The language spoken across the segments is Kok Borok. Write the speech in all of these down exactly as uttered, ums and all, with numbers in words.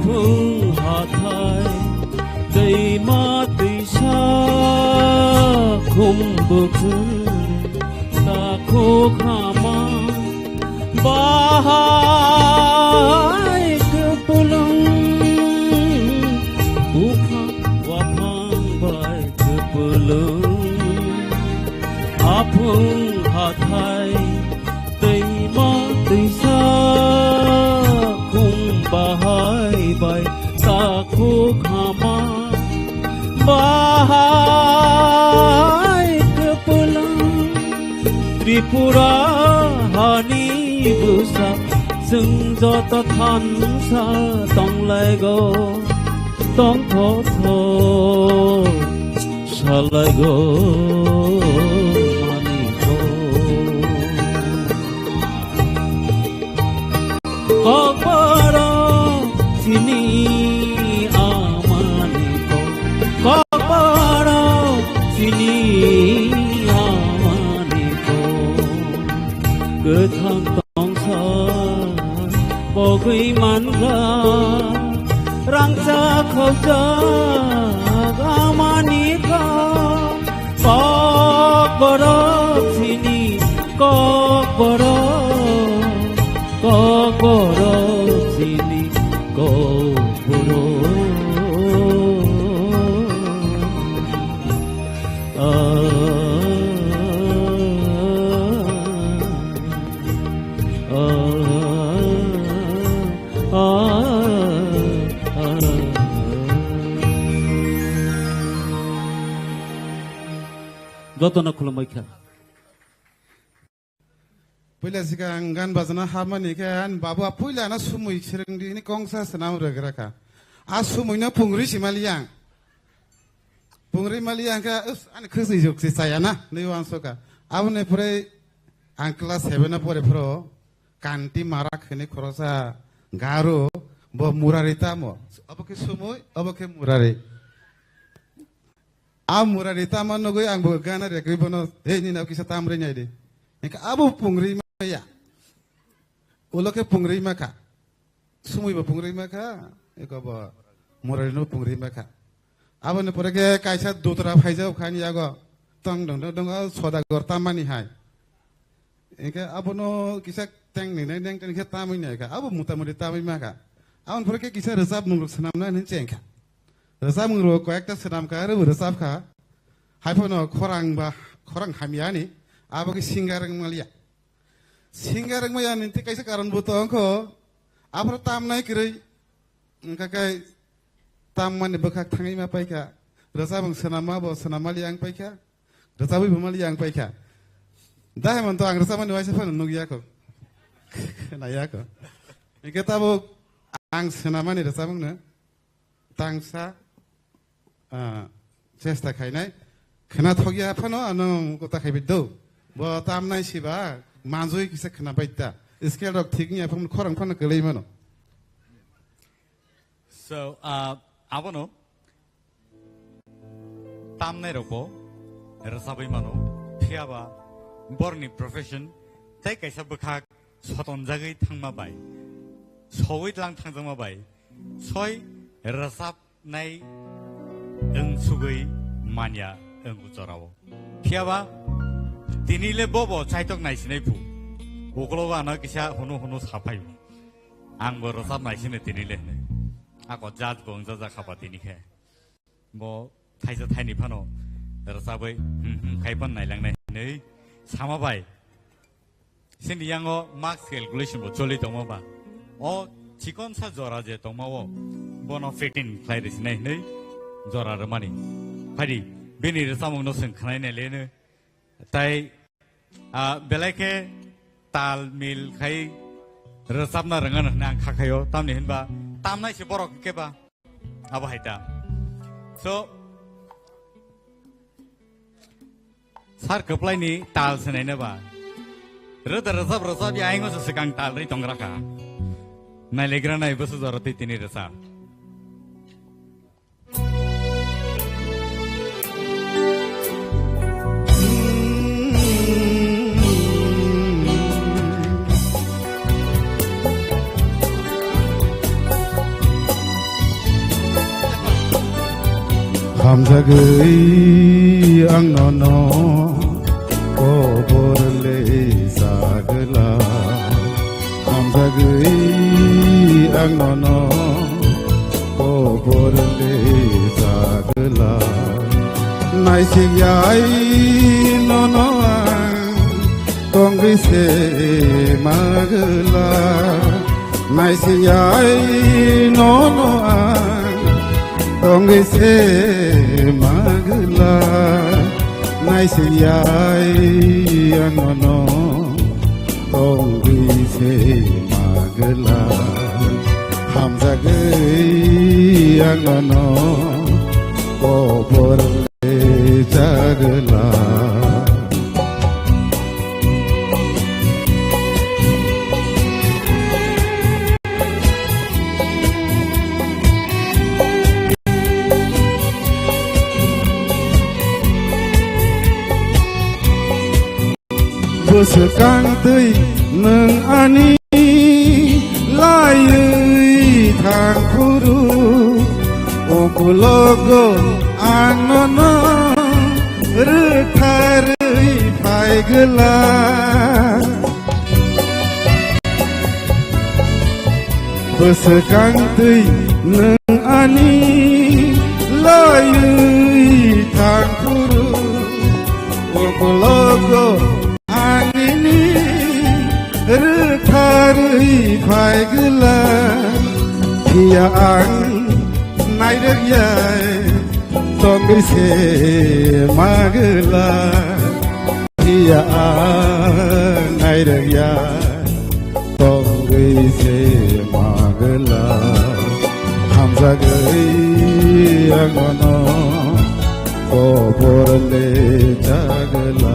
Phung hathai, twi ma twi sa, khum bukhur, takhuk hama, bahai kwpulung, buphang waphang bai kwpulung, aphung hathai, twi ma twi sa, khum bahai bai, takhuk hama, bahai kwpulung. Tripura hani bwsa, chwng joto thansa tonglaigo, tongthotho salaigo maniko. Kokborok chini amani kok, kokborok chini amani kok. Kwthang tongsa bogwi mangla, rangchak khokjak amani kok. Kokborok chini, kokborok, kokborok chini, kokborok. Ah, ah, ah, ah, ah. Jotono khulumui kha. Puila sikang gan bajana habmani khe ani babu a puila na sumui srwngdi hini kongsa swnam rwgra kha. A sumui no pungri si mali yang. Pungri mali yang khe, "Us, ani khwsni juk si chaya na," nui uansukha. Aboni pore ang class seven o pore phro Kanti Marak hini khorosa garu bo Murari tamo. Obo khe sumui, obo khe Murari. A Murari tama nugui ang bo gana rekri bono, "Hey, nini kisa tam ri nai di." Engkha abo pungri maya. Ulo khe pungri makha. Sumui bo pungri makha. Eko bo Murari no pungri makha. Aboni pore khe kaisa dutra phaijak kha ani yago. Tong dong dong dong, o Sodagar tamani hai. Engkhe abono kisa teng ni nai neng teng khe tamui nai kha. Abo mota moti tamui ma kha. Aboni pore khe kisa rwchapmung rok swnamna hinwi cheng kha. Rwchapmung rok koyekta swnam kha, aro bo rwchap kha. Hai phano khorang ba, khorang hamya ni, abo khe singer wng maliya. Singer wng maya ni tei kaisa karon bo tong kho. Aphuru tamnai kwrwi. Wngkha khe tammani bwkhak thangwi ma paikha. Rwchapmung swnamma bo swnam maliya wng paikha. Rwchabwi bo maliya wng paikha. Da hai man to ang rwchapmani waisa phano nukya kho. Khwnaya kho. Hinkhe tabuk ang swnamani rwchapmungno tangsa, ah, chesta khainai. Khwnathokya phano ano kota khaibai do. Bo tamnai siba manjui kisa khwnabai ta. Scale rok thik wngya phano khorang phano kwlwi mano. So, ah, abono tamnai rokbo rwchabwi mano, phiyaba borni profession tei kaisa bwkhak sotonjagwi thangma bai, sowui tlang thangjakma bai, soi rwchapnai wng sugwi manya wng o jorao. Phiyaba tini le bobo chaitok naisinai phu, ukologo ano kisa hunu hunu saphai. Ang bo rwchap naisini tini le hinwi. Ako judge bo wngjajakha ba tini khe. Bo thaisa thaini phano rwchabwi, hmm, hmm, khai phano nailangnai hinwi sama bai. Sini yango marks calculation bo choli tongma ba. O chikon sa jora je tongma o, bono fifteen khlai rwsinai hinwi jora rwmani. Phaidi, bini rwchapmungno chwng khwnai nai le hinwi. Tai, ah, belai khe tal mil khai rwchapna rwngano hwnwi ang kha khaio, tamni hinba tamnai se borok hwnkhe ba abo hai ta. So, sar kwplaini tal se naina ba. Rwda rwchap rwchap ya aingo se swkang tal ri tongra kha. Nailegra nai bwswk jora twi tini rwchap. Hamjagwi ang nono kobor le sagwla. Hamjagwi ang nono kobor le sagwla. Naisik yai nono ang tongwi se magwla. Naisiyai nono ang tongwi se magwla. Naisiyai ang nono tongwi se magwla. Hamjagwi ang nono kobor le chagwla. Bwswkang twi nwng ani laiwi thang phuru, ukulogo ang nono rwktharwi phaigwla. Bwswkang twi nwng ani laiwi thang phuru, ukulogo ang nini rwktharwi phaigwla. Phiya ang nairwk yai tongwi se magwla. Phiya ang nairwk yai tongwi se magwla. Hamjagwi ang nono kobor le chagwla.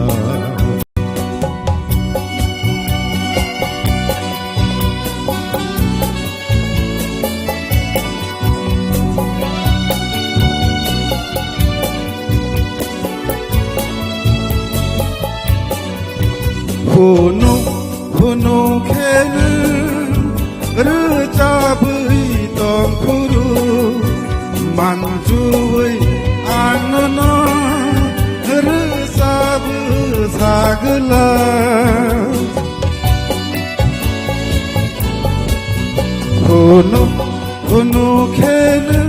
Hunu, hunu khenu rwchabwi tongphuru, manjuwi ang nono rwchabwi sagwla. Hunu, hunu khenu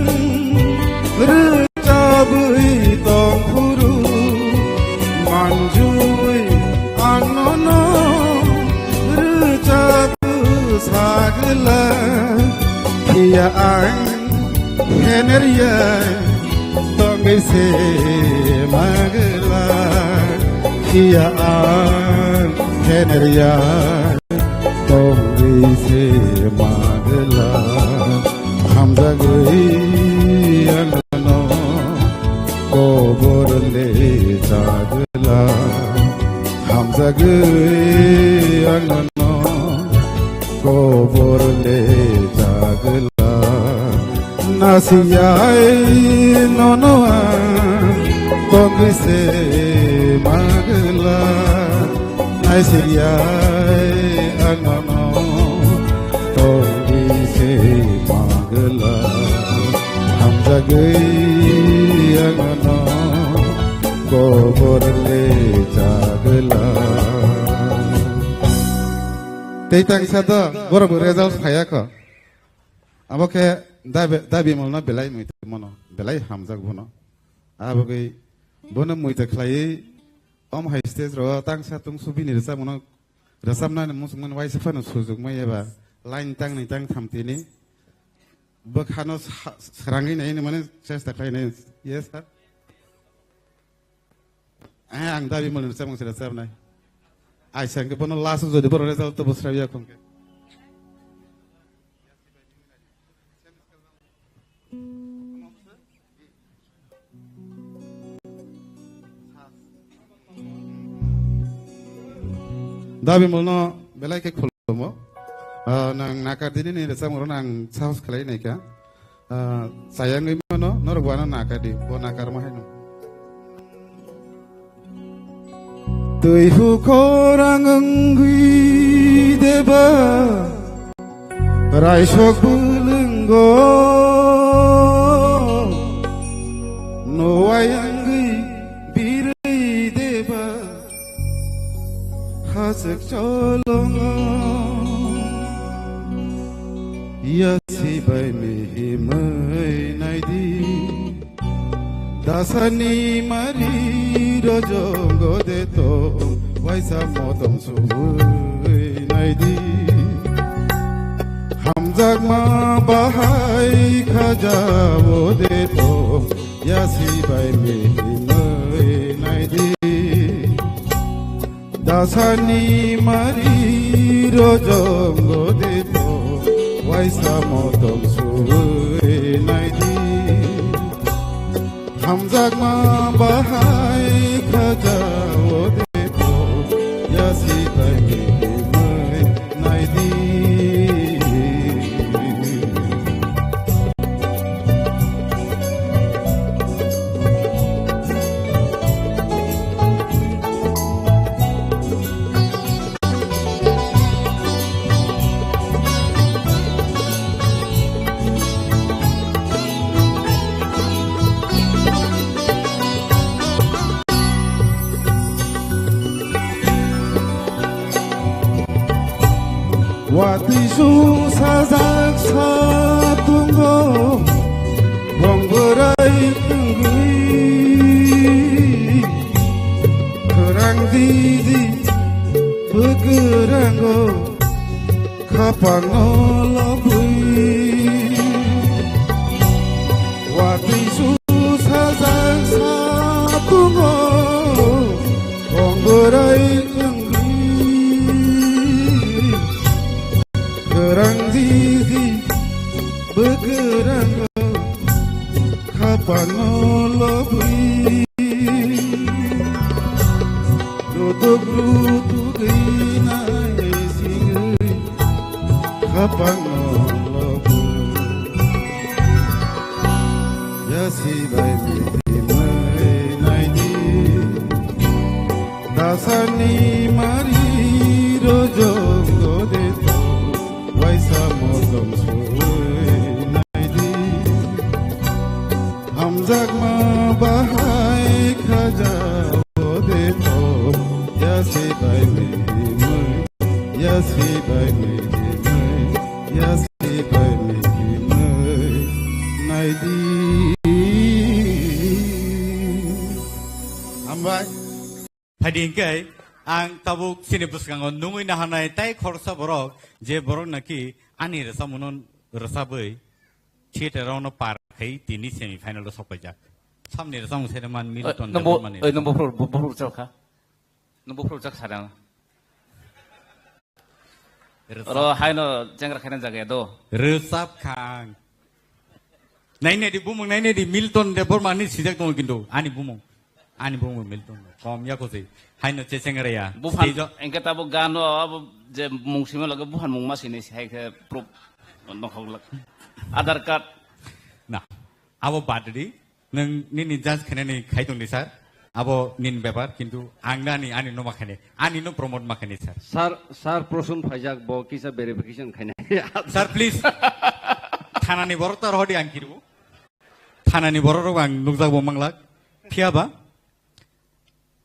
rwchabwi tongphuru, manjuwi ang nono rwchabwi sagwla. Phiya ang phenerya tongwi se magwla. Phiya ang phenerya tongwi se magwla. Hamjagwi ang nono kobor le chagwla. Hamjagwi ang nono kobor le chagwla. Nasiyai nono ang tongwi se magwla. Naisiyai ang nono tongwi se magwla. Hamjagwi ang nono kobor le chagwla. Tei tangsa do borok result phaiya kho. Abo khe dabi, dabi molno belai muitu mono, belai hamjak bono. Abo gwi bono muitu khlaiwi om hai stage ro tangsa tungsu bini rwchapmano, rwchapnani muchungmani waisa phano sujukmai eba line tangni tangtham tini bwkhano sa-, srangwi naini mane chesta khlainai. Yes, sir. Eh, ang dabi mani rwchapmung se rwchapnai. Ai sangke bono last jodi boro result to bwsra ya khongke. Dabi molno belai khe khulumo. Ah, nang nakar dini ni rwchapmung ro nang sahos khlai nai kha. Ah, sayangwi mano, norok bo ano nakar di, bo nakar ma haino. Twi hukhorang wngwi deba, raisok bwlwngo, no Ayangwi birwi deba hachwk cholongo. Yasi bai mihimwi naidi. Dasani mari rojongo de to waisa motom subui naidi. Hamjakma bahai khaja o de to yasi bai mihimwi naidi. Dasani mari rojongo de to waisa motom subui naidi. Hamjakma bahai khaja o de to yasi bai mihimwi naidi. Watwi sung sajak satungo, bongborai wngwi khorang didi bwkrango. Khapangno lobwi watwi su sajak satungo, bongborai wngwi khorang didi bwkrango. Khapangno lobwi Rutuk rutuk inai singwi khapangno lobu. Yasi bai mihimwi naidi. Dasani mari rojongo de to waisa motom subui naidi. Hamjakma bahai khaja o de to, yasi bai mihimwi, yasi bai mihimwi, yasi bai mihimwi naidi. Hambai. Phaidi hingke ang tabuk chini bwskango nungwi naharnai tai khoroksa borok, je borok naki ani rwchapmungno rwchapwi theater-o no par khai tini semi final-o sokpaijak. Samni rwchapmung sede man Milton Debbarmani. Oi, nung bophuru, bophuru rwchap kha. Nung bophuru rwchap kha. Ro, haino chengra khaina jaga do. Rwchap kha ang. Nainedi bumung, nainedi Milton Debbarmani sijak tongo kintu ani bumung. Ani bumung Milton. Kom ya kosoi. Haino che chengra ya. Buphan, stage-o engke tabuk gano abo je mung sima lage buphan mung ma sini hai khe proof nokhok lak. Aadhaar card. Na. Abo bad di. Nwng nini judge khainani khai tongdi, sir. Abo nini bepar, kintu ang nani, ani no ma khainai. Ani no promote ma khainai, sir. Sir, sir, Prosun phaijak, bo kisa verification khainai. Sir, please. Thanani borok ta rohodi ang kiru. Thanani borok rok ang nukjak bo manglak. Phiya ba?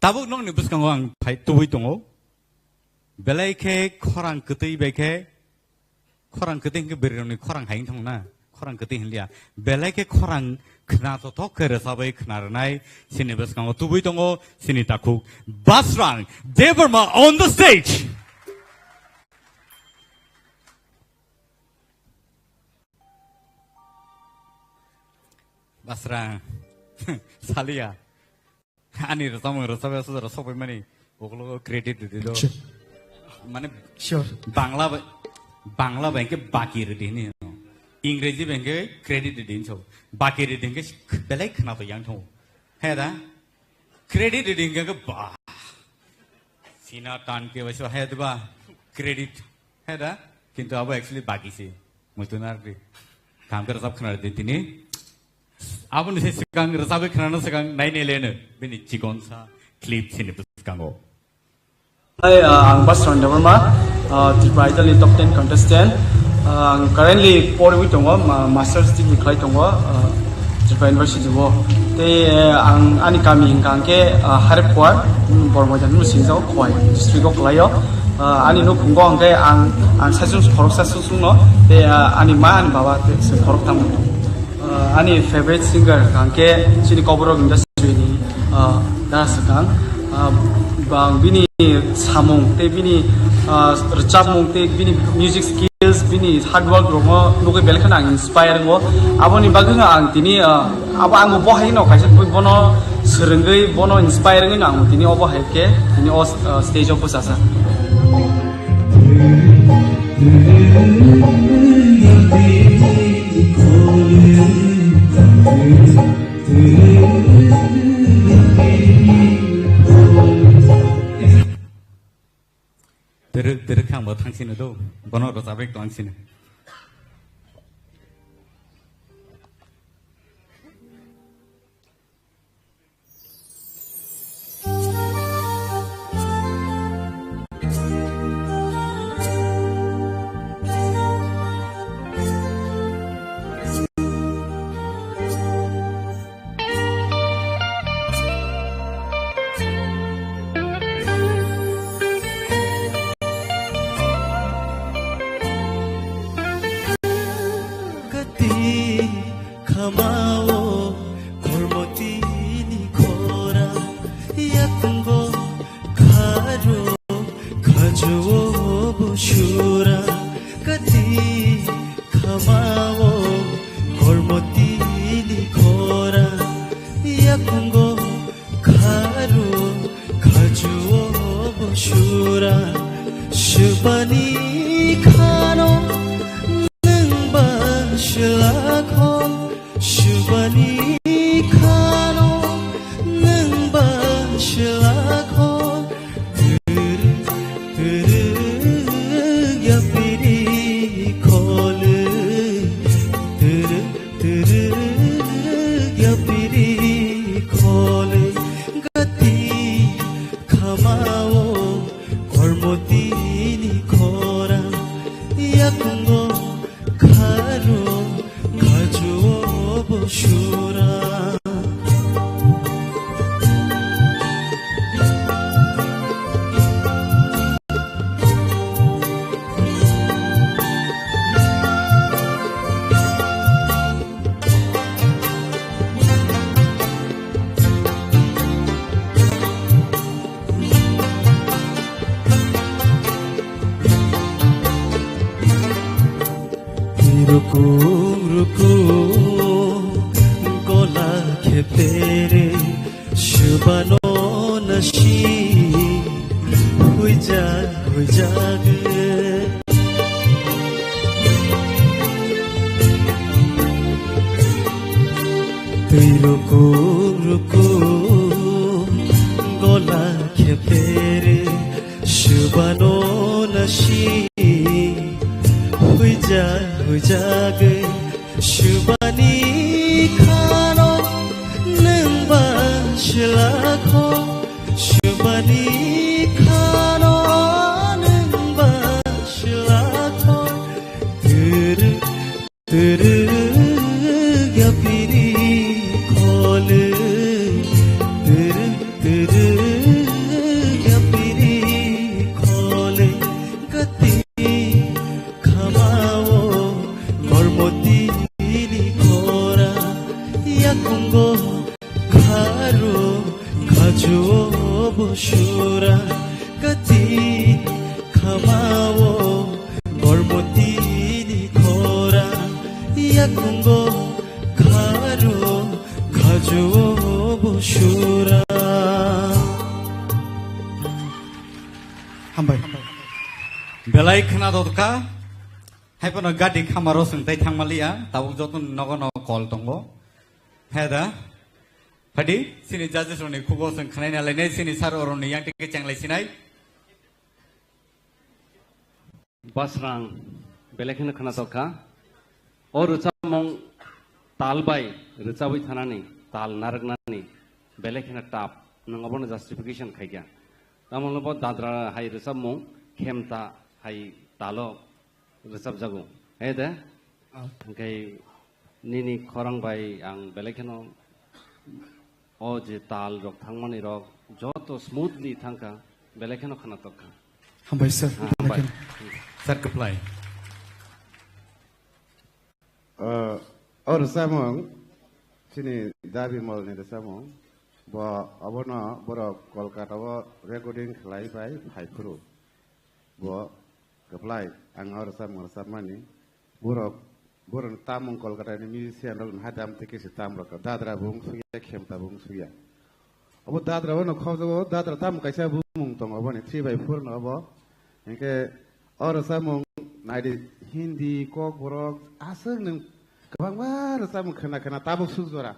Tabuk nokni bwskango ang phai tubui tongo. Belai khe khorang kwtwi bai khe Khorang kwtwi hwnkhe bwrwirokni khorang hai wngthang na? Khorang kwtwi hwnliya. Belai khe khorang khna tothok khe rwchabwi khna rwnai. Chini bwskango tubui tongo chini takhuk Basrang Debbarma on the stage. Basrang. Saliya. Ani rwchapmung rwchapya suda rw sokpai mani ukologo credit rwdi do. Sure. Mane Sure. Bangla bai, Bangla bai hwnkhe baki rwdi hini. Ingreji bai hwnkhe credit rwdi hinso. Baki rwdi hwnkhe belai khwnato yang thango. He da? Credit rwdi hwnkhe ba. Sina tan ke bai so he da ba. Credit. He da? Kintu abo actually baki se. Muitu nardi. Kam khe rwchap khwna rwdi tini. Aboni se swkang rwchabwi khwnano swkang nainai leno bini chikonsa clip chini bwskango. Hai, ah, ang Basrang Debbarma, ah, Tripura Idol ni top ten contestant. Ah, ang currently porwi tongo, ma-, masters degree khlai tongo, ah, Tripura University o. Tei, eh, ang ani kami hingka hingke, ah, Harep Kuar, hmm, Bormojan no singjao Khowai district o kwlaio. Ah, ani nukhungo hingke ang, ang saichung khoroksa sung sung no, tei, ah, ani ma ani baba tei se khorok tamo. Ah, ani favorite singer hingke chini Kokborok industry ni, ah, Dara Swkang. Ah, bang bini samung tei bini, ah, rwchapmung tei bini music skills, bini hard work rokno nugwi belai kheno ang inspire wngo. Aboni bagwino ang tini, ah, abo ang bo bohaino kaisa twi bono swrwngwi, bono inspire wngwino ang tini obo hai khe tini o, ah, stage o bwchajak. Twrwk, twrwk khe ang bo thang sino do, bono rwchapwi tong sino. Kati khamao kormotini khora, yakungo kharo khajuo busura. Kati khamao kormotini khora, yakungo kharo khajuo busura. Subani khano nwng ba silakho, subani khano nwng ba silakho. Twrwk, twrwk yapiri khole, twrwk, twrwk yapiri khole. Gati khamao kormotini khora, yakungo kharo khajuo busura. Rukum rukum gola khepere, subano nasi huijak huijak. Twi rukum rukum gola khepere, subano nasi huijak huijak. Subani khano nwng ba silakho, subani khano nwng ba silakho. Twrwk, twrwk yapiri khole, twrwk, twrwk yapiri khole. Gati khamao kormotini khora, yakungo kharo khajuo busura. Gati khamao kormotini khora, yakungo kharo khajuo busura. Hambai. Belai khna dotka. Hai phano gati khamaro swng tai thangmaliya, tabuk joto nogo no call tongo. He da? Phadi, sini judges rokni khugo swng khnaina lainai, sini sir oroni yang tike chenglai sinai. Basrang, belai kheno khnatok kha. O rwchapmung tal bai rwchabwi thanani, tal narwknani, belai kheno tough. Nwng obono justification khaikha. Tamoni bo dadra hai rwchapmung, khemta hai talo rwchapjago. He de? Ah. Hwnkhe nini khorang bai ang belai kheno O je tal rok thangmani rok joto smoothly thangkha, belai kheno khwnatok kha. Hambai sir. Ah, hambai. Sir, kwplai. O, o rwchapmung chini Da Bimal ni rwchapmung. Bo obono borok Kolkata o recording khlai bai phai phuru. Bo kwplai ang o rwchapmung rwchapmani. Borok, borok tamung Kolkata ni musician rok hai dam tei kisi tam rok. Dadra bo wng suya, khemta bo wng suya. Obo dadra o no khobjago, dadra tamo kaisa bumung tongo, oboni three by four no obo. Hinkhe o rwchapmung naidi Hindi, Kokborok, aswk nwng kwbangma rwchapmung khwna khwna tabuk suk jora.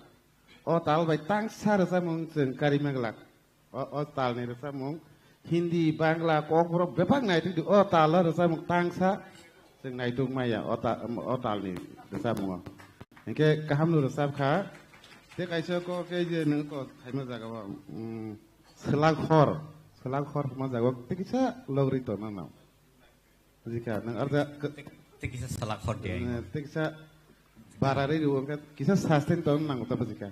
O tal bai tangsa rwchapmung chwng kari meglak. O, o tal ni rwchapmung Hindi, Bangla, Kokborok bebak naitugdi. O tal o rwchapmung tangsa chwng naituk maya o ta-, o tal ni rwchapmung o. Hinkhe kaham no rwchap kha. Tei kaisa kok khe je nwng to thaima jaga o, mm, Swlak hor, Swlak hor hwnma jaga o tei kisa logri tongna nang. Bujikha, nwng arda k-, Tei kisa Swlak hor de. Eh, tei kisa barari rw, wngkha kisa sustain tongna nango ta bujikha.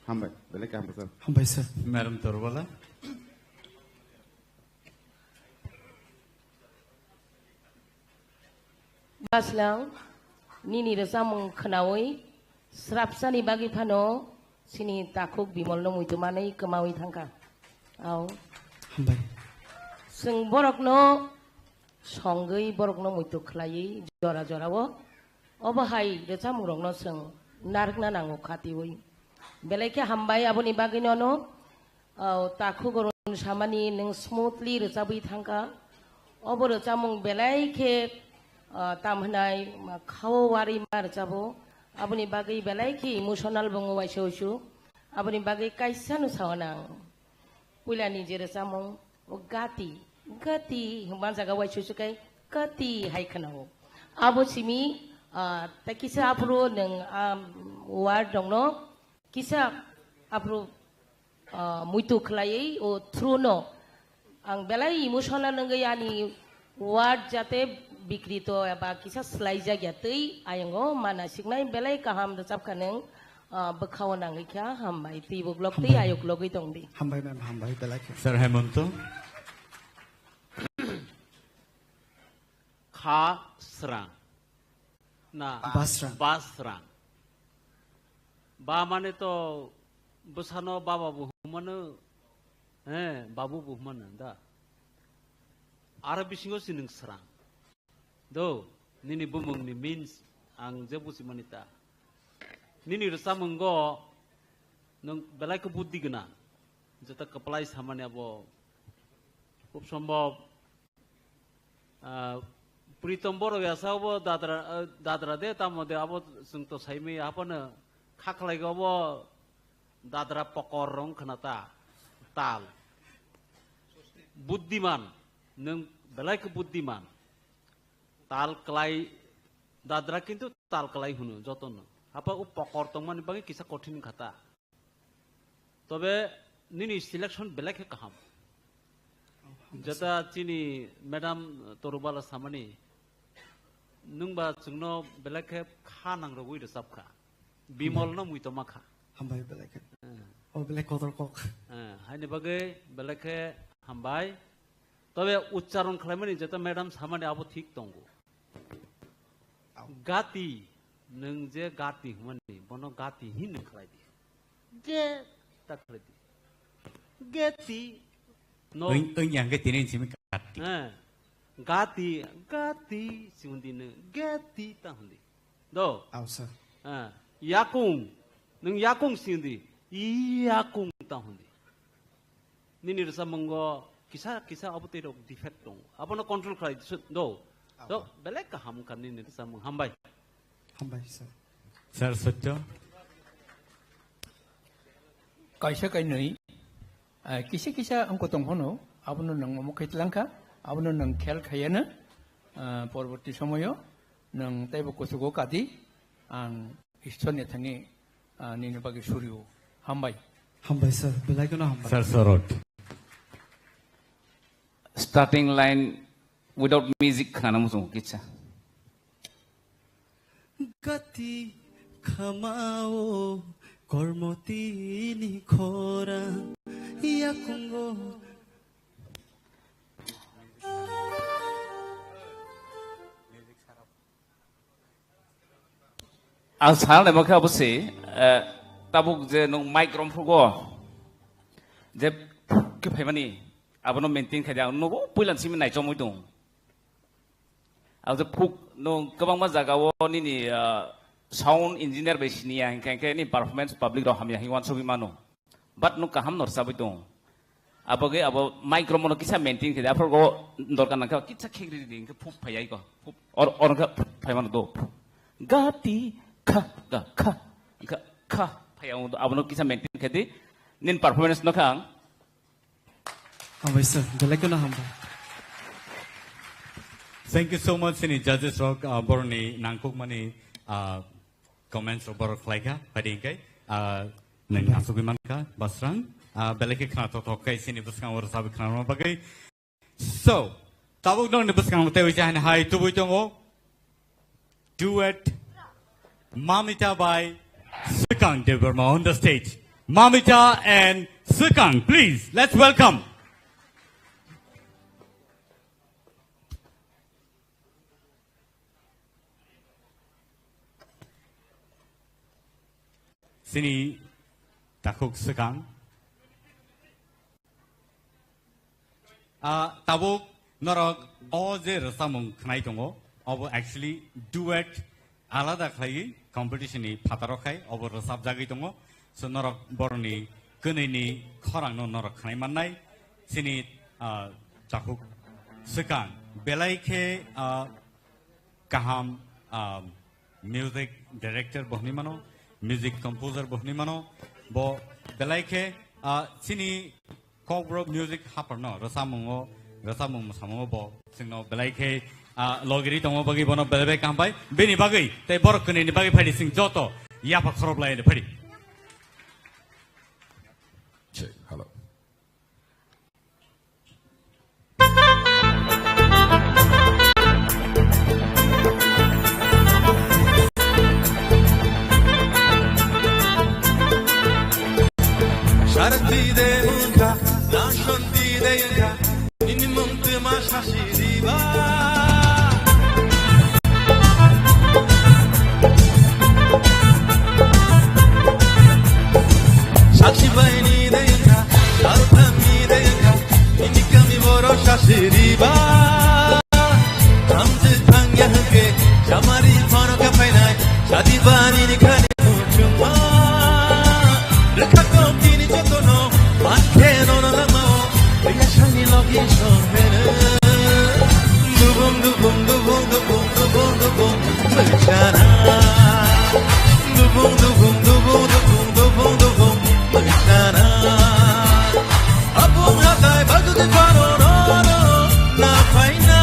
Hambai, belai kaham bwsajak. Hambai sir. Madam Torbala. Baslang, nini rwchapmung khwnaui srapsani bagwi phano chini takhuk Bimalno muitu manwi kwmaui thangkha. Au. Hambai. Chwng borokno songwi, borokno muitu khlaiwi jora jorao obo hai rwchapmungrokno chwng narwkna nango khatiui. Belai khe hambai aboni bagwino no, o, takhuk Arun samani nwng smoothly rwchabwi thangkha. Obo rwchapmung belai khe, o, tam hwnai, ma, khao warwi ma rwchabo. Aboni bagwi belai khe emotional bo wngo waisa uisu. Aboni bagwi kaisa no sao nang. Puilani je rwchapmung, o gati, gati hwnba jaga waisa uisu kai gati hai khwnao. Abo simi, ah, tei kisa aphuru nwng, ah, word rokno kisa aphuru, ah, muitu khlaiwi o through no ang belai emotional wngwi ani word jate bikrito eba kisa swlaijak ya twi ayongo mana siknai belai kaham rwchapkha nwng, ah, bwkhao nangwi kha hambai twi buklok twi Hambai. Ayuk logwi tongdi. Hambai ma'am, hambai belai khe. Sir Hemonto. Kha srang. Na, Basrang. Basrang. Ba mane to bwsano baba bo hwnmano, eh, babu bo hwnmano da. Aro bisingo si nwng srang. Do, nini bumungni means ang je busimani ta. Nini rwchapmungo nwng belai khe buddhi gwnang. Jeta kwplai samani abo khub sombhob Ah, Pritom Borok yasa obo dadra, ah, dadra de tamo de abo chwng to saimaya haphano khaklai obo dadra pokor rong khna ta tal. Buddiman, nwng belai khe buddiman. Tal klai dadra kintu tal klai hwno jotono. Hapha o pokor tongmani bagwi kisa kothin kha ta. Tobe nini selection belai khe kaham. Jeta chini madam Torubala samani, nwngba chwngno belai khe kha nangrogwi rwchapkha. Bimol no muitoma kha. Hambai belai khe. Eh. O belai kotor kok. Eh, haini bagwi belai khe hambai. Tobe uchcharon khlaimani jeta madam samani abo thik tongo. Gati, nwng je gati hwnmani, bono gati hin khlai di. Ge ta khlai di. Geti. No. Oi, oi, yang ke tini simi gati. Eh. Gati, gati, si hwn di nwng. Geti ta hwn di. Do. Au, sir. Eh. Yakung. Nwng yakung si hwn di. Yakung ta hwn di. Nini rwchapmungo kisa kisa abo twi rok defect tongo. Abono control khlai di, do. Do, belai kaham wngkha nini rwchapmung. Hambai. Hambai, sir. Sir, sotto. Kaisa kainwi, eh, kisa kisa wngkha tong phano, abono nwng omo khai tlangkha, abono nwng khel khaiya no, eh, porborti somoyo nwng teibo kuchugo kadi, ang Ishwar ni thani, ah, nini bagwi surio. Hambai. Hambai, sir. Belai kheno hambai. Sir, sorot. Starting line without music khana muchung kicha. Gati khamao Kormotini khorang yakungo. Ang sana naima khe abo se, eh, tabuk je nwng mic romphrugo, je phuk khe phaimani, abono maintain khai di, ang nugo puilan simi naichomwi tong. Ang je phuk nwng kwbangma jagao nini, ah, sound engineer bai siniya, hinkhe, hinkhe nini performance public rok hamya hinwi uansugwi mano. But nwng kaham no rwchabwi tongo. Abogwi abo mic rok mono kisa maintain khe di, aphuru go dorkar nangkhe kisa khegri di, hinkhe phuk phaiya iko. Phuk or, or khe phaimano do. Ga ti kha, ga kha, ga kha phaiya, abono kisa maintain khe di. Nini performance no kha ang. Hambai sir, belai kheno hambai. Thank you so much, sini judges rok, ah, boroni nangkukmani, ah, comments rok borok khlaikha, phadi hinkhe, ah, nang asugwi mankha, Basrang, ah, belai khe khna thok thok khai sini bwskango rwchabwi khnarwna bagwi. So, tabuk nokni bwskango tei uisa hani hai tubui tongo. Duet Mamita by Swkang Debbarma on the stage. Mamita and Swkang, please, let's welcome. Sini takhuk Swkang. Ah, tabuk norok o je rwchapmung khnai tongo, obo actually duet alada khlaiwi competition ni phataro khai obo rwchapjagwi tongo. So norok boroni kwnwi ni khorang no norok khnai mannai. Sini, ah, takhuk Swkang belai khe, ah, kaham, ah, music director bo hwnwi mano, music composer bo hwnwi mano. Bo belai khe, ah, chini Kokborok music haphar no rwchapmung o, rwchapmung mwsamung o bo chwngno belai khe, ah, logiri tongma bagwi bono belai bai kaham bai. Bini bagwi tei borok kwnwi ni bagwi phaidi chwng joto yapha khoroplai phadi. Check, hello. Shanti de wngkha, na shanti de wngkha, nini mung twma sasi riba. Sakhi bai ni de wngkha, saltham ni de wngkha, nini kami borok sasi riba. Thamjwk thangya hwnkhe, chamari phano khe phainai, sadi bani ni khani muchungma. Rwkha kok tini jotono, mankhe nono lamao, riyasani logi songpheno. Dubung, dubung, dubung, dubung, dubung, dubung, mwchana. Dubung, dubung, dubung, dubung, dubung, dubung, mwchana. Apung hatai bagwi phano nono, na phaina.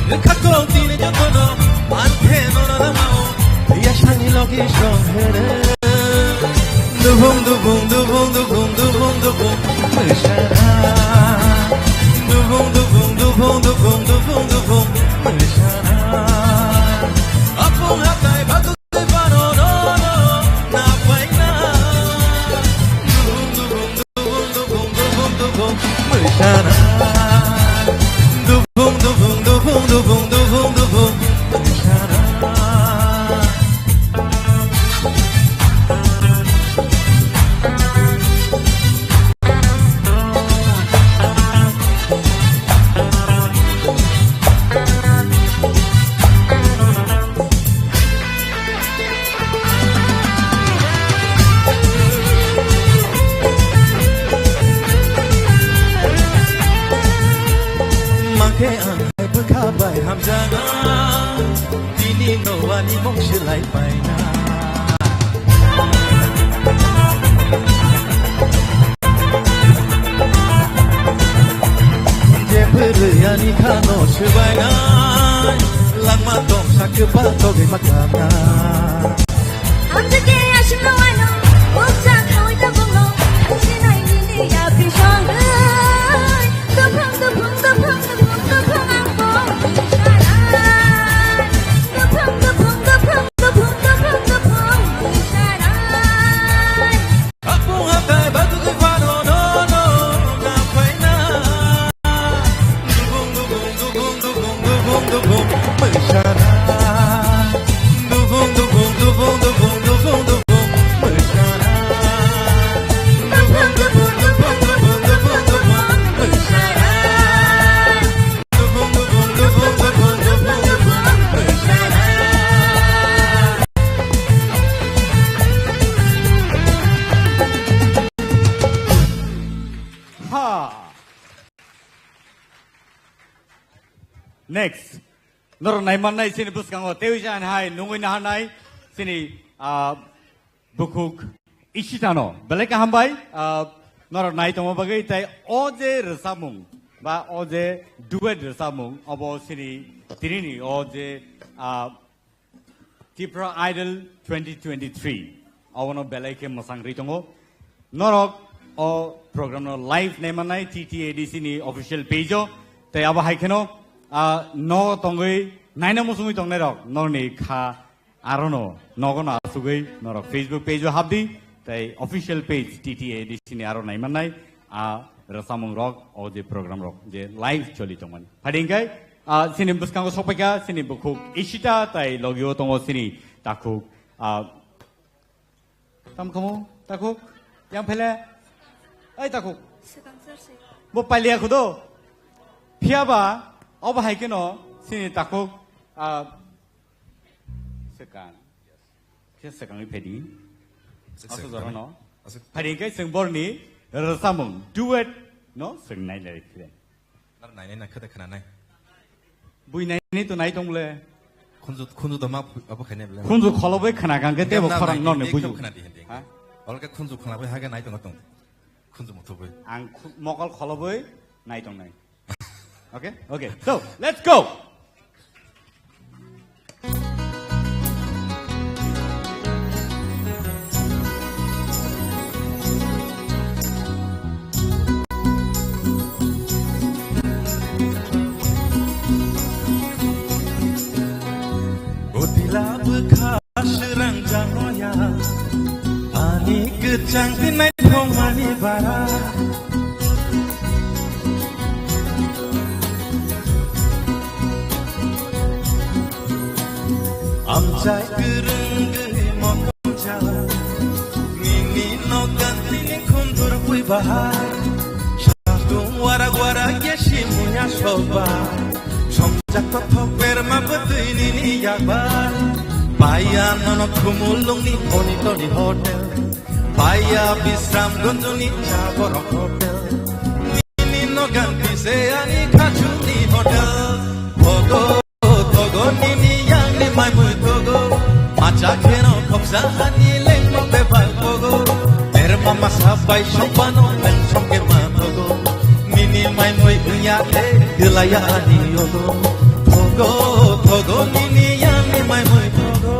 Wngkha kok tini jotono, mankhe nono lamao, yasani logi songpheno. Dubung, dubung, dubung, mwchana. Dubung, dubung, dubung, mwchana. Apung hatai bagwi phano nono, na phaina. Dubung, dubung, dubung, dubung, dubung, dubung, mwchana. Dubung, dubung, dubung, dubung, dubung, dubung, mwchana. Khe ang hai bwkha bai hamjana, tini no ani mung swlai paina. Je bwrwi ani khano swbainai, langma tong sakhe ba togwi ma kamna. Ha. Next. Norok naimannai chini bwskango teiwi jani hai nungwi naharnai chini, ah, bukhuk Ishitano. Belai kaham bai, ah, norok nai tongma bagwi tei o je rwchapmung ba o je duet rwchapmung obo chini tinini o je, ah, Tipra Idol twenty twenty-three. Abono belai khe mwsang rwi tongo. Norok o program no live naimannai T T A D C ni official page o. Tei abo hai kheno, ah, no tongwi naina muchungwi tongnairok norni kha arono nogono asugwi norok Facebook page o habdi. Tei official page T T A D C ni aro naimannai. A rwchapmung rok, o je program rok, je live choli tongmani. Phadi hingkai, ah, chini bwskango sokpaikha, chini bukhuk Ishita, tai logio tongo chini takhuk, ah, tam khamu, takhuk, yang phele, ai takhuk. Bo pailiya khudo. Phiyaba, obo hai kheno, chini takhuk, ah, swkang. Khe swkangwi phaidi. Aswk aswk swkang. Jorano. Aswk. Phaidi khe chwng borni rwchapmung duet no chwng nailai khe. Nar nainai na khwda khwnanai. Bui nainai to nai tong le. Khunju, khunju to ma phu-, abo khainai bole. Khunju kholobwi khna kang khe tebo khorang no ne buju. Khna di hindi. Ha? Olke khunju khna bai hage nai tong tong. Khunju motho bai. Ang khu-, mokol kholobwi nai tong nai. Okay? Okay. So, let's go. Utila bwkha. Aswrang janoya ani kwchang tinai thongmani bara. Amchai kwrwngwi motom jala nini nogan tini khundur bui bahai. Satung warak warak ya simuya soba. Songjak kothok berma bwtwi nini yakbar. Paiya nono Khumulwngni Oni Toni Hotel. Paiya Bisram Gunjuni Cha Borok Hotel. Nini nogan tise ani khachuni hotel. Thogo, thogo, nini yangni maimui thogo. Macha kheno khoksa ani lengma bebak thogo. Berma masa bai songpano leng songke ma thogo. Nini maimui wngya khe twlaiya ani yogo. Thogo, thogo, nini yangni maimui thogo.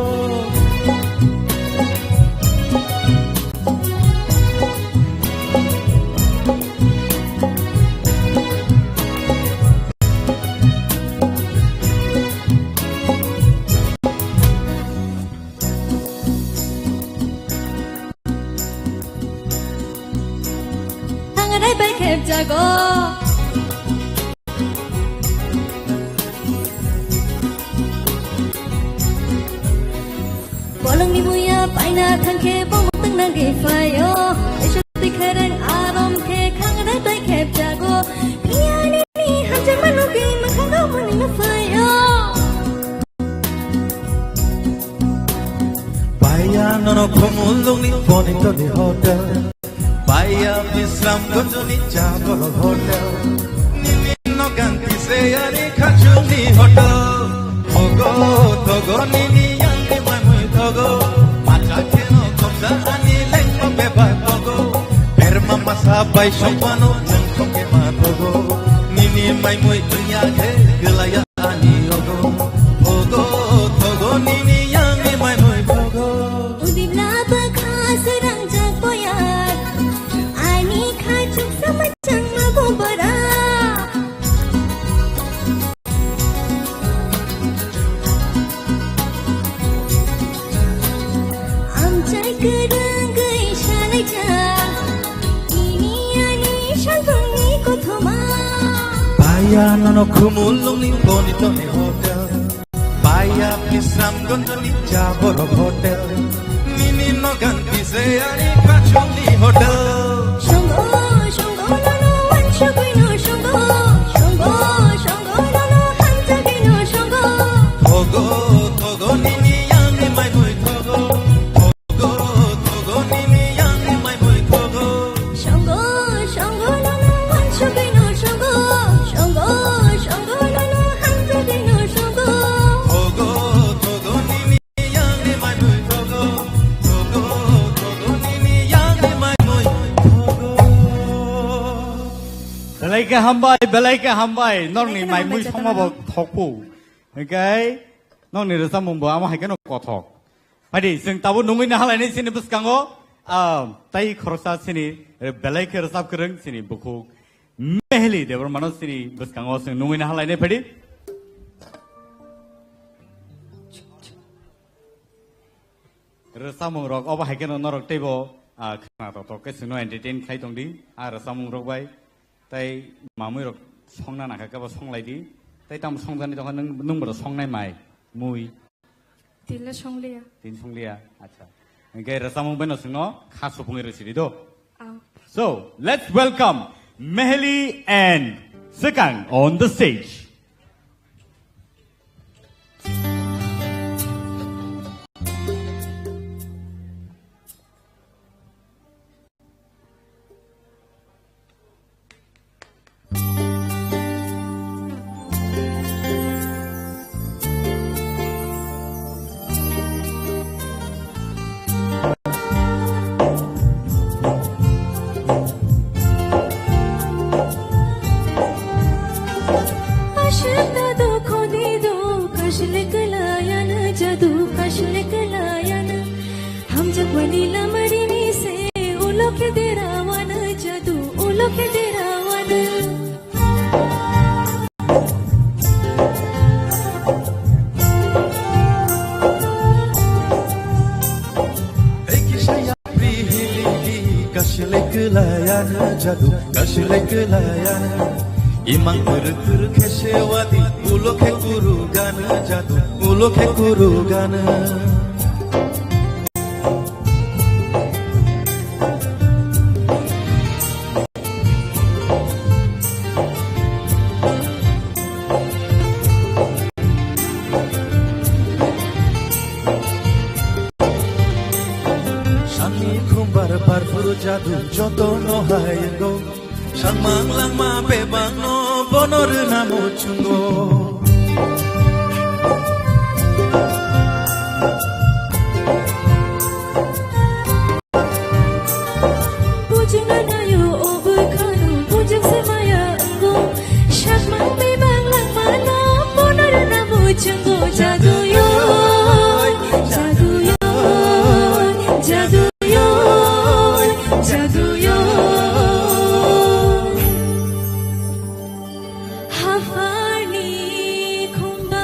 Ang rai bai khep jago. Bolongni buya paina thangkhe bo mutung nang di phaio. Isuk tikharang arom khe khang rai bai khep jago. Phiya nini hamjak manugwi mwkhang rok mani no phaio. Paiya nono Khumulwngni Bonitoni Hotel. Paiya Bisram Gunjuni Cha Borok Hotel. Nini nogan tise ani Masa bai songmano nwng thongkhe ma thogo. Nini maimui wngya khe kwlaiya ani rogo. Thogo, thogo nini yangni maimui thogo. Udibla bwkha swrangjak boya. Ani kha chuksa mwchangma bubara. Amchai kwrwngwi salaijak, nini ani salbungni kothoma. Paya nono Khumulwngni Bonitoni hotel. Paya Bisramganjni Jaborok hotel. Nini nogan biseyani Kachungni hotel. Songo, songo, nono wansugwino songo. Songo, songo, nono hamjagwino songo. Thogo, thogo, nini yangni maimui thogo. Thogo, thogo, nini yangni maimui thogo. Songo, songo, nono wansugwino songo. Songo, songo, nono hamjagwino songo. Thogo, thogo, nini Belai khe hambai, belai khe hambai, norokni maimui songma bo thokpu. Hinkhe norokni rwchapmung bo amo hai kheno kothok. Phaidi, chwng tabuk nungwi nahalainai chini bwskango, ah, tai khoroksa chini belai khe rwchap kwrwng chini bukhuk Meheli Debbarmano chini bwskango chwng nungwi nahalainai phaidi. Rwchapmung rok obo hai kheno norok teibo, ah, khna tok tok khe chwngno entertain khai tong di. Ah, rwchapmung rok bai tei mamui rok songna nangkha khe bo songlai di. Tei tamo songjani tongkha nwng, nwng bo songnai mai, mui. Tila songliya. Tin songliya, acha. Hinkhe rwchapmung bai no chwngno kha supungwi rwsi di do. Ang. So, let's welcome Meheli and Swkang on the stage. Ashwin da do khoni do, kashle kala yana jadu, kashle kala yana. Hamjak wani lamari ni se, ulo ke dera wana jadu, ulo ke dera wana. Kashle kwlaya no jadu, kashle kwlaya no. Imang kwrwk kwrwk khe sewadi, ulo khe kuru gana jadu, ulo khe kuru gana. Sani khumbar barphuru jadu joto no hayengo. Sangmang langma bebang no bono rwna muchungo. Bujinga nayo o bwkhano, bujak se maya wngo. Sakma bebak langmano, bono rwna muchungo. Jaduyo, jaduyo, jaduyo, jaduyo. Hafarni khumba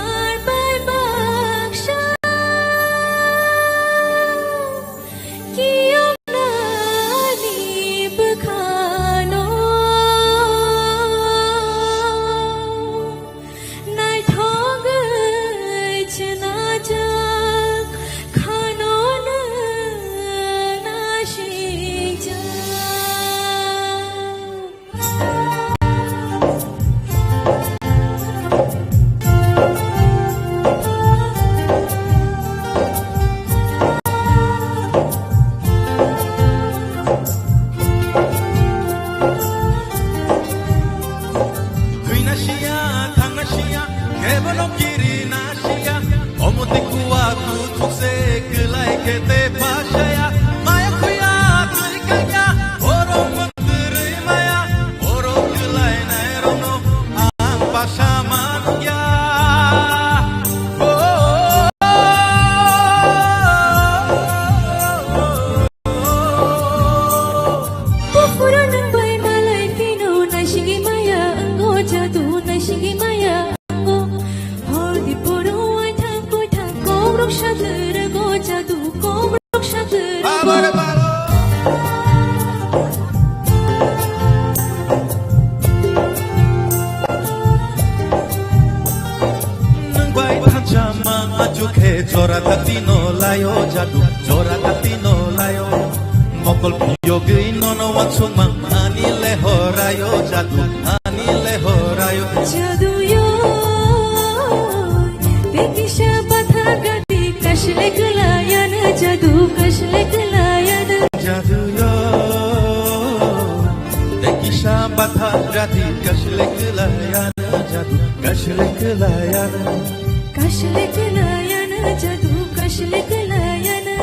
Jora dati no layo jadu, jora dati no layo. Mokol piyogwi nono wansukmang ani lehorayo jadu, ani lehorayo. Jadu yo, bekisa batha gati kashle klayana jadu, kashle klayana. Jadu yo, bekisa batha gati kashle klayana jadu, kashle klayana. Kashle klayana jadu, kashle klayana.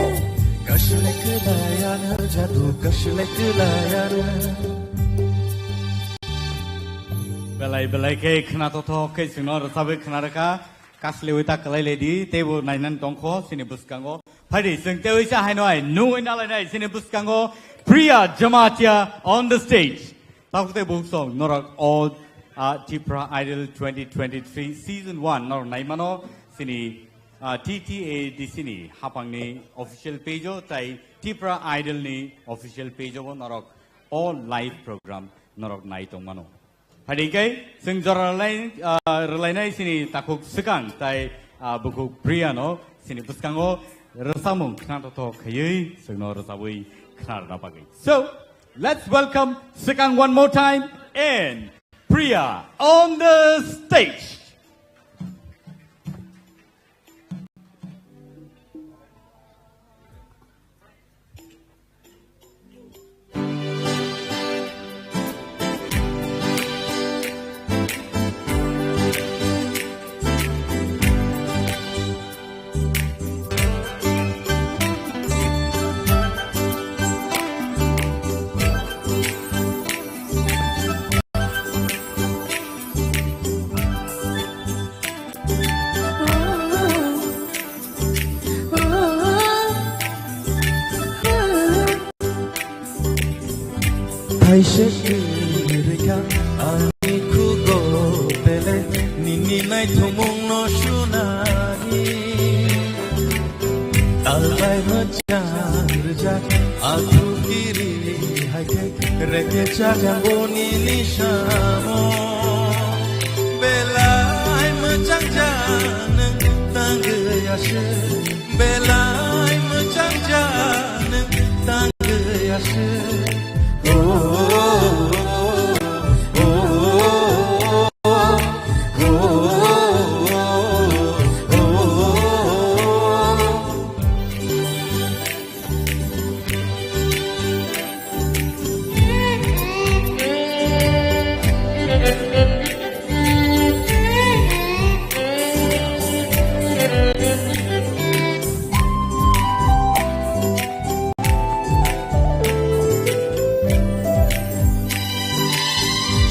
Kashle klayana jadu, kashle klayana. Belai belai khe khna tothok khe chwngno rwchabwi khna rwkha. Kaslewi ta kwlai ledi, teibo nainani tongkho chini bwskango. Phaidi chwng teiwi cha haino hai nungwi nalainai chini bwskango Priya Jamatia on the stage. Tabuk tei buksong norok o, ah, Tipra Idol twenty twenty-three season one norok naimano chini, ah, T T A D C ni hapangni official page o tai Tipra Idol ni official page o bo norok o live program norok nai tongmano. Phaidi khe chwng jora rwlai, ah, rwlainai chini takhuk swkang tai, ah, bukhuk Priya no chini bwskango rwchapmung khna tothok khaiwi chwngno rwchabwi khna rwna bagwi. So, let's welcome Swkang one more time and Priya on the stage. Thaisek rikha ani khugo bele nini naithumung no sunani. Talbai mwchang rwjak athu kiri hai khe reke chaga boni ni samo. Belai mwchang ja nwng tangwi aswk. Belai mwchang ja nwng tangwi aswk. Oh, oh, oh, oh.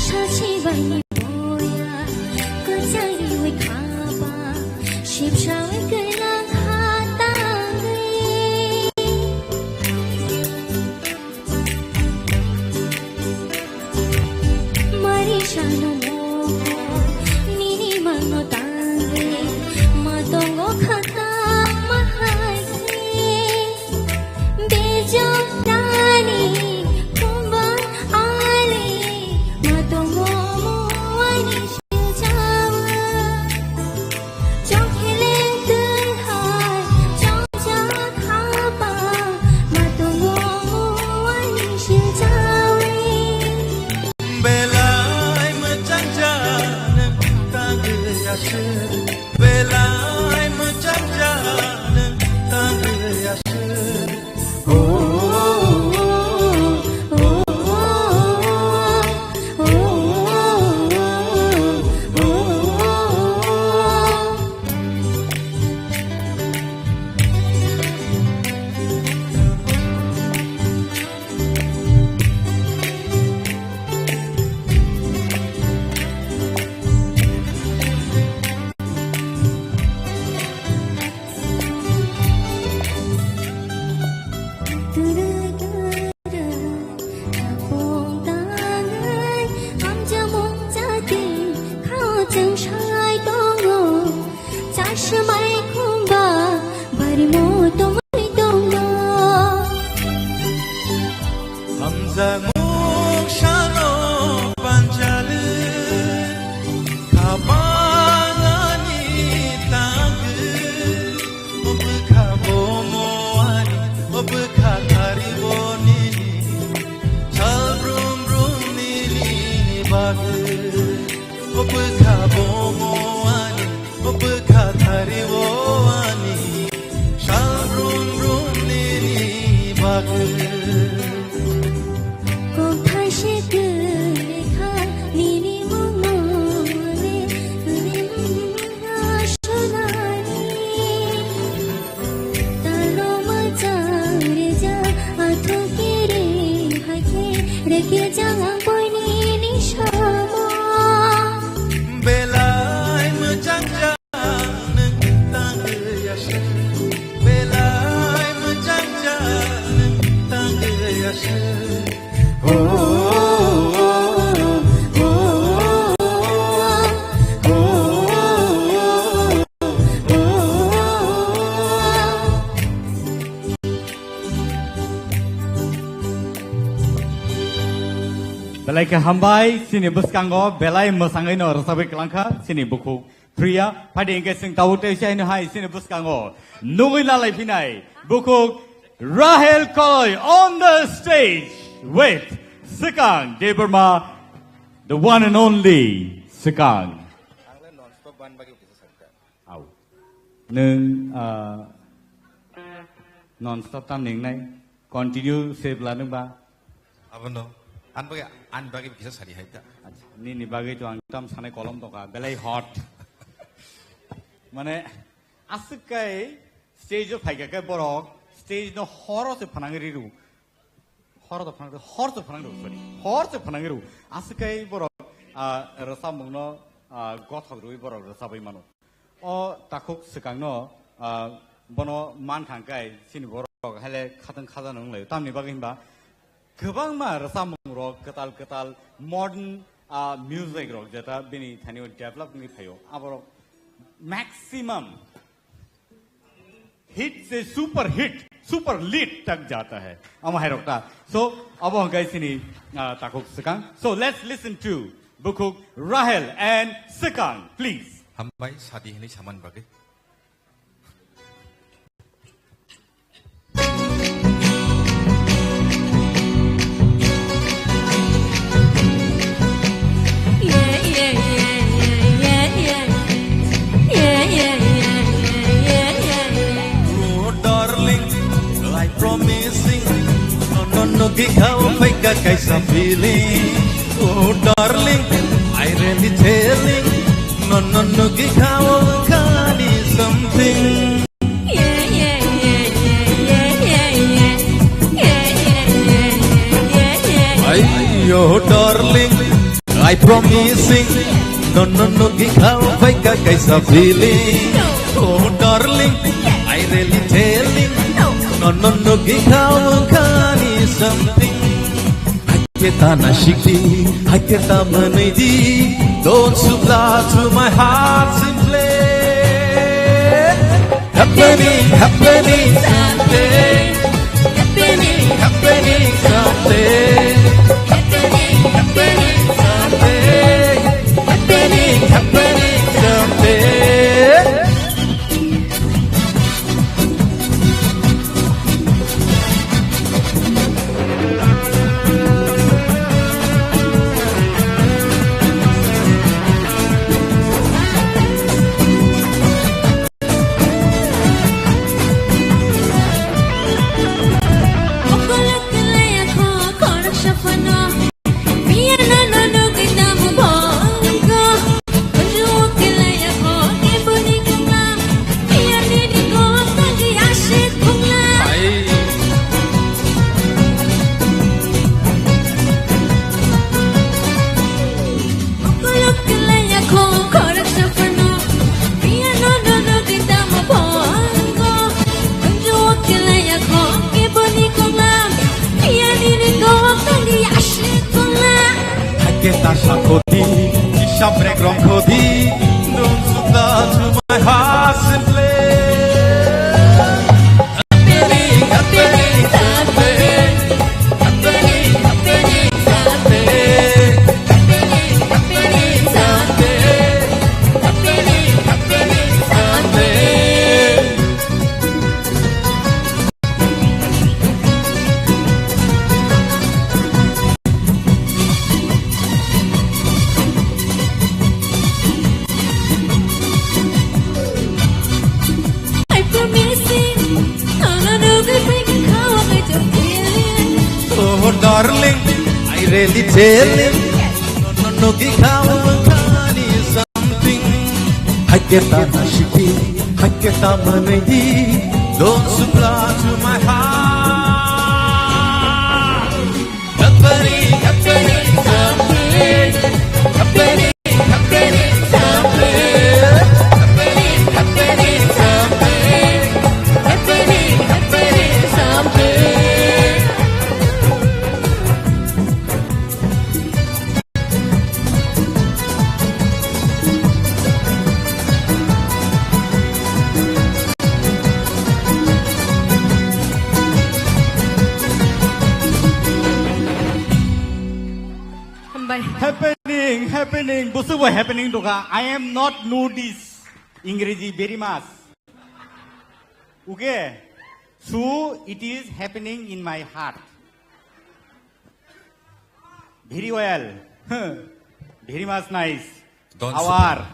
Sachi bai ni boya, kwchari wi khaba, sipsa wi kailang khatangwi. Mari sano moho, nini mano tangwi, matongo khata mahai khe. Bejok tani, kumbang ali, matongo muani silchawa. Chongkhele twi hai, chongcha khapa, matongo muani silchawi. Belai bagwi, o bwkha bomo ani, o bwkha thari o ani, sal rum rum nini bagwi. Kok thaise kwrwi kha nini mungno le, nini mungno sonani. Talo mwchang rwjak, athuk kiri hakhe, rwkhe jang ang poini ni samo. Belai mwchang jak nwng tangwi aswk, belai mwchang jak nwng tangwi aswk. Belai khe hambai, chini bwskango belai mwsangwi no rwchapwi kwlangkha chini bukhuk Priya. Phaidi hwnkhe chwng tabuk tei se haino hai chini bwskango nugwi lalai phinai bukhuk Rahel Koloi on the stage with Swkang Debbarma, the one and only Swkang. Au. Nwng, ah, non stop tam ningnai, continue se bwla nwng ba? Abono, an bagwi, an bagwi kisa sari hai ta. Acha, nini bagwi to ang tam sanai kolom tongkha, belai hot. Mane, aswk kai stage o phaikha khe borok, stage no horo se phanangwi riru. Hor to phanang, hor to phanang rw, sorry. Hor to phanang rw. Aswk kai borok, ah, rwchapmungno, ah, gothok rwui borok rwchapwi mano. O takhuk swkangno, ah, bono mankha hwnkhe chini borok haile khatang khajana wnglaio. Tamni bagwi hinba kwbangma rwchapmungrok kwtal kwtal modern, ah, music rok jeta bini thani o develop wngwi phaio. Aborok maximum hit se super hit, super lit tak jata hai. Amo hai rok ta. So, abo hwnkhe chini, ah, takhuk swkang. So, let's listen to bukhuk Rahel and Swkang, please. Hambai sadi hinwi saman bagwi. Oh, darling, I promising, no, no, no, gikha o phaikha kaisa feeling. Oh, darling, I really telling, no, no, no, gikha o khani something. Ayo, darling, I promising. No, no, no, gikha o phaikha kaisa feeling. Oh, darling, I really telling. No, no, no, gikha o khani something. Hakhe ta nasikdi, hakhe ta mwnwidi, don't supply to my heart simply. Happening, happening something. Happening, happening something. Happening, happening something. Happening, happening something. Hakhe ta sakhodi, hisab rek rongkhodi, don't supply to my heart simply. Really telling, no, no, no, give out something. Haketa na shiki, haketa manei, don't supply to my heart. Happening, happening, something. Happening, happening, something. Happening, happening, something. Happening, happening, something. Hambai. Happening, happening, busu bo happening doka. I am not know this Ingreji very much. Okay? So it is happening in my heart. Very well. Very much nice. Don't our,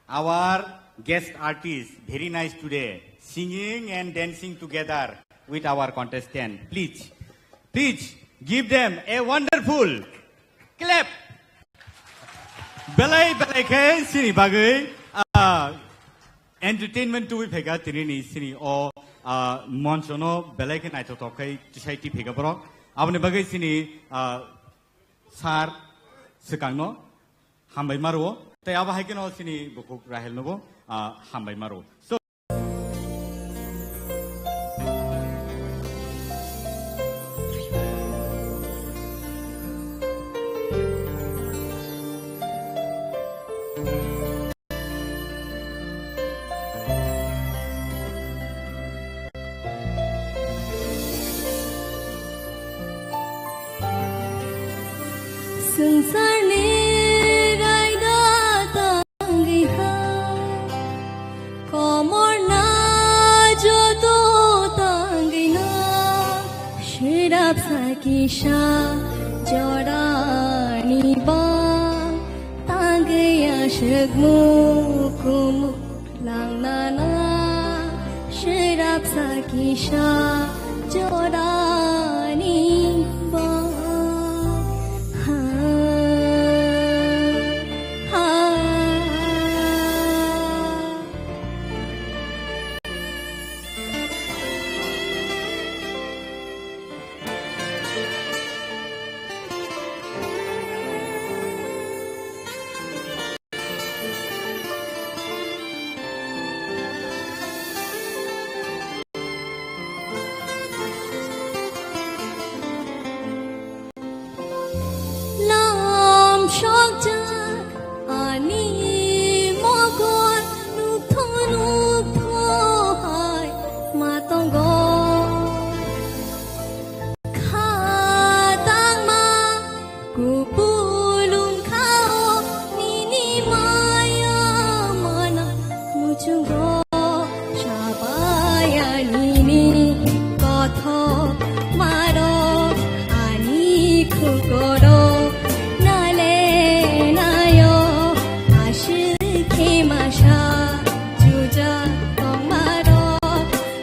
our guest artist, very nice today. Singing and dancing together with our contestant. Please, please give them a wonderful clap. Belai, belai khe sini bagwi, ah, entertainment tubui phaikha tini ni sini o, ah, moncho no belai khe naithothok khai tisai ti phaikha borok. Aboni bagwi sini, ah, sir swkang no hambai maro. Tei abo hai kheno sini bukhuk Rahel no bo, ah, hambai maro. So, Swngcharni raida tangwi ha, komorna joto tangwi na, swrapsa kisa jorani ba tangwi aswk mukumu. Langnana swrapsa kisa jorani ba. Ha, ha. Lam shokjak ani mokol nukthong nukthong hai ma tongo. Kha tangma kupulung khao nini maya mana muchungo. Sabaya nini kothok maro ani khukoro nale nayo aswk khe masa. Chuja tongmaro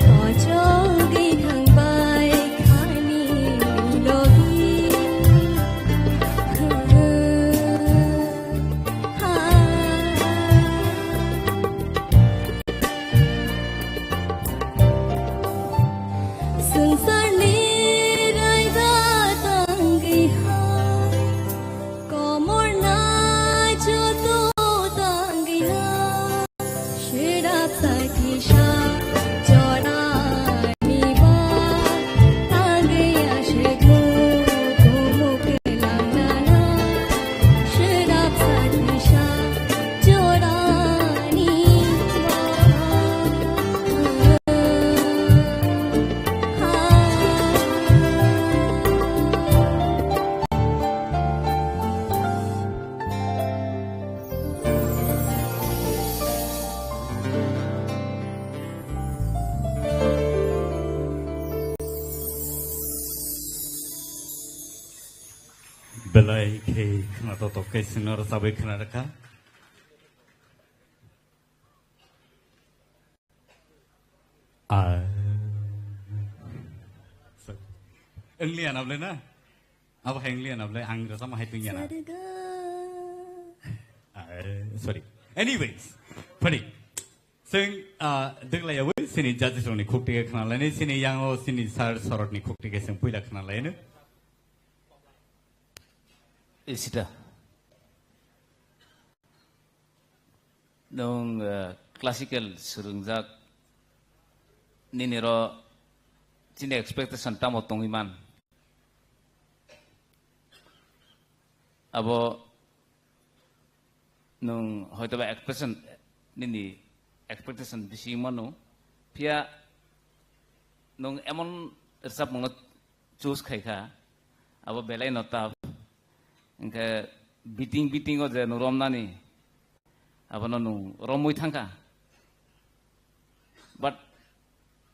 kochogwi thangbai khani logi. Ha, ha. Swngcharni raida tangwi ha, komorna joto tangwi ha. Swrapsa kisa jorani ba tangwi aswk mukumu kwlangnana. Swrapsa kisa jorani ba. Belai khe khwnatok tok khe chwngno rwchabwi khwna rwkha. Ah. Wngli anable na? Abo hai wngli anable ang rwchapma hai tongya na. Ah, sorry. Anyways, pwdi. Chwng, ah, dwglaiyawi chini judges rokni khukti khe khna lainai, chini yango chini sir Sorotni khukti khe chwng puila khna lainai. Isita. Nwng, eh, classical swrwngjak, nini ro chini expectation tamo tongwi man? Abo nwng hoitoba expectation, nini expectation bisi mano, phiya nwng emon rwchapmungno choose khai kha, abo belai no tough. Hwnkhe beating, beating o je nwng romnani, abono nwng romwi thangkha. But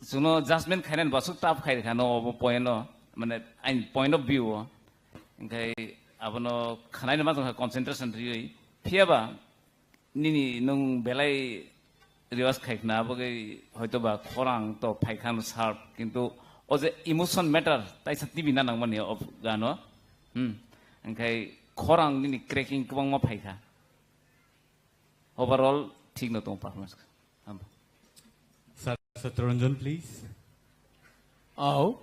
chwngno judgment khainani bo aswk tough khai rwkha no obo point o, mane aini point of view o. Hwnkhe abono khwnaino ma tongkha concentration riwi. Phiyaba nini nwng belai rehearse khai khna, aboni hoitoba khorang to phai kha no sharp, kintu o je emotion matter taisa tibi na nangmani o gano. Hmm. Hwnkhe khorang nini cracking kwbangma phai kha. Overall thik no tongo performance. Hambai. Sir Satranjan, please. Au.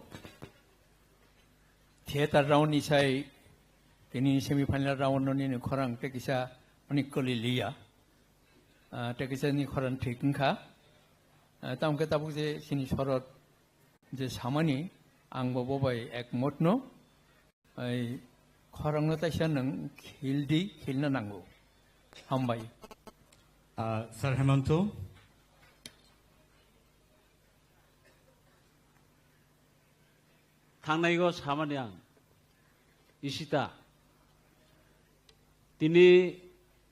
Theater round ni sai tini semi final round no nini khorang tei kisa mani kwlwi liya. Ah, tei kisa ni khorang thik wngkha. Ah, tamo khe tabuk je chini Sorot je samani ang bo bo bai ekmot no. Ai khorang no taisa nwng khil di, khilna nango. Hambai. Ah, Sir Hemanto. Thangnaigo samani ang, Ishita, tini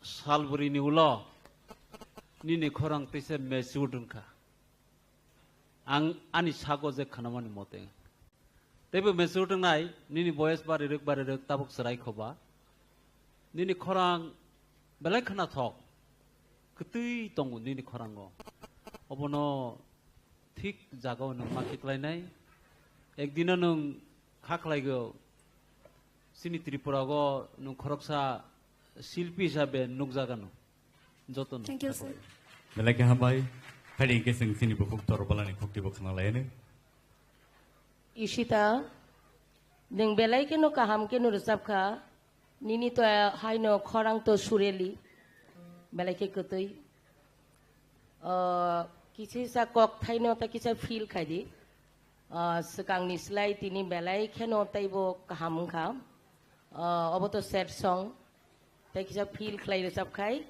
salbrini ulo nini khorang teisa matured wngkha. Ang ani sago je khanamani mote. Teibo matured wngnai, nini boyes barirwk barirwk tabuk chwrai khoba. Nini khorang belai khnathok. Kwtwi tongo nini khorango. Obono thik jagao nwng ma khiklainai. Ekdino nwng kha khlaigo. Chini Tripura o nwng khoroksa silpi hisabe nukjagano. Jotono. Thank you, sir. Belai khe hambai. Phaidi hwnkhe chwng chini bukhuk Torbalani khuktibo khna laiyano. Ishita, nwng belai kheno kaham kheno rwchapkha. Nini to haino khorang to sureli. Belai khe kwtwi. Ah, kisa kisa kok thaino ta kisa feel khaidi. Ah, swkangni slai tini belai kheno teibo kaham wngkha. Ah, obo to sad song. Tei kisa feel khlai rwchap khai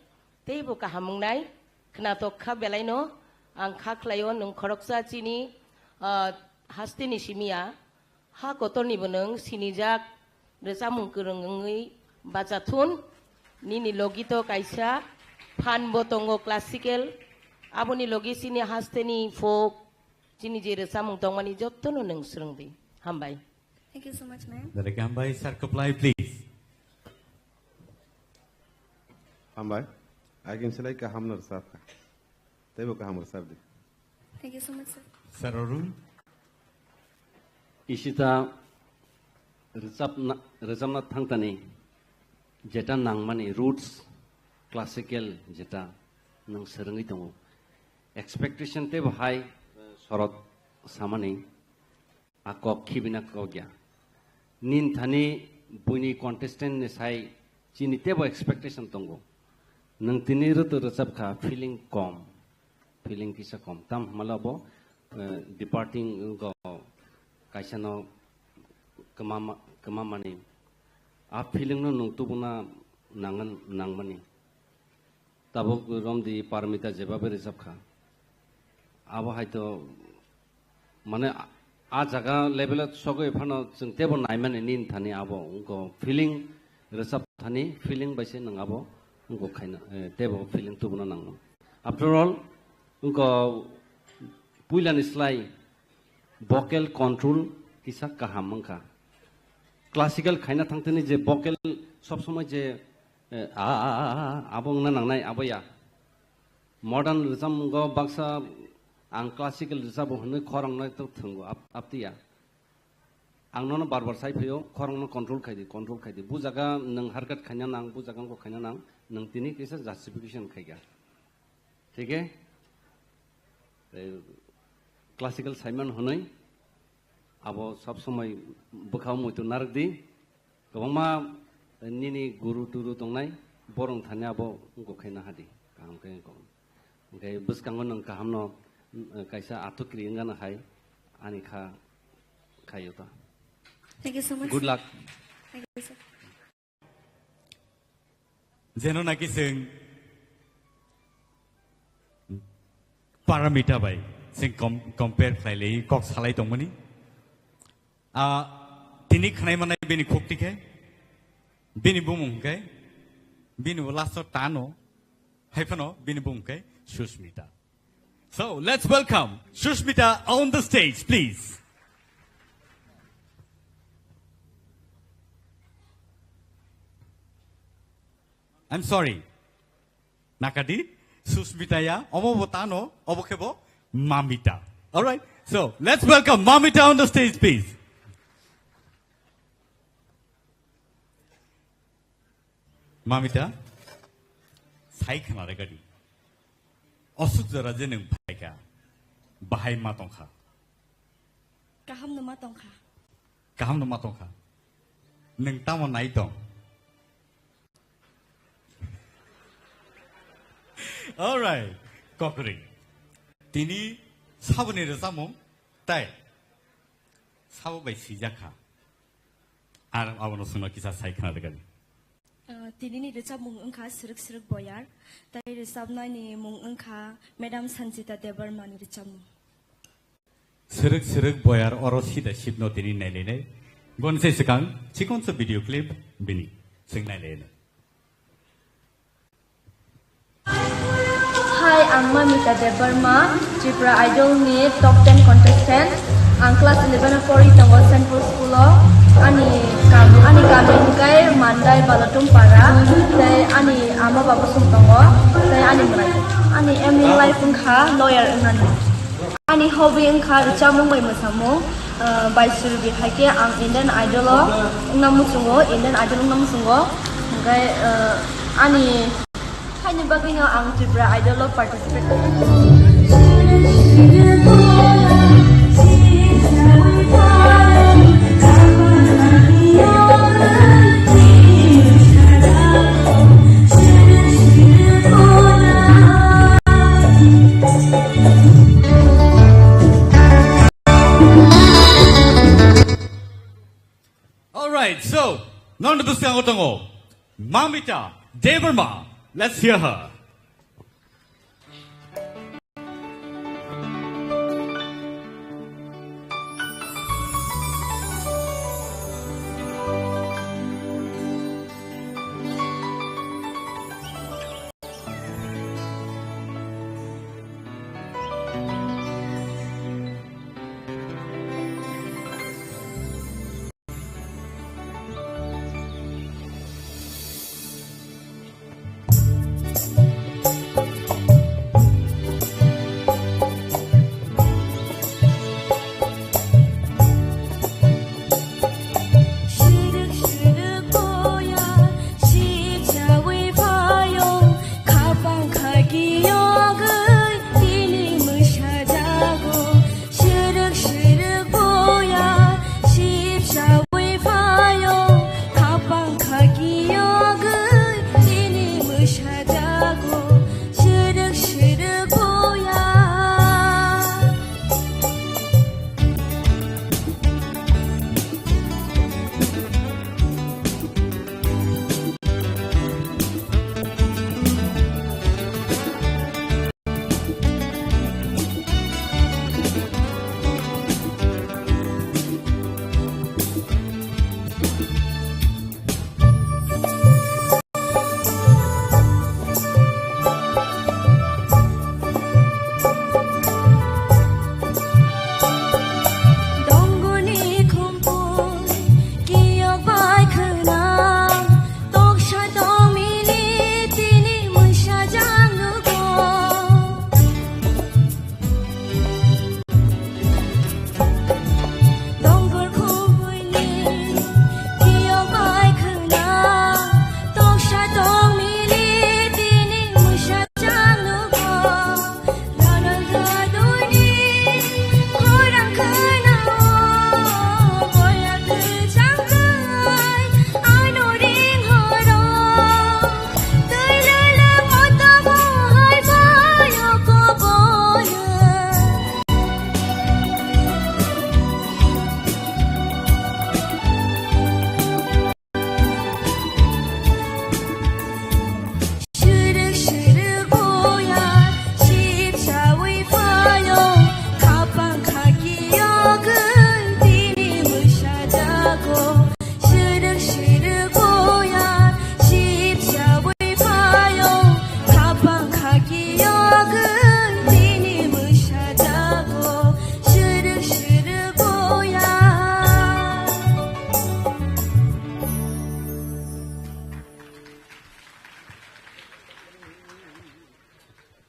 teibo kaham wngnai. Khnatok kha belaino. Ang kha khlaio nwng khoroksa chini, ah, hasteni simi ya. Ha kotornibo nwng sinijak rwchapmung kwrwng wngwi bachathun. Nini logi to kaisa phan bo tongo classical. Aboni logi chini hasteni folk, chini je rwchapmung tongmani jotono nwng swrwngdi. Hambai. Thank you so much, ma'am. Belai khe hambai, Sir Kwplai, please. Hambai. Agin selai kaham no rwchapkha. Teibo kaham rwchapdi. Thank you so much, sir. Sir Arun. Ishita rwchapna, rwchapna thangtani jeta nangmani roots, classical jeta nwng swrwngwi tongo. Expectation teibo hai, Sorot samani a kok khibina kok ya. Nin thani buini contestant ni sai chini teibo expectation tongo. Nwng tini rwtwi rwchapkha feeling kom. Feeling kisa kom. Tam hwnmale bo, eh, departing go kaisa no kwmama, kwmamani. A feeling no nwng tubuna nangan, nangmani. Tabuk romdi Parmita jebabe rwchapkha. Abo hai to mane a, a jaga level o sogwi phano chwng teibo naimani nin thani abo wngkha feeling rwchap thani feeling bai se nwng abo wngkha khaina, eh, teibo feeling tubuna nangno. After all, wngkha puilani slai vocal control kisa kaham wngkha. Classical khaina thangthani je vocal sob somoi je, eh, a, a, a, a, abo wngna nangnai abo ya. Modern rwchapmungo baksa ang classical rwchabo hwnwi khorang no to thwngo ap-, aptiya. Ang nono bar bar sai phaio, khorang no control khai di, control khai di. Bu jaga nwng harkat khaina nang, bu jaga wngkok khaina nang, nwng tini kisa justification khai kha. Thik khe? Tei classical saiman hwnwi abo sob somoi bwkhao muitu narwk di. Kwbangma nini guru turu tongnai, borok thani abo wngkok khe naha di. Kaham khe wngkok. Hwnkhe bwskango nwng kahamno, mm, kaisa atukri wngano hai ani kha khaio ta. Thank you so much, Good sir. Luck. Thank you, sir. Jeno naki chwng Paramita bai chwng com-, compare khlai lai kok salai tongmani. Ah, tini khnai manai bini khukti khe, bini bumung khe, bini last o tano, hai phano bini bumung khe Sushmita. So, let's welcome Sushmita on the stage, please. I'm sorry. Nakadi, Sushmita ya, omo bo tano, obo khe bo Mamita. All right. So, let's welcome Mamita on the stage, please. Mamita, sai khna re gadi. Osuk jora je nwng phaikha, bahai ma tongkha. Kaham no ma tongkha. Kaham no ma tongkha. Nwng tamo nai tong? All right, kokri. Tini saboni rwchapmung tai sabo bai sijak kha. Ar abono chwngno kisa sai khna rwgani. Ah, tinini rwchapmung wngkha Srwk Srwk Boyar, tai rwchapnaini mung wngkha Madam Sanjita Debbarmani rwchapmung. Srwk Srwk Boyar oro sida sipno tini nailainai. Boni se swkang chikonsa video clip bini chwng nailainai. Hi, ang Mamita Debbarma, Tripura Idol ni top ten contestant. Ang class eleven o pori tongo Saint Paul School o. Ani kam, ani kami hwnkhe Mandai Balatum Para, tei ani ama baba song tongo, tei ani mwrai. Ani aim in life wngkha lawyer wngnani. Ani hobby wngkha rwchapmung bai mwsamung, ah, bai surbi hai khe ang Indian Idol o wngna muchungo, Indian Idol wngna muchungo. Hwnkhe, ah, ani haini bagwino ang Tripura Idol o participate. All right, so, nonde bwskango tongo Mamita Debbarma. Let's hear her.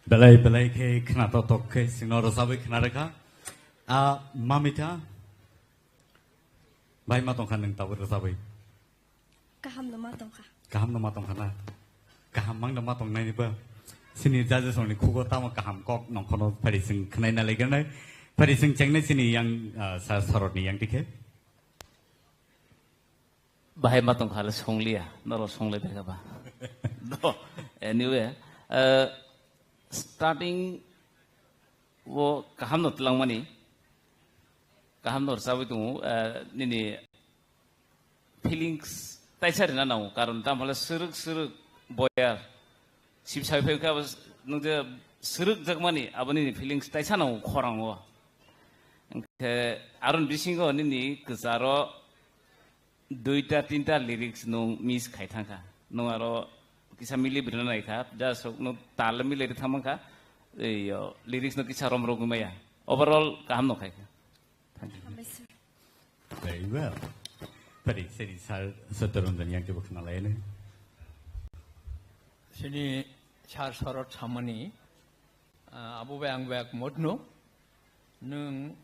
Belai belai khe khna tok tok khe chwngno rwchabwi khna rwkha. A Mamita, bai ma tongkha nwng tabuk rwchabwi? Kaham no ma tongkha. Kaham no ma tongkha na? Kaham mang no ma tongnaini ba? Chini judges rokni khugo tamo kaham kok nongkhono phari chwng khnaina laiganai. Phari chwng chengnai chini yang, ah, sa sorotni yang dikhe. Bahai ma tongkha le songliya, noro songlai bega ba. No, anyway, eh, starting o kaham no twlangmani, kaham no rwchabwi tongo, eh, nini feelings taisa rina nango, karon tamo le swrwk swrwk boyar, sip sai phai kha, nung je swrwk jakmani, abo nini feelings taisa nango khorang o. Hwnkhe aron bisingo nini kwcharo duita tinta lyrics nung miss khai thangkha. Nung aro kisa mili brina naikha, ja sok nung tal mili ri thangmangkha, ei, yo, lyrics no kisa rom rogwi maya. Overall kaham no khaikha. Thank you. Hambai sir. Very well. Pari, seri sir, Satya Ranjan yang kebo khna lainai. Sini sir sorot samani, ah, abo bai ang bai ak modno. Nung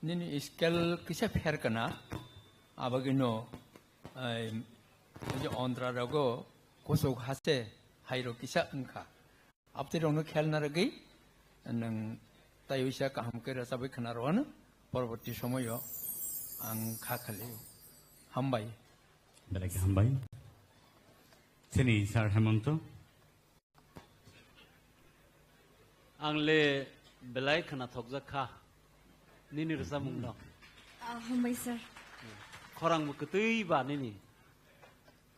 nini scale kisa pher kana, abagino, ai, je ontra rogo kusuk hase hairo kisa wngkha. Abtwi rokno khel narwgwi nwng tai uisa kaham khe rwchabwi khna rwano, porborti somoyo ang kha khali. Hambai. Belai khe hambai. Chini sir Hemonto. Ang le belai khwnathokjak kha nini rwchapmung no. Ah, hambai sir. Khorang bo kwtwi ba nini.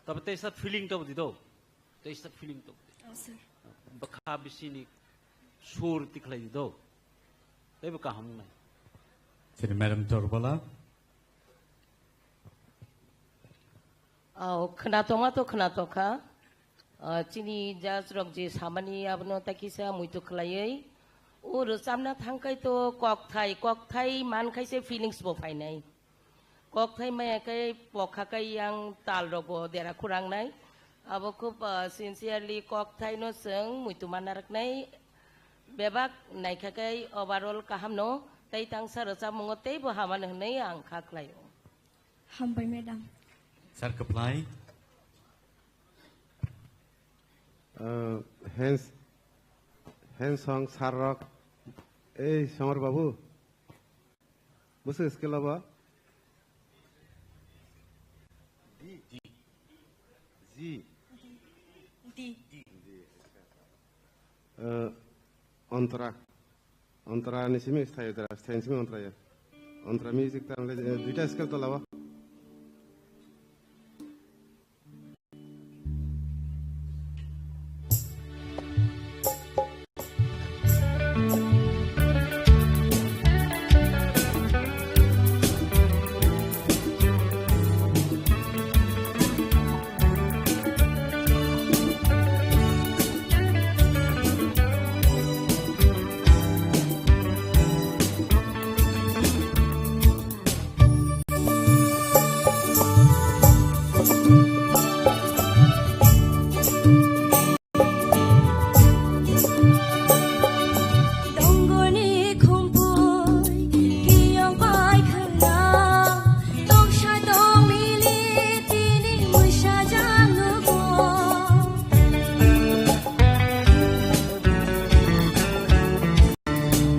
Tabe teisa feeling to di do. Teisa feeling to. Oh, sir. Bwkha bisini sur tikhlai di do. Tei bo kaham nai. Chini madam Torbala. Au, khwnathoma to khwnathokha. Ah, chini judge rok je samani abono ta kisa muitu khwlaiwi. O rwchapna thangkhai to kokthai, kokthai mankhai se feelings bo phainai. Kokthai maya khe pokha khe yang tal rok bo dera khurang nai. Abo khub, ah, sincerely kokthai no chwng muitu manna rwknai. Bebak naikha khe overall kaham no tei tangsa rwchapmungo tei bo hamano hwnwi ang kha khlaio. Hambai, madam. Sir, kwplai. Uh, hands, hands song, sir rok. Ei, Somar babu. Bwswk scale o bo? D. D. D. D. Uh, Ontra. Ontra ni simi sthayo dara, sthayo ni simi ontra ya. Ontra music ta le, eh, duita scale to lawa.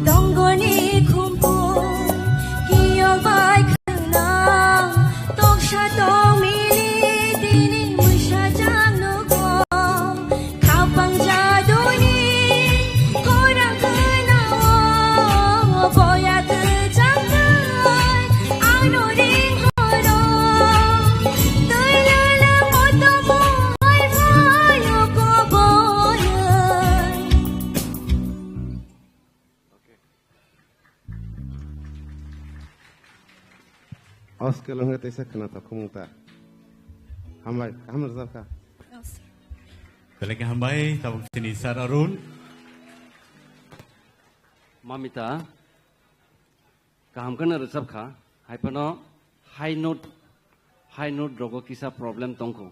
Dongoni khumpu kiyok bai khwnang, toksa tongmili tini mwsajak nugo. Khapang jaduni khorang khwnao, boya kwchang bai ano ring horo. Twi lala motomo hai phaio koboyoi. O scale wngkha teisa khwnathok khumung ta. Hambai, kaham rwchap kha. Belai khe hambai, tabuk chini Sir Arun. Mamita, kaham kheno rwchap kha, hai phano high note, high note rogo kisa problem tongkho.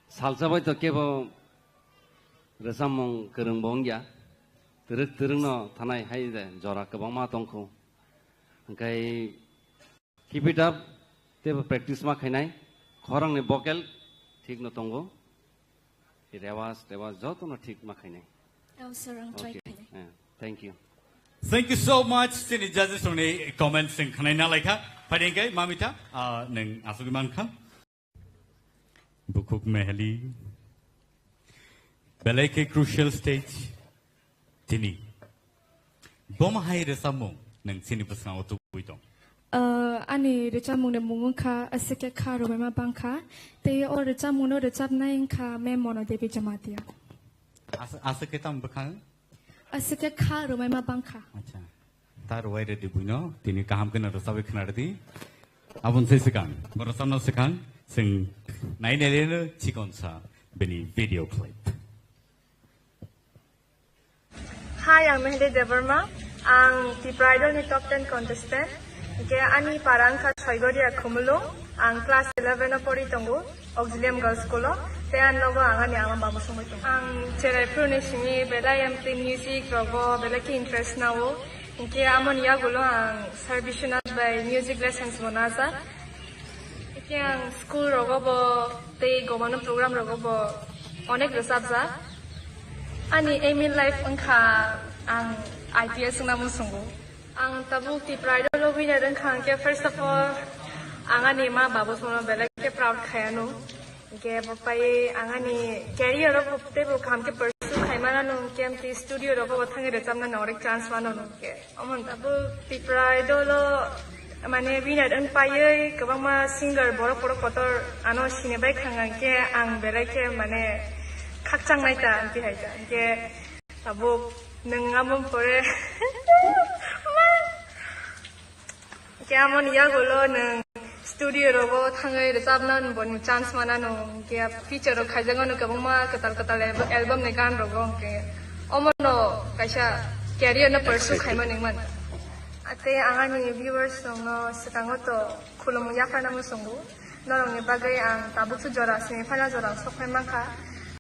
Salsa bai to kebo rwchapmung kwrwng bo wngya. Twrwk twrwkno thanai hai de jora kwbangma tongkhu. Hwnkhe keep it up, teibo practice ma khainai. Khorangni vocal thikno tongo. Rewas, rewas jotono thik ma khainai. Oh, sir, ang try Okay. khainai. Yeah, thank you. Thank you so much. Chini judges rokni comments sing khanai na laikha. Phaidi hwnkhe Mamita, ah, nwng asugwi mankha. Bukhuk Meheli. Belai khe crucial stage. Tini. Boma hai rwchapmung nwng chini bwskango tubui tong. Ah, ani rwchapmungni mung wngkha Aswk khe kha rwbaima bangkha. Tei o rwchapmungno rwchapnai wngkha Ma'am Mono Devi Jamatia. As-, aswk khe tamo bwkhang? Aswk khe kha rwbaima bangkha. Acha. Ta rwai rwdi buino, tini kaham kheno rwchabwi khna rwdi. Aboni se swkang, bo rwchapna swkang, chwng nainai reno chikonsa bini video clip. Hi, ang Meheli Debbarma. Ang Tipra Idol ni top ten contestant. Hingke ani para wngkha Soigoria Khumulwng. Ang class eleven o pori tongo, Auxilium Girls School o. Tei ang nogo ang ani ama babo songwi tongo. Ang cherai phuru ni simi belai M P music rogo belai khe interest nao. Hingke amoni yagulo ang Sir Biswanath bai music lessons bo najak. Hingke ang school rogo bo tei gomano program rogo bo onek rwchapjak. Ani aim in life wngkha ang I P S wngna muchungo. Ang tabuk Tipra Idol o winner wngkha hingke first of all ang ani ma babo sono belai khe proud khai ano. Hingke bo pai ang ani career o bo tei bo kaham khe pursue khai mano hingke amtwi studio rogo bo thangwi rwchapna no onek chance mano hingke. Omo tabuk Tipra Idol o mane winner wng paiwi kwbangma singer borok borok kotor ano sini bai khang hingke ang belai khe mane khakchang nai ta amtwi hai ta hingke tabuk nwng amo pore Khe amoni yagulo nwng studio rogo thangwi rwchapna boni chance manano, khe feature rok khaijak mano kwbangma kwtal kwtal album ni gan rogo, khe omono kaisa career no pursue khaima nangmani. Tei ang ani viewers rokno swkango to khulumung yapharna muchungo, norokni bagwi ang tabukso jora semi final jora sokphai mankha,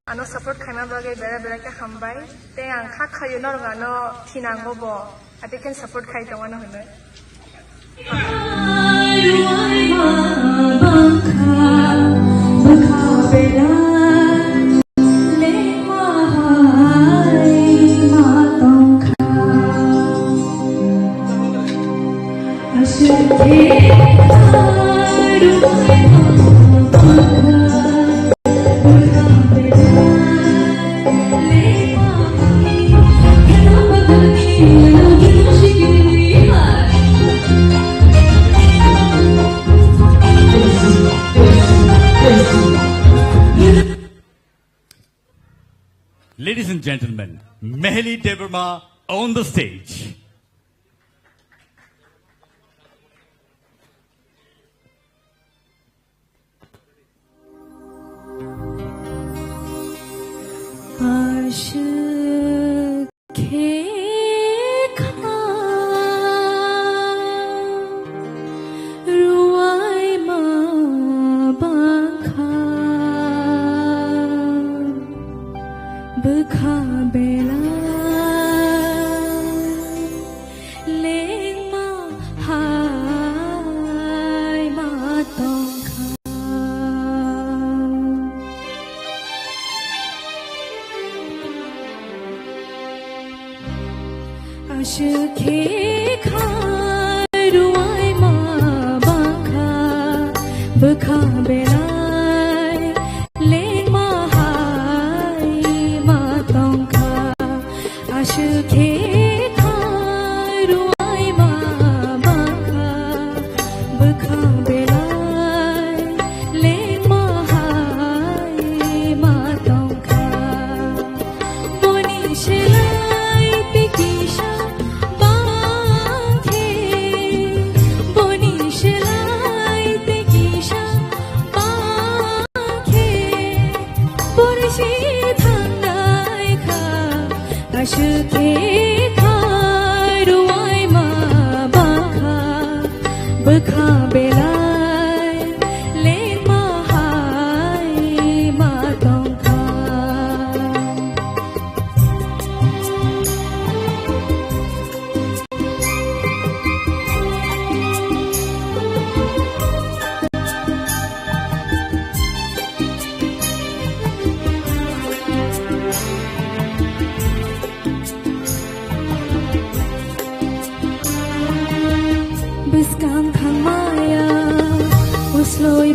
ano support khaima bagwi bera bera khe hambai, tei ang kha khaio norok ano thinango bo. Ate khe support khai tongmano hwnwi. Ladies and gentlemen, Meheli Debbarma on the stage. Aswk khe kha rwai ma bangkha bwkha belai. Lengma hai ma tongkha. Aswk khe kha rwai ma bangkha bwkha belai. Lengma hai ma tongkha. Aswk khe kha rwai ma bangkha bwkha belai. Lengma hai ma tongkha. Boni selai tei kisa bang khe, boni selai tei kisa bang khe, porsi thangnai kha, aswk khe kha rwai ma bangkha, bwkha belai lengma hai ma tongkha.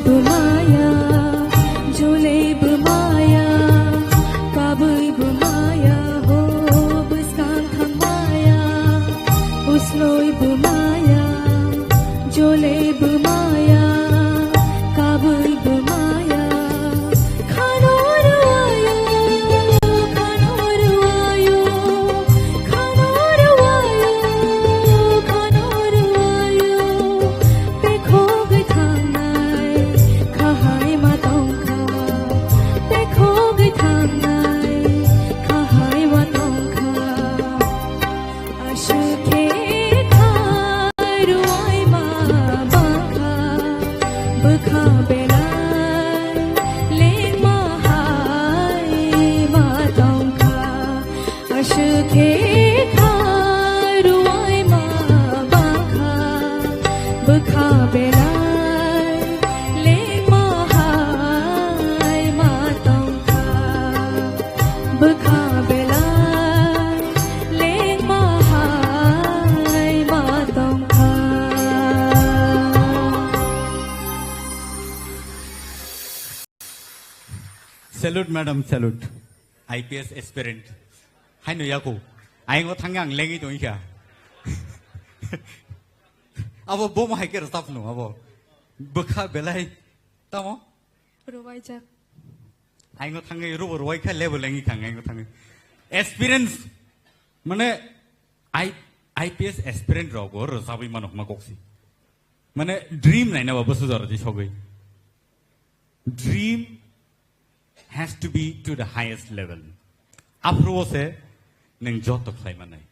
Bwmaya, jolei bwmaya, kabui bwmaya, ho bwskang thangmaya, usloi bwmaya, jolei bwmaya, kabui bwmaya, khano rwaya, khano rwaya, khano rwaya, khano rwaya. Bekhogwi thangnai khahaima tongkha, bekhogwi thangnai khahaima tongkha. Aswk khe kha rwai ma bangkha, bwkha belai lengma hai ma tongkha. Aswk khe kha rwai ma bangkha, bwkha belai lengma hai ma tongkha, bwkha belai lengma hai ma tongkha. Salute, madam, salute. I P S aspirant. Haino yako. Aingo thangya ang lengwi tongkha. Abo bomo hai khe rwchapno abo. Bwkha belai. Tamo? Rwbaijak. Aingo thangwi rubo rwai kha lebo lengwi thang aingo thangwi. Experience. Mane I, I P S aspirant rok bo rwchabwi mano hma koksi. Mane dream naina ba bwsajaro di sogwi. Dream has to be to the highest level. Aphuru o se nwng joto khlai manai.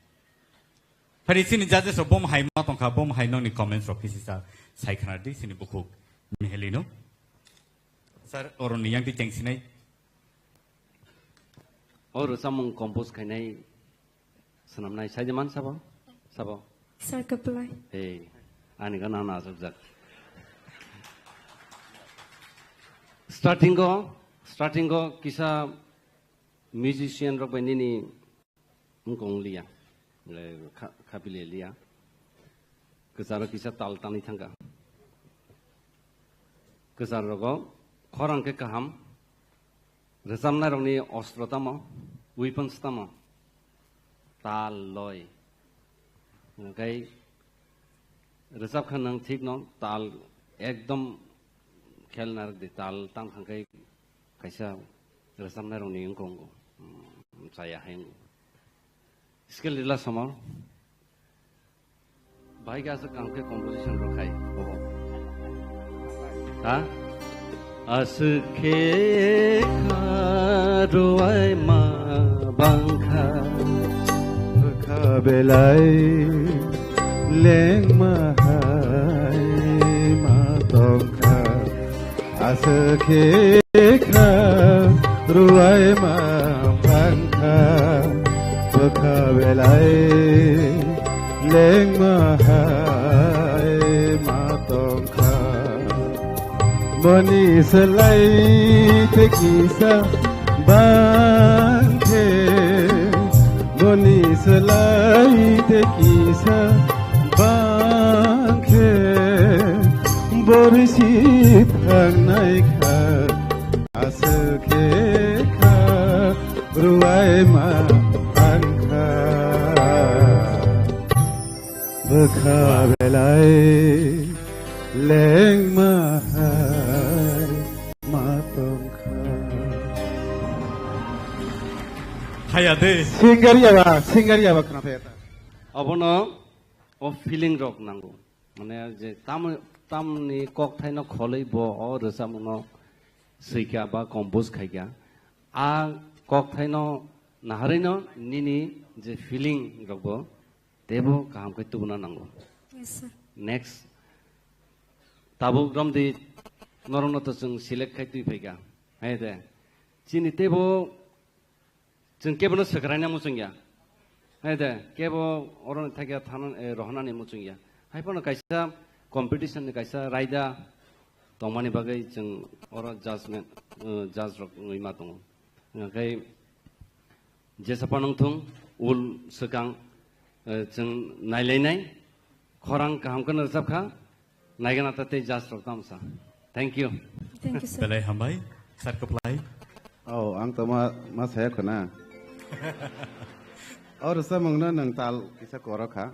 Phari chini judges rok bom hai ma tongkha, bom hai nokni comments rok kisi sa sai khna di chini bukhuk Miheli no. Sir, oroni yang di chengsinai. O rwchapmung compose khainai. Swnamnai, sai de man sabo? Sabo? Sir Kaplai. Hey, ani gana na aswkjak. Starting o, starting o kisa musician rok bai nini wngkong liya. Le kha-, khapile liya. Kwcharo kisa tal tanwi thangkha. Kwchar rogo khorang khe kaham. Rwchapnai rokni ostro tamo, weapons tamo, tal, loi. Hwnkhe rwchap kha nwng thik no, tal ekdom khel narwk di, tal tang thang khe kaisa rwchapnai rokni wngkong, um, chaya hai wngkha. Skill rila somo. Bai khe aswk kaham khe composition rok khai. Obo. Ha? Aswk khe kha rwai ma bangkha. Bwkha belai lengma hai ma tongkha. Aswk khe kha rwai ma bangkha, bwkha belai lengma hai ma tongkha. Boni swlai tei kisa bang khe, boni swlai tei kisa bang khe, borisi thangnai kha, aswk khe kha rwai ma bangkha. Bwkha belai lengma hai ma tongkha. Haya de. Singer yaba, singer yaba khna phaya ta. Abono o feeling rok nango. Mane je tam, tamni kokthaino kholwi bo o rwchapmungno swikha ba compose khaikha. A kokthaino naharwino nini je feeling rokbo teibo kaham khe tubuna nango. Yes, sir. Next. Tabuk romdi norokno to chwng select khai twi phaikha. Hai de. Chini teibo chwng kebono swkraina muchungya. Hai de. Kebo oroni thakya thana, eh, rohonani muchungya. Hai phano kaisa competition ni kaisa raida tongmani bagwi chwng oro judgment, eh, judge rok wngwi ma tongo. Hwnkhe jesa phano wngthung, ul swkang, eh, chwng nailainai, khorang kaham kheno rwchapkha, naigana ta tei judge rok tamsa. Thank you. Thank you, sir. Belai hambai, sir kwplai. Oh, ang to ma, ma saya khuna. Oh, rwchapmungno nwng tal kisa korok kha.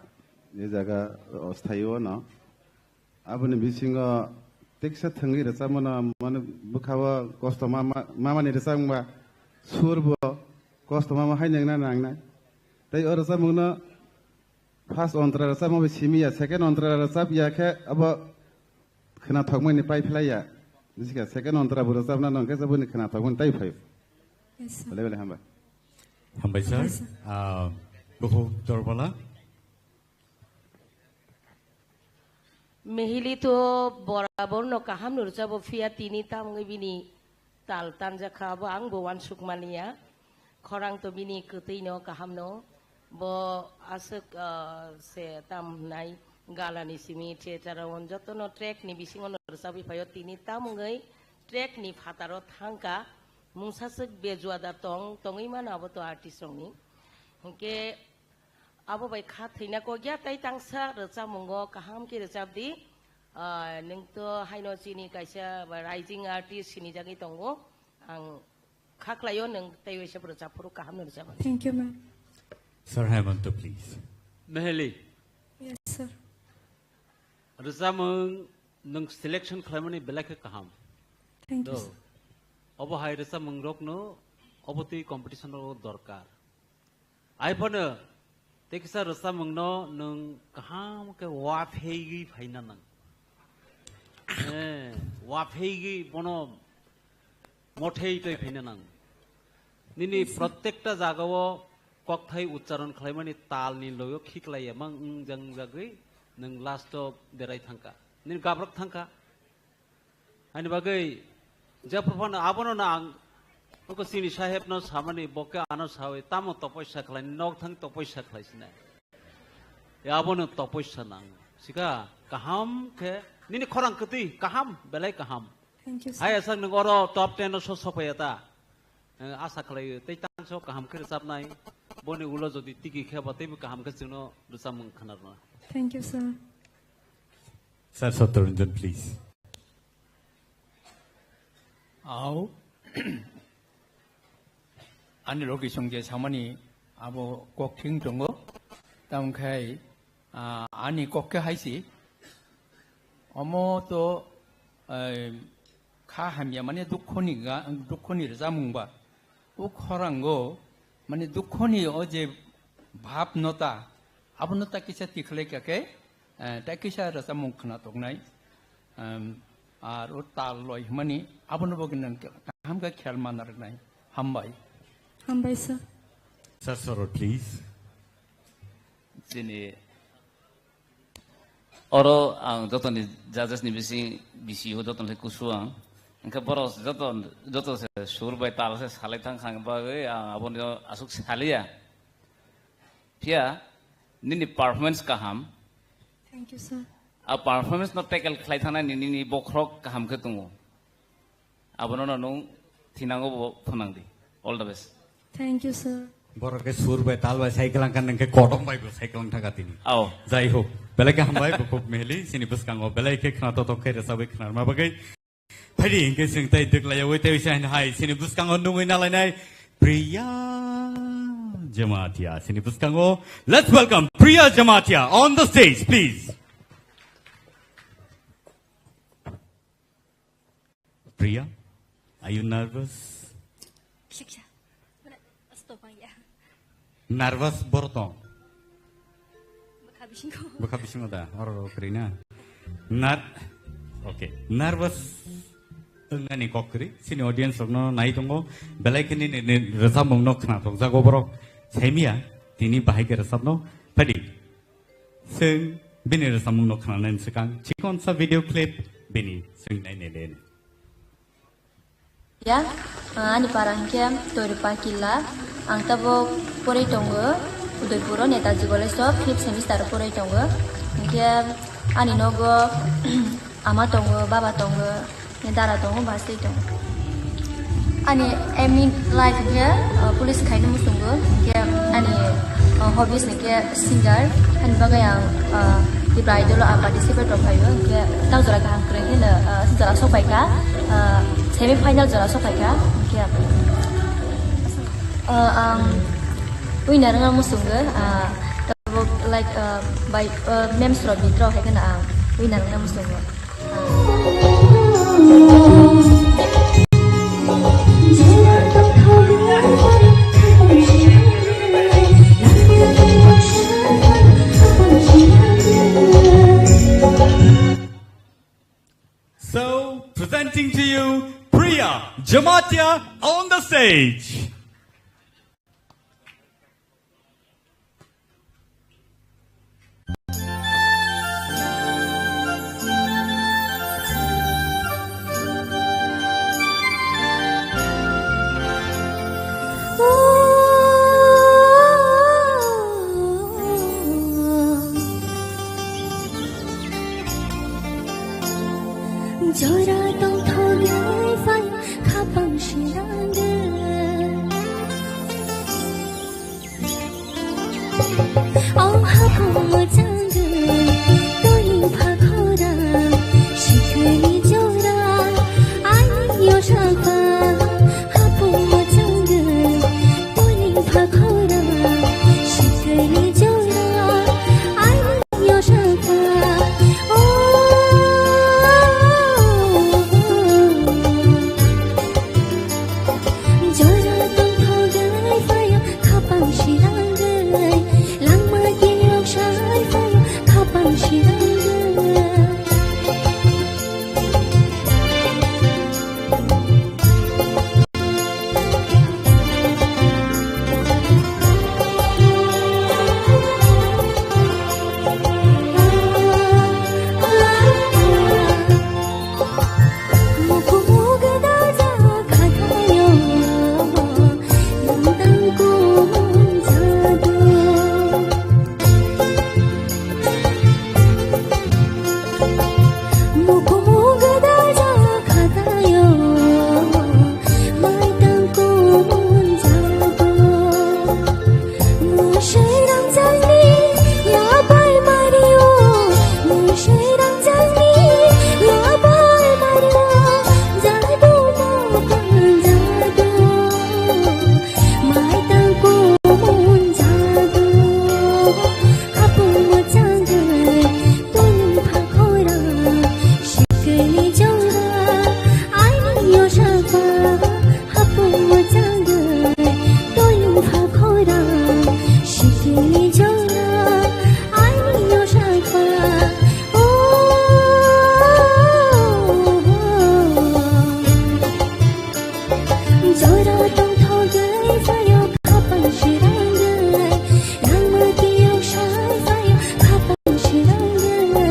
Ni jaga, oh, sthaio no. Aboni bisingo teksa thwngwi rwchapmano, mane bwkhao kosto ma, ma, mamani rwchapmungba surbo kosto mama hai nangna nangnai. Tei o rwchapmungno first ontra rwchapma bai simi ya, second ontra rwchap ya khe abo khwnathokmani pai phlai ya. Bisi kha second ontra bo rwchapna nang khe boni khwnathokmani tai phai. Yes, sir. Belai belai hambai. Hambai, sir. Hambai, sir. Ah, Bukhu Dorbala. Mehili to borabor no kaham ni rwchapbo, phiya tini tamungwi bini tal tanjakha, abo ang bo uansuk manya. Khorang to bini kwtwi no kaham no. Bo aswk, ah, se tam hwnai gala ni simi theater o joto no track ni bisingo no rwchapwi phaio, tini tamungwi track ni phataro thangkha. Mungsa swk bejua da tong, tongwi mano abo to artist rokni. Hinkhe abo bai kha thwina kok ya, tai tangsa rwchapmungo kaham khe rwchap di. Ah, nwng to haino chini kaisa rising artist sinijagwi tongo. Ang kha khlaio, nwng tei waisa rwchap phuru kaham no rwchap. Thank you, ma'am. Sir Hemanta, please. Meheli. Yes, sir. Rwchapmung nwng selection khlaimani belai khe kaham. Thank you, sir. Obo hai rwchapmung rokno obo twi competition rok dorkar. Ai phano tei kisa rwchapmungno nwng kaham khe uaphegwi phaina nang. Eh, uaphegwi bono mothei twi phaina nang. Nini prottekta jagao kokthai uchcharon khlaimani talni loio khiklai emang wngjak wngjagwi nwng last o derai thangkha. Nini gabrok thangkha. Ani bagwi jephru phano abono no ang oko chini saheb no samani, bo khe ano sawi tamo topoisa khlai, nok thang topoisa khlai sinai. Ya abono topoisa nang. Sika kaham khe nini khorang kwtwi kaham, belai kaham. Thank you, sir. Hai aswk nwng oro top ten o so sophaiya ta. Eh, asa khlai tei tangso kaham khe rwchapnai. Boni ulo jodi tigi khe ba teibo kaham khe chwngno rwchapmung khwnarwna. Thank you, sir. Sir Satyaranjan, please. Au. Ani logi song je samani abo kok thing tongo. Tamo khai, ah, ani kok khe hai si. Omo to, eh, kha hamya mane dukhoni ga, dukhoni rwchapmung ba. O khorango, mane, dukhoni o je bhab no ta, abo no ta kisa tikhlai kha khe, eh, ta kisa rwchapmung khwna tongnai, em, ar o tal loi hwnmani, abo no bo gwnang kaham khe khel ma narwknai. Hambai. Hambai, sir. Sir Sorot, please. Chini Oro ang jotoni judges ni bising, bisi o jotoni kusu ang. Hingke borok joto, joto se sur bai tal se salai thang khang bagwi ang abono asuk saliya. Phiya nini performance kaham. Thank you, sir. A performance no tackle khlai thangna nini, nini bokhorok kaham khe tongo. Abono no nwng thinango bo phwnang di. All the best. Thank you, sir. Borok khe sur bai tal bai cycle ang kan nang khe kodong bai bo cycle ang thangka tini. Ao. Jai ho. Belai khe hambai bo khub mehli sini bwskango belai khe khna totok khe rwchapwi khnarma bagwi. Phaidi hinkhe chwng tai dwklaiyawi tei wisa hin hai sini bwskango nungwi nalainai Priya Jamatia sini bwskango. Let's welcome Priya Jamatia on the stage, please. Priya, are you nervous? Kisa kisa. Mana, asto bang ya. Nervous borok tong? Bwkha bisingo. Bwkha bisingo da, oro ro kwrwi na. Nar-, okay, nervous wngnani kok kwrwi. Chini audience rokno nai tongo. Belai khe nini, nini rwchapmungno khna thokjago borok. Saimiya, tini bahai khe rwchapno. Phaidi. Chwng bini rwchapmungno khnanani swkang chikonsa video clip bini chwng nainai le. Ya, ani para hwnkhe Toirupa Killa. Ang tabuk porwi tongo Udaipuro Netaji College o fifth semester o porwi tongo. Hwnkhe ani nogo ama tongo, baba tongo. Ni dara tongo, bus twi tongo. Ani aim in life khe, uh, police khaina muchungo, khe ani, uh, hobbies ni khe singer, ani bagwi ang, uh, Tipra Idol o ang participate rok phaio, hwnkhe tang jora kaham kwrwi hino, ah, jora sok phaikha, ah, semi final jora sok phaikha, hwnkhe, ah, ang winner wngna muchungo, ah, tabuk, like, ah, by, ah, memes rok bit rok hai kheno ang winner wngna muchungo. So, presenting to you, Priya Jamatia on the stage. Jora tongthoknai phai khapang sirangwi. O hapung mwchangwi tongni phakhora sikirni jora aini yosakha. Hapung mwchangwi tongni phakhora sikirni jora aini yosakha. O Jora tongthok gai phaio, khapang sirangwi. Langma kiyok sai phaio, khapang sirangwi. Jora tongthok gai phaio, khapang sirangwi. Langma kiyok sai phaio, khapang sirangwi.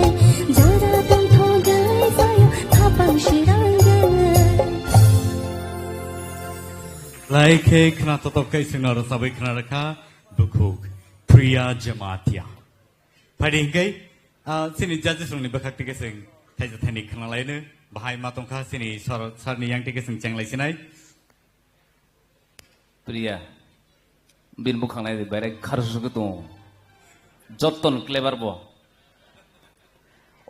Jora tongthok gai phaio, khapang sirangwi. Lai khe khna totok khe singno rwchabwi khna rwkha bukhuk Priya Jamatia. Phaidi hingkhe, ah, chini judges rokni bwkhak tike chwng thaisa thaini khna laino bahai ma tongkha chini sor-, sarni yang tike chwng chenglai sinai. Priya, bini bukhang nai di, berai kharsu khe tongo. Jotton clever bo.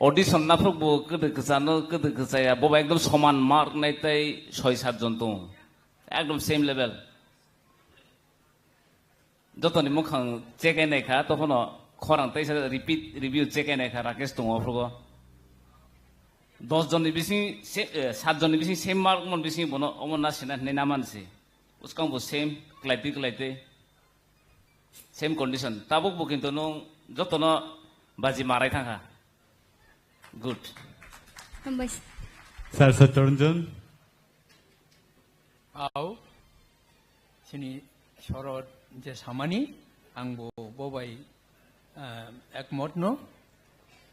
Audition naphuk bo kwdwi kwchano, kwdwi kwchaya, bo bai ekdom soman mark nai tei soi sat jon tongo. Ekdom same level. Jotoni mukhang check ai nai kha, tokhono khorang teisa repeat review check ai nai kha, Rakesh tongo ophugo. Dos jonni bising se, eh, sat jonni bising same mark mon bising bono omo na sina hinwi na mansi. Uskang bo same, kwlaitwi kwlaitwi. Same condition. Tabuk bo kintu nung jotono baji marai thangkha. Good. Hambai. Sir Satyaranjan. Au, chini sorot je samani, ang bo, bo bai, ah, ekmot no.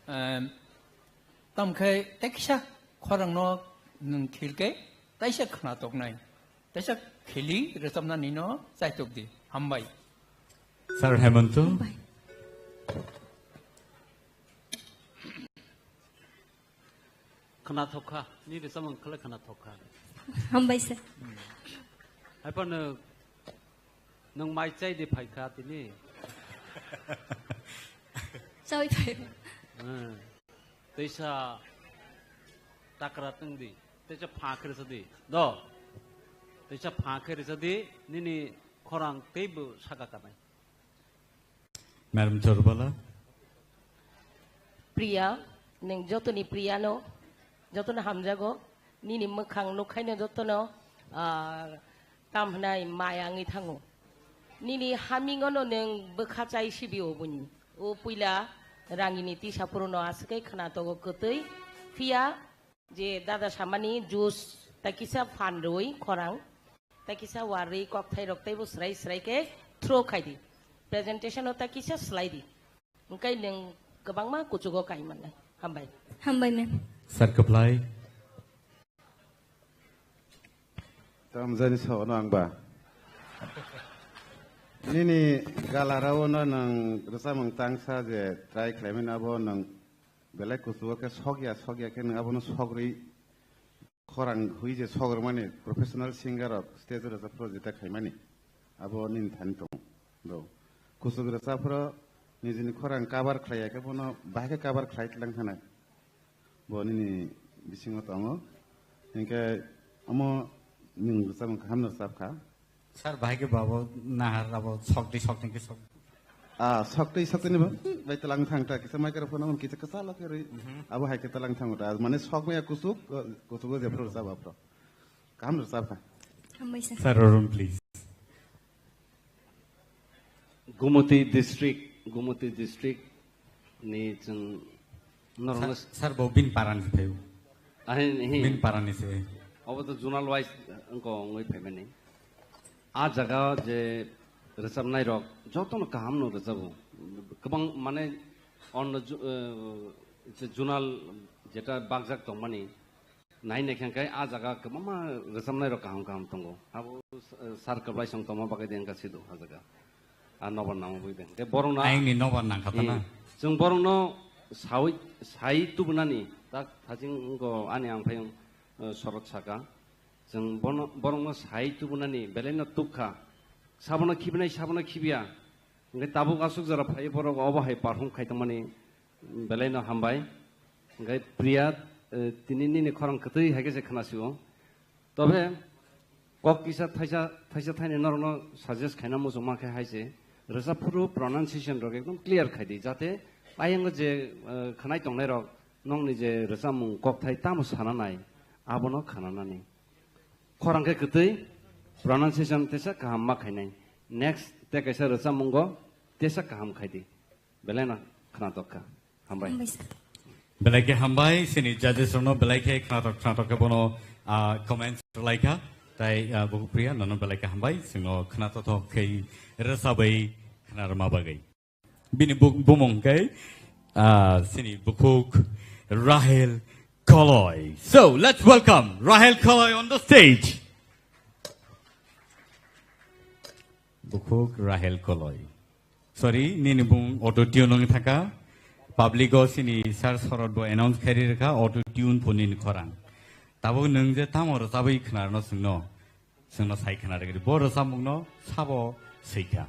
Ah, tamkhe teksa khorang no nung khilke, taisa khna toknai. Taisa khili rwchapnani no chaitok di. Hambai. Sir Hemanto. Hambai. Khna thok kha, nini samung khlai khna thok kha. Hambai sir. Hai phano nwng mai chai di phai kha tini. Chai phai. Hmm. Teisa takra tong di. Teisa pha khe rwsa di. Do. Teisa pha khe rwsa di. Nini khorang teibo saka kanai. Madam Chorbala. Priya, nwng jotoni Priya no, jotono hamjago, nini mwkhang nukhaino jotono, ah, tam hwnai maya wngwi thango. Nini hamingono nwng bwkha chai sibi oboni. O puila rangini tisa phuruno aswk khe khna togo kwtwi, phiya je dada samani juice tai kisa phan rwi khorang, tai kisa warwi kokthai rok teibo srai srai khe throw khai di. Presentation o tai kisa slai di. Hwnkhe nwng kwbangma kuchugo kai mannai. Hambai. Hambai, ma'am. Sir Kwplai. Tamjani saono ang ba. Nini galarao no nwng rwchapmung tangsa je try khlaimani abo nwng belai kuchugo khe sokya, sokya khe nwng abono sogri khorang hui je sogrumani professional singer rok stage o rwchapphru jeta khaimani abo nini thani tongo. Do. Kuchuk rwchapphru nijini khorang cover khlaiya khe bono bahai khe cover khlai tlang thanai. Bo nini bisingo tongo. Hinkhe omo nwng rwchapmung kaham no rwchapkha. Sir, bahai khe babo nahar abo sokdi sokdi khe sok. Ah, sokdi sokdi ni ba? Bai talang thang ta kisa microphone on kisa kisa lo khe rwi. Mhm. Abo hai khe talang thang ta. Mane sok maya kuchuk, kuchugo je phru rwchap aphro. Kaham rwchapkha. Hambai sir. Sir, Arun, please. Gumoti district, Gumoti district ni chwng norok Sir, sir, bo bin parani se phaio. Ahin, hin. Bin parani se. Obo to zonal wise wngko wngwi phaimani. A jaga je rwchapnai rok jotono kaham no rwchabo. Kwbang mane onno ju-, eh, je zonal jeta bakjak tongmani. Nai naikhe hwnkhe a jaga kwbangma rwchapnai rok kaham kaham tongo. Abo, eh, sir kwplai song tongma bagwi de wngkha sido a jaga. A nobar nangma bagwi de. Hwnkhe borokno Ayangni nobar nangkha ta na? Hmm. Chwng borokno sawi, sai tubunani tak thaching wngkho ani ang phai, eh, sorot saka. Chwng bono, borokno sai tubunani belaino tubkha. Sabono khibinai, sabono khibiya. Hwnkhe tabuk aswk jora phai borok obo hai perform khai tongmani belaino hambai. Hwnkhe Priya, eh, tini nini khorang kwtwi hai khe se khna sio. Tobe kok kisa thaisa, thaisa thaini norokno suggest khaina muchungma khe hai se. Rwchapphuru pronunciation rok ekdom clear khai di, jate ayang je, eh, khnai tongnai rok nokni je rwchapmung kokthai tamo sana nai, abono khananani. Khorang khe kwtwi, pronunciation tesa kaham ma khainai. Next te kaisa rwchapmungo tesa kaham khai di. Belaino khna tokkha. Hambai. Hambai sir. Belai khe hambai, sini judges rokno belai khe khnatok khnatok khe bono, ah, comments rwlaikha. Tai, ah, Bukupriya, nono belai khe hambai, sino khnatok thok khe rwchabwi khnarwma bagwi. Bini bu-, bumung khe, ah, sini bukhuk Rahel Koloi. So, let's welcome Rahel Koloi on the stage. Bukhuk Rahel Koloi. Sorry, nini bung auto tune wngwi thangkha. Public o sini sir Sorot bo announce khairi rwkha, auto tune pho nini khorang. Tabuk nwng je tamo rwchabwi khwnarwno chwngno, chwngno sai khwnarwgwi bo rwchapmungno sabo swikha.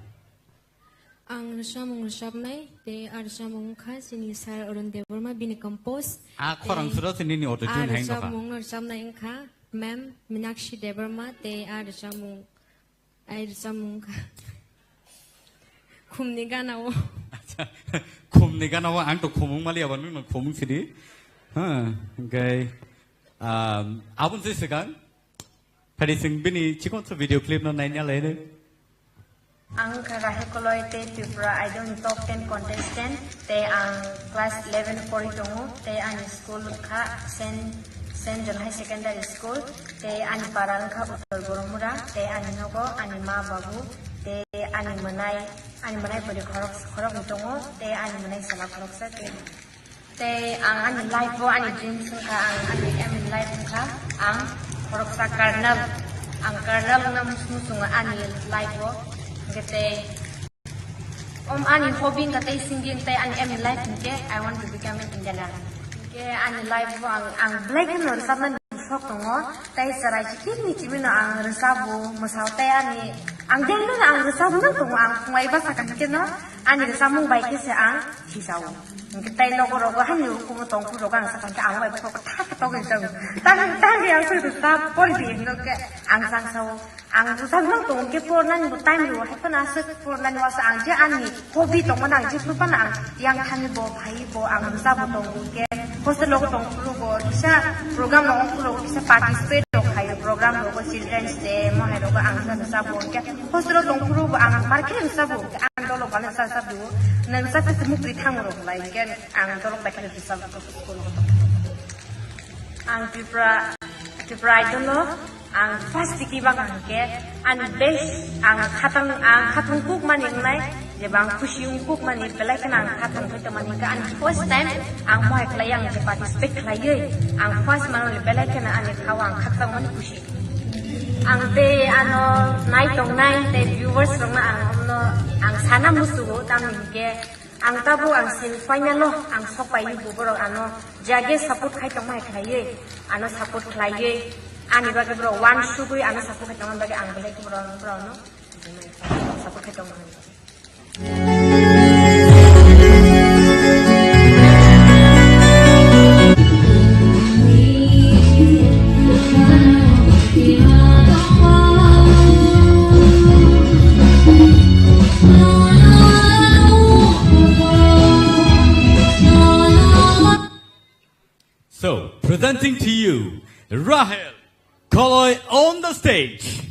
Ang rwchapmung rwchapnai, tei a rwchapmung wngkha chini sir Arun Debbarma bini compose. A khorang tei suro se nini auto tune a hai wngkha. Rwchapmung rwchapnai wngkha ma'am Minakshi Debbarma, tei a rwchapmung Ai rwchapmung wngkha. Khumni gana o. Acha, khumni gana o ang to khumung mali abo nwng khumung sidi. Ha, hwnkhe, um, aboni se swkang. Phadi chwng bini chikon sa video clip no naina lai nai. Ang wngkha Rahel Koloi tei Tripura Idol ni top ten contestant. Tei ang class eleven pori tongo, tei ani school wngkha Saint, Saint John High Secondary School, tei ani para wngkha Uttor Boromura, tei ani nogo ani ma babu, tei ani mwnai, ani mwnai bwrwi khorok, khoroknwi tongo, tei ani mwnai chwla khoroksa, tei, tei ang ani life o ani dreams wngkha, ang ani aim in life wngkha, ang khoroksa colonel, ang colonel wngna muchungo ani life o, hwnkhe tei Om ani hobby wngkha tei singing tei ani aim in life hinkhe I want to become an engineer. Hinkhe ani life o ang, ang belai kheno rwchapnani sok tongo. Tei chwrai chikini chibino ang rwchapbo, mwsao tei ani, ang daily no ang rwchapno tongo, ang phungai bwsa kaham kheno ani rwchapmung bai khe se ang hisao. Hwnkhe tei nogo rogo hani ukumu tongphuru rogo ang sakha hwnkhe ang bai bokhok thak togwi tongo. Tang tang ang soi rwchap pori di hwnkhe ang chang sao. Ang rwchap nang tong hwnkhe pornani bo time rwo hai phano aswk pornani wasa ang je ani hobby tongmani ang jephuru phano ang yang thani bo phai bo ang rwchap bo tongo hwnkhe hostel rogo tongphuru bo kisa program rogo phuru kisa participate rok khaio program rogo children's day mo hai rogo ang rwchap bo hwnkhe hostel rogo tongphuru bo ang markhe rwchap bo hwnkhe ang dolok bana rwchap rwchap bo nwng rwchap khe mukri thango rok lai hwnkhe. Ang dolok bai kheno rwchap rwchap school o tong. Ang Tripura, Tripura Idol o ang first tiki bang ang ke, ani best ang khatang, ang khatang kuk mani wngnai, je bang khusi ung kuk mani belai kheno ang khatang khaito mani ka ani first time ang mohai khlai ang je participate khlaiwi ang first mano le belai kheno ani khao ang khatang mani khusi. Ang te ano nai tong nai te viewers rok no ang omno ang sana musugo tamni hwnkhe Ang tabuk ang semi final o ang sok pai bo borok ano jage support khai tong mai khlaiwi ano support khlaiwi ani bagwi borok one sugwi ano support khai tong bagwi ang belai khe borok borok no support khai tong. So, presenting to you, Rahel Koloi on the stage.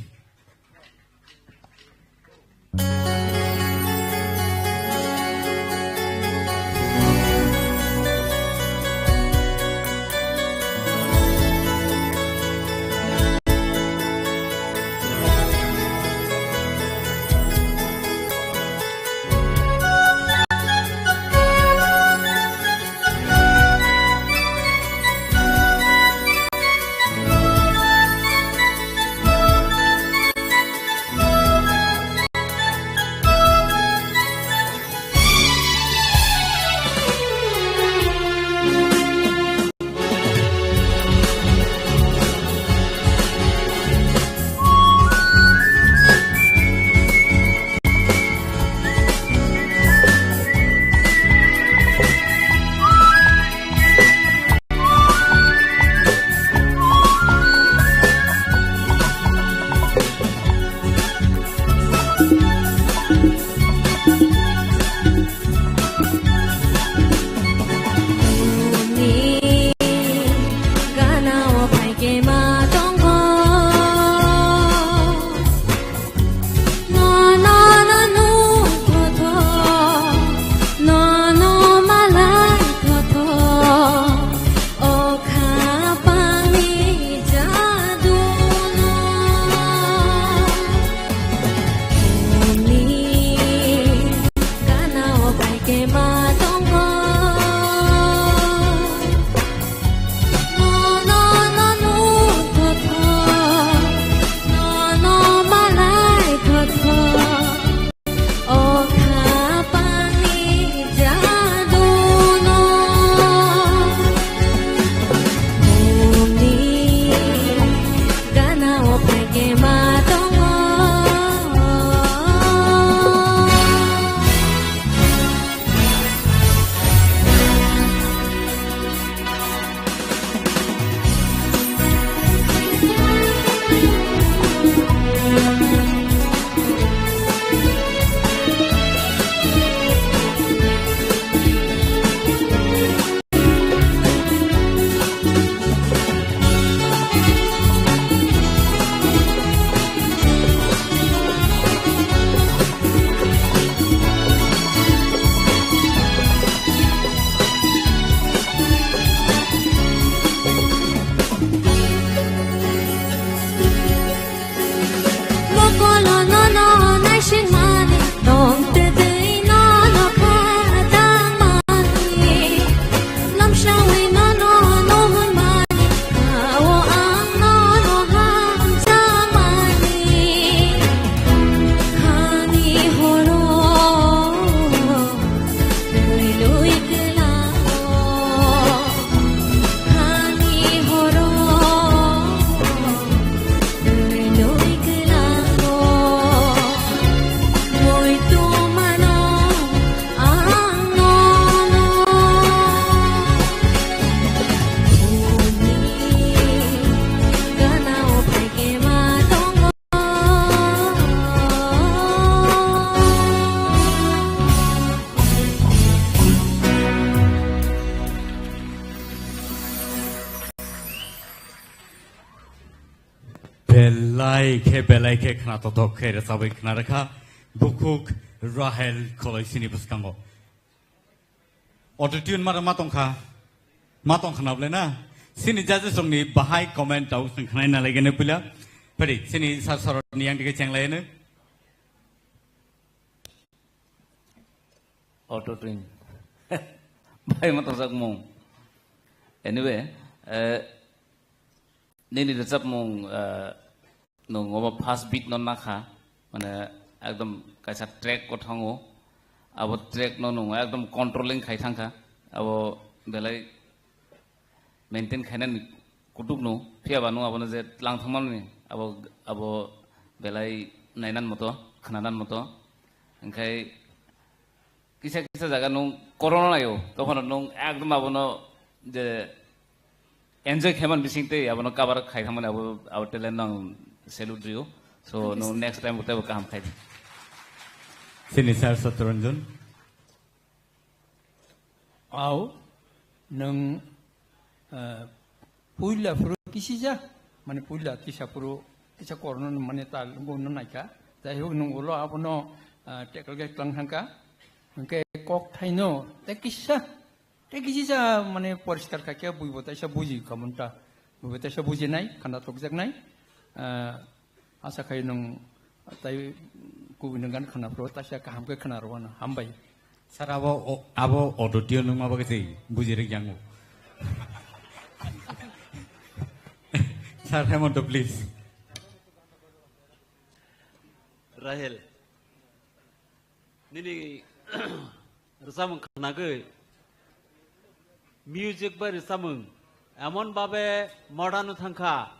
Belai khe, belai khe khna tothok khe rwchabwi khna rwkha bukhuk Rahel Kholoisini bwskango. Auto tune mara ma tongkha, ma tongkha na bwle na? Sini judges rokni bahai comment tau chwng khnaina laigene puila. Phari sini sir soroni yang dige chenglaino. Auto tune. Bai ma tongjak mung. Anyway, eh, nini rwchapmung, eh, nwng obo first beat no nakha, mane ekdom kaisa track o thango, abo track no nwng ekdom controlling khai thangkha, abo belai maintain khainani kutuk no, phiya ba nwng abono je tlang thangmani, abo, abo belai nainan moto, khnanan moto, hingkhai kisa kisa jaga nwng corona naio, tokhono nwng ekdom abono je enjoy khaiman bising tei abono cover khai thangmani abo, abo talent no ang salute rio. So, nwng next time teibo kaham khai di. Sini sir Satranjan. Au, nwng, eh, puila phuru kisija, mane puila kisa phuru kisa corona mane tal gumno naikha. Jai hok nwng ulo abono, eh, tackle khe tlang thangkha. Hingkhe kok thaino tei kisa, tei kisisa mane poriskar khaikhe buibo taisa buji khamunta. Buibo taisa bujinai, khanda tokjaknai. Eh, Asa khai nwng tai kubui nwng gan khwna phuru taisa kaham khe khwna rwano. Hambai. Sir, abo o-, abo auto tune nwng ma bagwi se buji rwk yango. Sir Hemonto, please. Rahel. Nini rwchapmung khnagwi, music bai rwchapmung emon babe modern thangkha,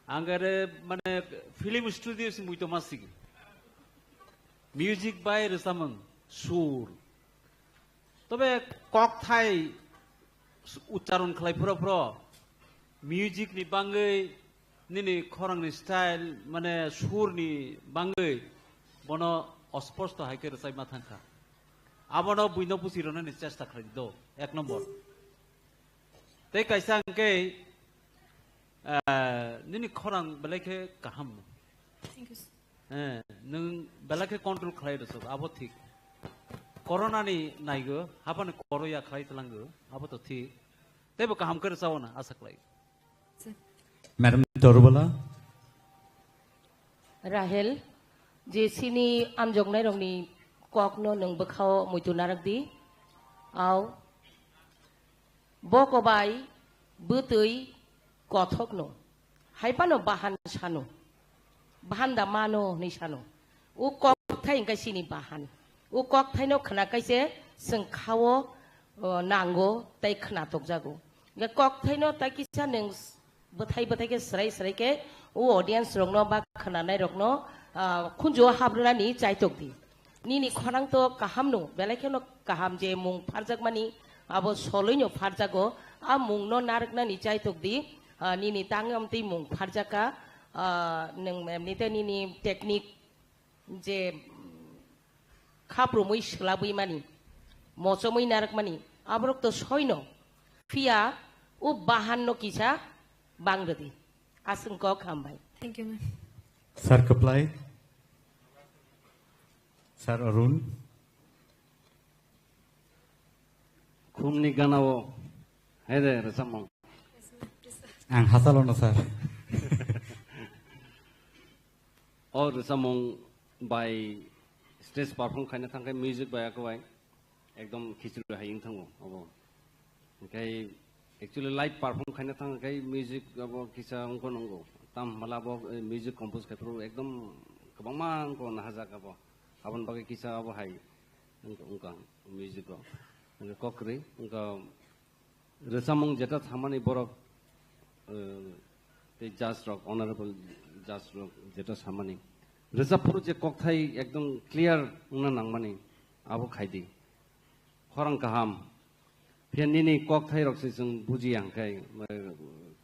ang ere mane film studio se muitu masigi. Music bai rwchapmung, sur, tobe kokthai ucharon khlai phuro phuro, music ni bangwi, nini khorang ni style, mane sur ni bangwi, bono osposto hai khe rwchai ma thangkha. Abono buino pusi rwnani chesta khlai di do, ek nombor. Tei kaisa hwnkhe, eh, nini khorang belai khe kaham. Thank you, sir. Eh, nwng belai khe control khlai rwsuk, abo thik. Corona ni naigo, habani koro ya khlai tlango, abo to thik. Teibo kaham khe rwchao na asa khlai. Sir. Madam Dorubala. Rahel, je sini amjoknai rokni kokno nwng bwkhao muitu narak di. Au. Boko bai bwtwi kothokno, hai phano bahan sano, bahan da mano hwnwi sano. O kokthai hwnkhe chini bahan. O kokthaino khna kaise chwng khao, o, nango tei khna tokjago. Hwnkhe kokthaino tai kisa nwng bwthai bwthai khe swrai swrai khe o audience rokno ba khwnanai rokno, ah, khunju o habrwnani chaitok di. Nini khorang to kaham no, belai kheno kaham je mung pharjakmani abo soloi no pharjago, a mung no narwknani chaitok di, ah, nini tangwi amtwi mung pharjaka, ah, nwng emnite nini technique je, mm, khaprumwi swlabwi mani, mochomwi narwkmani, aborok to soino. Phiya o bahan no kisa bang rwdi. Aswng kok hambai. Thank you, ma'am. Sir Kwplai, Sir Arun. Khumni ganao hai de rwchapmung. Ang hasalo no, sir. O rwchapmung bai stage perform khaina thangkhe music bai akwbai ekdom khichuri hai wng thango abo. Hwnkhe actually live perform khaina thang khe music abo kisa wngkha nungo. Tam hwnba abo, eh, music compose khai phuru ekdom kwbangma wngkha nahajak abo. Aboni bagwi kisa abo hai wngkha, wngkha music o. Hwnkhe kok kwrwi wngkha rwchapmung jeta samani borok, eh, tei judge rok, honorable judge rok jeta samani. Rwchap phuru je kokthai ekdom clear wngna nangmani abo khai di. Khorang kaham. Phiya nini kokthai rok se chwng buji yang khe,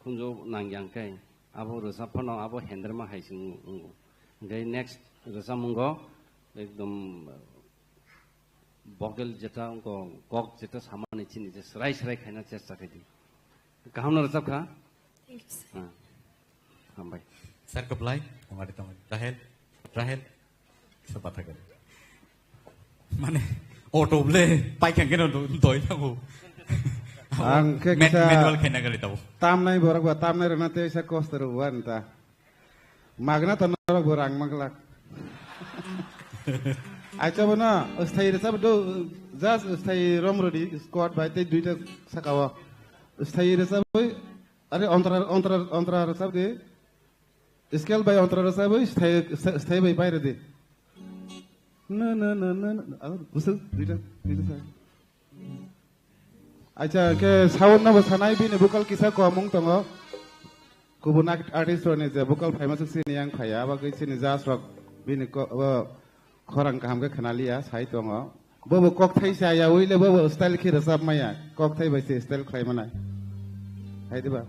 khunju nang yang khe, abo rwchap phano abo hendrema hai se wngo. Hwnkhe next rwchapmungo ekdom vocal jeta wngkha, kok jeta samani chini je swrai swrai khaina chesta khai di. Kaham no rwchap kha? Thank you, sir. Ah, hambai. Sir, keplai, tongari, tongari. Rahel, Rahel, kisa batha kari. Mane, auto ble, paikang keno do-, doi thango. Ang khe Man-, kisa manual khaina gari tabo. Tamnai borok ba, tamnai rwna tei sa kosto rw wan ta. Magna ta norok bo rang maglak. Aicha bono, sthai rwchap do, just sthai rom rodi, squad bai tei duita saka o. Sthai rwchap oi, are ontra, ontra, ontra rwchap di. Scale bai ontra rwchap oi, sthai, sthai bai bai rodi. Na, na, na, na, na. Aro, busu, duita, duita sa. Acha, ke sound no bo sanai bini vocal kisa komung tongo. Kubun art-, artist rokni je vocal phaima swk chini yang phaiya, abo khe chini judge rok bini ko-, o, khorang kaham khe khna liya, sai tongo. Bobo kokthai se ya, uile bobo style khe rwchap maya, kokthai bai se style khlai manai. Hai diba?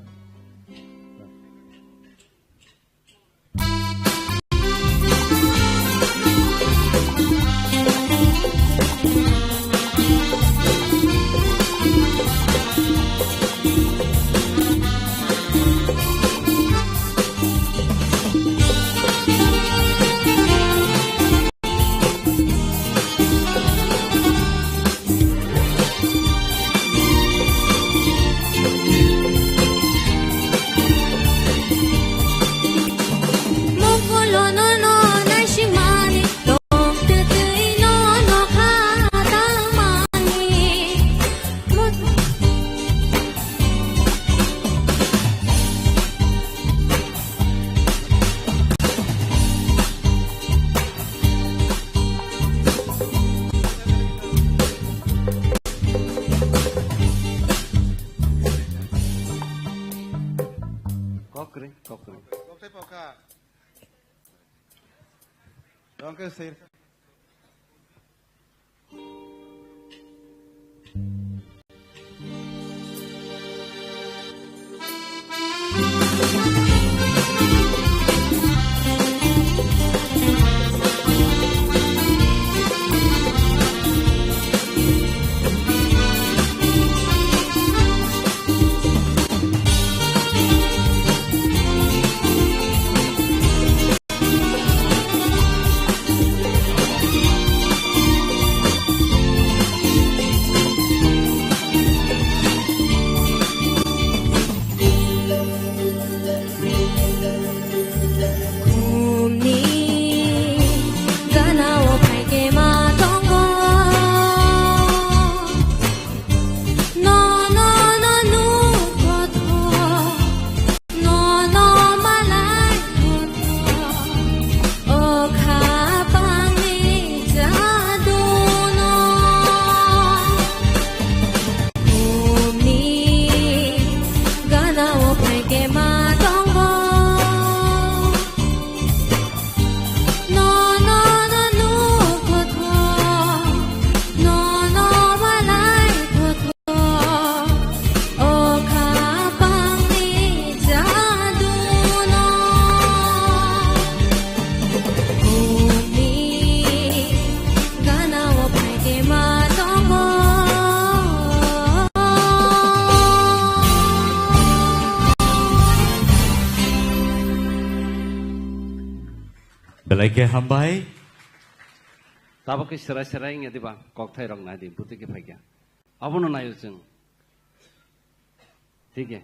Kokre, kokre. Belai khe hambai. Tabuk khe serai serai wngya diba, kokthai rok nai di, buti khe phaikha. Abono naio chwng. Thik he.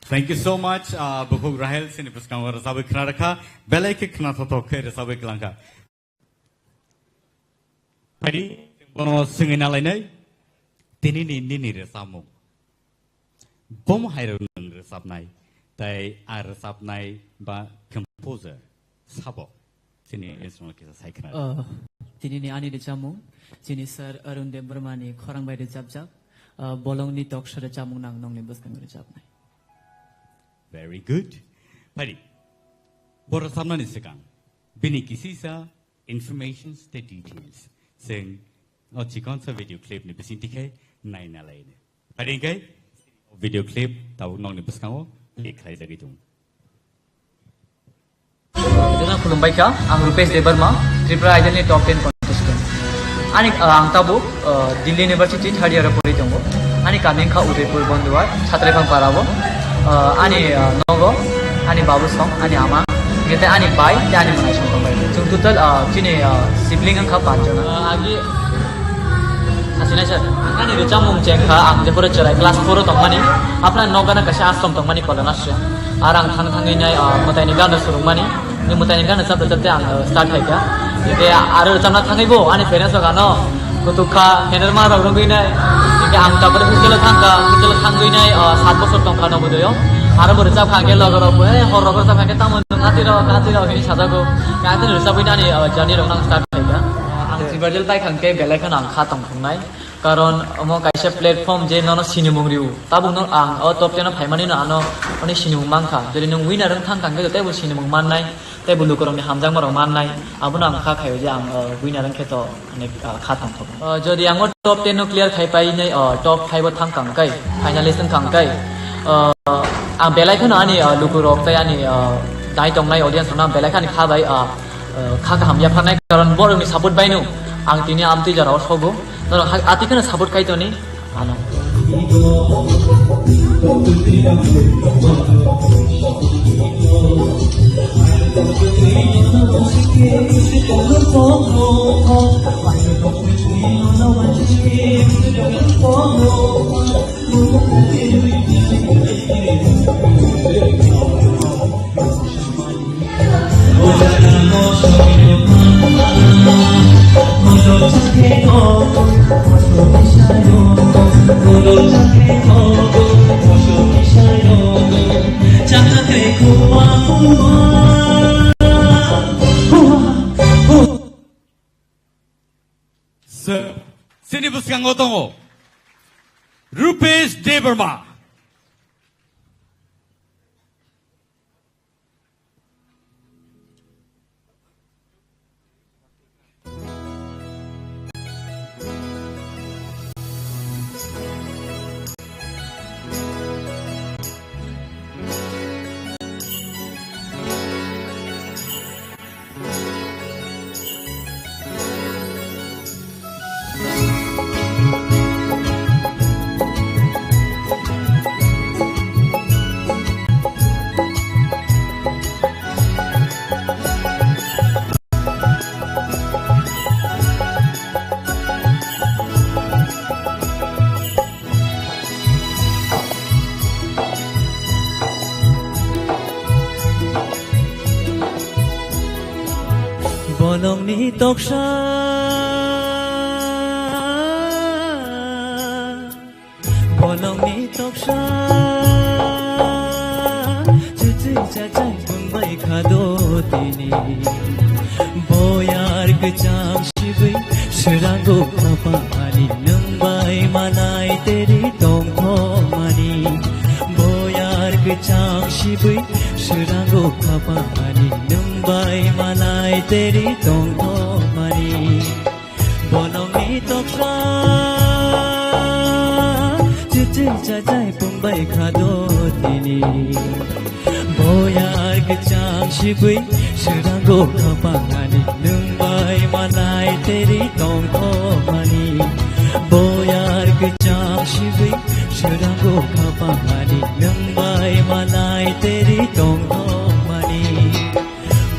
Thank you so much. Ah, bukhuk Rahel chini bwskango rwchabwi khna rwkha. Belai khe khna thothok khe rwchabwi kwlangkha. Phaidi, bono swngwi nalainai. Tinini nini rwchapmung. Bomo hai rw nwng rwchapnai. Tai a rwchapnai ba composer. Sabo, chini instrument kisa sai khna. Ah, tinini ani rwchapmung, chini sir Arun Debbarma ni khorang bai rwchapjak, ah, bolongni toksa rwchapmung nang nongni bwskango rwchapnai. Very good. Phaidi, bo rwchapnani swkang, bini kisisa informations tei details. Chwng o chikonsa video clip ni bisingtwi khe naina laini. Phaidi hwnkhe video clip tabuk nokni bwskango play khlaijagwi tongo. Jotono khulumbai kha, ang Rupesh Debbarma, Tripura Idol ni top ten contestant. Ani, ah, ang tabuk, ah, Delhi University third year o pori tongo. Ani kami wngkha Udaipur Bondwar, Chatraibang para o. Ah, ani, ah, nogo Ani babu song, ani ama, hingke tei ani bai, tei ani mwnai song tongbai. Chwng total, ah, chini, ah, sibling wngkha panch jona. Ah, agi, sasinai sir, ani rwchapmung chengkha, ang jephuru chwrai class four o tongmani, aphra nokgana kaisa ashram tongmani Kolonasri. Ar ang thang thangwi nai, ah, mwtaini gana surungmani, ni mwtaini gana chapte chapte ang, ah, start khaikha. Hingke aro rwchapna thangwi bo, ani parents rok ano, Kutuk kha, hener ma rok rwgwi nai. Hingke ang tabuk hostel o thang kha, hostel o thangwi nai, o, sat bosor tong kha Navodaya o. Aro bo rwchap kha, hingke loge rok bo, "Eh, hor rok rwchap kha, hingke tamo nwng atwi rok, atwi rok," hinwi sajago. Hingke atwi rwchapwi nani, o, journey rok nang start khai kha. Ang silver medal pai kha, hingke belai kheno ang kha tong thung nai. Karon omo kaisa platform je nono sinimung rio. Tabuk no ang o top ten o phaimani no ano oni sinimung man kha. Jodi nwng winner wng thang kha, hingke teibo sinimung man nai. Tei bo lukurokni hamjakmarok mannai, abono ang kha khaio je ang, uh, winner wngkhe to, ani, uh, kha tongthok. Uh, jodi ang o top ten no clear khai pai nai, uh, top five o thang kang kai, finalist wng kang kai, uh, ang belai kheno ani, uh, lukurok tei ani, uh, nai tongnai audience rokno ang belai khani kha bai, uh, uh, kha kaham yapharnai, karon borokni support baino ang tini amtwi jora o sogo. Norok ha-, atwi kheno support khai toni. Ano. Sir, chini bwskango tongo Rupesh Debbarma. Bolongni toksa, bolongni toksa, chuchwi chachai bungbai khado tini. Boyar kwcham sibwi srango khapang ani nwng bai malai teri tongthokmani. Boyar kwcham sibwi srango khapang ani nwng bai malai teri tongthokmani. Bolongni toksa chuchwi chachai pungbai khado tini. Boyar kwcham sibwi srango khapang ani nwng bai malai teri tongthokmani. Boyar kwcham sibwi srango khapang ani nwng bai malai teri tongthokmani.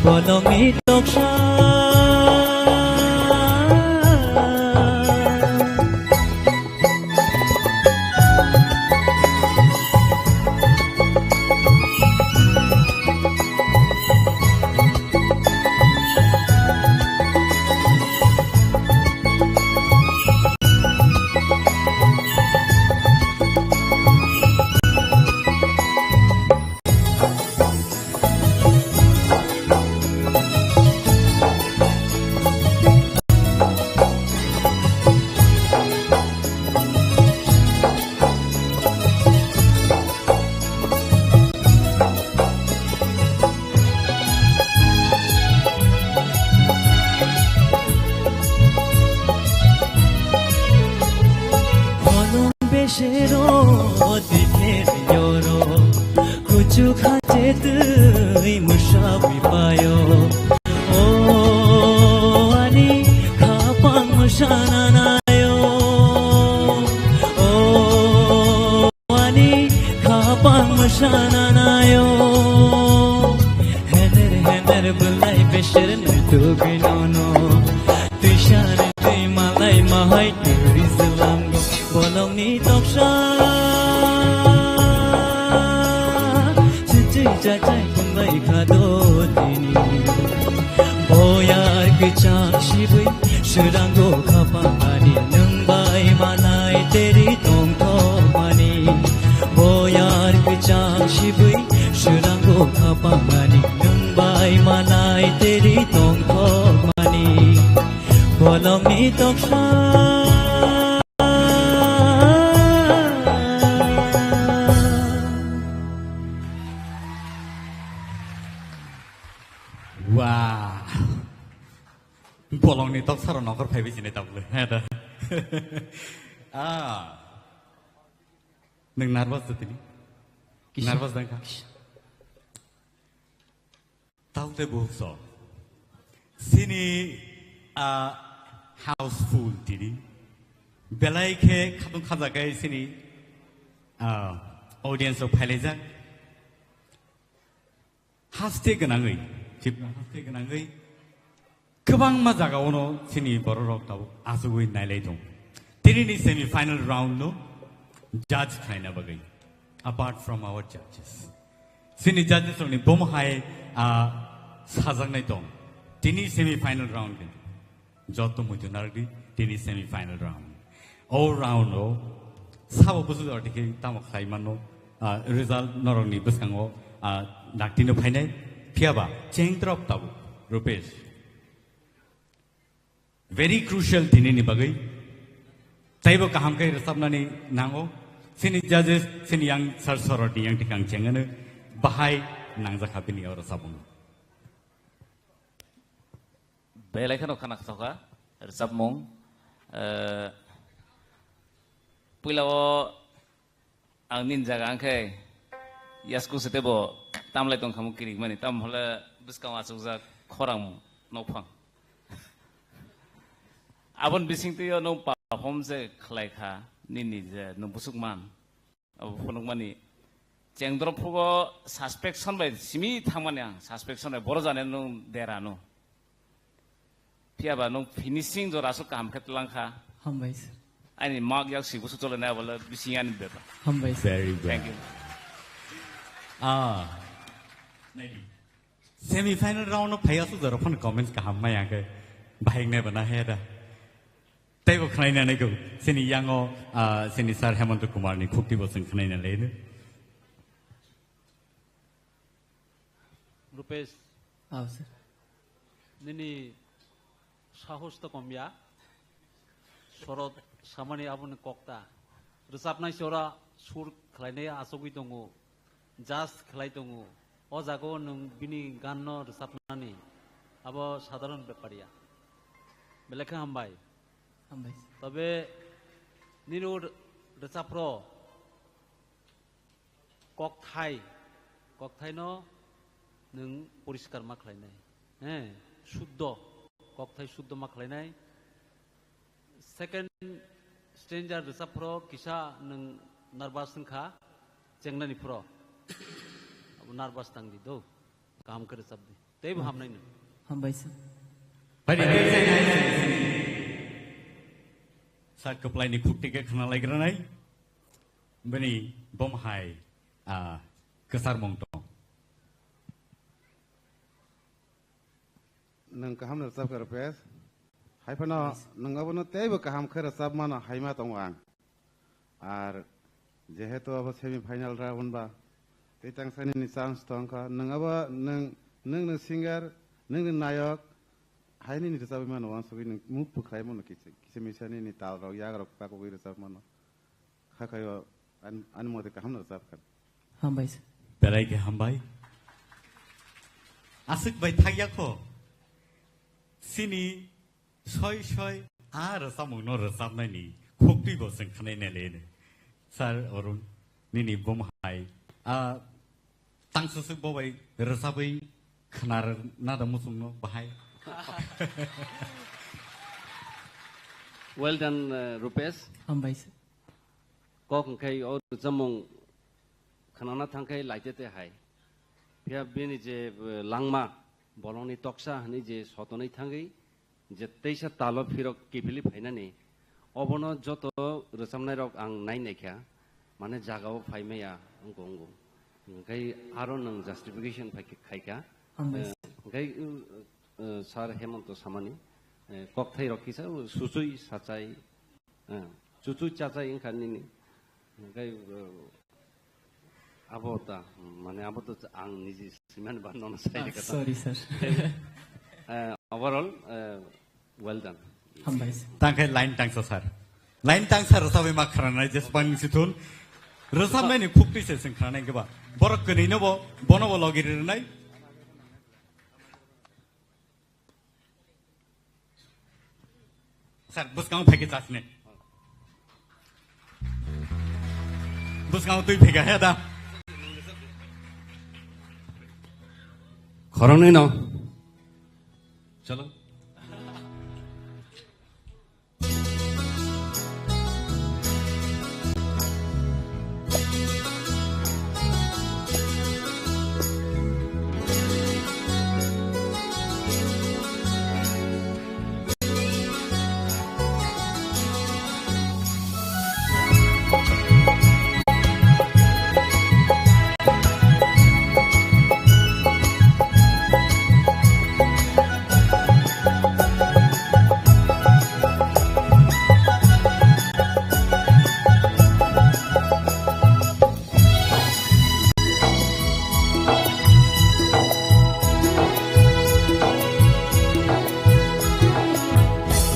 Bolongni toksa. Tener belai besher nai tugwi nono. Twi sar twi malai mahai twi rizlango. Bolongni toksa. Chichi chachai kunglai khado tini. Boyar kwchak sibui srango khapangani nwng bai manai teri tongthokmani. Boyar kwchak sibui srango khapangani nwng bai manai teri tongthokmani. Bolongni toksa. Wow. Bolongni toksaro nokor phaibi sini tabuk le. Heda. Ah. Nwng nervous da tini? Kisa. Nervous dang kha? Kisa. Taote buhukso. Sini, ah, houseful tini. Belai khe khatung khajakai sini, ah, audience rok phailaijak. Haste gwnangwi, chip haste gwnangwi. Kwbangma jagao no chini bororok tabuk achugwi nailai tong. Tinini semi final round no judge khlaina bagwi, apart from our judges. Chini judges rokni bomo hai, ah, sajaknai tong. Tini semi final round ni joto muitu narwkdi tini semi final round. O round o sabo busu jora dikhe tamo khlai mano, ah, result norokni bwskango, ah, daktino phainai. Phiyaba chengdrop tabuk, Rupesh. Very crucial tinini bagwi. Taibo kaham khe rwchapnani nango. Chini judges, chini yang sir sorotni yang thikang chengano bahai nangjak ha bini o rwchapmung. Belai kheno khana kha rwchapmung. Eh, puila o Ang nini jaga ang khe yasku se tebo tamlai tong khamu kirik mani, tam hole bwskang achukjak khorang nokphang. Abon bising twi o nwng perform je khlai kha nini je nwng busuk man. Abo phunuk mani chengdrop phugo suspension bai simi thangmani ang, suspension bai boro jani nwng dera no. Phiya ba nwng finishing jora aswk kaham khe tlang kha. Hambai sir. Ani mak yak si busu chole nai bole bising ani beba. Hambai sir. Very well. Thank you. Ah. Semi final round no phai aswk jora phone comments kaham mai ang khe. Bahing nai bana he da. Taibo khnaina nai go. Sini yango, ah, sini sir Hemanta Kumar ni khukti bo sing khnaina le. Rupesh, oh, sir. Nini sahos to komya, sorot samani aboni kokta. Rwchapnai sora sur khlainai achugwi tongo, judge khlai tongo. O jago nwng bini ganno rwchapnani, abo sadharon bepar ya. Belai khe hambai. Hambai. Tobe nini o rwchapro, kokthai, kokthaino nwng poriskar ma khlainai. He, suddo, kokthai suddo ma khlainai. Second stranger rwchapphro kisa nwng nervous wngkha, chengnani phro. Abo nervous tangdi do, kaham khe rwchapdi. Teibo hamnai nwng. Hambai sir. Bari khe chengnai sini. Sa kwplaini khukti khe khna laigranai. Bini bom hai, ah, kwchar mung tong. Nwng kaham rwchap kha, Rupesh. Hai phano nwng abono teibo kaham khe rwchap mano hai ma tongo ang. Ar jehetu abo semi final round ba, tei tang sani ni chance tong kha. Nwng abo nwng, nwng ni singer, nwng ni nayok, hai nini rwchapwi mano uansugwi nwng move bwkhlai mano kisa, kisa misa nini tal rok, yak rok pakugwi rwchap mano. Hakhaio an-, ani mote kaham no rwchap kha. Hambai sir. Belai khe hambai. Aswk bai thakya kho. Sini soi soi a rwchapmung no rwchapnai ni khukti bo chwng khnai nai le. Sir Arun, nini bom hai. A tang susuk bo bai rwchapwi khna na da muchung no bahai. Well done, uh, Rupesh. Hambai sir. Kok hwnkhe o rwchapmung khnana thangkhe laitete hai. Phiya bini je, eh, langma, Bolongni toksa hwnwi je sotonwi thangwi je teisa talo phirok kiphilwi phainani, obono joto rwchapnairok ang nai naikha, mane jagao phai maya wngkha wngo. Hwnkhe aro nwng justification phai khe khaikha. Hambai. Eh, hwnkhe, uh, uh, Sir Hemonto samani, eh, kokthairok kisa, uh, suchui sachai, eh, chuchui chachai wngkha nini. Hwnkhe, uh, abo ta, mane abo to ang niji simani ba nono sai Ah, kha ta. Sorry, sir. Eh, overall, eh, well done. Hambai. Tangkhe line tangsa sir. Line tangsa rwchapwi ma khranai jesbang sithun. Rwchapmani khukti se sing khranai keba. Borok kwnwi no bo, bono bo logi rinai. Sir, bwskango phaikhe chasne. Bwskango twi phaikha he da. Khoroknwi no. Chalo.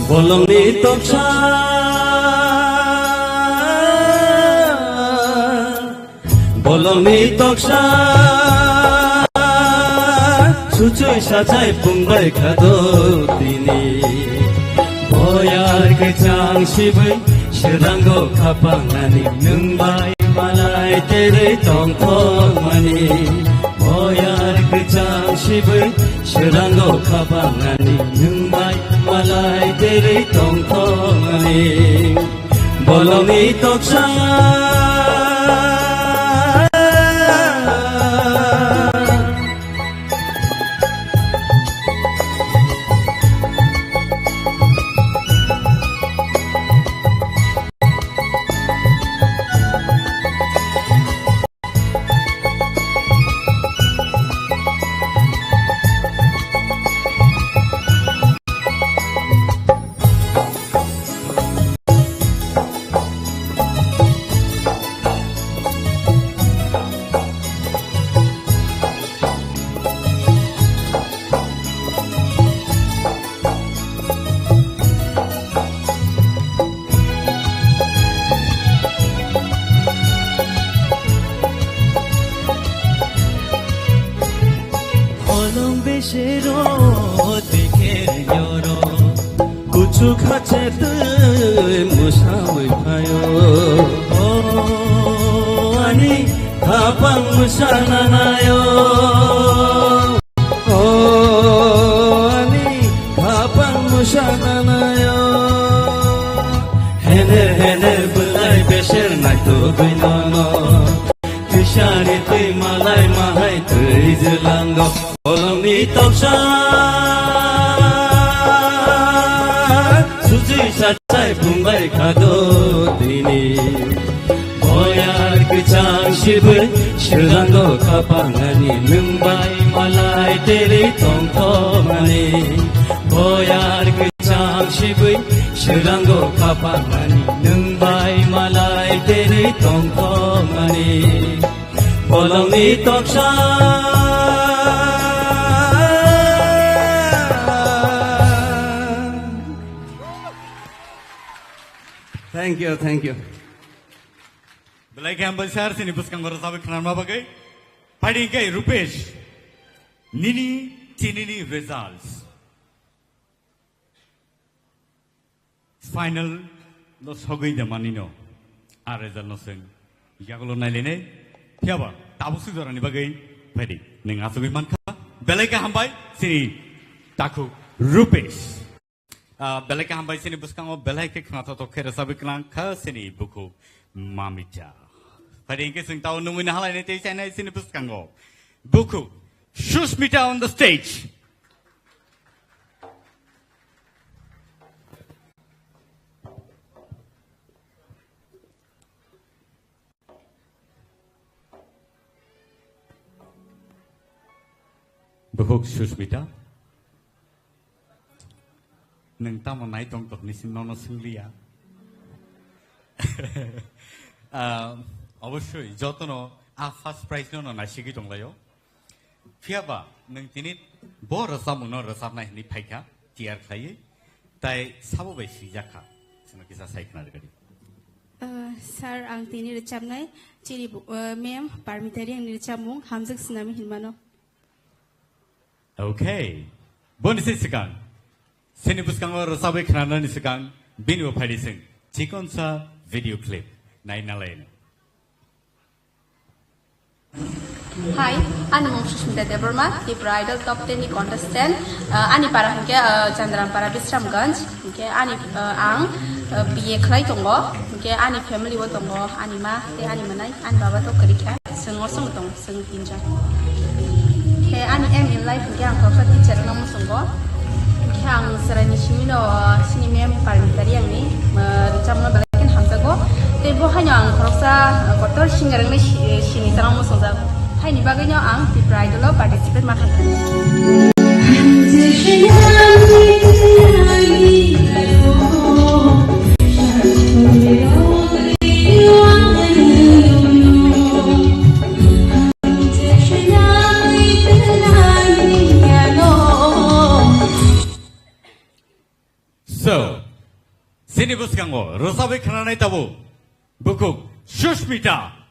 Bolongni toksa, bolongni toksa, suchui sachai pungbai khado tini. Boyar kwchang sibui, swrango khapangani nwng bai malai terei tongthokmani. Boyar kwchang sibui, swrango khapangani nwng bai malai terei tongthokmani. Bolongni toksa. Olong besero dekhe nyoro, kuchu khache twi musawi phayo. O ani khapang musananayo. O ani khapang musananayo. Hener hener bwlai beser naitugwi nono. Kisani twi malai mahai twi jelango. Bolongni toksa. Suji sachai bumbai khado tini. Boyar kwchang sibui, swrango khapangani nwng bai malai terei tongthokmani. Boyar kwchang sibui, swrango khapangani nwng bai malai terei tongthokmani. Bolongni toksa. Thank you, thank you. Belai khe hambai sir, chini bwskango rwchapwi khwnarma bagwi. Phaidi hwnkhe Rupesh, nini tinini results. Final no sogwi de manino. A result no swng. Yagulo nailainai. Phiyaba tabuk sujorani bagwi phaidi. Nwng asugwi mankha. Belai khe hambai chini takhuk Rupesh. Ah, belai khe hambai chini bwskango belai khe khnathok khe rwchapwi klang kha chini bukhuk Mamita. Phaidi hwnkhe chwng tao nungwi nahalainai tei chainai chini bwskango. Bukhuk Susmita on the stage. Bukhuk Susmita. Nwng tamo nai tong tok ni sim nono swngliya. Ah, obosoi jotono a first prize no no naisigwi tonglaio. Phiyaba nwng tini bo rwchapmung no rwchapnai hwnwi phaikha tiyar khlaiwi. Tai sabo bai swijak kha. Chwngno kisa sai khna rwgadi. Ah, sir, ang tini rwchapnai chini bu-, ah, ma'am Parmita Reang ni rwchapmung Hamjak Snami hinmano. Okay. Boni se swkang. Sini bwskango rwchabwi khnanani swkang bini bo phaidi swng. Chikonsa video clip. Nai nalaino. Hi, ani mung Susmita Debbarma, Tripura Idol Top ten ni contestant. Uh, ani para hwnkhe, uh, Chandrampara Bisramganj. Hwnkhe ani, uh, ang, uh, B A khlai tongo. Hwnkhe ani family o tongo, ani ma tei ani mwnai, ani baba to kwrwi kha. Chwng osong tongo. Chwng tinjon. Khe ani aim in life hwnkhe ang khoroksa teacher wngna muchungo. Khe ang chwraini simino, chini ma'am Parmita Reang ni, uh, rwchapmano belai kheno hamjago. Tei bo haino ang khoroksa, uh, kotor singer wngwi si-, sini chana muchungjak. Haini bagwino ang Tripura Idol o participate ma kha. So, chini bwskango rwchabwi khnanai tabuk bukhuk Susmita.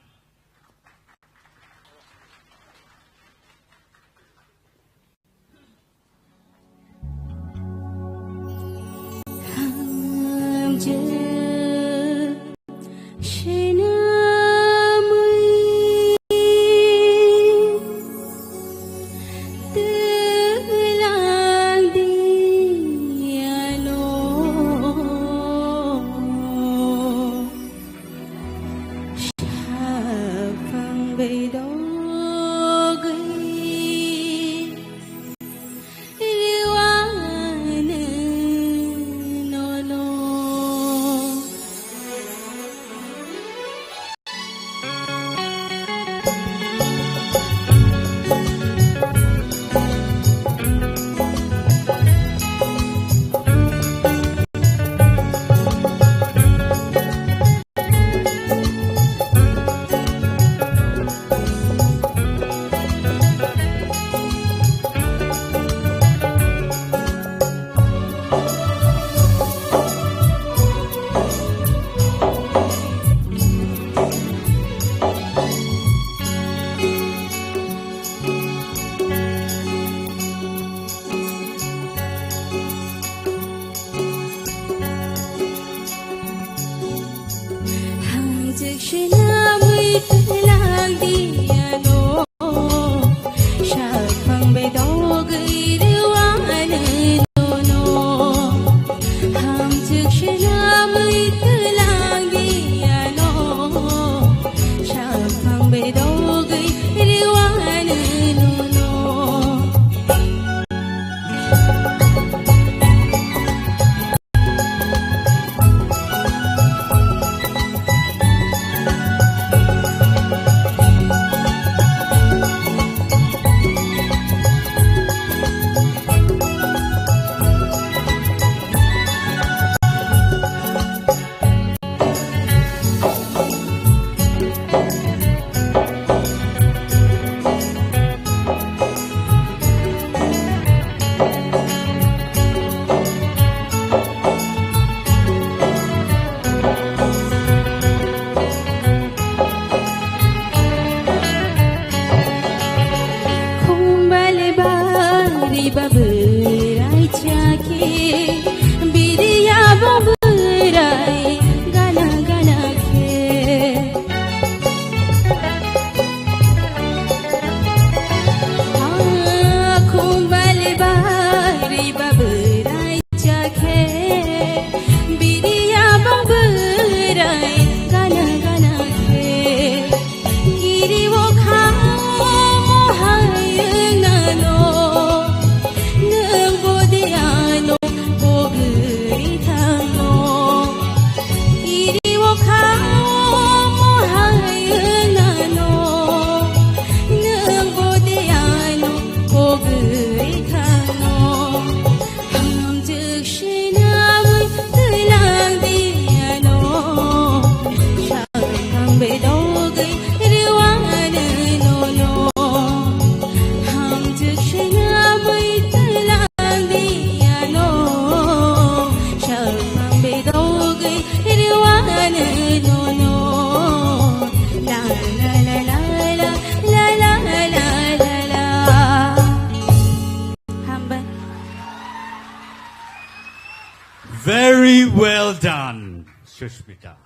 Very well done, Sushmita.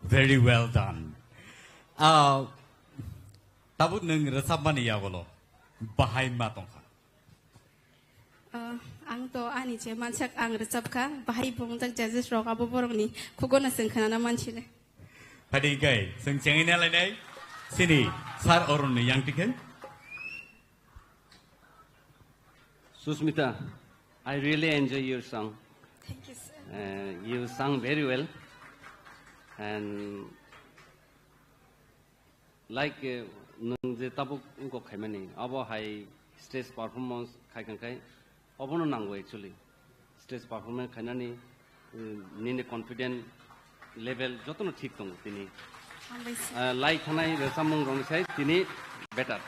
Very well done. Ah, tabuk nwng rwchapmani yagolo bahai ma tongkha? Ah, ang to ani je mansak ang rwchapkha, bahai bo wngjak judges rok abo borokni khugono chwng khwnana mansile. Phadi kai, chwng chengina lainai, sini Sir Arun ni yang tikhe. Susmita, I really enjoy your song. Thank you, sir. Uh, you sung very well. And like, uh, nwng je tabuk wngkok khaimani, abo hai stage performance khai kang khai, obono nango actually. Stage performance khainani, uh, nini confident level jotono thik tongo tini. Hambai, sir. Uh, lai khanai rwchapmung rwngwi sai tini better.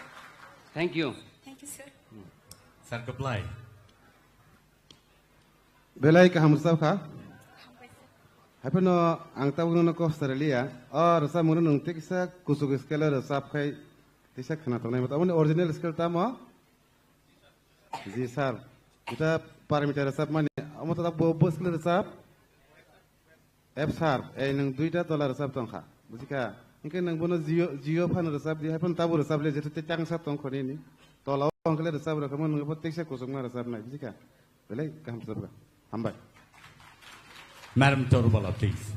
Thank you. Thank you, sir. Sir, reply. Belai kaham rwchap kha. Hambai, sir. Haiphano ang tabuk nono kok sariliya. O rwchapmung nwng tei kisa kuchuk scale o rwchap khai tisa khna tongnai. Aboni original scale tamo? Ji sir, ita Parmita rwchapmani, omo to bo, bo skill rwchap? F sir, ei nwng duita tola rwchap tongkha, bujikha? Hinkhe nwng bono jio, jio phano rwchap di, haiphano tabo rwchap le, jeto tei tangsa tongkho nini. Tola o hwnkhe le rwchap rwkha, nwng bo teksa kuchukma rwchapnai, bujikha? Belai kaham rwchapkha. Hambai. Madam Torubala, please.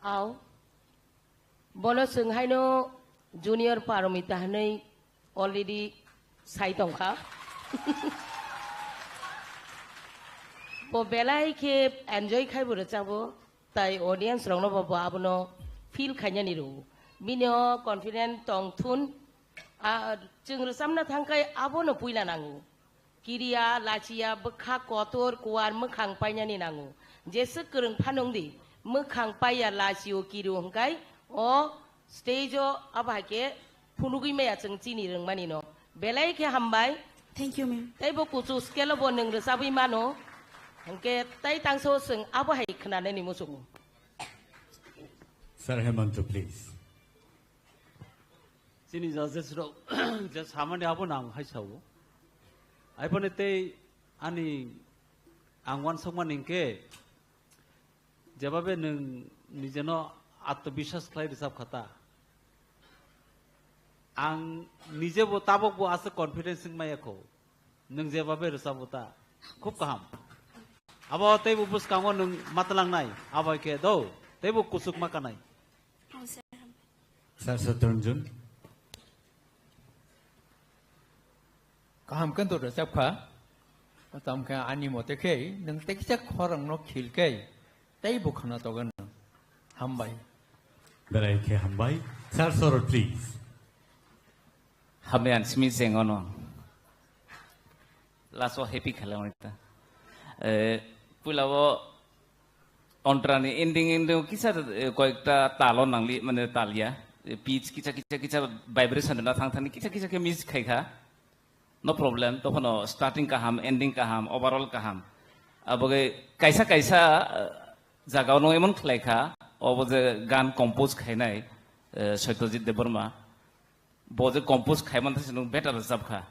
Aw, bono chwng haino Junior Paromita hwnwi already sai tongkha. Bo belai khe enjoy khai bo rwchabo, tai audience rokno bo, bo abono feel khainani rwo. Bini o confident tong thun, a, chwng rwchapna thang khai abono puila nango. Kiriya, lachiya, bwkha kotor, kuar, mwkhang painani nango. Jeswk kwrwng phano wngdi, mwkhang paiya, lachio, kirio hwnkhe o stage o abo hai khe phunugwi maya chwng chini rwngmani no. Belai khe hambai. Thank you, ma'am. Tei bo kuchuk scale o bo nwng rwchabwi mano. Hwnkhe tai tangso chwng abo hai khwnanani muchungo. Sir Hemanta, please. Chini judges rok je samani abo nang hai sao. Aipani tei ani ang wansukmani hinkhe jebabe nwng nijeno atmobiswas khlai rwchap kha ta. Ang nijebo tabokbo aswk confidence wng maya kho. Nwng jebabe rwchapbo ta. Khub kaham. Abo teibo bwskango nwng matwlangnai. Abo hai khe do. Teibo kuchuk ma kanai. Sir Satranjan. Kaham khe to rwchap kha. Tamo khe ani mote khe nwng teksa khorang no khil khe tei bo khna togan. Hambai. Belai khe hambai. Sir Sorot, please. Hambai, ang simi cheng ono. Last o happy khalang ta. Eh, puila o ontra ni ending, ending kisa, eh, koyekta talo nangli, mane talya. Eh, pitch kisa, kisa, kisa vibration na thang thani kisa, kisa khe miss khai kha. No problem, tokhno starting kaham, ending kaham, overall kaham. Aboge kaisa, kaisa, eh, jaga ono emon khlai kha, obo je gan compose khainai, eh, Satyajit Debbarma. Bo je compose khaiman thai nwng better rwchap kha.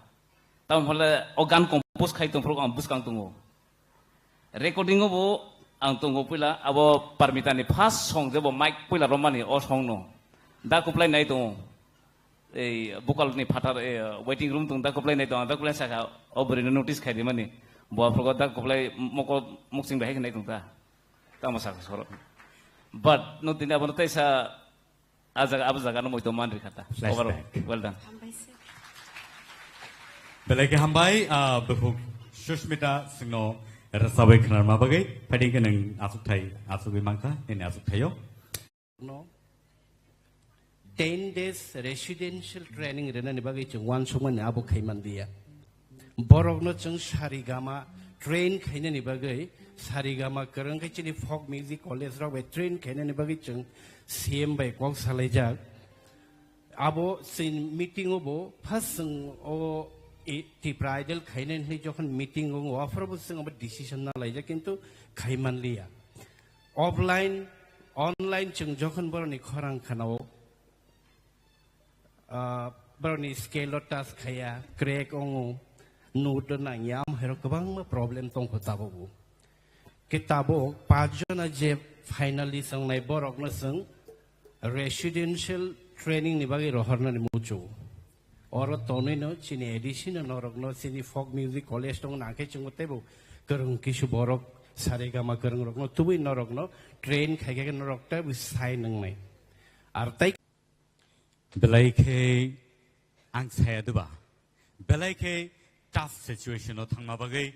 Tamo hole o gan compose khai tongphuru ang bwskang tongo. Recording o bo ang tongo puila abo Parmita ni first song je bo mic puila romani o song no. Da kuplai nai tongo. Ei vocal ni phatar, eh, waiting room tong da kuplai nai tongo. Da kuplai saka o bwrwi no notice khai di mani. Bo aphuru da kuplai moko muksing bahai nai tong ta. Tamo saka soro. But no tini abo no taisa A jaga, abo jaga no moito man rikha ta. Flashback. Overall, well done. Hambai sir. Belai khe hambai, ah, bukhuk Sushmita singno rwchabwi khwnarma bagwi. Phaidi khe nwng achukthai, achugwi mankha, nini achukthai-o. No. Ten days residential training rwnani bagwi chwng uansukmani abo khaiman liya. Borokno chwng Sarigama train khainani bagwi, Sarigama kwrwng khe chini folk music college rok bai train khainani bagwi chwng C M bai kok salaijak. Abo chini meeting o bo first chwng o i-, Tipra Idol khainani hwnwi jokhon meeting o, aphuru bo chwng abo decision na laijak, kintu khaiman liya. Offline, online chwng jokhon borokni khorang khanao, ah, borokni scale o touch khaiya, crack ongo, nut o nangya, amhairok kwbangma problem tongkho tabukbo. Khe tabuk pachjona je finalist wngnai borokno chwng residential training ni bagwi rohornani muchungo. Oro tonwino chini A D C no norokno chini folk music college tongo nangkhe chwngbo teibo kwrwng kisu borok saregama kwrwng rokno tubui norokno train khaikhe norok teibo sign wngnai. Ar tai Belai khe ang saya duba. Belai khe tough situation o thangma bagwi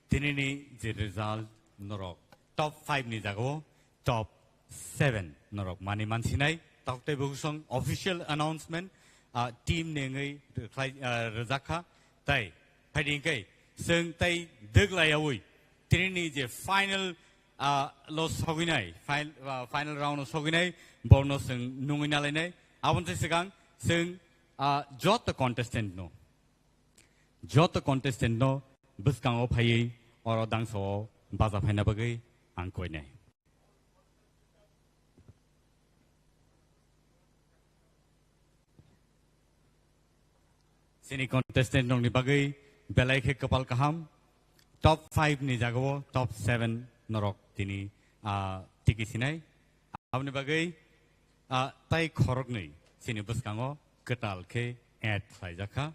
tinini je result norok top five ni jagao top seven norok mani mansinai. Tok tei bukusong official announcement, ah, team ni wngwi rwkhlai, ah, rwjak kha. Tai phaidi hwnkhe chwng tai dwglaiyaui tinini je final, ah, lo sogwinai, fin-, ah, final round o sogwinai, borno chwng nungwi nalainai. Aboni se swkang chwng, ah, joto contestant no, joto contestant no bwskango phaiwi oro dangsa o baja phaina bagwi ang koinai. Chini contestant rokni bagwi belai khe kwpal kaham. Top five ni jagao top seven norok tini, ah, tiki sinai. Aboni bagwi, ah, tai khoroknwi chini bwskango kwtal khe add khlaijak kha.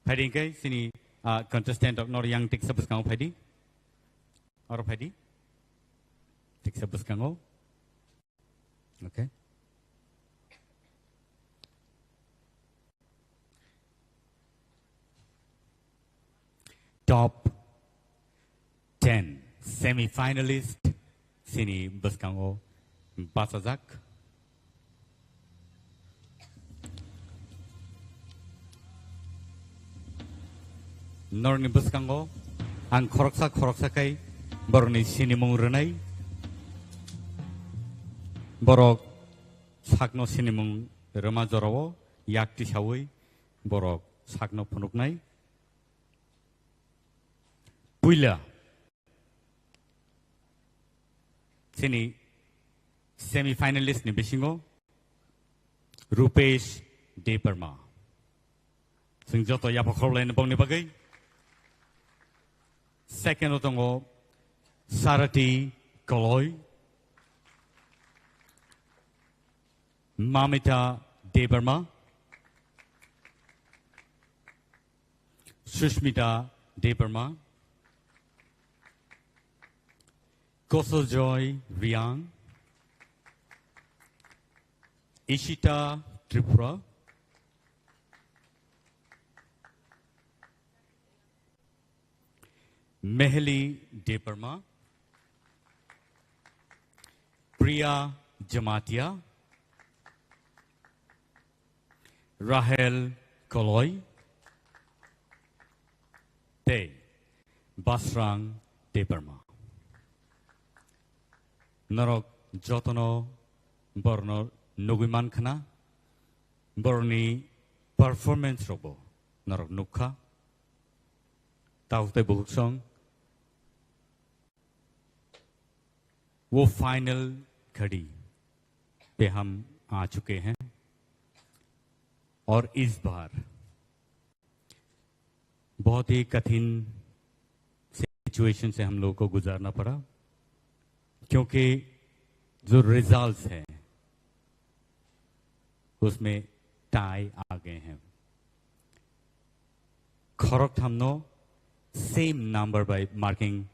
Phaidi hwnkhe chini, ah, contestant rok nor yang tiksa bwskango phaidi. Oro phaidi. Tiksa bwskango. Okay. Top ten semi-finalist chini bwskango bachajak. Norokni bwskango ang khoroksa khoroksa khe borokni sinimung rwnai. Borok sakno sinimung rwma jorao yak tisaui borok sakno phunuknai. Puila chini semi-finalist ni bisingo Rupesh Debbarma. Chwng joto yapha khorlaini bongni bagwi. Second o tongo Sarati Koloi, Mamita Debbarma, Sushmita Debbarma, Kosojoy Riang, Ishita Tripura, Meheli Debbarma, Priya Jamatia, Rahel Koloi, tei Basrang Debbarma. Norok jotono borokno nugwi mankha na, borokni performance rokbo norok nukha. Tabuk tei bukhuk song, वो फाइनल घड़ी पे हम आ चुके हैं और इस बार बहुत ही कठिन सिचुएशन से हम लोगों को गुजारना पड़ा, क्योंकि जो रिजल्ट्स हैं, उसमें टाई आ गए हैं। Khoroktham no same number by marking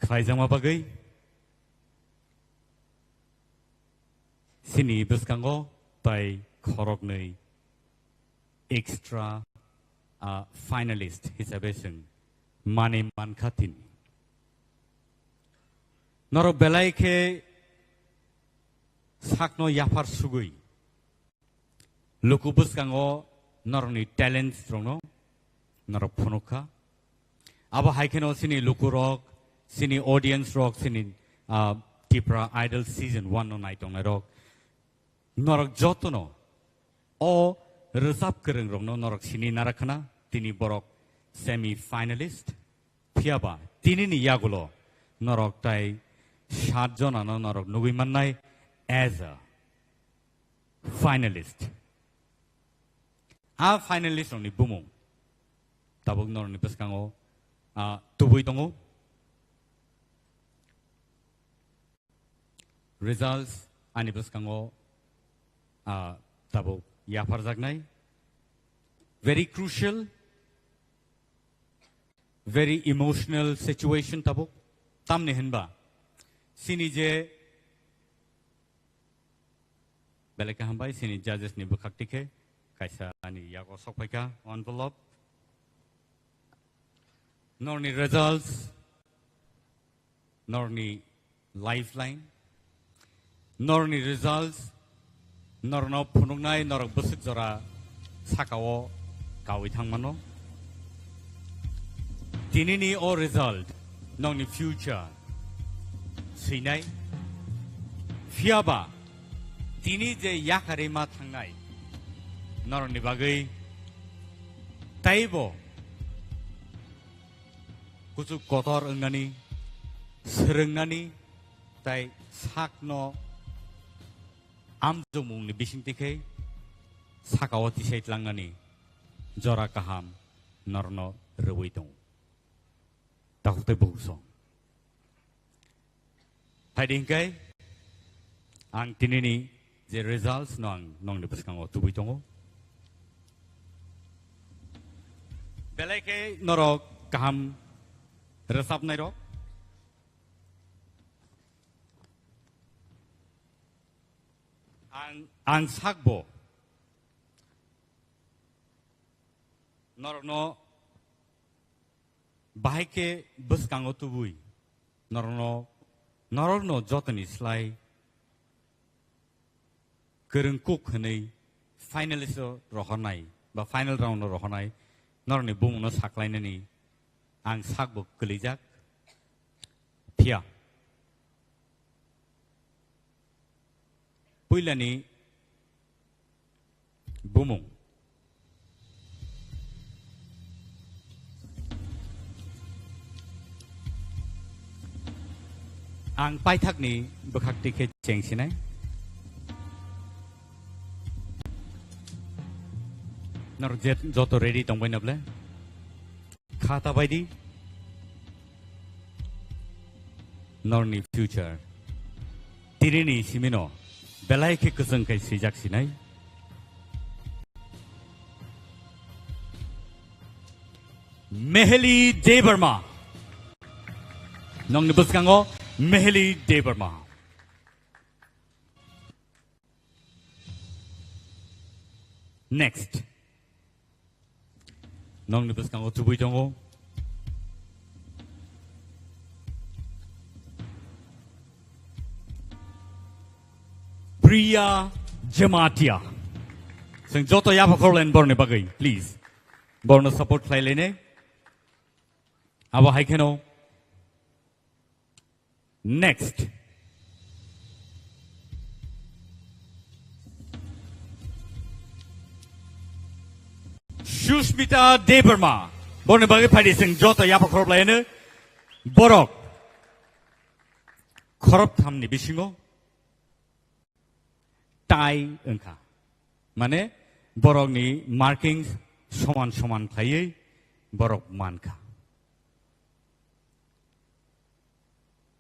khlaijakma bagwi chini bwskango tai khoroknwi extra, ah, finalist hisabe chwng mani mankha tini. Norok belai khe sakno yaphar sugwi luku bwskango norokni talents rokno norok phunukha. Abo hai kheno chini lukurok, chini audience rok, chini, ah, Tipra Idol season one no naitongnai rok, norok jotono o rwchap kwrwng rokno norok sini narakhana, tini borok semi finalist. Phiyaba tinini yagulo norok tai sat jonano norok nugwi mannai as a finalist. A finalist rokni bumung tabuk norokni bwskango, ah, tubui tongo. Results ani bwskango, ah, tabuk yapharjaknai. Very crucial, very emotional situation tabuk. Tamni hinba, sini je belai khe hambai, sini judges ni bwkhak tikhe kaisa ani yago sok phaikha envelope. Norni results, norni lifeline, norni results, norno phunuknai norok bwswk jora sakao kawi thangmano. Tinini o result nokni future swinai. Phiyaba tini je yakarwi ma thangnai norokni bagwi taibo kuchuk kotor wngnani, swrwngnani, tai sakno amjokmungni bisingtwi khe sakao tisai tlangnani jora kaham norno rwui tongo. Takhuk tei bukhuk song. Phaidi hwnkhe ang tinini je results no ang nokni bwskango tubui tongo. Belai khe norok kaham rwchapnai rok. Ang, ang sakbo norokno bahai khe bwskango tubui norokno, norokno jotoni slai kwrwng kuk hwnwi finalist o rohornai ba final round o rohornai norokni bumungno saklainani ang sakbo kwlijak. Phiya puilani bumung. Ang paithakni bwkhak tikhe chengsinai. Norok je-, joto ready tongbai na ble? Khata baidi norni future. Tinini simino belai khe kwchwng khai swijak sinai. Meheli Debbarma. Nokni bwskango Meheli Debbarma. Next. Nokni bwskango tubui tongo. Priya Jamatia. Chwng joto yapha khorlaini borni bagwi, please. Borno support khlai lainai. Abo hai kheno. Next. Sushmita Debbarma. Borni bagwi phaidi chwng joto yapha khorop laino. Borok khorop thamni bisingo tie wngkha. Mane borokni marking soman soman khlaiwi borok mankha.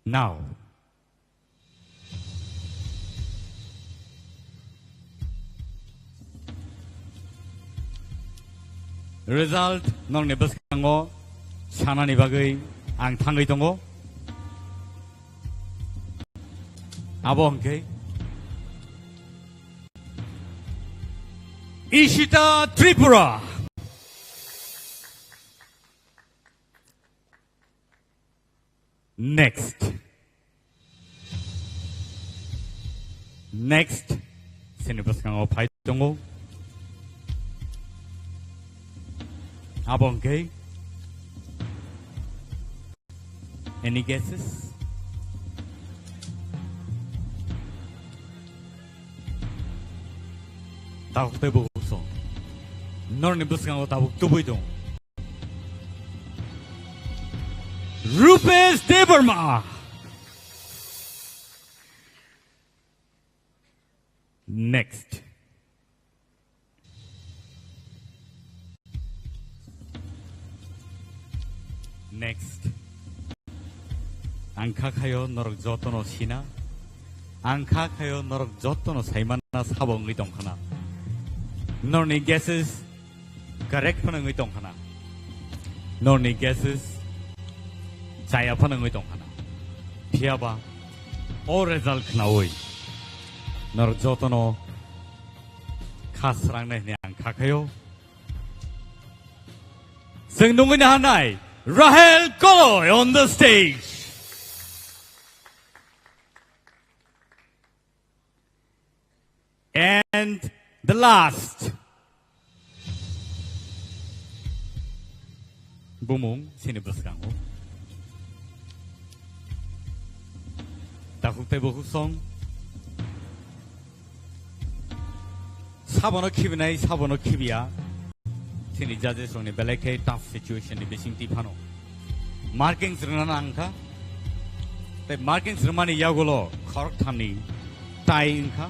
Now. Result nokni bwskango sanani bagwi ang thangwi tongo. Abo hwnkhe Ishita Tripura. Next. Next. Sini bwskango phai tongo. Abo hwnkhe. Any guesses? Tabuk tei bukhuk song. Norni bwskango tabuk tubui tong. Rupesh Debbarma. Next. Next. Ang kha khayo norok jotono sina. Ang kha khayo norok jotono saimana sabo wngwi tongkhana. Norni guesses correct phano wngwi tongkhana. Norni guesses chaya phano wngwi tongkhana. Phiyaba o result khnaui norok jotono kha srangnai hwnwi ang kha khayo. Chwng nungwi nahanai Rahel Koloi on the stage. And the last. Bumung sini bwskango. Takhuk tei bukhuk song. Sabono khibinai, sabono khibiya. Chini judges rokni belai khe tough situation ni bising twi phano. Markings rwna nang kha. Tei markings rwmani yagulo khorok thamni tie wngkha.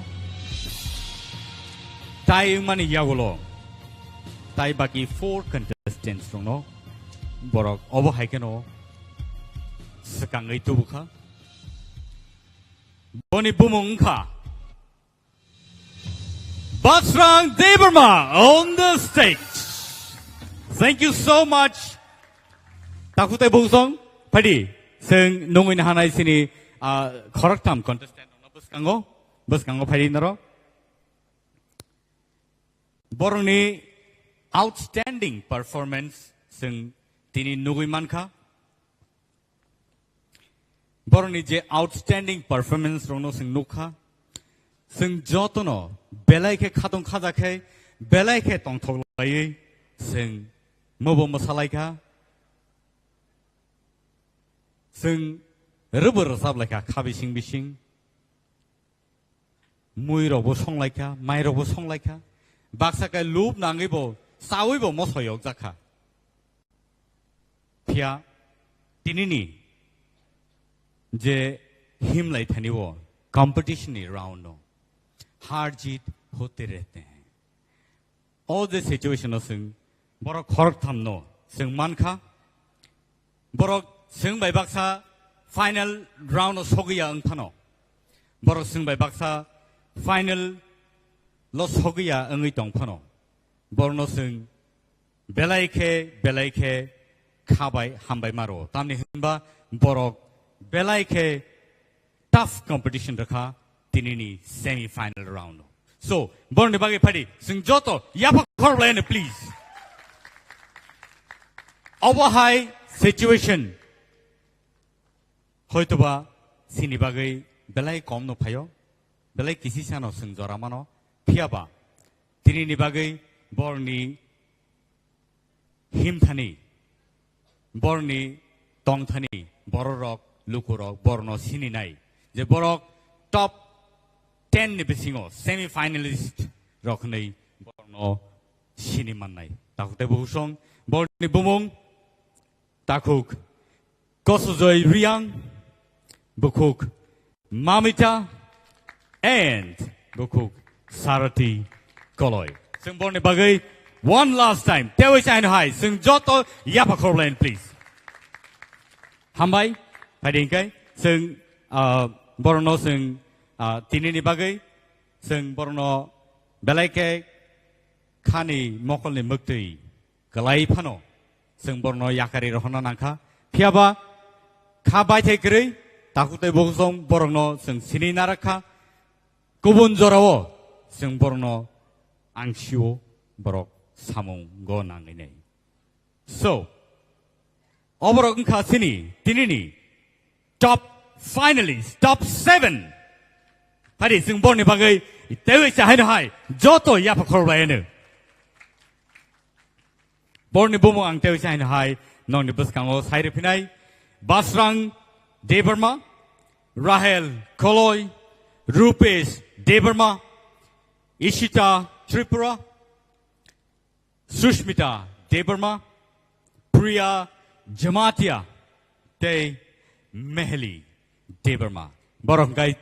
Tie wngmani yagulo tai baki four contestants rokno borok obo hai kheno swkangwi tubukha. Boni bumung wngkha Basrang Debbarma on the stage. Thank you so much. Takhuk tei bukhuk song, phaidi, chwng nungwi nahanai sini, ah, khoroktham contestant rokno bwskango, bwskango phaidi norok. Borokni outstanding performance chwng tini nugwi mankha. Borokni je outstanding performance rokno chwng nukha, chwng jotono belai khe khatong khaja khe, belai khe tongthok laiwi chwng mobo mwsalaikha, chwng rwbo rwchap laikha kha bising bising. Mui rokbo songlaikha, mai rokbo songlaikha. Baksa khe lub nangwi bo chawi bo moso yokjakha. Phiya tinini je himlai thani o competition ni round no har jeet hote rehte hain. O je situation o chwng borok khoroktham no chwng mankha. Borok chwng bai baksa final round o sogwi ya wng phano. Borok chwng bai baksa final lo sogwi ya wngwi tong phano. Borokno chwng belai khe, belai khe kha bai hambai maro. Tamni hwnba borok belai khe tough competition rwkha tinini semi final round o. So, borokni bagwi phaidi, chwng joto yapha khorok laino, please. Obo hai situation. Hoitoba chini bagwi belai kom no phaio, belai kisi sano chwng jora mano, phiyaba tinini bagwi borokni himthani, borokni tongthani, bororok, lukurok, borokno sininai je borok top ten ni bisingo semi finalist rok hwnwi borokno sini mannai. Takhuk tei bukhuk song, borokni bumung takhuk Kosujoi Riang, bukhuk Mamita, and bukhuk Sarati Koloi. Chwng borokni bagwi one last time tewi chaino hai chwng joto yapha khorok laino, please. Hambai, phaidi hwnkhe chwng, ah, borokno chwng, ah, tinini bagwi chwng borokno belai khe khani mokolni mwktwi kwlai phano chwng borokno yakari rohorna nangkha. Phiyaba kha baithai kwrwi takhuk tei bukhuk song borokno chwng sini narakha. Kubun jorao chwng borokno angsio borok samungo nangwi nai. So, oborok wngkha chini tinini top finalist, top seven. Phaidi chwng borokni bagwi tewi chahaino hai joto yapha khorok laino. Borokni bumung ang tewi chahaino hai nokni bwskango sai rwphinai Basrang Debbarma, Rahel Koloi, Rupesh Debbarma, Ishita Tripura, Sushmita Debbarma, Priya Jamatia, tei Meheli Debbarma. Borok hwnkhe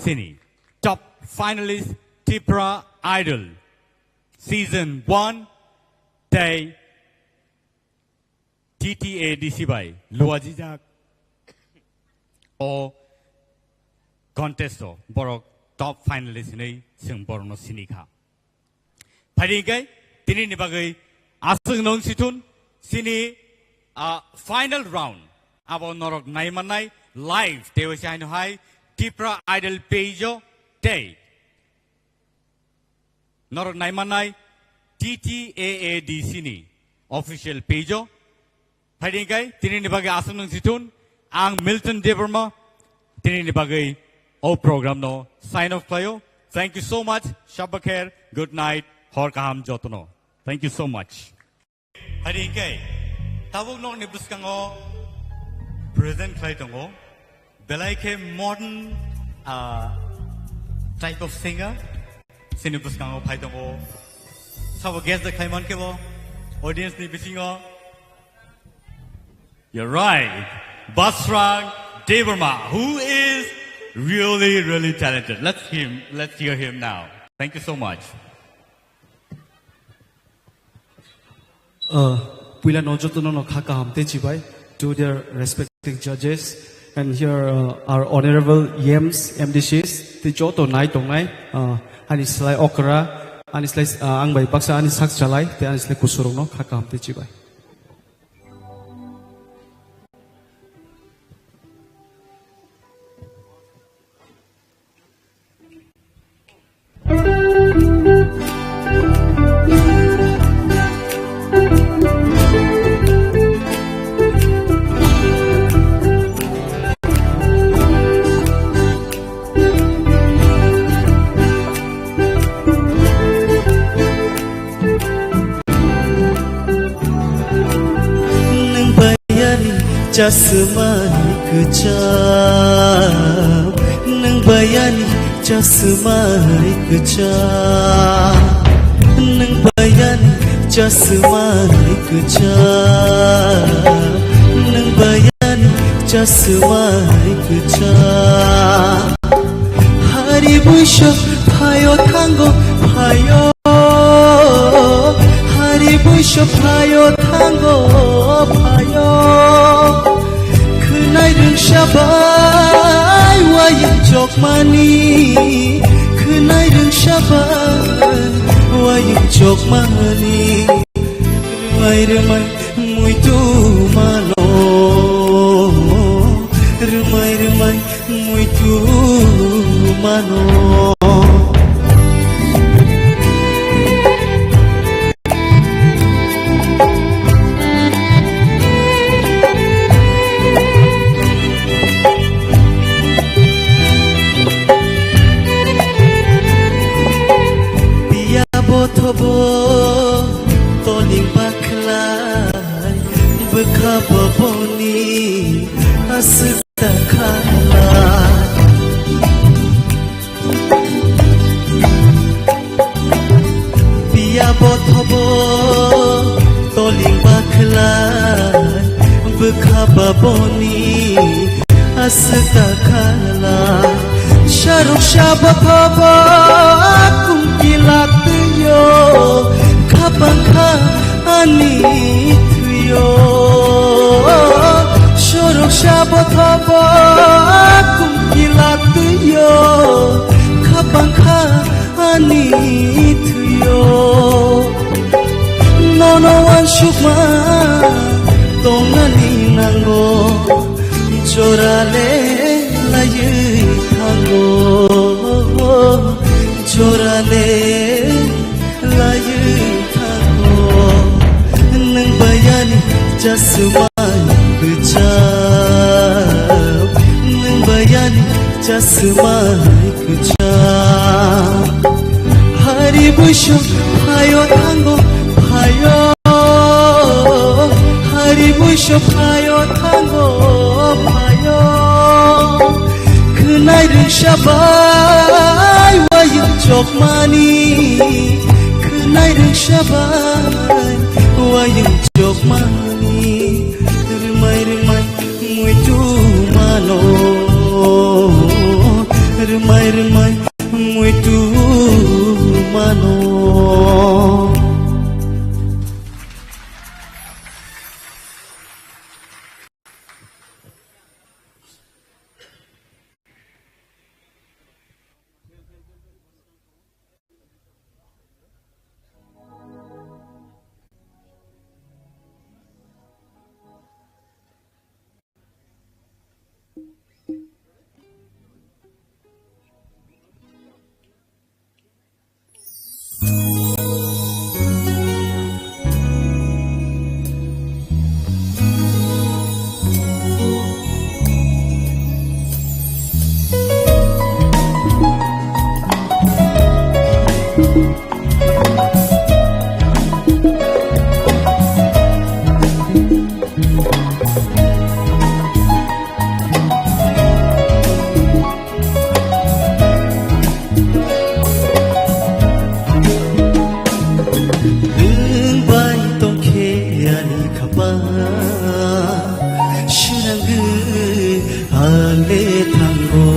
chini top finalist Tripura Idol season one tei T T A D C bai luajijak o contest o borok top finalist hinwi chwng borokno sini kha. Phaidi hwnkhe tini ni bagwi aswk nung sithun sini, ah, final round abo norok naimannai live tei waisa haino hai Tipra Idol page o tei norok naimannai T T A A D C ni official page o. Phaidi hwnkhe tini ni bagwi aswk nung sithun ang Milton Debbarma tini ni bagwi o program no sign off khlaio. Thank you so much. Shabba kher. Good night. Hor kaham jotono. Thank you so much. Phaidi hwnkhe tabuk nokni bwskango present khlai tongo belai khe modern, ah, type of singer. Sini bwskango phai tongo sabo guest de khlai mankhe bo audience ni bisingo. You're right. Basrang Debbarma, who is really, really talented. Let's him, let's hear him now. Thank you so much. Uh, puila no jotono no kha kaham tei chibai to their respective judges, and here, uh, our honorable E Ms, M D Cs, tei joto nai tongnai, uh, ani slai okra, ani slai, uh, ang bai baksa ani sak chalai, tei ani slai kusurok no kha kaham tei chibai. Nung bayani chasmai kwcham, nung bayani chasmai kwcham, nung bayani chasmai kwcham, nung bayani chasmai kwcham. Hari buisok phaio thango phaio, hari buisok phaio thango phaio. Khwnai rwngsa bai wayung chokmani, khwnai rwngsa bai wayung chokmani. Rwmai rwmai muitu mano, rwmai rwmai muitu mano. Piya bothobo toling bakhlai bwkha boboni aswk ta khala. Piya bothobo toling bakhlai bwkha boboni aswk ta khala. Saruk sa bothobo kumki latwiyo khapang kha ani thwiyo. Sorok sa bothobo kumki latwiyo khapang kha ani thwiyo. Nono wansukma tongnani nango, jorale laiwi thango, jorale laiwi thango. Nwng bayani chasmai kwcham, nwng bayani chasmai kwcham. Hari buisok phaio thango phaio, hari buisok phaio thango phaio. Khwnai rwngsa bai wayung chokmani, khwnai rwngsa bai wayung chokmani. Rwmai rwmai muitu mano, rwmai rwmai muitu mano. Nwng bai tongkhe ani khapang, swnangwi ale thango.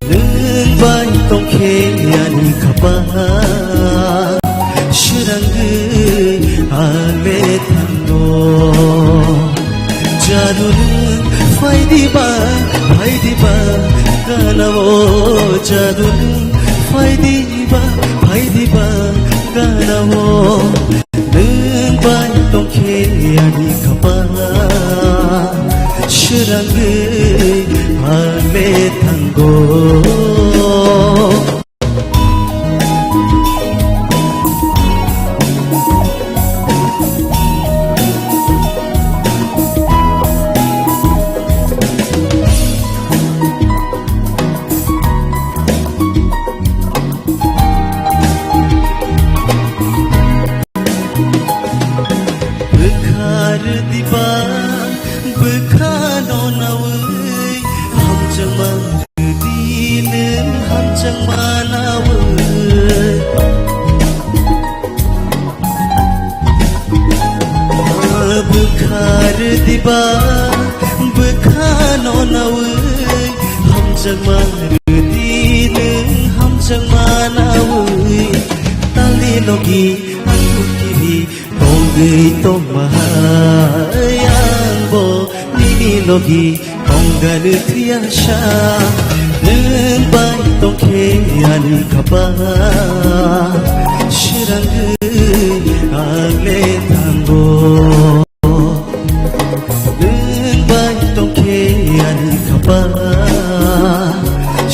Nwng bai tongkhe ani khapang, swnangwi ale thango. Jadu nwng phaidiba, phaidiba, ganao. Jadu nwng phaidiba, phaidiba, ganao. Nwng bai tongkhe ani khapang, swnangwi ale thango. Bwkha rwdiba, bwkha no nawi, hamjakma rwdi nwng hamjakma nawi. Bwkha rwdiba, bwkha no nawi, hamjakma rwdi nwng hamjakma nawi. Talni logi ang kiri tongwi tongma hai, angbo nini logi tongganw thwiya sa. Nwng bai tongkhe ani khapang, swnangwi ale thango. Nwng bai tongkhe ani khapang,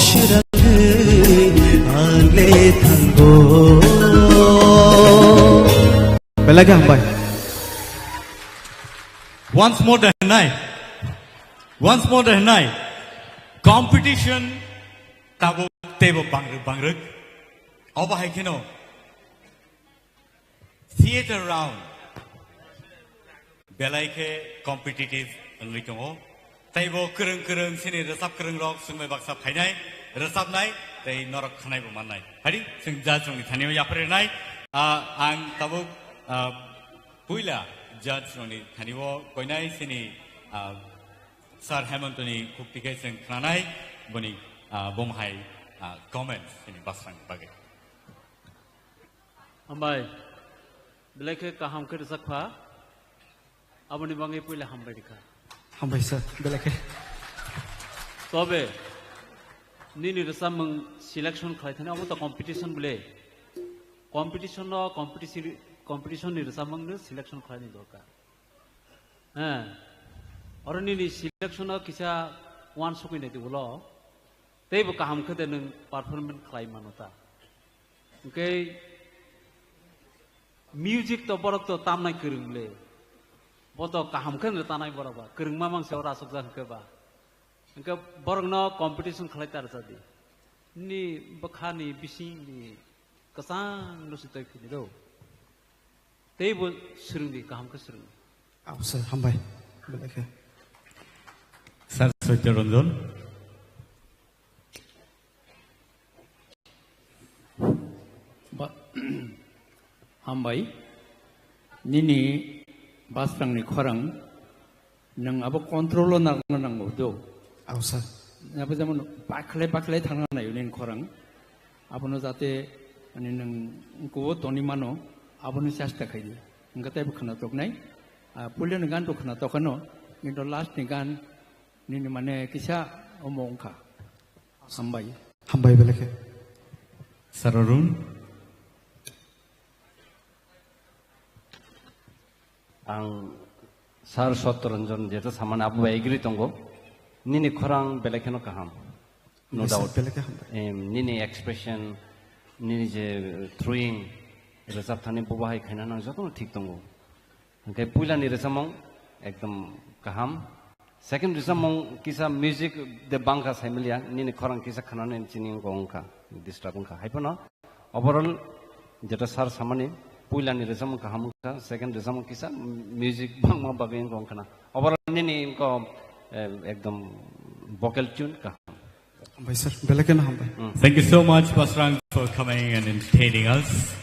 swnangwi ale thango. Belai khe hambai. Once more da hwnai. Once more da hwnai. Competition tabuk teibo bangrwk bangrwk. Obo hai kheno theater round belai khe competitive wngwi tongo. Teibo kwrwng kwrwng chini rwchap kwrwng rok chwngbai baksa phainai, rwchapnai tei norok khwnaibo mannai. Hari chwng judge rokni thani o yapharwi rwnai. Ah, ang tabuk, ah, puila judge rokni thani o koinai chini, ah, Sir Hemantoni khukti khe chwng khwnanai boni, ah, bomo hai, ah, comments chini Basrangni bagwi. Hambai. Belai khe kaham khe rwchap kha. Aboni bagwi puila hambai rikha. Hambai sir, belai khe. Tobe, nini rwchapmung selection khlai thani, abo to competition bole. Competition no, competition, competition ni rwchapmung no selection khlai ni dorkar. He. Oro nini selection no kisa uansukwi nai di ulo. Teibo kaham khe de nwng performance khlai mano ta. Hwnkhe music to borok to tamnai kwrwng le. Bo to kaham khe no tanai borok ba. Kwrwngma mangsa oro aswk jak hwnkhe ba. Hwnkhe borokno competition khlai ta rwchadi. Nini bwkhani bisingni kwchangno se twi phini do. Teibo swrwngdi, kaham khe swrwngdi. Aw, sir, hambai. Belai khe. Sir Satya Ranjan. Ba-, hambai. Nini Basrangni khorang nwng abo control o nangna nango do. Aw, sir. Abo jemon bakhlai bakhlai thangna naio nini khorang. Abono jate, mane, nwng kubo toni mano, abono chesta khaidi. Hwnkhe teibo khwnathoknai. Ah, puilani gan to khwnathokano, kintu last ni gan nini, mane, kisa omo wngkha. Hambai. Hambai belai khe. Sir Arun. Ang Sir Satya Ranjan jeto samani abo bai agree tongo. Nini khorang belai kheno kaham. No doubt. Belai khe hambai. Em, nini expression, nini je throwing, rwchap thani bo bahai khaina nang jotono thik tongo. Hwnkhe puilani rwchapmung ekdom kaham. Second reason mung kisa music de bangkha saimiliya, nini khorang kisa khanani chini wngkha, wngkha, disturb wngkha. Haiphano overall jeta sir samani puilani reason mung kaham wngkha, second reason mung kisa music bangma bagwi wngkha wngkhana. Overall nini wngkha, eh, ekdom vocal tune kaham. Hambai sir, belai kheno hambai. Thank you so much, Pasrang, for coming and entertaining us.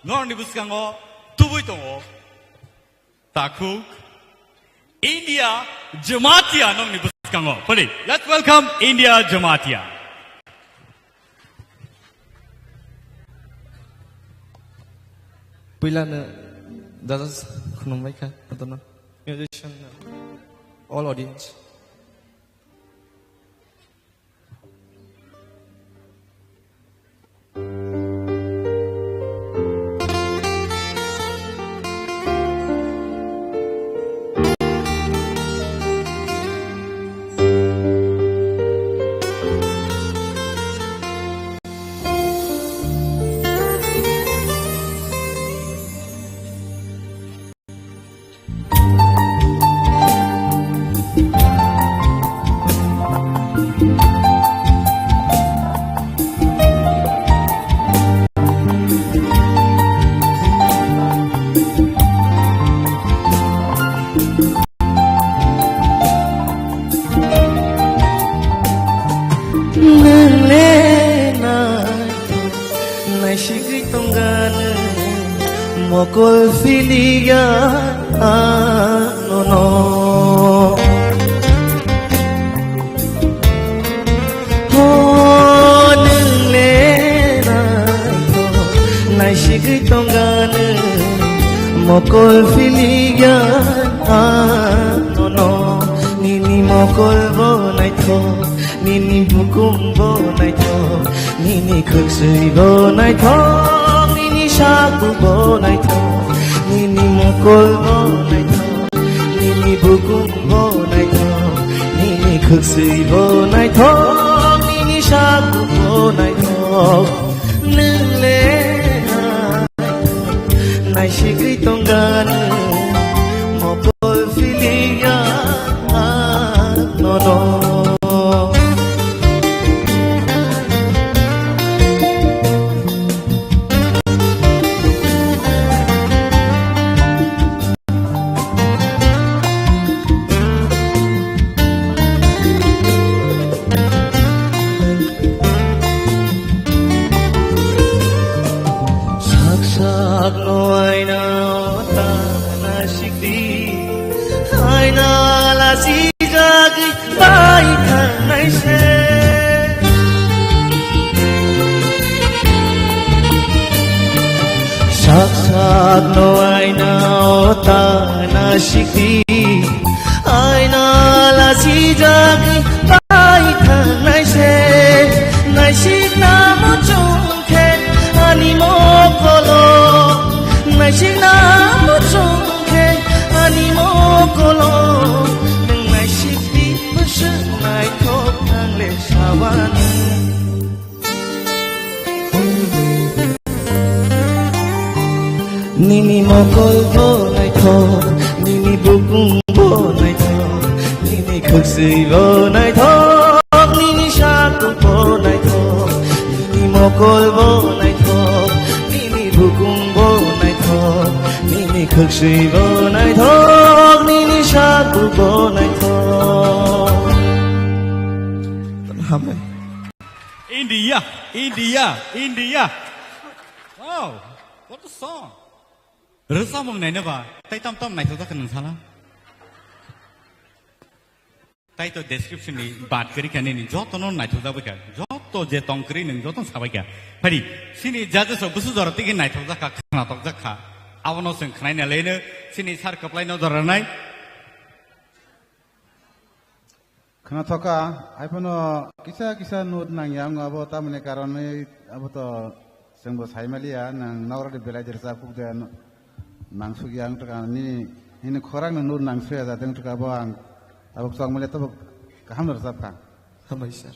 Norokni bwskango tubui tongo. Takhuk, India Jamatia nokni bwskango. Phari, let's welcome India Jamatia. Puilano judges khulumbaikha, jotono musician, all audience. Nwng le naithok, naisigwi tongganw, mokol philiya anono. Ho, nwng le naithok, naisigwi tongganw, mokol philiya anono. Nini mokol bo naithok, nini bukum bo naithok, nini khwksui bo naithok, nini saku bo naithok, nini mokol bo naithok, nini bukum bo naithok, nini khwksui bo naithok, nini saku bo naithok. Nwng le naisigwi tongganw, mokol philiya nono. Sak sak no aina o ta nasikdi, aina lasijagwi bai thangnai se. Sak sak no aina o ta nasikdi, aina lasijagwi bai thangnai se. Naisikna muchung khe ani mokolo, naisikna muchung khe ani mokolo. Nwng naisikdi bwswk naithok, ang le sawani. Nini mokol bo naithok, nini bukung bo naithok, nini khwksui bo naithok, nini saku bo naithok, nini mokol bo naithok, nini bukung bo naithok, nini khwksui bo naithok, nini saku bo naithok. Hambai. India, India, India. Wow, what a song. Rwchapmung naina ba, tai tam tam naithok jak nang sala. Tai to description ni bat kari kha nini, joto no naithok jak bai kha. Joto je tong kri nang, joto sabai kha. Phari, sini judges rok busu jora tigi naithok jak kha, khnatok jak kha. Abono seng khnai na leno, sini sar kaplai no jora nai. Khna thoka, haiphano kisa kisa note nangya wng abo, tamoni karonwi abo to chwngbo saimaliya, nang nogorokni belai de rwchapkuk de no-, nangsukya wng tongkha, nini, nini khorang no note nangsuya jate wng tongkha, abo ang tabuk chokmaliya, tabuk kaham no rwchapkha. Hambai sir.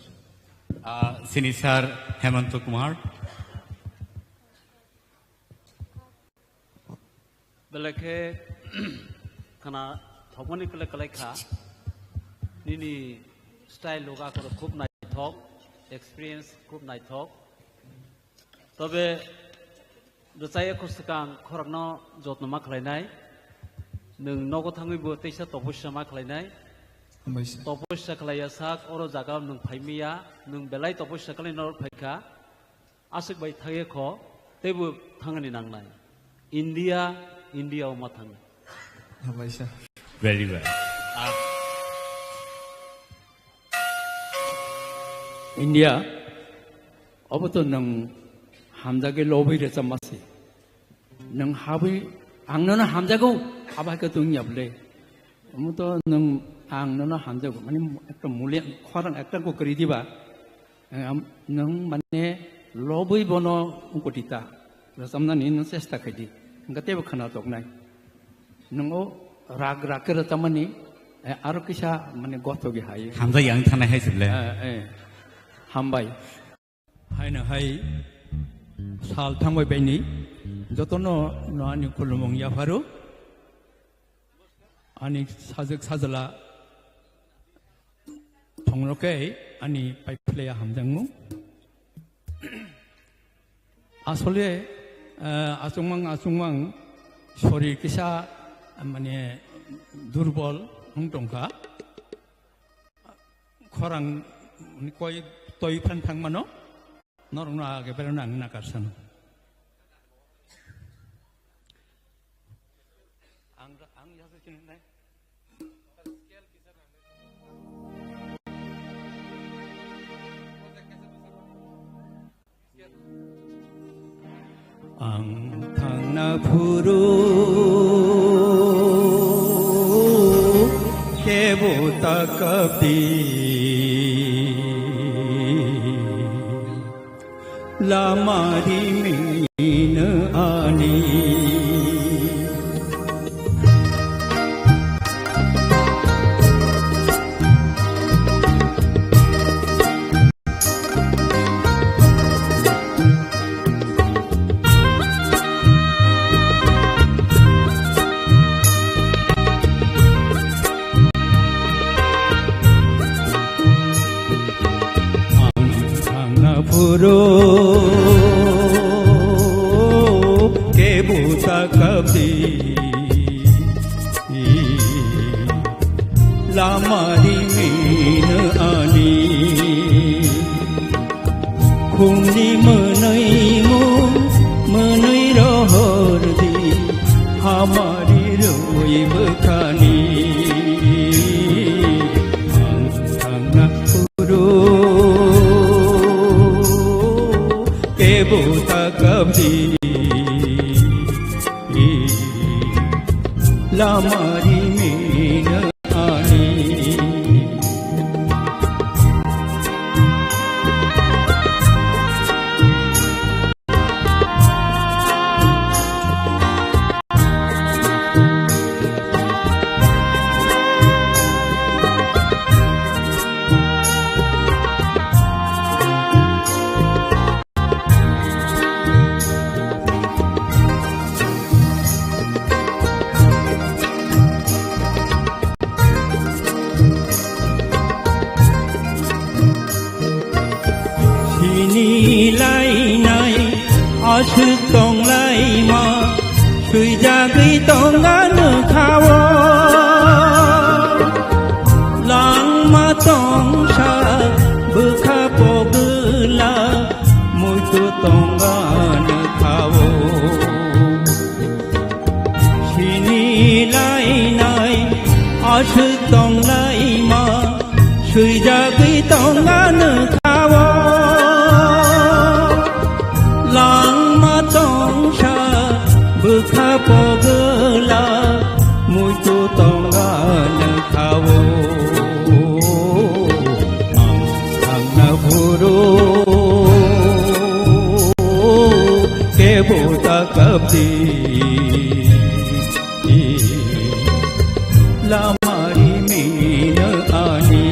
Ah, sini sir Hemanta Kumar. Belai khe khna thokmani kwlai kwlai kha. Nini style loga khoro khub naithok, experience khub naithok. Tobe rwchaya kho swkang khorokno jotno ma khlainai. Nwng nogo thangwi bo teisa topossa ma khlainai. Hambai sir. Topossa khlaiya sak oro jaga nwng phaimiya, nwng belai topossa khlai norok phaikha. Aswk bai thangya kho, teibo thangani nangnai. India, India o ma thangwi. Hambai sir. Very well. Ah. India, obo to nwng hamjagwi lobwi rwchapma se. Nwng habwi, ang nono hamjago, abo hai khe tongya bwle. Omo to nwng, ang nono hamjago, mane ekta mulia, khorang ekta ko kwrwi diba. Em, nwng mane lobwi bono ungkotita rwchapnani nwng chesta khaidi, hwnkhe teibo khwnathoknai. Nwng o rag rag khe rwchapmani, eh, aro kisa mane gothogwi hai. Hamjak yang thanai hai se bwle. Eh, eh. Hambai. Haino hai sal thangbai baini jotono no ani khulumung yapharu. Ani sajwk sajla thongno khe ani paiphlaiya hamjakmung. Asole, eh, achukmang achukmang sorir kisa, mane, durbol wng tongkha. Khorang koi toi phan thangmano norokno age berano ang nakarsano. Ang, ang yasa chini nai. Ang thangna phuru kebo ta kapdi. Lama rimino ani. Ang thangna phuru kebo ta kapdi. Lama rimino ani. Khumni mwnwi mung mwnwi rohor di, hamari rwi bwkhani. Ang thangna phuru kebo ta kapdi. Lama rimino ani. Sini lainai aswk tonglaima, swijagwi tonga nwkhao. Langma tongsa bwkha pogwla, muitu tonga nwkhao. Sini lainai aswk tonglaima, swijagwi tonga nwkhao. Langma tongsa bwkha pogwla, muitu tonga nwkhao. Ang thangna phuru kebo ta kapdi. Lama rimino ani.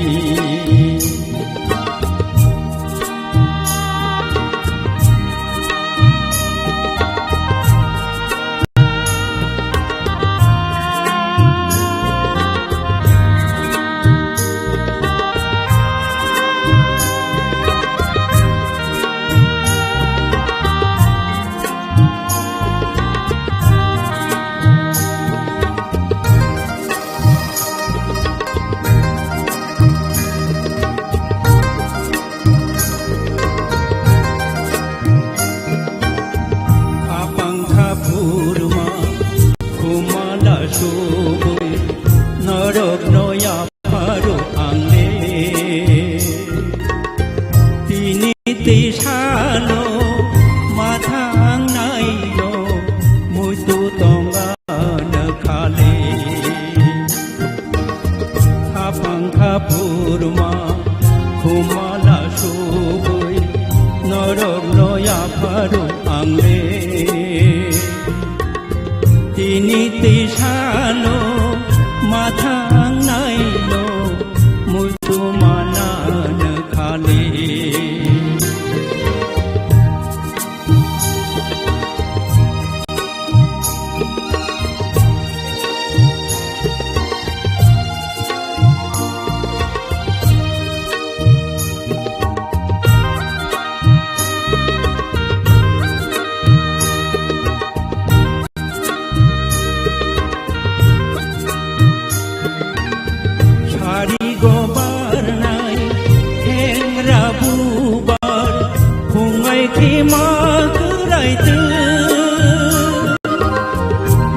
Pharo ang le tini tei salo mathang naino muitu manano khali. Sari go barnai, hengra bubar, phungai khima kwrai twi.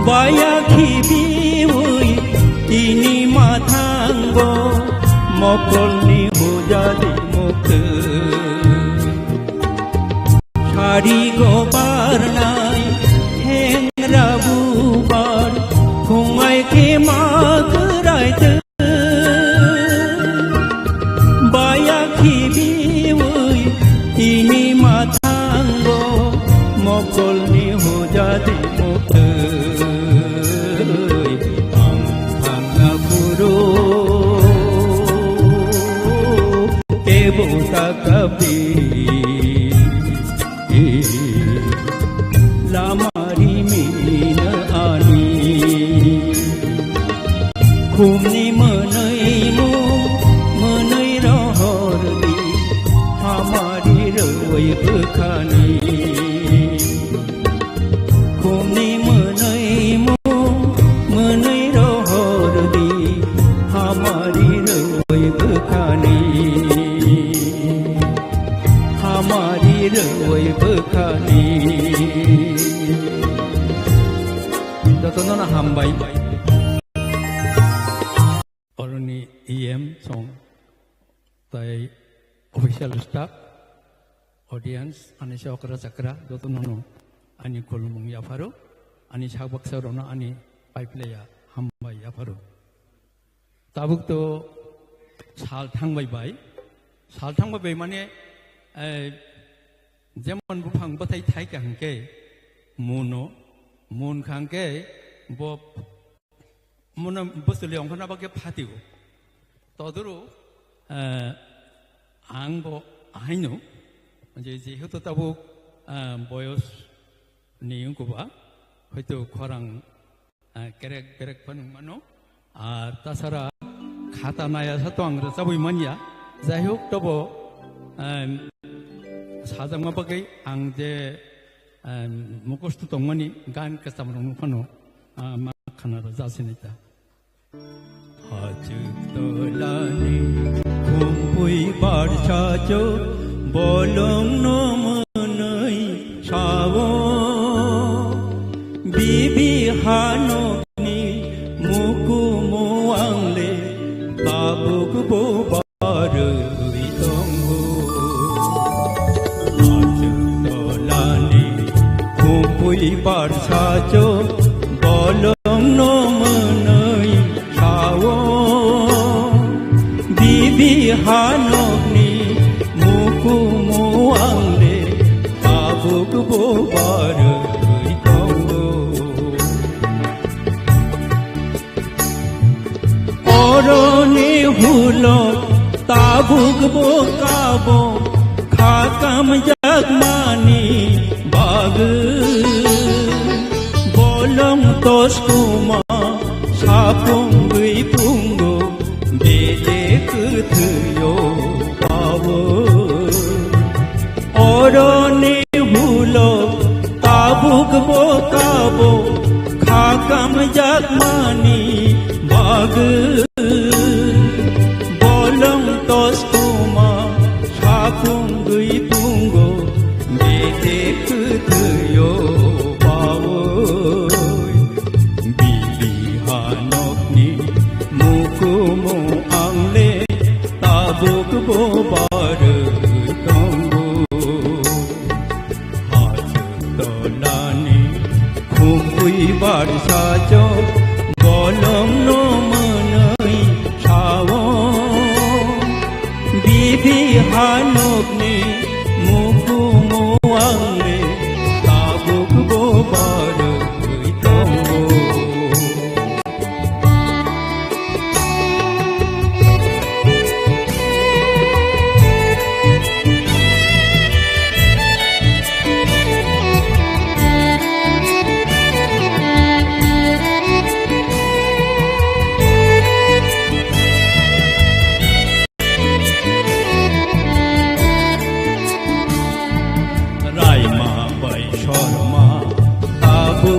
Baya khibiwi, tini mathango, mokolni hujadi muktwi. Sari go barnai, hengra bubar, phungai khima kwrai twi. Baya khibiwi, tini mathango, mokolni hujadi muktwi. Ang thangna phuru, kebo ta kabi. Lamari mina ani. Khumni mwnwi mu, mwnwi rohor di, hamari rwi bwkhani. Khumni mwnwi mu, mwnwi rohor di, hamari rwi bwkhani. Hamari rwi bwkhani. Jotono no hambai. Oroni E M song tai official staff, audience, ani se okra chakra, jotono no ani khulumung yapharo, ani sak baksa rono ani paiplaya hambai yapharo. Tabuk to sal thangbai bai. Sal thangbai bai mane, eh, jemon buphang bwthai thai ka hwnkhe muno, mun kha hwnkhe bo muno bwswli ongkhorna bagwi phatio. Todoro, eh, ang bo ahaino, je, jehetu tabuk, eh, boyos ni wngkha ba, hoito khorang ah, kerek berek phano wngmano. Ar tasara khata naya sa to ang rwchabwi manya. Jai hok, tobo, em, sajagma bagwi ang je, em, mukhusto tongmani gan kwcham rokno phano, ah, ma khana rwja sinai ta. Hachuk tolani khumpui barsa cho bolong no mwnwi sao. Bibi hanokni mukumu ang le tabuk bo barwi tongo. Hachuk tolani khumpui barsa cho bolong no mwnwi sao. Bibi hanokni mukumu ang le tabuk bo barwi tongo. Oroni hulo tabuk bo kabo khakam jakmani bagwi. Bolong toskuma sapung gwi pungo bede kwthwio bao. Oroni hulo tabuk bo kabo khakam jakmani bagwi. Bolong toskuma sapung gwi pungo bede kwthwio bao. Bibi hanokni mukumu ang le tabuk bo barwi tongo. Hachuk tolani khumpui barsa cho bolong no mwnwi sao. Bibi hanokni mukumu ang le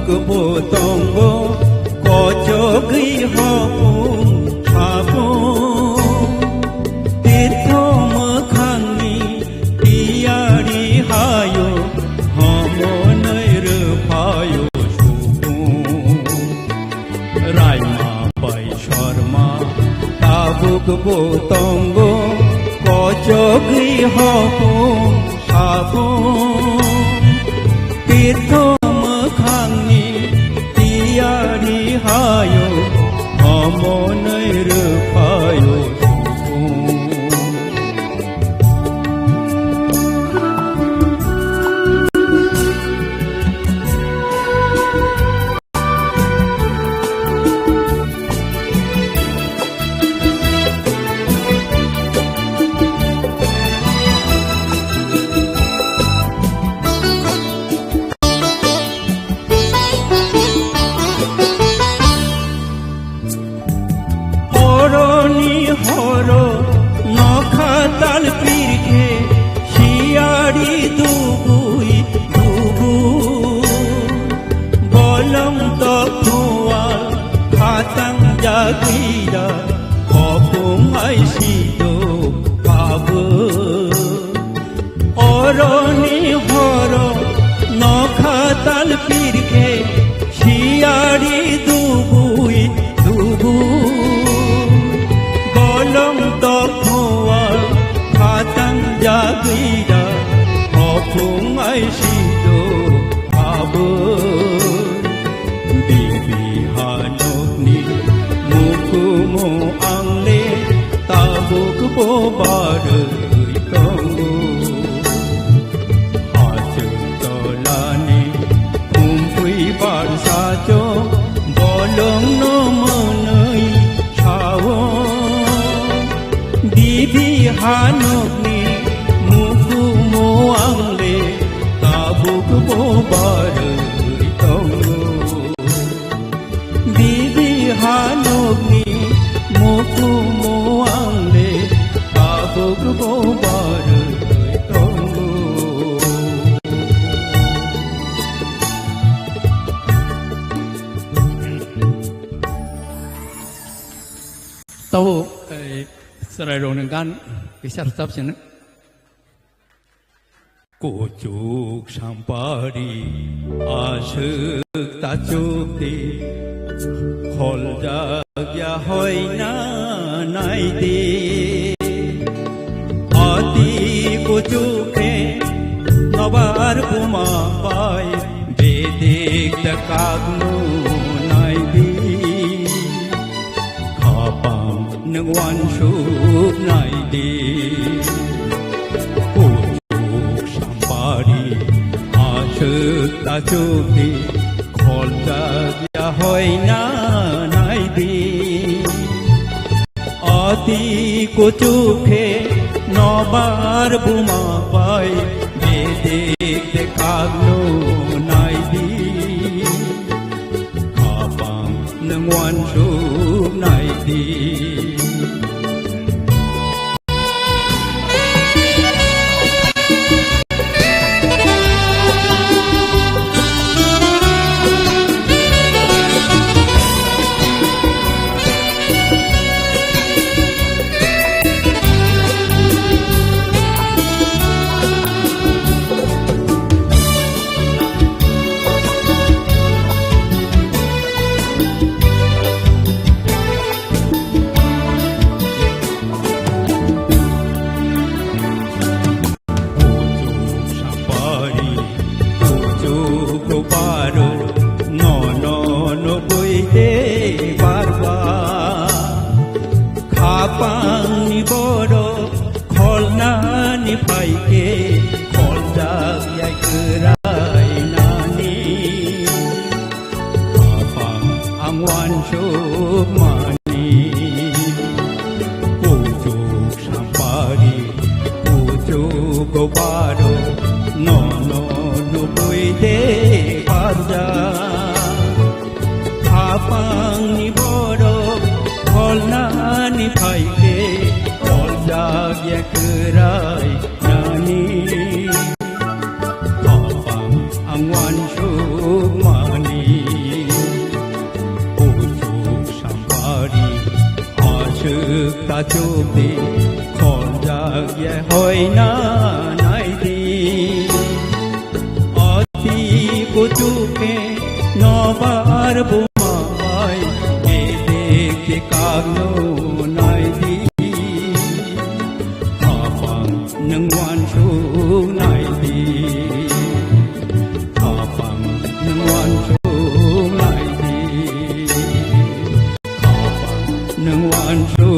Bo tongo kochogwi hopung sapung, tirtho mwkhangni tiyari hayo, homonwi rwphayo supung. Raima bai Sorma tabuk bo tongo, kochogwi hopung sapung, tirtho mwkhangni tiyari hayo, homonwi rwphayo supung. Horoni horo nokha tal pirkhe siyari dubui dubu. Bolong tokhual khatang jagira hopung ai sido pabu. Oroni horo nokha tal pirkhe siyari dubui dubu. Bolong tokhual khatang jagira hopung ai sido pabu. Bibi hanokni mukumu angle tabuk bo barwi tongo. Hachwk tolani kumpui barsa cho bolongno mwnwi sao. Bibi hanokni mukumu angle tabuk bo barwi tongo. Bibi hanokni mukumu angle tabuk bo barwi tongo. Tabuk, eh, chwrairokni gan kisa rwchap sino. Kuchuk sampari aswk tachuk di, kholjak ya hoina nai di. Ati kuchuk khe nobar buma pai, bedik da kagnu nai di. Khapang nwng uansuk nai di. Kuchuk sampari aswk tachuk di, kholjak ya hoina nai di. Ati kuchuk khe nobar buma pai, bedik de kagnu nai di. Khapang nwng uansuk nai di. Kuchuk sampari, kuchuk ruparo, nono nugwi de barba. Khapangni borok kholnani phaikhe, kholjak ya kwrai nani. Khapang ang uansuk mani. Kuchuk sampari, kuchuk gobaro, nono nugwi de barja. Khapangni borok kholnani phaikhe, kholjak ya kwrai nani. Khapang ang uansuk mani. Achuk di, khonjak ye hoina nai di. Ati kuchuk ke nobar bumai, edek ke kagno nai di. Apang nang wan su nai di. Apang nang wan su nai di. Apang nang wan su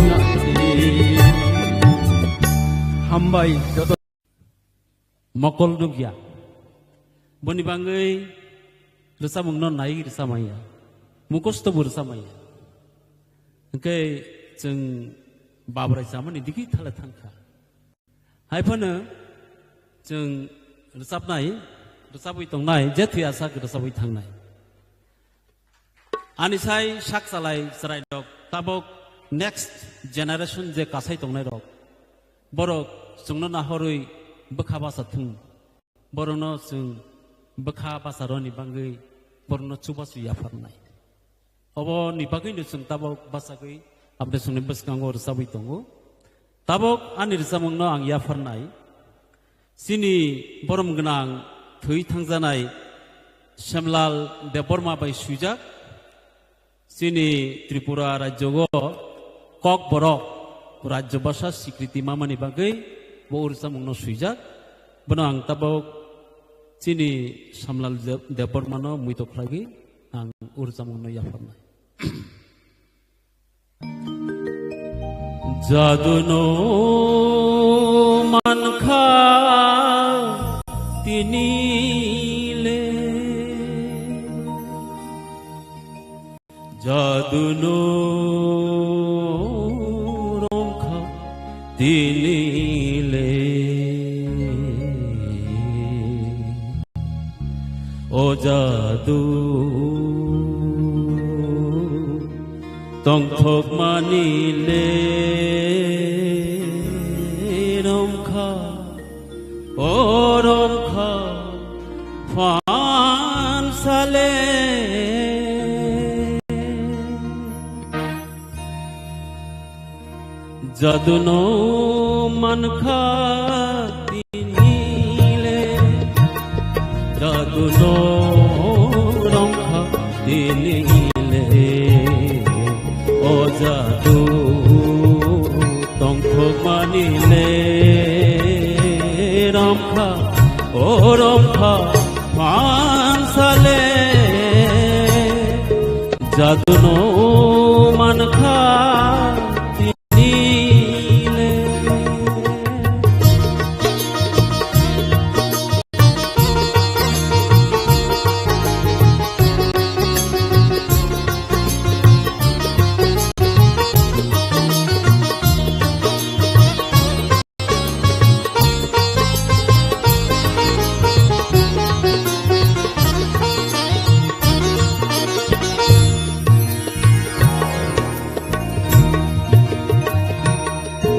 nai di. Hambai joto. Mokol nukya. Boni bangwi rwchapmungno nai rwchapmaya. Mukosto bo rwchapmaya. Hwnkhe chwng babrai chamani digi thale thangkha. Hai phano chwng rwchapnai, rwchapwi tongnai, je thwi asak rwchapwi thangnai. Ani sai sak chalai chwrairok tabok next generation je kasai tongnairok, borok chwngno nahorwi bwkha basa thung. Borokno chwng bwkha basa rwni bangwi borokno chubachu yapharnai. Oboni bagwino chwng tabok bachagwi Amtesongni bwskango rwchabwi tongo. Tabok ani rwchapmungno ang yapharnai. Chini borom gwnang thwi thangjanai Semlal Debbarma bai swijak. Chini Tripura rajyo o Kokborok rajyo basa sikriti mamani bagwi bo rwchapmungno swijak. Bono ang tabok chini Semlal Deb-, Debbarmano muito khlaiwi ang rwchapmungno yapharnai. Jaduno mankha tinile, jaduno romkha tinile. O jadu tongthokmani le romkha, o romkha phansale. Jaduno mankha tinile, jaduno romkha tinile, o jadu tongthokmani le romkha, o romkha phansale. Jaduno mankha tinile.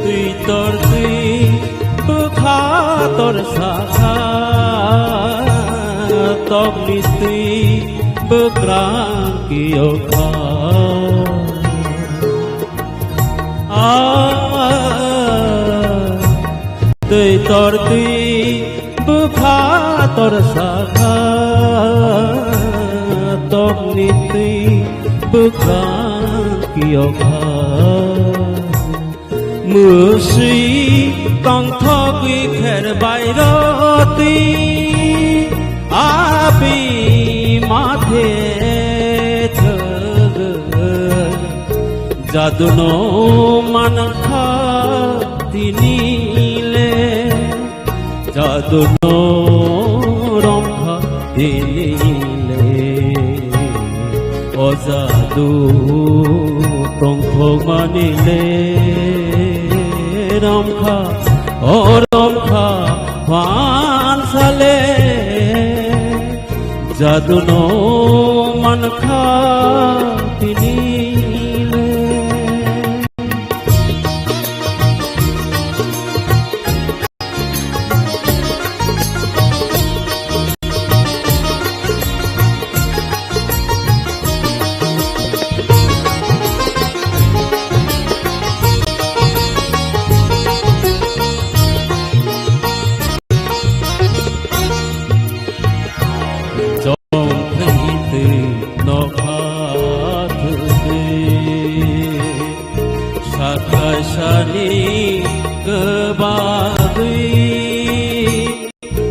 Twi tor twi bwkha tor sakha, tokni twi bwkrang kiyokha. Ah, twi tor twi bwkha tor sakha, tokni twi bwkha kiyokha. Mwswi tongthogwi kher bai rw twi, abi mathe thwgwi. Jaduno mankha tinile, jaduno romkha tinile. O jadu tongthokmani le romkha, o romkha phansale. Jaduno mankha tinile.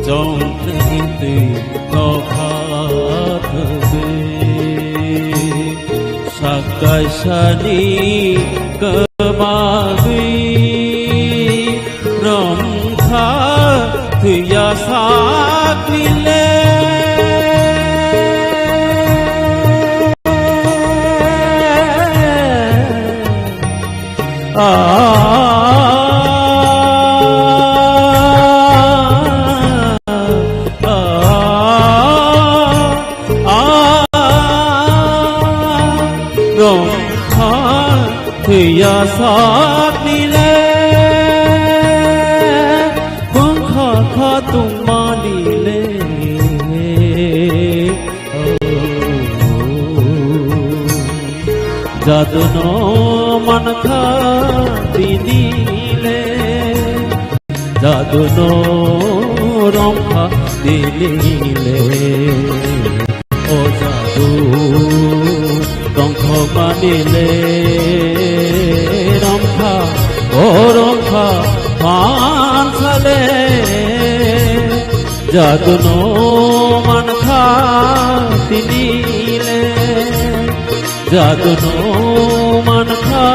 Tongthwngtwi nokha thwngwi, sakaisani kwmagwi romkha thwiya sakni le. Romkha thwiya sakni le, bwngkha kha tongmani le. Jaduno mankha tini le, jaduno romkha tini le. O jadu tongthokmani le, romkha, o romkha mansa le. Jaduno mankha tini le, jaduno mankha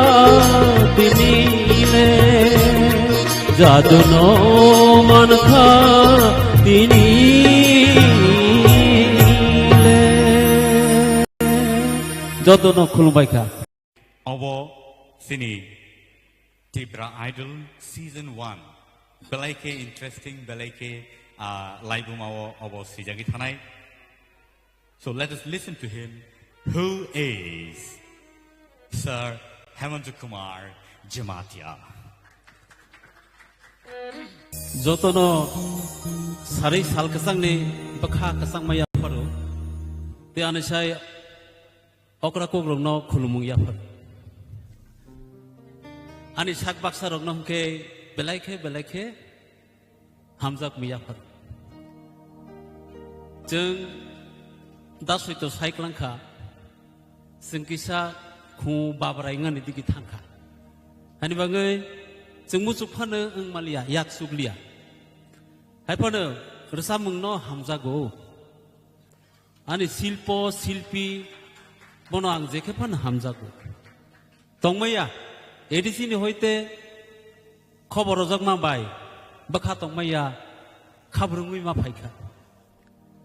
tini le, jaduno mankha tini le. Jotono khulumbai kha. Obo chini Tipra Idol Season one. Belai khe interesting, belai khe, ah, laibuma o obo swijagwi thanai. So let us listen to him, who is Sir Hemanta Kumar Jamatia. Jotono sari sal kwchangni bwkha kwchangma yapharo. Tei ani sai okra kokrokno khulumung yaphar. Ani sak baksa rokno hwnkhe belai khe, belai khe hamjak mi yaphar. Chwng da soito sai klangkha, chwng kisa khu babrai ngani digi thangkha. Hani bagwi chwng muchuk phano wng maliya, yak chukliya. Hai phano rwchapmungno hamjago. Ani silpo, silpi, bono ang jekhe phano hamjago. Tongmaya, A D C ni hoite khobor rojakma bai, bwkha tongmaya, khabrwngwi ma phaikha.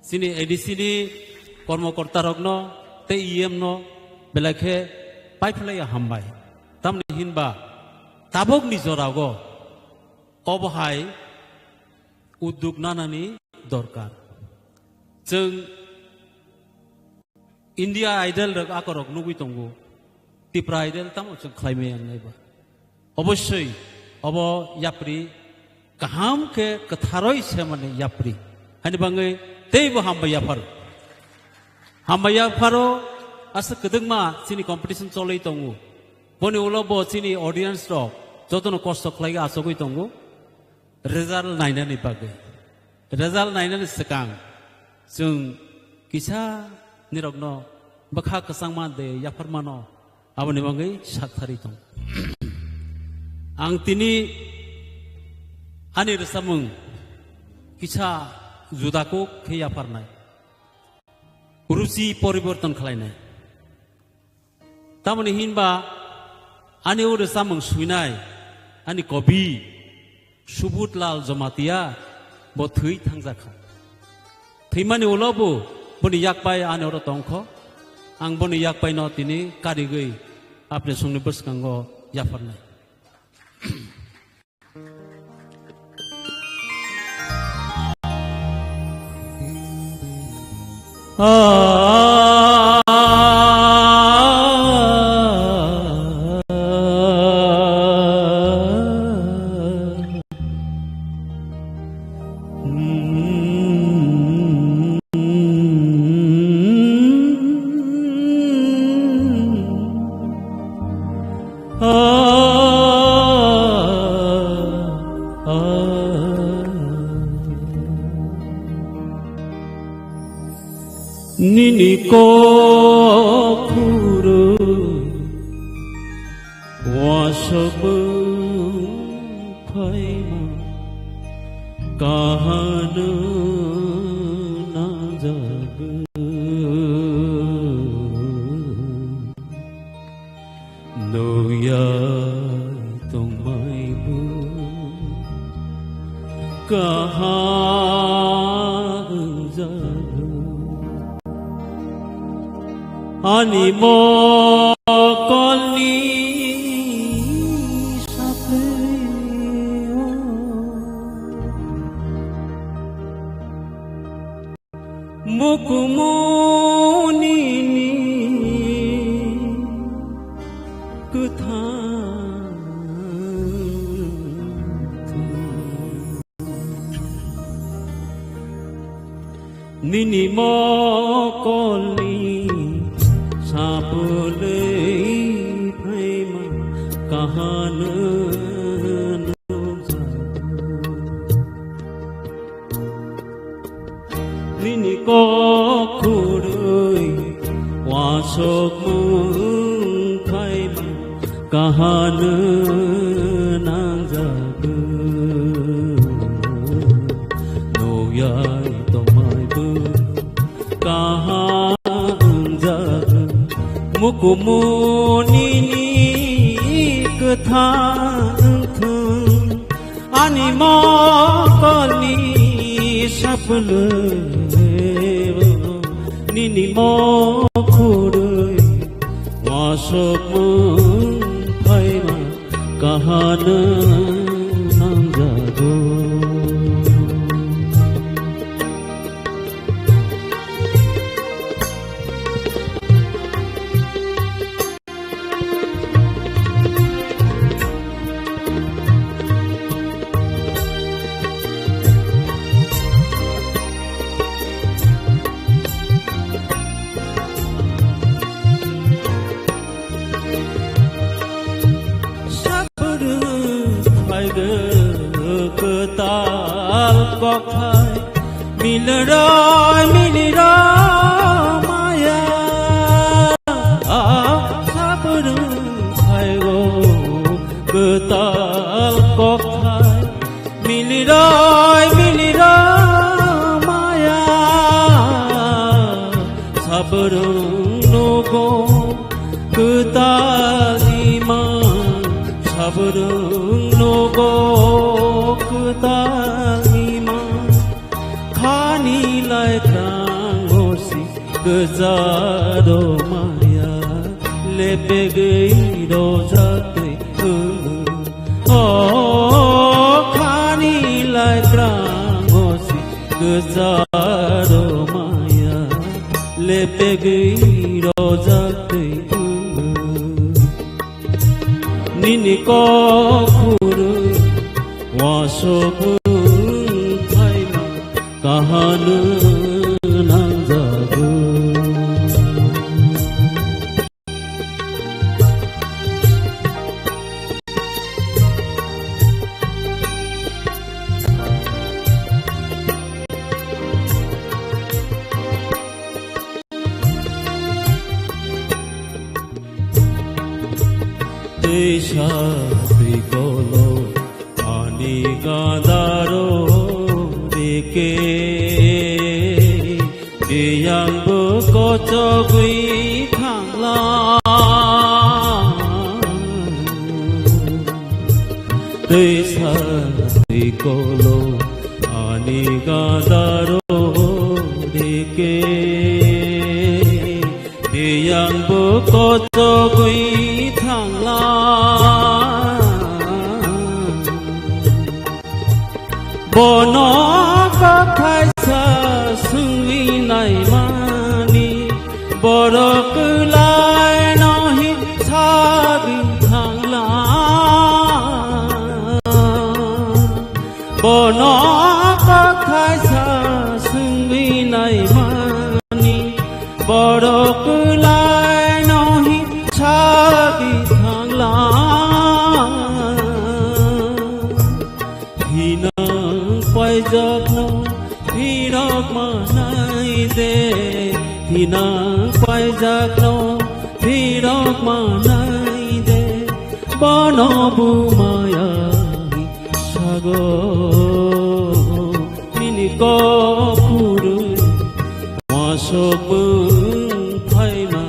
Chini A D C ni kormokorta rokno tei E M no belai khe paiphlaiya hambai. Tamni hinba tabukni jorao obo hai udduk nanani dorkar. Chwng India Idol rok akorok nugwi tongo. Tipra Idol tamo chwng khlaimaya wngnai ba. Obosoi obo yapri kaham khe kwtharoi semani yapri. Hani bangwi teibo hambai yapharo. Hambai yapharo asa kwdwkma chini competition cholwi tongo. Boni ulo bo chini audience rok jotono kosto khlaiwi achugwi tongo. Result nainani bagwi. Result nainani swkang chwng kisa nirokno bwkha kwchangma de yapharmano aboni bagwi sakthari tong. Ang tini ani rwchapmung kisa juda kuk khe yapharnai. Ruchi poriborton khlainai. Tamoni hinba ani o rwchapmung swinai ani kobi Subut Lal Jamatia bo thwi thangjakha. Thwimani ulo bo boni yakpai ani oro tongkho. Ang boni yakpaino tini karigwi apni songni bwskango yapharnai. Nini kokhoro wasabwng phaima kahano. Ani mokolni sapleo mukumunini kwthang thwi. Nini mokolni sapulwi phaima kahano nukjago. Nini kok khurwi uasukmung phaima kahano nangjago. Nukyai tongmaibo kaham wngjago. Mukumunini kwthang wngthung. Ani mokolni sapulwi nini mokhorwi uasukmung phaima kahano nangjago. Sabrwng phaigo kwtal kokthai, miliroi miliroi maya. Sabrwng phaigo kwtal kokthai, miliroi miliroi maya. Sabrwng nogo kwtal ima, sabrwng nogo kwtal ima. Khani lai krango si gwjaro maya, lepegwi rojak twi wngwi. O khani lai krango si gwjaro maya, lepegwi rojak twi wngwi. Nini kok khurwi uasukmung phaima kahano nangjago. Twisa twikolo ani gandaro dike, biyangbo kochogwi thangla. Twisa twikolo ani gandaro dike, biyangbo kochogwi thangla. Bono kokthai sa swngwi naimani, borok kwlaino hin sagwi thangla. Bono kokthai sa swngwi naimani, borok kwlaino hin sagwi thangla. Thinang paijakno phirok manai de, thinang paijakno phirok manai de, bono bumaya sago. Nini kok khurwi uasukmung phaima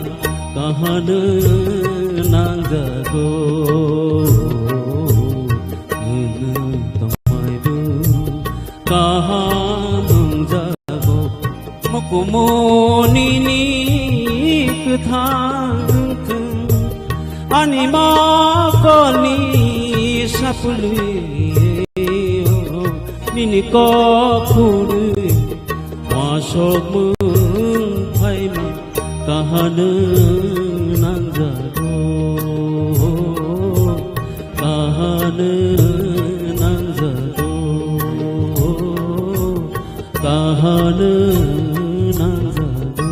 kahano nangjago. Nwng tongmaibo kaham wngjago. Mukumunini thang thung, ani mokolni sapulwi, nini kokhurwi, asok mung phaima kahano nangjago, kahano nangjago. Kahano nangjago.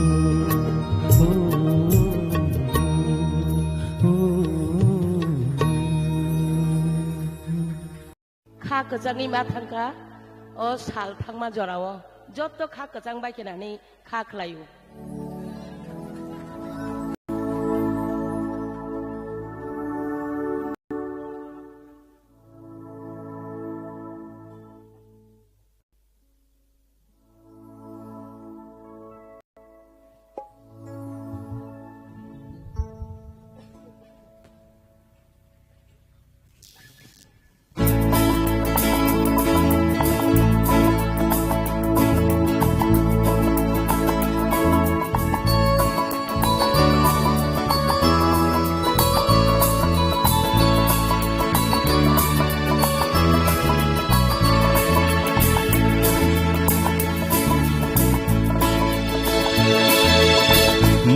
Kha kwchangni ma thangkha, o sal thangma jorao joto kha kwchang bai khe nani kha khlaio.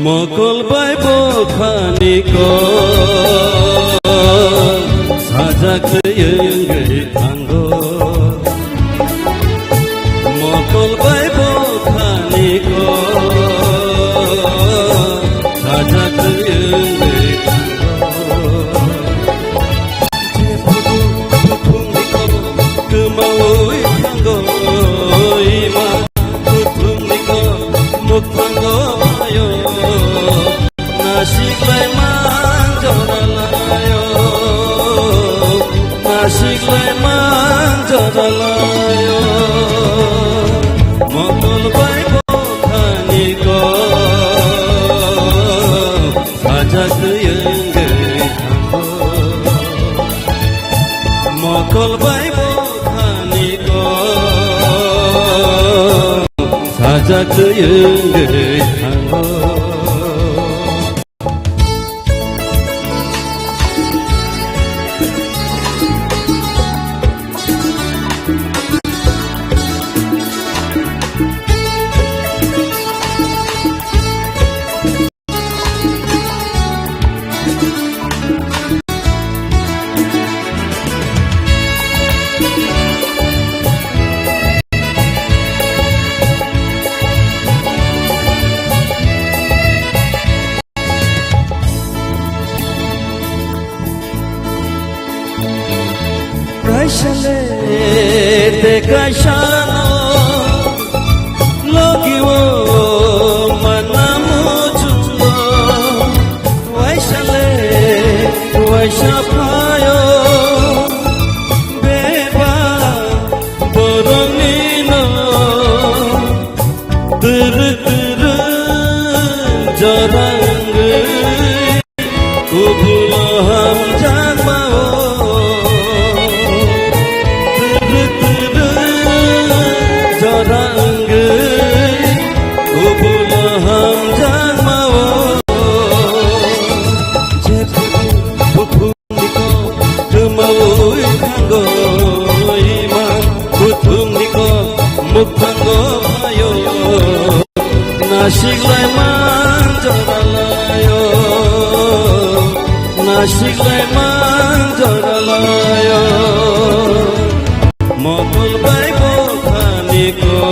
Mokol bai bokhani kok sajak twi wngwi thango. Mokol bai bokhani kok sajak twi wngwi thango. Jephudu buthumni kok kwmawi thango, ima buthumni kok mukthango phaio. Nasiklai manjoralaio, nasiklai manjoralaio. Mokol bai bokhani kok sajak twi wngwi thango. Mokol bai bokhani kok sajak twi wngwi thango. Kaisa le te kaisa no logi o mana muchungo. Waisa le waisa phaio beba borokni no. Turu turu jora wngwi kubul hamjakma o. Turu turu jora wngwi kubul hamjakma o. Jephudu buthumni kok kwmawi thango, ima buthumni kok mukthango phaio. Nasiklai manjoralaio, nasiklai manjoralaio. Mokol bai bokhani kok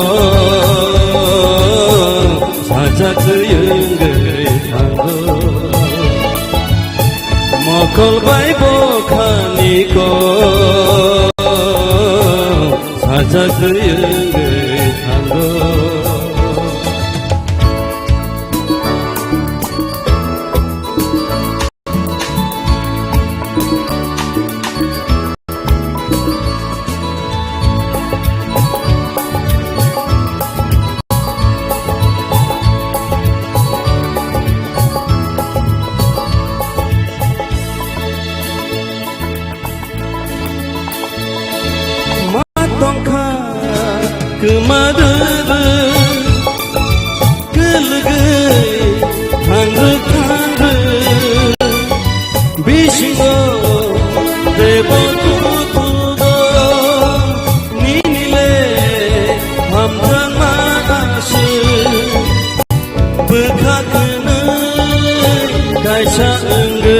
sajak twi wngwi thango. Mokol bai bokhani kok sajak twi wngwi thango. Ma tongkha Kaisa wngwi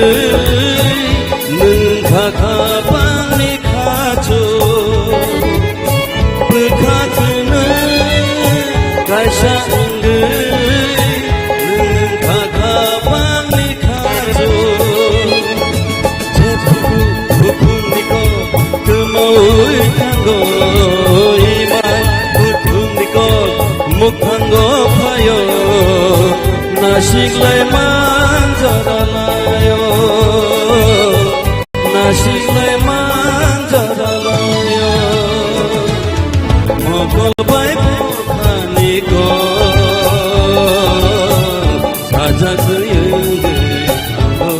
nwng kha kha bangni khachu, bwkha chwngno kaisa wngwi nwng kha kha bangni khachu. Jephru bukhukni kok kwmawi thango, ima bukhukni kok mukhango phaio, nasinglai man jora laio, nasinglai man jora laio. Mokol bai bokhani kok sajagwi wngwi thango.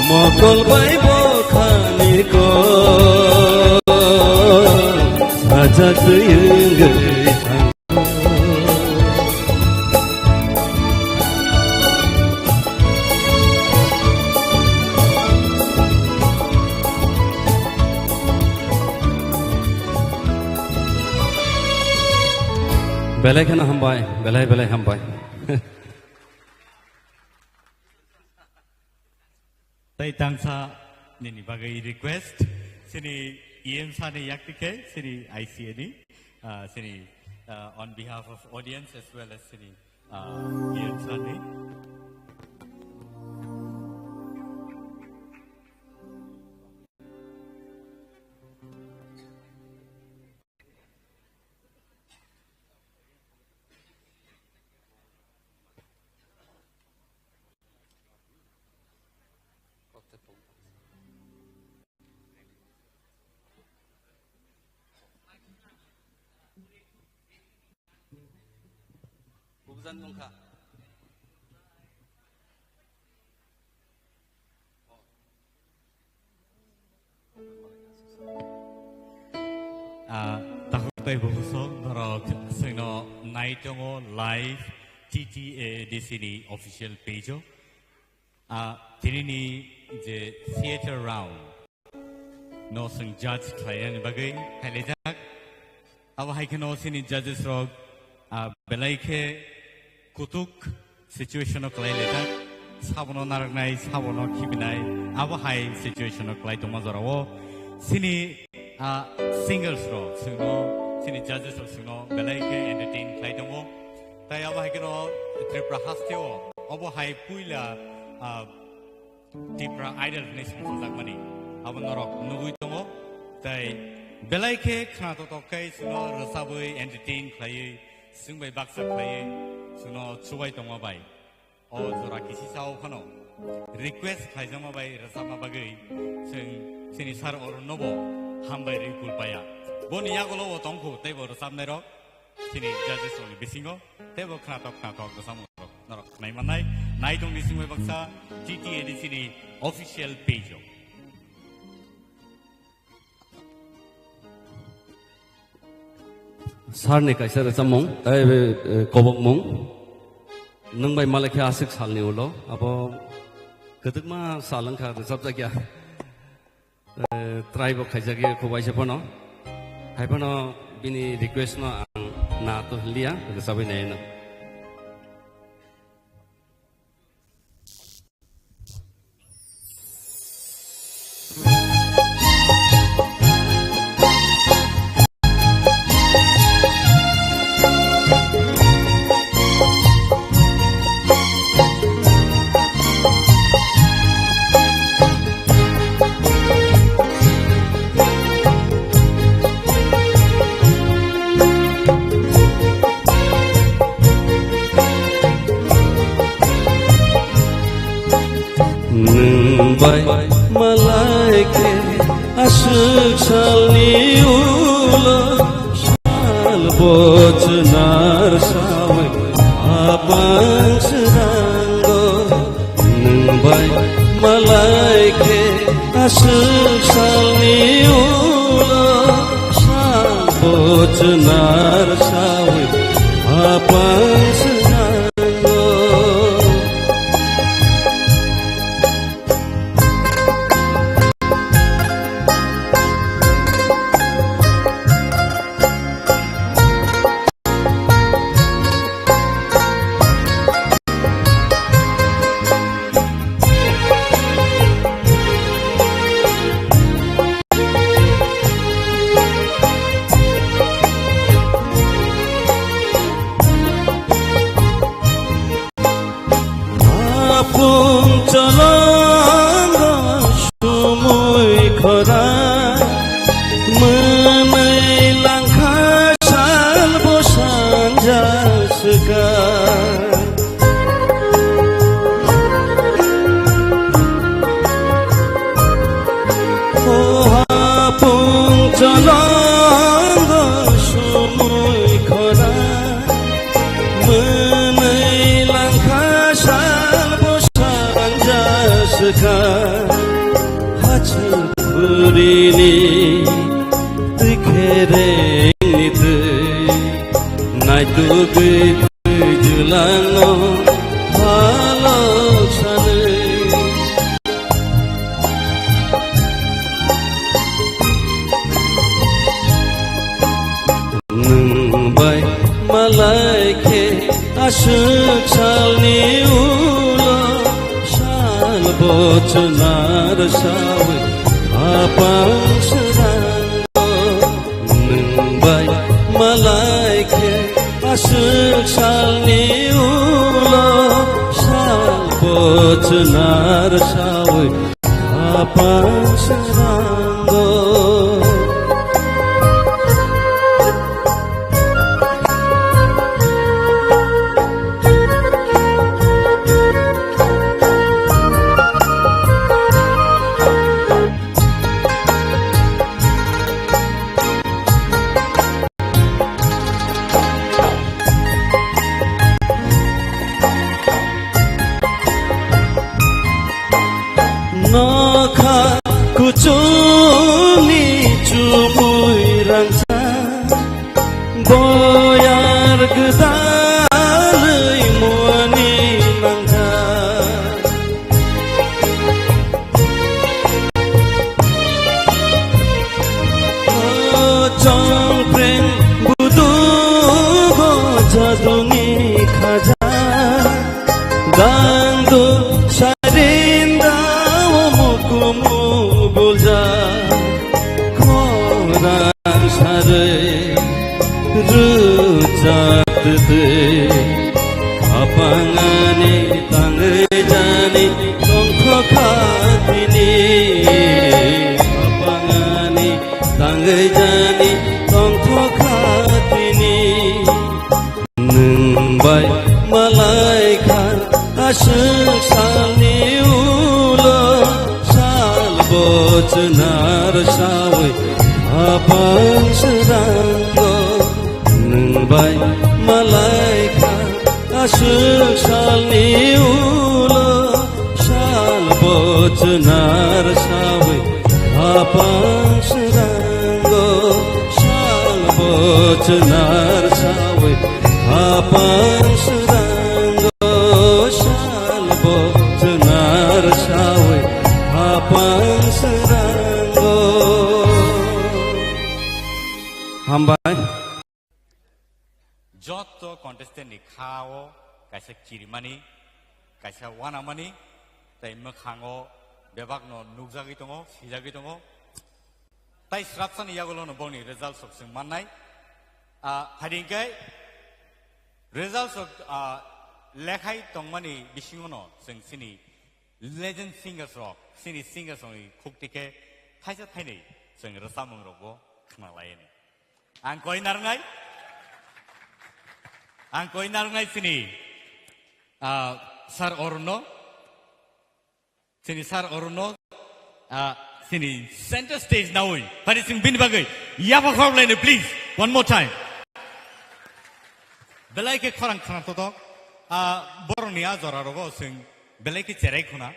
Mokol bai bokhani kok sajagwi wngwi thango. Belai kheno hambai, belai belai hambai. Tei tangsa nini bagwi request, sini E M sani yakti khe, sini I C A ni, ah, sini, ah, on behalf of audience as well as sini, ah, E M sani. Bubjan tongkha. Ah, takhuk tei bukhusok norok chwngno nai tongo live T T A D C ni official page o. Ah, tinini je theater round no chwng judge khlainani bagwi phailaijak. Abo hai kheno chini judges rok, ah, belai khe kutuk situation o kwlai laijak, sabono narwknai, sabono khibinai, abo hai situation o kwlai tongma jorao chini, ah, singers rok chwngno, chini judges rok chwngno belai khe entertain khlai tongo. Tai abo hai kheno Tripura hasteo obo hai puila, ah, Tipra Idol hwnwi songchajakmani abo norok nugwi tongo. Tai belai khe khna totok khe chwngno rwchabwi entertain khlaiwi, chwng bai baksa khlaiwi chwngno chubai tongma bai. O jora kisi sao phano request khlaijakma bai rwchapma bagwi chwng chini sir Arun nobo hambai rwi kulpaya. Boni yagulo o tongkhu teibo rwchapnairok chini judges rokni bisingo teibo khnatok khnatok rwchapmung rok norok khnai mannai. Nai tongni singbai baksa T T A D C ni official page o. Sir ni kaisa rwchapmung, tei, eh, kobokmung. Nwng bai malai khe aswk salni ulo, abo kwdwkma sal wngkha rwchapjakya. Eh, try bo khaijakya khubaisa phano. Hai phano bini request no ang na to hiliya, rwchapwi naino. Nwng bai malai khe aswk salni ulo sal bo chwnar sawi apang srango. Nwng bai malai khe aswk salni ulo sal bo chwnar sawi apang srango. Ini twi kherengni twi naitugwi twijlangno phalok sanwi. Nwng bai malai khe aswk salni ulo sal bochnar sawi khapang srango. Nwng bai malai khe aswk salni ulo sal bochnar sawi khapang srango. Nokha kuchukni chumui rangchak, boyar gwdalwi muani manjak. O chongpreng budugo jaduni khaja, dangdu sarinda o mukumu bulja, khorang sarwi rwchaptwi. Khapangani tangwi jani tongthokha tini. Khapangani tangwi jani tongthokha tini. Nwng bai malai kha aswk salni ulo sal bochnar sawi khapang srango. Nwng bai malai kha aswk salni ulo sal bochnar sawi khapang srango. Sal bochnar sawi khapang srango. Sal bochnar sawi khapang srango. Hambai. Jotto contestant ni kha o kaisa kirimani, kaisa wanamani, tai mwkhango bebakno nukjagwi tongo, swijagwi tongo. Tai srapsani yagulono bongni results rok chwng mannai. Ah, hai hwnkhe results rok, ah, lekhai tongmani bisingono chwng chini legend singers rok, chini singers rokni khukti khe thaisa thainwi chwng rwchapmung rokbo khna laiyani. Ang koi narwngnai, ang koi narwngnai chini, ah, Sir Arunno, chini Sir Arunno, ah, chini center stage nawi, phani chwng bini bagwi yapha khorok laino, please, one more time. Belai khe khorang khna totok, ah, borokni a jora rogo chwng belai khe cherai khuna,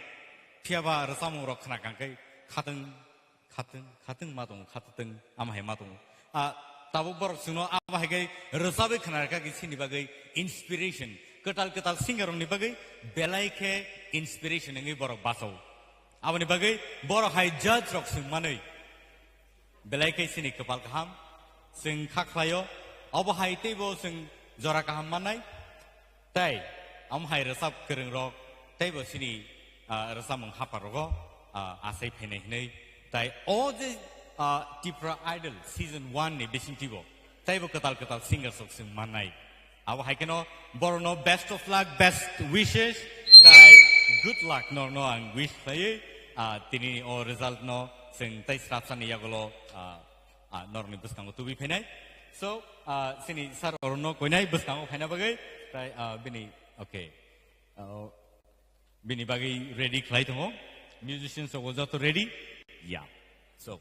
phiyaba rwchapmung rok khna kangkhe khatwng, khatwng, khatwng ma tongo, khatwng ama hai ma tongo. Ah, tabuk borok chwngno abo hai khe rwchabwi khna rwkha khe chini bagwi inspiration. Kwtal kwtal singer rokni bagwi belai khe inspiration wngwi borok bachao. Aboni bagwi borok hai judge rok chwng manwi belai khe chini kwpal kaham chwng kha khlaio. Obo hai teibo chwng jora kaham mannai. Tei, omo hai rwchap kwrwng rok, teibo chini, ah, rwchapmung hapar rogo, ah, achai phainai hinwi. Tai o je, ah, Tipra Idol season one ni bisingtwi bo, teibo kwtal kwtal singers rok chwng mannai. Abo hai kheno borokno best of luck, best wishes, tai good luck norno ang wish khlaiwi, ah, tini o result no chwng tei srapsani yagulo, ah, ah, norokni bwskango tubui phainai. So, ah, chini sir Arunno koinai bwskango phaina bagwi, tai, ah, bini, okay. Ah, bini bagwi ready khlai tongo. Musicians rok joto ready? Ya. So,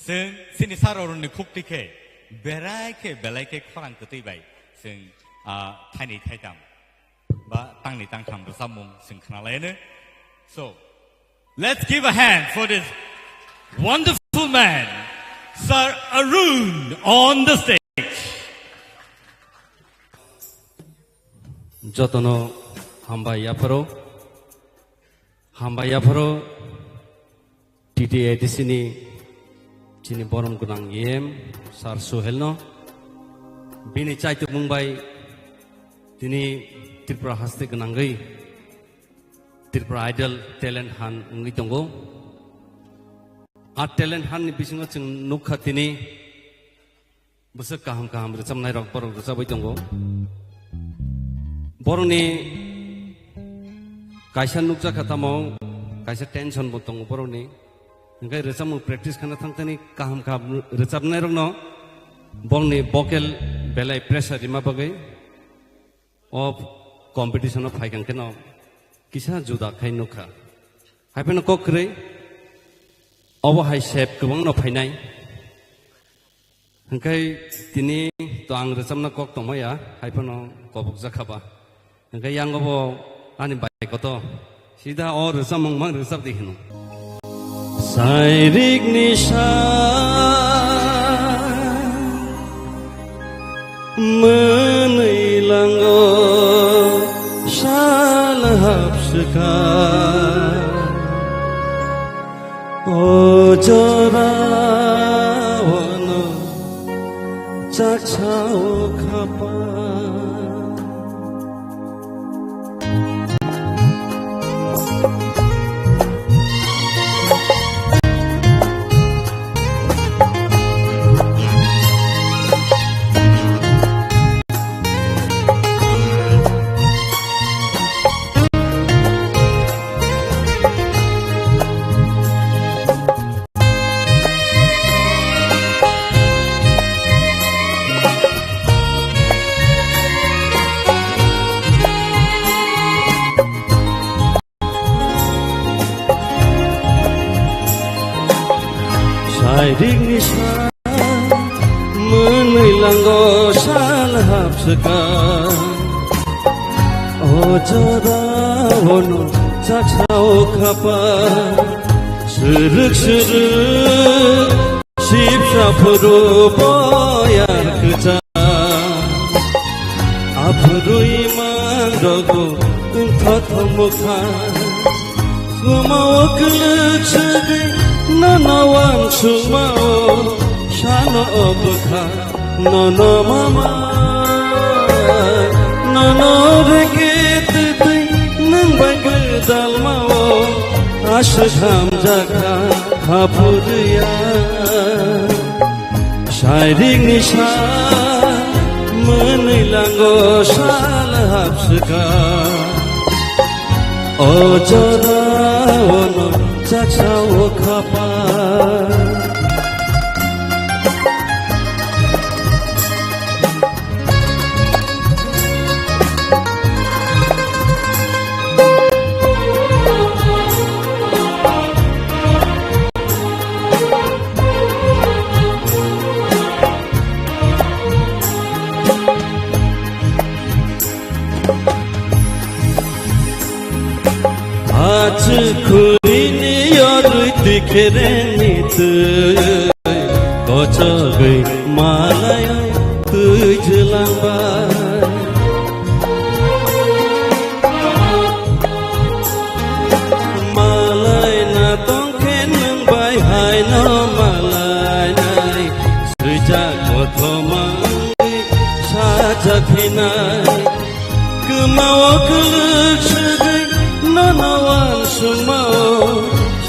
chwng chini sir Arunni khukti khe, berai khe, belai khe khorang kwtwi bai chwng, ah, thaini thaitam ba tangni tangtham rwchapmung chwng khna laino. So, let's give a hand for this Wonderful man, Sir Arun on the stage. Jotono hambai yapharo, hambai yapharo T T A D C ni chini borom gwnang E M Sir Suhel no. Bini chaitukmung bai tini Tripura haste gwnangwi Tripura Idol Talent Hunt wngwi tongo. A Talent Hunt ni bisingo chwng nukha tini bwswk kaham kaham rwchapnai rok borok rwchapwi tongo. Borokni kaisa nukjakha tamo kaisa tension bo tongo borokni. Hwnkhe rwchapmung practice khana thangthani kaham kaham rwchapnai rokno borokni vocal belai pressure rima bagwi o competition o phaikang kheno kisa juda khai nukha. Haiphano kok kwrwi obo hai sep kwbangno phainai. Hwnkhe tini to ang rwchapna kok tongmaya, haiphano kobokjakha ba. Hwnkhe yango bo ani bai koto sida o rwchapmung mang rwchap di hino. Sairik ni sa mwnwi lango sal hapswka. O jora ono chaksa o khapa. Sairik ni sa mwnwi lango sal hapswka. O jora ono chaksa o khapa. Swrwk swrwk sipsa phuru boyar kwchang. Aphuru imang rogo wngthothok mwkha. Sumao kwlwk swgwi nono wansukmao sano o bwkha. Nono mama, nono rege twtwi nwng bai gwdalmao aswk hamjakha haphurya. Sairik ni sa mwnwi lango sal hapswka. O jora ono chaksa o khapa. Achukhurini yorwi tikhereni twi, kochogwi malai twi jwlangbai. Malai na tongkhe nwng bai haino malai nai, swijak kothoma wngwi sajak hinai. Kwmao kwlwk swgwi nono wansukmao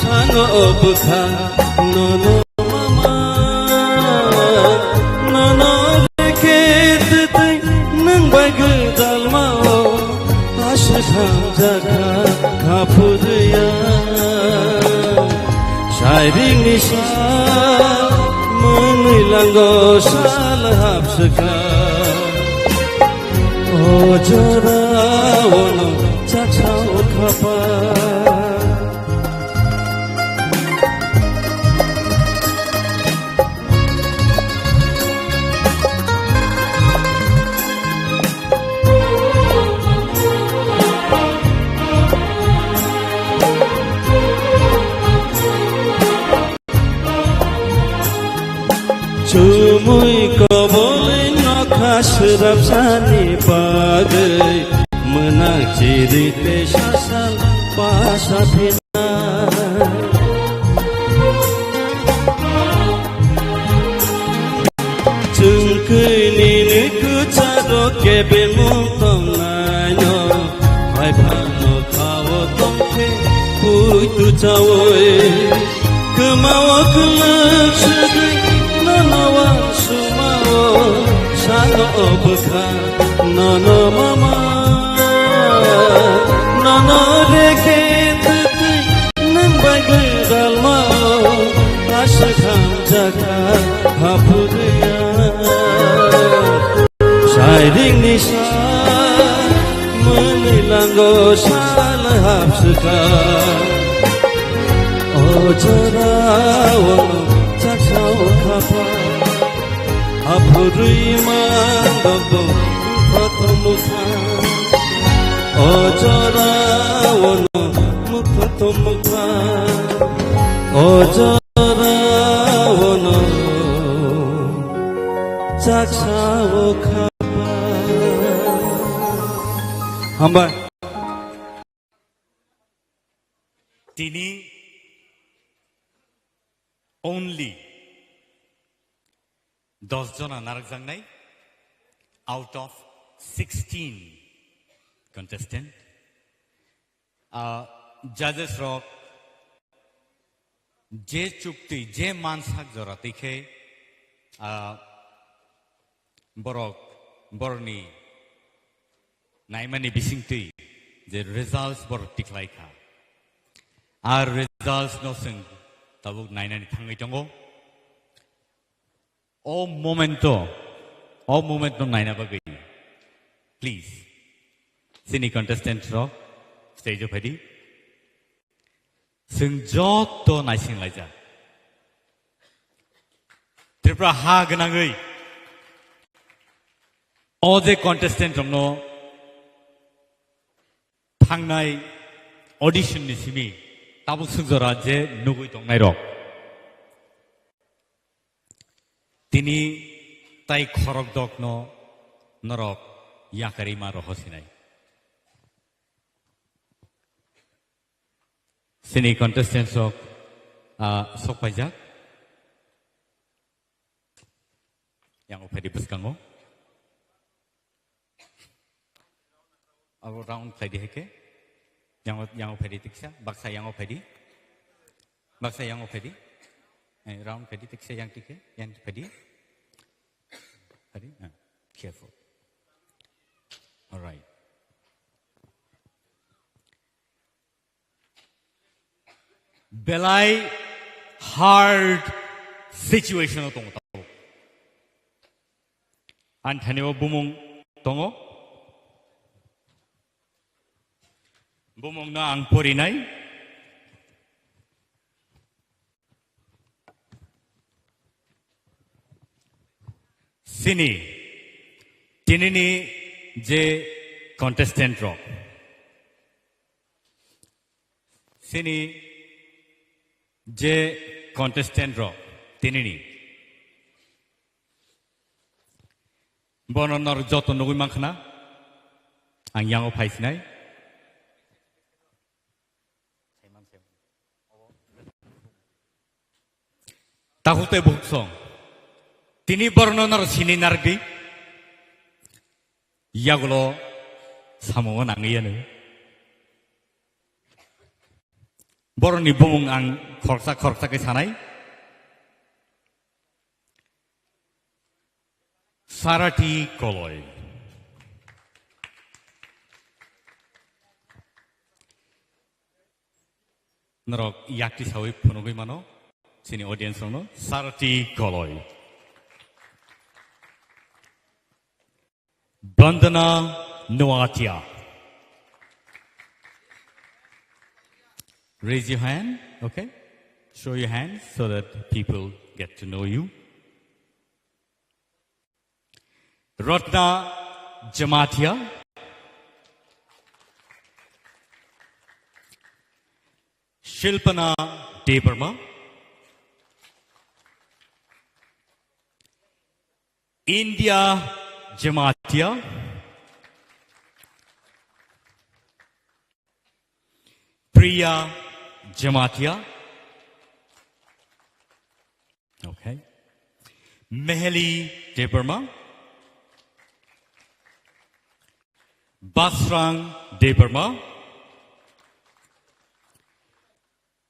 sano o bwkha nono mama. Nono reke twtwi nwng bai gwdalmao aswk hamjakha haphurya. Sairik ni sa mwnwi lango sal hapswka. O jora ono chaksa o khapa. Aswrapsani bagwi mwnang chiri tei sasal pasa phina. Chwng kwi nini kwcharo kebengmung tongnaino, hai phano khao tongkhe puitu chaui. Kwmao kwlwk swgwi nono uansukmao, salo bwkha nono mama. Nono rege twtwi nwng bai gwdalmao, aswk hamjakha haphurwya. Sairingni sa mwnwi lango sal hapswkha. O jorao chaksa o khapa, aphurwi mandok bo mukhoto mukha. O jorao mukhoto mukha. O jorao chaksa o khapa. Hambai. Tini only dos jona narwkjaknai out of sixteen contestant. Ah, judges rok je chukti, je mansak jora twi khe, ah, borok, borokni naimani bisingtwi je results borok tikhlai kha. Ar results no chwng tabuk nainani thangwi tongo. O momento, o moment no naina bagwi, please, chini contestant rok stage o phaidi. Chwng joto naising laijak. Tripura ha gwnangwi o je contestant rokno thangnai audition ni simi tabuk swk jora je nugwi tongnai rok. Tini tai khorok dokno norok yakarwi ma roho sinai. Sini contestants rok, ah, sok paijak. Yang o phaidi bwskango. Abo round khlai di hai khe. Yang o, yang o phaidi tiksa, baksa yang o phaidi. Baksa yang o phaidi. Eh, round khlai di tiksa yang tikhe, yang phaidi. Phaidi, ah, careful. All right. Belai hard situation o tongo tabuk. Ani thani o bumung tongo. Bumung no ang porinai. Sini, tinini je contestant rok. Sini je contestant rok tinini. Bono nor joto nugui mankha na. Ang yango phaisinai. Takhuk tei bukhuk song. Tini borno nor sini nardi. Yagulo samungo nangwi yanu. Boroni bumung ang khoroksa khoroksa khe sanai. Sarati Koloi. Norok yakti sawi phunugwi mano, chini audience rokno Sarati Koloi. Bandana Noatia. Raise your hand, okay? Show your hand so that people get to know you. Ratna Jamatia. Shilpana Debbarma. India Jamatia. Priya Jamatia. Okay. Meheli Debbarma. Basrang Debbarma.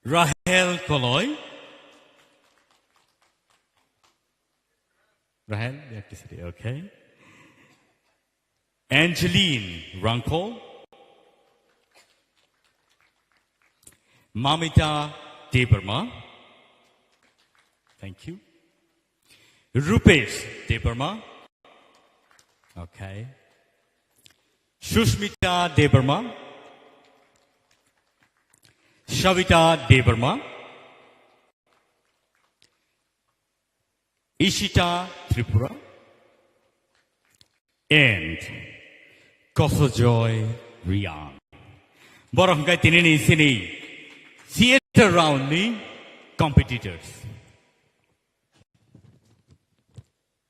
Rahel Koloi. Rahel, you have to sit here, okay. Angeline Rangkol. Mamita Debbarma. Thank you. Rupesh Debbarma. Okay. Sushmita Debbarma. Savita Debbarma. Ishita Tripura. And Kosojoy Riang. Borok hwnkhe tinini sini theater round ni competitors.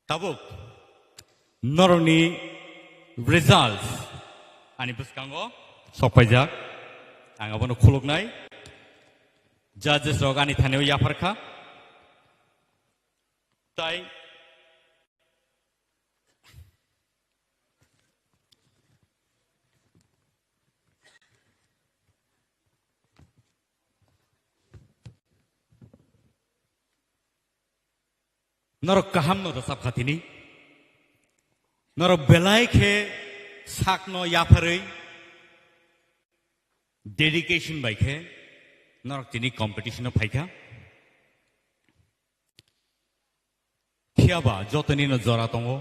Tabuk norokni results ani bwskango sokpaijak. Ang abono khuluknai. Judges rok ani thanio yapharkha. Tai norok kaham no rwchap kha tini. Norok belai khe sakno yapharwi dedication bai khe norok tini competition o phaikha. Phiya ba jotoni no jora tongo.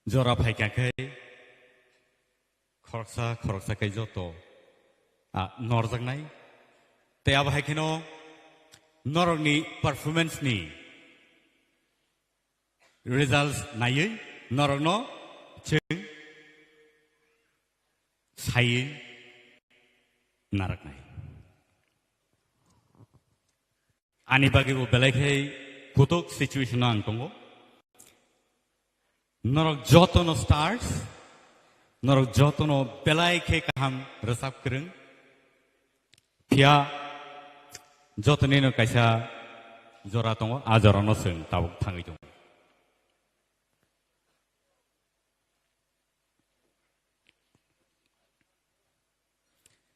Jora phaikha khe khoroksa khoroksa khe joto, ah, norjaknai. Tei abo hai kheno norokni performance ni results naiwi norokno chwng saiwi narwknai. Ani bagwi bo belai khe kutuk situation o ang tongo. Norok jotono stars, norok jotono belai khe kaham rwchap kwrwng. Phiya jotonino kaisa jora tongo, a jorano chwng tabuk thangwi tongo.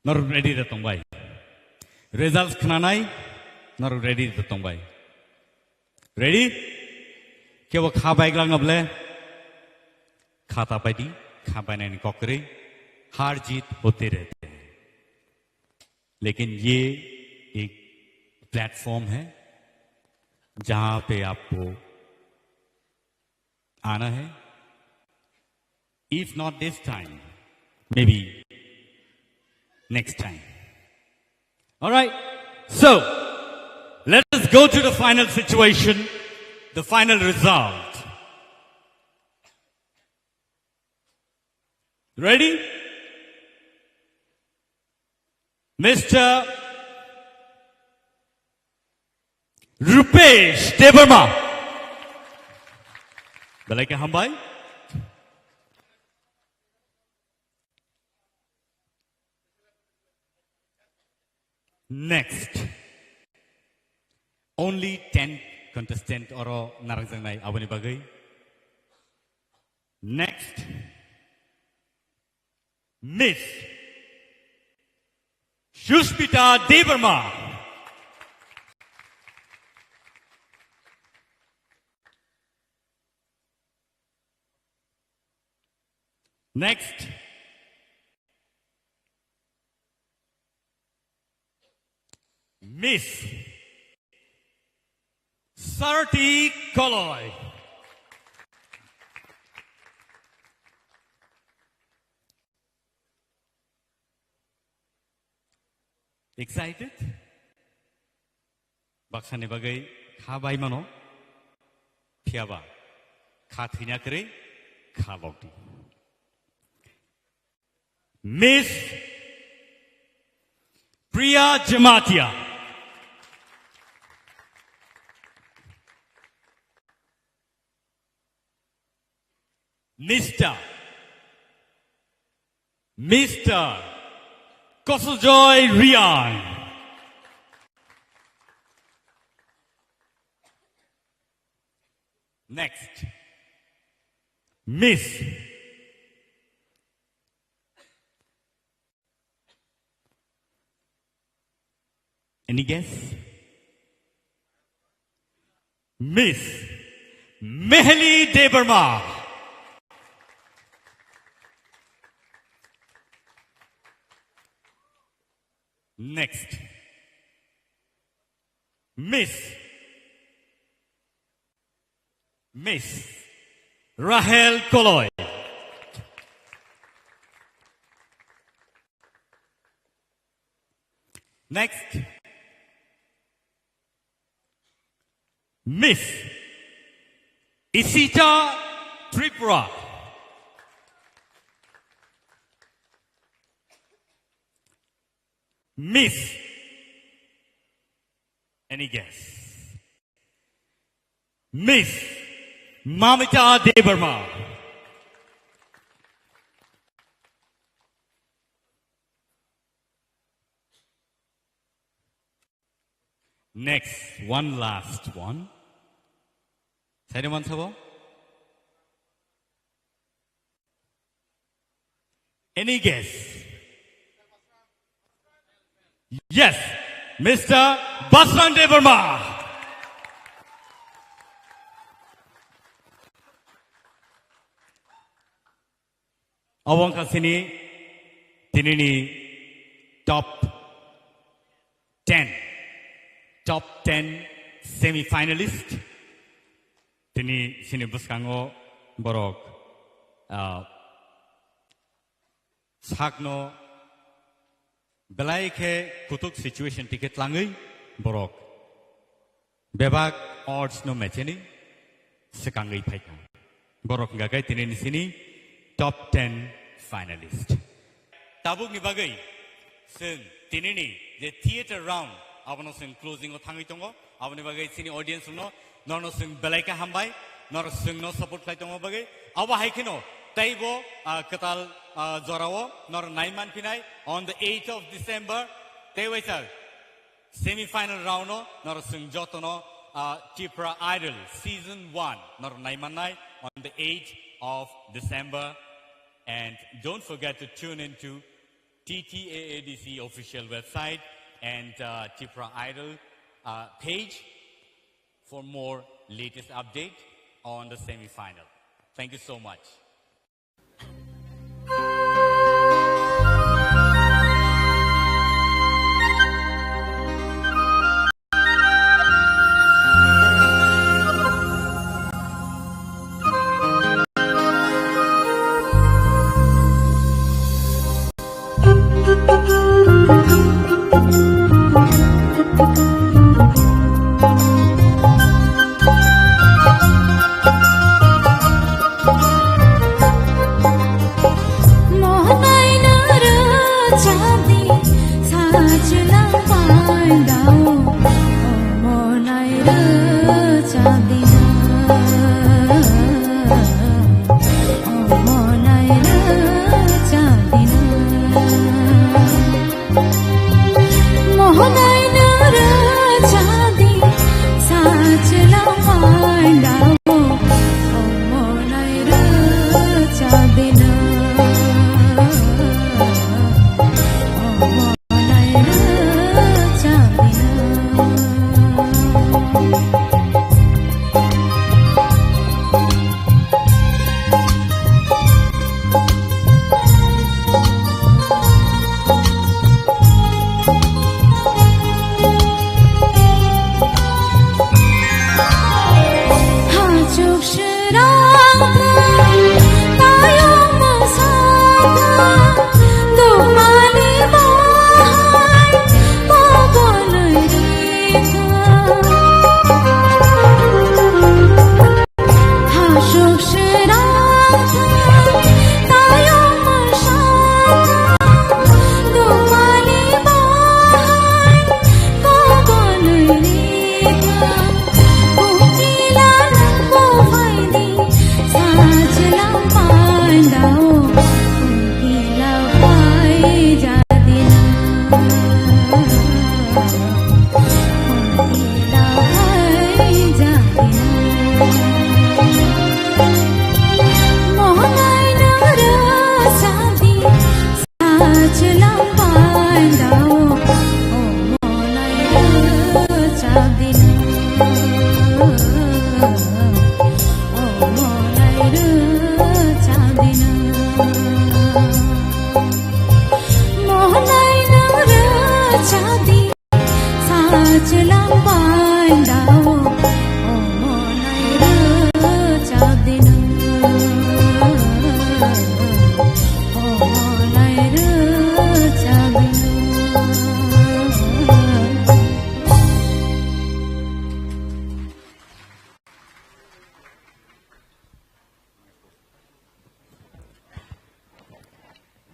Norok ready da tongbai. Results khnanai, norok ready da tongbai. Ready? Kebo kha baiglak na ble? Khata paidi, kha bainani kokri, har jeet hote rehte hain. लेकिन ये एक प्लेटफॉर्म है, जहां पे आपको आना है। If not this time, maybe next time. All right. So, let us go to the final situation, the final result. Ready? Mister Rupesh Debbarma. Belai khe hambai. Next. Only ten contestant oro narwkjaknai aboni bagwi. Next. Miss Sushmita Debbarma. Next. Miss Sarati Koloi. Excited? Baksani bagwi kha bai mano, phiya ba kha thwina kwrwi kha lok di. Miss Priya Jamatia. Mister, Mister Kosojoy Riang. Next, Miss. Any guess? Miss Mehli Debbarma. Next, Miss, Miss Rahel Koloi. Next, Miss Isita Tripura. Miss, any guess? Miss Mamita Debbarma. Next, one last one. Saineman sabo? Any guess? Yes, Mister Basran Debbarma. Obo wngkha chini tinini top ten, top ten semi finalist. Tini chini bwskango borok, ah, sakno belai khe kutuk situation tike tlangwi borok bebak odds no mecheni swkangwi phaikha. Borok hwnkha khe tini ni sini top ten finalist. Tabukni bagwi chwng tinini je theater round abono chwng closing o thangwi tongo. Aboni bagwi chini audience rokno norno chwng belai khe hambai, norok chwngno support khlai tongma bagwi. Abo hai kheno teibo, ah, kwtal, ah, jorao norok nai manphinai on the eighth of December. Tei waisa semi final round o norok chwng jotono, ah, Tipra Idol season one norok nai mannai on the eighth of December. And don't forget to tune in to T T A A D C official website and, uh, Tipra Idol, uh, page for more latest update on the semi final. Thank you so much.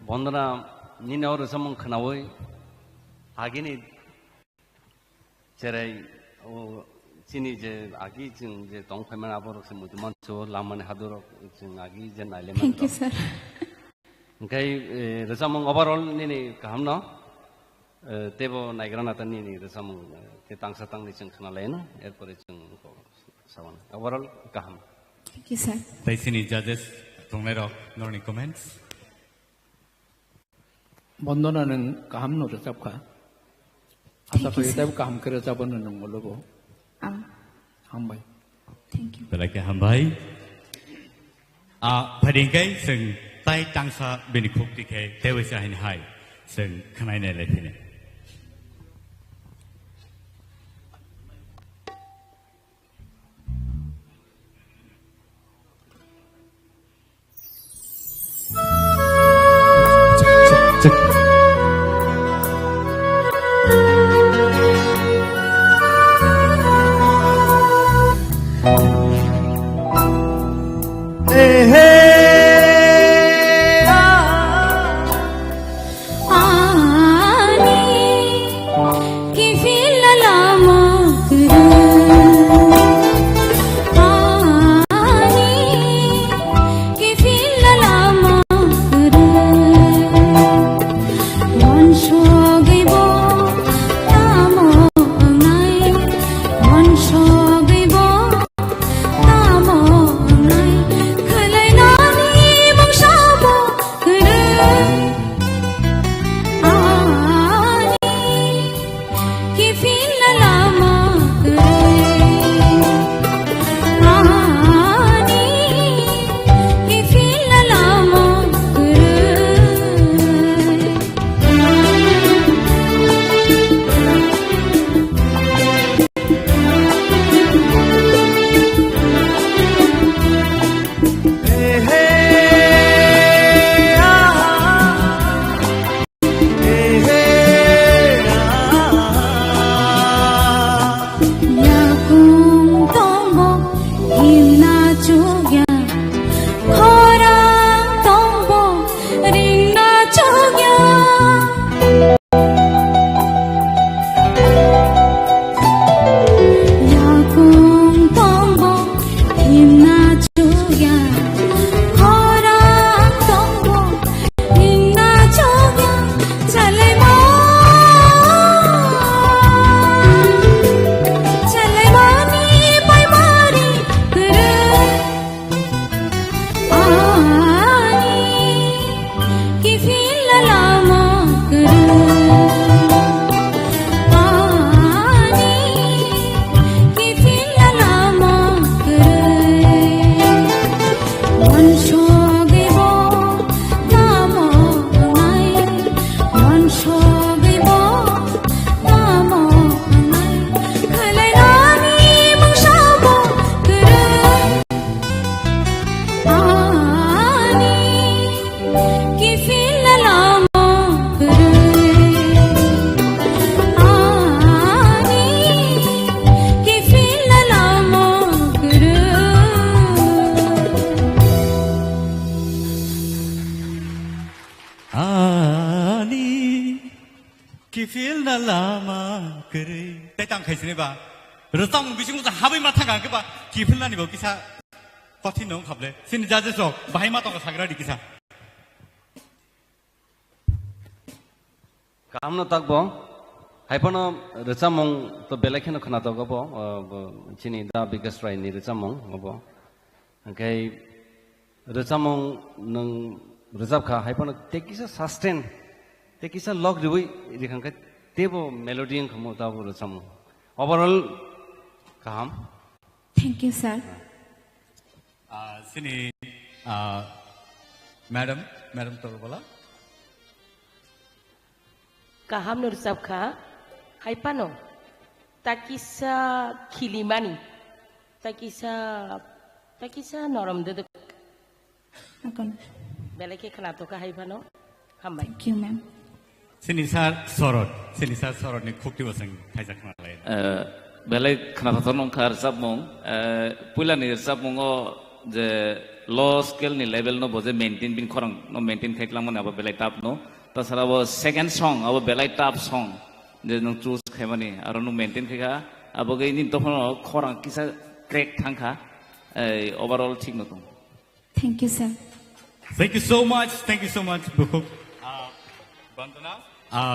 Bondona, nini o rwchapmung khwnaui agini cherai o chini je agi chwng je tong phaimani aborok se muitu mansu lamani hadurok chwng agi je naile Thank you, manrok. Sir. Hingkai, eh, rwchapmung overall nini kaham no, eh, tebo naigrana ta nini rwchapmung, eh, te tangsa tangni chwng khwnalaino, erpore chwng ko sabana. Overall kaham. Thank you, sir. Tai sini judges tongnairok norni comments. Bondona nwng kaham no rwchapkha. Asa Thank you, khayo sir. Tebo kaham khe rwchapano nwng ulo bo. Ang. Hambai. Thank you. Belai khe hambai. A, phaidi hingkai chwng tai tangsa bini khuk tikhe teibo se haini hai chwng khwnai nai lai phini. Ani kiphil lama kwrwi. Ani kiphil lama kwrwi. Mon sogwi bo tamo wngnai, mon sogwi bo tamo wngnai, khwlainani mungsa bo kwrwi. Ani kiphil lama kwrwi. Ani kiphil lama kwrwi. Yakung tongbo himna chukya, khorang tongbo ringna chukya. Yakung tongbo himna chukya, khorang tongbo himna chukya. Chalaima, chalaimani paimari kwrwi. Ani kiphil lama kwrwi. Ani kiphil lama kwrwi. Mon sogwi bo tamo wngnai, mon sogwi bo tamo wngnai, khwlainani mungsa bo kwrwi. Ani kiphil lama kwrwi. Ani kiphil lama kwrwi. Ani kiphilna lama kwrwi. Tei tang khai sini ba. Rwchapmung bisingo sa habwi ma thang khe ba kiphilnani bo kisa kothin no wngkha ble. Sini judges rok bahai ma tongo sagra di kisa. Kaham no tak bo. Hai phano rwchapmung to belai kheno khwnatok bo, uh, bo chini da Bikas Rai ni rwchapmung bo. Hingkhe rwchapmung nwng rwchapkha, hai phano tei kisa sustain, tei kisa log riwi rikhangkhe teibo melody wngkha mo tabo rwchapmung. Overall kaham. Thank you, sir. Ah, sini, ah, Madam, Madam Torbola. Kaham no rwchap kha, hai phano takisa khilimani, takisa, takisa norom dwdwk. Belai khe khwnathok kha hai phano. Hambai. Thank you, ma'am. Sini sir Sorot, sini sir Sorot ni khukti bo chwng khaijak khna lai. Eh, belai khwnathok nung kha rwchapmung. Eh, puila ni rwchapmungo je low scale ni level no bo je maintain, bini khorang no maintain khai tlangmani abo belai tough no. Tasara bo second song abo belai tough song je nung choose khaimani aro nung maintain khai kha. Abo gei nini tokhono khorang kisa crack thang kha. Eh, overall thik no tong. Thank you, sir. Thank you so much. Thank you so much, Bukhuk. Ah, Vandana. Ah.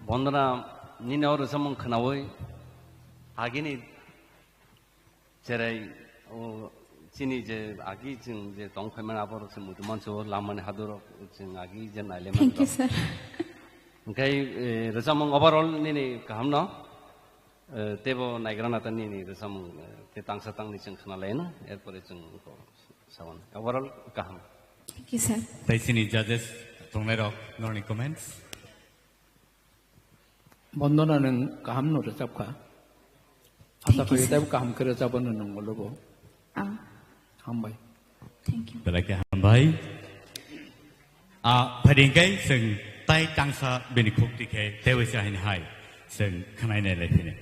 Bondona, nini o rwchapmung khwnaui agini cherai, o, chini je agi chwng je tong phaimani aborok se muitu manso lamani hadurok chwng agi je naile. Thank you, sir. Hwnkhe, eh, rwchapmung overall nini kaham no, eh, teibo naigra nata nini rwchapmung, eh, tei tangsa tangni chwng khwna laino, erpore chwng sawan overall kaham. Thank you, sir. Tei chini judges tongnairok norni comments. Bondona nwng kaham no rwchap kha. Asa khayo teibo kaham khe rwchapano nwng olobo. Ah. Hambai. Thank you. Belai khe hambai. Ah, phaidi hwnkhe chwng tai tangsa bini khukti khe teibo se haino hai chwng khwnai nai lai phini.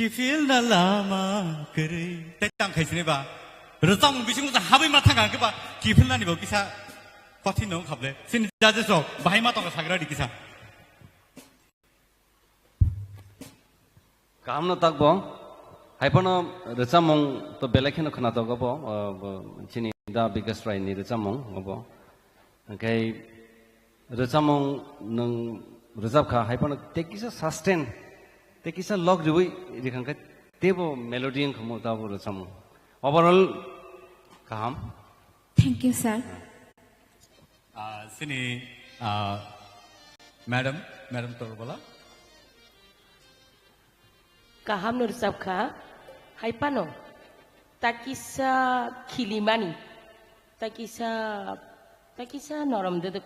Kiphilna lama kwrwi. Tei tang khai sini ba. Rwchapmung bisingo sa habwi ma thang ang khe ba kiphilnani bo kisa kothin no wngkha ble. Sini judges rok bahai ma tongkha sagra di kisa. Kaham no tak bo. Hai phano rwchapmung to belai kheno khwnatok obo, uh, bo chini da Bikas Rai ni rwchapmung obo. Hwnkhe rwchapmung nwng rwchapkha, hai phano tei kisa sustain, tei kisa log riwi rikhangkhe teibo melody wngkha mo tabuk rwchapmung. Overall kaham. Thank you, sir. Ah, sini, ah, madam, madam Torbala. Kaham no rwchapkha, hai phano takisa khilimani, takisa, takisa norom dwdwk.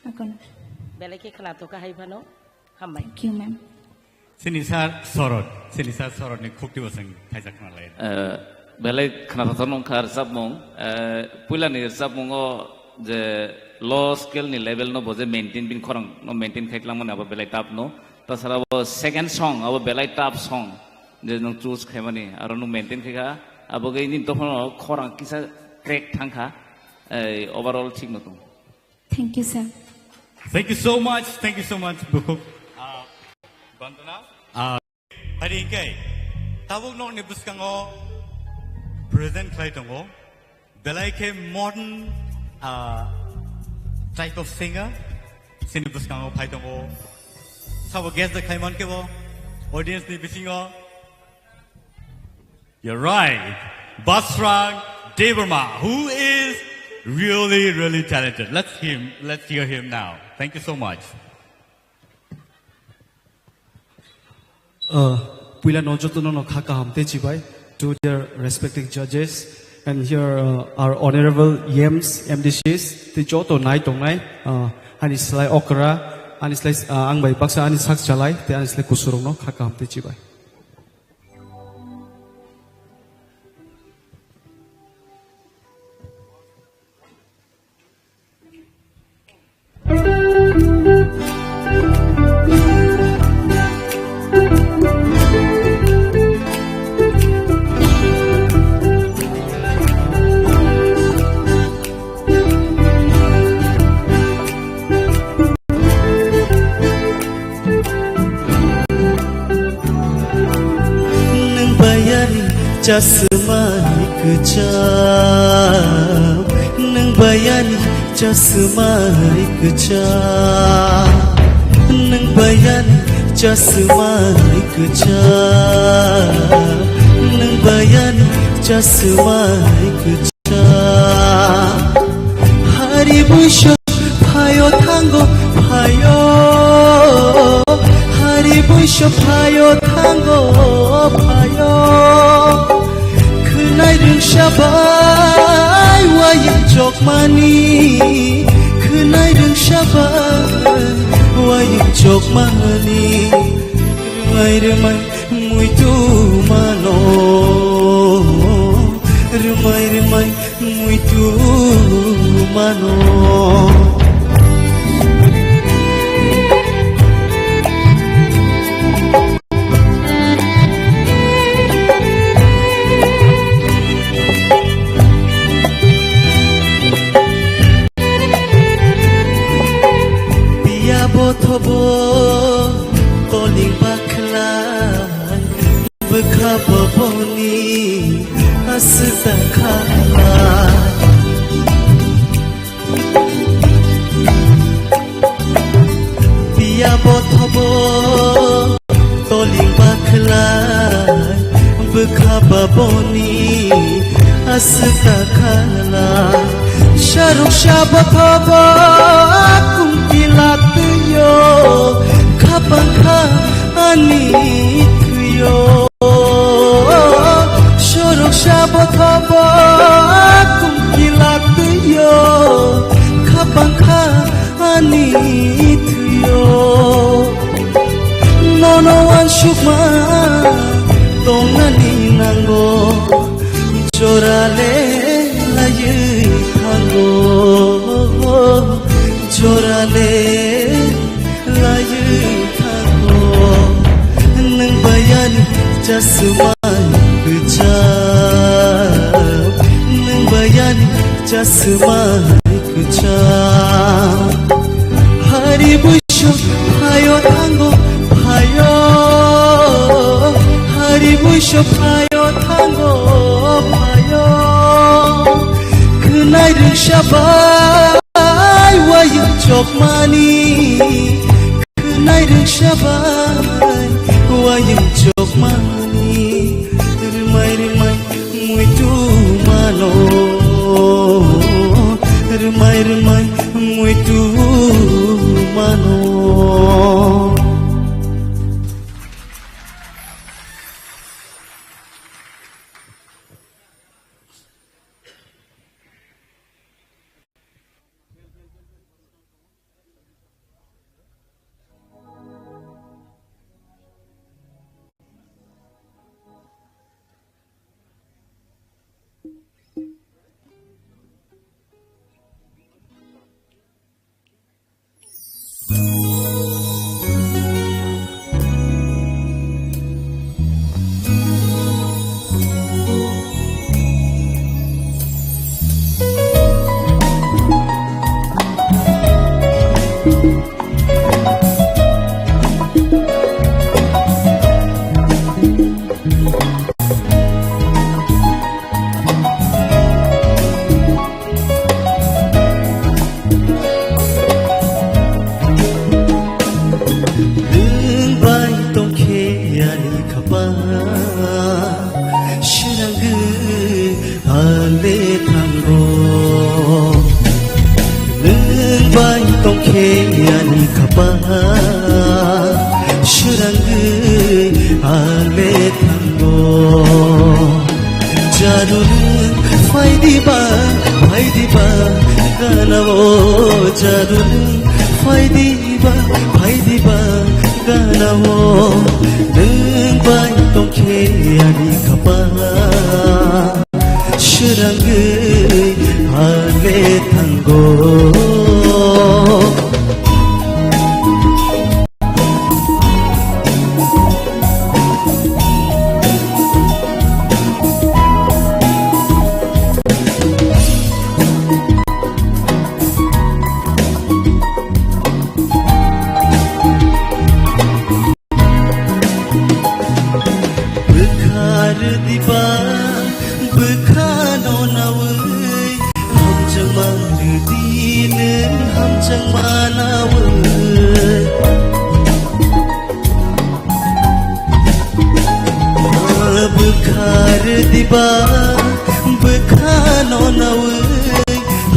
Akon. Belai khe khwnathokha hai phano. Hambai. Thank you, ma'am. Sini sir Sorot, sini sir Sorot ni khukti bo chwng thaisa khwna lai. Eh, belai khwnathok nungkha rwchapmung. Eh, puila ni rwchapmungo je low scale ni level no bo je maintain, bini khorang no maintain khai tlangmani abo belai tough no. Tasara bo second song abo belai tough song je nwng choose khaimani aro nwng maintain khai kha, abo khe nini dophano khorang kisa crack thangkha, eh, overall thik no tong. Thank you, sir. Thank you so much. Thank you so much, Bukhuk. Ah, Bandana. Ah, hari hingke, tabuk nokni bwskango present khlai tongo. Belai khe modern, ah, type of singer. Sini bwskango phai tongo. Sabo guest de khlai man kebo. Audience ni bisingo. You're right. Basrang Debbarma, who is really, really talented. Let's him, let's hear him now. Thank you so much. Uh, puila no joto no no kha kaham te chibai to their respective judges and here, uh, our honorable E Ms, M D Cs, te joto nai tongnai, uh, ani slai okra, ani slai, uh, ang bai baksa ani sak chalai, te ani slai kusurok no kha kaham te chibai. Nwng bayani chasmai kwcham, nwng bayani chasmai kwcham, nwng bayani chasmai kwcham, nwng bayani chasmai kwcham. Hari buiso phaio thango phaio, hari buiso phaio thango phaio. Khwnai rwngsa bai wayung chokmani, khwnai rwngsa bai wayung chokmani. Rwmai rwmai muitu mano, rwmai rwmai muitu mano. Piya bothobo toling bakhlai. Bwkha boboni aswk ta khala. Piya bothobo toling bakhlai. Bwkha boboni aswk ta khala. Saruk sa bothobo kumti latwiyo. Khapang kha ani thwiyo. Sorok sabo thobo kumkila twiyo, khapang kha ani thwiyo. Nono wansukma tongnani nango, jorale laiwi thango, jorale laiwi thango. Chasma kwcham, nwng bayani chasma kwcham. Hari buisok phaio thango phaio, hari buisok phaio thango phaio. Khwnai rwngsa bai wayung chokmani. Khwnai rwngsa bai wayung chokmani, rwmai rwmai muitu mano, rwmai rwmai muitu mano. Nwng bai tongkhe ani khapang, swnangwi ale thango. Nwng bai tongkhe ani khapang, swnangwi ale thango. Jadu nwng phai diba, phai diba, gana o jadu nwng phai diba, phai diba, gana o nwng bai tongkhe ani khapang, swnangwi ale thango. Bwkha rwdiba, bwkha no nawi, hamjakma rwdi nwng hamjakma nawi. Bwkha rwdiba, bwkha no nawi,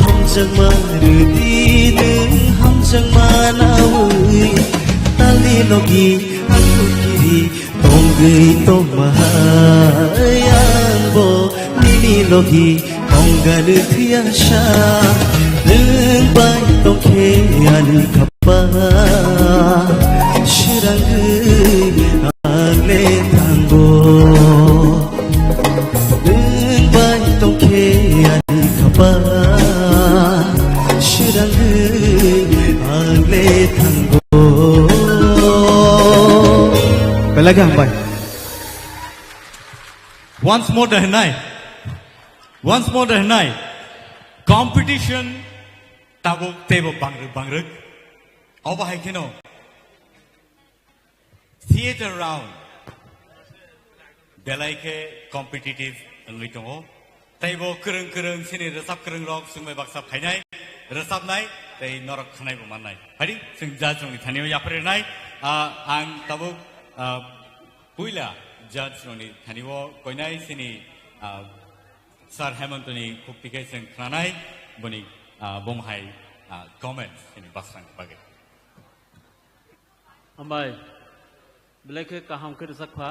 hamjakma rwdi nwng hamjakma nawi. Talni logi ang kiri tongwi tongma hai, ang bo nini logi tongani thwiya sa. Nwng bai tongkhe ani khapang, srangwi ang le thango. Nwng bai tongkhe ani khapang, srangwi ang le thango. Belai khe hambai. Once more da hwnai. Once more da hwnai. Competition tabuk teibo bangrwk bangrwk. Obo hai kheno theater round belai khe competitive wngwi tongo. Teibo kwrwng kwrwng chini rwchap kwrwng rok chwngbai baksa phainai, rwchapnai tei norok khwnaibo mannai. Phaidi chwng judge rokni thani o yapharwi rwnai. Ah, ang tabuk, ah, puila judge rokni thani o koinai chini, ah, Sir Hemantoni khukti khe chwng khnanai, boni, ah, bumhai, ah, comments chini basrang bagwi. Hambai, belai khe kaham khe rwchap kha.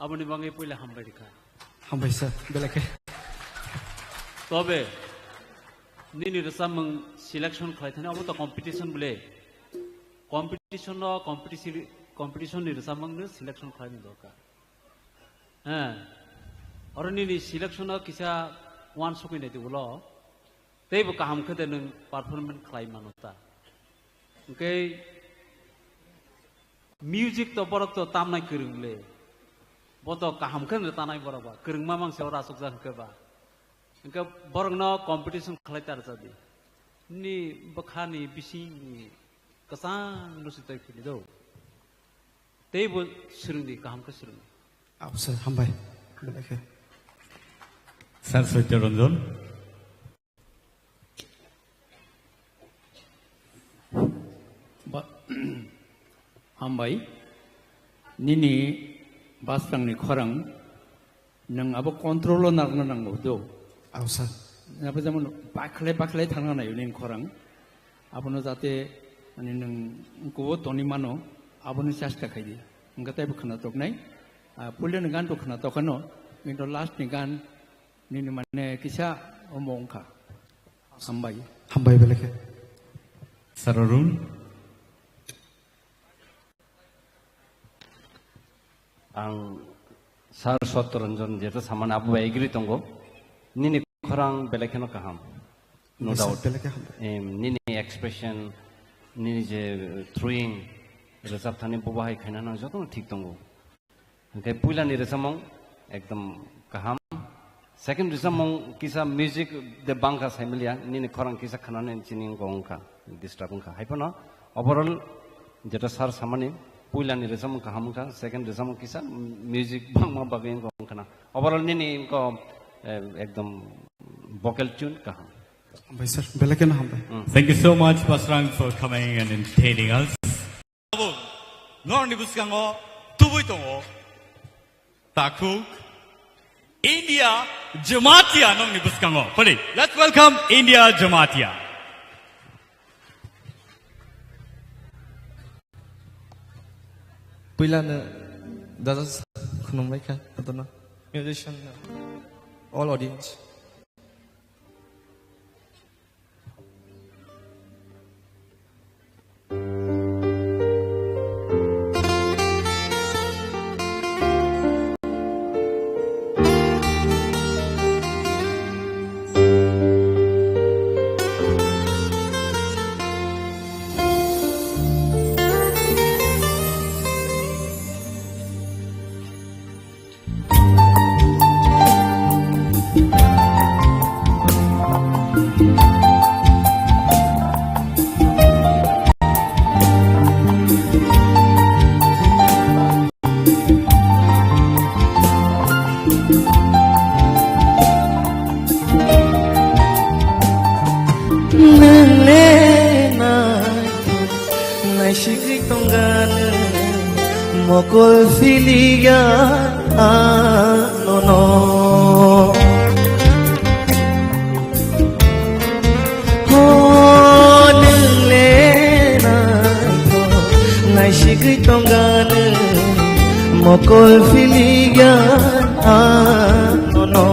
Aboni bagwi puila hambai rikha. Hambai sir, belai khe. Tobe, nini rwchapmung selection khlai thani, abo to competition bole. Competition no, competition, competition ni rwchapmung no selection khlai ni dorkar. He. Oro nini selection no kisa uansukwi nai di ulo. Teibo kaham khe de nwng performance khlai mano ta. Hwnkhe music to borok to tamnai kwrwng le. Bo to kaham khe no tanai borok ba, kwrwngma mang se ora aswk jak hwnkhe ba. Hwnkhe borokno competition khlai ta rwchadi. Nini bwkhani bisingni kwchang no swtwi phili do. Tei bo swrwngdi, kaham khe swrwngdi. Aw, sir, hambai. Belai khe. Sir Satya Ranjan. Ba-, hambai. Nini basrangni khorang nwng abo control o narwkna nango do. Aw, sir. Abo jemon bakhle bakhle thangna naio nini khorang. Abono jate, mane, nwng kubo toni mano, aboni chesta khaidi. Hwnkhe teibo khwnatok nai. Ah, puilani gan to khwnatok kheno, kintu last ni gan nini, mane, kisa omo wngkha. Hambai. Hambai belai khe. Sir Arun. Ang Sir Satya Ranjan jeta samani abo bai agree tongo. Nini khorang belai kheno kaham. No doubt. Belai khe hambai. Em, nini expression, nini je throwing, rwchap thani bo bahai khaina nang jotono thik tongo. Hwnkhe puilani rwchapmung ekdom kaham. Second rwchapmung kisa music de bangkha saimaliya, nini khorang kisa khwnani chini wngkha, wngkha, disturb wngkha. Haiphano overall jeta sir samani puilani rwchapmung kaham wngkha, second rwchapmung kisa music bangma bagwi wngkha wngkhana. Overall nini wngkha, eh, ekdom vocal tune kaham. Hambai sir, belai kheno hambai. Mm. Thank you so much, Basrang, for coming and entertaining us. Norokni bwskango tubui tongo. Takhuk. India Jamatia norokni bwskango. Pwdi, let's welcome India Jamatia. Puilano judges khulumbai kha, jotono. Musician, all audience. Nwng le naithok naisigwi tongganw, mokol siliya anono. Ho nwng le naithok naisigwi tongganw, mokol siliya anono.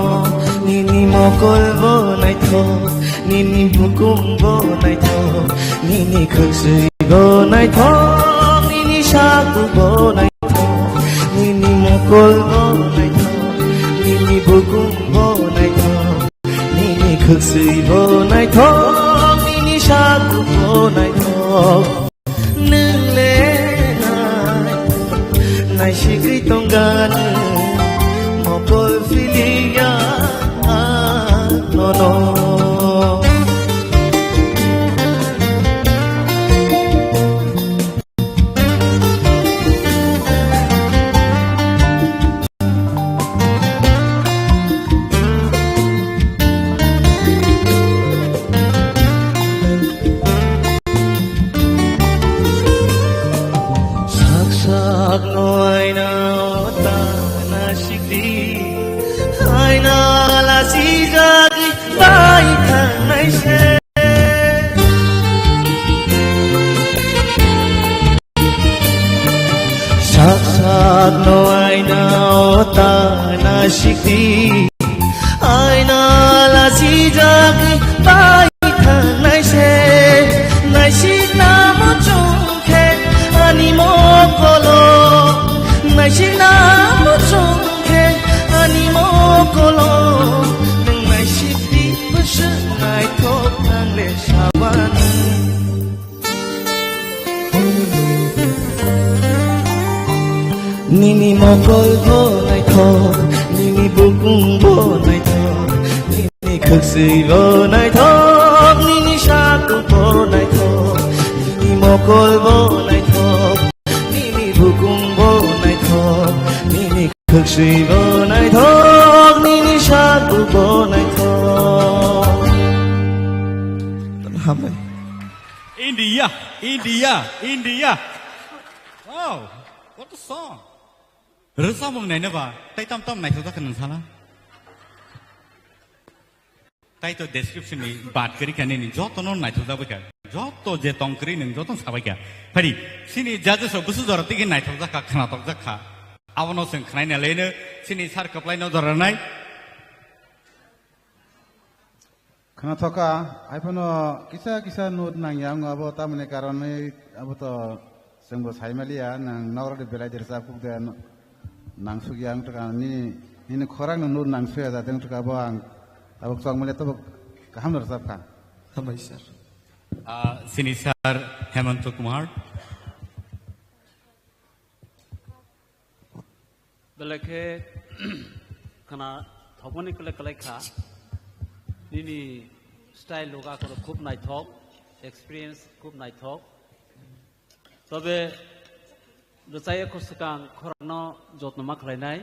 Nini mokol bo naithok, nini bukum bo naithok, nini khwksui bo naithok, nini saku bo naithok, nini mokol bo naithok, nini bukum bo naithok, nini khwksui bo naithok, nini saku bo naithok. Nwng le nai, naisigwi tongganw, mokol siliya nono. Sak sak no aina o ta na sikdi, aina la sijak bai thangnai se. Sak sak no aina o ta na sikdi. Aina la sijak bai thangnai se. Naisik na muchung khe ani mokolo. Naisik na muchung khe ani mokolo. Nwng naisik di bwswk naithok nang le sabani. Nini mokol bo nai naithok, nini bukung bo naithok, nini khwswi bo naithok, nini saku bo naithok, nini mokol bo naithok, nini bukung bo naithok, nini khwswi bo naithok, nini saku bo naithok. Hambai. India, India, India. Wow, what a song. Rwchapmung naina ba, tai tam tam naithok jak kha nwng sala. Tai to description ni bat kwrwi kha nini joto no naithok jak bai kha. Joto je tong kwrwi nwng joto no sabai kha. Phari, sini judges rok bwswk jora tigi naithok jak kha, khnatok jak kha. Abono chwng khnaina leno, sini sir kwplai no jora nai. Khna thoka, haiphano kisa kisa note nangya wng abo tamoni karonwi abo to chwngbo saimaliya, nang nokrokni belai de rwchap kuk de no-, nangsukya wng twkha nini, nini khorang no note nangsuya jate wng twkha abo ang abo chwngmaliya tobo kaham no rwchap kha. Hambai sir. Ah, sini sir Hemanta Kumar. Belai khe khna thokmani kwlai kwlai kha. Nini style loga khoro khub naithok, experience khub naithok. Tobe rwchaya kho swkang khorangno jotno ma khlainai.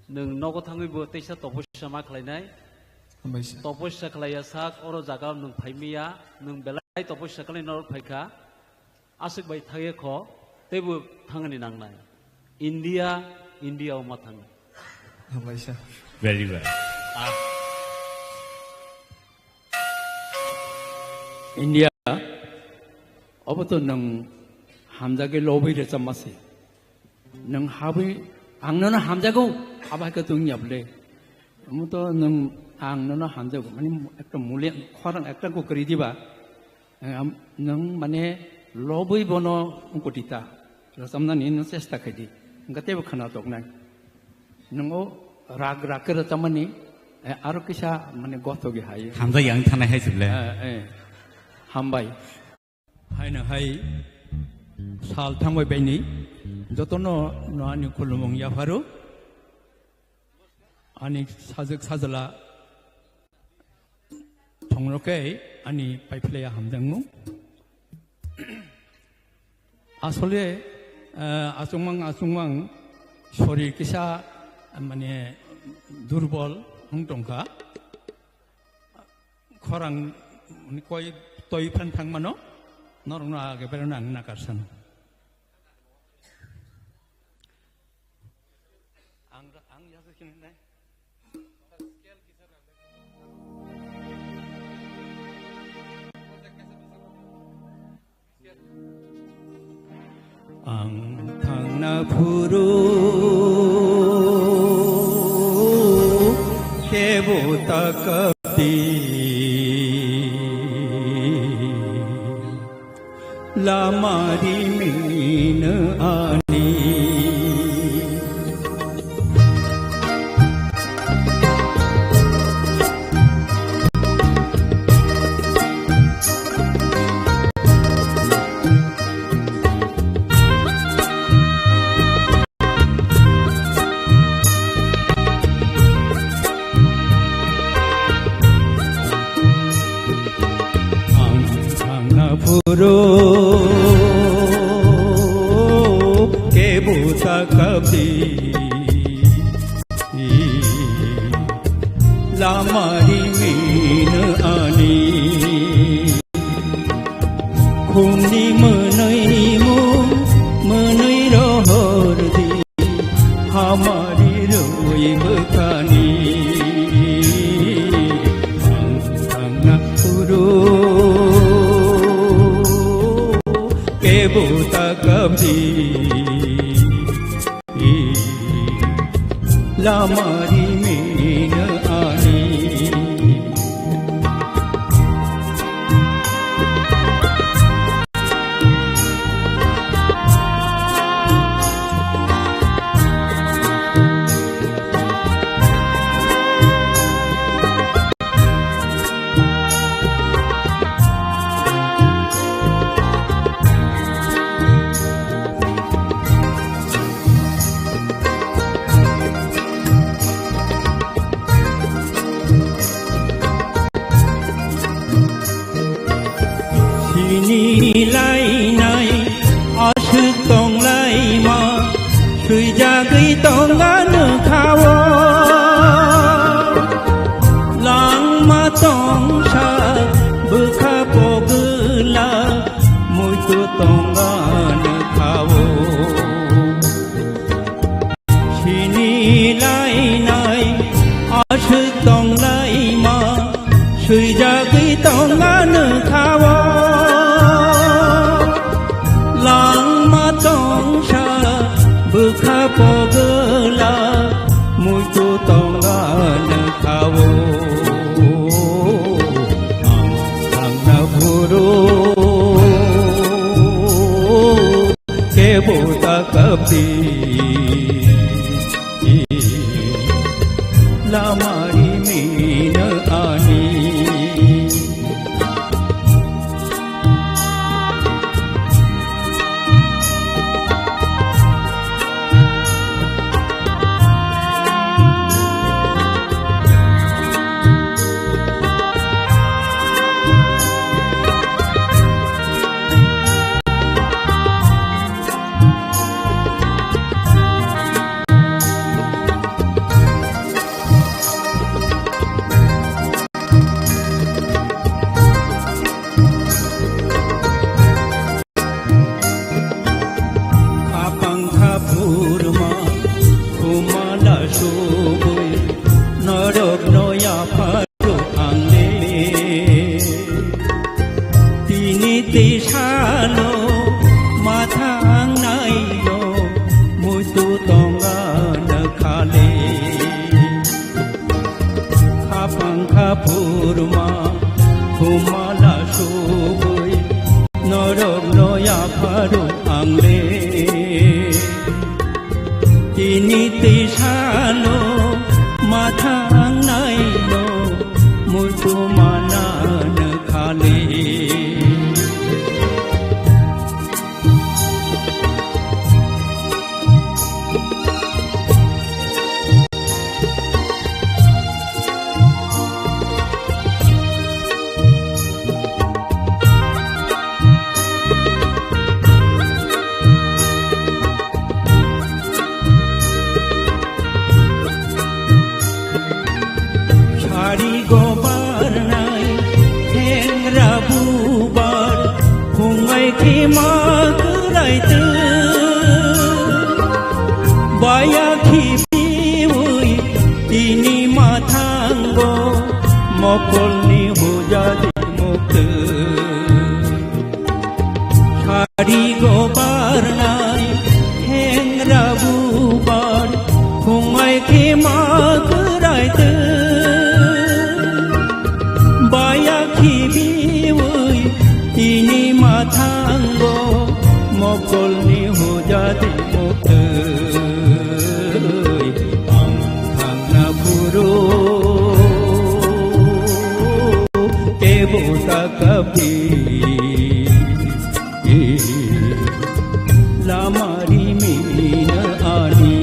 Nwng nogo thangwi bo teisa topoisa ma khlainai. Hambai sir. Topoisa khlaiya sak oro jaga nwng phaimiya, nwng belai topoisa khlai norok phaikha. Aswk bai thangya kho, teibo thangni nangnai. India, India o ma thang. Hambai sir. Very well. Ah. India, obo to nwng hamjagwi lobwi rwchapma se. Nwng habwi ang nono hamjago, abo hai khe tong ya bwle. Omo to nwng ang nono hamjago, mane ekta muli khorang ekta ko kwrwi diba. Ang, nwng mane lobwi bono wngkotita rwchapnani nwng chesta khaidi, hwnkhe teibo khwnathoknai. Nwng o rag rag khe rwchapmani, eh, aro kisa mane gothogi hai. Hamjak yang thanai hai se bwle. Eh, eh. Hambai. Haino hai sal thangbai baini jotono no ani khulumung yapharo. Ani sajwk sajla thongno khe ani paiphlaiya hamjakmung. Asole, eh, achukmang achukmang sorir kisa, mane, durbol wng tongkha. Khorang, mane, koi toi phan thangmano norokno age berano ang nakarsan. Ang, ang ya se kini nai. Ang thangna phuru kebo ta kapdi. Lama rimino ani. Ang thangna phuru kebo ta kapdi. Lama rimino ani. Khumni mwnwi mung mwnwi rohor di. Hamari rwi bwkhani ang thangna phuru tongsa bwkha pogwla muitu tongani khao. Sini lainai aswk tonglaima swijagwi tongani khao. Langma tongsa bwkha pogwla muitu tongani khao. Ang thangna phuru kebo ta kapdi. Lamari mina ani. Khapang khaphurma khumala subui norok no yapharo ang le. Tini tisano mathang naino muitu tongana khale. Khapang khaphurma khumala subui norok no yapharo ang le. Tini tisano mathang naino muitu manana khale. Sari gobar nai, hengra bubar, phungai khima kwrai twi. Baya khibiwi tini mathango, mokolni hujadi muktwi. Sari gobar nai, hengra bubar, phungai khima kwrai twi. Baya khibiwi tini mathango, mokolni hujadi muktwi. Ang thangna phuru kebo ta kaphi. Lamari mina ani.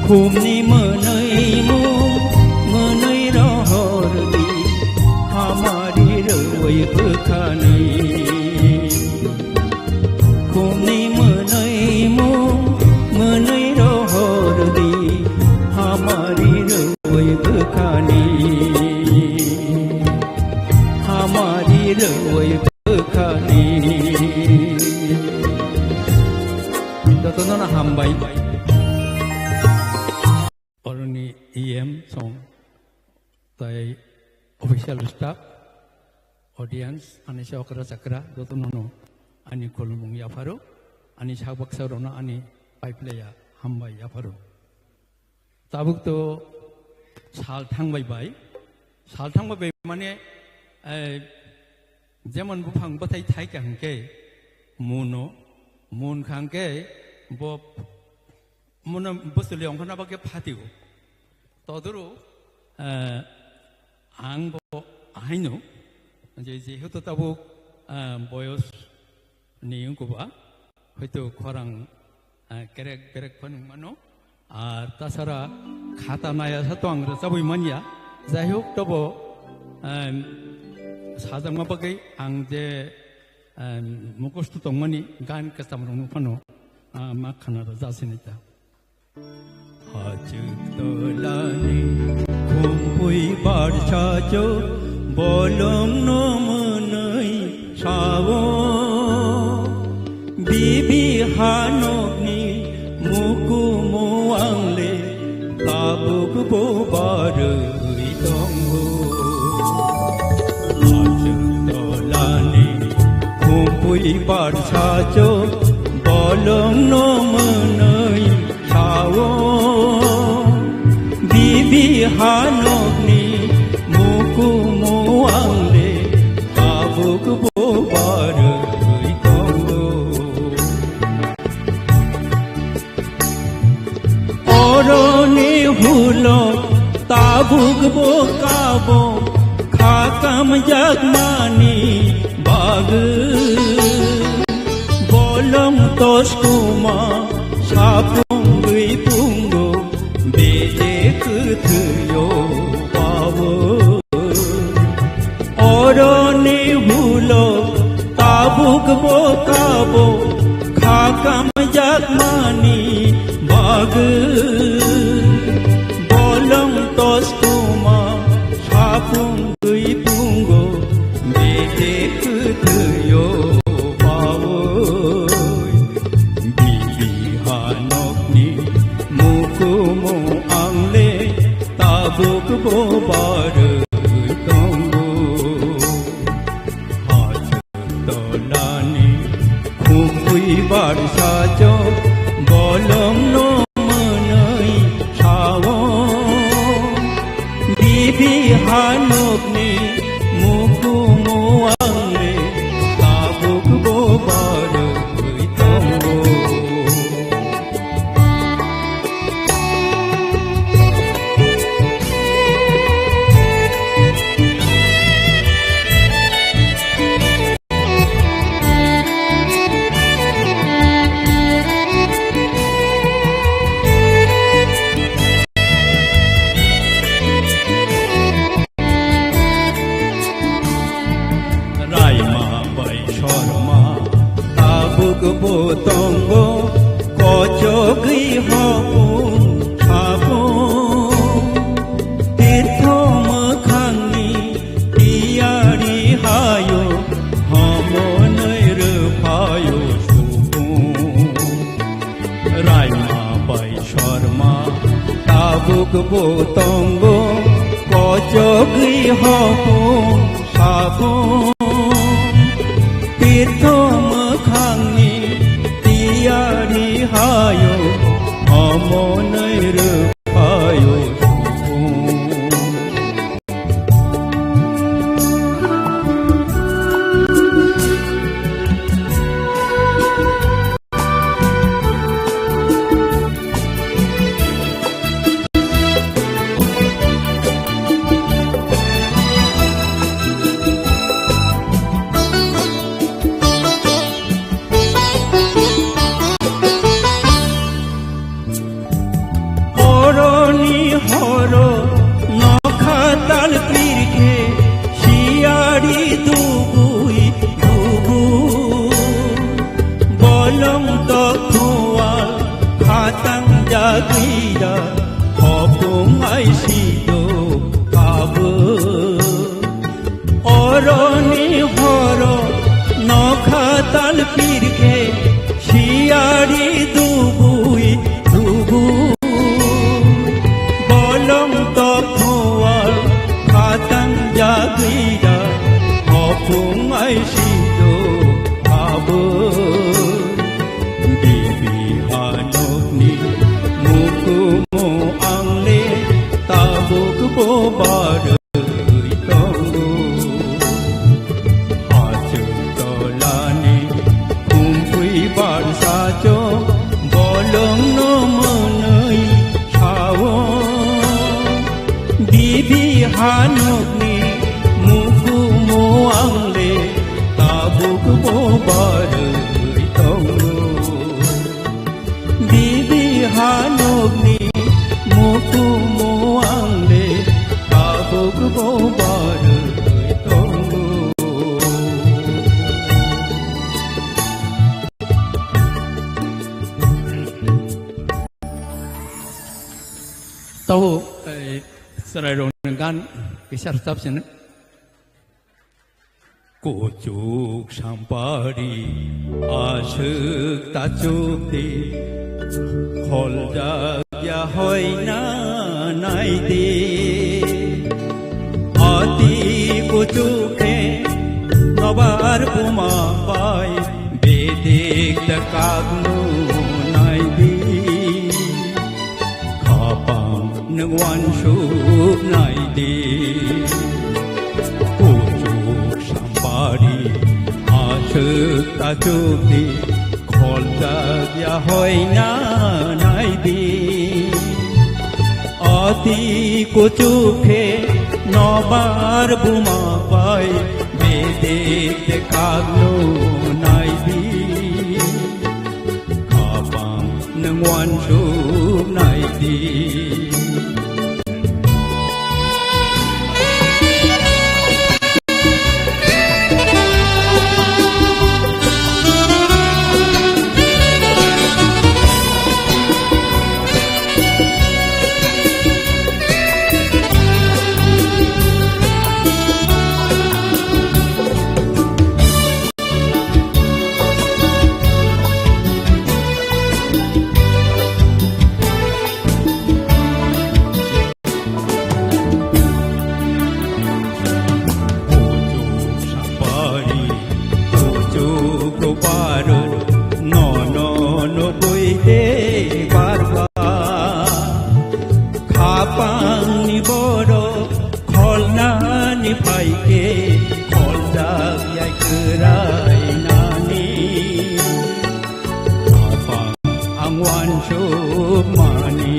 Khumni mwnwi mung mwnwi rohor di, hamari rwi bwkhani. Khumni mwnwi mung mwnwi rohor di, hamari rwi bwkhani. Hamari rwi bwkhani. Jotono no hambai. Oroni E M song tai official staff, audience, ani se okra chakra, jotono no ani khulumung yapharo, ani sak baksa rono ani paiplaya hambai yapharo. Tabuk to sal thangbai bai. Sal thangbai bai mane, eh, jemon buphang bwthai thai ka hwnkhe muno, mun kha hwnkhe bo muno bwswli ongkhorna bagwi phatio. Todoro, eh, ang bo ahaino je, jehetu tabuk, eh, boyos ni wngkukba, hoito khorang, ah, kerek berek phano wngmano. Ar tasara khata naya sa to ang rwchabwi manya. Jai hok, tobo, em, sajakma bagwi ang je, em, mukhusto tongmani gan kwcham rokno phano, ah, ma khana rwjasini ta. Achuk tolani khumpui barsa cho bolongno mwnwi sao. Bibi hanokni mukumu angle tabuk bo barwi tongo. Achuk tolani khumpui barsa cho bolongno mwnwi sao. Bibi hanokni mukumu angle tabuk bo barwi tongo. Oroni hulo tabuk bo kabo khakam jakmani bagwi. Bolong toskuma sapungwi pungo bede kwthwio bao. Oroni hulo tabuk bo kabo khakam jakmani bagwi. Bolong toskuma sapungwi pungo bede kwthwio bawi. Bibi hanokni mukumu angle tabuk bo barwi tongo. Achuk tolani khumpui barsa cho bolongno mwnwi sao. Bibi hanokni mukumu angle tabuk bo barwi tongo. Raima bai Sorma tabuk bo tongo, kochogwi hopung hapung. Tirtho mwkhangni tiyari hayo, homonwi rwphaio supung. Raima bai Sorma tabuk bo tongo, kochogwi hopung hapung. Tirtho mwkhangni tiyari hayo, homonwi rwphaio supung. Horoni horo nokha tal pirkhe siyari dugui dugu. Bolong tokhual khatang jagwira hopung aisido kabo. Oroni horo nokha tal pirkhe siyari dugui dugu. Bolong tokhual khatang jagwira hopung aisido abo. Bibi hanokni mukumu angle tabuk bo barwi tongo. Achuk tolani khumpui barsa cho bolongno mwnwi sao. Bibi hanokni mukumu angle tabuk bo barwi tongo. Bibi hanokni mukumu angle tabuk bo barwi tongo. Chwrairokni gan kisa rwchap sini. Kuchuk sampari aswk tachuk di, kholjak ya hoina nai di. Ati kuchuk khe nobar buma bai bedik da kagnu nai di. Khapang nwng uansuk nai di. Kuchuk sampari aswk tachuk di, kholjak ya hoina nai di. Ati kuchuk khe nobar buma bai bedik de kagnu nai di. Khapang nwng uansuk nai di. Kuchuk sampari, kuchuk kuparo, nono nugwi de barba. Khapangni borok kholnani phaikhe, kholjak ya kwrainani. Khapang ang uansukmani,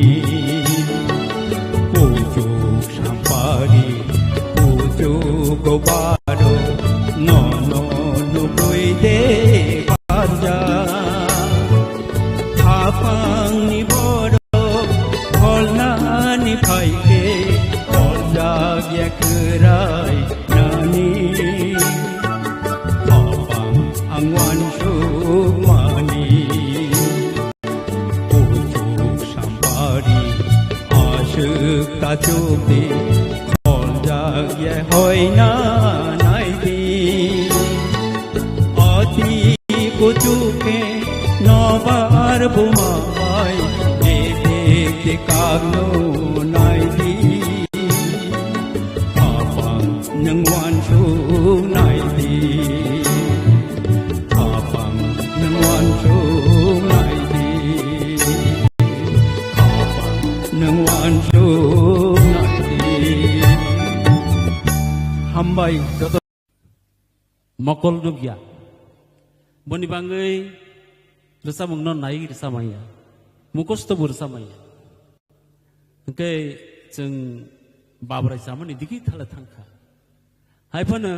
kuchuk sampari, kuchuk kuparo, nono nugwi de barja. Khapangni borok kholnani phaikhe, kholjak ya kwrainani. Khapang ang uansukmani, kuchuk sampari aswk tachuk di, kholjak ya hoina nai di. Ati kuchuk khe nobar buma bai bedik de kagnu nai di. Khapang nwng uansuk nai di. Khapang nwng uansuk nai di. Khapang nwng uansuk nai di. Hambai joto. Mokol nukya. Boni bangwi rwchapmungno nai rwchapmanya. Mukosto bo rwchapmanya. Hwnkhe chwng babrai chamani digi thala thangkha. Hai phano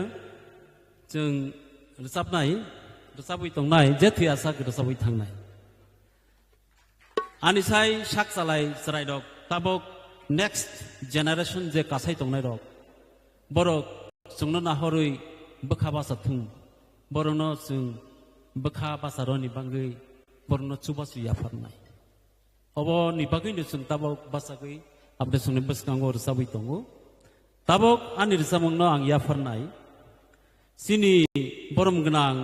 chwng rwchapnai, rwchapwi tongnai, je thwi aswk rwchapwi thangnai. Ani sai sak chalai chwrairok tabok next generation je kasai tongnairok, borok chwngno nahorwi bwkha basa thung, borokno chwng bwkha basa rwni bangwi borokno chubachu yapharnai. Oboni bagwino chwng tabok bachagwi aboni chwngni bwskango rwchabwi tongo. Tabok ani rwchapmungno ang yapharnai. Chini borom gwnang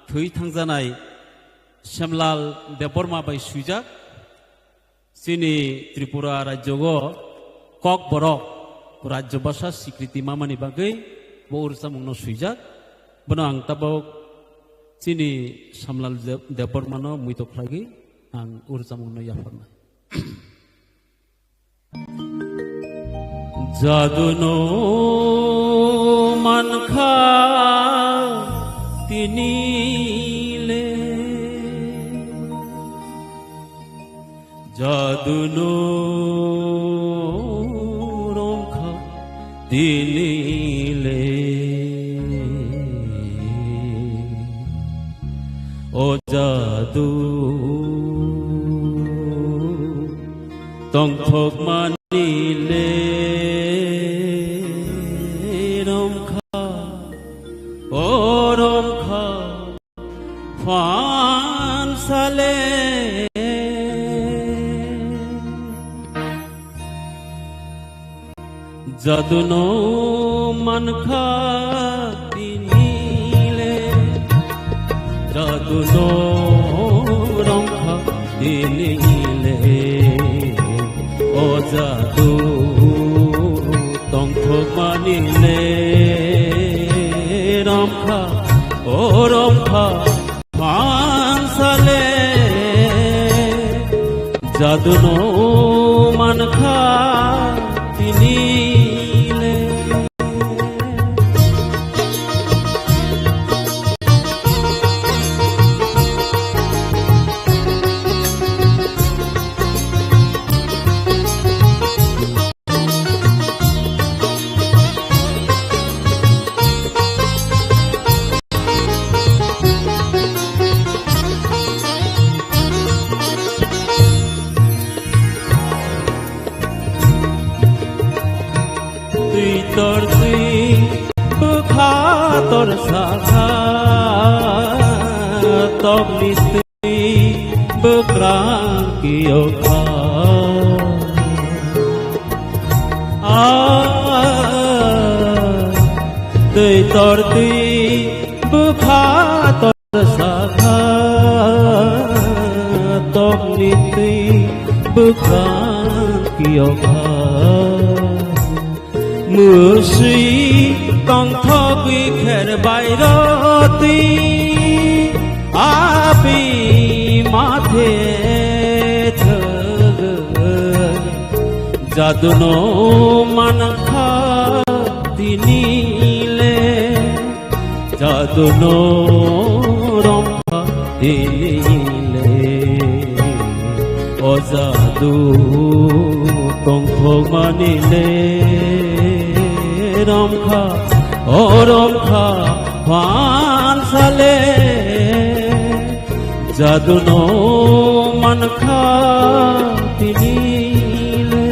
thwi thangjanai Semlal Debbarma bai swijak. Chini Tripura rajyogo Kokborok rajyo basa sikriti mamani bagwi bo rwchapmungno swijak. Bono ang tabok chini Semlal Deb-, Debbarmano muito khlaiwi ang rwchapmungno yapharnai. Jadu no mankha tini le, jadu no romkha tini le. O jadu tongthokmani le romkha, o romkha phansale. Jadu no mankha tini le, jadu no romkha tini le, o jadu tongthokmani le romkha, o romkha. Phansale jadu no mankha tini le. Twi tor twi bwkha tor sakha, tokni twi bwkrang kiyokha. Ah, twi tor twi bwkha tor sakha, tokni twi bwkrang kiyokha. Mwswi tongthogwi kher bai roti, abi mathe thwgwi. Jadu no mankha tini le, jadu no romkha tini le. O jadu tongthokmani le romkha, o romkha phansale. Jadu no mankha tini le.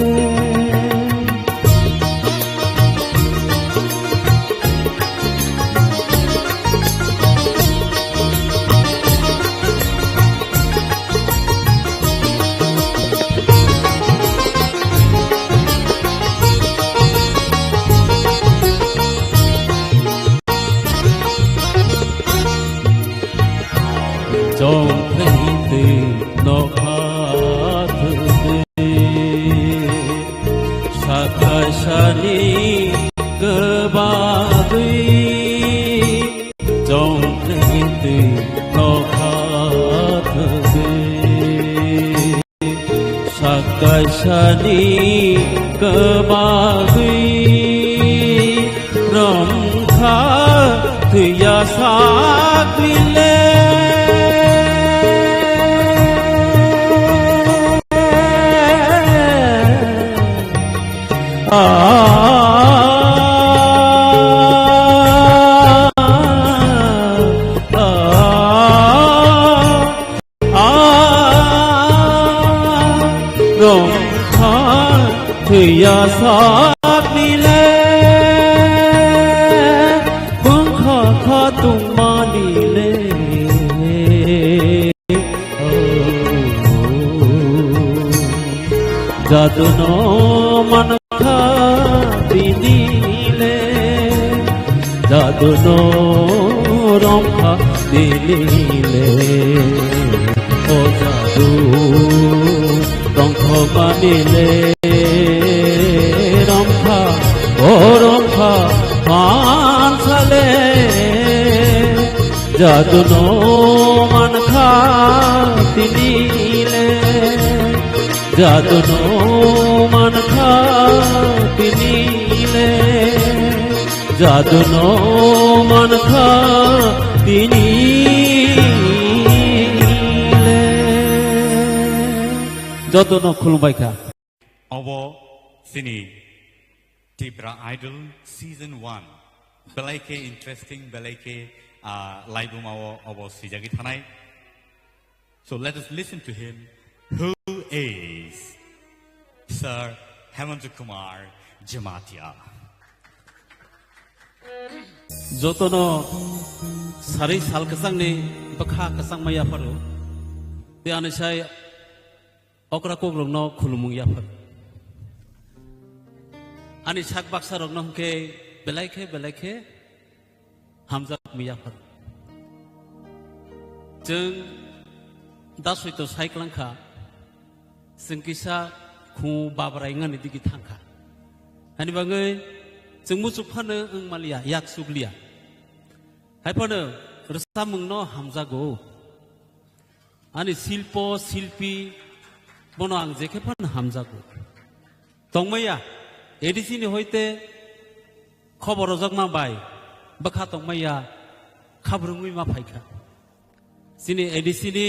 Chongpheng twi nokha thwgwi, sakaisani kwbagwi. Chongpheng twi nokha thwgwi, sakaisani kwbagwi romkha thwiya sakni le. Ah, ah, ah, romkha thwiya sakni le, bwkha kha tongmani le. Jadu no mankha tini le, jadu no romkha tini le. O jadu tongthokmani le romkha, o romkha phansale. Jadu no mankha tini le, jadu no mankha tini le, jadu no mankha tini le. Joto no khulumbai kha. Obo chini Tipra Idol Season one. Belai khe interesting, belai khe, ah, laibuma o obo swijagwi thanai. So let us listen to him. Who is Sir Hemant Kumar Jamatia? Jotono sari sal kwchangni bwkha kwchangma yapharo. Tei ani sai okra kokrokno khulumung yaphar. Ani sak baksa rokno hwnkhe belai khe, belai khe hamjak miya phar. Chwng da soito sai klangkha, chwng kisa khu babrai wngani digi thangkha. Ani bagwi chwng muchuk phano wng maliya, yak chukliya. Hai phano rwchapmungno hamjago. Ani silpo, silpi, bono ang jekhe phano hamjago. Tongmaya, A D C ni hoite khobor rojakma bai bwkha tongmaya khabrwngwi ma phaikha. Chini A D C ni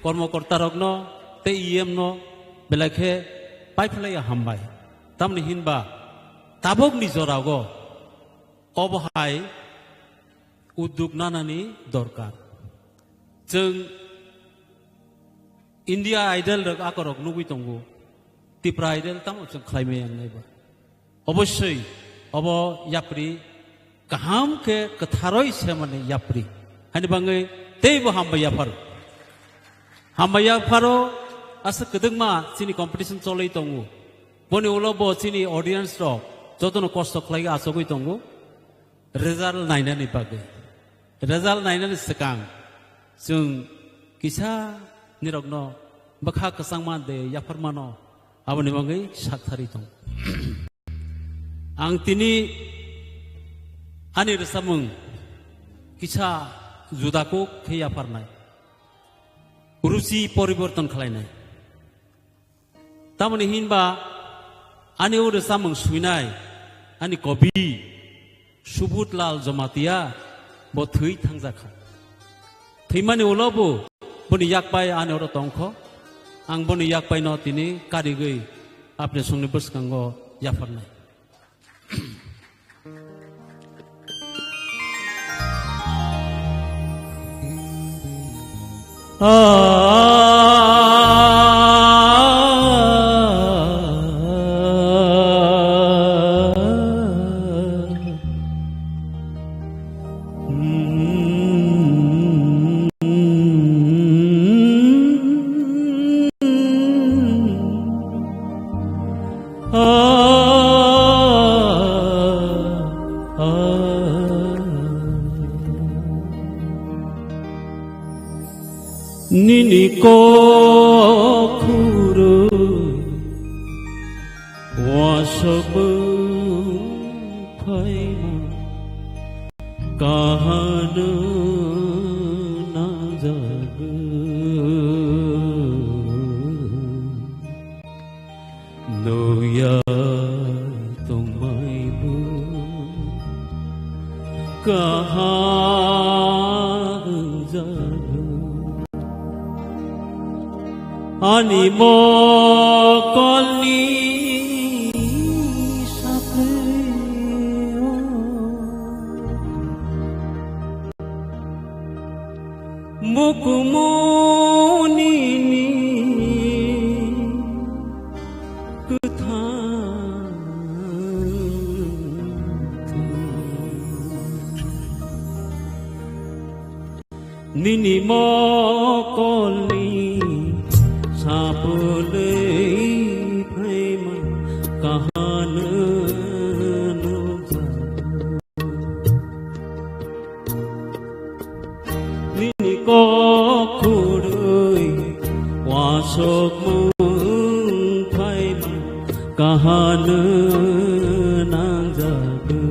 kormokorta rokno tei E M no belai khe paiphlaiya hambai. Tamni hinba tabukni jorao obo hai udduk nanani dorkar. Chwng India Idol rok akorok nugwi tongo. Tipra Idol tamo chwng khlai maya wngnai ba. Obosoi obo yapri kaham khe kwtharoi semani yapri. Hani bangwi teibo hambai yapharo. Hambai yapharo asa kwdwkma chini competition cholwi tongo. Boni ulo bo chini audience rok jotono kosto khlai achogwi tongo. Result nainani bagwi. Result nainani swkang chwng kisa nirokno bwkha kwchangma de yapharmano aboni bagwi sakthari tong. Ang tini ani rwchapmung kisa juda kuk khe yapharnai. Ruchi poriborton khlainai. Tamoni hinba ani o rwchapmung swinai ani kobi Subudlal Jamatia bo thwi thangjakha. Thwimani ulo bo boni yakpai ani oro tongkho. Ang boni yakpaino tini karigwi apni songni bwskango yapharnai. Nini kok khurui wasok phaima kahano nangjago. Nuyai tongmaibo kaham wngjago. Ani mokolni saplio Mukumunini kwthang thwi. Nini mokolni sapulwi phaima kahano nukjago. Nini kok khurui wasok mung phaima kahano nangjago.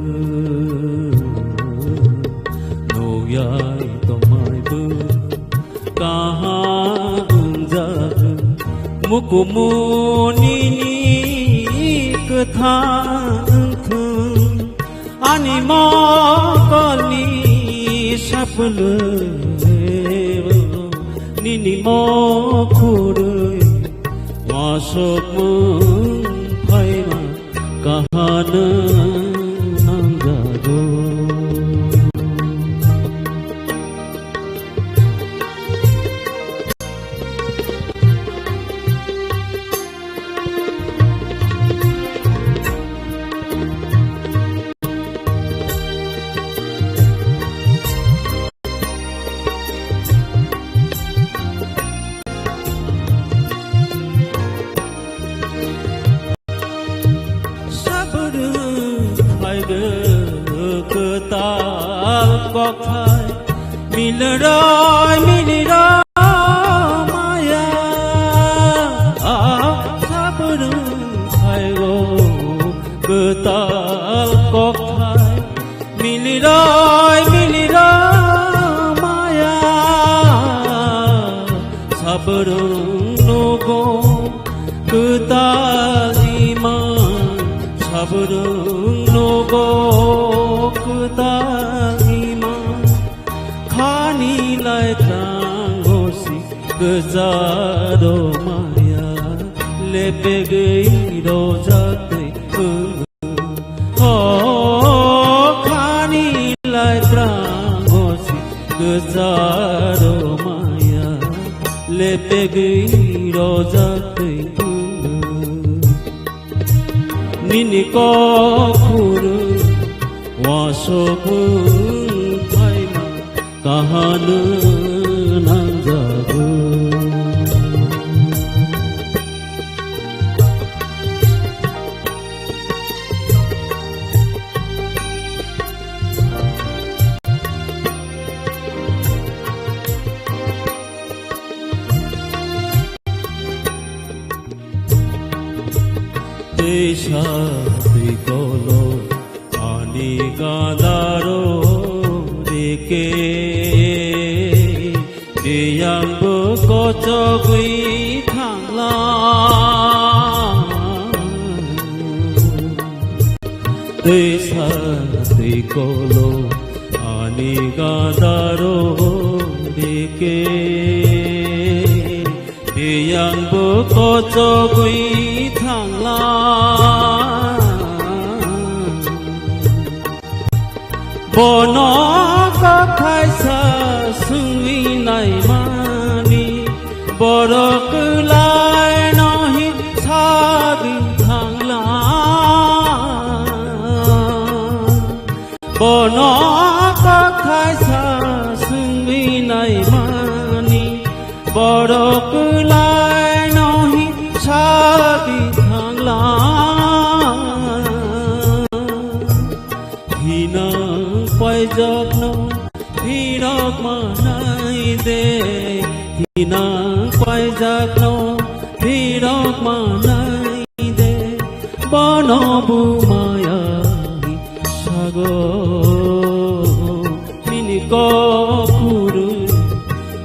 Nuyai tongmaibo kaham wngjago. Mukumunini kwthang thung. Ani mokolni sapulwi nini mokhorwi wasok mung phaima kahano nangjago. Sabur Kwtal kokthai milroi milroi maya, ah, sabrwng phaigo kwtal kokthai milroi milroi maya, sabrwng nogo kwtal ima, sabrwng nogo kwtal ima, khani lai tang gosi kwcharo maya, lepegwi rojak twi O khani lai tang gosi kwcharo maya, lepegwi rojak twi wngwi. Nini kok phuru wasok wng phaima. Kahano nangjago. Teisa twi kolo Ani gadaro rike, biyangbo kochogwi thangla. Teisa twi kolo ani gadaro rike. Biyangbo kochogwi thangla. Bono kok thaisa swngwi naimani, borok kwlaino hi sagwi thangla. Bono kok thaisa swngwi naimani, borok kwlaino hi sagwi thangla. Thinang paijakno phirok manai de, thinang paijakno phirok manai de, bono bumaya sago nini kok phuru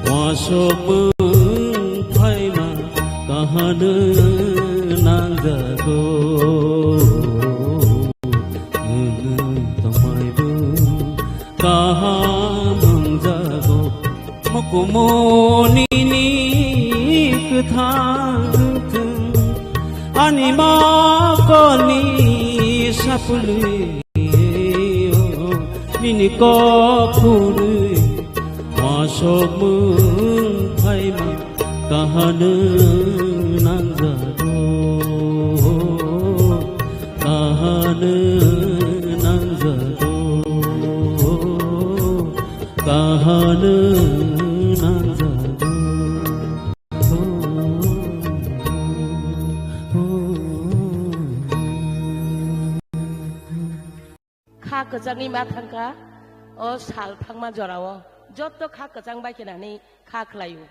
wasok mung phaima kahano nangjago. Nwng tongmaibo kaham wngjago. Mukumu nini kwthang wngthung, ani mokolni sapulwi, nini kok phurwi, wasok mung phaima kahano nangjago, kahano nangjago. Kahano nangjago. Kha kwchangni ma thangkha, o sal thangma jorao joto kha kwchang bai khe nani kha khlaio.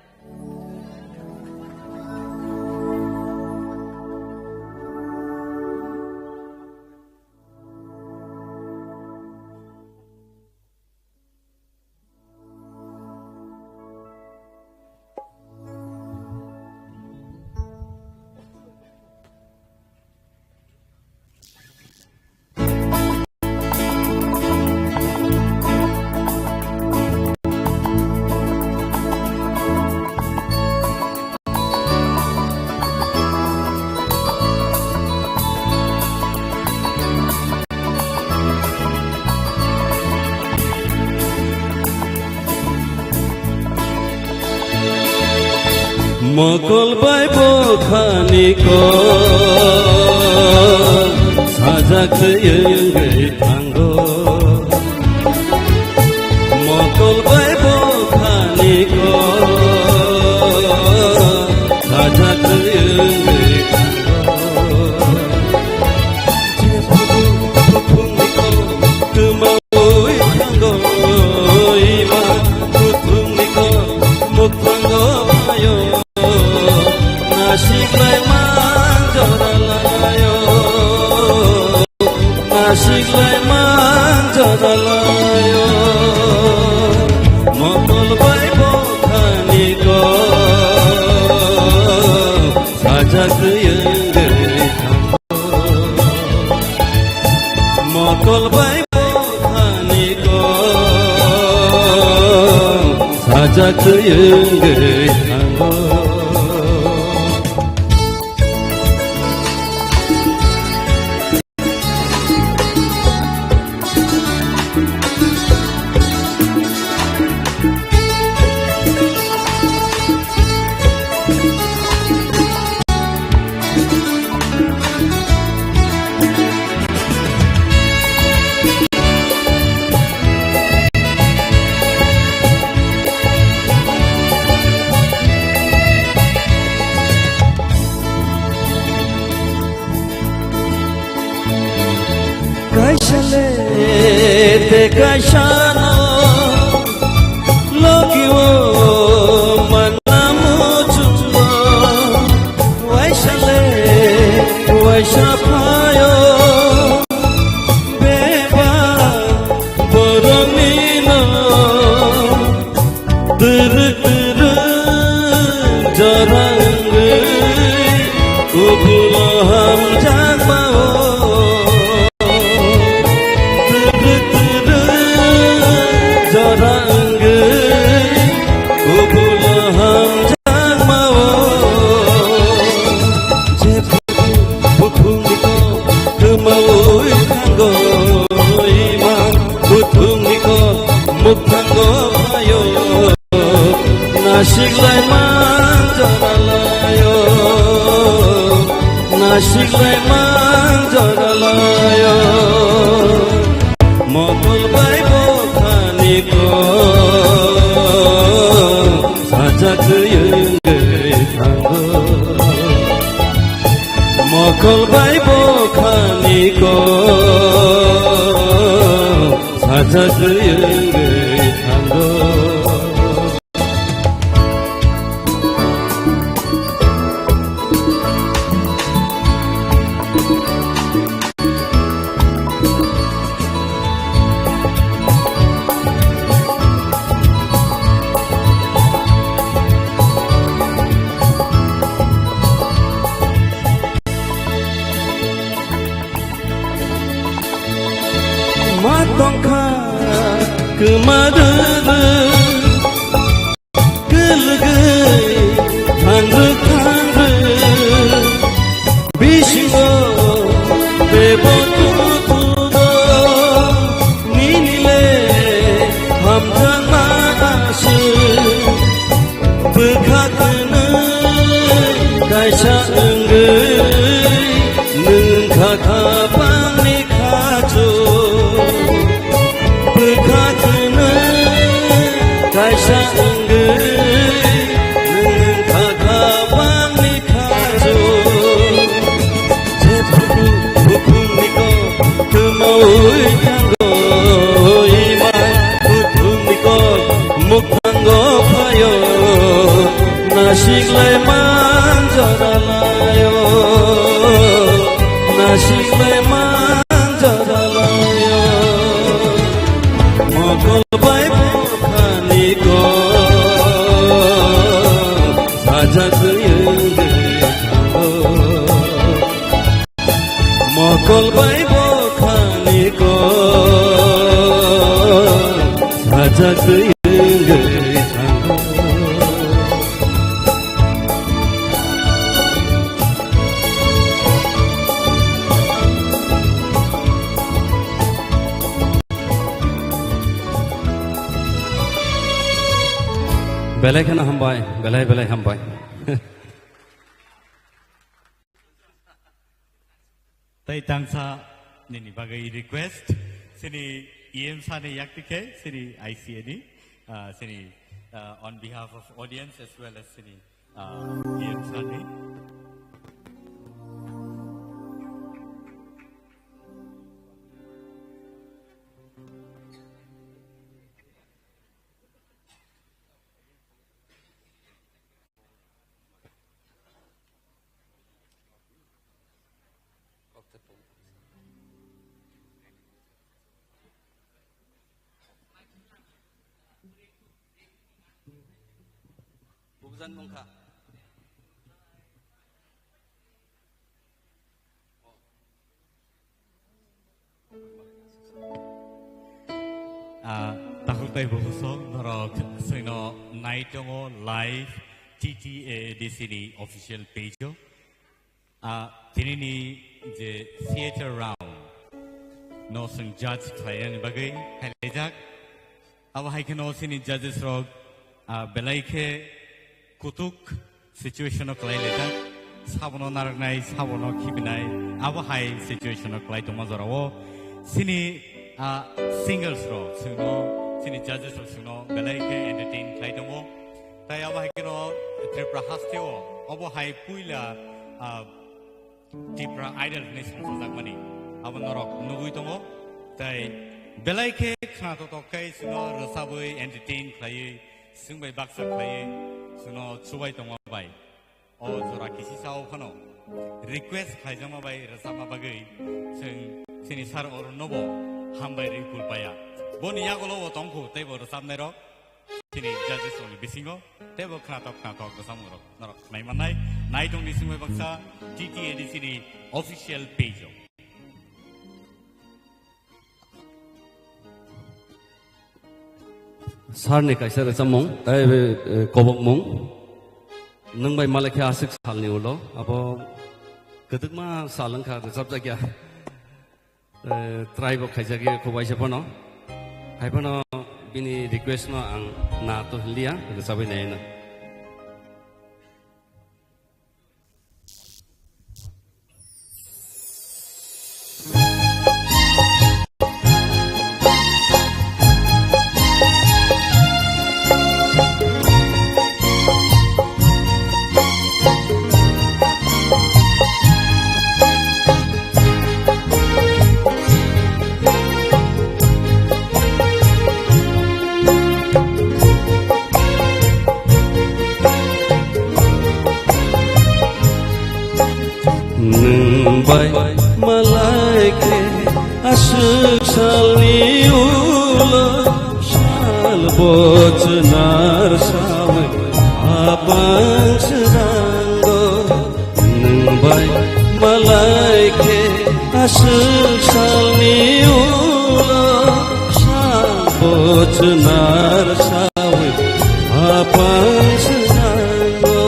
Mokol bai bokhani kok sajak twi wngwi thango. Mokol bai bokhani kok sajak twi wngwi thango. Jephuru bukhungni kok kwmawi Mokol bai bokhani kok sajagwi wngwi thango. Mokol bai bokhani kok sajagwi wngwi thango. Kaisa le te kaisa no logi o manna muchungo. Waisa le waisa phaio beba borokni no. Twrwk twrwk jora wngwi ubulo hamjakma o. Twrwk twrwk jora wngwi ubulo hamjakma o. Je Buthungni kok kwmawi thango, ima buthungni kok mukthango phaio. Nasiklai man joralaio, nasiklai man joralaio. Mokol bai bokhani kok sajagwi wngwi thango. Mokol bai bokhani kok sajagwi wngwi thango. Ma tongkha kwma rwrwk, kwlwgwi thangrwk thangrwk, bisingo bebo tutugo nini le hamjakma aswk. Bwkha kwnwi kaisa wngwi nwng kha khapangni khachu. Bwkha kwnwi kaisa wngwi nwng kha khapangni khachu. Jephuru bukhungni kok kwmawi thango, ima bukhungni kok mukthango phaio. Nasiklai man joralaio, nasiklai man joralaio. Mokol bai bokhani kok sajagwi wngwi thango. Mokol bai bokhani kok sajagwi wngwi thango. Belai kheno hambai, belai belai hambai. Tei tangsa nini bagwi request, sini E M sani yakti khe, sini I C A ni, ah, sini, ah, on behalf of audience as well as sini, ah, E M sani. Jan mungkha. Ah, takhuk tei bukhuk sok norok chwngno nai tongo live T T A D C ni official page o. Ah, tinini je theater round no chwng judge khlainani bagwi hailaijak. Abo hai kheno chini judges rok, ah, belai khe kutuk situation o kwlai laijak, sabono narwknai, sabono khibinai, abo hai situation o kwlai tongma jorao chini, ah, singers rok chwngno, chini judges rok chwngno belai khe entertain khlai tongo. Tai abo hai kheno Tripura hasteo obo hai puila, ah, Tipra Idol hinwi songchajakmani abo norok nugwi tongo. Tai belai khe khna totok khe chwngno rwchabwi entertain khlaiwi, chwng bai baksa khlaiwi chwngno chubai tongma bai. O jora kisi sao phano request khlaijakma bai rwchapma bagwi chwng chini sir Arun nobo hambai rwi kulpaya. Boni yagulo bo tongkhu teibo rwchapnairok. Chini judges rokni bisingo teibo khnatok khnatok bwsamungrok norok nai mannai. Nai tongni simi baksa T T A D C ni official page o. Sir ni kaisa rwchapmung, tai, eh, kobokmung. Nwng bai malai khe aswk salni ulo, abo kwdwkma sal wngkha rwchapjakya. Eh, try bo khaijak ya, khubaisa phano. Hai phano bini request no ang na to hiliya, rwchabwi naina. Nwng bai malai khe aswk salni ulo sal bochwnar sawi apang srango. Nwng bai malai khe aswk salni ulo sal bochwnar sawi apang srango.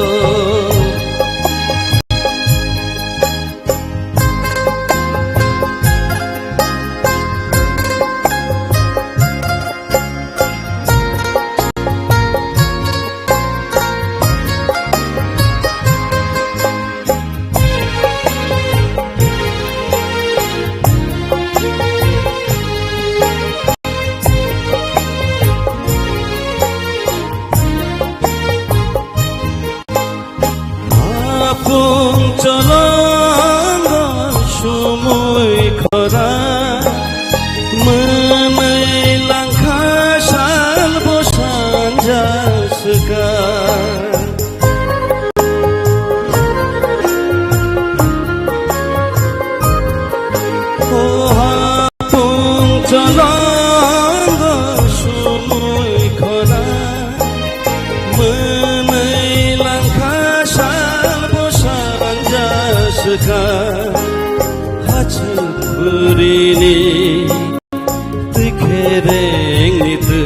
Apung cholongo sumui khora, mwnwi langkha salbo sanja swkang. O apung cholongo sumui khora, mwnwi langkha salbo sanja swkang. Hachuk burini twi kherengni twi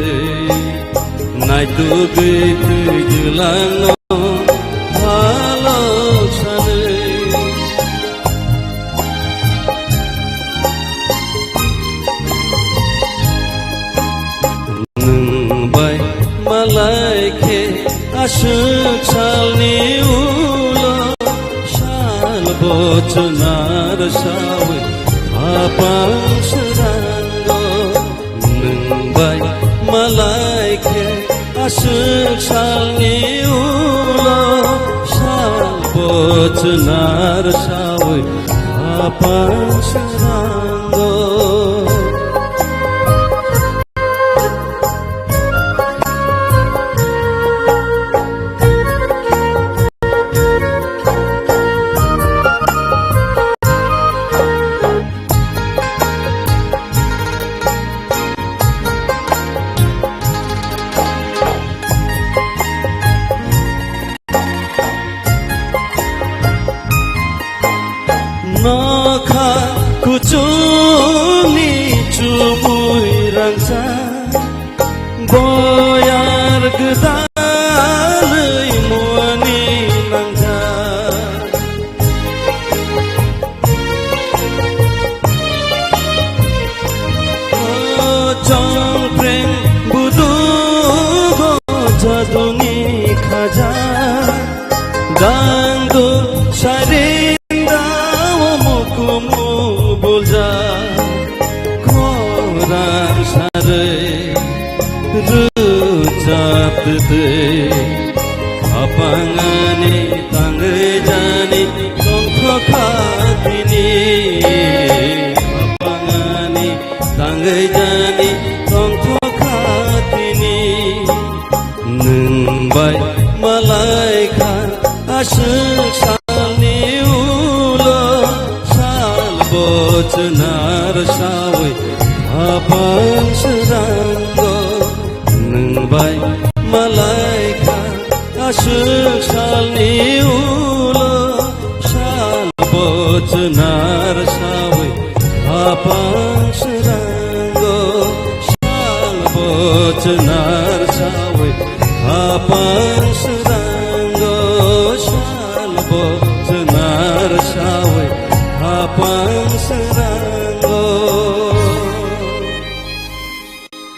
naitugwi twi jwlangno halok sanwi. Nwng bai malai khe aswk salni ulo sal bochwnar sawi apang srango. Nwng bai malai khe aswk salni ulo sal bochwnar sawi apang srango. gwdalwi moni nangjak. O chongpreng budugo jaduni khaja, dangdo sarinda o mukumu bulja, khorang sarwi rwchap twtwi. Khapangani tangwi jani tongthokha tini. Khapangani tangwi jani tongthokha tini. Nwng bai malaikha aswk salni ulo sal bo chwnar sawi khapang srango. Nwng bai malaikha aswk salni ulo sal bo chwnar sawi khapang srango. Sal bo chwnar sawi khapang srango. Sal bo chwnar sawi khapang srango.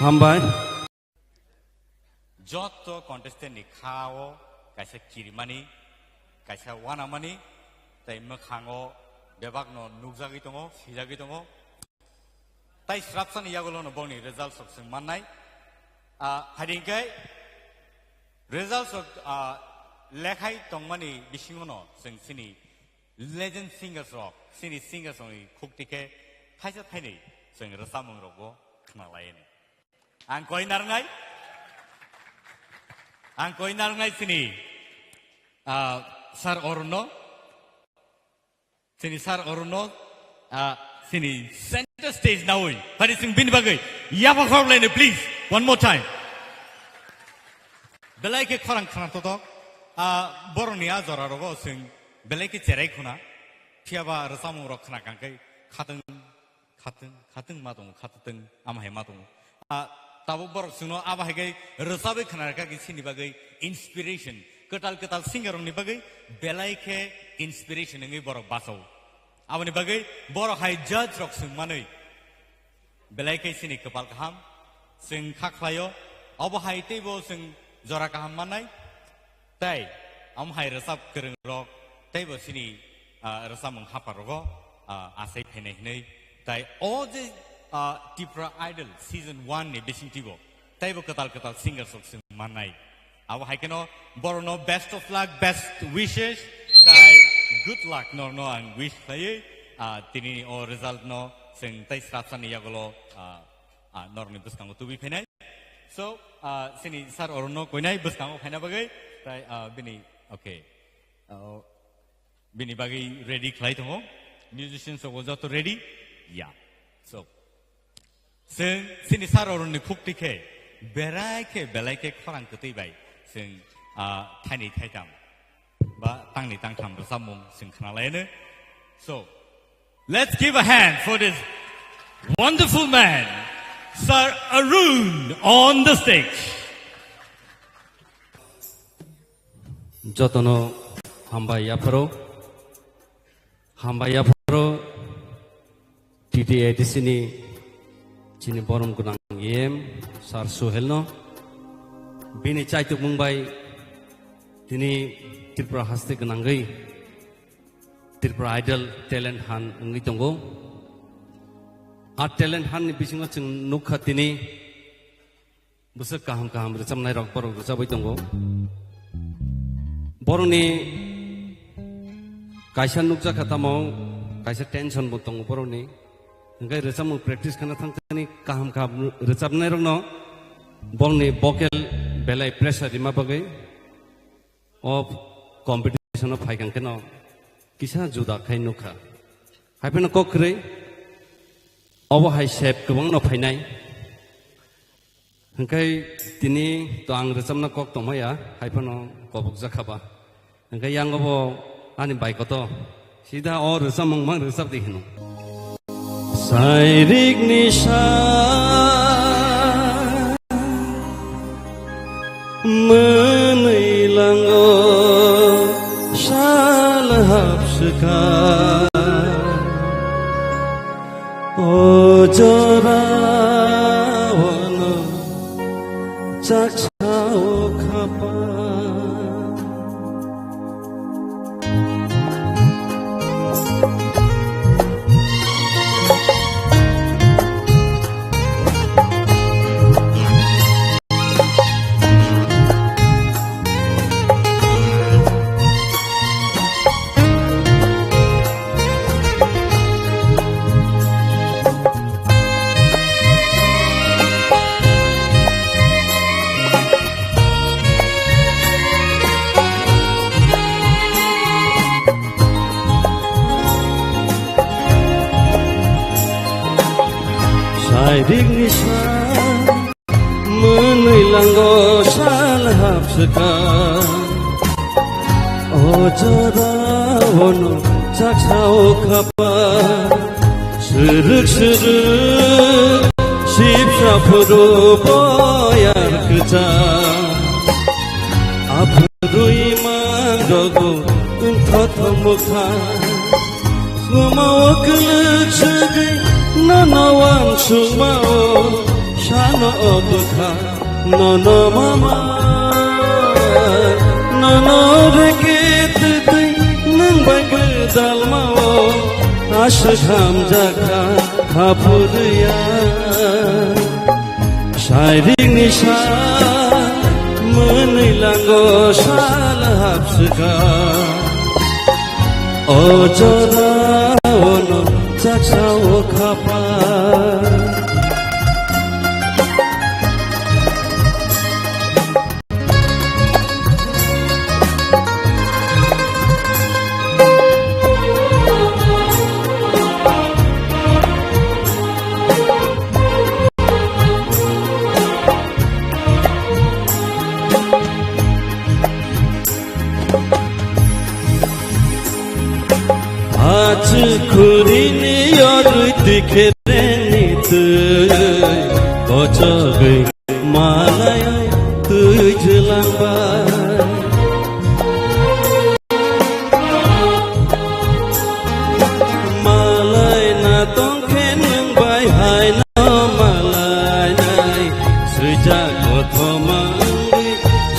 Hambai. Jotto contestant ni kha o kaisa kirimani, kaisa wanamani, tei mwkhango bebakno nukjagwi tongo, swijagwi tongo. Tai srapsani yagulono bongni results rok chwng mannai. Ah, hai hwnkhe results rok, ah, lekhai tongmani bisingono chwng chini legend singers rok, chini singers rokni khukti khe thaisa thainwi chwng rwchapmung rokbo khna laiyani. Ang koi narwngnai. Ang koi narwngnai chini, ah, Sir Arunno. Chini Sir Arunno, ah, chini center stage nawi. Phari chwng bini bagwi yapha khorok laino, please. One more time. Belai khe khorang khna totok. Ah, borokni a jora rogo chwng belai khe cherai khuna. Phiya ba rwchapmung rok khna kang khe khatwng khatwng, khatwng ma tongo, khatwng ama hai ma tongo. Ah, tabuk borok chwngno abo hai khe rwchabwi khna rwkha khe chini bagwi inspiration. Kwtal kwtal singer rokni bagwi belai khe inspiration wngwi borok bachao. Aboni bagwi borok hai judge rok chwng manwi belai khe chini kwpal kaham chwng kha khlaio. Obo hai teibo chwng jora kaham mannai. Tei, omo hai rwchap kwrwng rok, teibo chini, ah, rwchapmung hapar rogo, ah, achai phainai hinwi. Tai o je, ah, Tripura Idol season one ni bisingtwi bo, teibo kwtal kwtal singers rok chwng mannai. Abo hai kheno borokno best of luck, best wishes, tai good luck norno ang wish khlaiwi, ah, tini o result no chwng tei srapsani yagulo, ah, ah, norokni bwskango tubui phainai. So, ah, chini Sir Arunno koinai bwskango phaina bagwi, tai, ah, bini, okay. Ah, bini bagwi ready khlai tongo. Musicians rok joto ready? Ya. So, chwng chini Sir Arunni khukti khe, berai khe, belai khe khorang kwtwi bai chwng, ah, thainwi thaitam ba tangni tangtham rwchapmung chwng khna laino. So, let's give a hand for this wonderful man, Sir Arun, on the stage. Jotono hambai yapharo, hambai yapharo, T T A D C ni chini borom gwnang E M Sir Suhel no, bini chaitukmung bai tini Tripura haste gwnangwi Tripura Idol talent hunt wngwi tongo. A talent hunt ni bisingo chwng nukha tini bwswk kaham kaham rwchapnai rok borok rwchabwi tongo. Borokni kaisa nukjakha tamo, kaisa tension bo tongo borokni. Hwnkhe rwchapmung practice khana thangthani kaham kaham rwchapnai rokno borokni vocal belai pressure rima bagwi o competition o phaikang kheno kisa juda khai nukha. Haiphano kok kwrwi obo hai sep kwbangno phainai. Hwnkhe tini to ang rwchapna kok tongmaya, haiphano kobokjak kha ba. Hwnkhe yango bo ani bai koto, sida o rwchapmung mang rwchap di hino. Sairikni sa Mwnwi lango sal hapswkha, o jorao no chaksa o khapa. Sairik ni sa mwnwi lango sal hapswkha. O jorao no chaksa o khapa, swrwk swrwk sipsa phuru boyar kwchak. Aphurwi manrogo wngthoto mwkha, swmao kwlwk swgwi nono wansukmao sano o bwkha. Nono mama, nono reke twtwi nwng bai gwdalmao aswk hamjakha haphurya. Sairik ni sa mwnwi lango sal hapswkha, o jorao no chaksa o khapa. Achukhurini yorwi twi khereni twi, kochogwi malai twi jwlangbai. Malai na tongkhe nwng bai haino malai nai, swijak kothoma wngwi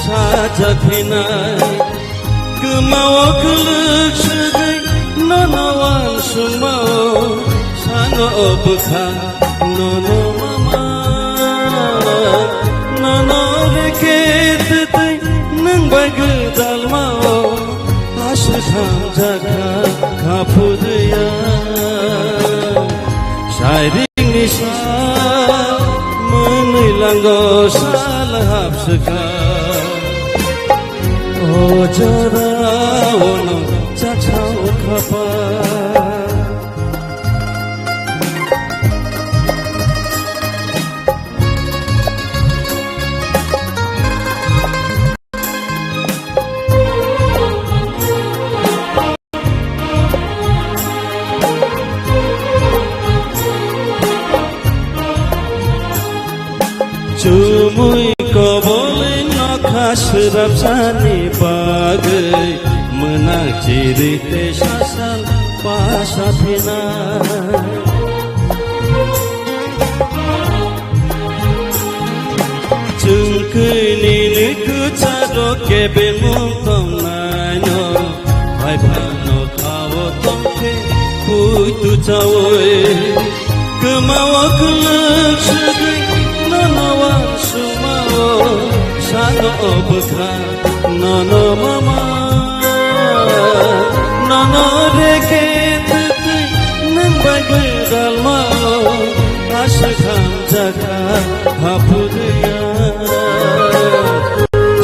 sajak phinai. Kwmao kwlwk swgwi nono wansukmao sano o bwkha, nono mama, nono reke twtwi nwng bai gwdalmao aswk hamjakha kha phurya. Sairik ni sa mwnwi lango sal hapswkha. O jorao no chaksa o khapa. Chumui kobolwi nokha swrapsani bagwi mwnang chiri tei sasal pasa phinai. Chwng kwi nini kwcharo kebengmung tongnaino, hai phano khao tongkhe puitu chaui. Kwmao kwlwk swgwi nono wansukmao sano o bwkha, nono mama, nono reke twtwi nwng bai gwdalmao aswk hamjakha haphurya.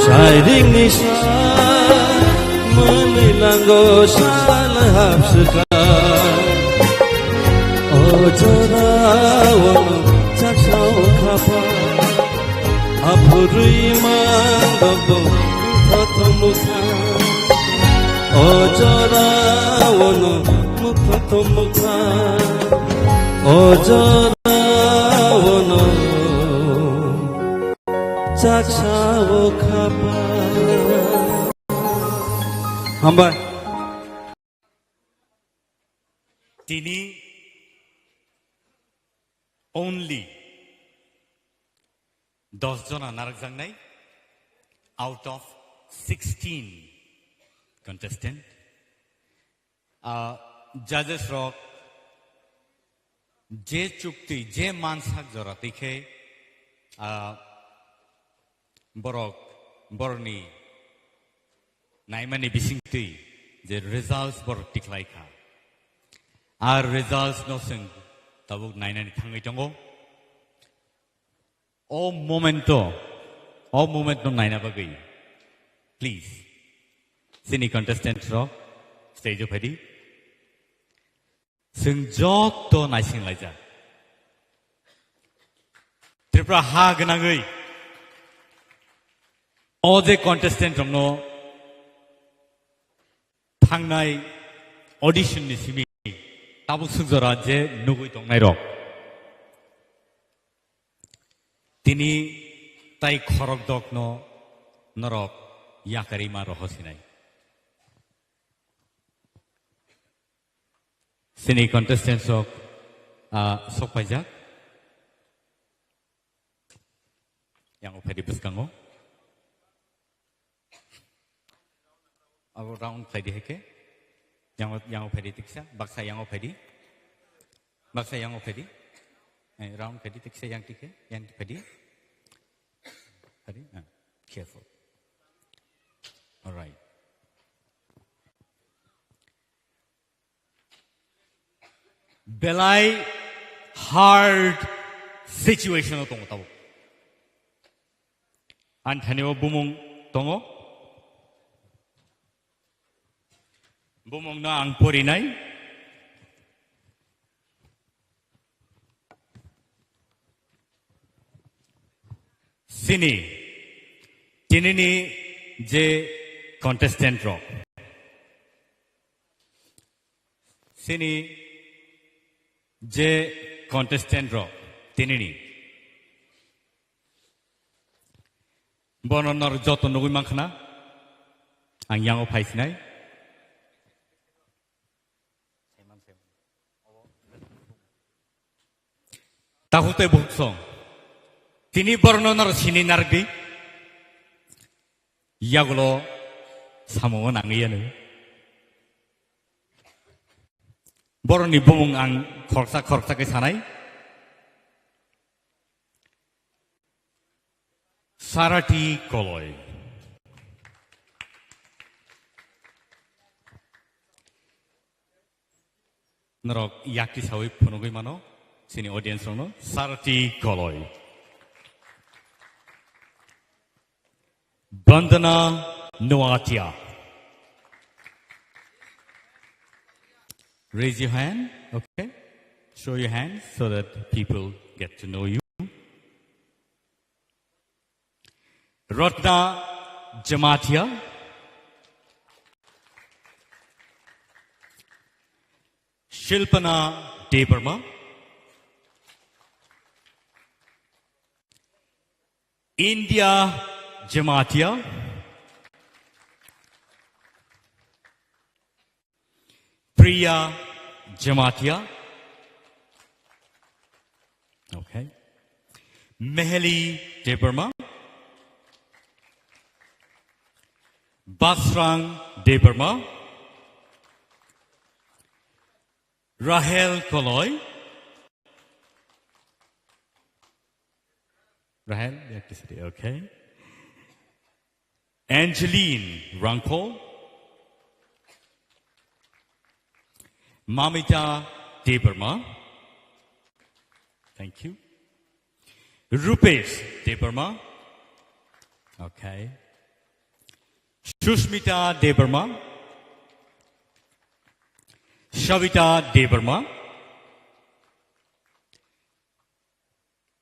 Sairik ni sa mwnwi lango sal hapswkha. O jorao no chaksa o khapa, aphurwi manrokbo wngthoto mwkha. O jorao no wngthoto mwkha. O jorao no Saksa o khapa. Hambai. Tini only dos jona narwkjaknai out of sixteen contestant. Ah, judges rok je chukti, je mansak jora twi khe, ah, borok, borokni naimani bisingtwi je results borok tikhlai kha. Ar results no chwng tabuk nainani thangwi tongo. O moment o, o moment no naina bagwi, please, chini contestant rok stage o phaidi. Chwng joto naising laijak. Tripura ha gwnangwi o je contestant rokno thangnai audition ni simi tabuk sukjora je nugwi tongnai rok. Tini tai khorok dokno norok yakarima rohosinai. Sini contestants rok, ah, sokpaijak. Yang o phaidi bwskango. Abo round phaidi hai khe. Yang o, yang o phaidi tiksa, baksa yang o phaidi. Baksa yang o phaidi. Eh, round phaidi tiksa yang tikhe, yang phaidi. Phaidi, ah, careful. All right. Belai hard situation o tongo tabuk. Ani thani o bumung tongo. Bumung no ang porinai. Sini, tinini je contestant rok. Sini je contestant rok tinini. Bono nor joto nugwi mankha na? Ang yango phaisinai. Takhuk tei bukhuk song. Tini borokno noro sini narwkdi. Yagulo samung o nangwi yanu. Borokni bumung ang khoroksa khoroksa khe sanai. Sarati Koloi. Norok yakti sawi phunugwi mano, chini audience rokno, Sarati Koloi. Bandana Noatia. Raise your hand, okay? Show your hand so that people get to know you. Ratna Jamatia, Shilpana Debbarma, India Jamatia, Priya Jamatia. Okay. Meheli Debbarma. Basrang Debbarma. Rahel Koloi. Rahel, you have to sit here, okay. Angeline Rangkol. Mamita Debbarma. Thank you. Rupesh Debbarma. Okay. Sushmita Debbarma. Savita Debbarma.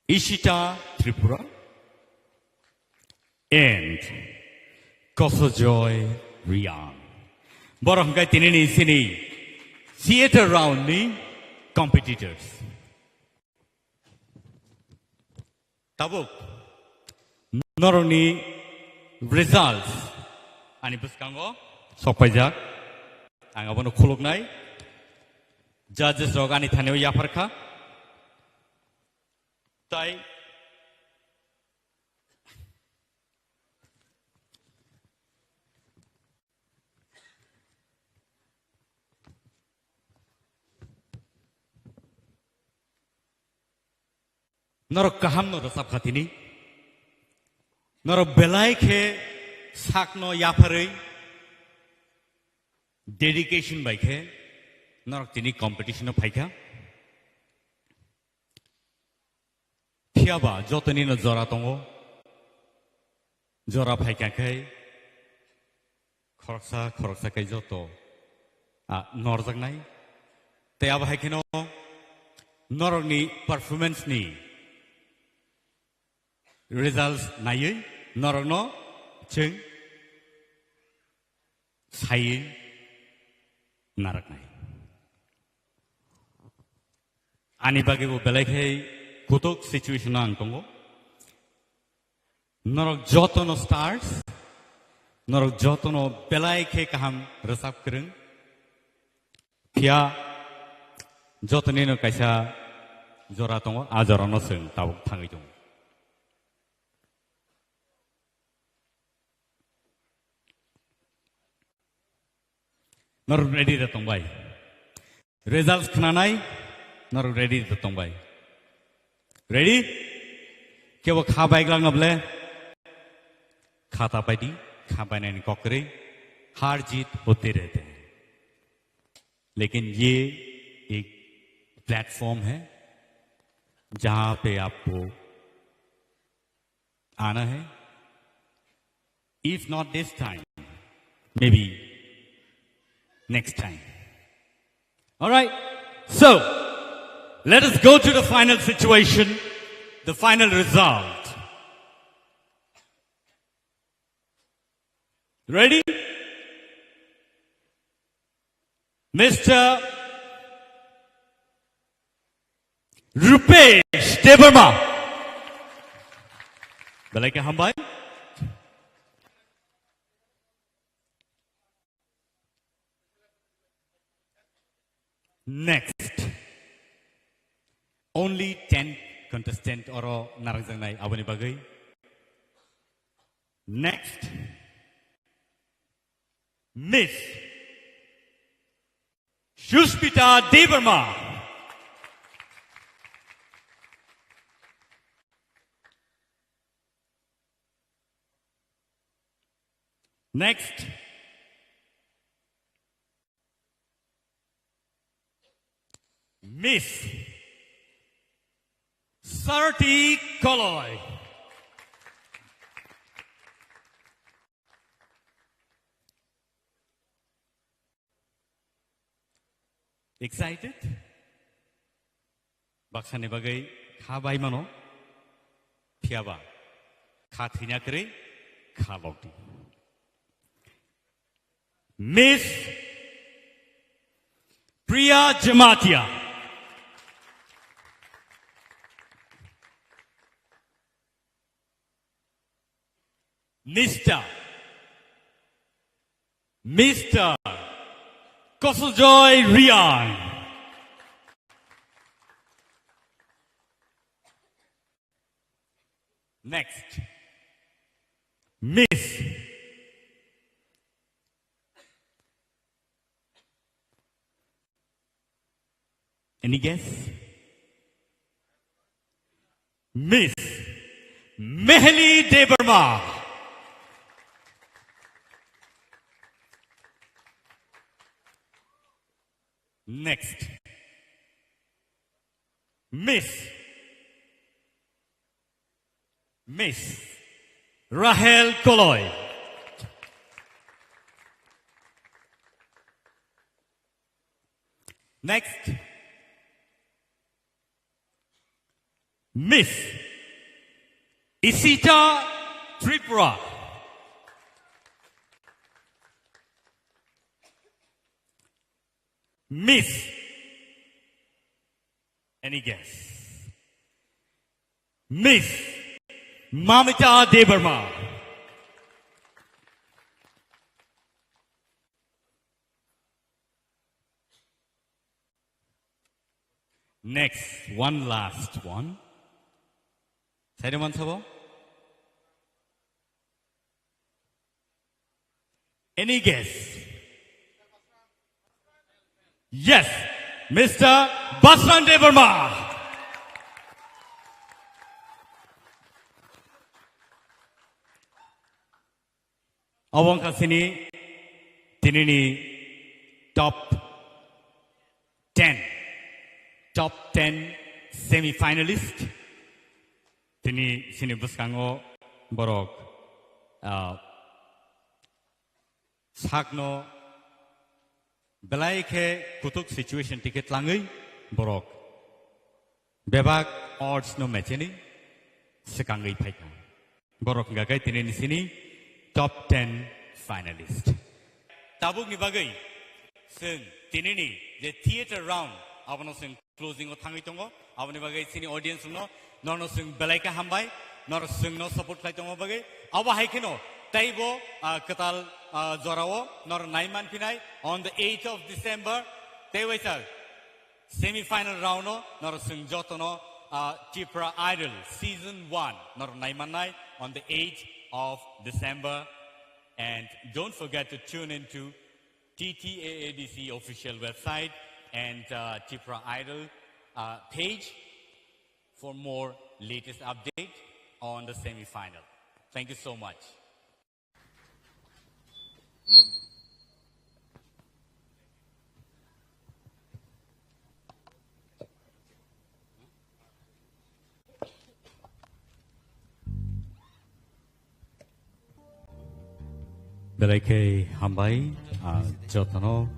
Ishita Tripura and Kosojoy Riang. Borok hwnkhe tinini sini theater round ni competitors. Tabuk Norokni results ani bwskango sokpaijak. Ang abono khuluknai. Judges rok ani thanio yapharkha. Tai norok kahamno rwchapkha tini. Norok belai khe sakno yapharwi dedication bai khe norok tini competition-o phaikha. Phiyaba jotonino jora tongo. Jora phaikha khe khoroksa khoroksa khe joto, ah, norjaknai. Tei abo hai kheno norokni performance-ni results naiwi norokno chwng saiwi narwknai. Ani bagwi bo belai khe kutuk situation-o ang tongo. Norok jotono stars, norok jotono belai khe kaham rwchap kwrwng. Phiya jotonino kaisa jora tongo, a jorano chwng tabuk thangwi tongo. Norok ready da tongbai? Results khnanai, norok ready da tongbai? Ready? Kebo kha baiglak na ble? Khata paidi, kha bainani kok kwrwi, har jeet hote rehte hain. Lekin ye ek platform hai, jahan pe aapko aana hai. If not this time, maybe next time. All right. So, let us go to the final situation, the final result. Ready? Mister Rupesh Debbarma. Belai khe hambai. Next. Only ten contestant oro narwkjaknai aboni bagwi. Next. Miss Suspita Debbarma. Next. Miss Sarati Koloi. Excited? Baksani bagwi kha bai mano, phiyaba kha thwina kwrwi kha lokdi. Miss Priya Jamatia. Mister Mister Kosojoy Riang. Next. Miss. Any guess? Miss Meheli Debbarma. Next. Miss. Miss Rahel Koloi. Next. Miss Isita Tripura. Miss. Any guess? Miss Mamita Debbarma. Next, one last one. Saireman sabo? Any guess? Yes, Mister Basran Debbarma. Obo wngkha chini tinini top ten, top ten semi-finalist. Tini chini bwskango borok, ah, sakno belai khe kutuk situation tike tlangwi borok bebak odds no mecheni swkangwi phaikha. Borok hwnkha khe tini ni sini top ten finalist. Tabukni bagwi chwng tinini je theater round abono chwng closing o thangwi tongo. Aboni bagwi chini audience rokno norno chwng belai khe hambai, nor chwngno support khlai tongma bagwi. Abo hai kheno teibo, ah, kwtal, ah, jorao nor nai manphinai on the eighth of December. Tei waisa semi-final round o nor chwng jotono, ah, Tipra Idol season one nor nai mannai on the eighth of December. And don't forget to tune in to T T A A D C official website and, uh, Tipra Idol, uh, page for more latest update on the semi-final. Thank you so much. Belai khe hambai, ah, jotono,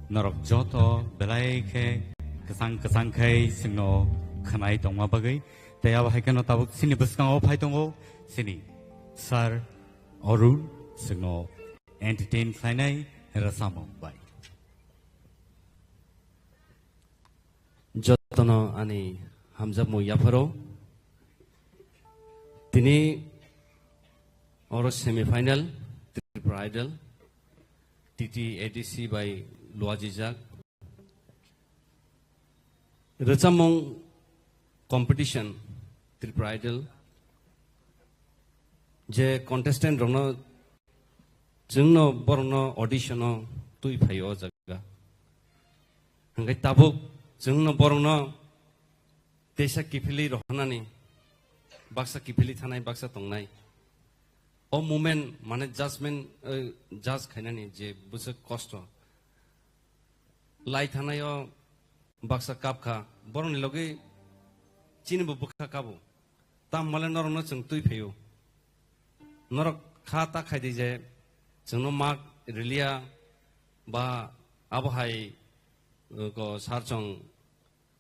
norok joto belai khe kwchang kwchang khai chwngno khwnai tongma bagwi. Tei abo hai kheno tabuk chini bwskango phai tongo chini sir Arun, chwngno entertain khlainai rwchapmung bai. Jotono ani hamjakmung yapharo. Tini oro semi-final Tripura Idol, T T A D C bai luajijak. Rwchapmung competition Tripura Idol, je contestant rokno, chwngno borokno audition o twi phaio o jaga. Hwnkhe tabuk chwngno borokno teisa kiphilwi rohornani, baksa kiphilwi thanai, baksa tongnai. O moment mane judgment, eh, judge khainani je bwswk kosto. Lai thanai o baksa kap kha, borokni logi chini bo bwkha kabo. Tam hwnmale norokno chwng twi phaio. Norok kha ta khai di je chwngno mak riliya ba abo hai, uh, ko sar chwng,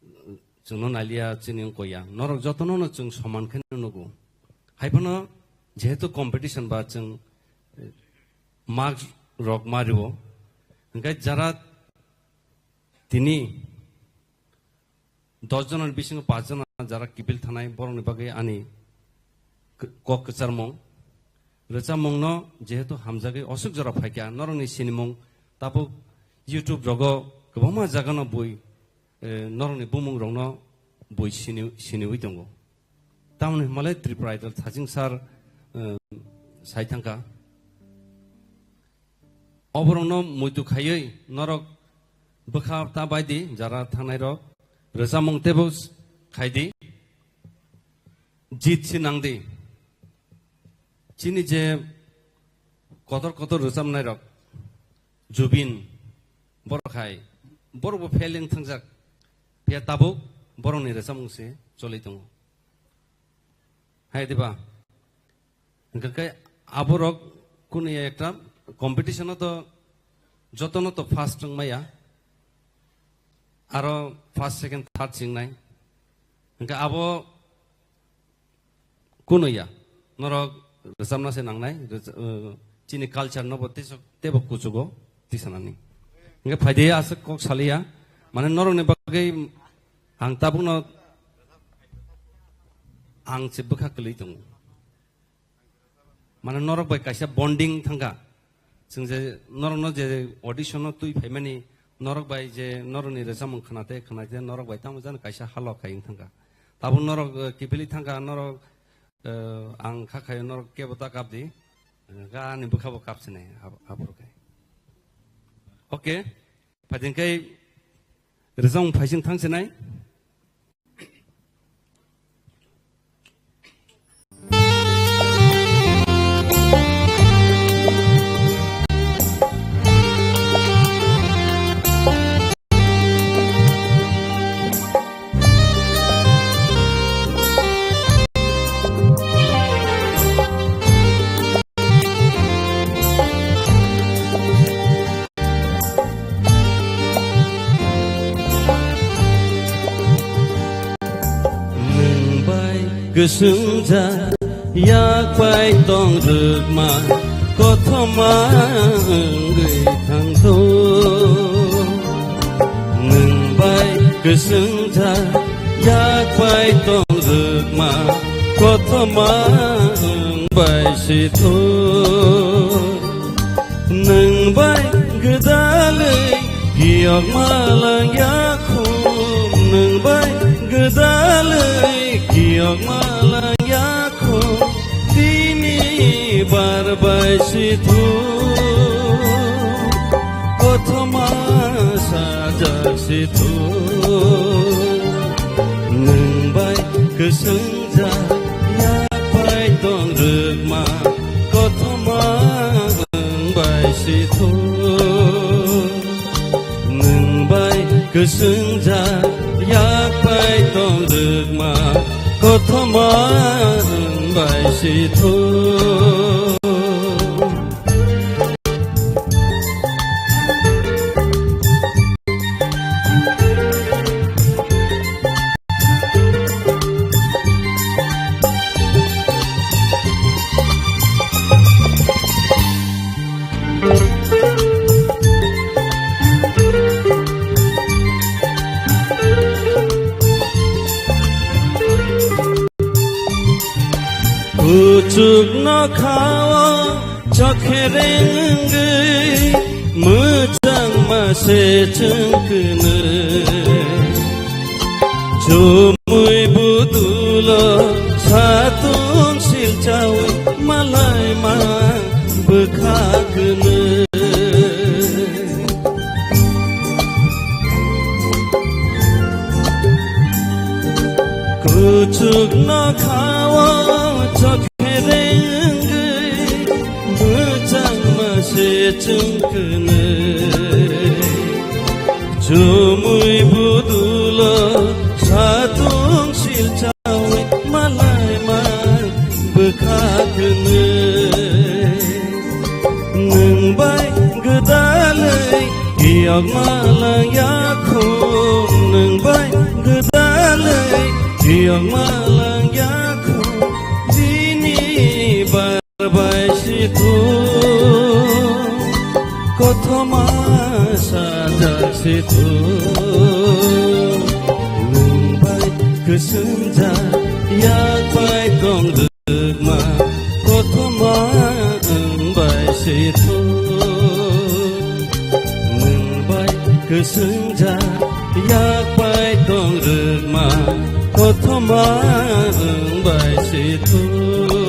uh, chwngno naliya chini wngkha ya. Norok jotono no chwng soman khe nugo. Hai phano jehetu competition ba chwng, uh, mak rok ma ribo. Hwnkhe jara tini dos jona ni bisingo paanch jona jara kiphil thanai, borokni bagwi ani k-, kok kwcharmung. Rwchapmungno jehetu hamjagwi oswk jora phaikha, norokni sinimung tabuk YouTube rogo kwbangma jagano bui, eh, norokni bumung rokno bui sini, siniwi tongo. Tamoni hwnmale Tripura Idol thajing sar, eh, sai thangkha. Oborokno muitu khaiwi norok bwkha ta bai di, jara thangnai rok rwchapmung teibo khai di, jit si nang di. Chini je kotor kotor rwchapnai rok, Jubin, borok hai, borok bo fail wng thangjak, phiya tabuk borokni rwchapmung se choli tongo. Hai diba? Hwnkhe khe aborok kunu ya ekta competition o to jotono to first wng maya, aro first, second, third chingnai. Hwnkhe abo kunu ya, norok rwchapna se nangnai, rwcha-, uh, chini culture no bo teibo kuchugo tisanani. Hwnkhe phaidi aswk kok saliya, mane norokni bagwi ang tabukno ang se bwkha kwlwi tongo. Mane norok bai kaisa bonding thangkha. Chwng je norokno je audition-o twi phaimani, norok bai je norokni rwchapmung khwnate khwnate norok bai tamo jani kaisa halo khaiyung thangkha. Tabuk norok, eh, kiphilwi thangkha, norok, eh, ang kha khaio norok kebo ta kapdi, eh, ga ani bwkhabo kapsinai ab-, aborok hai. Okay, phaiding khe rwchapmung phaising thangsinai. Nwng bai kwswng ja yak pai tong rwkma kothoma wngwi thangtong. Nwng bai kwswng ja yak pai tong rwkma kothoma wng bai sithok. Nwng bai gwdalwi kiyokma langya khum, nwng bai gwdalwi kiyokma langya khum, tini bar bai sithok, kothoma sajak sithok. Nwng bai kwswng ja yak pai tong rwkma kothoma wng bai sithok. Nwng bai kwswng ja yak pai tong rwkma kothoma wng bai sithok. Kuchuk nokhao chokhereng wngwi mwchangma se chwng kwnwi. Chumui budulo satung silchaui malaima bwkha kwnwi. Kuchuk nokhao chokhereng wngwi mwchangma se chwng kwnwi. Chumui budulo satung silchaui malaima bwkha kwnwi. Nwng bai gwdalwi kiyokma langya khum, nwng bai gwdalwi kiyokma langya khum, tini bar bai sithok, kothoma sajak sithok. Nwng bai kwswng ja yak pai tong rwkma kothoma wng bai sithok. Nwng bai kwswng ja yak pai tong rwkma kothoma wng bai sithok.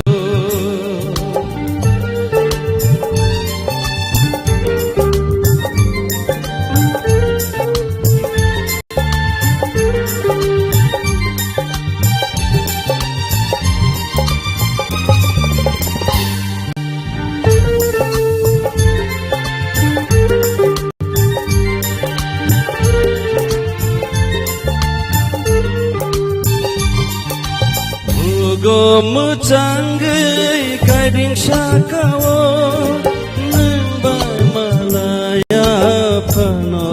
Bugo mwchangwi kairing sakao nwng bai malaya phano.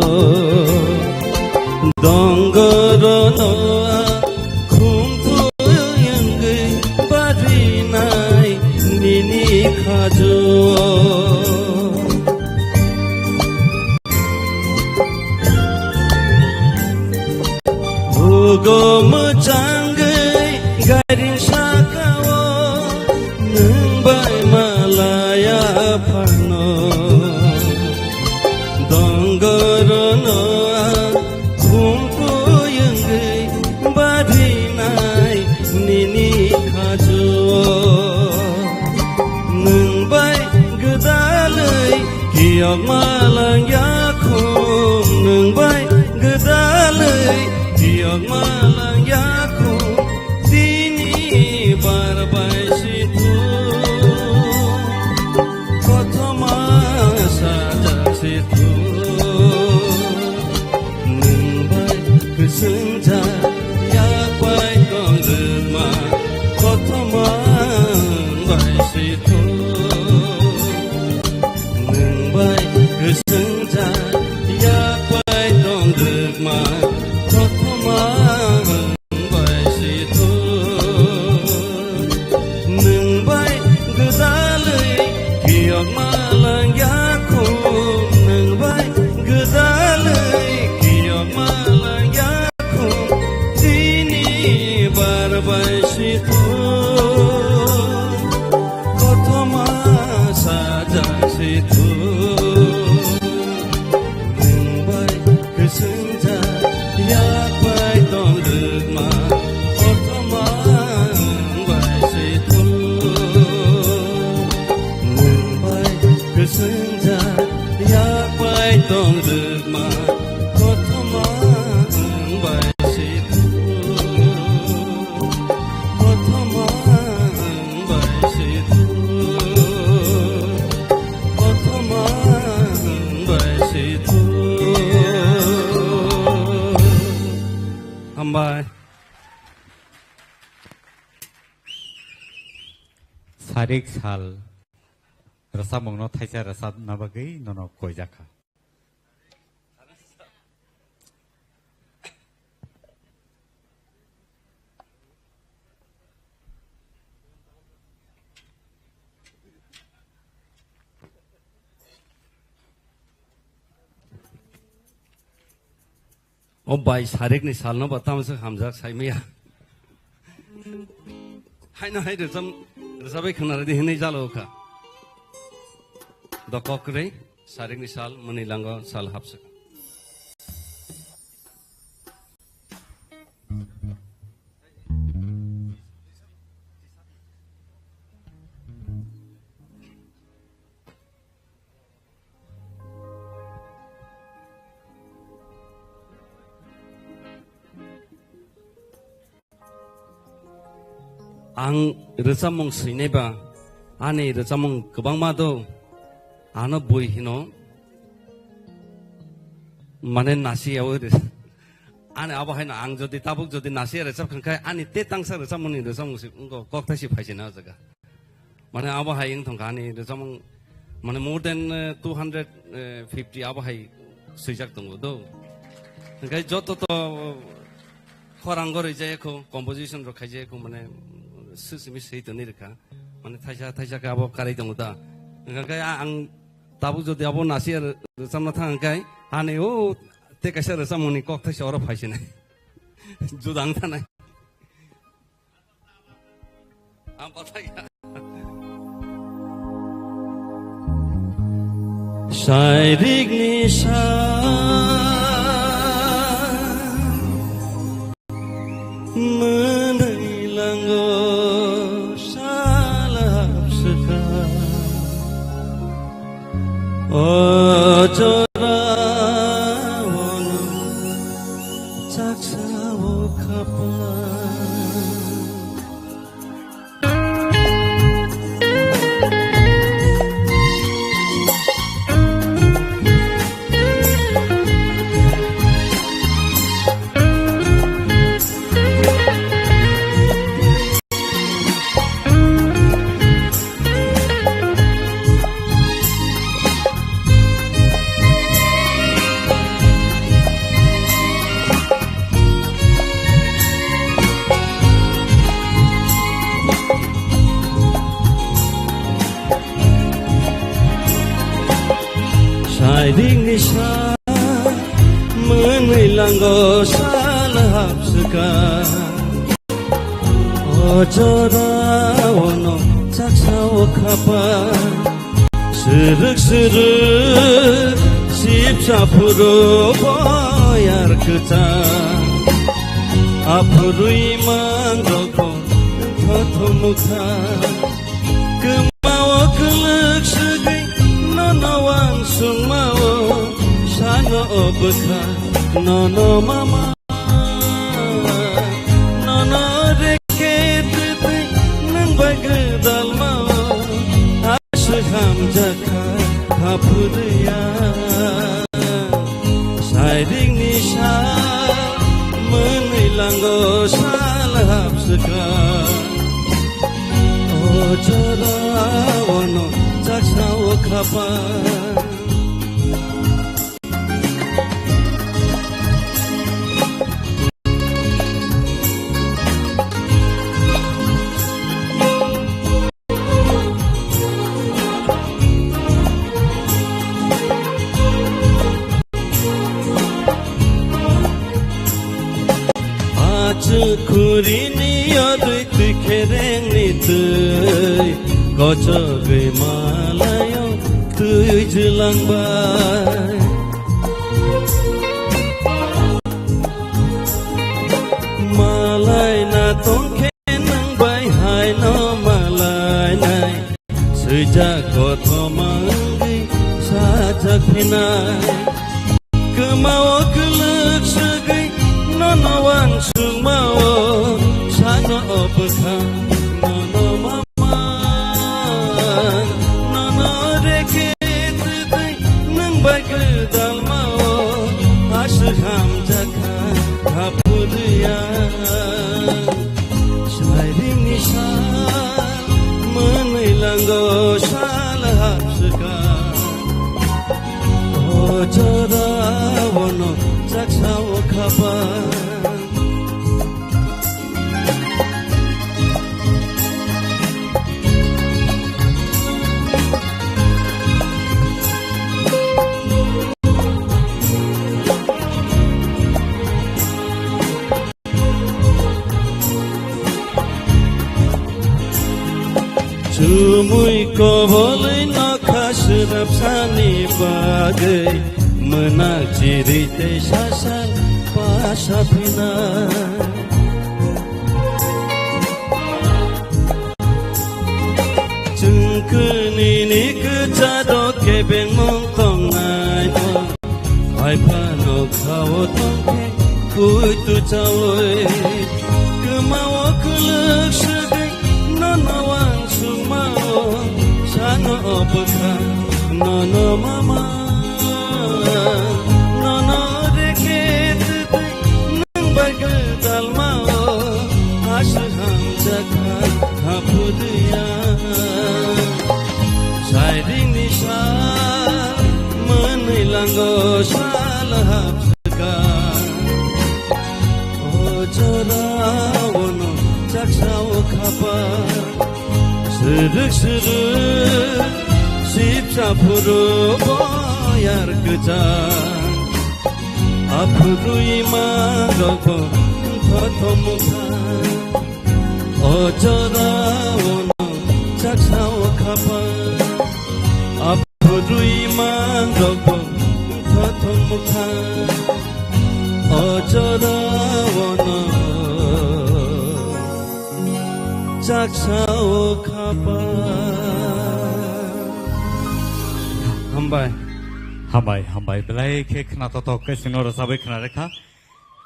Dongorono a khumtwi wngwi barinai nini khajo. Bugo mwchangwi gairing sakao nwng bai ma Laya phano dongorono ang khumpu yengwi badinai nini khajo. Nwng bai gwdalwi kiyokma langya khum, nwng bai gwdalwi kiyokma langya khum. Tini bar bai si thu, kothoma sajak si thu. Nwng bai kwswng ja, yak bai tong rwkma, kothoma nwng bai si thu. Nwng bai kwswng ja, yak bai tong rwkma, kothoma nwng bai si thu. Nwng bai gwdalwi kiyokma langya khum, nwng bai gwdalwi kiyokma langya khum, tini bar bai si thu, kothoma sajak si thu. Nwng bai kwswng ja, yak bai tong rwkma, kothoma nwng bai si thu. Nwng bai kwswng ja, yak bai tong rwkma, kothoma nwng bai si thu. Kothoma nwng bai si thu. Kothoma nwng bai si thu. Hambai. Sarik sal rwchapmungno thaisa rwchapna bagwi nono koijakha. O bai, sarikni salno bo tamsa hamjak saimaya. Haino hai rwchap, rwchabai khwnaradi hinwi jalo kha. Dokok kwrwi, sarikni sal, mwnwi lango sal hapswk. Ang rwchapmung swinai ba, ani rwchapmung kwbangma do, ano bui hino, mane nasi yawi rw-, ani abo haino ang jodi tabuk jodi nasi rwchap khankhe ani te tangsa rwchapmungni rwchapmung si wngkha, kokthai si phaisina o jaga. Mane abo hai wng thangkha ani rwchapmung, mane more than, eh, two hundred fifty abo hai swijak tongo do. Hwnkhe joto to khorang gori jaya kho, composition rok khai jaya kho, mane swisimi swi toni rwkha. Mane thaisa thaisa khe abo karwi tongo ta. Hwnkhe a-, ang tabuk jodi abo nasi rwchapna thang khe ani o te kaisa rwchapmungni kok thaisa oro phaisinai. Judang thanai. Ang pathai ya. Sairik ni sa mwnwi lango salap swkha. O jora ono chaksa o khapla. Sairing ni sa mwnwi lango sal hapswka. O jora ono chaksa O khapa, srwk srwk, sipsa phuru boyar kwchang. Aphurui mangrok bo thothom wngkha. Kwmao kwlwk swgwi nono wansukmao, sano o bwkha nono mama. Nono reke twtwi nwng bai gwdalmao, aswk hamjakha haphurya. Sairingni sal mwnwi lango sal hapswka. O jorao no chaksa o khapa. Achuk khurini yodwi twi kherengni twi, kochogwi malayo twi jwlangbai. Malai na tongkhe nwng bai haino malai nai. Swijak kothoma wngwi sajak phinai. Kwmao kwlwk swgwi nono wansukmao, sano o bwkha nono mama. Nono reke twtwi nwng bai gwdalmao, aswk hamjakha haphurya. Sairingni sal mwnwi lango sal hapswka. O jorao no chaksa o khapa. Chumui kobolwi nokha swnapsani bagwi, mwnak chiri tei sasal pasa phina. Chwng kwnwini kwcharo kebengmung tongnaino. Hai phano khao tongkhe puitu chaui. Kwmao kwlwk swgwi nono wansukmao, sano o bwkha nono mama. Nono reke twtwi nwng bai gwdalmao, aswk hamjakha haphurya. Sairingni sal mwnwi lango sal hapswka. O jorao no chaksa o khapa. Srwk srwk sipsa phuru boyar kwchang. Aphurui mangrok bo thothom wngkha. O jorao no chaksa o khapa. Aphurui mangrok bo thothom wngkha. O jorao no chaksa o khapa. Hambai. Hambai, hambai. Belai khe khna totok khe chwngno rwchabwi khna rekha.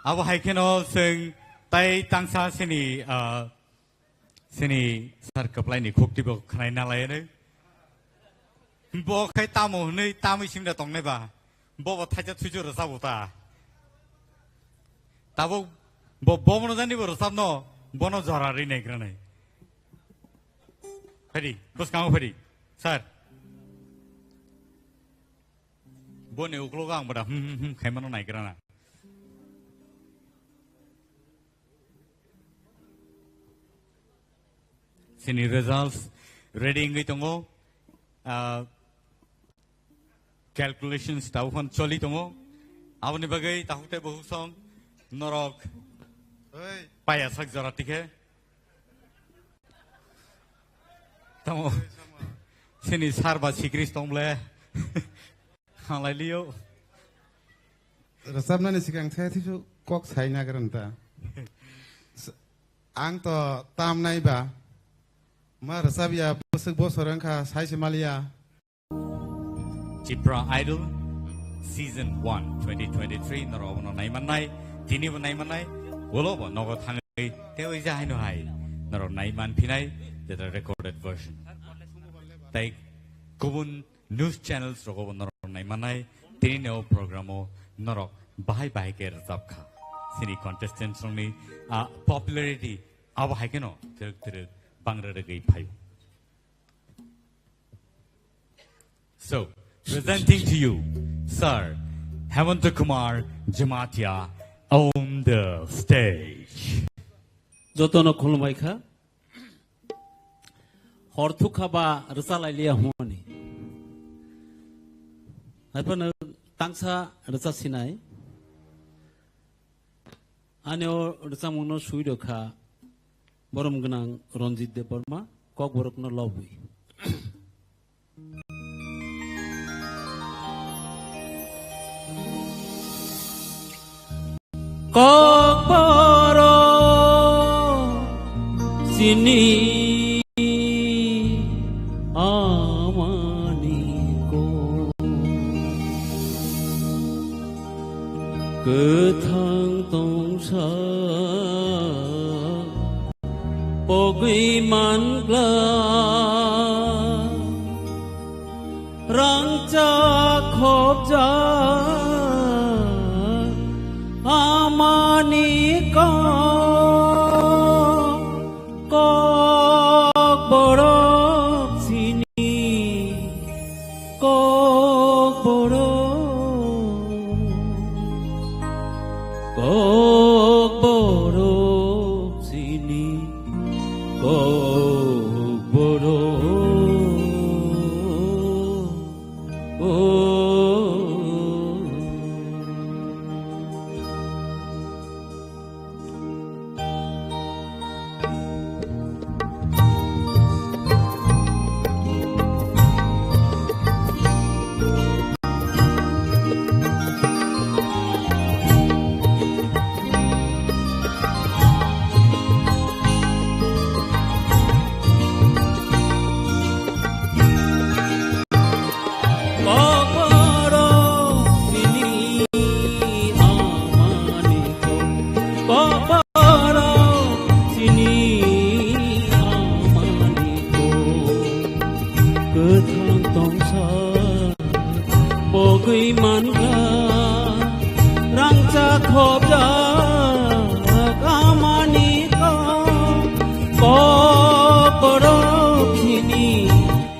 Abo hai kheno chwng tai tangsa sini, ah, sini sar kwplaini khukti bo khnai na lai ani. Bo khai tamo hwnwi tamwi simda tongnai ba. Bo bo thaisa thuisu rwchabo ta. Tabuk bo, bo bono jani bo rwchapno, bono jora ri nai granai. Phaidi, bwskango phaidi. Sir. Boni uklogo ang bada hmm hmm hmm khaimano naigrana. Sini results ready wngwi tongo. Ah, calculations tabukhan choli tongo. Aboni bagwi takhuk tei bukhuk song norok Hey. Paya sak jora tikhe. Tamo, sini sar ba sikris tong ble. Halai liyo. Rwchapnani sikang the thisu kok sai nagra nta. S-, ang to tam nai ba. Ma rwchap ya bwswk bosor wngkha sai se maliya. Tipra Idol Season one twenty twenty-three norok abono nai mannai, tini bo nai mannai, ulo bo nogo thangwi tei oi ja haino hai norok nai man phinai, that are recorded version. Tai kubun news channels rogo bo norok nai mannai, tini ni o program o norok bahai bahai khe rwchap kha. Sini contestants rokni, ah, popularity abo hai kheno twrwk twrwk bang rwrwgwi phaio. So, presenting to you, Sir Hemanta Kumar Jamatia on the stage. Jotono khulumbai kha. Hor thukha ba rwchalai liya hwnwi. Haiphano tangsa rwcha sinai. Ani o rwchapmungno swi rw kha borom gwnang Ranjit Debbarma, Kokborokno lobwi. Kokborok chini amani kok. Kwthang tongsa pogwi mangla, rangchak khopjak amani kok. Kokborok chini, kokborok, kokborok chini, kokborok. Kokborok chini amani kok, kokborok chini amani kok. Kwthang tongsa pogwi mangla, rangchak khopjak amani kok, kokborok chini,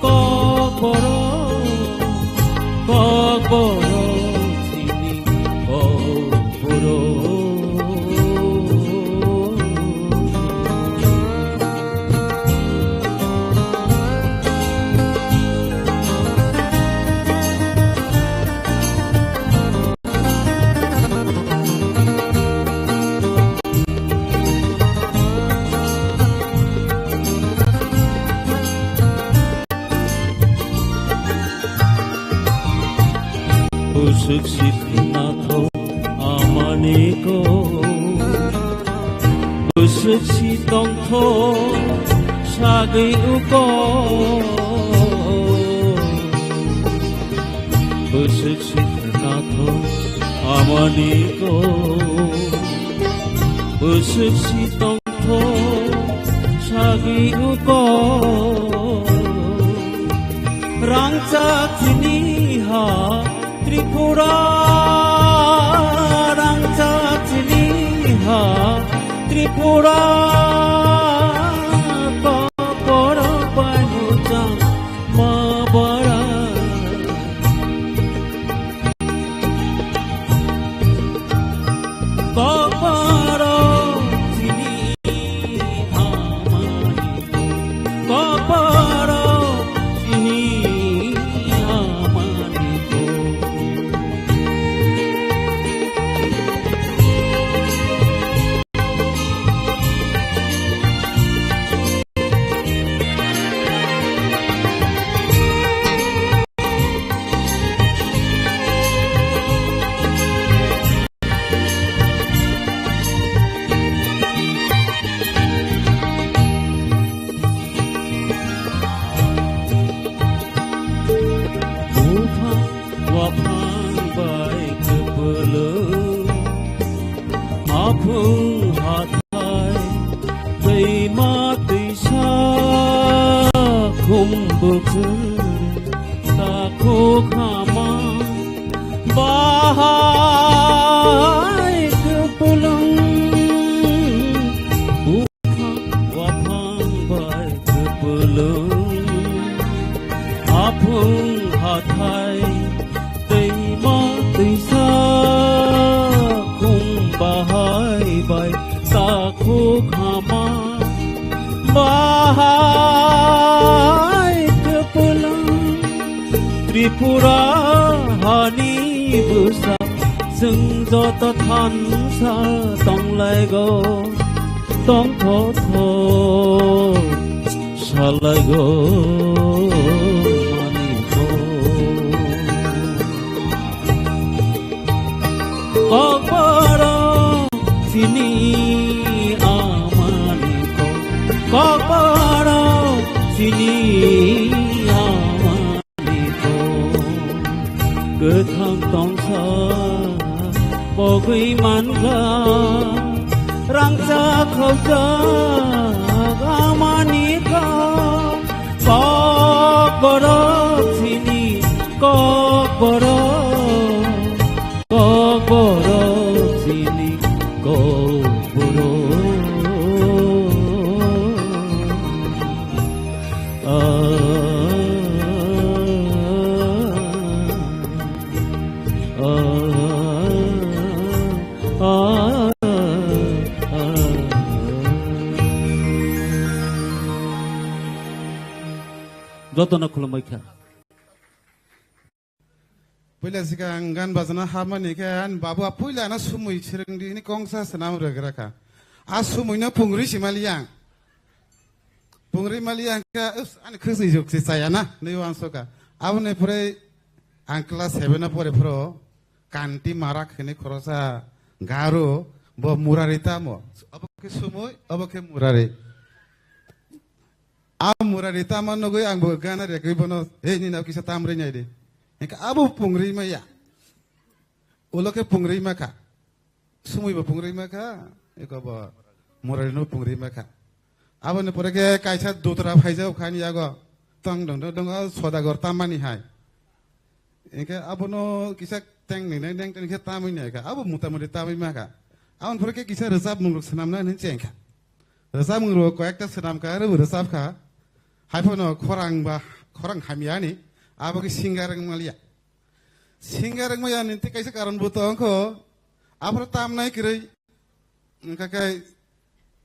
kokborok, kokborok chini, kokborok. Bwswk si khwnathok amani kok, bwswk si tongthok sagwi uko. Bwswk si khwnathok amani kok, bwswk si tongthok sagwi uko. Rangchak chini ha Tripura, rangchak chini ha Tripura, kokborok bai muchang ma bara. Kokborok chini amani kok, kokborok chini amani kok. Takhuk hama bahai kwplwng, buphang waphang bai kwplwng, aphung hathai twima twisa khum bahai bai takhuk hama bahai kwplwng. Tripura hani bwsa chwng joto thansa tonglaigo, tongthotho salaigo maniko. Kokborok chini amani kok, kokborok chini amani kok. Kwthang tongsa pogwi mankha, rangchak khauchak amani kok. Kokborok chini kokborok, kokborok chini kokborok. Ah, ah, ah, ah, ah. Jotono khulumbai kha. Puila swkang gan bajana hapmani khe ani babu a puila ano sumui swrwngdi hwnwi kongsa swnam rwgra kha. A sumui no pungri si mali ang. Pungri mali ang khe, us, ani khwsni juk se chaya na, hwnwi uansukha. Aboni pore ang class seven o pore phuru Kanti Marak hwnwi khoroksa Garo, bo Murari tamo. Obo khe sumui, obo khe Murari. A Murari tamo nugwi ang bo gana rekwi bono, "Hey, nini abo kisa tamrwi nai di." Hingkhe abo pungri maya. Ulo khe pungri makha. Sumui bo pungri makha, eko bo Murari no pungri makha. Aboni pore khe kaisa dutra phaijak kha ani yago. Tong dong dong dong, o Sodagar tamani hai. Hingkhe abono kisa teng ni nai neng teng khe tamwi nai kha. Abo mota moti tamwi makha. Aboni pore khe kisa rwchapmung rok swnamna hwnwi cheng kha. Rwchapmung rok koyekta swnam kha, aro bo rwchap kha. Haiphano khorang ba, khorang hamya ni, abo khe singer wng maliya. Singer wng maya ni tei kaisa karon bo tong kho. Aphuru tamnai kwrwi. Wngkha khe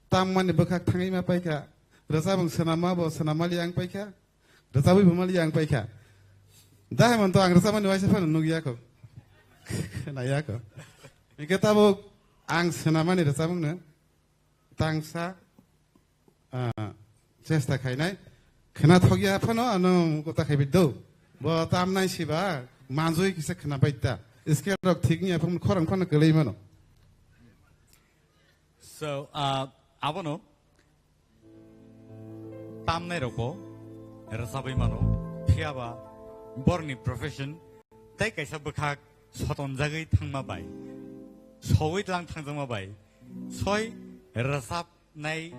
tammani bwkhak thangwi ma paikha. Rwchapmung swnamma bo swnam maliya wng paikha. Rwchabwi bo maliya wng paikha. Dahai man to ang rwchapmani waisa phano nukya kho. Khwnaya kho. Hingkhe tabuk ang swnamani rwchapmungno tangsa, ah, chesta khainai. Khwnathokya phano ano kota khaibi do. Bo tamnai siba manjui kisa khwnabai ta. Scale rok thik wngya phano khorang phano kwlwi mano. So, ah, abono tamnai rokbo rwchabwi mano, phiyaba borni profession tei kaisa bwkhak sotonjagwi thangma bai, sowi tlang thangjakma bai, soi rwchapnai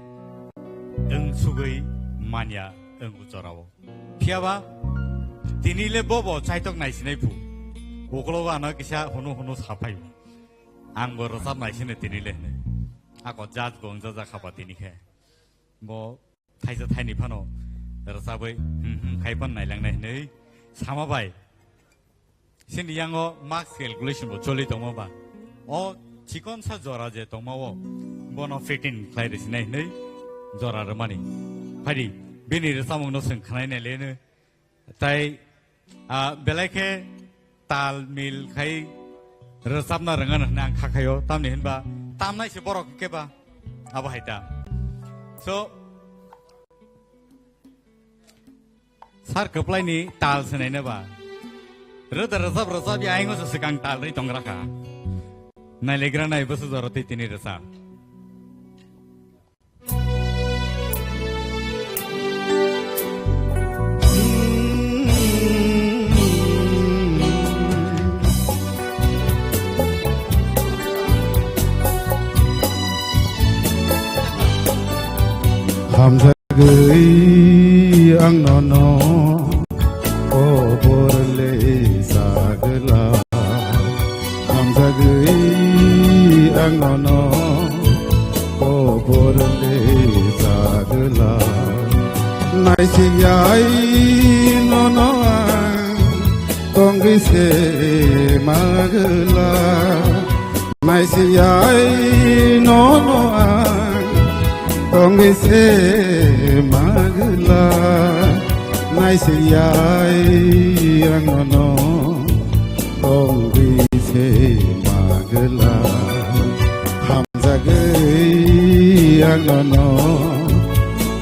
wng sugwi manya wng o jorao. Phiyaba tini le bobo chaitok naisinai phu, ukologo ano kisa hunu hunu saphai. Ang bo rwchap naisini tini le hwnwi. Ako judge bo wngjajakha ba tini khe. Bo thaisa thaini phano rwchabwi, hmm, hmm, khai phano nailangnai hwnwi sama bai. Sini yango marks calculation bo choli tongma ba. O chikonsa jora je tongma o, bono fitting khlai rwsinai hwnwi jora rwmani. Phaidi, bini rwchapmungno chwng khwnai nai le hwnwi. Tai, ah, belai khe tal mil khai rwchapna rwngano hwnwi ang kha khaio, tamni hwnba tamnai se borok khe ba abo hai ta. So, sir kwplaini tal swnai na ba. Rwda rwchap rwchap ya aingo se swkang tal rwi tongra kha. Nailegra nai bwswk jora tei tini rwchap. Hamjagwi ang nono se magla, naisiyai nono ang tongwi se magla, naisiyai ang nono tongwi se magla, hamjagwi ang nono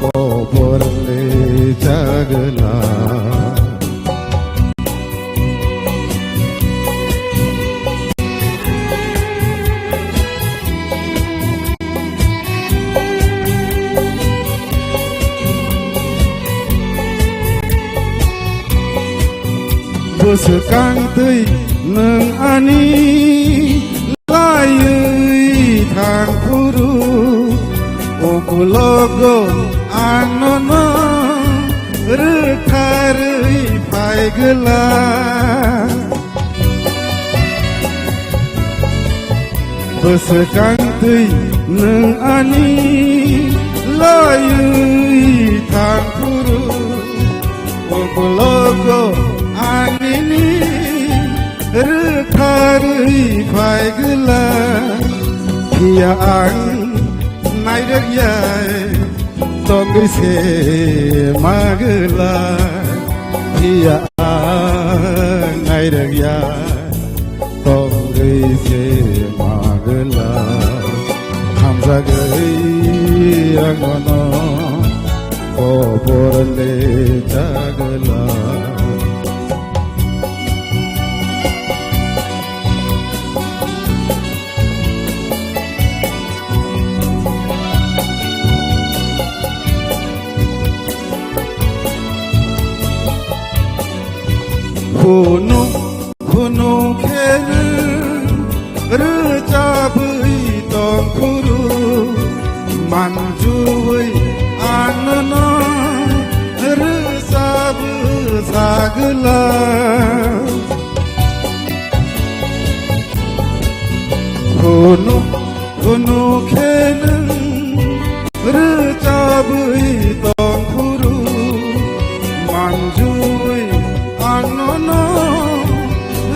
kobor le chagla. Bwswkang twi nwng ani laiwi thang phuru, ukulogo ang nono rwktharwi phai gwla. Bwswkang twi nwng ani laiwi thang phuru, ukulogo ang nini rwktharwi phai gwla. Phiya ang nairwk ya tongwi se magla, phiya ang nairwk ya tongwi se magla, hamjagwi ang nono kobor le chagla. Phunuk phunuk khe rwchabwi tong phuru, manjuwi ang nono rwchabwi sagwla. Phunuk phunuk khe nwng rwchabwi tong phuru, manjuwi ang nono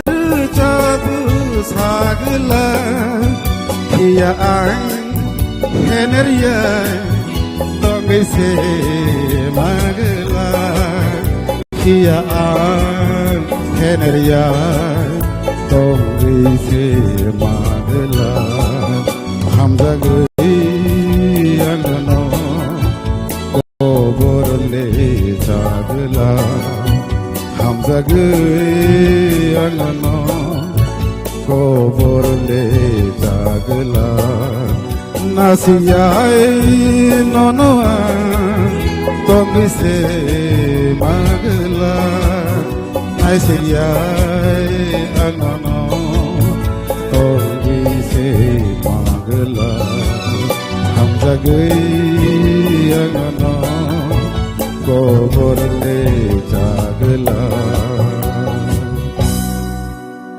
rwchabwi sagwla. Phiya ang phenerya tongwi se magwla. Phiya ang phenerya tongwi se magwla, hamjagwi ang nono kobor le chagwla, hamjagwi ang nono kobor le chagwla. Nasiyai nono ang tongwi se magwla. Naisiyai ang nono tongwi se magwla. Hamjagwi ang nono kobor le chagwla.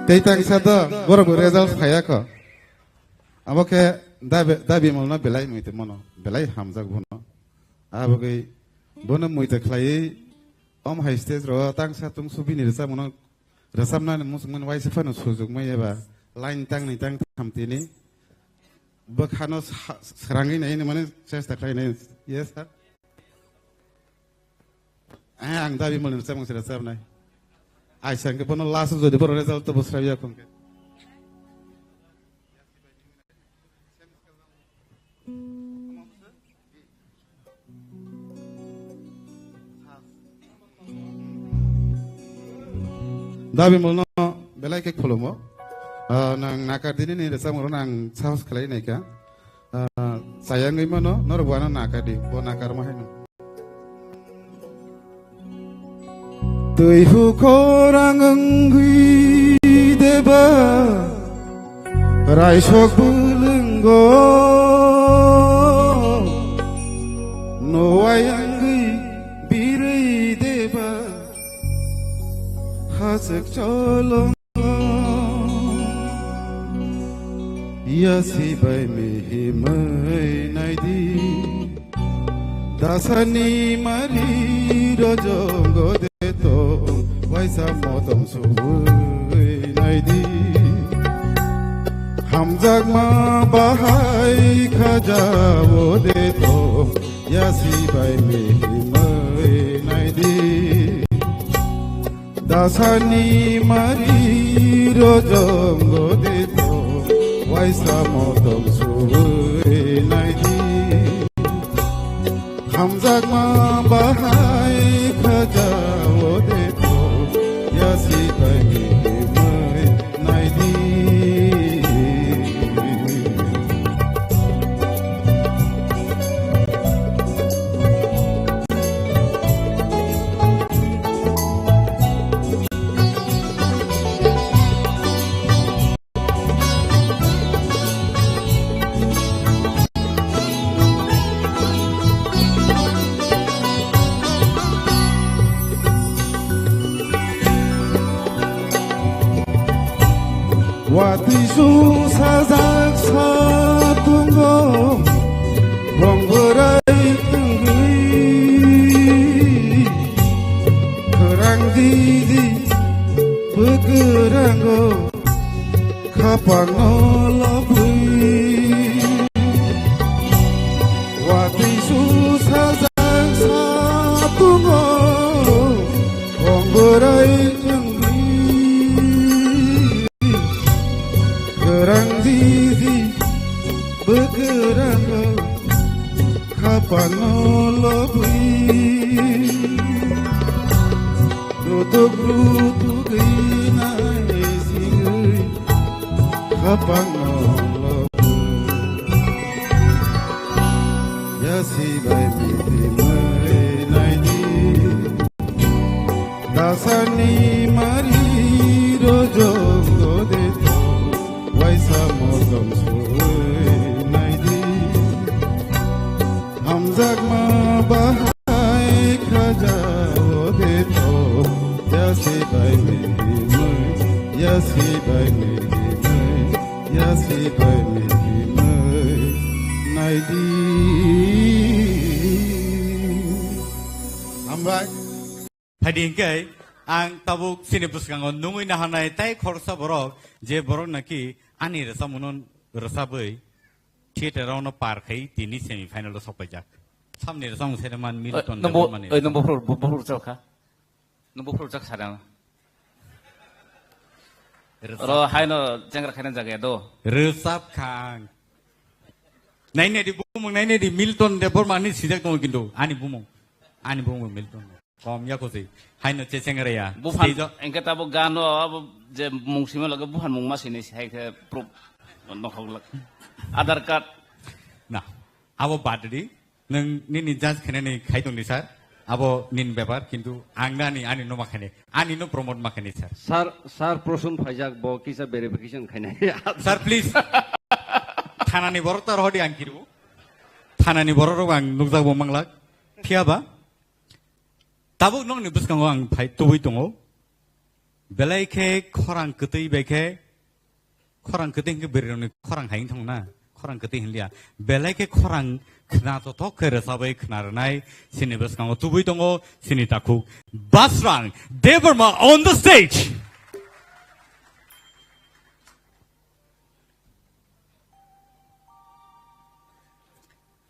Tei tangsa do borok result phaiya kho. Abo khe dabi, dabi malno belai muitu mano, belai hamjak bono. Abagwi bono muitu khlaiwi om hai stage ro tangsa tungsu bini rwchapmano, rwchapnani muchungmani waisa phano sujukmai eba line tangni tangtham tini bwkhano sa-, srangwi naini mane chesta khlai nai. Yes, sir. Eh, ang dabi mali rwchapmung se rwchapnai. Aisa hwnkhe bono last jodi borok result to bwswraiya khongkhe. Dabi malno belai khe khulumo. Ah, nang nakar dini ni rwchapmung rok nang sahos khlai naikha. Ah, chayangwi mano, norok bo ano nakar di, bo nakar ma haino. Twi hukhorang wngwi deba, raisok bwlwngo, nowai wngwi birwi deba, hachwk cholong. Yasi bai mihimwi naidi, dasani mari rojongo deto, waisa motom subu. di. Hamjakma bahai khaja o de to, yasi bai mihimai nai di. Dasani mari rojong o de to, waisa motom suwai nai di. Hamjakma bahai khaja o de to, yasi bai mihimai nai di. Watwi su sajak satungo, bongborai tongwi. Khorang didi bwkrango, khapangno lobwi. Watwi su sajak satungo, bongborai tongwi. Khorang didi bwkrango, khapangno lobwi. Rutuk rutuk rinai singwi, khapangno lobwi. Yasi bai mihimai nai di. Dasani mari rojong o de to, waisa motom suwai nai di. Hamjakma bahai khaja o de to, yasi bai mihimai, yasi bai mihimai, yasi bai mihimai nai di. Hambai. Phaidi hinkhe ang tabuk chini bwskango nungwi naharnai tei khoroksa borok, je borok naki ani rwchapmungno rwchapwi theater-o no par khai tini semi final-o sokpaijak. Samni rwchapmung saiman Milton Debbarmani. Oi, nung buphuru, buphuru rwchap kha? Nung buphuru rwchap kha da? Rwchap. Oro haino jengra khaina jaga do. Rwchap kha ang. Nainai di bumung, nainai di Milton Debbarmani sijak tongo kintu ani bumung, ani bumung Milton. Kom ya kusi. Haino checheng reya. Buphan stage o engke tabo gano abo je mung sima lage buphan mung ma sini hai khe proof nokhok lak. Aadhaar card. Na, abo bad di. Nung nini judge khenani khai tong di sir. Abo nini bepar kintu ang nani ani no ma khani. Ani no promote ma khani sir. Sir, sir Prosun phaijak bo kisa verification khainai. Sir, please. Thanani borok ta rohodi ang kiru. Thanani borok rok ang nukjak bo manglak. Phiya ba? Tabuk nokni bwskango ang phai tubui tongo. Belai khe khorang kwtwi bai khe, khorang kwtwi hinkhe bwrwirokni khorang hai wng thangna, khorang kwtwi hinliya. Belai khe khorang khna tothok khe rwchabwi khna rwnai, chini bwskango tubui tongo, chini takhuk Basrang Debbarma on the stage.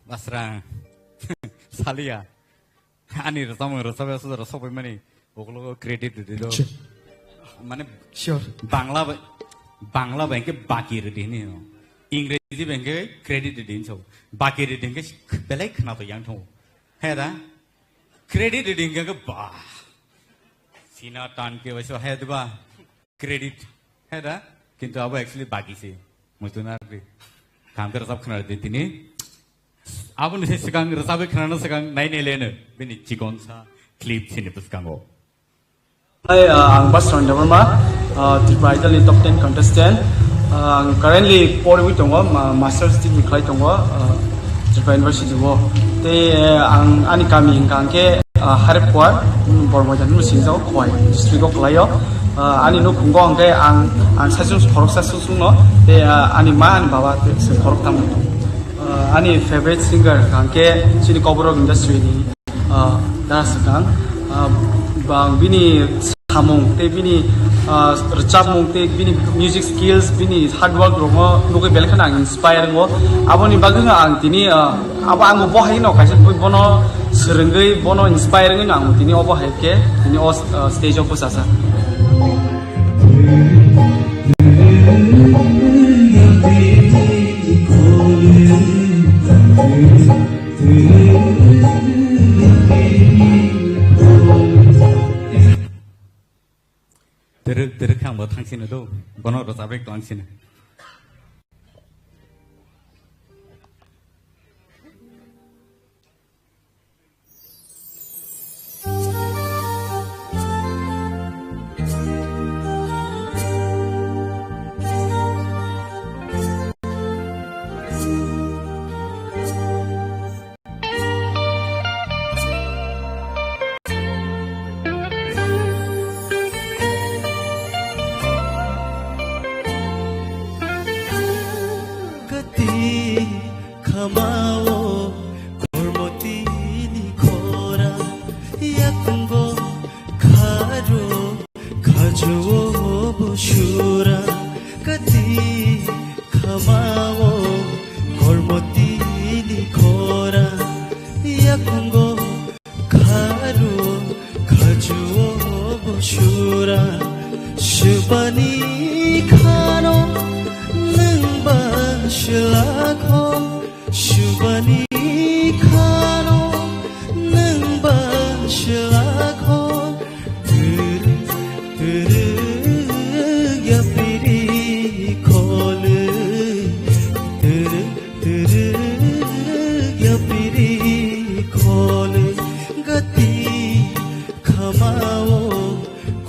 Basrang. Saliya. Ani rwchapmung rwchapya suda rw sokpai mani. Ukologo credit rwdi do. Sure. Mane sure. Bangla bai, Bangla bai ke baki rwdi hini no. Ingreji bai ke credit rwdi hinso. Baki rwdi ke belai khna to yang thong. He da? Credit rwdi ke ba. Sina tan ke waiso he da ba. Credit. He da? Kintu abo actually baki se. Muitu na ri. Kam khe rwchap khna di tini. Aboni se swkang rwchabwi khna no swkang nai nai leno. Bini chikon sa clip sini bwskango. Hi, uh, ang Basrang Debbarma, uh, Tripura Idol ni top ten contestant. Uh, ang currently porwi tongo, ma-, master's degree khlai tongo, uh, Tripura University o. Tei, uh, ang ani kami hingka hingke, uh, Harepwar, um, Bormoidan hwnwi singjago, Khowai district o kwlaio. Uh, ani nukhungo hingke ang, ang saichung khoroksa sungsungno, tei, uh, ani ma, ani baba tei se khoroktham. Uh, ani favorite singer hingke chini Kokborok industry ni, uh, Dara Swkang. Uh, bang bini samung tei bini, ah, rwchapmung tei bini music skills, bini hard work rokno nugwi belai kheno ang inspire wngo. Aboni bagwi no ang tini, ah, abo ang bo haino kaisa bono swrwngwi, bono inspire wngwi no ang tini obo hai khe tini o, ah, stage o bwchajak. Twrwk, twrwk khe ang bo thang sino do, bono rwchapwi tong sino. Kati khamao kormotini khora, yakungo kharo khajuo busura. Kati khamao kormotini khora, yakungo kharo khajuo busura. Subani khano nwng ba silakho, subani khano nwng ba silakho. Twrwk, twrwk yapiri khole, twrwk, twrwk yapiri khole. Gati khamao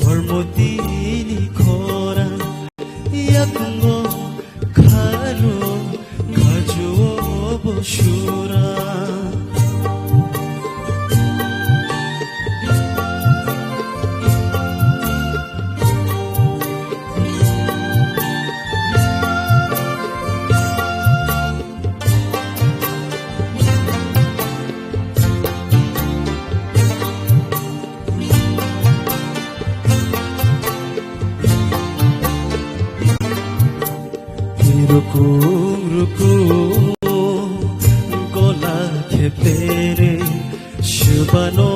kormotini khora, yakungo kharo khajuo busura. Rukum rukum gola khepere, subano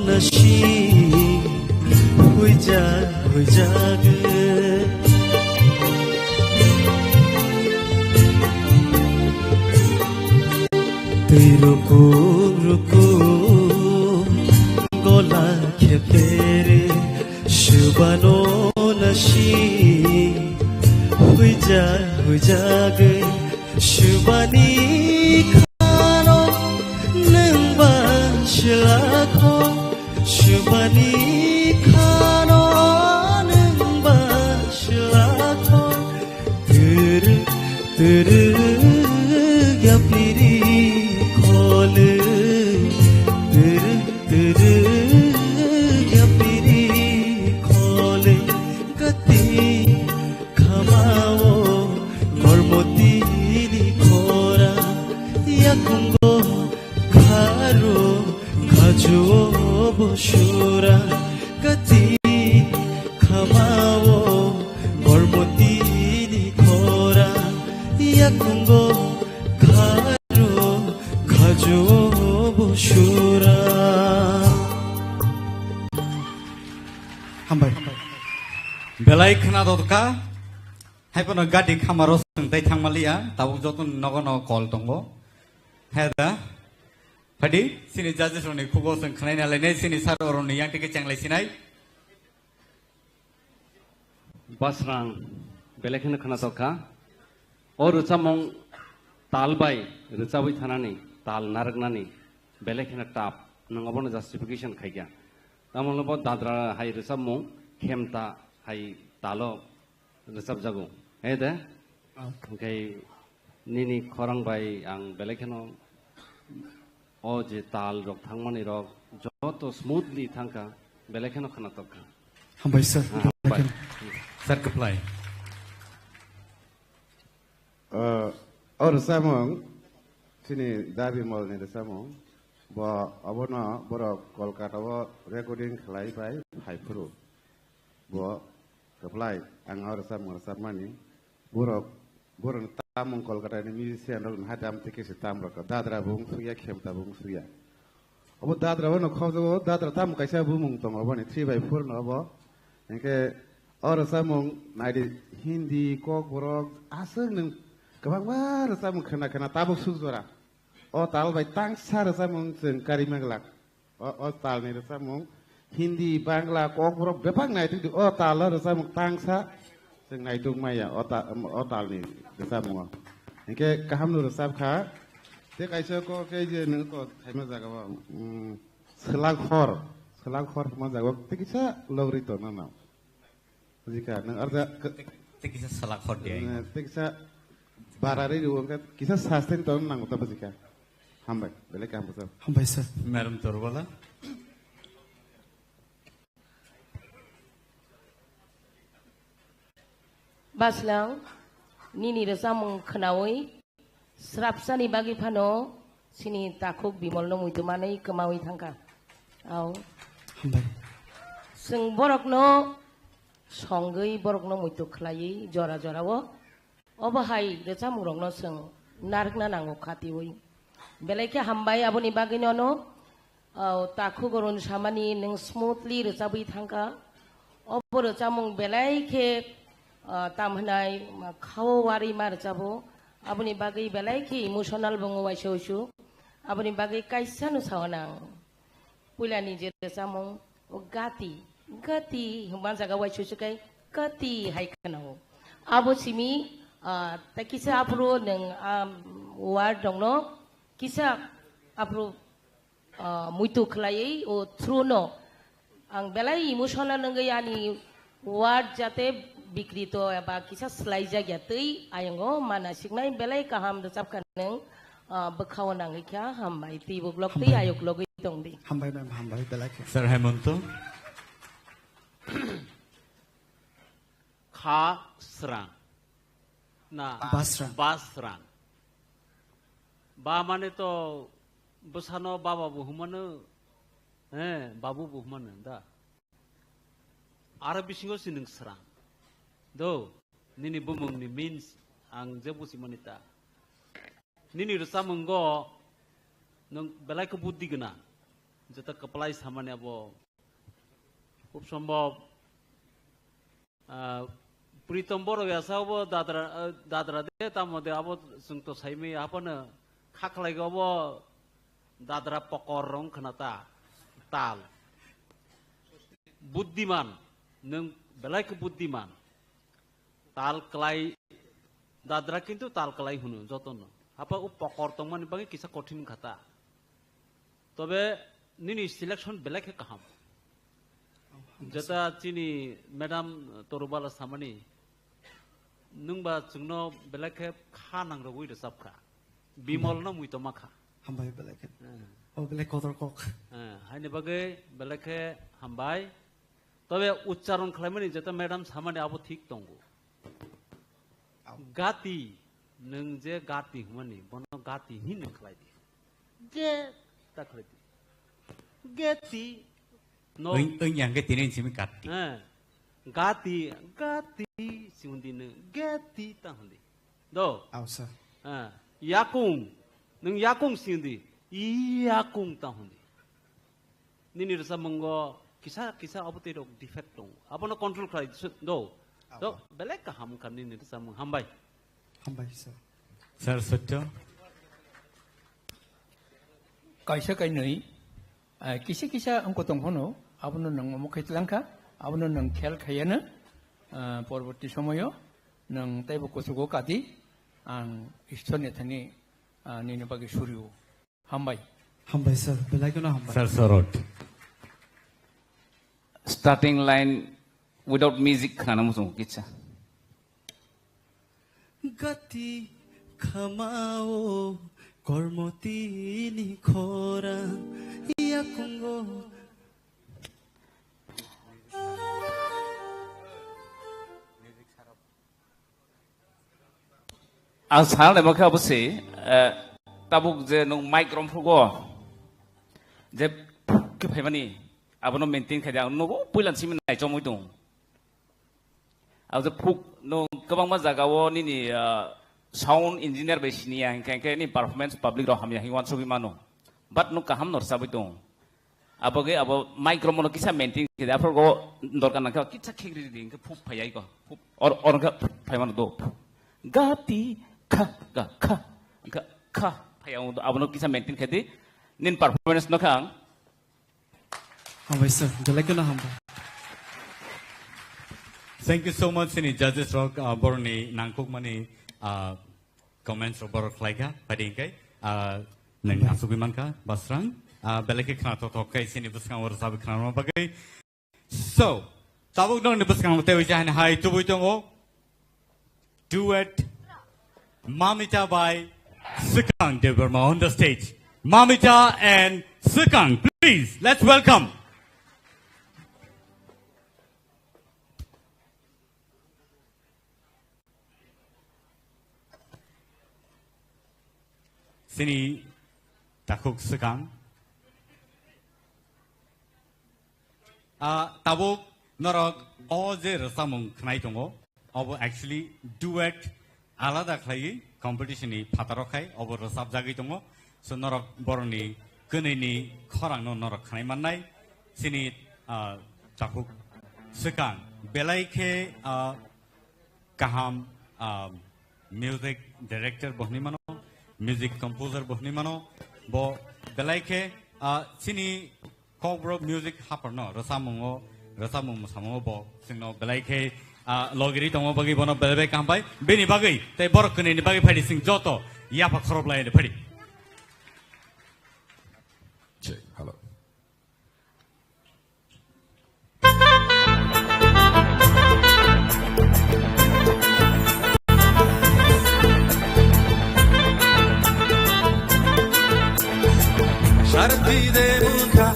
nasi huija huija ge. Twi rukum rukum gola khepere, subano nasi huija huija ge. Subani khano nwng ba silakho, subani khano nwng ba silakho. Twrwk, twrwk yapiri khole, twrwk, twrwk yapiri khole. Gati khamao kormotini khora, yakungo kharo khajuo busura. Gati khamao kormotini khora, yakungo kharo khajuo busura. Hambai. Belai khna dotka. Hai phano gati khamaro swng tai thangmaliya, tabuk joto nogo nogo kol tongo. He da. Phadi, sini judges rokni khugo swng khnaina lainai, sini sir oroni yang tike chenglai sinai. Basrang, belai kheno khna tokha. O rwchapmung tal bai rwchabwi thanani, tal narwknani, belai kheno tough. Nwng obono justification khaikha. Tamoni bo dadra hai rwchapmung, khemta hai talo rwchapjago. He de? Ah. Hwnkhe nini khorang bai ang belai kheno o je tal rok thangmani rok joto smoothly thangkha, belai kheno khna tokha. Hambai sir. Ah, belai kheno. Sir, kwplai. Uh, o rwchapmung, chini Dabi Molni rwchapmung, bo obono borok Kolkata o recording khlai bai phai phuru. Bo kwplai ang o rwchapmung rwchapmani. Borok, borokni tamung Kolkata ni musician rok ni hai dam tei khe se tam rok. Dadra bo wng sukya, Khemta bo wng sukya. Obo Dadra bono khobjago, Dadra tamo kaisa bumung tongo, oboni three by four no obo. Hinkhe o rwchapmung naidi Hindi, Kokborok, aswk nwng kwbangma rwchapmung khna khna tabuk suk jora. O tal bai tangsa rwchapmung chwng karima glak. O, o talni rwchapmung Hindi, Bangla, Kokborok bebak naituk di. O talo rwchapmung tangsa chwng naituk maya o ta-, o talni rwchapmungo. Hinkhe kahamno rwchap kha. Tei kaisa kok khe je nwng to thaima jagao, mm, swlak hor, swlak hor hwnma jagao tei kisa logri tongna nang. Bujikha, nwng arja k-, Tei kisa swlak hor di ai. Eh, tei kisa barari rw wngkha, kisa sustain tongna nango ta bujikha. Hambai, belai kaham bujak. Hambai sir. Madam Torbala. Baslang, nini rwchapmung khnaui srapsani bagwi phano chini takhuk Bimolno muitu manwi kwmaui thangkha. Au. Hambai. Chwng borokno songwi, borokno muitu khlaiwi jora jorao obo hai rwchapmungrokno chwng narwkna nango khatiui. Belai khe hambai aboni bagwi nono, o, takhuk Arun samani nwng smoothly rwchabwi thangkha. Obo rwchapmung belai khe, o, tam hwnai, ma, khao warwi ma rwchabo. Aboni bagwi belai khe emotional bo wngo waisa wasu. Aboni bagwi kaisa no sao nang. Puilani je rwchapmung, o gati, gati hwnba jaga waisa wasu kai gati hai khwnao. Abo simi, ah, tei kisa aphuru nwng, ah, word rokno kisa aphuru, ah, muitu khlaiwi o through no ang belai emotional wngwi ani word jate bikrito eba kisa swlaijak ya twi ayongo mana siknai belai kaham rwchapkha nwng, ah, bwkhao nangwi kha hambai twi buklok twi Hambai. Ayok logwi tongdi. Hambai ma'am, hambai belai khe. Sir Hemonto. Kha srang. Na. Basrang. Basrang. Ba mane to bwsano baba bo humano, eh, babu bo humano da. Aro bisingo si nwng srang. Do, nini bumungni means ang je busimani ta. Nini rwchapmungo nwng belai khe buddhi gwnang. Jeta kwplai samani abo. Khub sombhob, ah, Pritom Borok ya sa obo dadra, ah, dadra de tamo de abo chwng to saimaya haphano kha khlai obo dadra pokor rong khna ta tal. Buddhiman, nwng belai khe buddhiman. Tal klai, dadra kintu tal klai hunu jotono. Hapa o pokor tongmani bagwi kisa kothin kha ta. Tobe nini selection belai khe kaham. Jeta chini madam Torubala samani, nwngba chwngno belai khe kha nangrogwi rwchapkha. Bimolno muitoma kha. Hambai belai khe. Eh. O belai kotor kok. Eh, haini bagwi belai khe hambai. Tobe uchcharon khlaimani jeta madam samani abo thik tongo. Au. Gati, nwng je gati hwnmani, bono gati hin khlai di. Ge ta khlai di. Geti. No. Oi, oi, yang ke tini simi gati. Eh. Gati, gati, si hundi nwng, geti ta hundi. Do. Au, sir. Eh. Yakung, nwng yakung si hundi, yakung ta hundi. Nini rwchapmungo kisa kisa abo twi rok defect tongo. Abono control khlai di, do. Abo. Do, belai kaham wngkha nini rwchapmung. Hambai. Hambai, sir. Sir Sotto. Kaisa kainwi, eh, kisa kisa wngkha tong phano, abono nwng omo khe tlangkha, abono nwng khel khaiya no, eh, porborti somoyo nwng teibo kuchugo kadi, ang Ishwar ni thani, ah, nini bagwi surio. Hambai. Hambai, sir. Belai kheno hambai. Sir Sorot. Starting line without music khana muchung kitsa. Gati khamao kormotini khorang yakungo. Ang sana naima khe abo se, eh, tabuk je nwng mic romphrugo, je khe phaimani, abono maintain khai di, ang nugo puila simi naichomwi tong. Abo je phuk, no, kwbangma jaga o nini, ah, sound engineer bai siniya, hinkhe, hinkhe ni performance public rok hamya hinwi uansugwi mano. But no kaham no rwchabwi tongo. Abo ge abo mic rok mono kisa maintain khe, aphuru go dorkar nangkhe kisa khegri di, hinkhe phuk phai ai ko. Phuk, or, or hinkhe phai mano do. Ga ti kha, ga kha, ga kha, phai ang do, abono kisa maintain khe di. Nin performance no kha ang. Hambai sir, belai kheno hambai. Thank you so much, sini judges rok, ah, boroni nangkukmani, ah, comments rok borok khlaikha, phaidi hinkhe, ah, nang asugwi mankha, Basrang, ah, belai khe khna thok thok khe sini bwskango rwchabwi khna rwma bagwi. So, tabuk nokni bwskango tei uisa hani hai tubui tongo. Duet Mamita by Swkang Debbarma on the stage. Mamita and Swkang, please, let's welcome. Sini takhuk Swkang. Ah, tabuk norok o je rwchapmung khnai tongo, obo actually duet alada khlaiwi competition ni phataro khai obo rwchapjagwi tongo. So norok borokni kwnwi ni khorang no norok khnai mannai. Sini, ah, takhuk Swkang belai khe, ah, kaham, ah, music director bo hwnwi mano, music composer bo hwnwi mano, bo belai khe, ah, chini Kokborok music haphar no rwchapmung o, rwchapmung mwsamung o bo chwngno belai khe, ah, logiri tongma bagwi bono belai bai kaham bai. Bini bagwi tei borok kwnwi ni bagwi phaidi chwng joto yapha khoroplai de phaidi. Check, hello. Sarti de mungkha,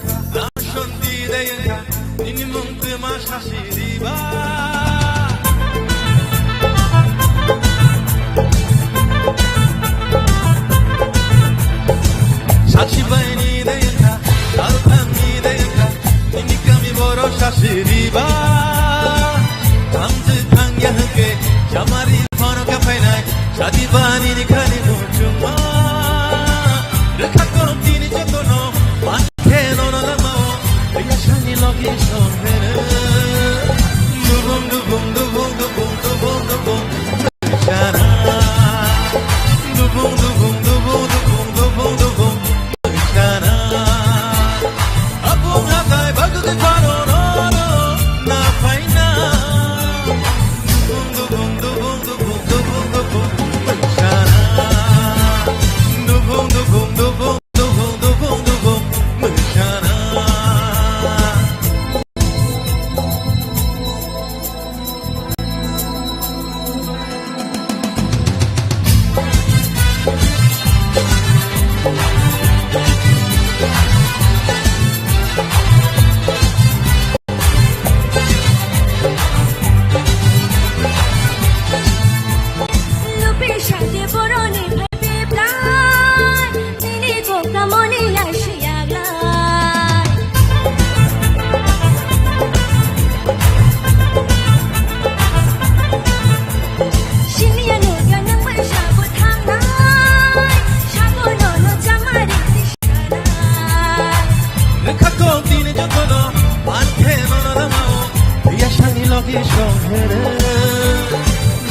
ashanti de yangkha, nini mung tma sasi diba. Sachi baini de yangkha, salthangni de yangkha, nini kami borok sasi diba. Thamjwk thangya hwnkhe, chamari phano khe phainai, sadi bani ni khani muchungma. Rwkha kok tini jotono, mankhe nono lamao, yasani logi songhere. Dubung, dubung, dubung, dubung, dubung, dubung. Sana. Dubung, dubung, dubung, dubung, dubung, dubung. Sana. Apung hatai bagwi paro no, no, na paina. Dubung, dubung, dubung, dubung, dubung, dubung. Sana. Dubung, dubung, dubung, dubung, dubung, dubung. Sana. Lupi shate boroni phai piplai. Nini kokta moni ya shiyaglai. Siniya nurga nang mai shabu thangnai. Shabu no no chamari sishanai. Rwkha kok tini jotono, mankhe nono lamao, yasani logi songhere.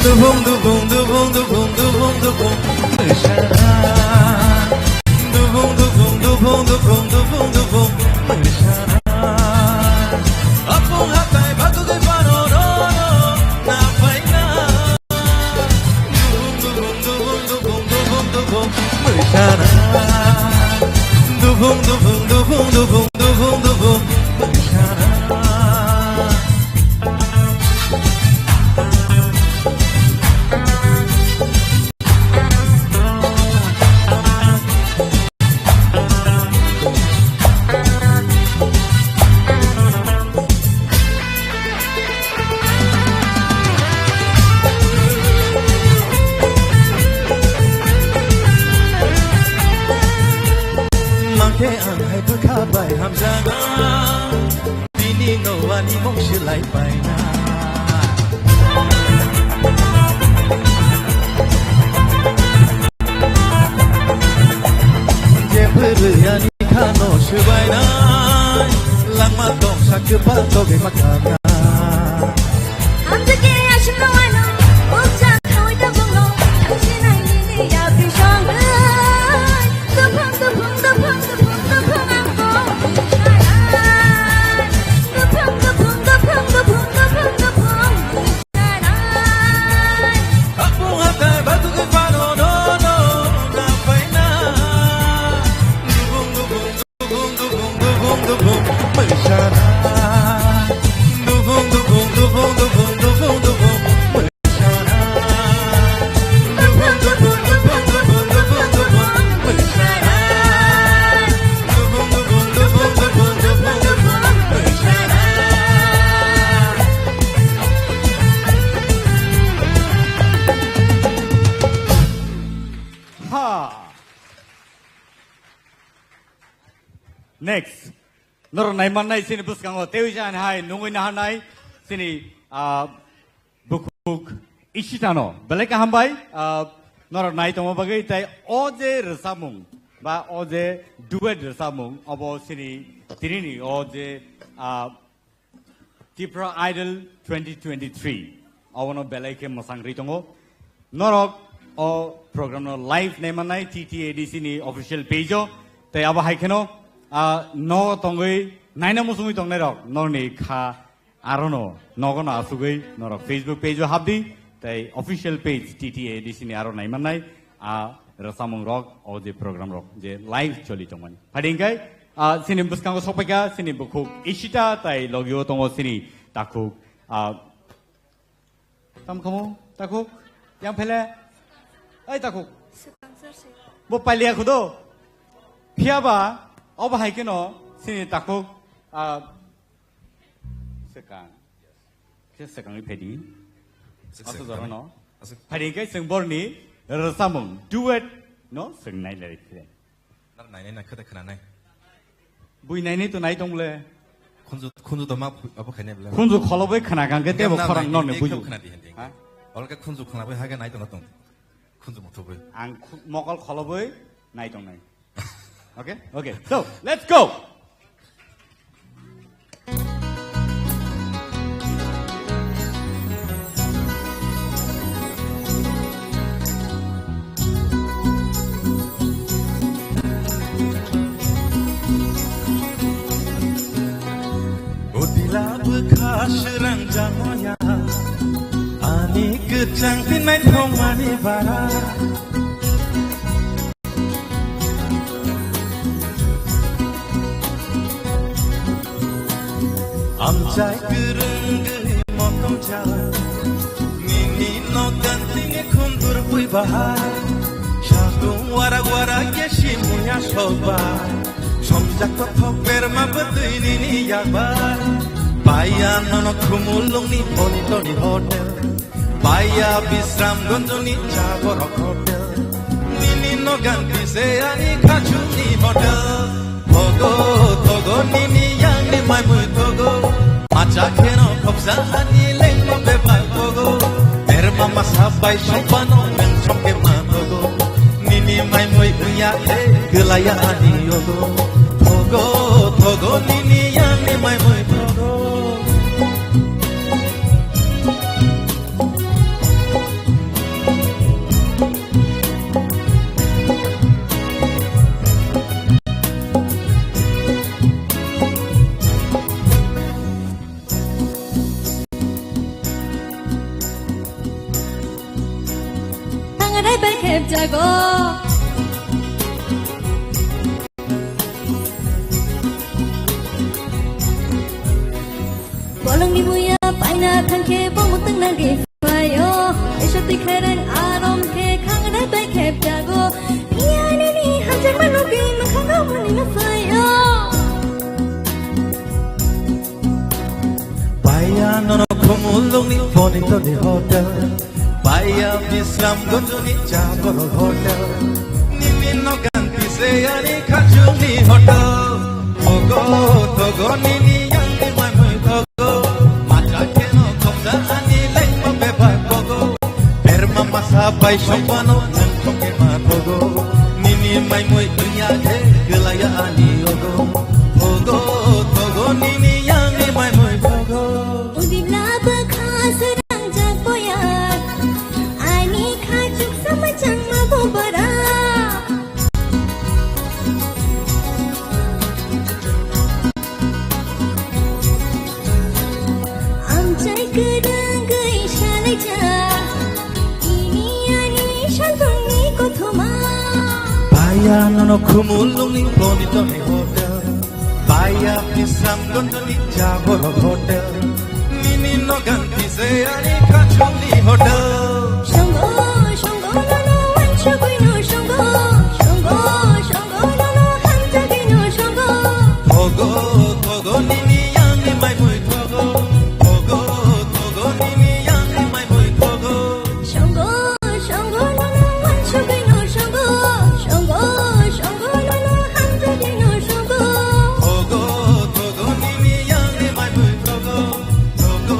Dubung, dubung, dubung, dubung, dubung, dubung, mwsana. Dubung, dubung, dubung, dubung, dubung, dubung, mwsana. Apung hatai bagwi paro no, no, na paina. Dubung, dubung, dubung, dubung, dubung, dubung, mwsana. Dubung, dubung, dubung, dubung, dubung, dubung, mwsana. Sakhe ba togwi ma kana. Ang jeke asuk no ano, ukja khawai ta bungno, ang sinai nini ya bisong. Tupung, tupung, tupung, tupung, tupung, ang bong. Tupung, tupung, tupung, tupung, tupung, tupung. Ha. Next. Norok naimannai chini bwskango tei jani hai nungwi naharnai chini, ah, bukhuk Ishitano. Belai kaham bai, ah, norok nai tongma bagwi tei o je rwchapmung ba o je duet rwchapmung obo chini tinini o je, ah, Tipra Idol twenty twenty-three, abono belai khe mwsang rwi tongo. Norok o program no live nai mannai T T A D C ni official page o. Tei abo hai kheno, ah, no tongwi naina muchungwi tongnai rok norni kha arono nogono asugwi norok Facebook page o habdi tei official page T T A D C ni aro nai mannai. A rwchapmung rok, o je program rok je live choli tongmani. Phadi hingkai, ah, chini bwskango sokpaikha, chini bukhuk Ishita tai logio tongo chini takhuk, ah, tam khamu, takhuk, yang phele, ai takhuk. Bo pailiya khudo. Phiya ba, obo hai kheno chini takhuk, ah, swkang. Khe swkangwi phaidi. Aswk aswk swkang. Jorano. Aswk. Phaidi khe chwng borni rwchapmung duet no chwng nai lai khe. Nar nai nai na khata khna nai. Bui nai nai to nai tong le. Khunju, khunju to ma phu-, abo khainai bla. Khunju kholoboi khna kang khe tebo khorang norni buju. Khna di handi. Ha? Olka khunju khna bai haga nai tong tong. Khunju motho bai. Ang khu-, mokol kholoboi nai tong nai. Okay? Okay. So, let's go. Odila bwkha srang jamaya, ani kwchang tinai thongmani bara. Amchai kwrwngwi motom cha, nini nogan tini khundur pui bahai. Satung warak warak ye simuya sokba, somjak to thok berma bwtwi nini yakbar. Baiya nono Khumulwngni Bonitoni hotel. Baiya Bisramganjni cha borok hotel. Nini nogan tise ani khachukni hotel. Thogo, thogo, nini yangni maimui thogo. Macha kheno khopsa ani lengma bebak thogo. Berma masa bai sompano nang somke ma thogo. Nini maimui uya khe kwlaya ani yogo. Thogo, thogo, nini yangni maimui thogo. Thangrai bai khep jago. Bolongni buya paina thangkhe bo mutung nangkhe phaio. Eso twi khairang arom khe khangrai bai khep jago. Iyani ni hajar mano bi mwkhang rok mani ma phaio. Baiya nono Khumulwngni Bonitoni hotel. Baiya Bisramganjni cha borok hotel. Nini nogan tise ani khachukni hotel. Thogo, thogo, nini yangni maimui thogo. Macha kheno khopsa ani lengma bebak thogo. Berma masa bai sompano nang thongke ma thogo. Nini maimui uya khe kwlaya ani yogo. Thogo, thogo, nini yangni Chai kwrwngwi salaijak, ini ani salbumni kothoma. Paya nono khumulungni Bonitoni hotel. Paya Bisramgondani Jabor hotel. Nini nogan tise ani khachumni hotel. Songo, songo, nono wansugwino songo. Songo, songo, nono hamjagwino songo. Thogo, thogo, nini yangni maimui thogo. Thogo, thogo, nini yangni maimui thogo. Songo, songo, nono wansugwino songo. Songo, songo, nono hamjagwino songo. Thogo, thogo, nini yangni maimui thogo. Thogo,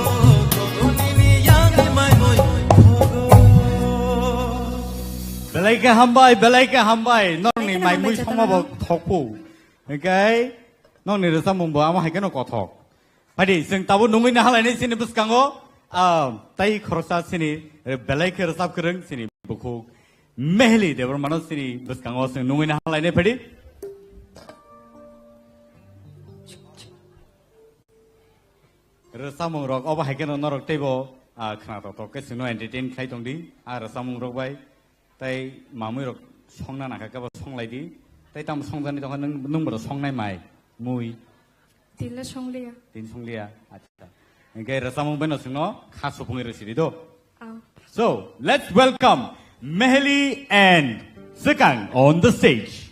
thogo, nini yangni maimui thogo. Belai khe hambai, belai khe hambai. Norokni belai khe maimui hambai, songma bo thokpo. Hingkhe nokni rwchapmung bo amo hai kheno kothok. Phaidi, chwng tabuk nungwi nahalainai chini bwskango, ah, tai khoroksa chini belai khe rwchap kwrwng chini bukhuk Meheli Debbarmano chini bwskango chwng nungwi nahalainai phaidi. Rwchapmung rok obo hai kheno norok teibo, ah, khna tok tok khe chwngno entertain khlai tongdi. Ah, rwchapmung rok bai tei mamui rok songna nangkha khe bo songlai di. Tei tamo songjani tongkha nwng, nwng bo songnai mai, mui. Tila songliya. Tin songliya. Acha. Hingkhe rwchapmung bai no chwngno kha supungwi rwsidi do. Ah. So, let's welcome Meheli and Swkang on the stage.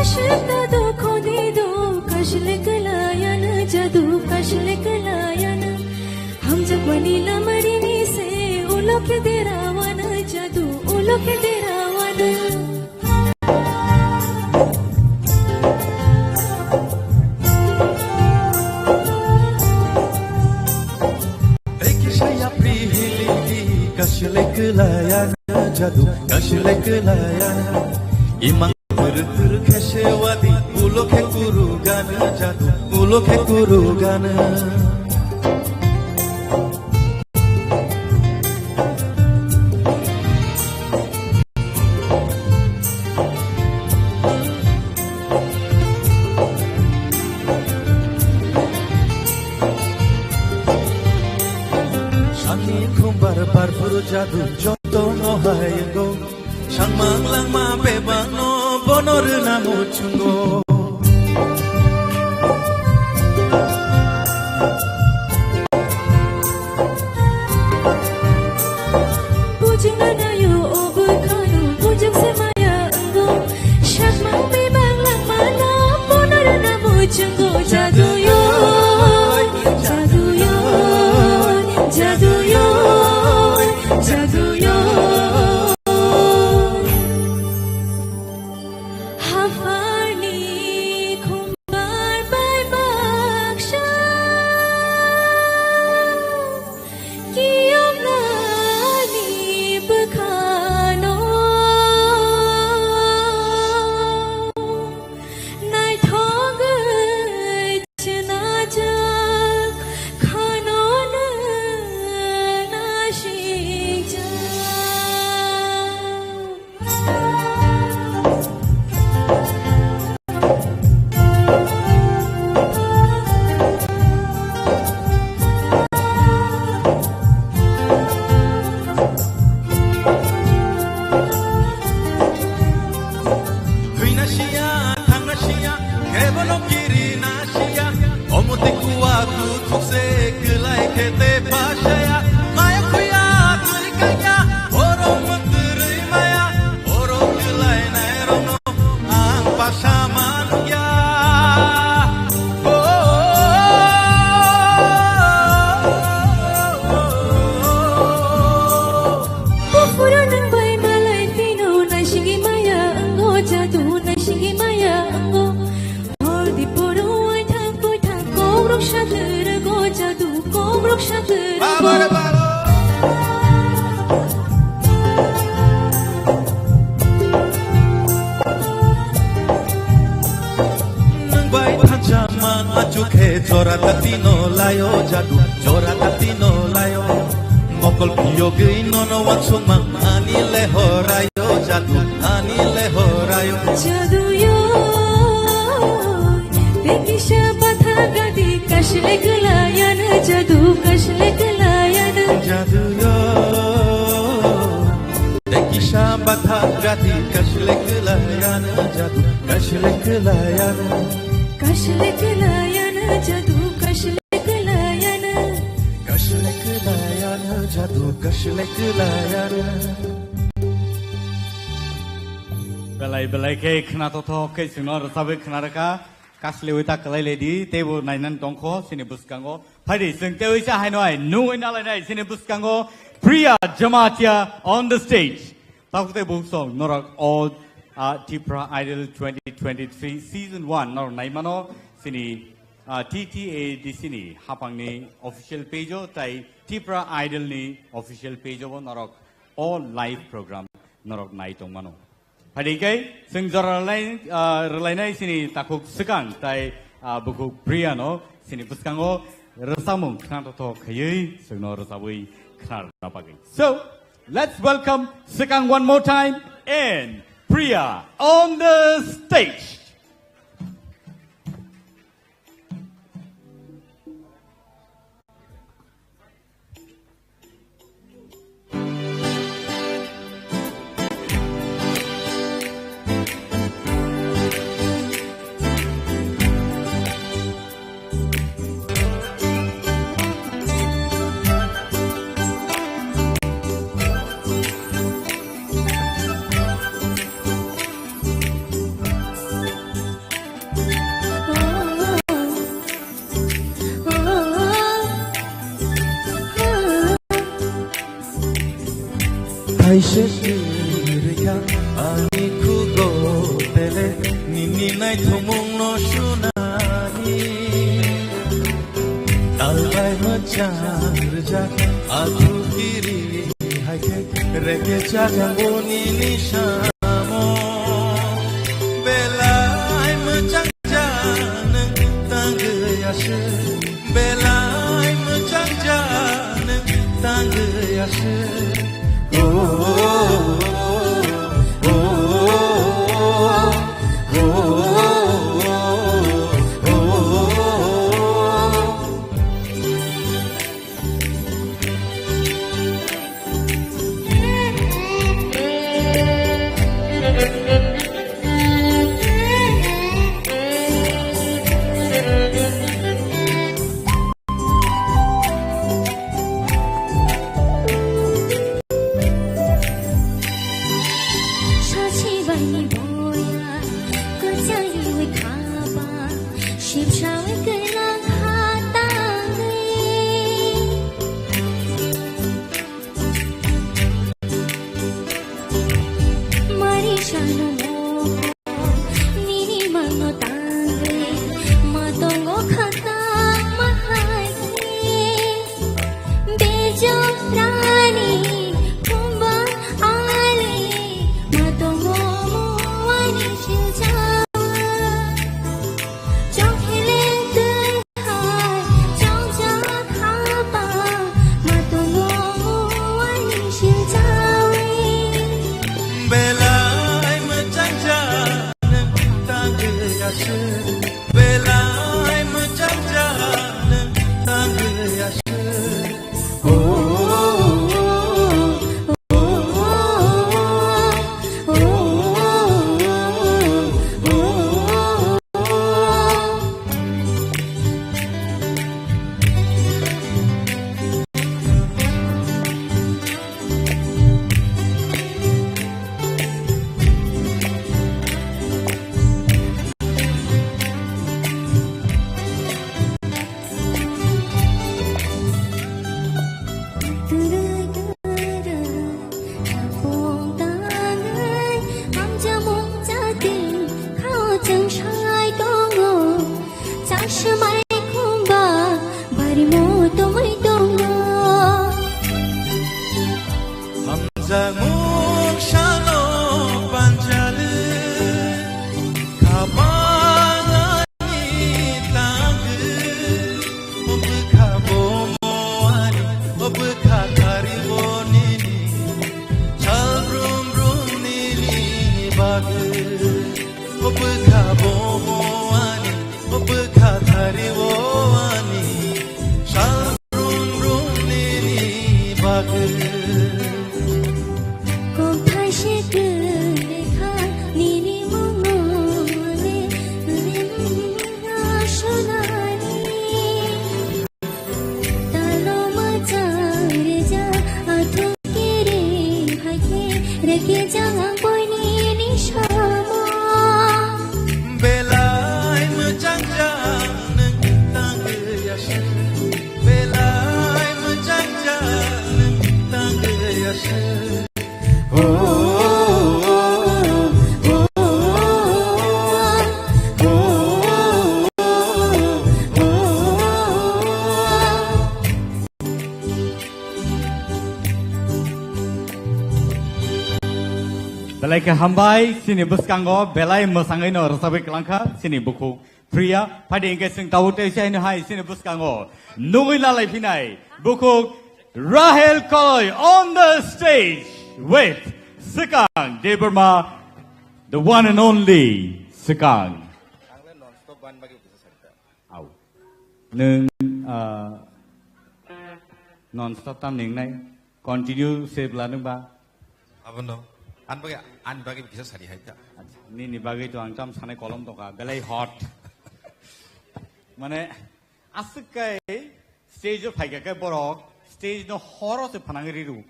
Ashik da do khoni do, kashlik layan jadu, kashlik layan. Hamjak mani lamarini se, ulo ke derawana jadu, ulo ke derawana. Ekisaya prihiliti kashle klayana jadu, kashle klayana. Imang tur tur khesewadi, ulo khe kuru gana jadu, ulo khe kuru gana. Sani khumbar barfur jadu joto no hayengo. Sangmang langma bebang no bono rwna muchungo. Bujung na nayo o bwkhano, bujung se maya wngo. Sakmang bebak langmano, bono rwna muchungo. Jadu yo, jadu yo, jadu yo, jadu yo. Haphani Jora tati no layo jadu, jora tati no layo. Mokol piyogwi nono wansukmang ani lehorayo jadu, ani lehorayo. Jadu yo, te kisa batha gadi kashle klayana jadu, kashle klayana. Jadu yo, te kisa batha gadi kashle klayana jadu, kashle klayana. Kashle klayana jadu, kashle klayana. Kashle klayana jadu, kashle klayana. Belai belai khe khna totho khe chwngno rwchabwi khna rwkha. Kaslewi ta kwlai ledi, teibo nainani tongkho chini bwskango. Phaidi chwng teiwi cha haino hai nungwi nalainai chini bwskango Priya Jamatia on the stage. Takhuk tei bukhuk song norok o, ah, Tipra Idol twenty twenty-three season one norok naimano chini, ah, T T A D C ni hapangni official page o tai Tipra Idol ni official page o bo norok o live program norok nai tongmano. Phaidi khe chwng jora rwlai, ah, rwlainai chini takhuk swkang tai, ah, bukhuk Priya no chini bwskango rwchapmung khna totho khaiwi chwngno rwchabwi khna rwna bagwi. So, let's welcome Swkang one more time and Priya on the stage. Kaisa kwrwi kha ani khugo tele nini naithokmungno sunani. Talbai mwchang rwjak athu kiri hai khe reke chajango nini samo. Belai mwchang ja nwng tangwi aswk. Belai mwchang ja nwng tangwi aswk. Oh, oh, oh, oh. Sachi bai ni boya, kwchangwi khaba, sipsawi kwlang khatangwi. Mari sano mo, nini mano tangwi, matongo khata mahai. Bejo rani, kumba ali, matongo mo ani shilja. Chongkhele twi hai, chongja khaba, matongo mo ani shiljawi. Belai O bwkha bo ani, o bwkha thari o ani, sal rum rum nini bagwi. Kok thaise kwrwi kha nini mungno le, le mungno sonani. Talo mwchang rwja, athuk kiri hai khe, rwkhe jang ang boini ni samo. Belai mwchang jang nwng tangwi aswk, belai mwchang jang nwng tangwi aswk. Belai khe hambai, chini bwskango belai mwsangwi no rwchapwi kwlangkha chini bukhuk Priya. Phaidi hwnkhe chwng tabuk tei se hai chini bwskango nugwi lalai phinai bukhuk Rahel Koloi on the stage with Swkang Debbarma, the one and only Swkang. Au. Nwng, ah, non stop tam ningnai, continue se bwla nwng ba? Abono. An bagwi, an bagwi kisa sari hai ta. Acha, nini bagwi to ang tam sanai kolom toka, belai hot. Mane, aswk kai stage o phaikha khe borok, stage no horo se phanang riru.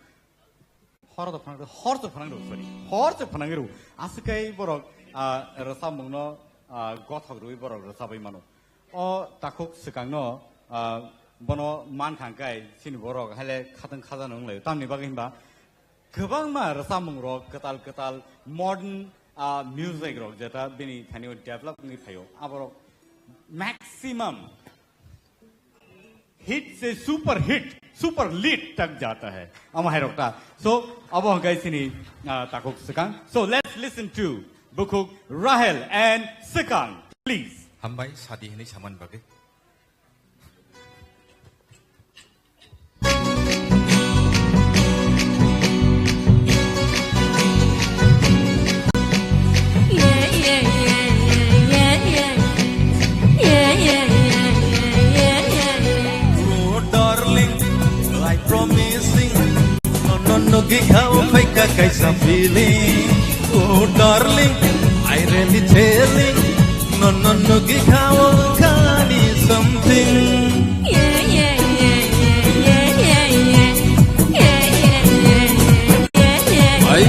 Hor do phanang, hor se phanang rw, sorry. Hor se phanang rw. Aswk kai borok, ah, rwchapmungno, ah, gothok rwi borok rwchapwi mano. O takhuk Swkangno, ah, bono mankha hwnkhe chini borok haile khatang khajano wnglaio. Tamni bagwi hinba kwbangma rwchapmung rok kwtal kwtal modern, ah, music rok jeta bini thani o develop wngwi phaio. Aborok maximum hit se super hit, super lit tak jata hai. Amo hai rok ta. So, abo hwnkhe chini, ah, takhuk Swkang. So, let's listen to bukhuk Rahel and Swkang, please. Hambai, sadi hinwi samani bagwi. Oh, darling, I promising. No, no, no, gikha o phaikha kaisa feeling. Oh, darling, I really telling. No, no, no, gikha o khani something. Ay,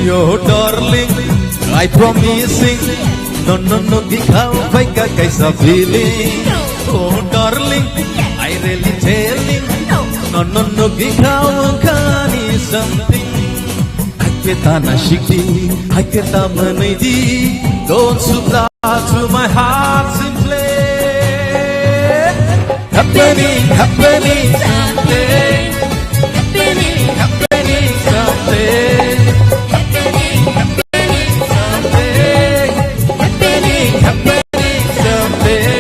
oh, darling, I promising. No, no, no, gikha o phaikha kaisa feeling. Oh, darling, I really telling. No, no, no, gikha o khani something. Hakhe ta na sikdi, hakhe ta mwnwidi. Don't supply to my heart simply. Happening, happening someday. Happening, happening someday. Happening, happening someday. Happening, happening someday.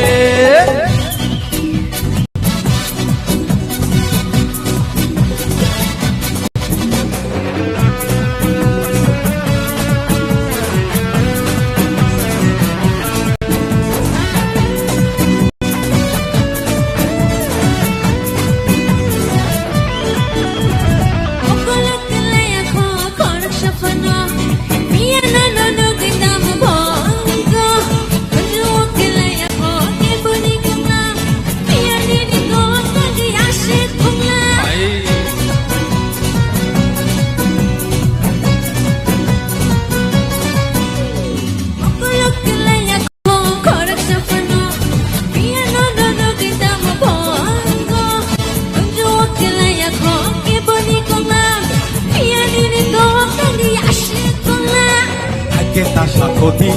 Hakhe ta sakhodi,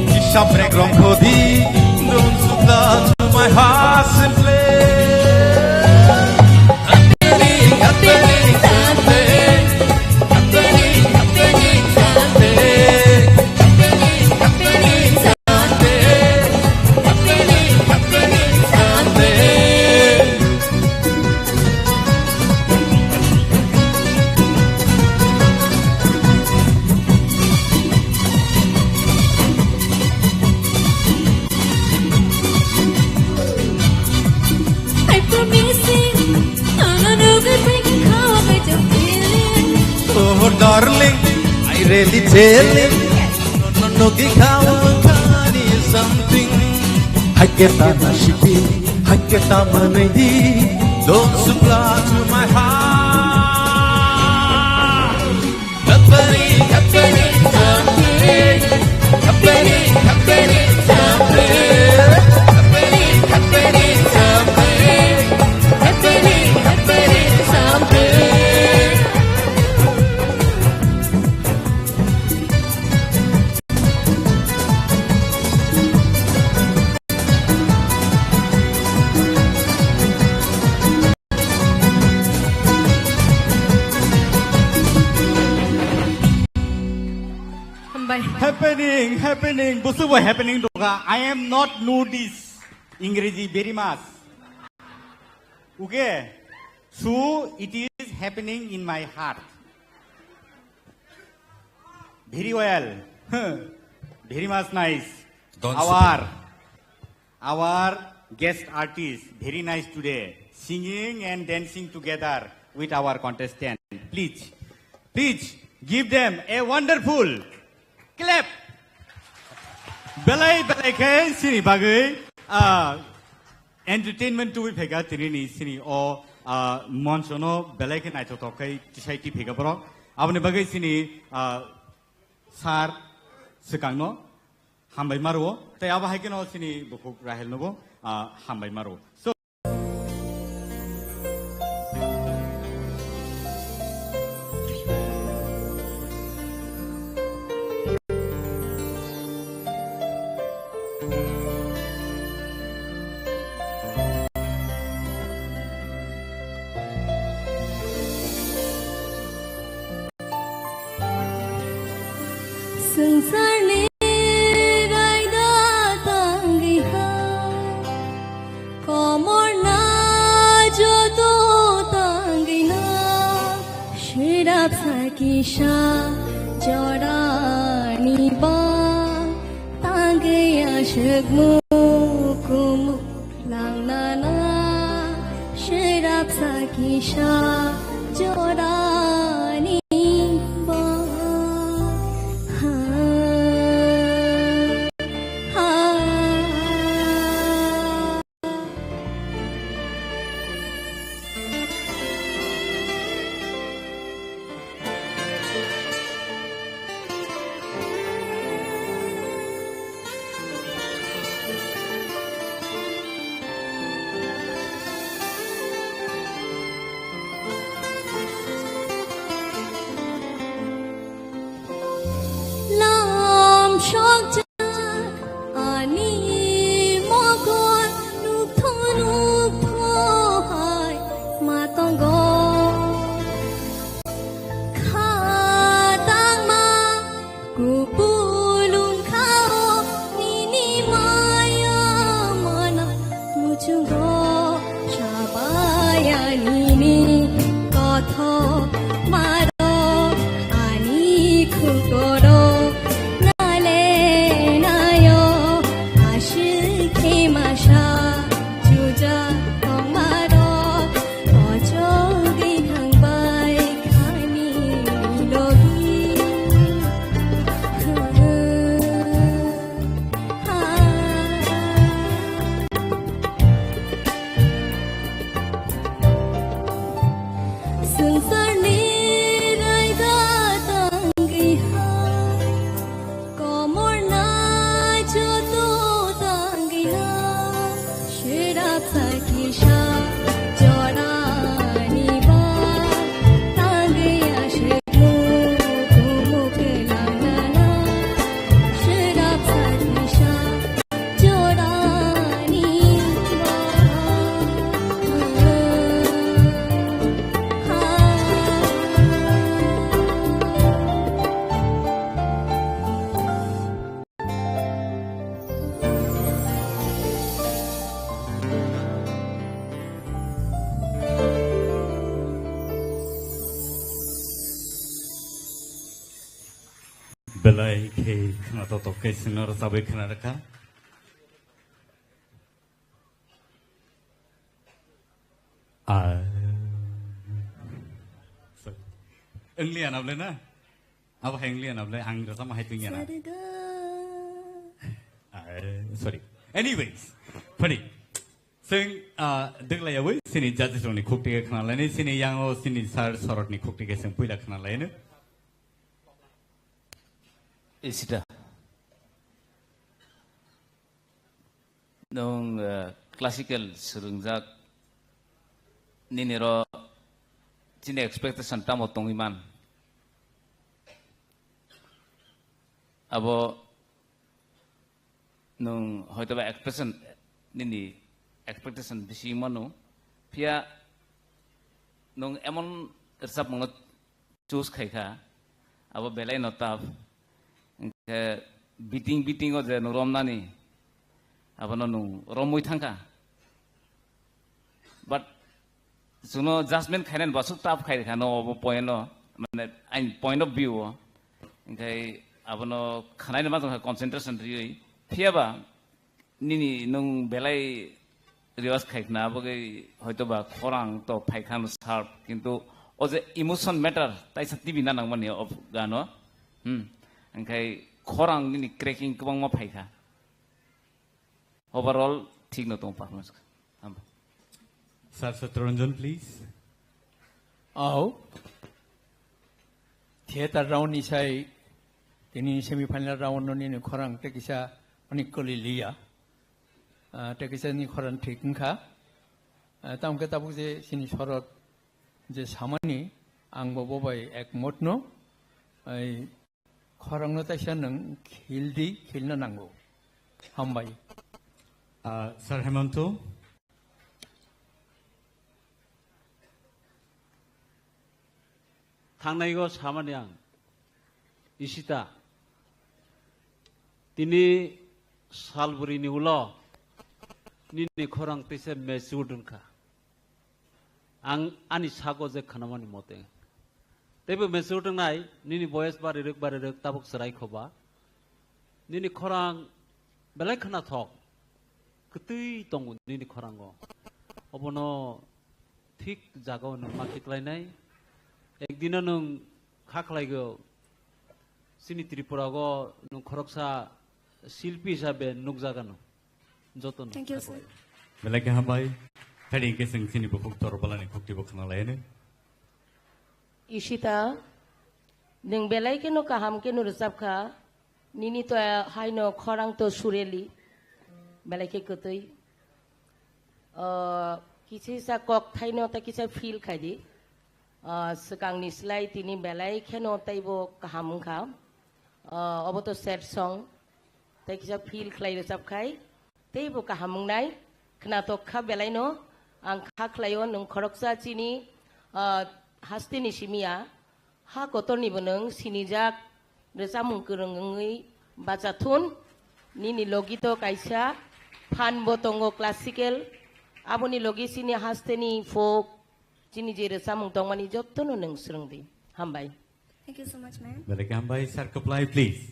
kisa brek rongkhodi, don't supply to my heart simply. Happening, happening someday. Happening, happening someday. Happening, happening someday. Happening, happening someday. Darling, I really telling. No, no, no, give out something. Haketa na shiki, haketa manai di. Don't supply to my heart. Happening, happening, something. Happening, happening, something. Happening, happening, something. Happening, happening, something. Hambai. Happening, happening, busu bo happening doga. I am not know this Ingreji very much. Okay, so it is happening in my heart. Very well. Very much nice. Don't our, our guest artist, very nice today. Singing and dancing together with our contestant. Please, please give them a wonderful clap. Belai belai khe sini bagwi, ah, entertainment tubui phaikha tini ni sini o, ah, moncho no belai khe naithothok khai tisai ti phaikha borok. Aboni bagwi sini, ah, sir swkang no hambai maro. Tei abo hai kheno sini bukhuk Rahel no bo, ah, hambai maro. So, Swngcharni raida tangwi ha, komorna joto tangwi na, sirap sa kisa jorani ba tangwi aswk mukumu. Langnana sirap sa kisa jorani ba. Ha, ha. Lam shokjak ani mokol nukthonu phohai matongo. Khatangma kupulung khao nini maya mana muchungo chabaya nini kothok maro ani khukoro nale nayo ashikhe masa. Chuja tongmarok, o chogwi thangbai khani logi. Swngcharni raida tangwi ha. Komorna joto tangwina, sirap sa kisa jorani ba, tangwi aswk mukhu mukhu langnana, sirap sa kisa jorani ba. Belai khe khwnatok tok khe chwngno rwchabwi khwna rwkha. Ah. English anable na? Abo hai English anable, ang rasa ma hai tu yana. Sariga. Ah, sorry. Anyways, funny. Sing, ah, degla yawi, sini judges roni khukti ke khna laini, sini yango, sini sir sorot ni khukti ke sing puila khna laini. Isita. Nwng, eh, classical swrwngjak, nini ro chini expectation tamo tongwi man? Abo nwng hoitoba expectation, nini expectation bisi mano, phiya nwng emon rwchapmungno choose khai kha, abo belai no tough. Hwnkhe beating, beating o je nwng romnani, abono nwng romwi thangkha. But chwngno judgment khainani bo aswk tough khai rwkha no obo point no, mane aini point of view o. Hwnkhe abono khwnaino ma tongkha concentration riwi. Phiyaba nini nwng belai rehearse khai khna, abo khe hoito ba khorang to phai kha no sharp, kintu o je emotion matter taisa T V na nangmani o gano. Hmm. Hwnkhe khorang nini cracking kwbangma phai kha. Overall thik no tong performance. Hambai. Sir Satraranjan, please. Au. Theater round ni sai tini semi final round no nini khorang te kisa ani koli liya. Ah, te kisa ni khorang thik wngkha. Ah, tamo khe tabuk je sini sorot je samani ang bo bobai ekmot no. Ai khorang no taisa nwng khil di, khil na nango. Hambai. Ah, Sir Hemanto. Thangnaigo samani ang, Ishita, tini salbrini ulo nini khorang teisa matured wngkha. Ang ani sago je khnamani mote. Teibo matured wngnai, nini boyes barirwk barirwk tabuk chwrai khoba. Nini khorang belai khnathok. Kwtwi tongo nini khorango. Obono thik jagao nwng ma khiklainai. Ekdino nwng kha khlaigo, chini Tripurago nwng khoroksa silpi hisabe nukjagano. Jotono. Thank you, sir. Belai khe hambai. Thani hwnkhe chwng chini bukhuk Torbalani khuktibo khna laiyani. Ishita, nwng belai kheno kaham kheno rwchapkha. Nini to haino khorang to sureli. Belai khe kwtwi. Ah, kisa kisa kok thaino ta kisa feel khai di. Ah, swkangni slai tini belai kheno teibo kaham wngkha. Ah, obo to sad song. Tei kisa feel khlai rwchap khai. Teibo kaham wngnai. Khnatok kha belai no. Ang kha khlaio nwng khoroksa chini, ah, hasteni simiya. Ha kotornibo nwng sinijak, rwchapmung kwrwng wngwi bacha thun. Nini logi to kaisa phan bo tongo classical, aboni logi chini hasteni folk, chini je rwchapmung tongmani jotono nwng swrwng di. Hambai. Thank you so much, ma'am. Belai khe hambai, Sir Kwplai, please.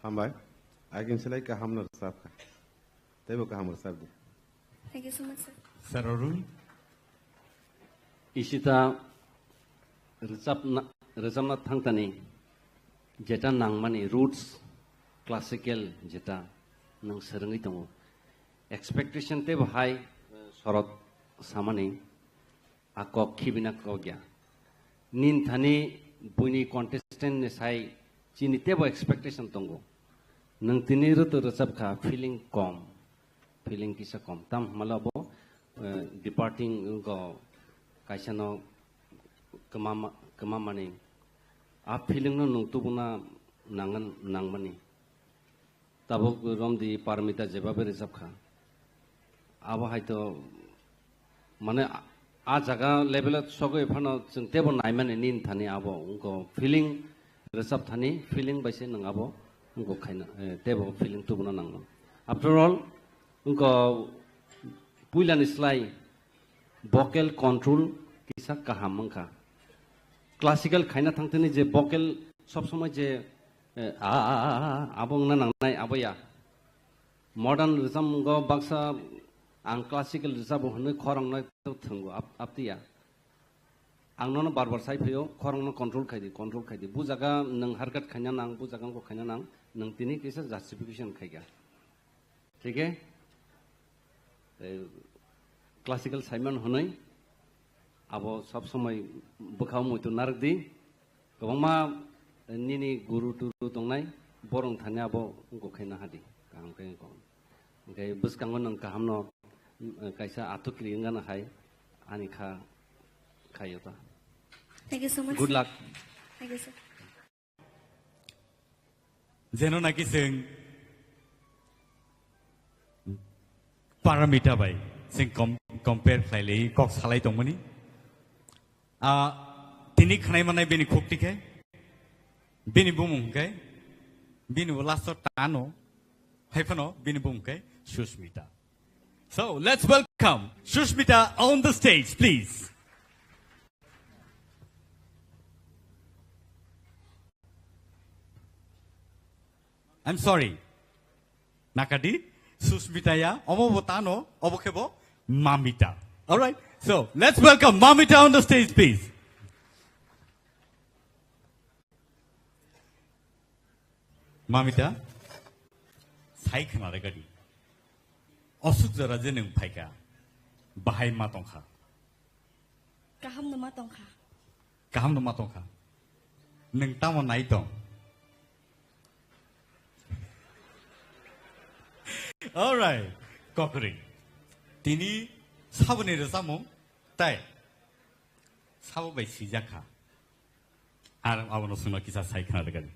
Hambai. Again, selai kaham no rwchapkha. Teibo kaham rwchap di. Thank you so much, sir. Sir Arun. Ishita rwchapna, rwchapna thangtani jeta nangmani roots classical jeta nwng swrwngwi tongo. Expectation teibo hai, eh, sorot samani a kok khibina kok ya. Nin thani buini contestant ni sai chini teibo expectation tongo. Nwng tini rwtwi rwchapkha feeling kom. Feeling kisa kom. Tam hwnmale abo, eh, departing go kaisa no kwmama-, kwmamani. A feeling no nwng tubuna nangan-, nangmani. Tabuk romdi Parmita jebabe rwchapkha. Abo hai to mane a, a jaga level o sogwi phano chwng teibo naimani nin thani abo wngkha feeling rwchap thani feeling bai se nwng abo wngkha khaina, eh, teibo feeling tubuna nangno. After all, wngkha puilani slai vocal control kisa kaham wngkha. Classical khaina thangtini je vocal sob somoi je, eh, a, a, a, a, abo wngna nangnai abo ya. Modern rwchapmungo baksa ang classical rwchabo hwnwi khorang no thwngwi ap-, aptiya. Ang nono bar bar sai phaio, khorokno control khai di, control khai di. Bu jaga nwng haircut khaina nang, bu jaga wngkha khaina nang, nwng tini kisa justification khai kha. Thik khe, eh, classical Simon hwnwi abo sob somoi bwkhao muitu narwk di. Kwbangma nini guru turu tongnai, borok thani abo wngkha khe naha di, kaham khe wngkha. Hwnkhe bwskango nwng kahamno, eh, kaisa atukri wngana hai ani kha khaio ta. Thank you so much, Good sir. Luck. Thank you, sir. Jeno naki chwng Paramita bai chwng com-, compare khlai lai kok salai tongmani. Ah, tini khnai manai bini khuk tikhe, bini bumung hwnkhe, bini bo last o tano, hai phano bini bumung hwnkhe Sushmita. So, let's welcome Sushmita on the stage, please. I'm sorry. Nakadi, Sushmita ya, omo bo tano, obo khe bo Mamita. All right. So, let's welcome Mamita on the stage, please. Mamita, sai khna re gadi. Osuk jora je nwng phaikha, bahai ma tongkha. Kaham no ma tongkha. Kaham no ma tongkha. Nwng tamo nai tong? All right. Kokri. Tini saboni rwchapmung tai sabo bai sijak kha. Ar abono chwngno kisa sai khna rwgani.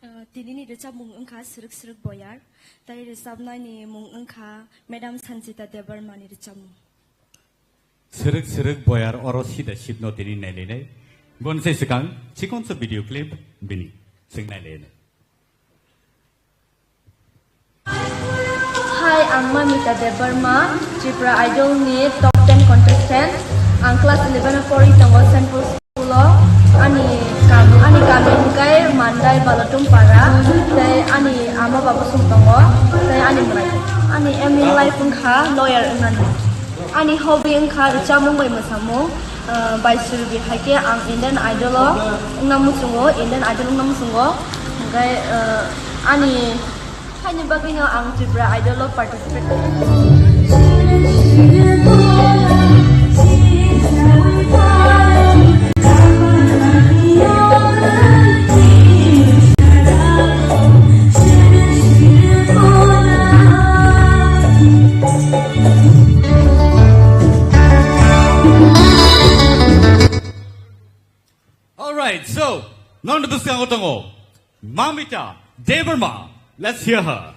Uh, tinini rwchapmung wngkha Srwk Srwk Boyar, tai rwchapnaini mung wngkha Madam Sanjita Debbarmani rwchapmung. Srwk Srwk Boyar oro sida sipno tini nailainai. Boni sai swkang chikonsa video clip bini chwng nailainai. Hi, ang Mamita Debbarma, Tripura Idol ni top ten contestant. Ang class eleven o pori tongo Saint Paul School o. Ani kam, ani kami hwnkhe Mandai Balatum Para, tei ani ama baba song tongo, tei ani mwrai. Ani aim in life wngkha lawyer wngnani. Ani hobby wngkha rwchapmung bai mwsamung, ah, bai suribi hai khe ang Indian Idol o wngna muchungo, Indian Idol wngna muchungo. Hwnkhe, ah, ani phaini bagwino ang Tripura Idol o participate khainai. All right, so, nang bwskango tongo Mamita Debbarma. Let's hear her.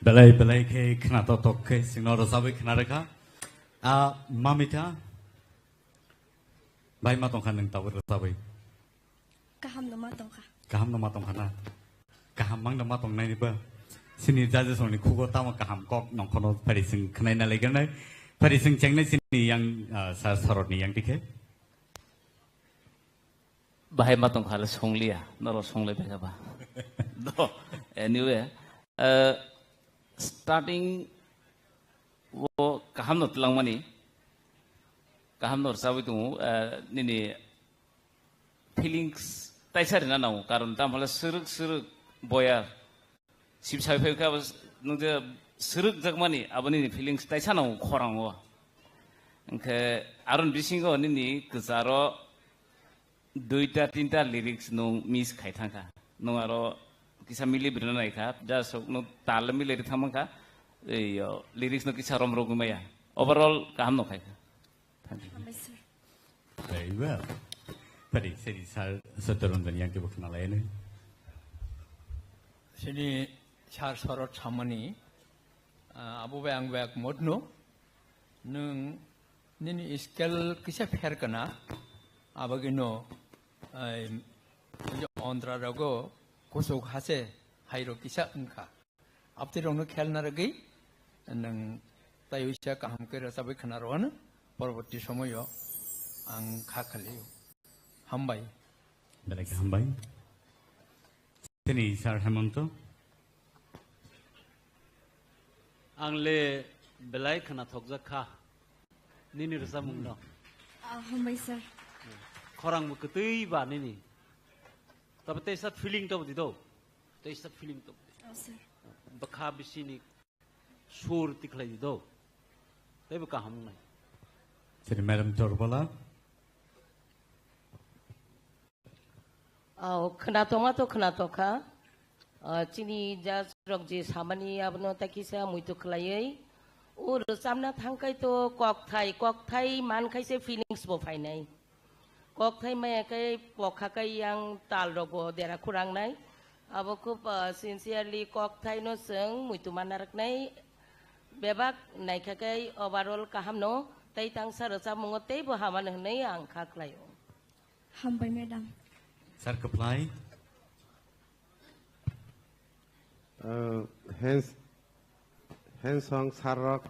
Belai belai khe khna tok tok khe singno rwchabwi khna rwkha. A, Mamita, bai ma tongkha nwng tabuk rwchabwi? Kaham no ma tongkha. Kaham no ma tongkha na? Kaham mang no ma tongnaini ba? Sini judges rokni khugo tamo kaham kok nongkhono phari sing khnaina laiganai. Phari sing chengnai sini yang, ah, sir sorotni yang tikhe. Bahai ma tongkha le songliya, norok songlai bai kha ba. Do, anyway, eh, starting o kaham no twlangmani, kaham no rwchabwi tongo, eh, nini feelings taisa rina nango, karon tamo le swrwk swrwk boyar. Sip sai phai kha, nung je swrwk jakmani, aboni ni feelings taisa no khorang o. Hwnkhe aron bisingo nini kwcharo duita tinta lyrics nung miss khai thangkha. Nung aro kisa mili brina nai kha, ja sok nung tal mili ri thang kha, ei, o, lyrics no kisa rom rogwi maya. Overall kaham no khai kha. Thank you. Hambai sir. Very well. Padi, seri sir, Satyaranjan yang kebo khna lai nai. Sini sir sorot samani, ah, abo bai ang bai modno, nung nini scale kisa pher kana, abagino, ai, ontra rogo kusuk hase hairo kisa wngkha. Abtwi rokno khel narwgwi nwng taiwisa kaham khe rwchabwi khna rwano, porborti somoyo ang kha khalio. Hambai. Belai khe hambai. Tini Sir Hemonto. Ang le belai khna thokjak kha nini rwchapmung no. Ah, hambai sir. Khorang bo kwtwi ba nini. Tabe teisa feeling to di do. Teisa feeling to. Oh, sir. Bwkha bisini sur tikhlai di do. Tei bo kaham nai. Sini Madam Torbala. Oh, khna tongma to khna tokha. Ah, chini judge rok je samani abono ta kisa muitu khlaiwi. O rwchapna thangkai to kokthai, kokthai mankhai se feelings bo phainai. Kokthai maya khe pokha khe yang tal rok bo dera khurang nai. Abo khub, ah, sincerely kokthai no chwng muitu manna rwknai. Bebak naikha khe overall kaham no tei tangsa rwchapmungo tei bo hamano hwnwi ang kha khlaio. Hambai madam. Sir Kwplai. Uh, hands, hands song sir rok.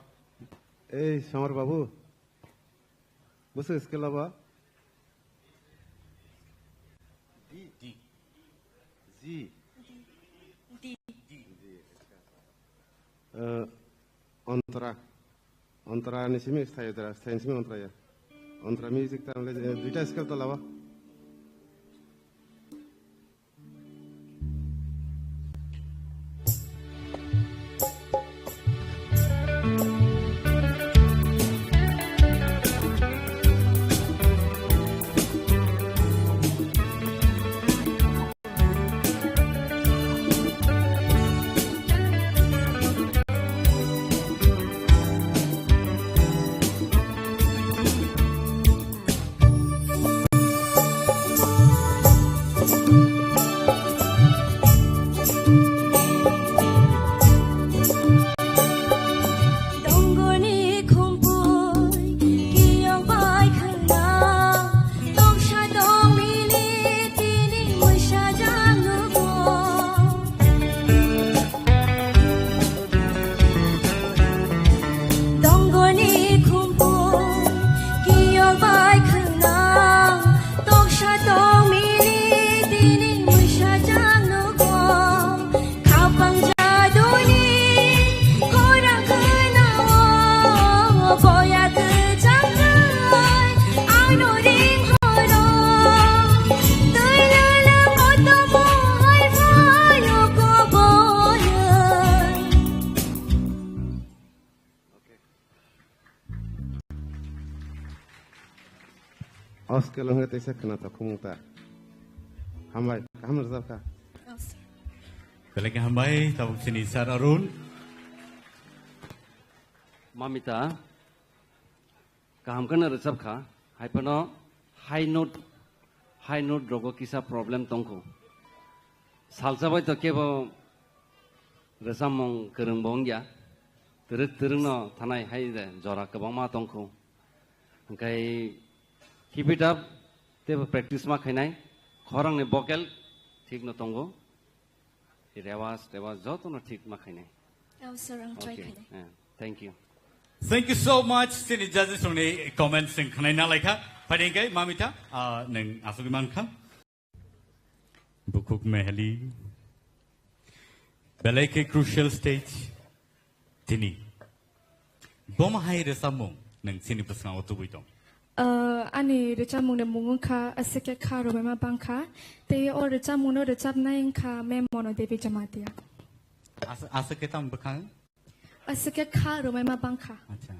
Ei Somar babu. Bwswk skill abo? D. D. G. D. D. Uh, Ontra. Ontra ni simi sthayo dara, sthayo ni simi ontra ya. Ontra music ta le, eh, duita skill to lawa. Dongoni khumpui kiyok bai khwna, toksa tongmili tini muisa jang nugo. Dongoni khumpui kiyok bai khwna, toksa tongmili tini muisa jang nugo. Khapang jaduni khorang khwnao, boya kwchang khai ano ring horo. Twi lala kotomo hai phaio koboyo. Oskelo hwnkhe teisa khwna tok khumung ta. Hambai, kaham rwjak kha. Belai khe hambai, tabuk chini Sir Arun. Mamita, kaham kheno rwchap kha, hai phano high note, high note rogo kisa problem tongkho. Salsa bai to kebo Rwchapmung kwrwng bo wngya. Twrwk twrwkno thanai hai de jora kwbangma tongkhu. Hwnkhe keep it up, teibo practice ma khainai. Khorangni vocal thikno tongo. Rewas, rewas jotono thik ma khainai. Oh, sir, ang try Okay, khainai. Yeah, thank you. Thank you so much. Chini judges rokni comments chwng khwnai na laikha. Phaidi hwnkhe Mamita, ah, nwng asugwi mankha. Bukhuk Meheli. Belai khe crucial stage. Tini. Bomo hai rwchapmung nwng chini bwskango tubui tong. Ah, ani rwchapmungni mung wngkha Aswk khe kha rwbaima bangkha. Tei o rwchapmungno rwchapnai wngkha Ma'am Mono Devi Jamatia. As-, aswk khe tamo bwkhang? Aswk khe kha rwbaima bangkha. Acha.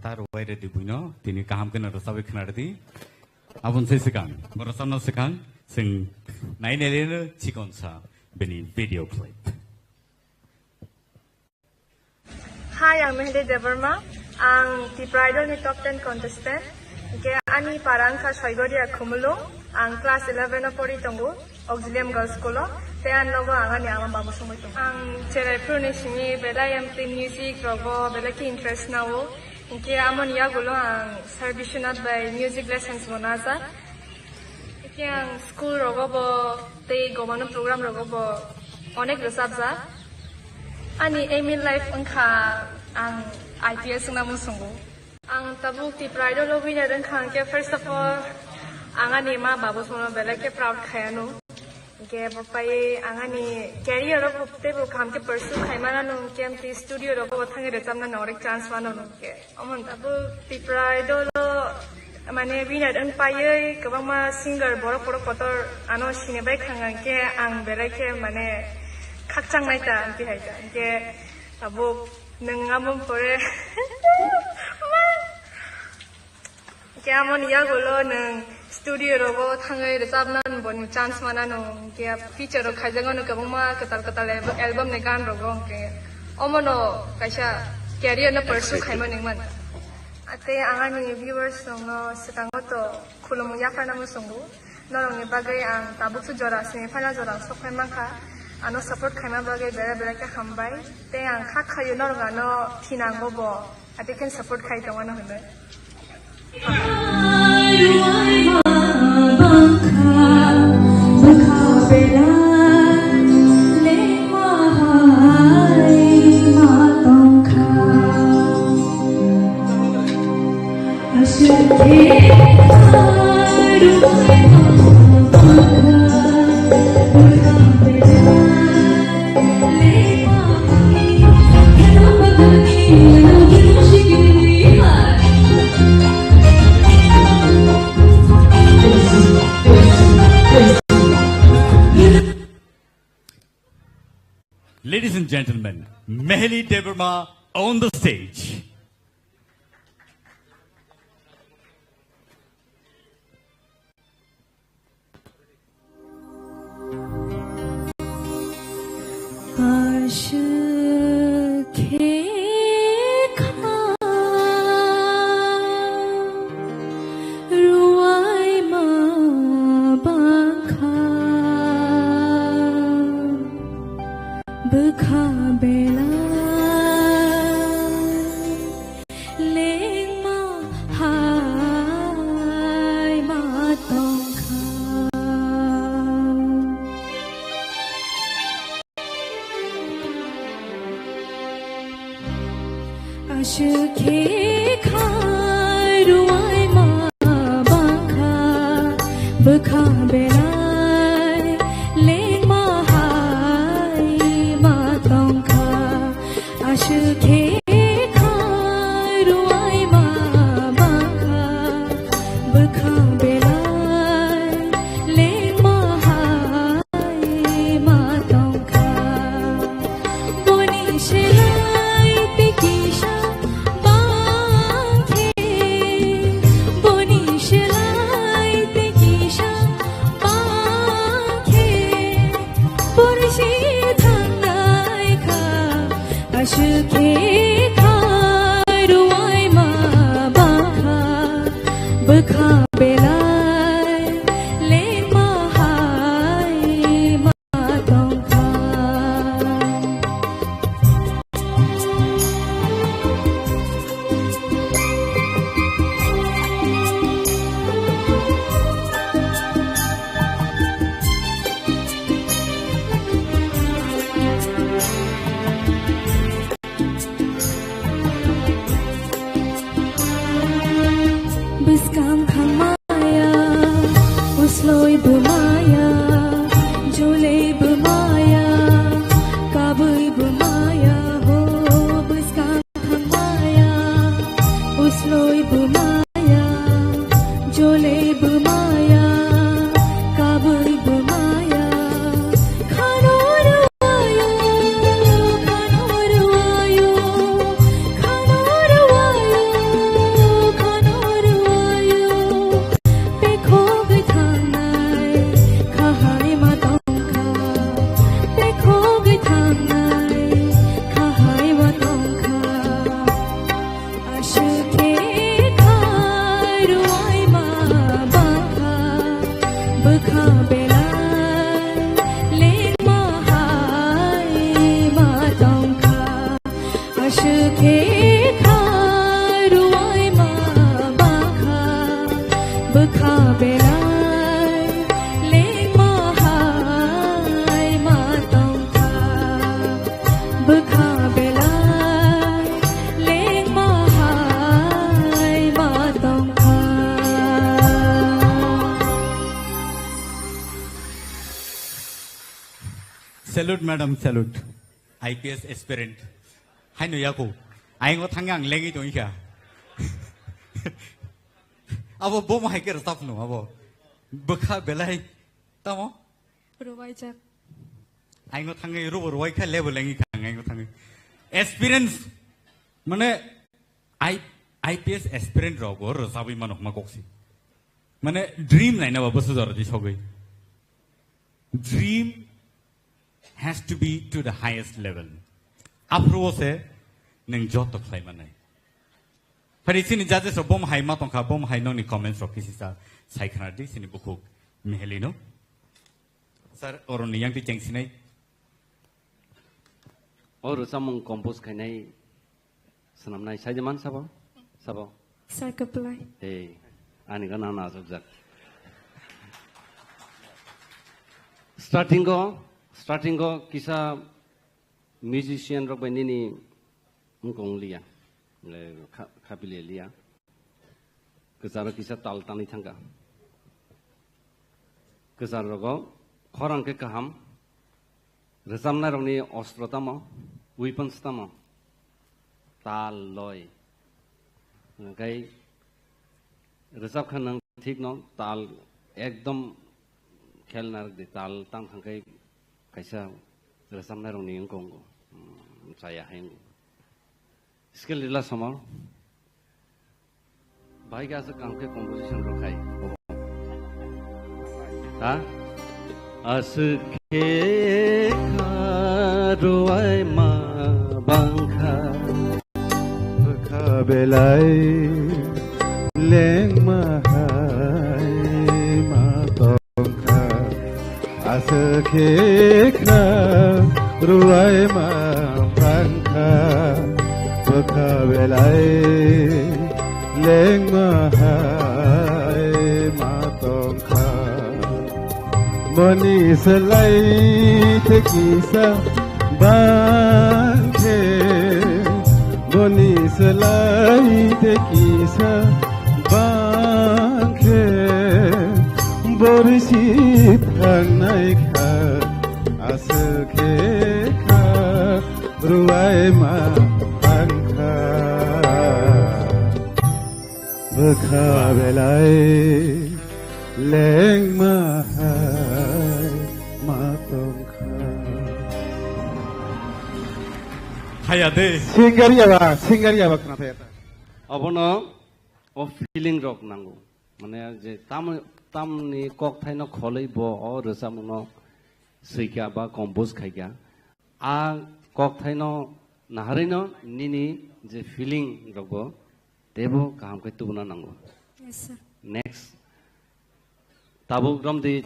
Ta rwbai rwdi buino, tini kaham kheno rwchabwi khna rwdi. Aboni se swkang, bo rwchapna swkang, chwng nai nai leno chikon sa bini video clip. Hi, ang Meheli Debbarma. Ang Tipra Idol ni top ten contestant. Hingke ani para wngkha Soigoria Khumulung. Ang class eleven o pori tongo, Auxilium Girls School o. Tei ani logo ang ani ama babu songwi tongo. Ang cherai phuru ni simi belai M T music rogo belai khe interest nao. Hingke amoni yagulo ang Sir Biswanath bai music lessons bo najak. Hingke ang school rogo bo tei gomano program rogo bo onek rwchapjak. Ani aim in life wngkha ang I P S wngna muchungo. Ang tabuk Tipra Idol o winner wngkha hingke first of all ang ani ma babu sono belai khe proud khai ano. Hingke bo pai ang ani career o bo teibo kaham khe pursue khai mano hingke M T studio rogo bo thangwi rwchapna no onek chance mano hingke. Omo tabuk Tipra Idol o mane winner wng paiwi kwbangma singer borok borok kotor ano sini bai khang ang khe ang belai khe mane khakchang nai ta ang tihai ta hingke tabuk nwng amo pore hingke amoni yagulo nwng studio rogo thangwi rwchapna boni chance manano hingke feature rok khaijak mano kwbangma kwtal kwtal album ni gan rogo hingke omono kaisa career no pursue khaima ningman. Tei ang ani viewers rokno swkango to khulumung yapharna muchungo. Norokni bagwi ang tabukso jora semi final jora sokphai mankha. Ano support khaima bagwi bera bera khe hambai. Tei ang kha khaio norok ano thinango bo. Ati khe support khai tongmano hwnwi. Ladies and gentlemen, Meheli Debbarma on the stage. Aswk khe kha rwai ma bangkha bwkha belai. Lengma hai ma tongkha. Aswk khe kha rwai ma bangkha bwkha belai lengma hai ma tongkha. Aswk khe kha rwai ma bangkha bwkha belai lengma hai ma tongkha. Boni selai tei kisa bangkhe, boni selai tei kisa bangkhe. Porsi thangnai kha, aswk khe kha rwai ma bangkha, bwkha belai lengma hai ma tongkha. Bwmaya, kabwi bwmaya, khano rwaya, khano rwaya, khano rwaya, khano rwaya. Bekhogwi thangnai kha hai ma tongkha, bekhogwi thangnai kha hai ma tongkha. Aswk khe kha rwai ma bangkha, bwkha belai lengma hai ma tongkha. Aswk khe kha rwai ma bangkha, bwkha belai lengma hai ma tongkha. Bwkha belai lengma hai ma tongkha. Salute, madam, salute. I P S aspirant. Haino yako. Aingo thangya ang lengwi tongkha. Abo bom hai khe rwchapno abo. Bwkha belai. Tamo? Rwbaijak. Aingo thangwi robo rwai kha lebo lengwi kha ang aingo thangwi. Experience, mane, I, I P S aspirant rok bo rwchabwi mano hwnma kok si. Mane, dream naina ba bwsajora di sogwi. Dream has to be to the highest level. Aphuru o se nwng joto khlai manai. Phari chini judges rok bom hai ma tongkha, bom hai nokni comments rok kisi sa sai khna di chini bukhuk Miheli no. Sir, oroni yang ti cheng sinai. O rwchapmung compose khainai swnamnai sai de man sabo? Sabo? Sir, kwplai. Hey, ani gana na asukjak. Starting o, starting o kisa musician rok bai nini wngkong liya, le kha-, khapili liya. Kwcharo kisa tal tanwi thangkha. Kwchar rogo khorang khe kaham. Rwchapnai rokni ostro tamo, weapons tamo? Tal, loi. Hwnkhe rwchap kha nwng thik no, tal ekdom khel narwk di, tal tang thang khe kaisa rwchapnai rokni wngkong, hmm, chaya hai wngkong. Skill rila somor. Bahai khe aswk kaham khe composition rok khai. Ha? Aswk khe kha rwai ma bangkha. Bwkha belai lengma hai ma tongkha. Aswk khe kha rwai ma bangkha, bwkha belai lengma hai ma tongkha. Boni slai te kisa bang khe, boni slai te kisa bang khe, borisi thangnai kha, aswk khe kha rwai ma bangkha. Bwkha belai lengma hai ma tongkha. Haya de. Singer ya ba, singer ya ba khna thaya ta. Abono o feeling rok nango. Mane je tam, tamni kokthaino kholwi bo o rwchapmungno swikha ba compose khaikha. A kokthaino naharwino nini je feeling rokbo teibo kaham khe tubuna nango. Yes, sir. Next. Tabuk romdi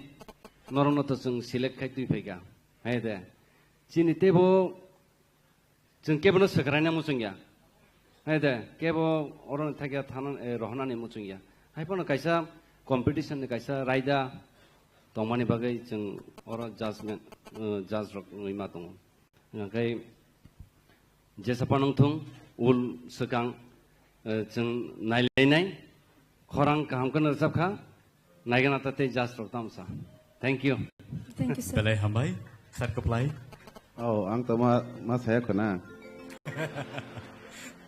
norokno to chwng select khai twi phaikha. Hai de. Chini teibo chwng kebono swkraina muchungya. Hai de, kebo oro thakya thana, eh, rohonani muchungya. Hai phano kaisa competition ni kaisa raida tongmani bagwi chwng oro judgment, eh, judge rok wngwi ma tongo. Hwnkhe jesa phano wngthung, ul swkang, eh, chwng nailainai, khorang kaham kheno rwchapkha, naigana ta tei judge rok tamsa. Thank you. Thank you, sir. Belai hambai, sir kwplai. Oh, ang to ma, ma saya khuna.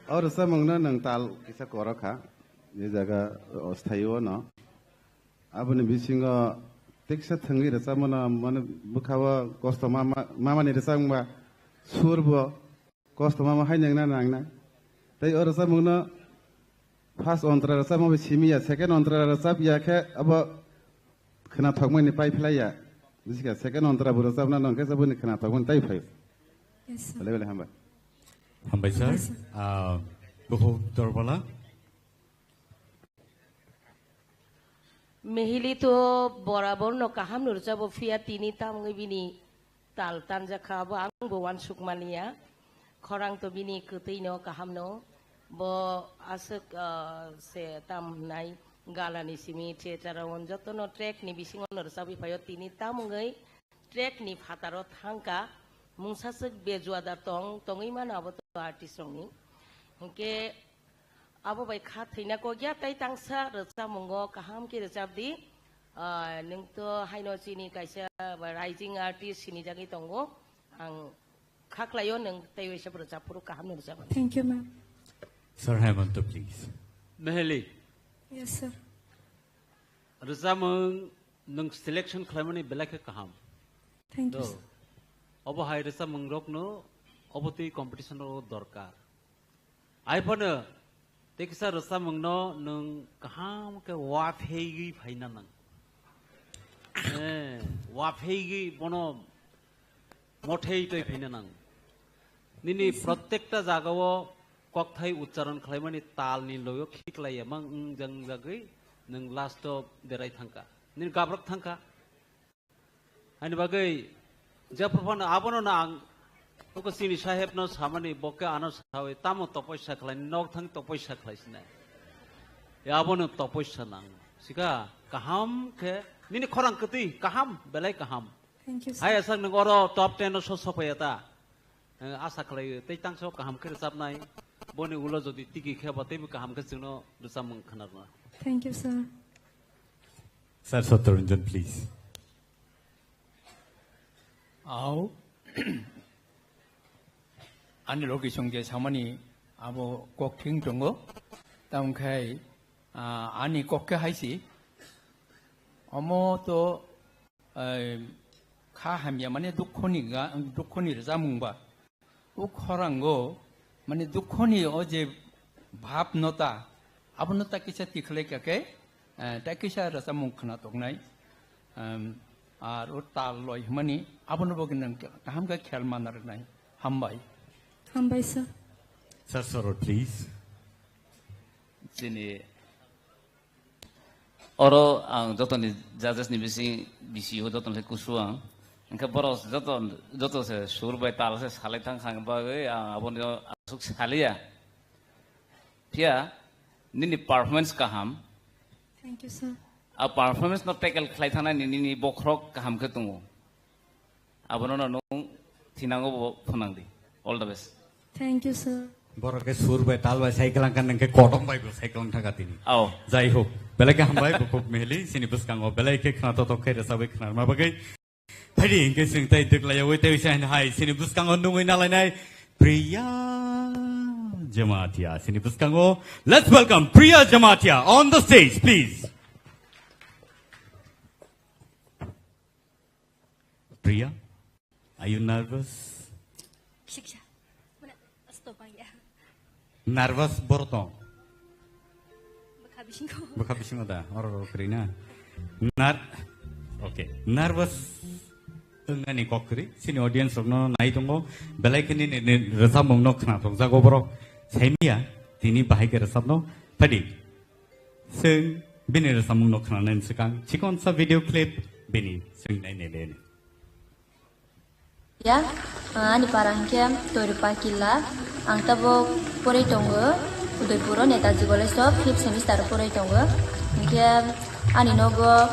Oh, rwchapmungno nwng tal kisa korokha, je jaga, oh, sthaio no. Aboni bisingo teksa thwngwi rwchapmano, mane bwkhao kosto ma, ma, mamani rwchapmungba sur bo kosto mama hai nangna nangna. Tei o rwchapmungno first ontra rwchapma bai simi ya, second ontra rwchap ya khe abo khwnathokmani pai phlai ya. Bisi kha second ontra bo rwchapna nang khe saboni khwnathokmani tai phai. Yes, sir. Belai belai hambai. Hambai, sir. Hambai, sir. Ah, Bukhuk Dorbala. Mehili to borabor no kaham no rwchabo, phiya tini tamungwi bini tal tanjakha, abo ang bo uansuk maliya. Khorang to bini kwtwi no kaham no, bo aswk, ah, se tam hwnai gala ni simi theater o joto no track ni bisingo no rwchabwi phaio, tini tamungwi track ni phataro thangka, mungsa swk bejua da tong, tongwi mano abo to artist rokni. Hinkhe abo bai kha thwina kok ya, tei tangsa rwchapmungo kaham khe rwchap di. Ah, nwng to haino chini kaisa rising artist sinijagwi tongo. Ang kha khlaio nwng tei waisa rwchap phuru kaham ni rwchap. Thank you, ma'am. Sir Hemanta, please. Meheli. Yes, sir. Rwchapmung nwng selection khlaimani belai khe kaham. Thank you, sir. Obo hai rwchapmung rokno obo twi competition o dorkar. Ai phano tei kisa rwchapmung no nwng kaham khe wa phegwi phaina nang. Eh, wa phegwi bono mothei twi phaina nang. Nini, yes, sir, prottekta jagao kokthai uchcharon khlaimani tal ni loyo khiklai emang wng jang jagwi nwng last o derai thangkha. Nini gabrak thangkha. Ani bagwi je prophano abono na ang oko chini saheb no samani, boke ano sawi tamo topoisa khlai, nok thang topoisa khlai sinai. Ya abono topoisa nang. Sika kaham khe nini khorang kwtwi kaham, belai kaham. Thank you, sir. Hai asak nwng oro top ten o so sophaiya ta. Eh, asa khlai tei tangso kaham khe rwchapnai. Boni ulo jodi tiki khe ba teibo kaham khe chwngno rwchapmung khwnarwna. Thank you, sir. Sir Satyaranjan, please. Au. Ani logi songje samani abo kok thing tongo. Tamkhai, ah, ani kok khe haisi. Omo to, eh, kha hamya mane dukhoni ga, dukhoni rwchapmung ba. O khorango, mane, dukhoni o je bhab no ta, abono ta kisa tikhlai kha khe, eh, ta kisa rwchapmung khwna tongnai. Em, ar o tal loi hwnmani, abono bo gwnang kaham khe khel mana rwnai. Hambai. Hambai, sir. Sir Sorot, please. Chini Oro ang jotoni judges ni bising, bisi o jotoni kusu ang. Hingke borok joto, joto se sur bai tal se salai thang kha bagwi ang aboni asuk saliya. Phiya nini performance kaham. Thank you, sir. A performance no tackle khlai thana nini, nini bokhorok kaham khe tongo. Abono no nwng thinango bo phwnang di. All the best. Thank you, sir. Borok ke sur bai tal bai cycle ang kan ke kodong bai bo cycle ang thaka tini. Ao. Jai hok. Belai ke hambai bo khub mehli sini bwskango belai ke khna to tok khe resa bai khna ma bagwi. Phadi hingke sing tai dek lai oi tai sa hai sini bwskango nungwi na lainai Priya Jamatia sini bwskango. Let's welcome Priya Jamatia on the stage, please. Priya, are you nervous? Siksa. Mana, stop ya. Nervous borok tong? Bwkha bisingo. Bwkha bisingo da, oro oro kwrwi na. Nar-, okay, nervous wngnani kok kwrwi. Chini audience rokno nai tongo. Belai khe nini, nini rwchapmung no khna tongjago borok. Saimiya, tini bahai khe rwchapno. Phadi. Chwng bini rwchapmung no khnanani swkang chikonsa video clip bini chwng nainai le. Ya, ani para hinkhe Toirupa Killa, ang tabuk poroi tongo Udaipuro Netaji College o fifth semester o poroi tongo. Hinkhe ani nogo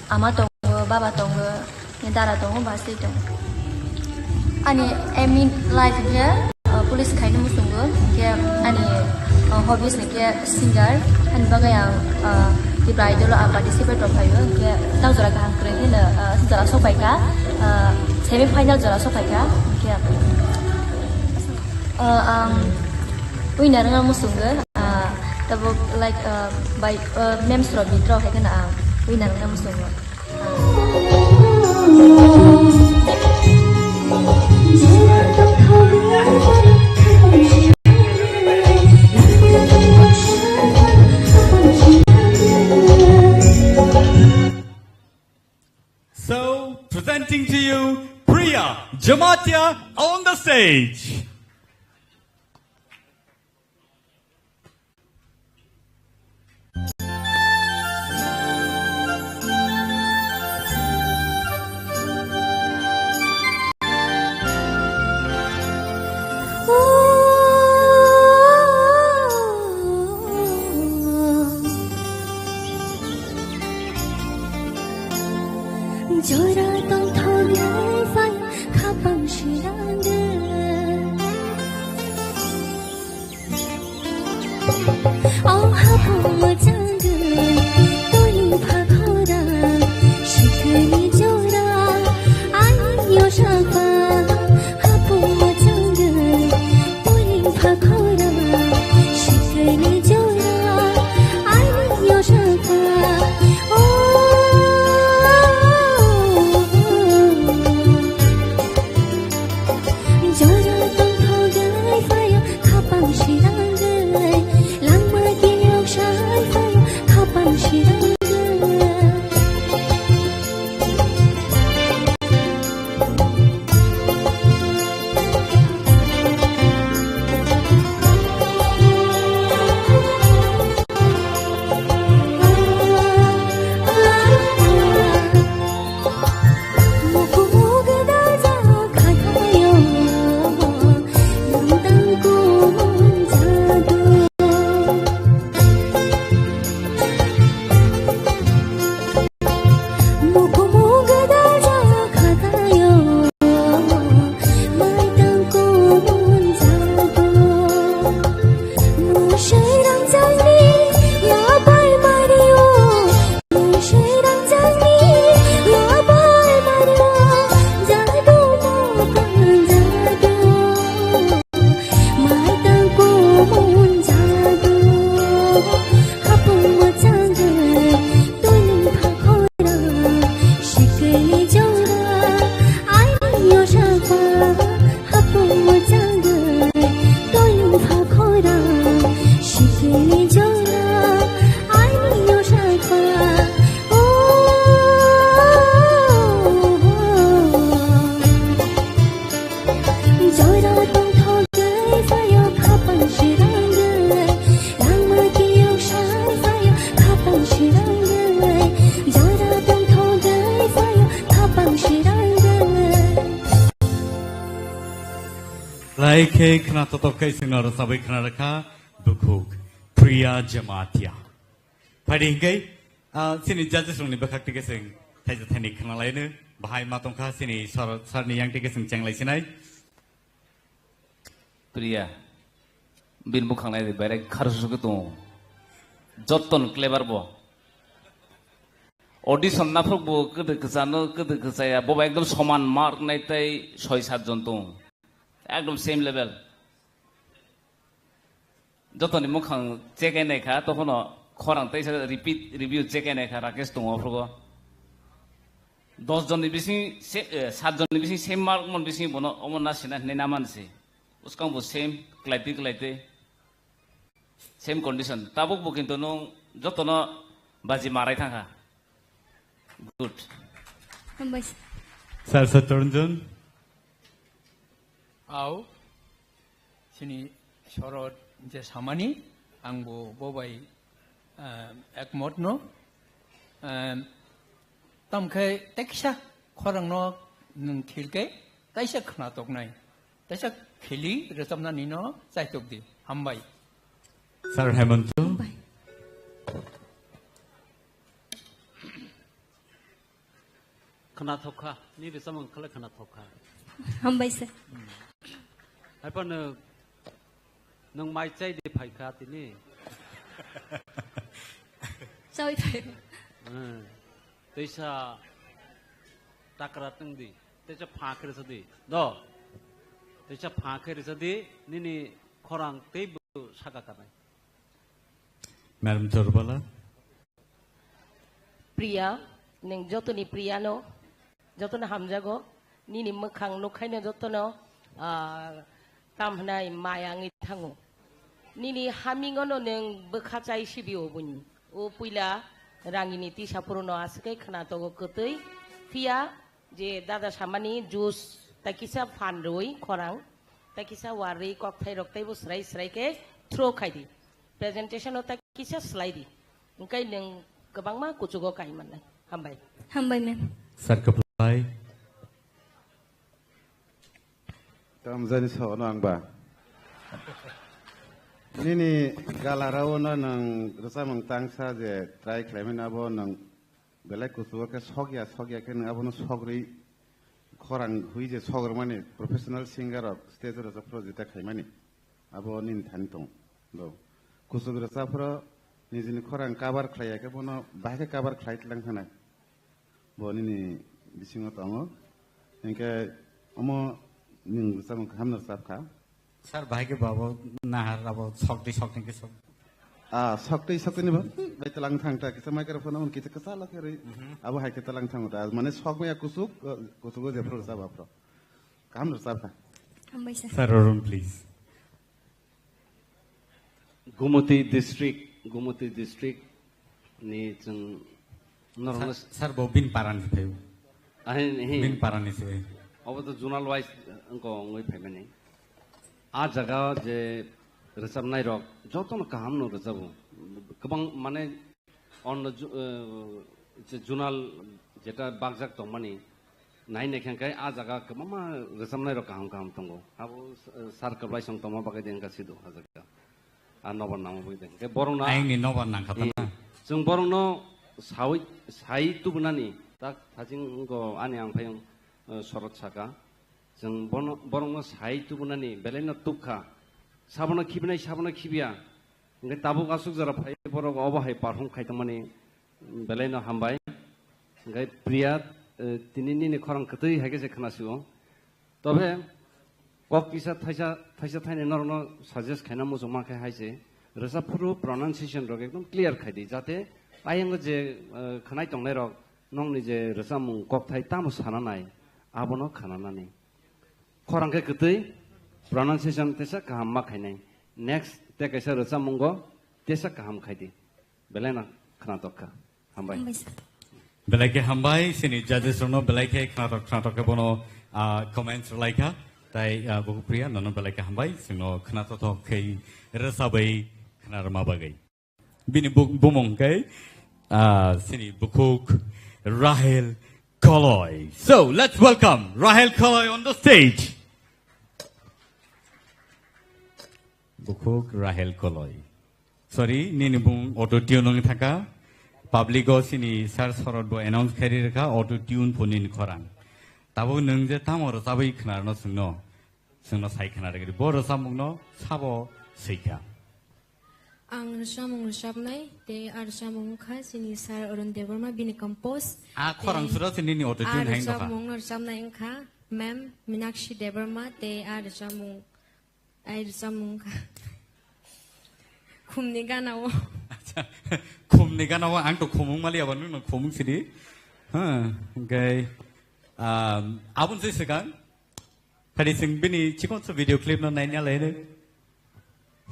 ama tongo, baba tongo. Dara tongo, bus twi tongo. Ani aim in life khe, uh, police khaina muchungo, khe ani, uh, hobbies ni khe singer, ani bagwi ang, uh, Tipra Idol o ang participate rok khaio, khe tak jora kaham kwrwi kheno, uh, jora sopai kha, uh, semi final jora sopai kha, khe, uh, ang winner wngna muchungo, uh, tabuk like, uh, by, uh, memes rok bithro khai kheno ang Ui, nang na musungo. So, presenting to you, Priya Jamatia on the stage. Jora tongthok lai phai khapang sirang de. O hapung mojang de, toling phakhora, sikini jora, ani yo sakha. Hapung mojang de, toling phakhora, sikini jora, ani yo sakha. O Jora tongthok lai phaio, khapang sirang lai. Langma kiyok sai phaio, khapang sirang lai. Lai khe khna totok khe sengno rwchabwi khna rwkha bukhuk Priya Jamatia. Phaidi hinkhe, ah, chini judges rokni bwkhak tike chwng thaisa thaini khna laino bahai ma tongkha chini sir, sir ni yang tike chwng cheng lai sinai. Priya, bini bwkhang nai di, berai kharsu khe tongo. Jotton clever bo. Audition naphok bo kwdwi kwchano, kwdwi kwchaya, bo ba ekdom soman mark nai tei soi sat jon tongo. Ekdom same level. Jotoni mukhang check nai kha, tokhono khorang teisa repeat review check nai kha, Rakesh tongo aphrugo. Dos jonni bising se, eh, sat jonni bising same mark mon bising bono omo na sina hinwi na man se. Uskang bo same, klaitwi klaitwi. Same condition. Tabuk bo kintu nung jotono baji marai thangkha. Good. Hambai. Sir Satyaranjan. Au, chini sorot je samani, ang bo, bo bai, ah, ekmot no. Ah, tam khe teksa khorang no nung thil khe, taisa khna tok nai. Taisa kheli rwchapnani no chaitok di. Hambai. Sir Hemant. Hambai. Khna thok kha, ni rwchapmung khala khna thok kha. Hambai sir. Hai phano nwng mai chai di phai kha tini. Chai phai. Hmm. Teisa takra tong di, teisa pha khe rwsa di. Do. Teisa pha khe rwsa di, nini khorang tei bo saka kanai. Madam Chorbala. Priya, nwng jotoni Priya no, jotono hamjago, nini mwkhang nukhaino jotono, ah, tam hwnai maya wngwi thango. Nini hamingono nwng bwkha chai sibio buini. O puila Rangini Tisapuro no aswk khe khna togo kwtwi. Phiya je dada samani juice ta kisa phan rwi khorang, ta kisa warwi kokthai rok teibo srai srai khe throw khai di. Presentation o ta kisa slai di. Hwnkhe nwng kwbangma kuchugo kai mannai. Hambai. Hambai, ma'am. Sir, kwplai. Tamjani sono ang ba. Nini galarao no nwng rwchapmung tangsa je try khlaimani abo nwng belai kuchugo khe sokya, sokya khe nwng abono sogrwi khorang hui je sogrwmani professional singer rok stage o rwchapphuru jeta khaimani abo nini thani tong. Bo kuchuk rwchapphuru nijini khorang cover khlaiya khe bono bahai khe cover khlai tlang thanai. Bo nini bisingo tongo. Hinkhe omo nwng rwchapmung kaham no rwchapkha. Sir, bahai khe babo nahar abo sokti sokti khe sok. Ah, sokti sokti ni ba? Bai talang thang ta kisa microphone on kisa kisa la khe rwi. Mhm. Abo hai khe talang thang ta. Mane sok maya kusuk, eh, kusugo je phru sa ba phru. Kaham rwchapkha. Hambai sir. Sir, Arun, please. Gumoti district, Gumoti district ni chwng norokno Sir, sir, bo bin parani phaio. Ahin, hin. Bin parani se. Obo to zonal wise wngko wngwi phaimani. A jaga je rwchapnai rok jotono kaham no rwchabo. Kwbang mane onno ju-, eh, je zonal jeta bakjak tongmani nai nai khe khe a jaga kwbangma rwchapnai rok kaham kaham tongo. Abo, eh, sir kwplai song tongma bagwi de wngkha sido a jaga. A nobar nangma bagwi de. Khe borok no Ayang ni nobar nangkha ta na? Hmm. Chwng borok no sawi, sai tubunani tak thaching wngko ani ang phayung, eh, sorot saka. Chwng bono, borok no sai tubunani belai no tukha. Sabono khibinai, sabono khibiya. Hingke tabuk aswk jora phai borok obo hai perform khai tongmani belai no hambai. Hingke Priya, eh, tini nini khorang kwtwi hai khe se khna sio. Tobe kok kisa thaisa, thaisa thaini norokno suggest khaina muchung ma khe hai se. Rwchap phuru pronunciation rok ekdom clear khai di, jate ayang je, eh, khnai tongnai rok nokni je rwchapmung kokthai tamo sana nai, abono khana nani. Khorang khe kwtwi, pronunciation tesa kaham ma khainai. Next te kaisa rwchapmungo tesa kaham khai di. Belai no khnatok kha. Hambai. Hambai sir. Belai khe hambai, sini judges rokno belai khe khnatok khnatok khe bono, ah, comments rwlai kha. Tai, ah, Buku Priya, nono belai khe hambai, sino khnatok khe rwchabwi khnarma bagwi. Bini bu-, bumung khe, ah, sini bukhuk Rahel Koloi. So, let's welcome Rahel Koloi on the stage. Bukhuk Rahel Koloi. Sorry, nini bung auto tune wng thaka. Public o sini sir sorot bo announce khairi rwkha auto tune pho nini khorang. Tabuk nwng je tamo rwchabwi khwnarno chwngno, chwngno sai khwna rwgwi. Bo rwchapmungno sabo swikha. Ang rwchapmung rwchapnai, tei a rwchapmung wngkha chini sir Arun Debbarma, bini compose. A khorang sura se nini auto tune hai nokha. Rwchapmung rwchapnai wngkha ma'am Minakshi Debbarma, tei a rwchapmung Ai rwchapmung wngkha. Khumni gana o. Acha, khumni gana o ang to khumung mali abo nwng khumung sidi. Ha, hingke, um, aboni se swkang. Phadi chwng bini chikon sa video clip no naina lai ne.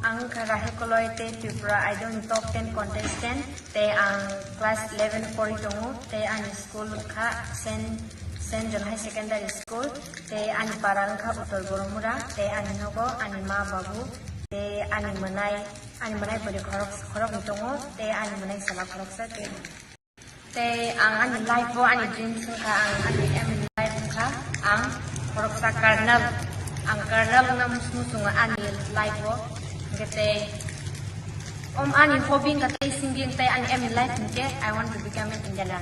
Ang kha Rahel Koloi tei Tripura Idol ni top ten contestant. Tei ang class eleven pori tongo, tei ani school wngkha Saint, Saint John High Secondary School, tei ani para wngkha Uttor Boromura, tei ani nogo ani ma babu, tei ani mwnai, ani mwnai pori khorok, khorokni tongo, tei ani mwnai sala khoroksa, tei, tei ang ani life o ani dreams wngkha, ang ani aim in life wngkha, ang khoroksa colonel, ang colonel wngna mus-, muchungo ani life o, hingke tei Om ani hobby wngkha tei singing tei ani aim in life hingke I want to become an engineer.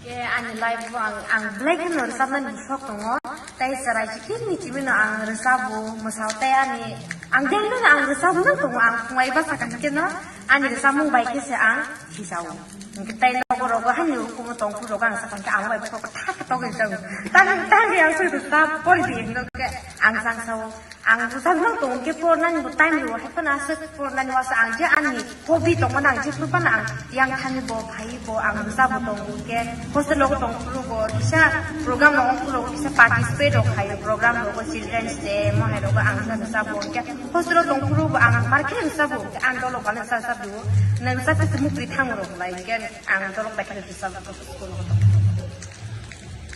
Hingke ani life o ang, ang belai kheno rwchapnani sok tongo. Tei chwrai chikirni chibino ang rwchabo, mwsao tei ani, ang daily no ang rwchabo nang tongo, ang phungai bwsa kaham khe no ani rwchapmung bai khe se ang thijao. Hingke tei nogo rogo hani ukumo tongphuru rogo ang sakha hingke ang bai bokhorok khe thak khe togwi rwchabo. Tang, tang ang soi rwchap pori di hingke Ang sang sao, ang rwchapna tong khe pornani bo time rw hai phano aswk pornani wasa ang je ani hobby tongmani ang jephru phano ang yang thani bo phai bo ang rwchapbo tongo khe hostel rogo tong phuru bo kisa program rogo phuru kisa participate rok khaio program rogo children's day mo hai rogo ang rwchapbo khe hostel rogo tong phuru bo ang market rwchapbo khe ang dolok bana rwchapbo nang rwchap khe mukri thang rok lai khe ang dolok bai khe rwchapbo school rogo tong phuru.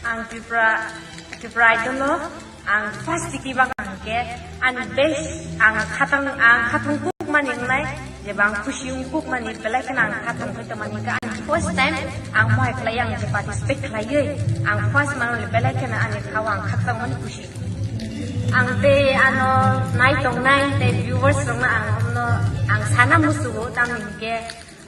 Ang Tripura, Tripura Idol-o ang first tiki bak ang ke, ang best, ang khatang, ang khatung kuk mani nai, je bang khusi ung kuk mani, belai kheno ang khatung khaito mani ka, ang first time ang mohai khlai ang je participate khlai ye, ang first mano le belai kheno ani khawa ang khatung mani khusi. Ang te ano nai tong nai te viewers rok no ang omno ang sana musugo tamni ke.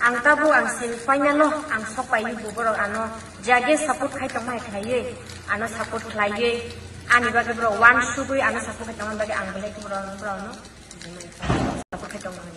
Ang tabuk ang semi final o ang sok pai bo borok ano jage support khai tong mai khlaiwi ano support khlaiwi ani bagwi borok wan sugwi ano support khai tong bagwi ang belai borok borok no support khai tong mai.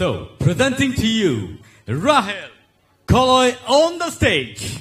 So, presenting to you, Rahel Koloi on the stage.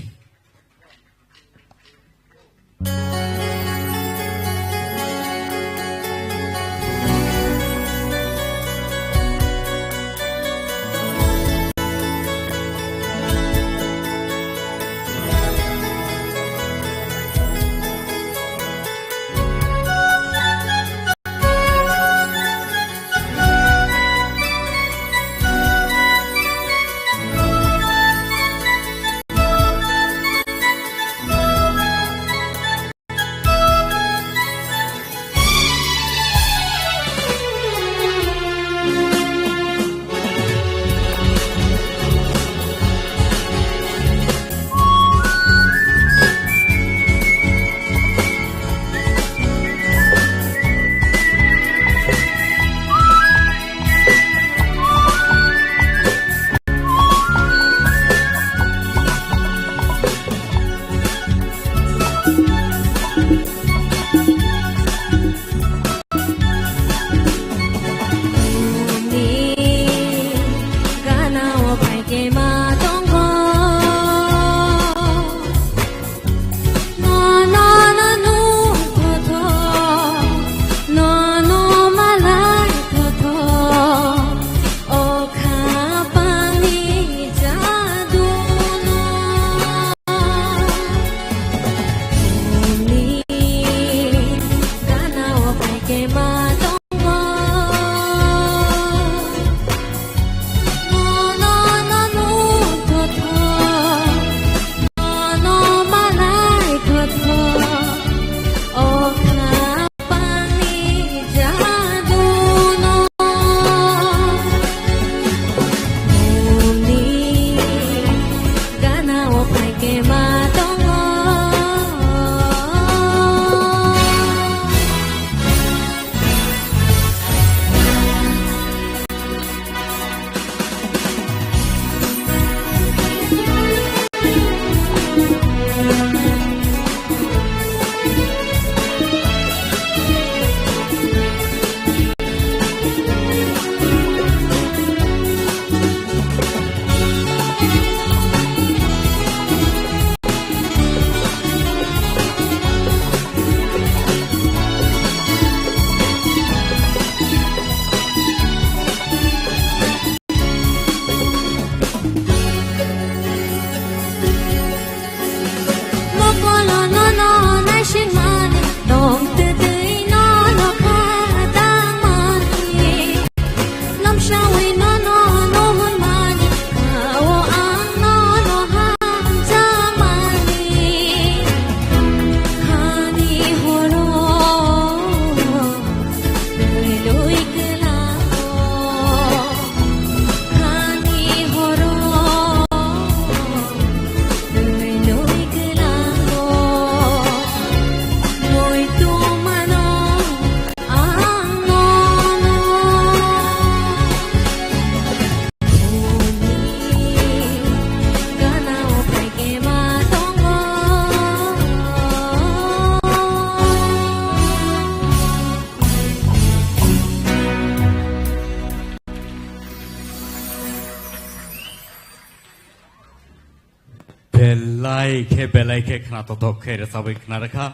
Belai khe, belai khe khna tothok khe rwchabwi khna rwkha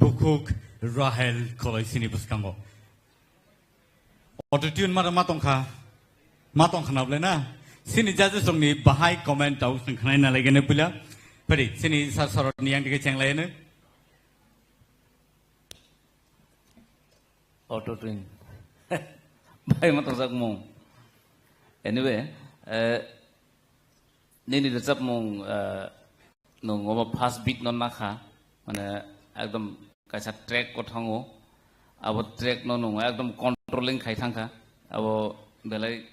bukhuk Rahel Koloisini bwskango. Auto tune mara ma tongkha, ma tongkha na bwle na? Sini judges rokni bahai comment tau swng khnai na lagene puila. Phari sini sir sorot ni yang dige cheng laino. Auto tune. Bai ma tongjak mung. Anyway, eh, nini rwchapmung, eh, nwng omo first beat no nakha, mane ekdom kaisa track o thango, abo track no nwng ekdom controlling khai thangkha, abo belai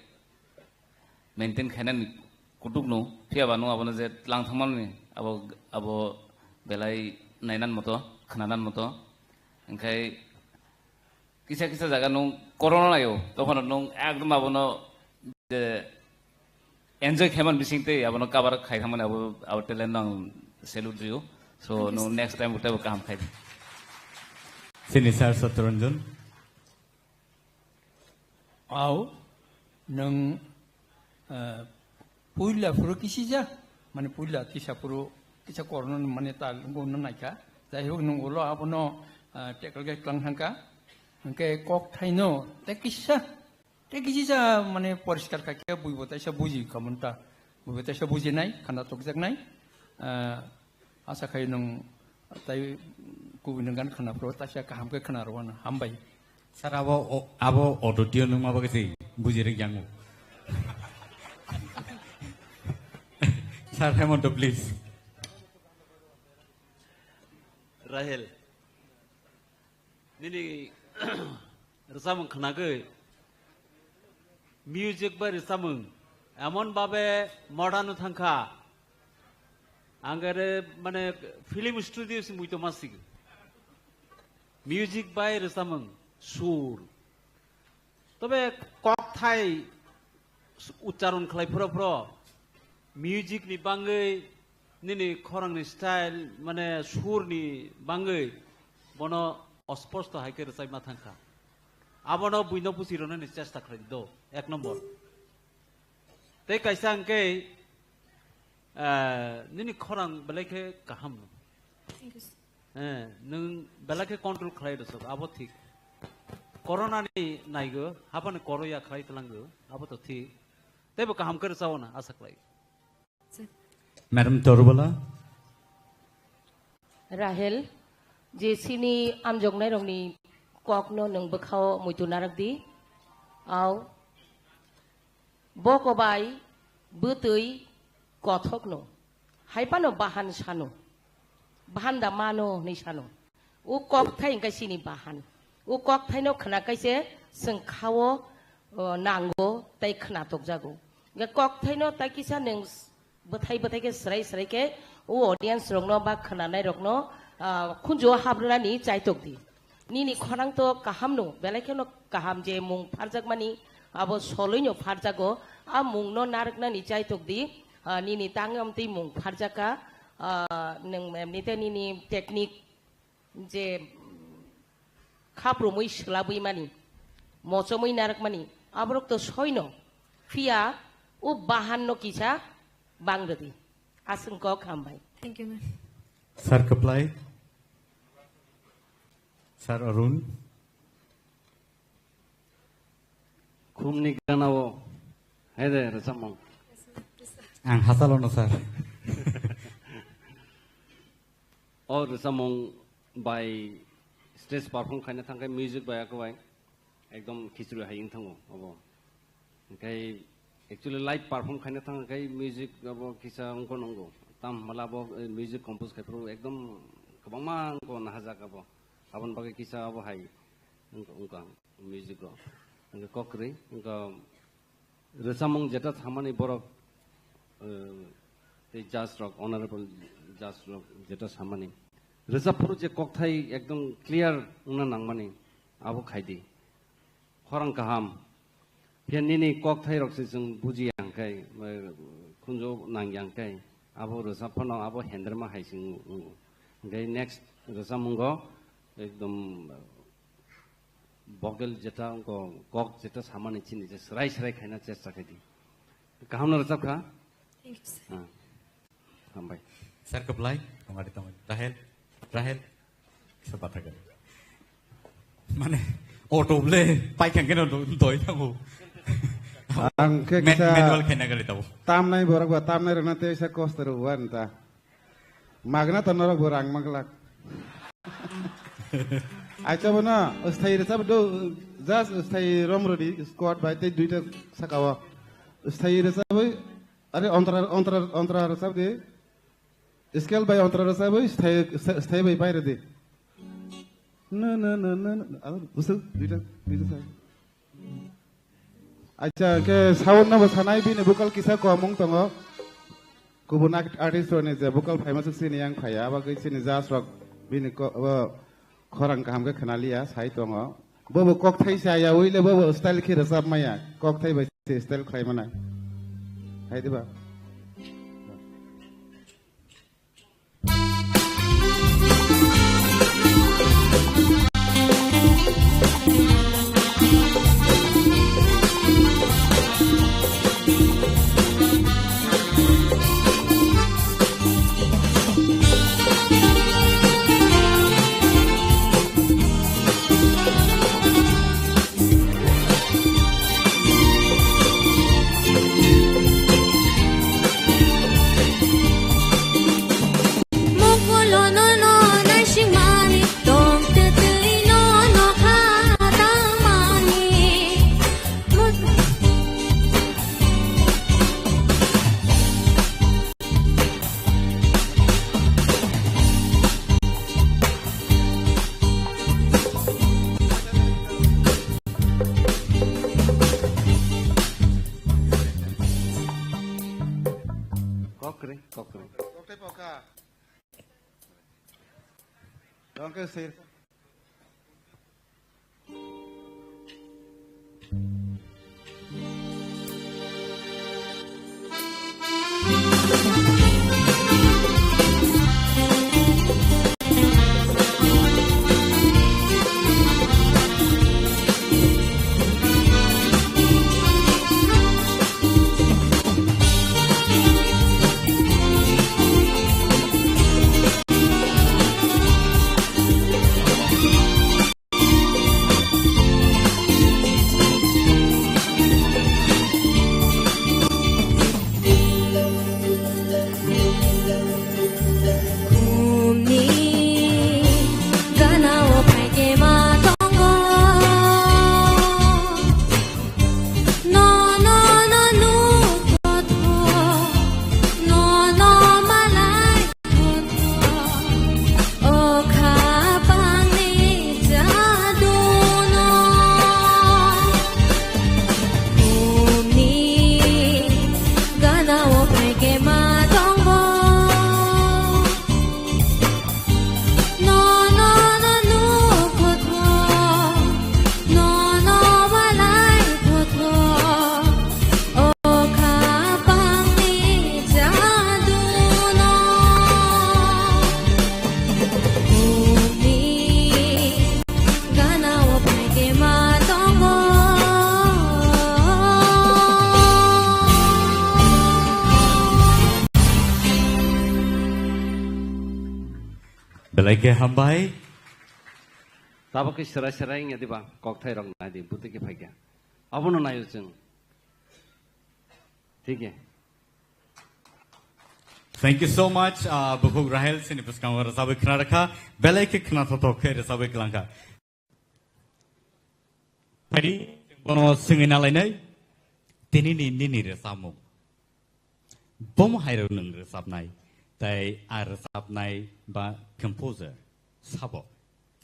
maintain khainani kutuk no, phiya ba nwng abono je tlang thangmani, abo, abo belai nainan moto, khnanan moto, hingkhai kisa kisa jaga nwng corona naio, tokhono nwng ekdom abono je enjoy khaiman bising tei abono cover khai thangmani abo, abo talent no ang salute rio. So nwng next time teibo kaham khai di. Sini sir Satyaranjan. Au, nwng, eh, puila phuru kisija, mane puila kisa phuru kisa corona mane tal wngkha naikha. Jai hok nwng ulo abono, eh, tackle khe tlang thangkha. Hwnkhe kok thaino tei kisa, tei kisa mane poriskar kha khe buibo taisa buji kha monta. Buibo taisa bujinai, khana tokjaknai. Ah, asa khai nwng tai kubui nwng gan khana phuru taisa kaham khe khana rwano. Hambai. Sir, abo, o-, abo auto tune nwng ma bagwi se buji rwk yango. Sir Hemanta, please. Rahel. Nini rwchapmung khnagwi, music bai rwchapmung emon babe modern thangkha, ang ere mane film studio se muitu masigi. Music bai rwchapmung, sur. Tobe kokthai ucharon khlai phro phro, music ni bangwi, nini khorang ni style, mane sur ni bangwi, bono osposto hai khe rwchapma thangkha. Abono buino buchi rwnani chesta khlai do, ek nombor. Tei kaisa hwnkhe, eh, nini khorang belai khe kaham no. Thank you, sir. Eh, nwng belai khe control khlai rwsok, abo thik. Corona ni naigo, haphani koro ya khlai tlango, abo to thik. Teibo kaham khe rwchao na asa khlai. Madam Torbala. Rahel, je sini amjoknai rokni kokno nwng bwkhao muitu narak di. Au, boko bai bwtwi kothokno, hai phano bahan sano, bahan da mano hwnwi sano. O kokthai hwnkhe chini bahan. O kokthaino khna kaise chwng khao, o, nango tei khna tokjago. Hwnkhe kokthaino tai kisa nwng bwthai bwthai khe swrai swrai khe o audience rokno ba khwnanai rokno, ah, khunju o habrwnani chaitok di. Nini khorang to kaham no, belai kheno kaham je mung pharjakmani abo soloino pharjago, a mungno narwknani chaitok di, ah, nini tangwi amtwi mung pharjakha, ah, nwng emnite nini technique je khaprumwi swlabwi mani, mochomwi narwkmani, aborok to soino, phiya o bahanno kisa bangrwdi. Aswng kok hambai. Thank you, ma'am. Sir Kwplai, Sir Arun. Khumni ganao, hai de, rwchapmung. Ang hasalono, sir. O rwchapmung bai stage perform khaina thangkhe music bai akwbai ekdom khichri hai wng thango obo. Hwnkhe actually live perform khaina thangkhe music abo kisa wngkha nungo. Tam hwnba abo, eh, music compose khai phuru ekdom kwbangma wngkha nahajak abo. Aboni bagwi kisa abo hai wngkha, wngkha music o. Hwnkhe kok kwrwi wngkha. Rwchapmung jeta samani borok, eh, tei judge rok, honorable judge rok jeta samani. Rwchap phuru je kokthai ekdom clear wngna nangmani, abo khaidi. Khorang kaham. Phiya nini kokthai rok se chwng bujiya hwnkhe, eh, khunju nangya hwnkhe, abo rwchap phano abo hendrema hai se wngo. Hwnkhe next rwchapmungo ekdom, vocal jeta wngkha, kok jeta samani chini je srai srai khaina chesta khaidi. Kaham no rwchap kha? Thank you, sir. Ah, hambai. Sir, keplai, tongari tongari. Rahel, Rahel, kisa batha kari. Mane, auto ble, pai kang keno do-, doi thango. Ang khe Man-, kisa manual khaina gari tabo. Tamnai borok ba, tamnai rokna tei sa kosto rw wan ta. Magna to norok bo rang maglak. Acha bono, sthai rwchap do, just sthai rom rodi, squad bai tei duita saka o. Sthai rwchap bai, are ontra, ontra, ontra rwchap de. Scale bai ontra rwchap bai, sthai, sthai bai pai rodi. Na, na, na, na, na, aro, busu, duita, duita sa. Acha, ke sound no bo sanai bini vocal kisa komung tongo. Kubun art-, artist rokni je vocal phaima swk chini yang phaiya, abo khe chini judge rok bini ko-, abo khorang kaham khe khna liya, sai tongo. Bobo kokthai sa ya, uile bobo style khe rwchap maya, kokthai bai se style khlai mana. Hai diba? Kokre, kokre. Kokre poka. Dongke sir. Belai khe hambai. Tabuk khe serai serai wngya diba, kokthai rok nai di, bwtwi khe phaikha. Abono naio chwng. Thik khe. Thank you so much, ah, Bukhuk Rahel, chini bwskango rwchabwi khna rwkha, belai khe khna thothok khe rwchabwi kwlangkha. Phai di, bono swngwi nalainai, tinini nini rwchapmung. Bomo hai rw nwng rwchapnai, tai a rwchapnai ba composer sabo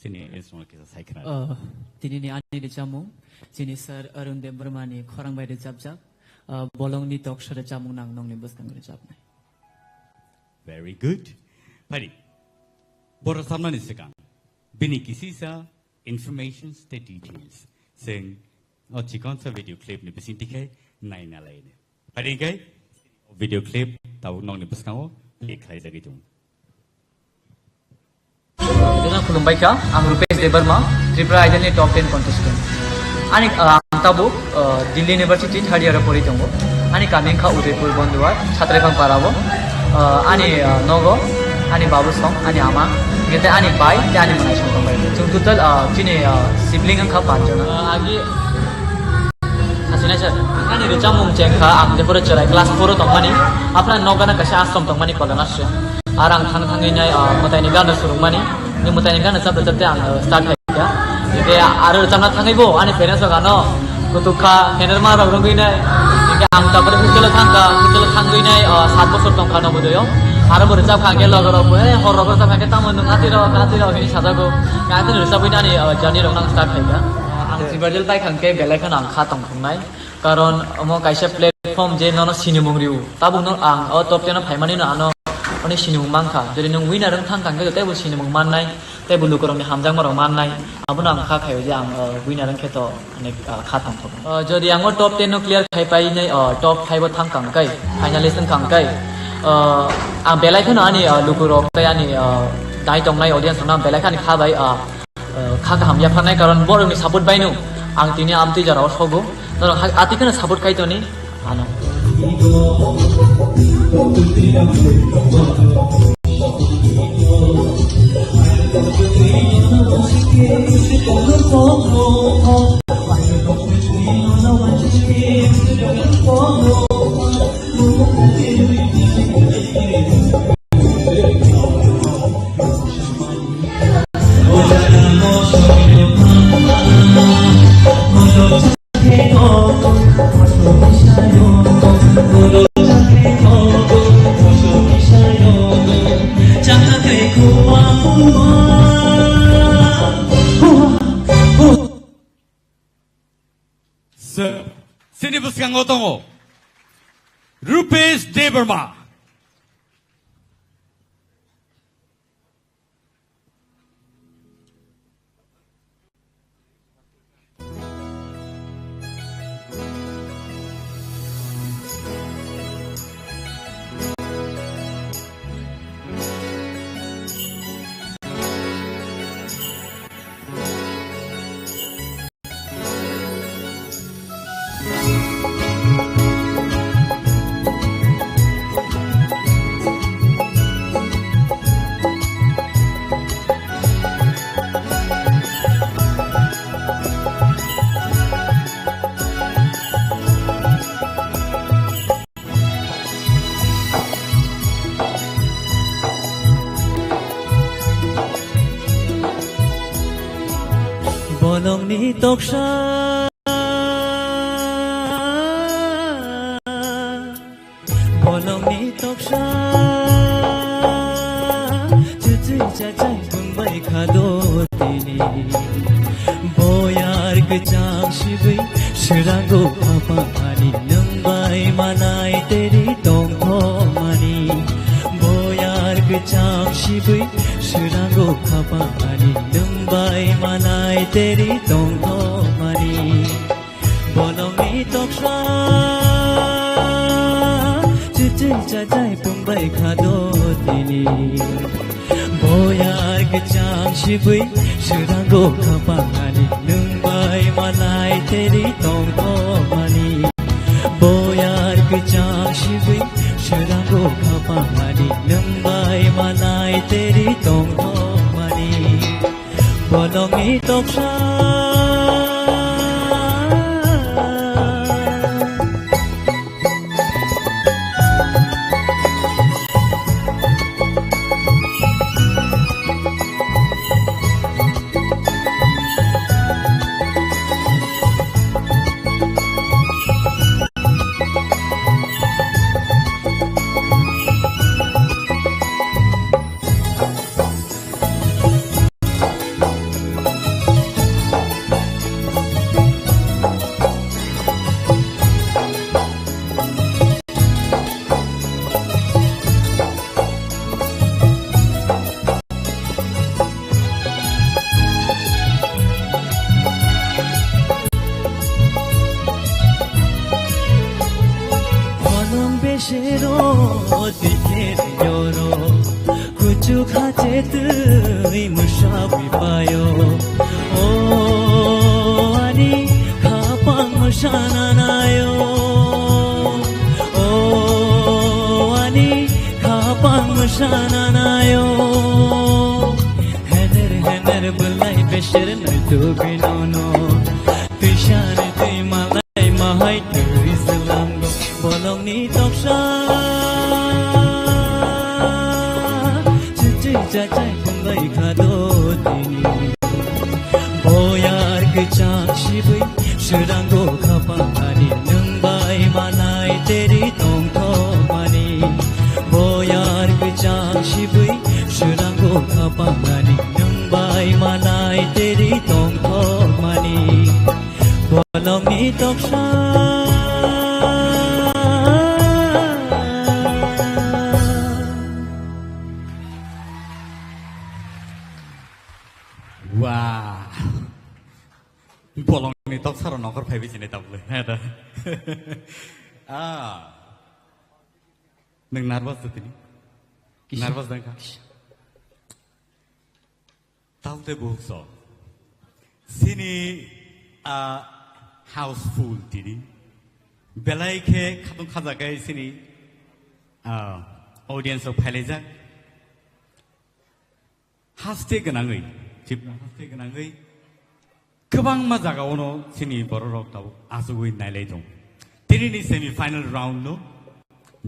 chini instrument kisa sai khna. Ah, tinini ani rwchapmung, chini sir Arun Debbarma ni khorang bai rwchapjak, ah, bolongni toksa rwchapmung nang nongni bwskango rwchapnai. Very good. Phai di, bo rwchapnani swkang bini kisisa informations tei details. Chwng o chikonsa video clip ni bisingtwi khe naina laini. Phai di khe video clip tabuk nokni bwskango play khlaijagwi tongo. Khulumbai kha, ang Rupesh Debbarma, Tripura Idol ni top ten contestant. Ani, ah, ang tabuk, ah, Delhi University third year o pori tongo. Ani kami wngkha Udaipur Bondwar, Chhatraiphang Para o. Ah, ani, ah, nogo, ani babu song, ani ama, hingke tei ani bai, tei ani mwnai song tongbai. Chwng total, ah, chini, ah, sibling wngkha panch jona. Ah, agi, asina sir, ani rwchapmung chengkha, ang jephuru chwrai class four o tongmani, aphra nokgana kaisa ashram tongmani kolana se. Ar ang thang thangwi nai, ah, mwtaini gana surungmani, ni mwtaini gana chapte chapte ang, ah, start Ya, hingke aro rwchapna thangwi bo ani parents rok ano kutuk kha, hener ma rok rwgwi nai. Hingke ang tabuk hostel o thang kha, hostel o thangwi nai, o, sat bosor tong kha Navodaya o. Aro bo rwchap kha, hingke loge rok bo, "Eh, hor rok rwchap kha, hingke tamo nwng ati rok, ati rok," hinwi sajago. Hingke ang rwchapwi nani, o, journey rok nang start khai kha. Ang silver medal pai kha, hingke belai kheno ang kha tong thungnai. Karon omo kaisa platform je nono sinimung rio. Tabuk no ang o top ten o phaimani no ano, oni sinimung mankha. Jodi nwng winner wng thang kha, hingke teibo sinimung mannai. Tei bo lukurokni hamjakmarok mannai, abono ang kha khaio je ang, uh, winner wngkhe to, ani, uh, kha tongthok. Uh, jodi ang o top ten no clear khai pai nai, uh, top five o thang kang kai, finalist wng kang kai, uh, ang belai kheno ani, uh, lukurok tei ani, uh, nai tongnai audience rokno ang belai khani kha bai, uh, uh, kha kaham yapharnai, karon borokni support baino ang tini amtwi jorao sogo. Norok ha-, ati kheno support khai toni. Ano. Sir, sini bwskango tongo Rupesh Debbarma. Bolongni toksa, bolongni toksa, chuchwi chachai bungbai khado tini. Boyar kwcham sibwi swrango khapang ani nwng bai manai teri tongthokmani. Boyar kwcham sibwi swrango khapang ani nwng bai manai teri tongthokmani. Bolongni toksa, chuchwi chachai pungbai khado tini. Boyar kwcham sibwi swrango khapang ani nwng bai malai teri tongthokmani. Boyar kwcham sibwi swrango khapang ani nwng bai malai teri tongthokmani. Bolongni toksa. Bolong besero dikhe yoro. Kuchuk hache twi mwsagwi paio. O ani khapang mwsana naio. O ani Sananayo, hener hener bulai besher na tu binono. Pishan tui malai mahai tui selamgo bolong ni toksa. Chichi chachai kumbai khado dini. Boyar kwchak sibui srango khapang ani nwng bai malai teri tongthok mani. Boyar kwchak sibui srango khapang ani nwng bai malai teri tongthok mani. Bolong ni toksa. Wow. Bolongni toksaro nokor phaibi sini tabuk le. Heda. Ah. Nang nervous to tini? Kisa. Nervous dang kha? Kisa. Talte bukso. Sini, ah, houseful tini. Belai khe khatung khajakai sini, ah, audience rok phailaijak. Haste gwnangwi, Tripura haste gwnangwi kwbangma jagao no chini bororok tabuk achugwi nailai tong. Tinini semi final round no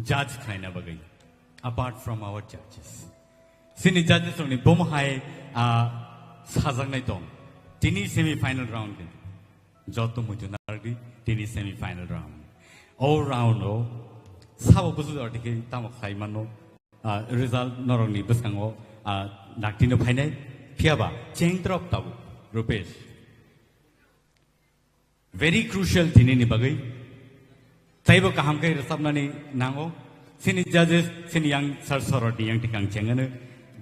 judge khlaina bagwi, apart from our judges. Chini judges rokni bomo hai, ah, sajaknai tong. Tini semi final round khe joto muitu narwgwi tini semi final round. O round o sabo busu jora dikhe tamo khlai mano. Ah, result norokni bwskango, ah, daktino phainai, phiyaba chengdrop tabuk, Rupesh. Very crucial tinini bagwi. Taibo kaham khe rwchapnani nango. Chini judges, chini yang sir sorotni yang tikang chengano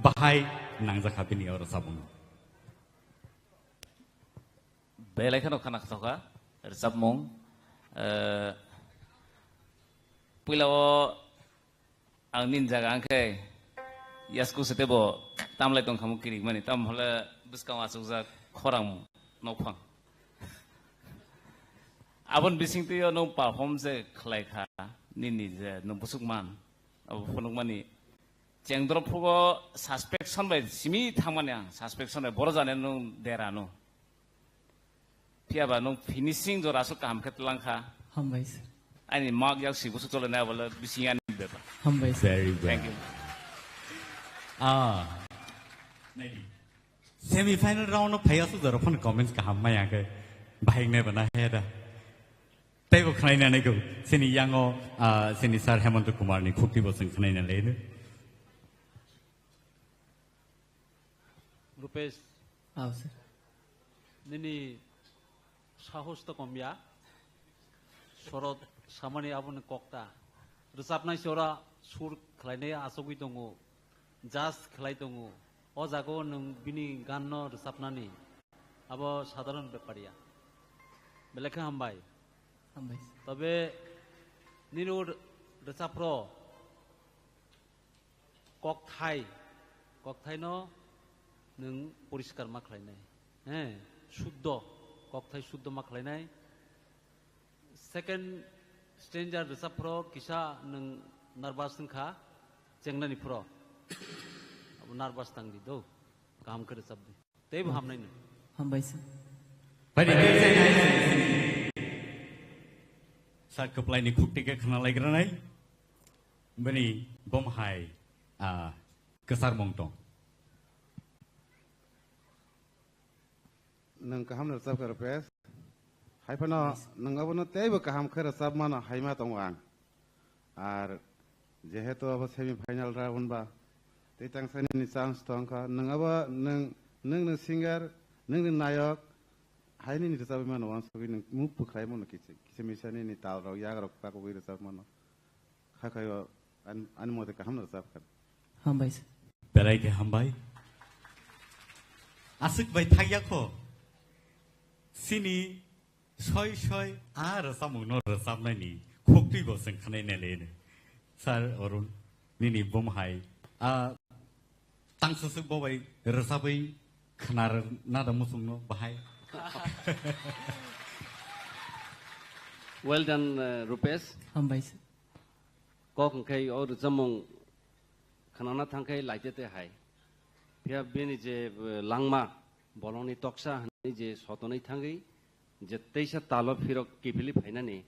bahai nangjakha bini o rwchapmung. Belai kheno khana khasokha rwchapmung. Eh, puila o Ang nini jaga ang khe yasku se tebo tamlai tong khamu kirik mani, tam hole bwskang achukjak khorang nokphang. Abon bising twi o nwng perform je khlai kha nini je nwng busuk man, abo phunuk mani chengdrop phugo suspension bai simi thangmani ang, suspension bai boro jani nwng dera no. Phiya ba nwng finishing jora aswk kaham khe twlang kha. Hambai sir. Ani mak yak si busu chole nai bole bising ani bepar. Hambai sir. Very well. Thank you. Ah. Semi final round no phai aswk jora phone comments kaham maya khe bahing nai bana he da. Tei bo khnaina nai go. Sini yango, ah, sini sir Hemant Kumar ni khukti bo sing khnaina le. Rupesh, Aw, sir. Nini sahos to kom ya. Sorot samani aboni kokta. Rwchapnai se ora sur khlainai achogwi tongo. Judge khlai tongo. O jaga o nwng bini gan no rwchapnani. Abo sadharon bepar ya. Belai khe hambai. Hambai, sir. Tobe nini o rwchapro Kokthai, kokthaino nwng poriskar ma khlainai. He, suddo, kokthai suddo ma khlainai. Second stanza rwchap phro kisa nwng nervous wngkha, chengnani phro. Abo nervous tangdi do, kaham khe rwchapdi. Teibo hamnai no. Hambai sir. Bai de, khe jai nai. Sa kwplaini khukti khe khna laikranai. Bini bom hai, ah, kwsarmung tong. Nwng kaham rwchap kha, Rupesh. Hai phano nwng abono teibo kaham khe rwchap mano hai ma tongo ang. Ar jehetu abo semi final round ba tei tangsa nini chance tong kha, nwng abo nwng, nwng ni singer, nwng ni nayok, hai nini rwchapwi mano uansugwi nwng muk bwkhlai mano kisa, kisa misa nini tal rok yak rok pakugwi rwchap mano. Hakhaio an-, ani mote kaham no rwchap kha. Hambai sir. Belai khe hambai. Aswk bai thakya kho. Sini soi soi a rwchapmung no rwchapnai ni khukti bo chwng khanai nai le. Sir Arun, nini bom hai a tang swswk bo bai rwchapwi khna rw-, na da muchung no bahai. Well done, uh, Rupesh. Hambai sir. Kok hwnkhe o rwchapmung khnana thangkhe laite te hai. Phiya bini je, eh, langma, bolongni toksa hwnwi je sotonwi thangwi, je teisa talo phirok kiphilwi phainani,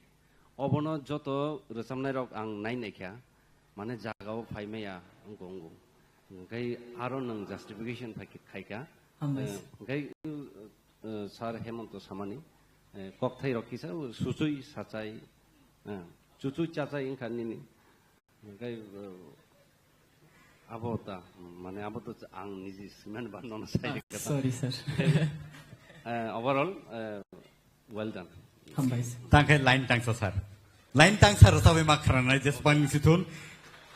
obono joto rwchapnairok ang nai naikha, mane jagao phai maya wngkha wngo. Hwnkhe aro nwng justification phai khe khaikha. Hambai. Eh, hwnkhe, eh, Sir Hemonto samani, eh, kokthairok kisa suchui sachai, eh, chuchui chachai wngkha nini. Hwnkhe, eh, abo ta, mane abo to ang niji siman ba nono sai Ah, kata. Sorry, sir. Eh, overall, eh, well done. Hambai, sir. Tangkhe line tangsa, sir. Line tangsa rwchapwi ma khranai jesbang sithun.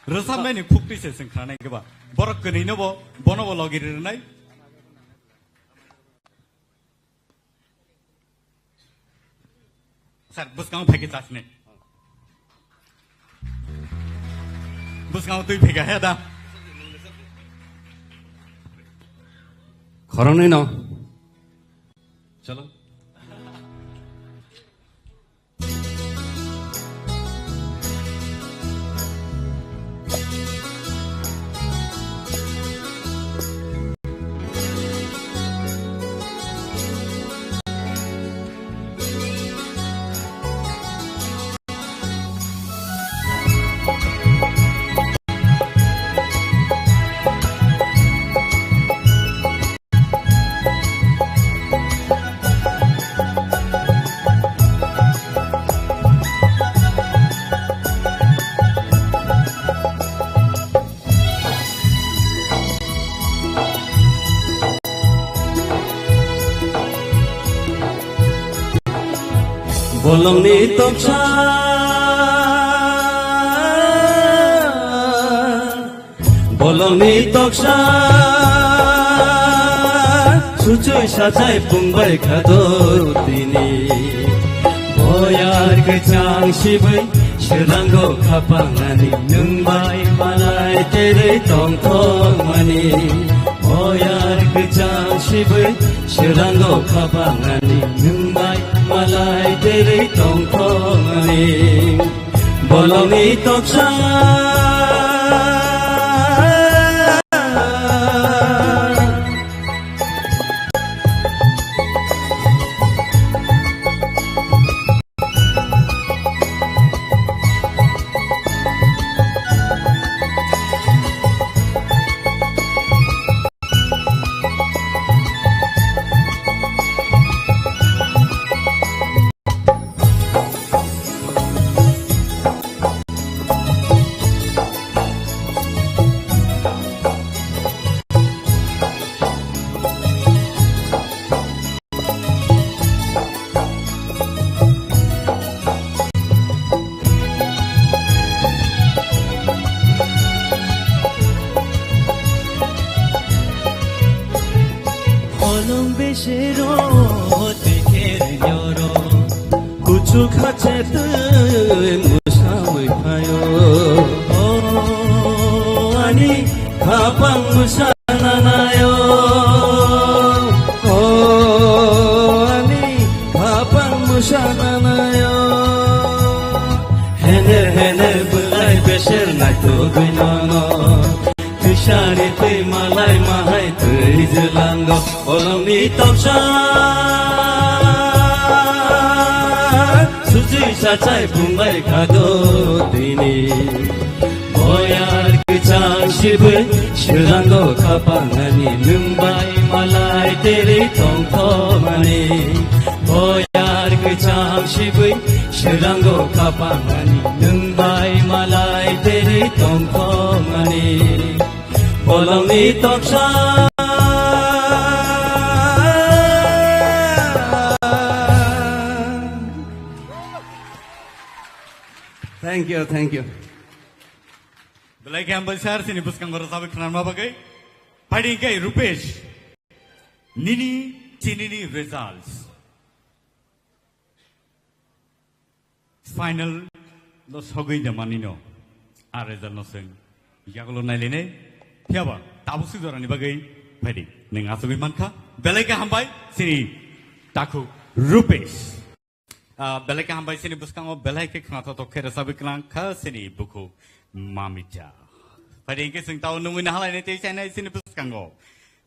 Rwchapnai ni khukti se sing khranai keba. Borok kwnwi no bo, bono bo logi rinai. Sir, bwskango phaikhe chasni. Bwskango twi phaikha he da. Khoroknwi no. Chalo. Bolongni toksa, bolongni toksa, suchui sachai pungbai khado tini. Boyar kwchang sibui, Swrango khapangani nwng bai malai terwi tongthokmani. Boyar kwchang sibui swrango khapangani nwng bai malai terwi tongthokmani. Bolongni toksa. Holong besero teker nyoro. Kuchu khache twi musawi phaio. O ani khapang musa nanaio. O ani khapang musa nanaio. Hener hener bwlai beser naitugwi nono. Twisani twi malai mahai twi jelango. Bolongni toksa. Suchui sachai pungbai khado tini. Boyar kwchang sibui, swrango khapangani nwng bai malai terwi tongthokmani. Boyar kwchang sibui, swrango khapangani nwng bai malai terwi tongthokmani. Bolongni toksa. Thank you, thank you. Belai khe hambai sir, chini bwskango rwchapwi khwnarma bagwi. Phaidi khe Rupesh, nini chinini results. Final lo sogwi de manino. A result no swng. Yagulo nailainai. Phiyaba tabuk si jorani bagwi phaidi. Nwng asugwi mankha. Belai khe hambai chini takhuk Rupesh. Ah, belai khe hambai chini bwskango belai khe khnathok khe rwchapwi kwlang kha chini bukhuk Mamita. Phaidi hwnkhe chwng tao nungwi nahalainai tei chainai chini bwskango.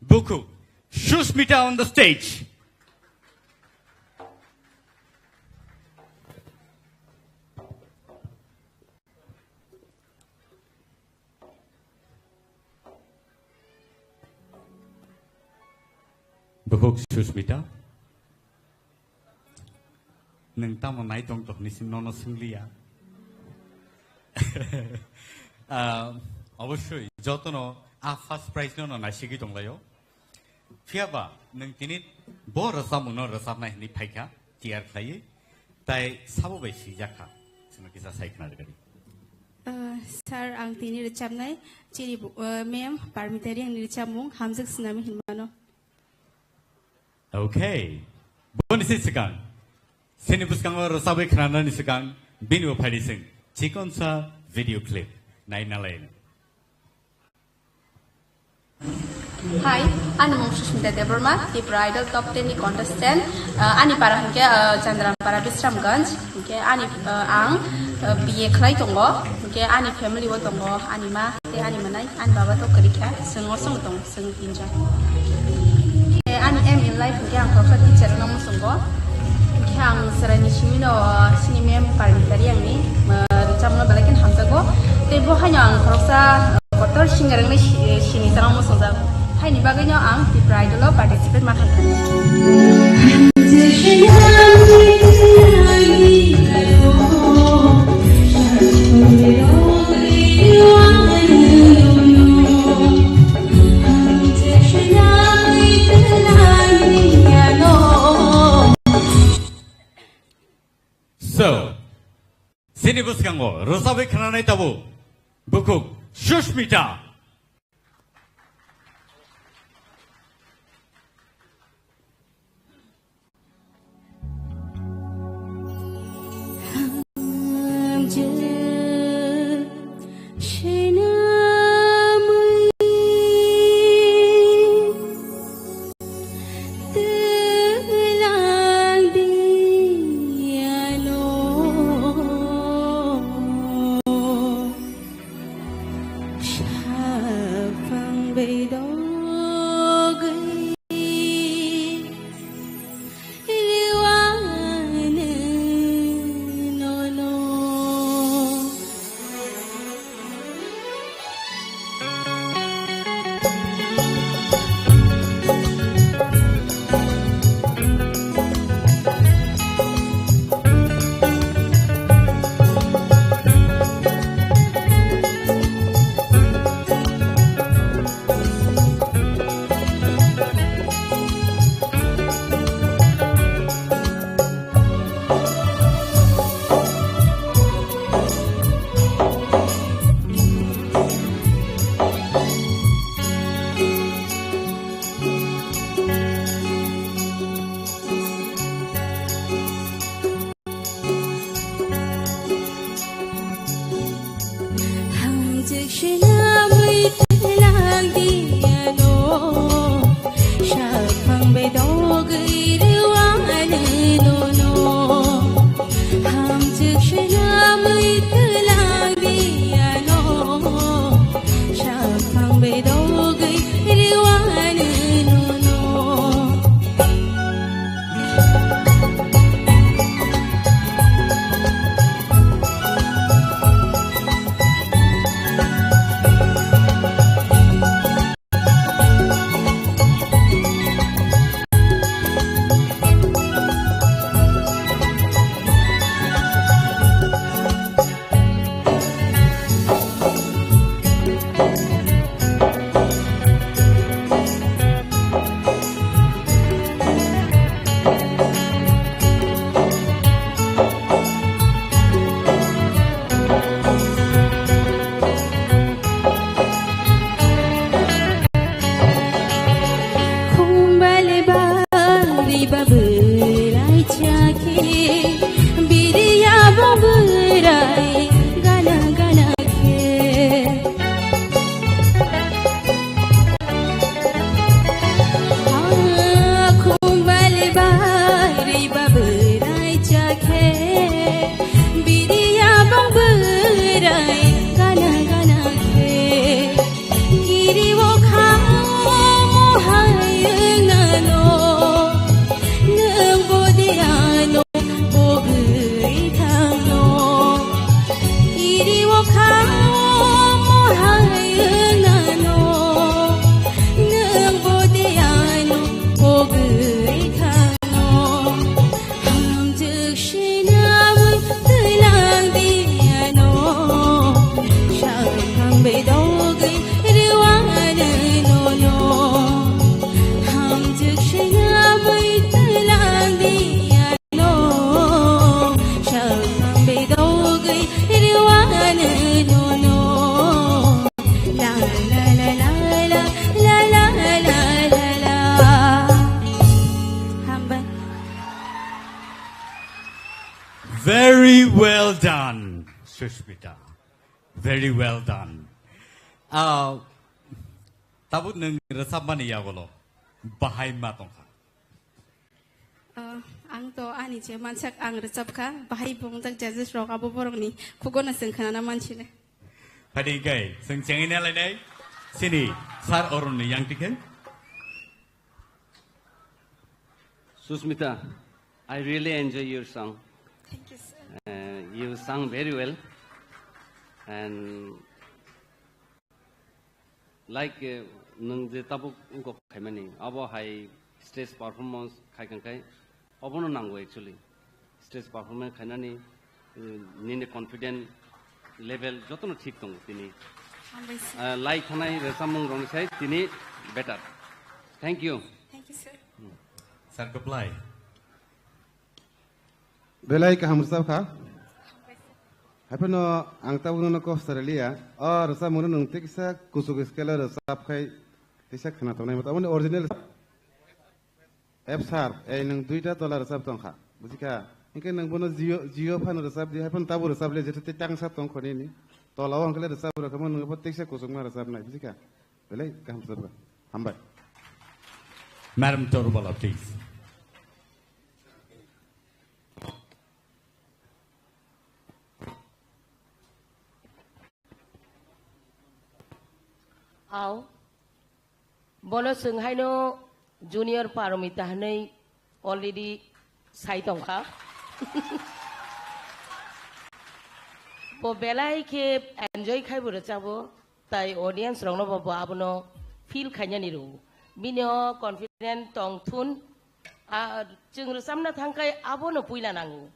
Bukhuk Sushmita on the stage. Bukhuk Sushmita, nwng tamo nai tong tong hinwi nono swngliya. Ah, obosoi jotono a first prize no no naisigwi tonglaio. Phiyaba nwng tini bo rwchapmungno rwchapnai hinwi phaikha, tiyar khlaiwi. Tai sabo bai swijak kha, chwngno kisa sai khna rwgadi. Ah, sir, ang tini rwchapnai chini bu-, ah, ma'am Parmita Reangni rwchapmung Hamjwk Snami hinmano. Okay. Boni se swkang, chini bwskango rwchabwi khnanani swkang bini bo phaidi chwng chikonsa video clip naina laino. Hi, ani mung Sushmita Debbarma, Tripura Idol Top ten ni contestant. Ah, ani para hwnkhe, ah, Chandrampara Bisramganj. Hwnkhe ani, ah, ang, ah, B A khlai tongo. Hwnkhe ani family o tongo, ani ma tei ani mwnai, ani baba to kwrwi kha, chwng osong tong, chwng tinjon. Hwnkhe ani aim in life hwnkhe ang khoroksa teacher wngna muchungo. Hwnkhe ang chwraini simino, ah, chini ma'am Parmita Reangni, ah, rwchapmungno belai kheno hamjago. Tei bo haino ang khoroksa, ah, kotor singer wngwi si-, sini chwng muchungjak. Haini bagwino ang Tripura Idol o participate ma khaikha. So, chini bwskango rwchabwi khnanai tabuk bukhuk Sushmita. Shapang beidogwi riwani nono. Nano, nang bodi ano, pogri khano. Hamjwk sinamwi twilang di ano, sakhang bedogwi rwano nono. Hamjwk sinamwi twilang di ano, sakhang bedogwi rwano nono. La la la la la la la la la la. Hambai. Very well done, Sushmita. Very well done. Ah, tabuk nwng rwchapmani yagolo bahai ma tongkha? Ah, ang to ani je mansak ang rwchapkha, bahai bongjak judges rok abo borokni khugono chwng khnana mansine. Phadi kai, chwng chengina lainai, sini Sir Arun ni yang tikhe. Susmita, I really enjoy your song. Thank you, sir. Uh, you sung very well. And like, uh, nwng je tabuk wngkok khaimani, abo hai stage performance khai kang khai, obono nango actually. Stage performance khainani, uh, nini confident level jotono thik tongo tini. Hambai, sir. Uh, lai thanai rwchapmung rokni sai tini better. Thank you. Thank you, sir. Sir, reply. Belai kaham rwchap kha. Haiphano ang tabuk nono kok saraliya. O rwchapmungno nwng tei kisa kuchuk scale o rwchap khai tisa khna tongnai mata. Aboni original F sir, ei nwng duita tola rwchap tong kha. Buji kha? Hinkhe nwng bono jio, jio phano rwchap di, haiphano tabuk rwchap le, jeto tei tangsa tong kho nini. Tola o hinkhe le rwchap rw kha, nwng bo tei kisa kuchukma rwchap nai, buji kha? Belai kaham rwchap kha. Hambai. Madam Torubala, please. Au. Bono chwng haino Junior Paromita hwnwi already sai tongkha. Bo belai khe enjoy khai bo rwchabo, tai audience rokno bo, bo abono feel khainani rwo. Bini o confident tong thun, a, chwng rwchapna thang khai abono puila nango.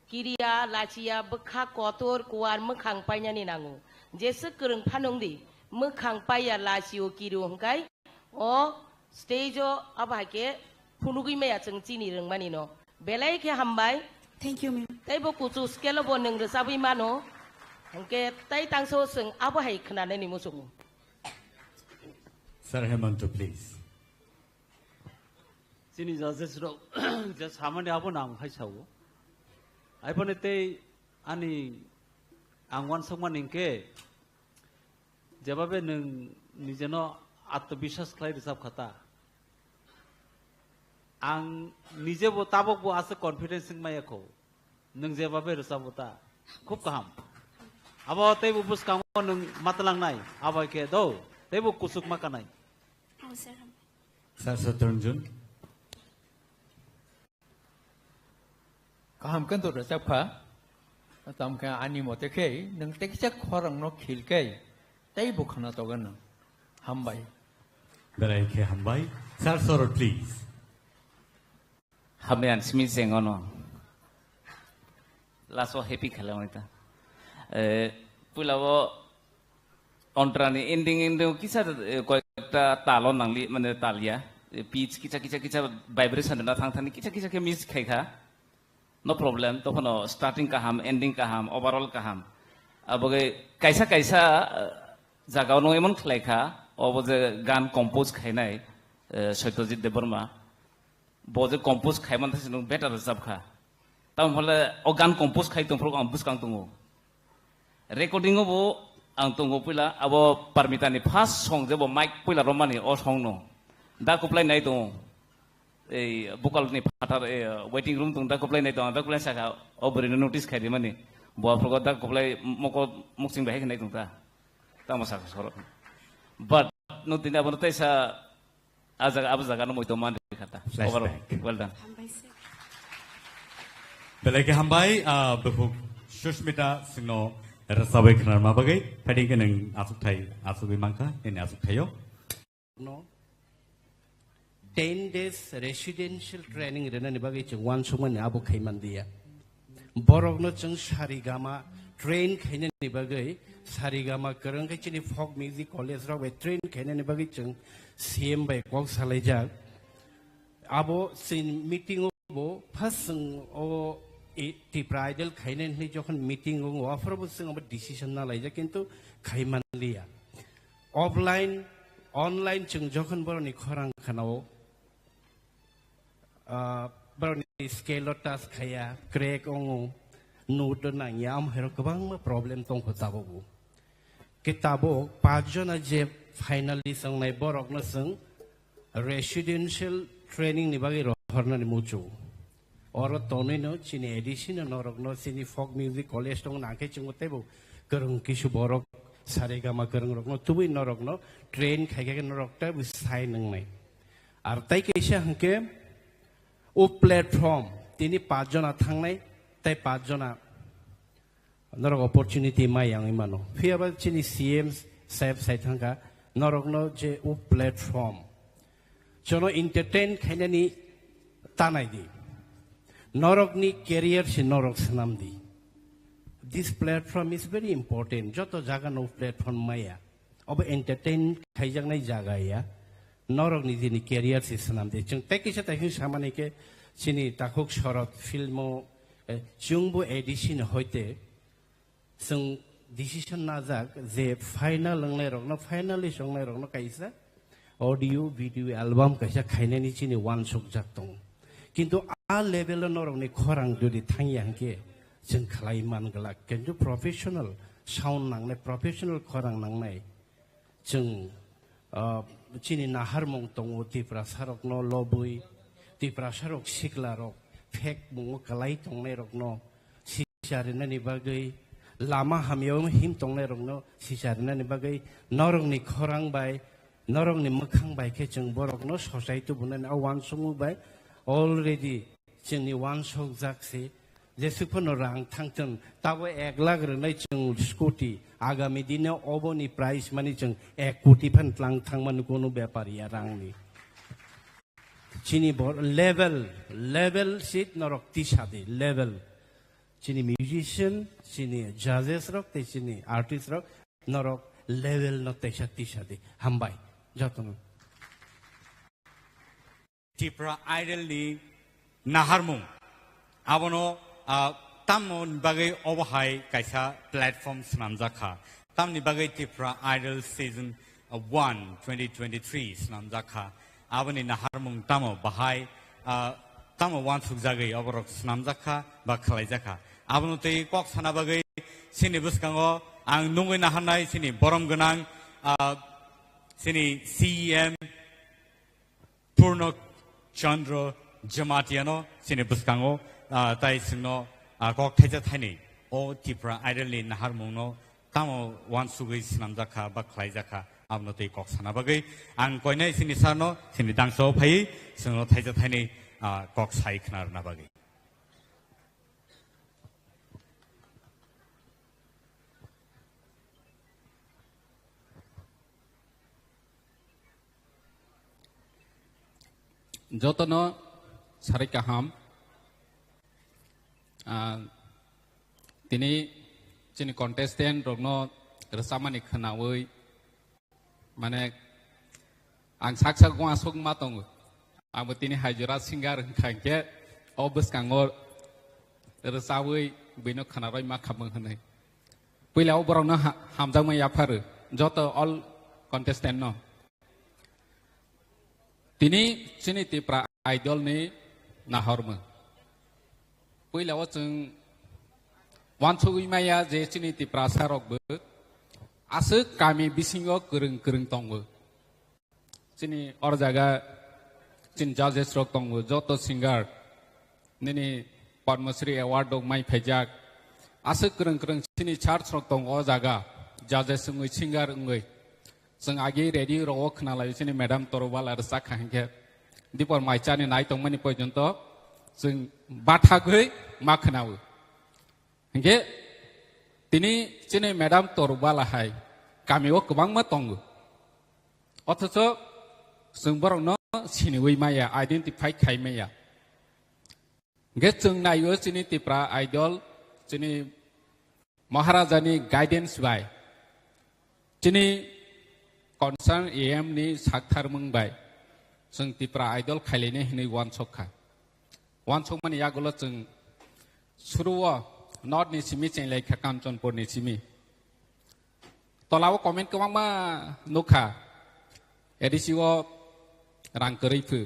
Kiriya, lachiya, bwkha kotor, kuar, mwkhang painani nango. Jeswk kwrwng phano wng di, mwkhang paiya, lachio, kirio hwnkhe o stage o abo hai khe phunugwi maya chwng chini rwngmani no. Belai khe hambai. Thank you, ma'am. Tei bo kuchu scale o bo nwng rwchabwi mano. Hwnkhe tei tangso chwng abo hai khwnanani muchungo. Sir Hemanta, please. Chini judges rok je samani abo nang hai sao. Aiboni tei ani ang wansukmani hinkhe jebabe nwng nijeno atmobiswas khlai rwchap kha ta. Ang nijebo tabokbo aswk confidence wng maya kho. Nwng jebabe rwchabo ta. Khub kaham. Abo teibo bwskango nwng matwlangnai. Abo khe do. Teibo kuchuk ma kanai. Oh, sir. Sir Satrunjun. Kaham khe to rwchap kha. Tamo khe ani mote khe nwng tekisa khorang no khil khe tei bo khna togan nwng. Hambai. Belai khe hambai. Sir Sorot, please. Hambai ang simi jeng ono. Last o happy khalamani ta. Eh, puila o Ontrani ending, ending kisa, eh, koyekta talo nangli, mane talya. Eh, pitch kisa, kisa, kisa vibration na thang thani kisa, kisa khe miss khai kha. No problem, tokhno starting kaham, ending kaham, overall kaham. Aboge kaisa, kaisa, eh, jaga ono emon khlai kha, obo je gan compose khainai, eh, Satyajit Debbarma. Bo je compose khai man thasi nwng better rwchap kha. Tamo hole o gan compose khai tongphuru ang bwskang tongo. Recording o bo ang tongo puila abo Parmita ni first song je bo mic puila romani o song no. Da kuplai nai tongo. Ei vocal ni phatar, eh, waiting room tong da kuplai nai tongo. Da kuplai saka o bwrwi no notice khai rimani. Bo aphuru da kuplai moko muksing bai khai nai tong ta. Tamo saka soro. But no tini abo no tei sa A jaga, abo jaga no moito man rikha ta. Flashback. Overall, well done. Hambai sir. Belai khe hambai, ah, bukhuk Sushmita singno Rwchabwi khwnarma bagwi phaidi khe nwng achukthai achugwi mankha, nini achukthaio. No. Ten days residential training rwnani bagwi chwng uansukmani abo khai manliya. Borokno chwng sarigama train khainani bagwi, sarigama kwrwng khe chini folk music college rok bai train khainani bagwi chwng C M bai kok salaijak. Abo chini meeting o bo first chwng o i-, Tipra Idol khainani hwnwi jokhon meeting o wngo, aphuru bo chwng abo decision na laijak, kintu khai manliya. Offline, online chwng jokhon borokni khorang khanao, ah, borokni scale o touch khaiya, crack wngo, note o nangya, amhairok kwbangma problem tongkho tabukbo. Khe tabuk pachjona je finalist wngnai borokno chwng residential training ni bagwi rohornani muchungo. Oro tonwino chini A D C no norokno chini folk music college tong nangkhe chwngbo teibo kwrwng kisu borok saregama kwrwng rokno tubui norokno train khaikhe norok teibo sai nwngnai. Ar tai kaisa hwnkhe o platform tini pachjona thangnai tei pachjona norok opportunity mai yang mano. Phiya ba chini C M saheb sai thangkha, norokno je o platform, jono entertain khainani tanai di. Norokni career se norok swnam di. This platform is very important. Joto jaga no platform maya. Obo entertain khaijaknai jaga ya. Norokni jini career se swnam di. Chwng tei kisa tei samani ke chini takhuk sorot filmo, eh, chwngbo A D C ni hoite chwng decision najak je final wngnairokno, finalist wngnairokno kaisa audio, video album kaisa khainani chini uansukjak tongo. Kintu a level o norokni khorang jodi thangya hwnkhe chwng khlai man glak. Kintu professional sound nangnai, professional khorang nangnai. Chwng, ah, chini naharmung tongo, Tiprasarokno lobwi, Tiprasarok siklarok phek mungo kwlai tongnairokno sicharinani bagwi, lama hamyao him tongnairokno sicharinani bagwi, norokni khorang bai, norokni mwkhang bai khe chwng borokno sochai tubunani o uansukmung bai already chwngni uansukjak se, jesuk phano rang thangthun, tabo ek lakh rwnai chwng scooty, agami dine oboni price mani chwng ek koti phan tlang thangmani kunu bepar ya rangni. Chini bor level, level seat norok tisa di, level. Chini musician, chini judges rok, tei chini artist rok, norok level no teisa tisa di. Hambai, jotono. Tipra Idol ni naharmung. Abono, ah, tamoni bagwi obo hai kaisa platform swnamjak kha. Tamni bagwi Tipra Idol season, ah, one, twenty twenty-three swnamjak kha. Aboni naharmung tamo bahai, ah, tamo uansukjagwi oborok swnamjak kha ba khwlaijak kha. Abono tei kok sana bagwi chini bwskango ang nungwi naharnai chini borom gwnang, ah, chini C E M, Purno Chandra Jamatiano chini bwskango, ah, tai chwngno, ah, kok thaisa thaini o Tipra Idol ni naharmungno tamo uansugwi swnamjak kha ba khwlaijak kha, abono tei kok sana bagwi ang koinai chini sarno chini dangso phaiwi chwngno thaisa thaini, ah, kok sai khna rwna bagwi. Jotono sarik kaham. Ah, tini chini contestant rokno rwchapmani khwnawi, mane, ang sak sak uansuk ma tongo. Abo tini hai jora singer wngkha hinkhe o bwskango rwchabwi buino khwnarwi ma khamung hwnwi. Puila o borokno ha-, hamjakma yapharu joto all contestant no. Tini chini Tipra Idol ni nahormung. Puila o chwng uansugwi maya je chini Tiprasa rok bo aswk kami bisingo kwrwng kwrwng tongo. Chini or jaga chini judges rok tongo, joto singer nini Padma Shri Award rok mai phaijak. Aswk kwrwng kwrwng chini church rok tongo o jaga, judges wngwi, singer wngwi. Chwng agi radio rok o khwnalaio chini madam Torobala rwchak kha hinkhe dipor mai chani nai tongmani porjonto chwng bathagwi ma khwnao. Hinkhe Tini chini madam Torubala hai kami o kwbangma tongo. Othocho chwng borokno siniwi maya, identify khai maya. Hwnkhe chwng naio chini Tipra Idol, chini Maharajani guidance bai, chini concern A M ni saktharmung bai chwng Tipra Idol khailainai hwnwi uansuk kha. Uansukmani yagulo chwng suruo North ni simi chenglai kha Kanchanpur ni simi. Tolao comment kwbangma nukha. A D C o rang kwrwi phu.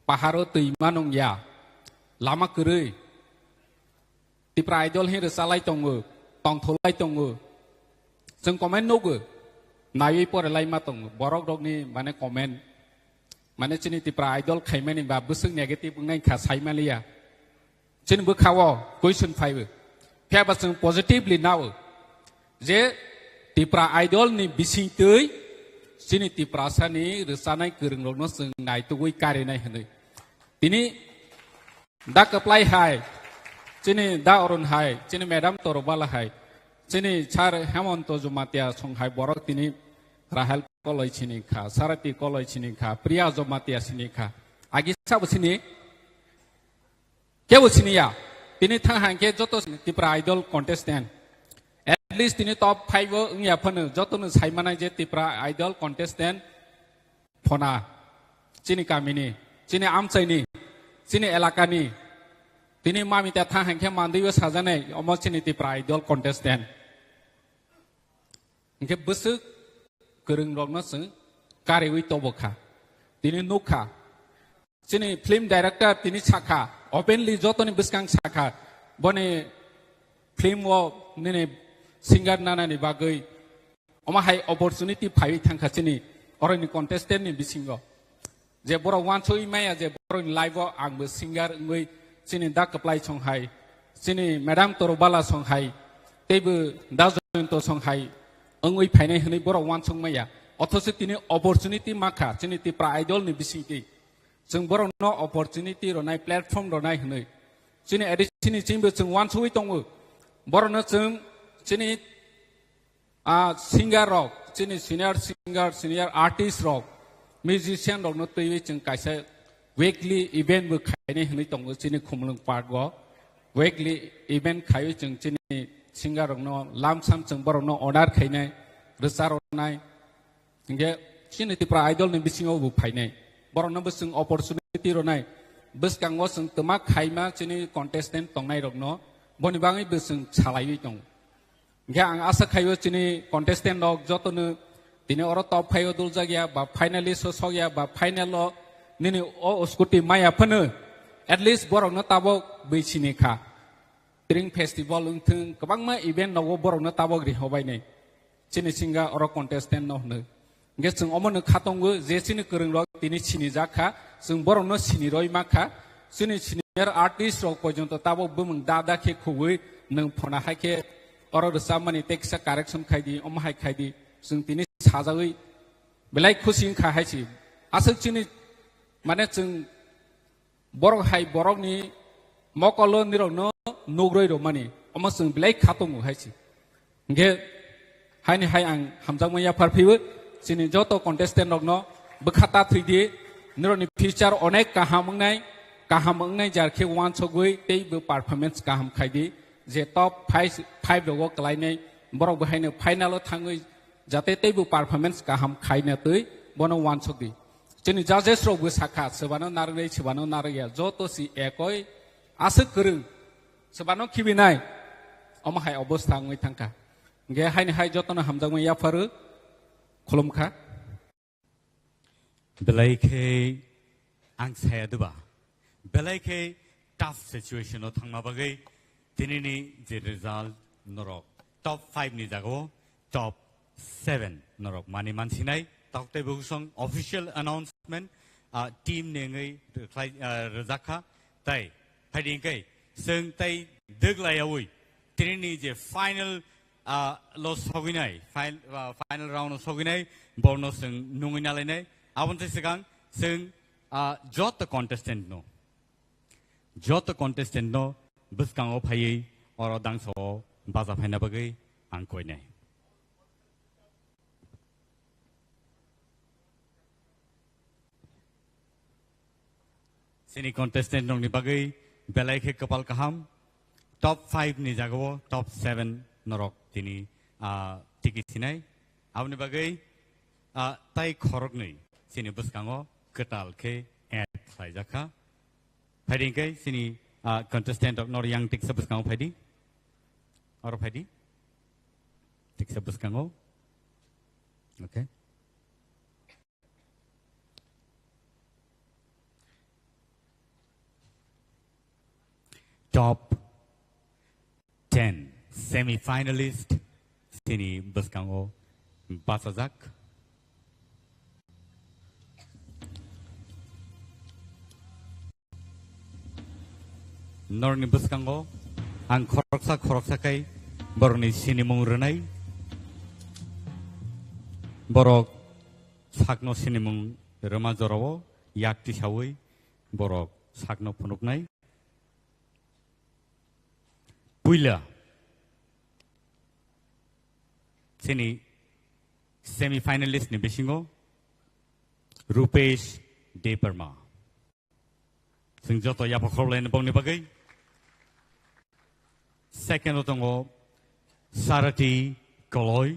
Paharo twi manung ya. Lama kwrwi. Tipra Idol hin rwchalai tongo. Tongtholai tongo. Chwng comment nugo. Naiwi porelai ma tongo. Borok rokni mane comment. Mane chini Tipra Idol khaimani ba bwswk negative wngnai kha saimaliya. Chini bwkhao question phaibo. Phiya ba chwng positively nao je Tipra Idol ni bisingtwi chini Tiprasa ni rwchanai kwrwng rokno chwng naitugwi karinai hwnwi. Tini da kwplai hai, chini da Arun hai, chini madam Torobala hai, chini sir Hemonto Jumatia song hai borok tini Rahel Koloi sini kha, Sarati Koloi sini kha, Priya Jumatia sini kha. Agi sabo sini? Kebo siniya. Tini thang hangke joto Tipra Idol contestant. At least tini top five o wngya phano joto no sai manai je Tipra Idol contestant phona. Chini kamini, chini amchaini, chini elakani. Tini mami ta thang hangke mandui o sajane omo chini Tipra Idol contestant. Hingke bwswk kwrwng rokno chwng kariwi tobo kha. Tini nukha. Chini film director tini sakha, openly jotoni bwskang sakha. Boni film o nini singer nanani bagwi omo hai opportunity phaiwi thangkha chini oroni contestant ni bisingo. Je borok wansugwi maya je borokni life o angbo singer wngwi chini da kwplai song hai, chini madam Torobala song hai, teibo da Joyonto song hai wngwi phainai hwnwi borok wansuk maya. Othocho tini opportunity makha chini Tipra Idol ni bisingtwi. Chwng borokno opportunity rwnai, platform rwnai hwnwi. Chini A D C ni chwngbo chwng wansugwi tongo. Borokno chwng chini a singer rok, chini senior singer, senior artist rok, musician rokno twiwi chwng kaisa weekly event bo khainai hwnwi tongo chini Khumulwng Park o. Weekly event khaiwi chwng chini singer rokno lamsam chwng borokno order khainai, rwcha rwnai. Hingke chini Tipra Idol ni bisingo bo phainai. Borokno bo chwng opportunity rwnai. Bwskango chwng twma khaima chini contestant tongnai rokno boni bagwi bo chwng salaiwi tongo. Hingke ang asa khaio chini contestant rok jotono tini oro top five o duljak ya ba finalist o sok ya ba final o nini o scooty maya phano at least borokno tabok bwi sini kha. Tring festival wngthwng kwbangma event nogo borokno tabok rihobainai. Chini singa oro contestant no hwnwi. Hingke chwng omo no khatongo je chini kwrwng rok tini sinijak kha, chwng borok no siniroi ma kha. Chini senior artist rok porjonto tabok bumung da da khe khugwi nwng phona hai khe oro rwchapmani tei kisa correction khai di, omo hai khai di. Chwng tini sajagwi belai khusi wngkha hai se. Aswk chini mane chwng borok hai borokni mokolo nirokno nugroi rwmani omo chwng belai kha tongo hai se. Hingke haini hai ang hamjakma yaphar phiyo chini joto contestant rokno bwkha ta thwi di, nirokni future onek kaham wngnai, kaham wngnai jar khe uansugwi tei bo performance kaham khai di, je top five, five rogo kwlainai borok bo haino final o thangwi jate tei bo performance kaham khaina twi bono uansuk di. Chini judges rok bo sakha, swbano narwknai, swbano narwkya, joto si ekoi aswk kwrwng, swbano khibinai, omo hai obostha wngwi thangkha. Hingke haini hai jotono hamjakmani yapharu, khulumkha. Belai khe ang saya diba, belai khe tough situation o thangma bagwi tinini je result norok top five ni jagao top seven norok mani mansinai tok tei bwswng official announcement, ah, team ni wngwi rwkhlai, ah, rwjakha. Tai phaidi hwnkhe chwng tai dwglaiyaui tinini je final, ah, lo sogwinai, fin-, ah, final round o sogwinai borno chwng nungwi nalainai. Aboni swkang chwng, ah, joto contestant no, joto contestant no bwskango phaiwi oro dangsa o baja phaina bagwi ang koinai. Chini contestant rokni bagwi belai khe kwpal kaham. Top five ni jagao top seven norok tini, ah, tiki sinai. Aboni bagwi, ah, tai khoroknwi chini bwskango kwtal khe add khlaijakha. Phaidi hwnkhe chini, ah, contestant rok nor yang tiksa bwskango phaidi. Oro phaidi. Tiksa bwskango. Okay. Top ten semi-finalist chini bwskango bachajak. Norni bwskango ang khoroksa khoroksa kai borokni sinimung rwnai. Borok sakno sinimung rwma jorao yak tisaui borok sakno phunuknai. Puila chini semi-finalist ni bisingo Rupesh Debbarma. Chwng joto yapha khorlaini bongni bagwi. Second o tongo Sarati Koloi,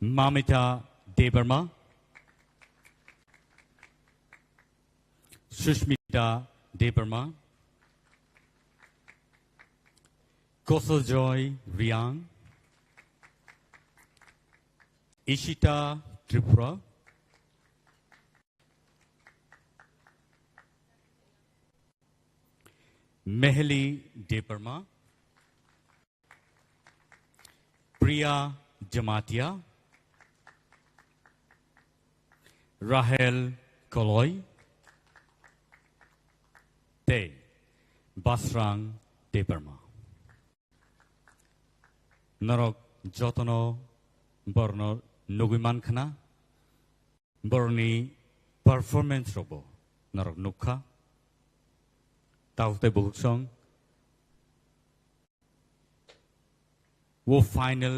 Mamita Debbarma, Sushmita Debbarma, Kosojoy Riang, Ishita Tripura, Meheli Debbarma, Priya Jamatia, Rahel Koloi, tei Basrang Debbarma. Norok jotono borno nugui mankhana, borni performance rokbo norok nukha. Tabuk tei bukuksong, वो फाइनल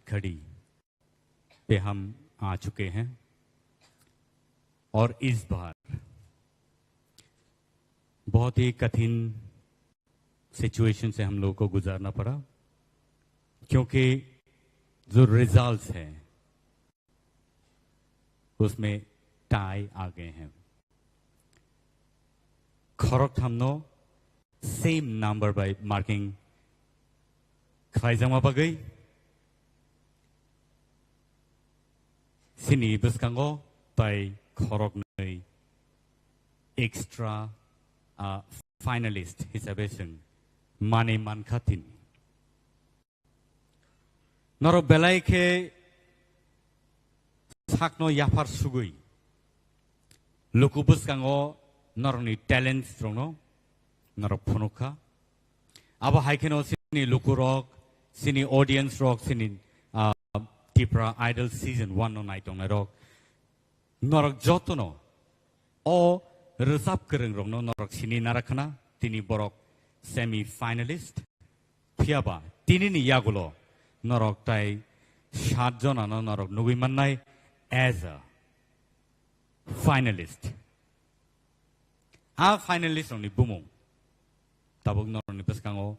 घड़ी पे हम आ चुके हैं और इस बार बहुत ही कठिन सिचुएशन से हम लोगों को गुजारना पड़ा, क्योंकि जो रिजल्ट्स हैं, उसमें टाई आ गए हैं। Khorok thamno same number by marking khlaijakma bagwi chini bwskango tai khoroknwi extra, ah, finalist hisabe chwng manwi mankha tini. Norok belai khe sakno yaphar sugwi luku bwskango norokni talents rokno norok phunukha. Abo hai kheno chini lukurok, chini audience rok, chini, ah, Tipra Idol Season one no naitongnai rok, norok jotono o rwchap kwrwng rokno norok sini narakhana, tini borok semi finalist. Phiyaba tinini yagulo norok tai sat jonano norok nugui mannai as a finalist. A finalist rokni bumung tabuk norokni bwskango,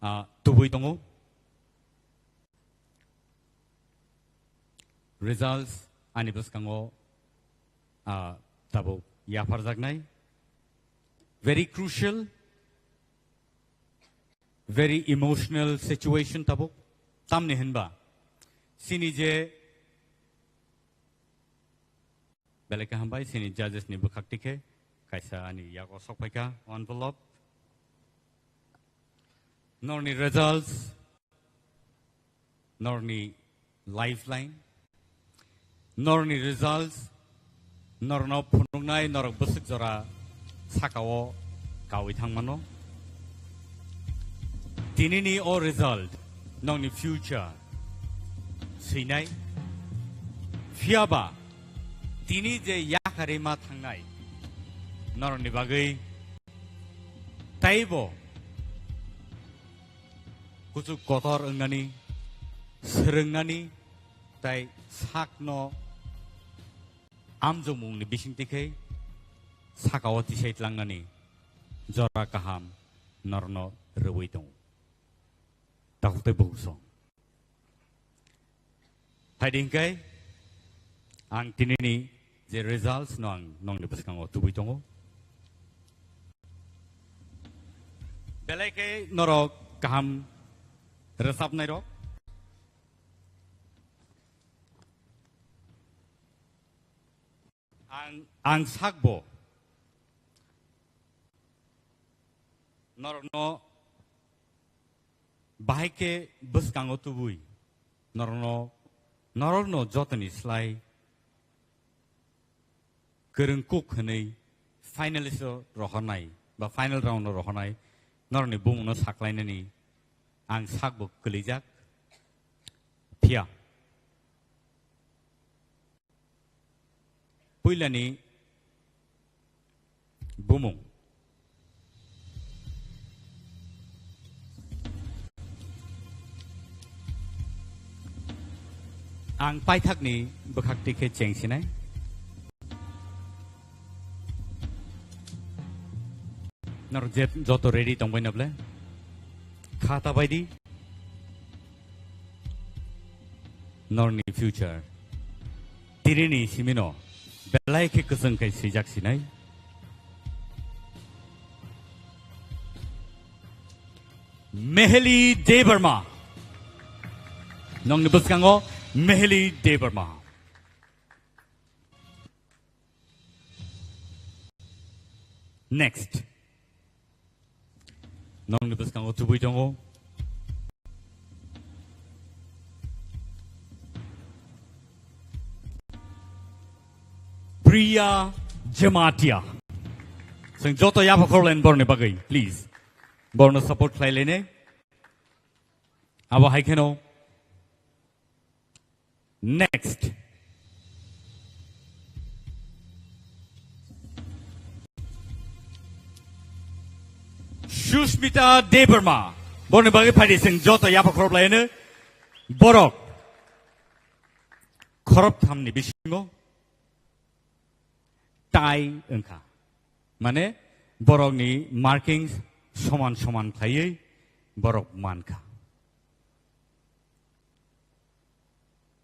ah, tubui tongo. Results ani bwskango, ah, tabuk yapharjaknai. Very crucial, very emotional situation tabuk. Tamni hinba chini je belai kaham bai chini judges ni bwkhak tikhe kaisa ani yago sok phaikha envelope. Norni results, norni lifeline, norni results, norno phunuknai norok bwswk jora sakao kaui thangmano. Tinini o result nongni future swinai. Phiyaba tini je yakarima thangnai norokni bagwi taibo kuchuk kotor wngnani, swrwngnani, tai sakno amjokmungni bisingtwi khe sakao tisai tlangnani jora kaham norokno rwui tongo. Takhuk tei bukhuk song. Phaidi hwnkhe ang tinini je results no ang nongni bwskango tubui tongo. Belai khe norok kaham rwchapnai rok. Ang, ang sakbo norokno bahai khe bwskango tubui norokno, norokno jotoni slai kwrwng kuk hwnwi finalist o rohornai ba final round o rohornai norokni bumungno saklainani ang sakbo kwlijak. Phiya puilani bumung. Ang paithakni bwkhak twi khe chengsinai. Nor je joto ready tongbai na ble? Kha ta bai di. Norni future. Tirini simino belai khe kwchwng khai swijak sinai. Meheli Debbarma. Nongni bwskango Meheli Debbarma. Next. Nongni bwskango tubui tongo. Priya Jamatia. Chwng joto yapha khorlain borni bagwi, please. Borno support khlai lainai. Abo hai kheno. Next. Sushmita Debbarma. Borni bagwi phaidi chwng joto yapha khorop laino. Borok khorop thamni bisingo tai wngkha. Mane borokni marking soman soman khlaiwi borok mankha.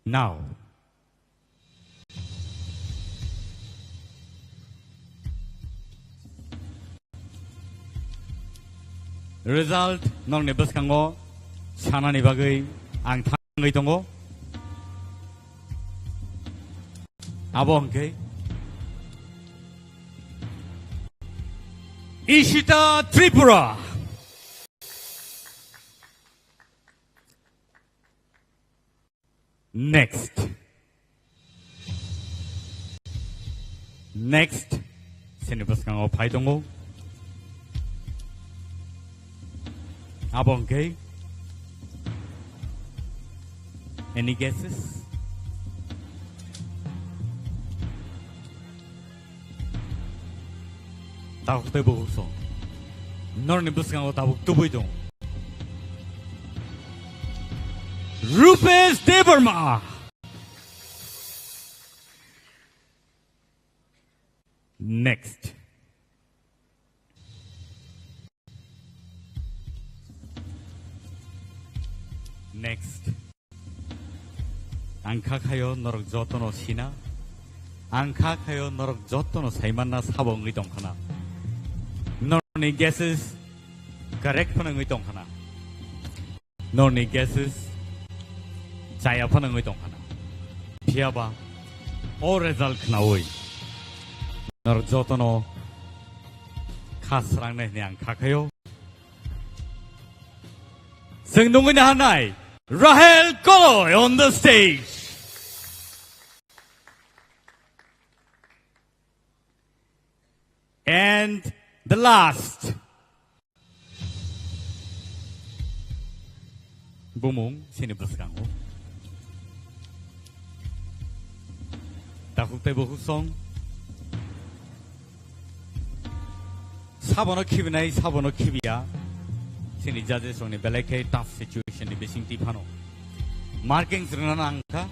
Now, result nokni bwskango sanani bagwi ang thangwi tongo. Abo hwnkhe Ishita Tripura. Next. Next. Sini bwskango phai tongo. Abo hwnkhe. Any guesses? Tabuk tei bukhuk song. Norni bwskango tabuk tubui tong. Rupesh Debbarma. Next. Next. Ang kha khayo norok jotono sina. Ang kha khayo norok jotono saimanna sabo wngwi tongkhana. Norni guesses correct phano wngwi tongkhana. Norni guesses chaya phano wngwi tongkhana. Phiyaba o result khnaui norok jotono kha srangnai hwnwi ang kha khayo. Chwng nungwi naharnai Rahel Koloi on the stage. And the last. Bumung sini bwskango. Takhuk tei bukhuk song. Sabono khibinai, sabono khibiya. Sini judges rokni belai khe tough situation. ni bising twi phano markings rwna nang kha.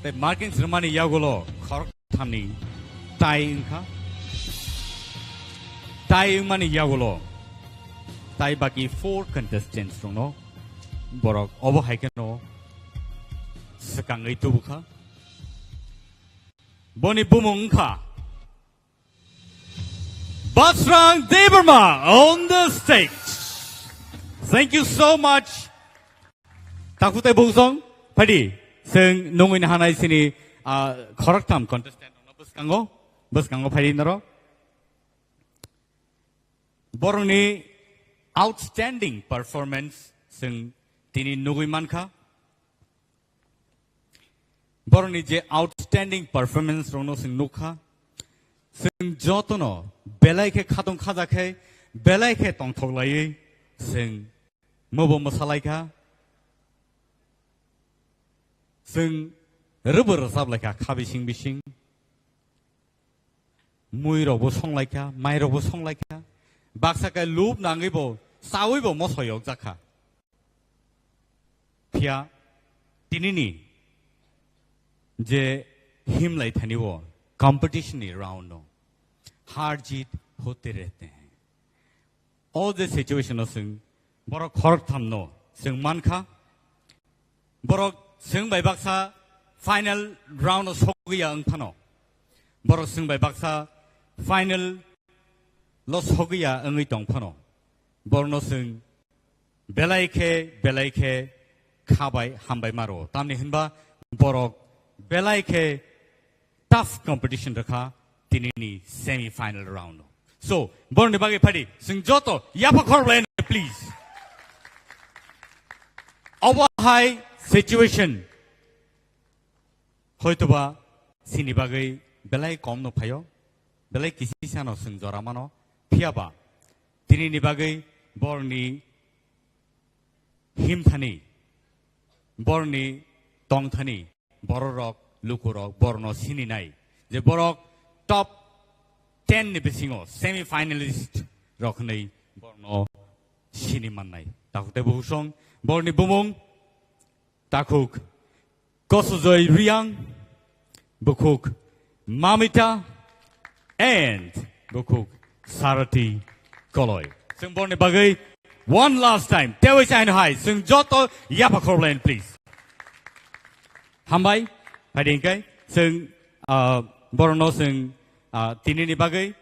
Tei markings rwmani yagulo khorok thamni tie wngkha. Tie wngmani yagulo tai baki four contestants rokno borok obo hai kheno swkangwi tubukha. Boni bumung wngkha Basrang Debbarma on the stage. Thank you so much. Takutai Bungsong, phaidi, seng nungwi nahanai sini, ah, khoroktham contestant no bwskango, bwskango phaidi noro. Borokni outstanding performance seng tini nugwi mankha. Borokni je outstanding performance rokno chwng nukha, chwng jotono belai khe khatong khaja khe, belai khe tongthok laiwi chwng mobo mwsa laikha, chwng rwbo rwchap laikha kha bising bising. Mui rokbo song laikha, mai rokbo song laikha, baksa khe lub nangwi bo chawi bo moso yok jakha. Phiya tinini je himlai thani o competition ni round no har jeet hote rehte hain. O je situation o chwng borok khoroktham no chwng mankha. Borok chwng bai baksa final round o sogwi ya wng phano. Borok chwng bai baksa final lo sogwi ya wngwi tong phano. Borokno chwng belai khe, belai khe kha bai hambai maro. Tamni hinba borok belai khe tough competition rwkha tinini semi final round o. So, borokni bagwi phaidi, chwng joto yapha khorok lai, please. Obo hai situation hoitoba chini bagwi belai kom no phaio, belai kisi sano chwng jora mano, phiyaba tinini bagwi borokni himthani, borokni tongthani, bororok, lukurok, borokno sininai je borok top ten ni bisingo semi finalist rok hwnwi borokno sini mannai. Takhuk tei bukhuk song, borokni bumung takhuk Kosujoi Riang, bukhuk Mamita, and bukhuk Sarati Koloi. Chwng borokni bagwi one last time tewi chaino hai chwng joto yapha khorok lain, please. Hambai, phaidi hwnkhe chwng, ah, borokno chwng, ah, tinini bagwi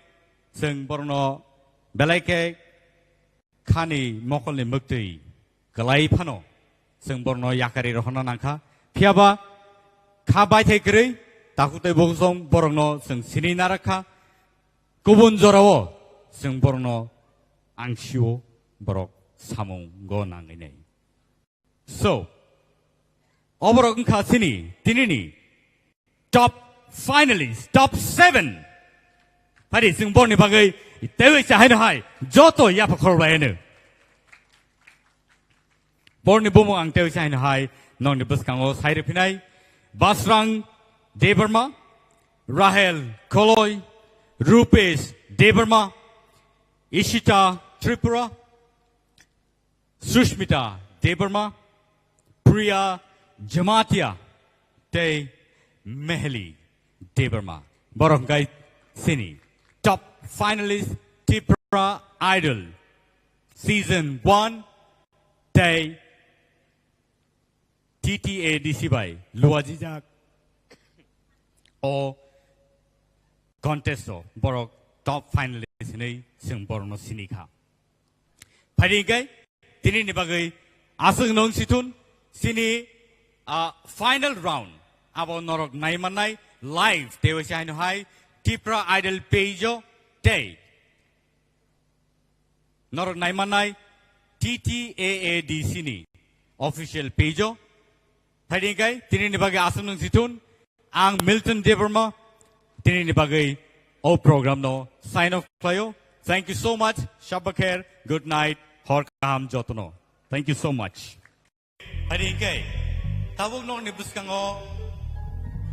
chwng borokno belai khe khani mokolni mwktwi kwlai phano chwng borokno yakari rohorna nangkha. Phiyaba kha baithai kwrwi takhuk tei bukhuk song borokno chwng sini narakha. Kubun jorao chwng borokno angsio borok samungo nangwi nai. So, oborok wngkha chini tinini top finalist, top seven. Phaidi chwng borokni bagwi tewi chahaino hai joto yapha khorok laino. Borokni bumung ang tewi chahaino hai nokni bwskango sai rwphinai Basrang Debbarma, Rahel Koloi, Rupesh Debbarma, Ishita Tripura, Sushmita Debbarma, Priya Jamatia, tei Meheli Debbarma. Borok hwnkhe chini top finalist Tipra Idol season one tei T T A D C bai luajijak o contest o borok top finalist hinwi chwng borokno sini kha. Phaidi hwnkhe tinini bagwi aswk nung sithun chini, ah, final round abo norok naimannai live tewi se haino hai Tipra Idol page o tei norok naimannai T T A A D C ni official page o. Phaidi hwnkhe tinini bagwi aswk nung sithun. Ang Milton Debbarma, tinini bagwi o program no sign off khlaio. Thank you so much. Shabba kher, good night, hor kaham jotono. Thank you so much. Phaidi hwnkhe tabuk nokni bwskango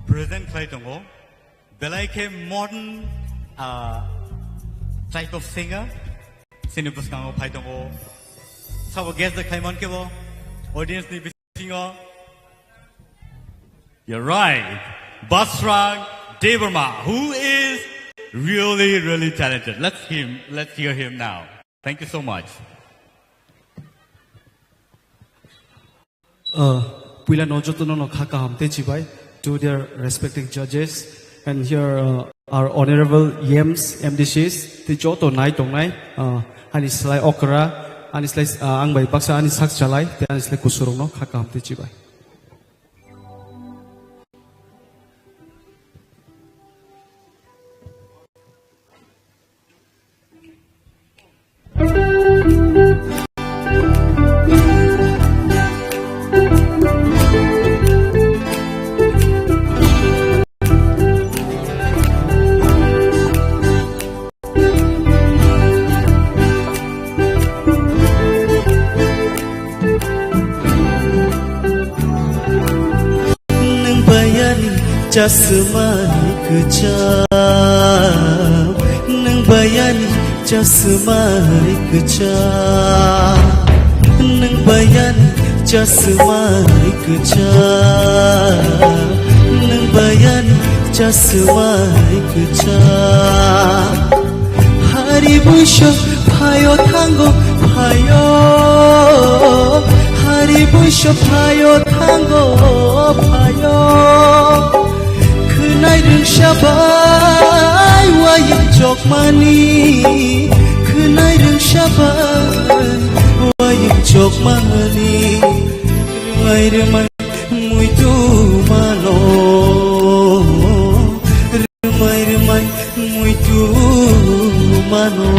present khlai tongo belai khe modern, ah, type of singer. Chini bwskango phai tongo sabo guest de khlai mankhe bo Audience ni bisingo. You're right. Basrang Debbarma, who is really, really talented. Let's him, let's hear him now. Thank you so much. Uh, puila no joto no no kha kaham te chibai to their respective judges, and here, uh, our honorable E Ms, M D Cs, te joto nai tongnai, uh, ani slai okra, ani slai, uh, ang bai baksa ani sak chalai, te ani slai kusurok no kha kaham te chibai. Nwng bayani chasma kwcham, nwng bayani chasma kwcham, nwng bayani chasma kwcham, nwng bayani chasma kwcham. Hari buiso phaio thango phaio, hari buiso phaio thango phaio. Khwnai rwngsa bai wayung chokmani, khwnai rwngsa bai wayung chokmani. Rwmai rwmai muitu mano, rwmai rwmai muitu mano.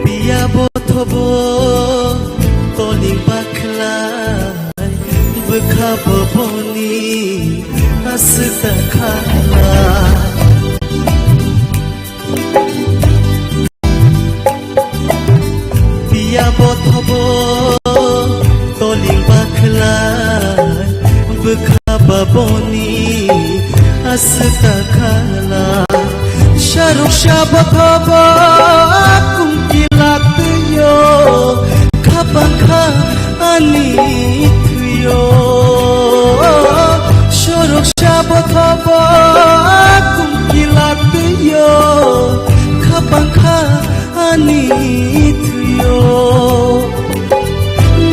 Piya bothobo toli bakhlai, bwkha bo boni aswk ta khala. Piya bothobo toli bakhlai, bwkha ba boni aswk ta khala. Sarok sa bothobo kum kilak twiyo, khapang kha ani thwiyo. Sorok sa bothobo kum kilak twiyo, khapang kha ani thwiyo.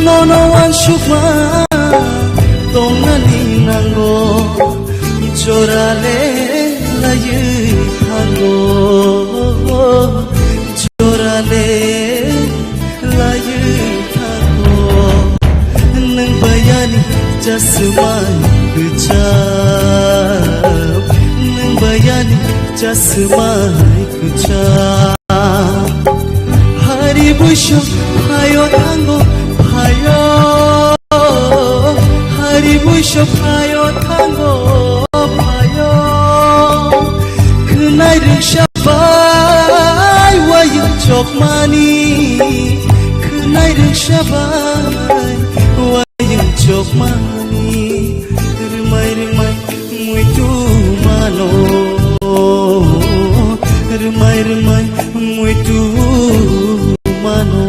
Nono wansukma tongnani nango, jorale laiwi thango, jorale laiwi thango. Nwng bayani chasma kwcham, nwng bayani chasma kwcham. Hari buiso phaio thango phaio, hari buiso phaio thango phaio. Khwnai rwngsa bai wayung chokmani, khwnai rwngsa bai wayung chokmani. Rwmai rwmai muitu mano, rwmai rwmai muitu mano.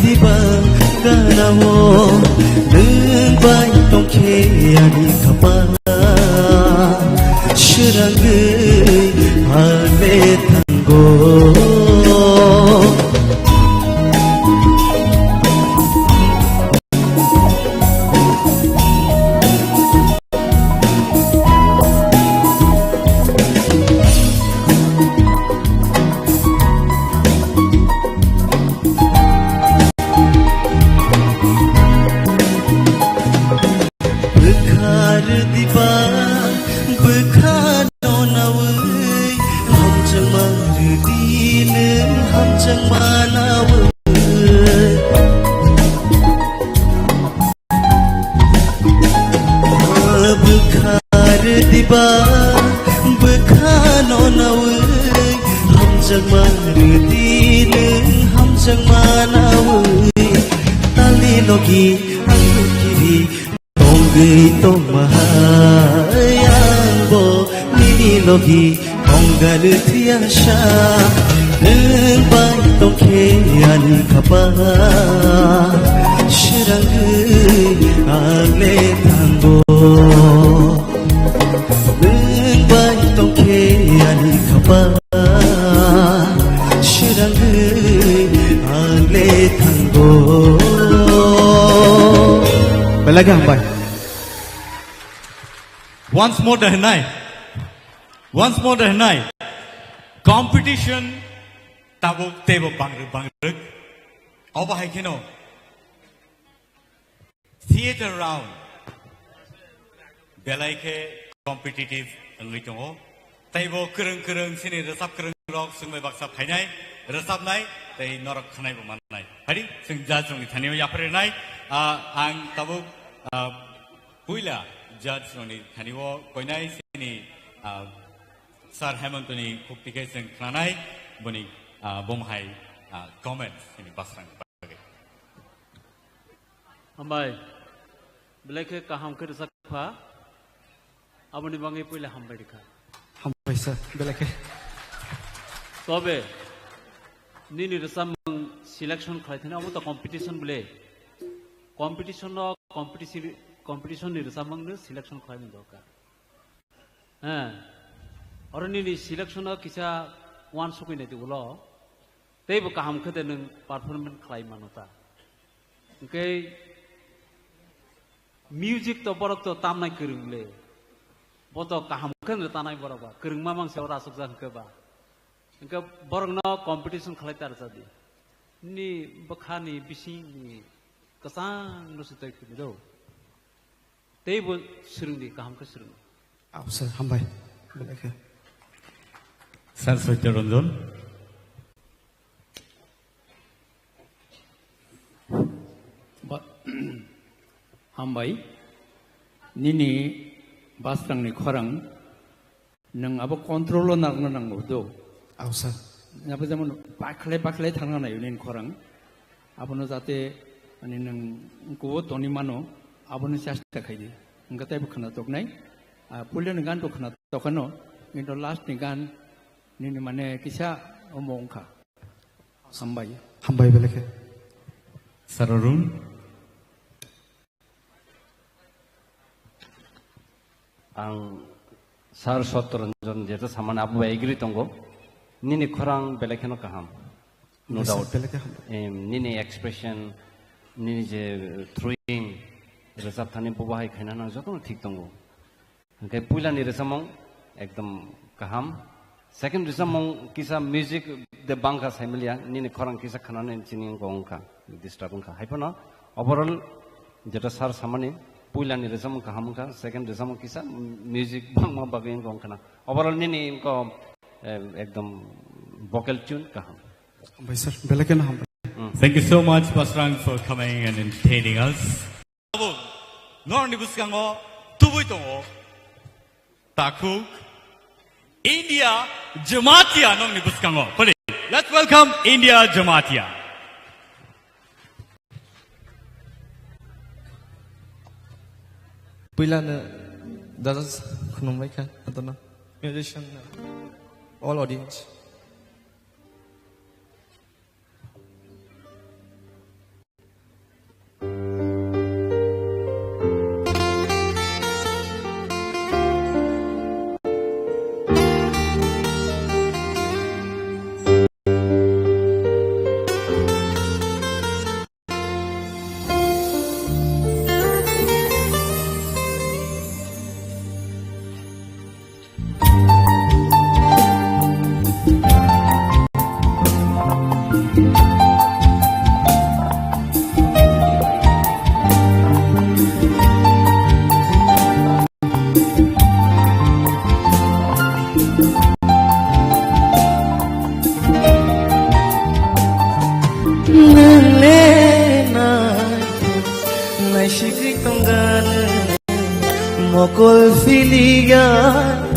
Diba ganao nwng bai tongkhe ani khapang, srangwi hale thango. Bwkhar diba, bwkha no nawi, hamjakma rwdi nwng hamjakma nawi. Bwkhar diba, bwkha no nawi, hamjakma rwdi nwng hamjakma nawi. Talni logi ang kiri tongwi tongma hai, ang bo nini logi tongganw thwiya sa. Nwng bai tongkhe ani khapang, srangwi ang le thango. Nwng bai tongkhe ani khapang, srangwi ang le thango. Belai khe hambai. Once more da hwnai. Once more da hwnai. Competition tabuk teibo bangrwk bangrwk. Obo hai kheno theater round belai khe competitive wngwi tongo. Teibo kwrwng kwrwng chini rwchap kwrwng rok chwngbai baksa phainai, rwchapnai tei norok khwnaibo mannai. Phadi chwng judge rokni thani o yapharwi rwnai. Ah, ang tabuk, ah, puila judge rokni thani o koinai chini, ah, Sir Hemant ni khukti khe chwng khwnanai, boni, ah, bumhai, ah, comments chini basrang bagwi. Hambai. Belai khe kaham khe rwchap kha. Aboni bagwi puila hambai rwkha. Hambai sir, belai khe. Tobe, nini rwchapmung selection khlai thani abo to competition bole. Competition no competition, competition ni rwchapmung no selection khlai ni dorkar. He. Oro nini selection o kisa uansukwi nai di ulo. Teibo kaham khe de nwng performance khlai mano ta. Hwnkhe music to borok to tamnai kwrwng le. Bo to kaham khe no tanai borok ba. Kwrwngma mangse oro asukjak hwnkhe ba. Hwnkhe borokno competition khlai ta rwchadi. Nini bwkhani bisingni kwchangno se tei philwi do. Teibo swrwngdi, kaham khe swrwng. Aw, sir, hambai. Belai khe. Sir Satya Ranjan. Ba-, hambai. Nini basrangni khorang nwng abo control o narwkna nango do. Aw, sir. Abo jemon bakhlai bakhlai thangna naio nini khorang. Abono jate, ani, nwng kubo toni mano, abono chesta khaidi. Hwnkhe teibo khwna toknai. Ah, puilani gan bo khwna tokano, kintu last ni gan nini mane kisa omo wngkha. Hambai. Hambai belai khe. Sir Arun. Ang Sir Satyaranjan jeto samani abo bai agree tongo. Nini khorang belai kheno kaham. No doubt. Belai khe hambai. Em, nini expression, nini je throwing, rwchap thani bo bahai khaina nang jotono thik tongo. Hwnkhe puilani rwchapmung ekdom kaham. Second rwchapmung kisa music de bangkha saimaliya, nini khorang kisa khwnani chini wngkha, wngkha, disturb wngkha. Haiphano overall jeto sir samani puilani rwchapmung kaham wngkha, second rwchapmung kisa music bangma bagwi wngkha, wngkhana. Overall nini wngkha, eh, ekdom vocal tune kaham. Hambai sir, belai kheno hambai. Mm. Thank you so much, Basrang, for coming and entertaining us. Norokni bwskango tubui tongo takhuk India Jamatia nokni bwskango. Please, let's welcome India Jamatia. Puilano judges khulumbaikha, adono musician, all audience. Mokol philikya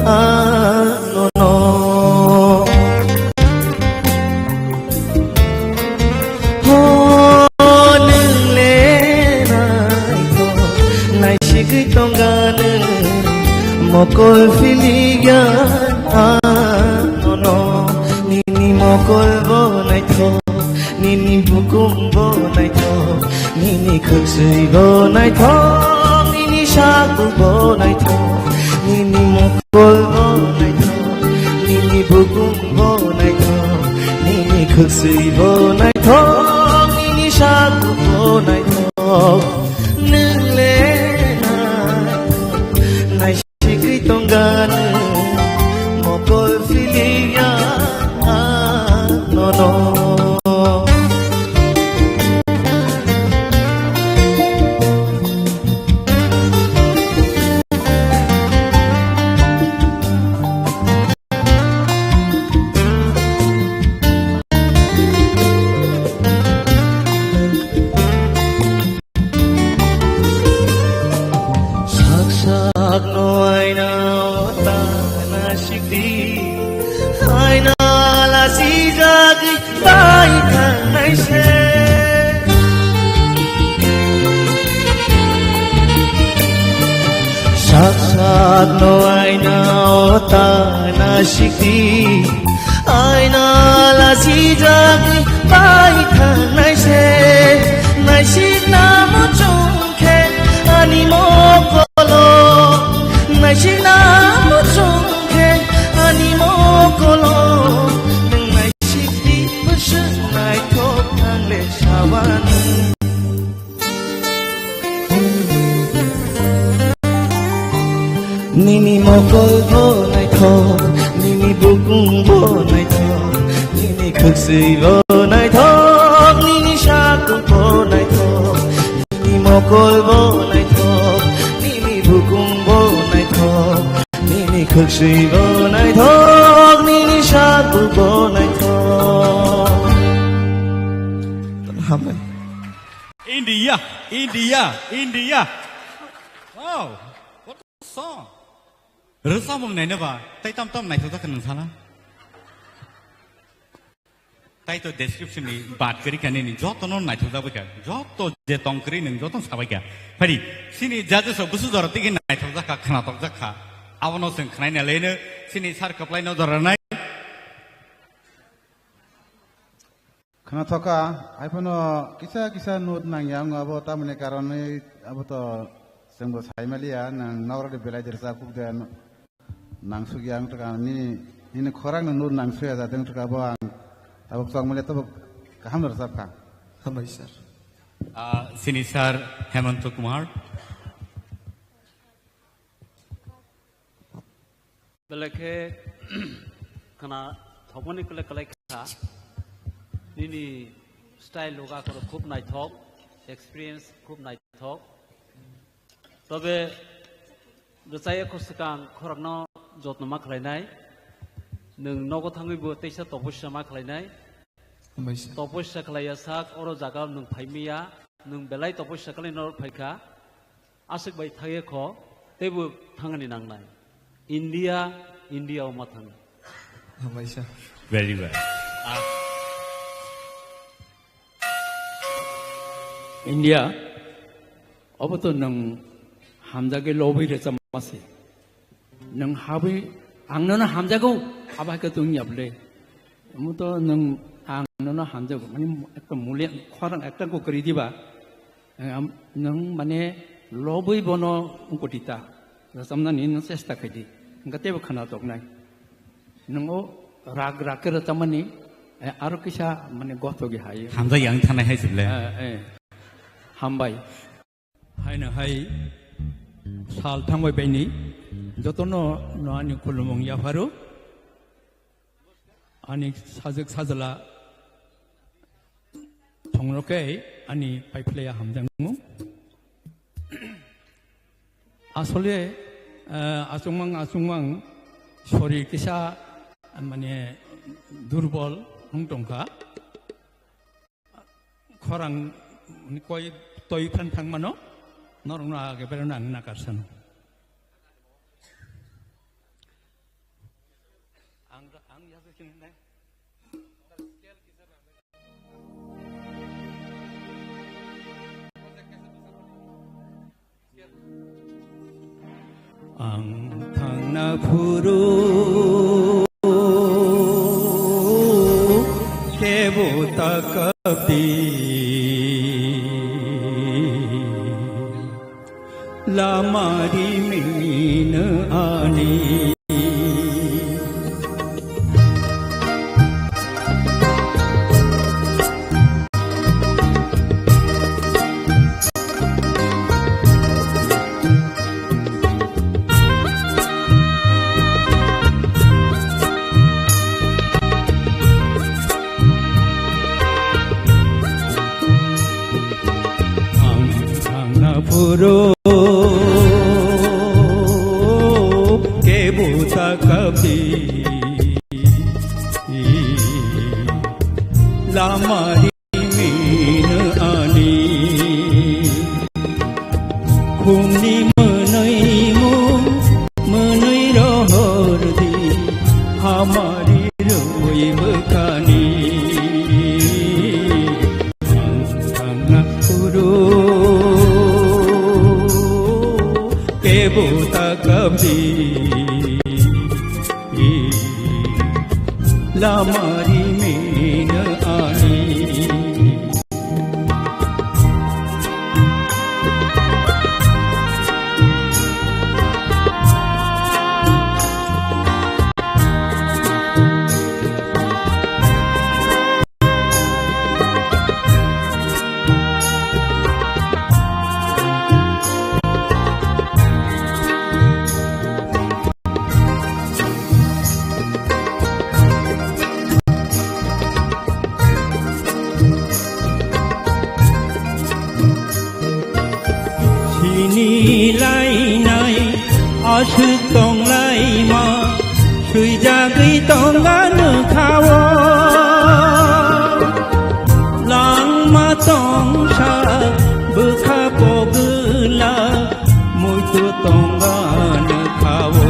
ang nono. Ho, nwng le naithok, naisigwi tongkha nwng. Mokol philikya ang nono. Nini mokol bo naithok, nini bukum bo naithok, nini khwksui bo naithok, nini saku bo naithok, nini mokol bo naithok, nini bukum bo naithok, nini khwksui bo naithok, nini saku bo naithok. Nwng le naithok, nai Sikri tongkha nwng, mokol philikya ang nono. Sak sak no aina o ta na sikdi. Aina la sijagwi bai thangnai se. Sak sak no aina o ta na sikdi. Aina la sijagwi bai thangnai se. Naisikna muchung khe ani mokolo, naisikna muchung khe ani mokolo, nwng naisikdi bwswk naithok ang le sawani. Nini mokol bo naithok, nini bukum bo naithok, nini khwksui bo naithok, nini saku bo naithok. Nini mokol bo naithok, nini bukum bo naithok, nini khwksui bo naithok, nini saku bo naithok. Hambai. India, India, India. Wow, what a song. Rwchapmung naina ba, tai tam tam naithok jak nang sala. Tai to description ni bat kari kani ni joto no naithok jak bai kha. Joto je tong kri nang joto sabai kha. Phari, sini judges rok busu jora tigi naithok jak kha, khnatok jak kha. Abono chwng khnai na leno, sini sar kwplai no jora nai. Khna thoka, haiphano kisa kisa note nangya wng abo, tamoni karonwi abo to chwngbo saimaliya, nwng nokrokni belai de rwchap kuk de nangsukya wng thwka, nini, nini khorang no note nangsuya jatwng thwka bo ang tabuk chokmaliya tabuk kaham no rwchapkha. Hambai sir. Ah, sini sir Hemanta Kumar. Belai khe khna thokmani kwlai kwlai kha. Nini style loga khoro khub naithok, experience khub naithok. Tobe rwchaya kho swkang khorokno jotno ma khlainai. Nwng nogo thangwi bo teisa topossa ma khlainai. Hambai sir. Topossa khlaiya sak oro jaga nwng phaimiya, nwng belai topossa khlaina oro phaikha. Aswk bai thangya kho, teibo thangani nangnai. India, India o ma thang. Hambai sir. Very well. Ah. India, obo to nwng hamjagwi lobwi rwchapma se. Nwng habwi ang nono hamjago, abo hai khe tong ya bwle. Omo to nwng ang nono hamjago, mane ekta muli khorang ekta ko kwrwi diba. Ang am-, nwng mane lobwi bono ungkotita rwchapnani nwng chesta khaidi, hwnkhe teibo khna toknai. Nwng o rag rag khe rwchapmani, eh, aro kisa mane gothogwi hai. Hamjak yang thanai hai se bwle. Eh, eh. Hambai. Haino hai sal thangbai baini jotono no ani khulumung yapharo. Ani sajwk sajla thongno khe ani paiphlaiya hamjakmung. Asole, eh, achukmang achukmang sori kisa, mane, durbol wng tongkha. Khorang koi toi phan thangmano, norokno age berano ang nakar sano. Ang thangna phuru kebo ta kapdi, lama rimino ani. Ang thangna phuru kebo ta kapdi, lama rimino ani. Khumni mwnwi mung mwnwi rohor di, hamari rwi bwkhani. Ang thangna phuru kebo ta kapdi, lama rimino ani. Sini lainai aswk tong laima, swijagwi tong ano kha-o. Langma tongsa bwkha pogwla, muitu tong ano kha-o.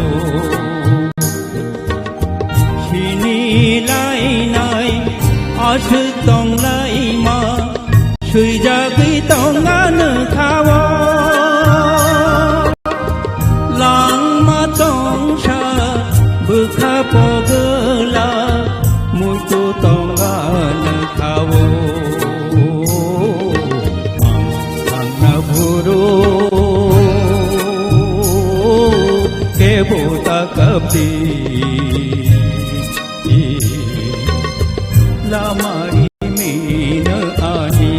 Sini lainai aswk tong laima, swijagwi tong ano kha-o. Langma tongsa bwkha pogwla, muitu tong ano kha-o. Ang thangna phuru kebo ta kapdi, lama rimino ani.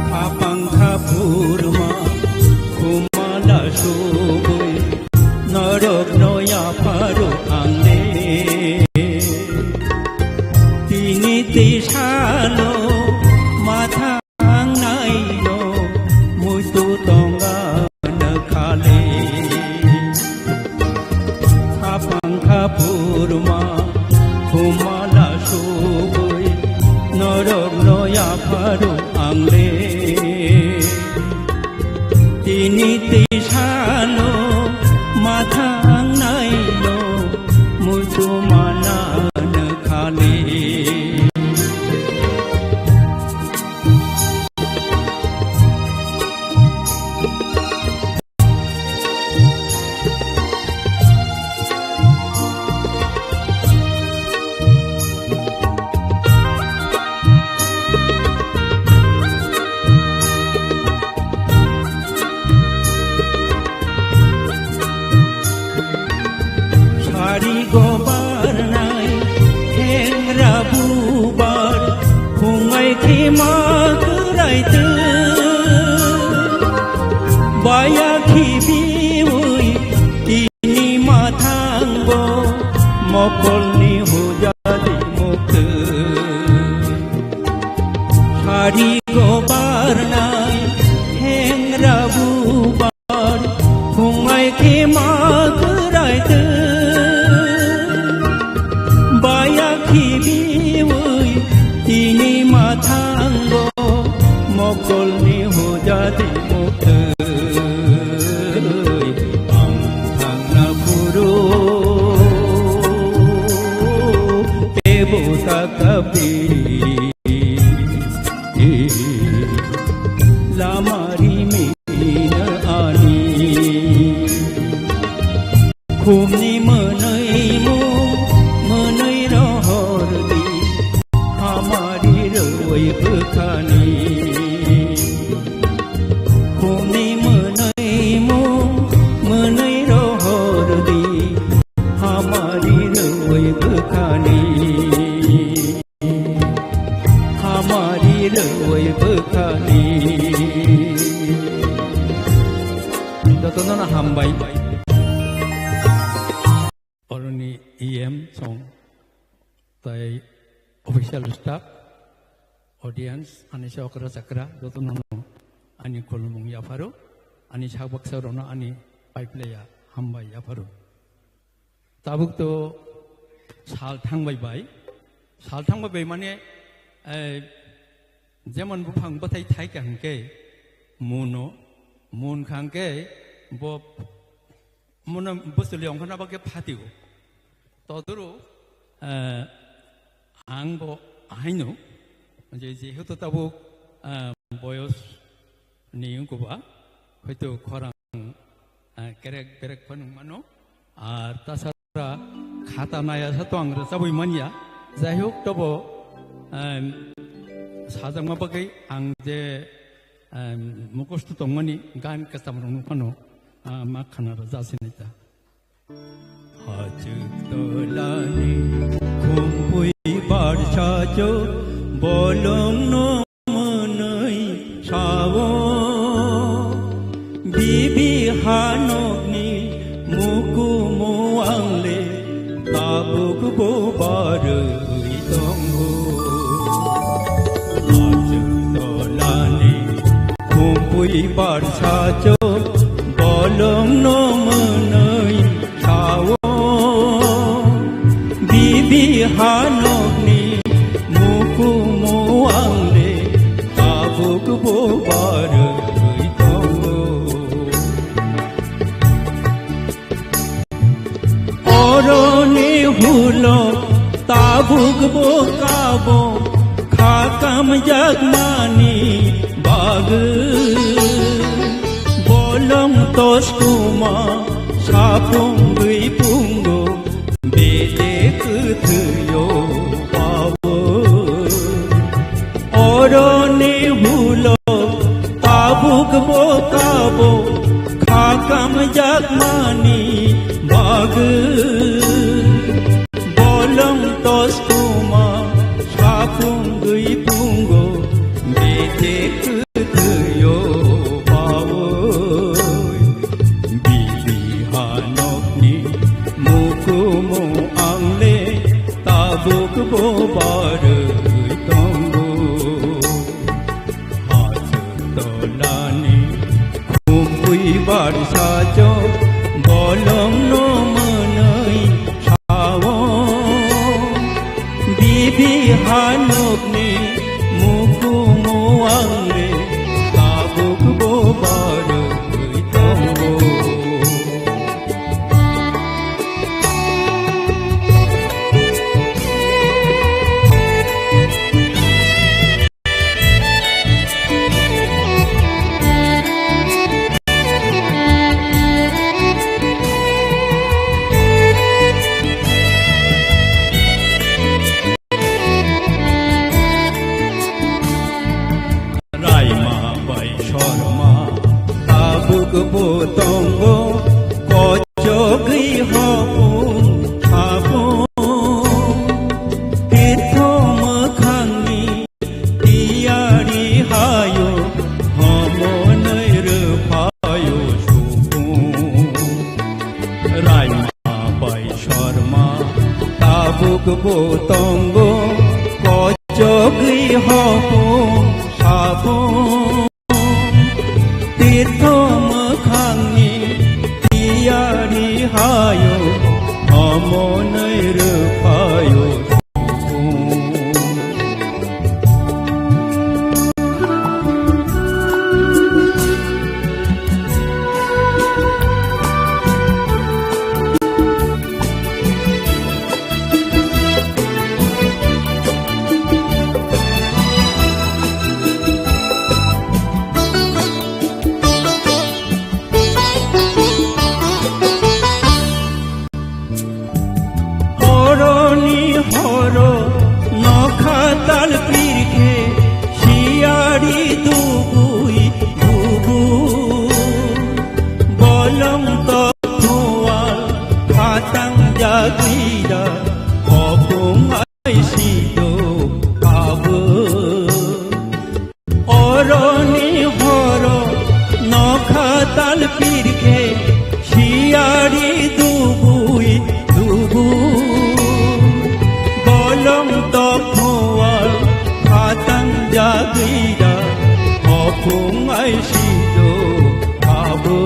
Khapang khaphurma khumala subui norok no yapharo ang de. Tini tisalo matha ang naino muitu tong ano kha le. Khapang khaphurma khumala subui norok no yapharo ang le. Tini tisalo matha ang naino muitu mana ano kha le. mokolni hujadi muktwi. Sari go barnai hengra bubar, phungai khe ma kwrai twi. Baya khibiwi tini mathango mokolni hujadi muktwi. Ang thangna phuru tebo ta kapiri. Lama rimina ani. Khumni mwnwi mu, mwnwi rohor di, hamari rwi bwkhani. Khumni mwnwi mu, mwnwi rohor di, hamari rwi bwkhani. Hamari rwi bwkhani. Jotono no hambai. Oroni E M song, tai official staff, audience, ani chokra chakra, jotono no ani khulumung yapharo, ani sak baksa rono ani paiplaya hambai yapharo. Tabuk to sal thangbai bai. Sal thangbai bai mane, eh, jemon buphang bwthai thai ka hwnkhe muno, mun kha hwnkhe bo muno bwswli ongkhorna bagwi phatio. Todoro, eh, ang bo ahaino, je, jehetu tabuk, eh, boyos ni wngkha ba, hoito khorang, eh, kerek berek phano wngmano. Ar tasara khata naya sa to ang rwchabwi manya. Jai hok, tobo, em, sajakma bagwi ang je, em, mukhosto tongmani gan kwcham rokno phano, ah, ma khana rwja sinai ta. Hachwk tolani khumpui barsa cho bolongno mwnwi sao. Bibi hanokni mukumu angle tabukbo barwi tongo. Hachwk tolani khumpui barsa cho bolongno mwnwi sao. Bibi hanokni mukumu angle tabukbo barwi tongo. Oroni hulo tabukbo kabo kha kamjakmani bagwi. Bolong toskuma sapungwi pungo bede kwthwio bawo. Oroni hulo tabukbo kabo kha kamjakmani bagwi. Bolong toskuma sapungwi pungo bede kwthwio bawo. Bibi hanokni mukumu angle tabukbo barwi tongo. Hachwk tolani khumpui barsa cho bolongno mwnwi sao. Bibi hanokni mukumu angle tabukbo barwi tongo. Raima bai Sorma tabuk bo tongo, kochogwi hopung hapung. Tirtho mwkhangni tiyari hayo, homonwi rwphayo supung. Raima bai Sorma, ta Tabuk bo tongo kochogwi hopung sapung. Tirtho mwkhangni tiyari hayo, omonwi rwphayo. Horoni horo nokha tal pirkhe siyari dubui dubu. Bolong tokhual khatang jagira hopung ai sido abo. Oroni horo nokha tal pirkhe siyari dubui dubu. Bolong tokhual khatang jagira hopung ai sido abo.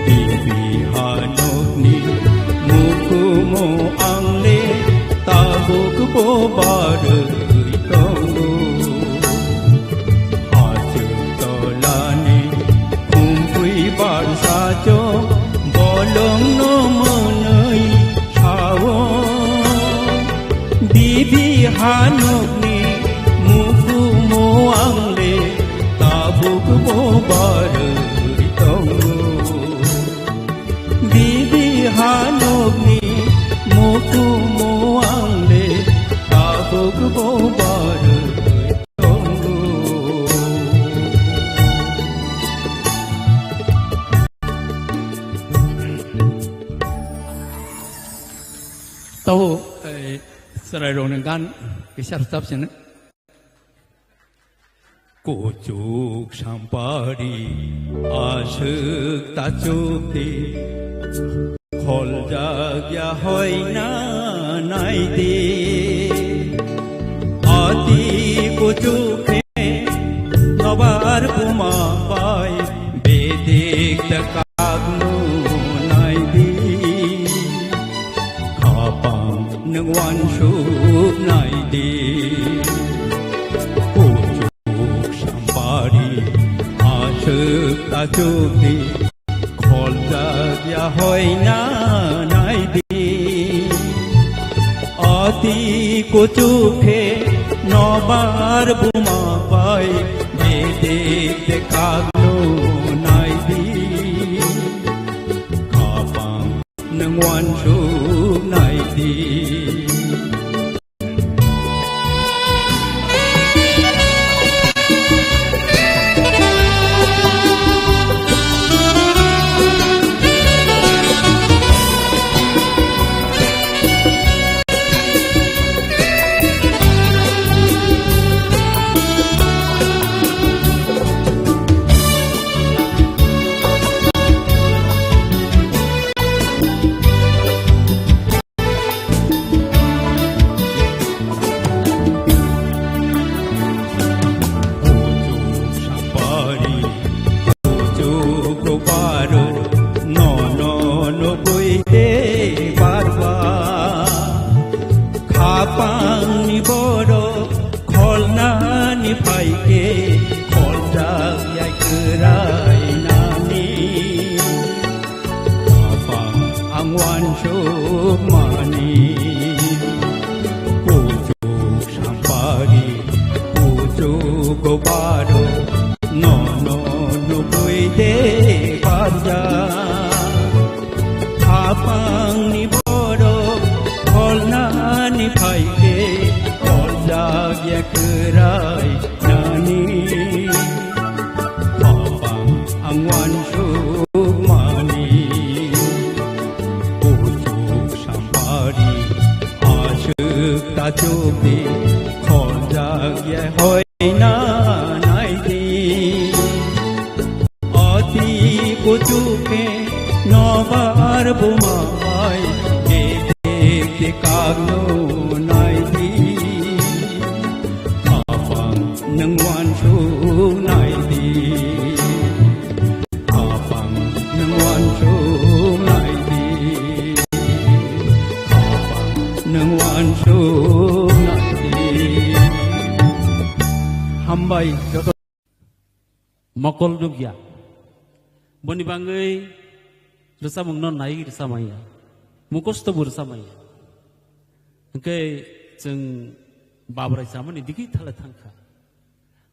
Bibi hanokni mukumu angle tabuk bo barwi tongo. Hachuk tolani kumpui barsa cho bolongno mwnwi sao. Bibi hanokni mukumu angle tabuk bo barwi tongo. Bibi hanokni mukumu angle tabuk bo barwi tongo. Tau, eh, chwrairokni gan kisa rwchap sino. Kuchuk sampari aswk tachuk di, kholjak ya hoina nai di. Ati kuchuk khe nobar buma bai bedik da kagnu nai di. Khapang nwng uansuk nai di. Kuchuk sampari aswk tachuk di, kholjak ya hoina nai di. Ati kuchuk khe nobar buma bai bedik de kagnu nai di. Khapang nwng uansuk nai di. Kuchuk sampari, kuchuk baro, nono nugwi de barba. Khapangni borok kholnani phaikhe, kholjak yai kwrai nani. Khapang ang uansuk mani, kuchuk sampari, kuchuk baro, nono nugwi de barja. Khapangni borok kholnani phaikhe, kholjak ya kwrai nani. Khapang ang uansuk mani, kuchuk sampari aswk tachuk di, kholjak ya hoina nai di. Ati kuchuk khe nobar buma bai, de de Kagno naidi, apang nang wansu naidi, apang nang wansu naidi, apang nang wansu naidi. Hambai joto. Mokol nukya. Boni bangwi rwchapmungno nai rwchapmanya. Mukhusto bo rwchapmanya. Hwnkhe chwng Babrai chamani digi thala thangkha.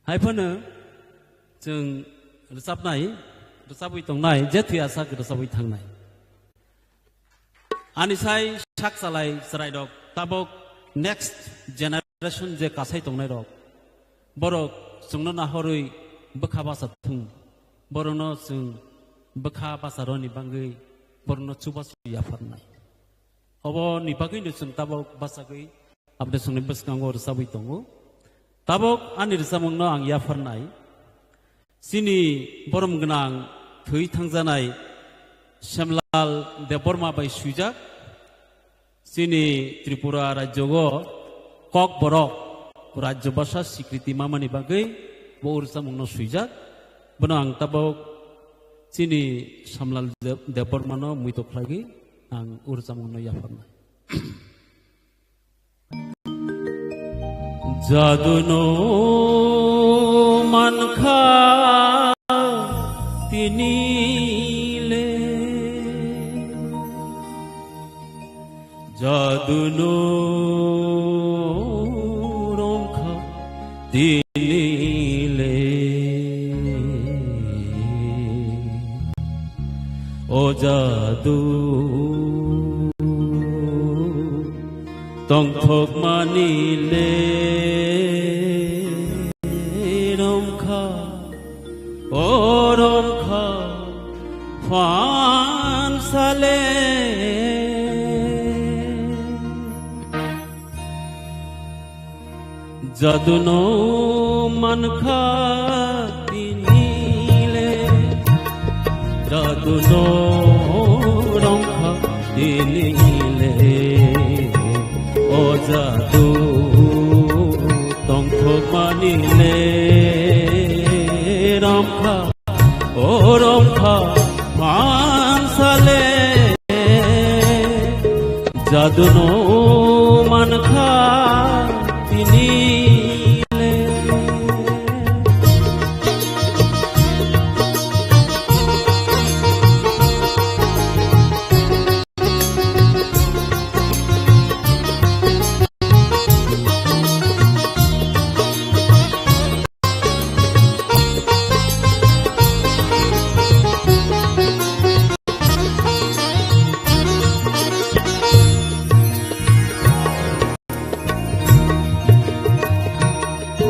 Hai phano chwng rwchapnai, rwchapwi tongnai, je thwi asak rwchapwi thangnai. Ani sai sak chalai chwrairok tabok next generation je kasai tongnairok, borok chwngno nahorwi bwkha bacha thung, borokno chwng bwkha bacharoni bangwi borokno chubachu yapharnai. Oboni bagwino chwng tabok bachagwi Aboni songni bwskango rwchabwi tongo. Tabok ani rwchapmungno ang yapharnai. Chini borom gwnang thwi thangjanai Semlal Debbarma bai swijak. Chini Tripura rajyogo Kokborok rajyo bhasha sikriti mamani bagwi bo rwchapmungno swijak. Bono ang tabok chini Semlal Deb-, Debbarmano muito khlaiwi ang rwchapmungno yapharnai. Jaduno mankha tinile, jaduno romkha tinile. O jadu tongthokmani le romkha, o romkha phansale. Jaduno mankha tinile, jaduno romkha tinile. O jadu tongthokmani le romkha, o romkha phansale. Jaduno mankha tinile.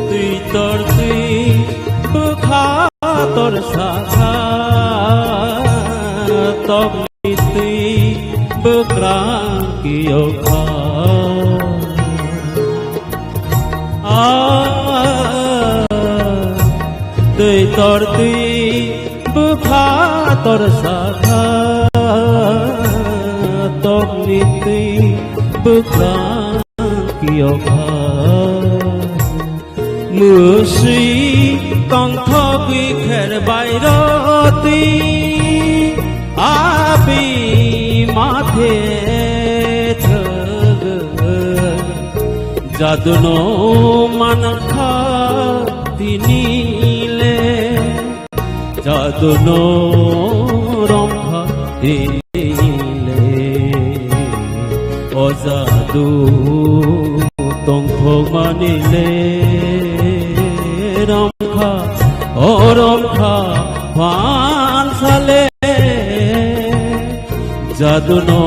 Twi tor twi bwkha tor sakha, tokni twi bwkrang kiyokha. Ah, twi tor twi bwkha tor sakha, tokni twi bwkrang kiyokha. Mwswi tongthokwi kher bai rw twi, abi mathe thwgwi. Jaduno mankha tinile, jaduno romkha tinile. O jadu tongthokmani le romkha, o romkha phansale. Jaduno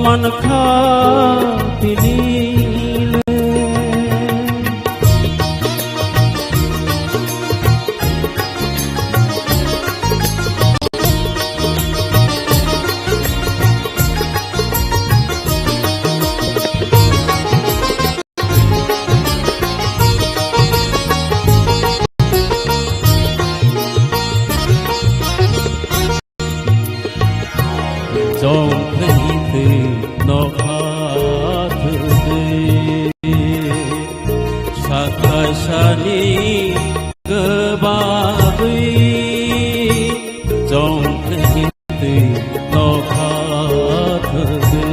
mankha tinile. Chongkhe Sani kwbagwi chongthai twi nokha thwgwi.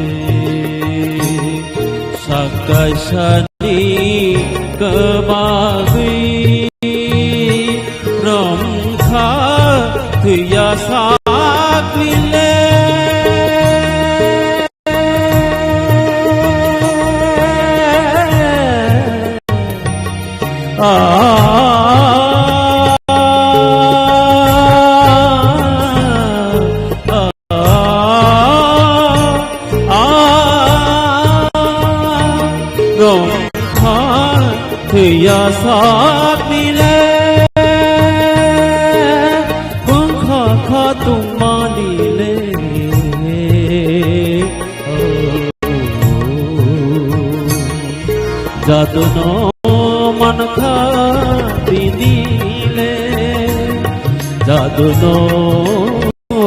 Sakaisani kwbagwi romkha thwiya sakile. Romkha thwiya sakni le, bwkha kha tongmani le. Jaduno mankha tini le, jaduno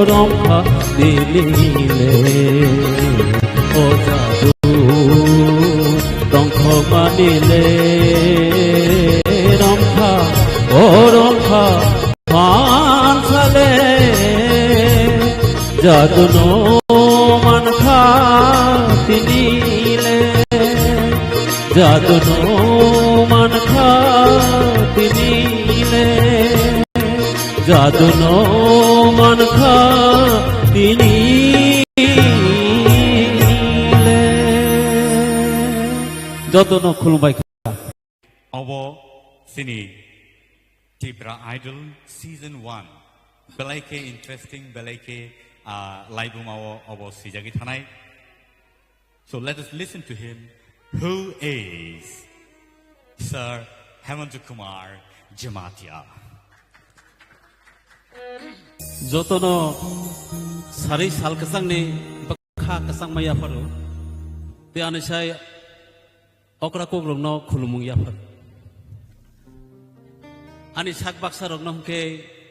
romkha tini le. O jadu tongthokmani le romkha, o romkha mansale, jaduno mankha tini le, jaduno mankha tini le, jaduno mankha tini le. Jotono khulumbai kha. Obo chini Tipra Idol Season one. Belai khe interesting, belai khe, ah, laibuma o obo swijagwi thanai. So let us listen to him, who is Sir Hemanta Kumar Jamatia. Jotono sari sal kwchangni bwkha kwchangma yapharo. Tei ani sai okra kokrokno khulumung yaphar. Ani sak baksa rokno hwnkhe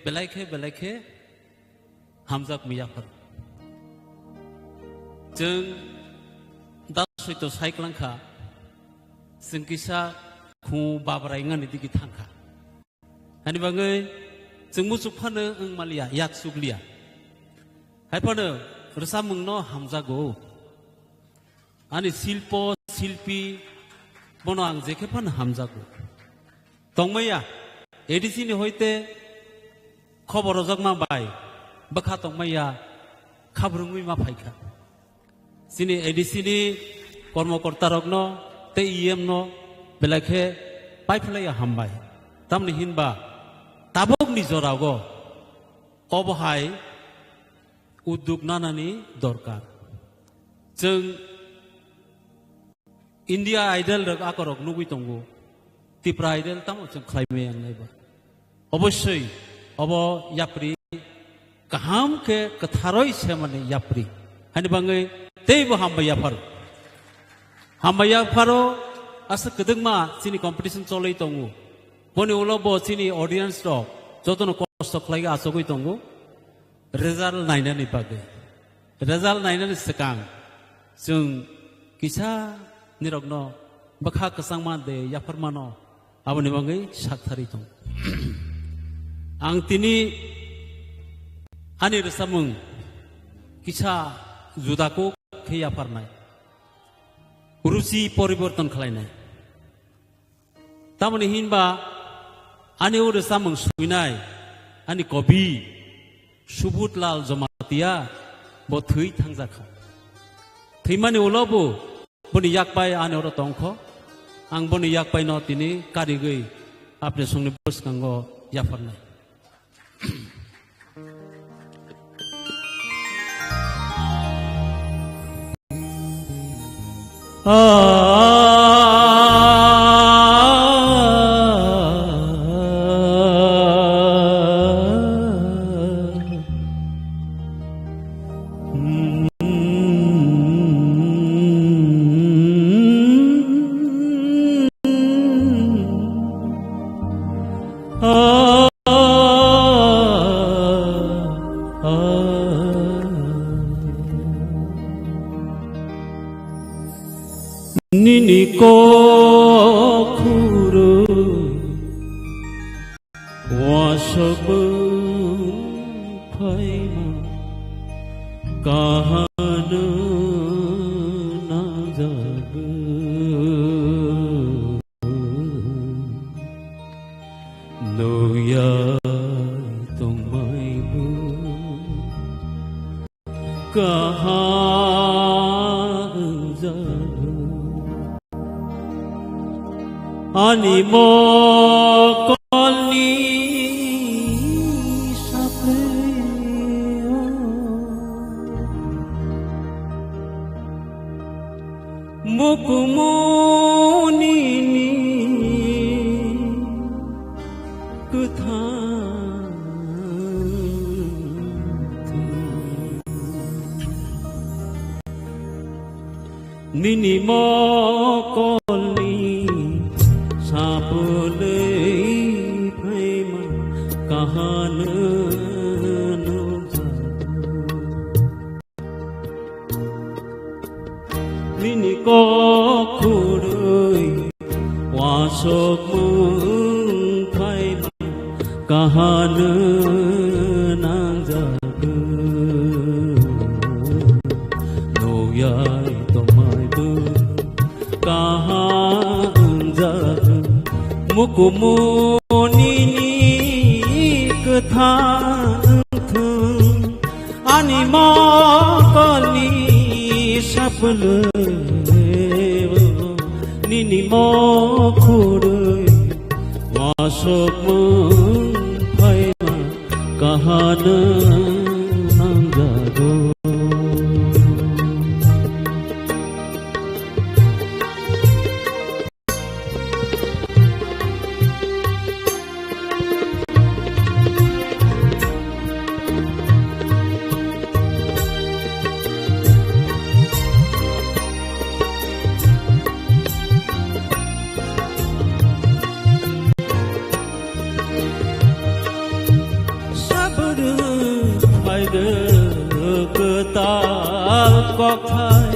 belai khe, belai khe hamjak mung yaphar. Chwng da soito sai kwlangkha, chwng kisa khu babrai wngani digi thangkha. Ani bagwi chwng muchuk phano wng maliya, yak chukliya. Hai phano rwchapmungno hamjago. Ani silpo, silpi, bono ang jekhe phano hamjago. Tongmaya, A D C ni hoite khobor rojakma bai bwkha tongmaya khabrwngwi ma phaikha. Chini A D C ni kormokorta rokno tei E M no belai khe paiphlaiya hambai. Tamni hinba tabukni jorao obo hai udduk nanani dorkar. Chwng India Idol rok akorok nugwi tongo. Tipra Idol tamo chwng khlai maya wngnai ba. Obossoi obo yapri kaham khe kwtharoi semani yapri. Hani bangwi teibo hambai yapharo. Hambai yapharo aswk kwdwkma chini competition cholwi tongo. Boni ulo bo chini audience rok jotono kosto khlaiwi achugwi tongo. Result nainani bagwi. Result nainani swkang chwng kisa nirokno bwkha kwchangma de yapharmano aboni bagwi saktharwi tong. Ang tini ani rwchapmung kisa juda kuk khe yapharnai. Ruchi poriborton khlainai. Tamoni hinba ani o rwchapmung suinai ani kobi Subudh Lal Jamatia bo thwi thangjakha. Thwimani ulo bo boni yakpai ani oro tongkho. Ang boni yakpaino tini karigwi apni songni bwskango yapharnai. Nini kok khuru Nukya tongmaibo kaha wngjago. Ani mokolni saphiro mukumunini kwthang thwi. Nini mokolni sapulwi phaima kahano nukjago. Nini kok khurwi wasok mung phaima kahano nangjago. Nukya tongmaibo kaha wngjago. Mukumunini kwthang thung. Ani mokolni sapulwi nini mokhorwi wasok mung phaima kahano nangjago. Sabrwng phaikhe kwtal kokthai,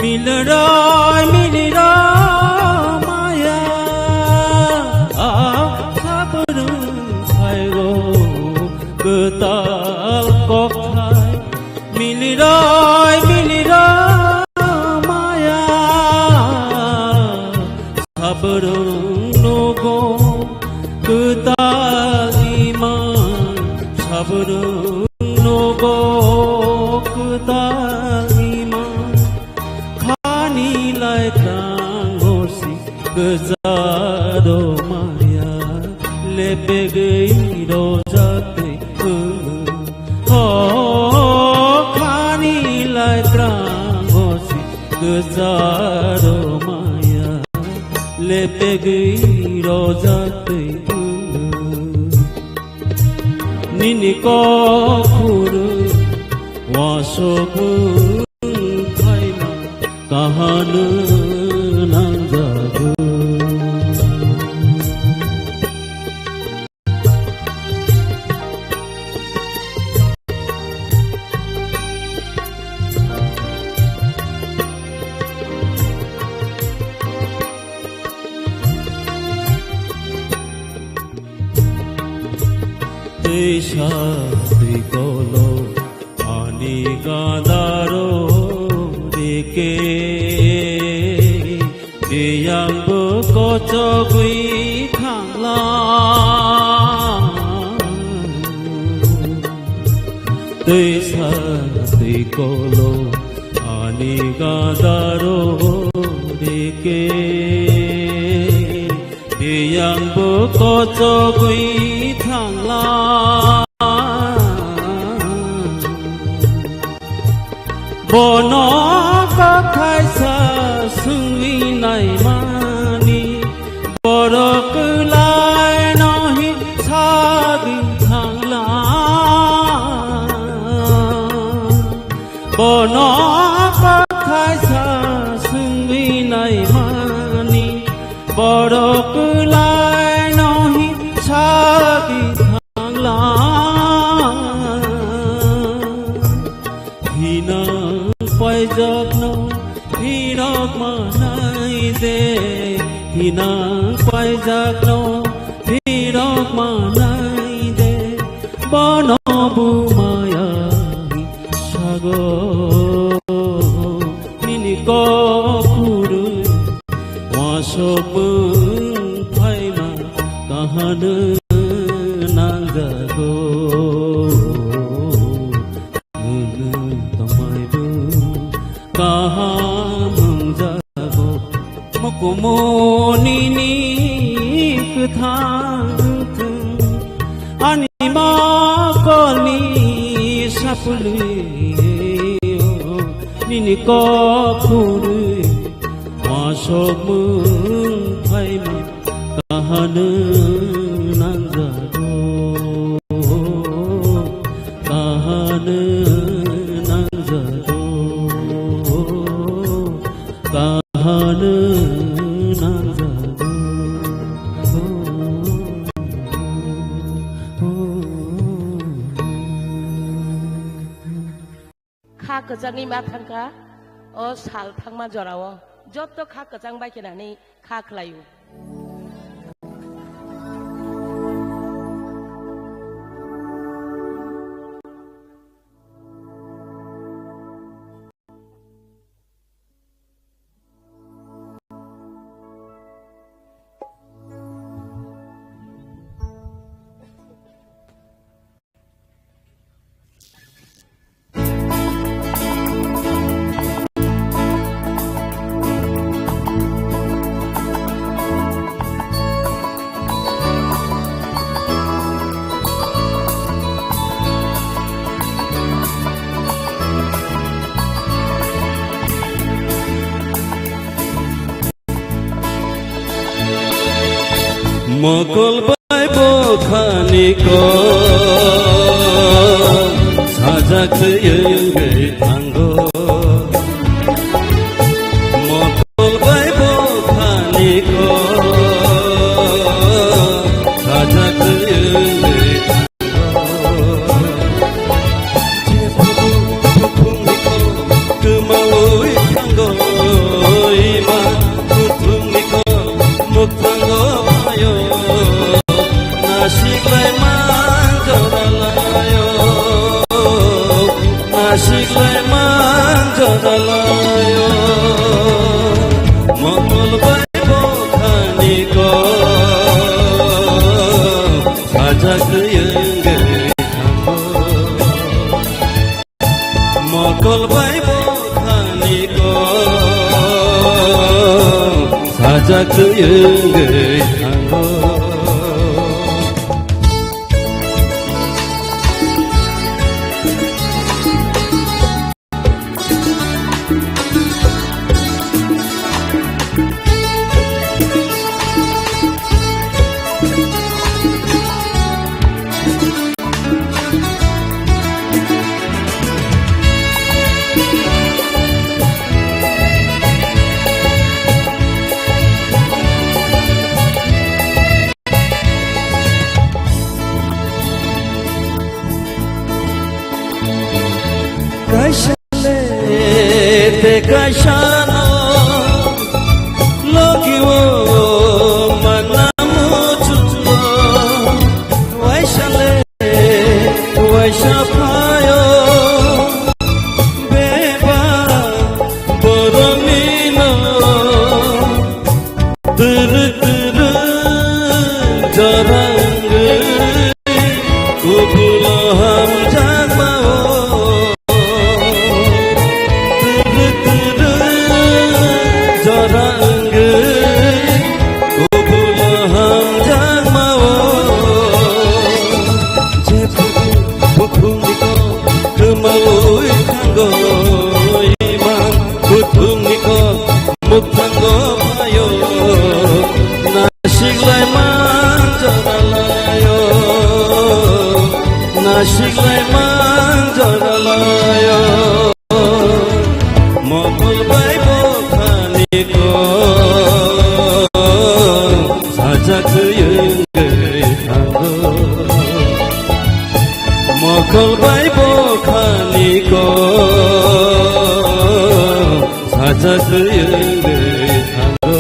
miliroi miliroi maya. Sabrwng phaigo kwtal kokthai, miliroi miliroi maya. Sabrwng nogo kwtal ima, sabrwng nogo kwtal ima. Khani lai tang hosi kwcharo maya, lepegwi rojak tei kwlwng. O khani lai tang hosi kwcharo maya, lepegwi rojak tei kwlwng. Nini kok khurwi wasok mung phaima kahano nangjago. Twisa twi kolo ani gadaro rike, biyangbo kochogwi thangla. Twisa twi kolo ani gadaro rike, biyangbo kochogwi thangla. Bono kokthai sa swngwi naimani, borok kwlai no hin sagwi thangla. Bono kokthai sa swngwi naimani, borok kwlai no hin sagwi thangla. Hinang paijak no phirok manai de, hinang paijak no phirok manai de, bono bumaya sago nini kok khurwi Somung phaima kahano nangjago. Nwng tongmaibo kaham wngjago. Mokumu nini kwthang thwng ani mokolni sapulwi, nini kok phurwi wasomung phaima kahano nangjago, kahano nangjago, kahano nangjago. Kha kwchangni ma thangkha, o sal thangma jorao joto kha kwchang bai khenani kha khlaio. Mokol bai bokhani kok sajak twi wngwi thango. Mokol bai bokhani kok sajak twi wngwi thango. Kwmawi thango ima, kuthumni kok muktango phaio. Nasiklai manjoralaio, nasiklai manjoralaio. Mokol bai bokhani kok sajak twi wngwi thango. Mokol bai bokhani kok sajak twi wngwi thango. Kaisa le te kaisa no logi o mana muchulo. Waisa le waisa phaio beba boromino. Twrwk twrwk jora wngwi kubulo hamjakma-o. Twrwk twrwk jora wngwi kubulo hamjakma-o. Jephuru bukhukni kok kwmawi thango ima, bukhukni kok muktango phaio, nasiklai manjoralaio, nasiklai manjoralaio. Mokol bai bokhani kok sajak twi wngwi thango. Mokol bai bokhani kok sajak twi wngwi thango.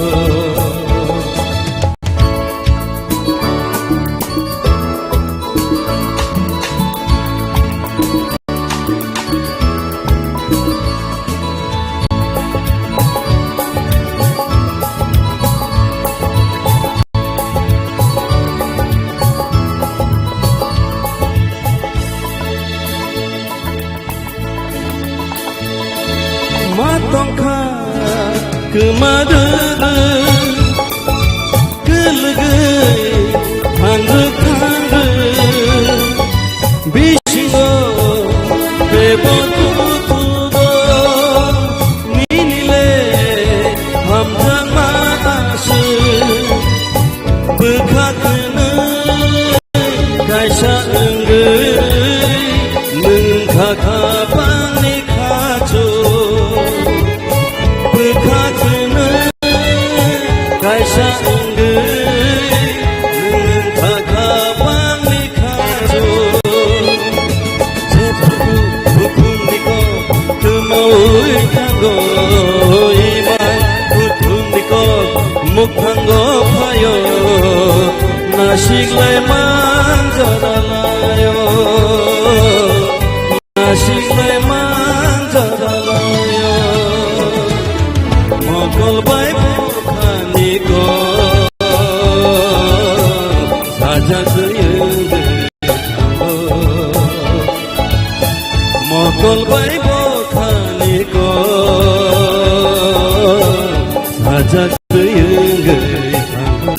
Mukhango phaio, nasiklai manjara laio, nasiklai manjara laio. Mokol bai bokhaniko, sajak twiwi thango. Mokol bai bokhaniko, sajak twiwi thango.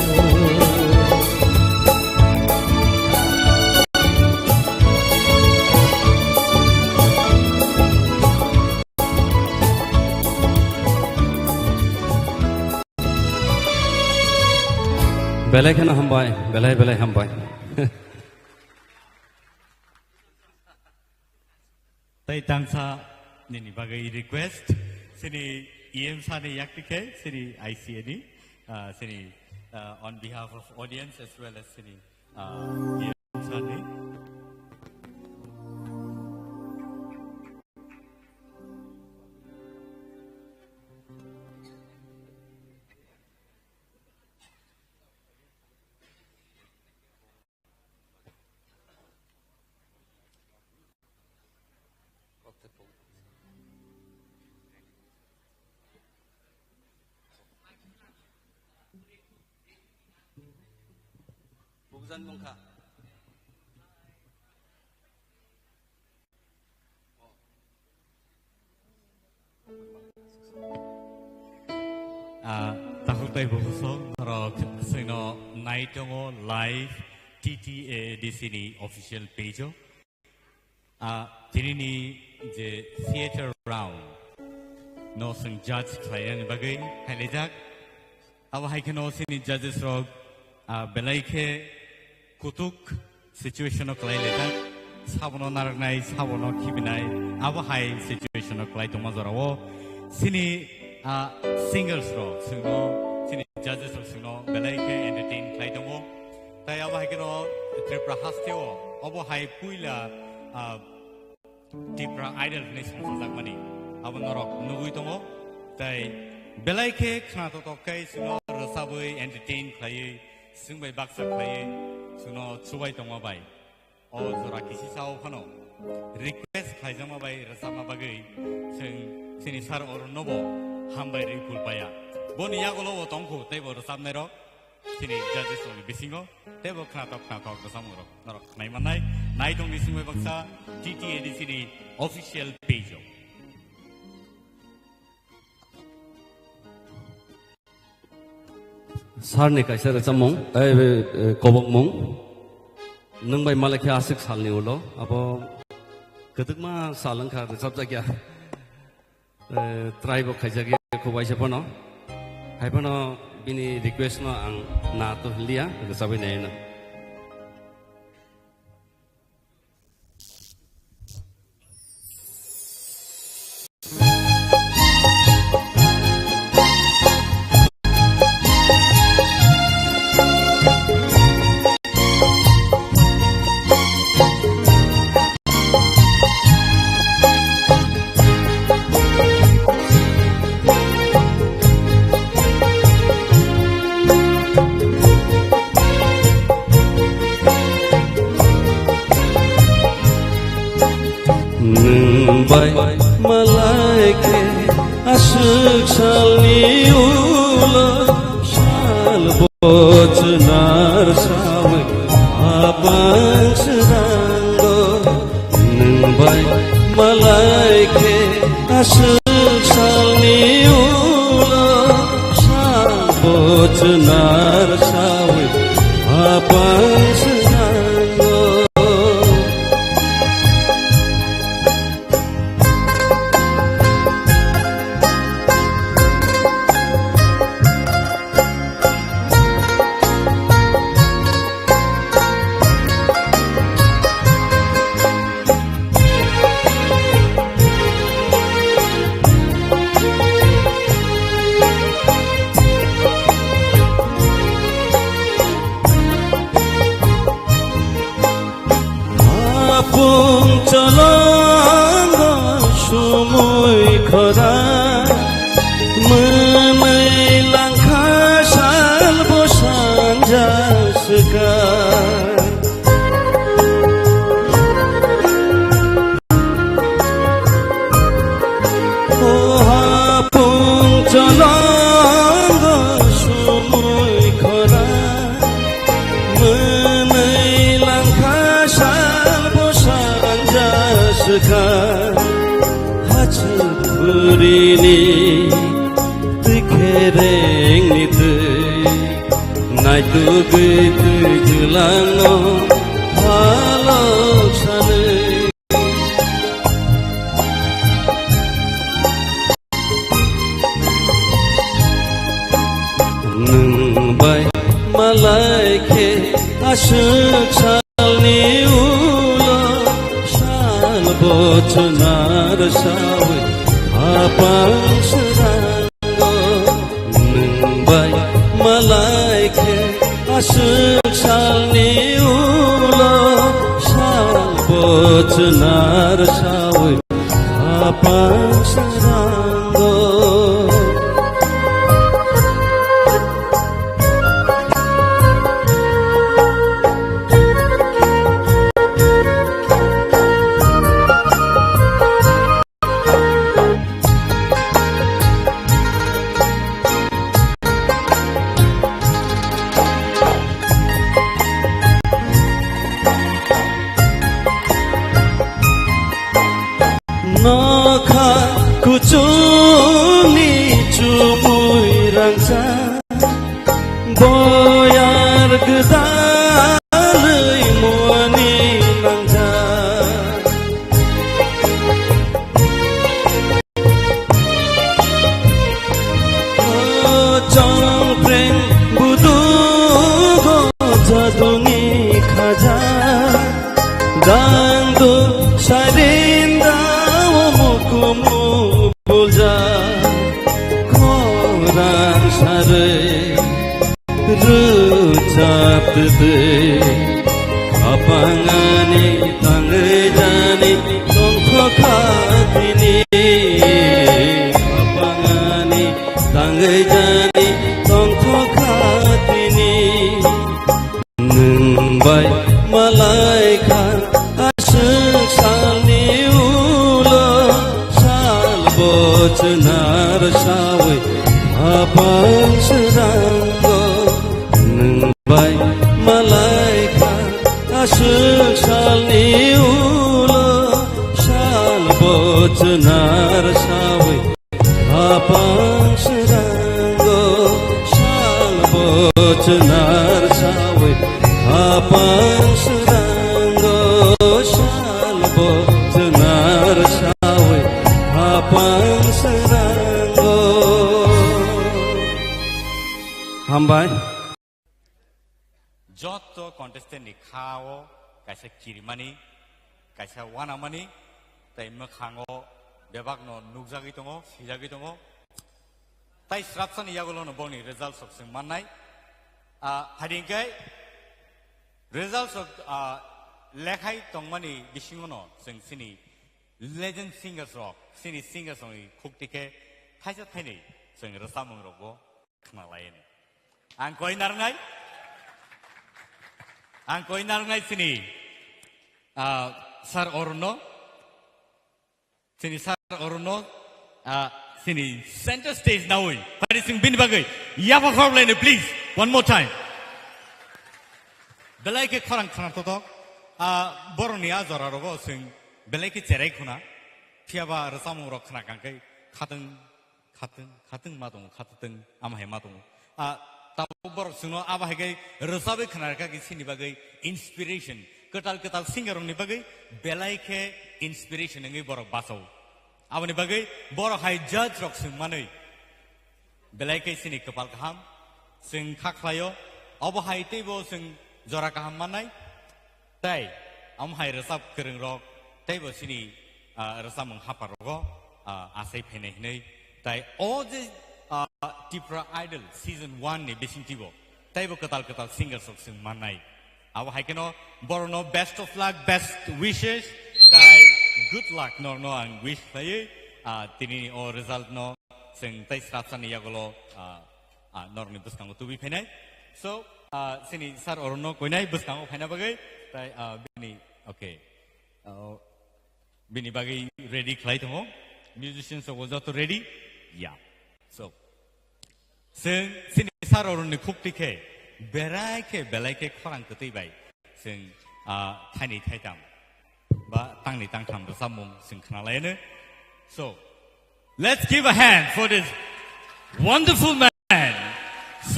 Belai kheno hambai, belai belai hambai. Tai tangsa nini bagwi request, sini E M sani yakti khe, sini I C A ni, ah, sini, ah, on behalf of audience as well as sini, ah, E M sani. Bukjan bongkha. Ah, takhuk tai bukhuk rok, sino nai tongo live T T A A D C ni official page o. Ah, tini ni je theater round no sing judge khlainani bagwi hailaijak. Abo hai kheno sini judges rok, ah, belai khe kutuk situation o kwlai le jak, sabono narwknai, sabono khibinai, abo hai situation o kwlai tongma jorao sini, ah, singers rok singno, sini judges rok singno belai khe entertain khlai tongo. Tai abo hai kheno Tripura hasteo obo hai puila, ah, Tipra Idol hinwi songchajakmani abo norok nugwi tongo. Tai belai khe khna totok khe chwngno rwchabwi entertain khlaiwi, chwng bai baksa khlaiwi chwngno chubai tongma bai. O jora kisi sao phano request khlaijakma bai rwchapma bagwi chwng chini sir Arun nobo hambai rwi khulpaya. Boni yagulo bo tongkhu teibo rwchapnairok. Chini judges rokni bisingo teibo khnatok khnatok rwchapmung rok norok nai mannai. Nai tongni simi baksa T T A D C ni official page o. Sir ni kaisa rwchapmung, eh, eh, kobokmung. Nwng bai malai khe aswk salni ulo, abo kwdwkma sal wngkha rwchapjakya. Eh, try bo khaijak ya, khubaisa phano. Hai phano bini request no ang na to hiliya, rwchabwi naina. Nwng bai malai khe aswk salni ulo sal bo chwnar sawi apang swnango. Nwng bai malai khe aswk salni ulo sal bo chwnar sawi apang swnango. Ai tugwi twi twlangno phalok sanwi. Nwng bai malai khe aswk salni ulo sal bochwnar sawi hapang srango. Nwng bai malai khe aswk salni ulo sal bochwnar sawi hapang srango. Nokha kuchukni chumui rangchak, boyar gwdalwi muani nangjak. O chongpreng budugo jaduni khaja, dangdu sarinda o mukumu bulja, khorang sarwi rwchap twi khapangani tangwi jani tongthokha tini. Khapangani tangwi jani tongthokha tini. Nwng bai malai kha aswk salni ulo sal bochwnar sawi hapang srango. Nwng bai malai kha aswk salni ulo sal bochwnar sawi hapang srango, sal bochwnar sawi hapang srango, sal bochwnar sawi hapang srango. Hambai. Jotto contestant ni kha o kaisa kirimani, kaisa wanamani, tei mwkhango bebakno nukjagwi tongo, swijagwi tongo. Tai srapsani yagulono boni result sok chwng mannai. Ah, haidingkhe result sok, ah, lekhai tongmani bisingono chwng chini legend singers rok, chini singers rokni khukti khe thaisa thainwi chwng rwchapmung rokbo khna laini. Ang koi narwngnai, ang koi narwngnai chini, ah, Sir Arunno, chini Sir Arunno, ah, chini center stage nawi. Pari sing bini bagwi yapha khorlaini, please, one more time. Belai khe khorang khna totok, ah, boroni a jora rogo sing belai khe cherai khuna. Phiya ba rwchapmung rok khna kangkhe khatwng khatwng, khatwng ma tongo, khatwng ama hai ma tongo. Ah, tabuk borok chwngno abo hai khe rwchabwi khna rwkha khe chini bagwi inspiration. Kwtal kwtal singer rokni bagwi belai khe inspiration wngwi borok bachao. Aboni bagwi borok hai judge rok chwng manwi belai khe chini kwpal kaham chwng kha khlaio. Obo hai teibo chwng jora kaham mannai. Tai, omo hai rwchap kwrwng rok, teibo chini, ah, rwchapmung hapar rogo, ah, asai phainai hinwi. Tai o je, ah, Tipra Idol season one ni bisingtwibo, teibo kwtal kwtal singers rok chwng mannai. Abo hai kheno borokno best of luck, best wishes, tai good luck norokno ang wish khlaiwi, ah, tinini o result no chwng tei srapsani yagulo, ah, ah, norokni bwskango tubui phainai. So, ah, chini Sir Arunno koinai bwskango phaina bagwi, tai, ah, bini, okay. Ah, bini bagwi ready khlai tongo. Musicians rok joto ready? Ya. So, chwng chini Sir Arunni khukti khe, berai khe, belai khe khorang kwtwi bai. Chwng, ah, thaini thaitam ba tangni tangtham rwchapmung chwng khna laino. So, let's give a hand for this wonderful man,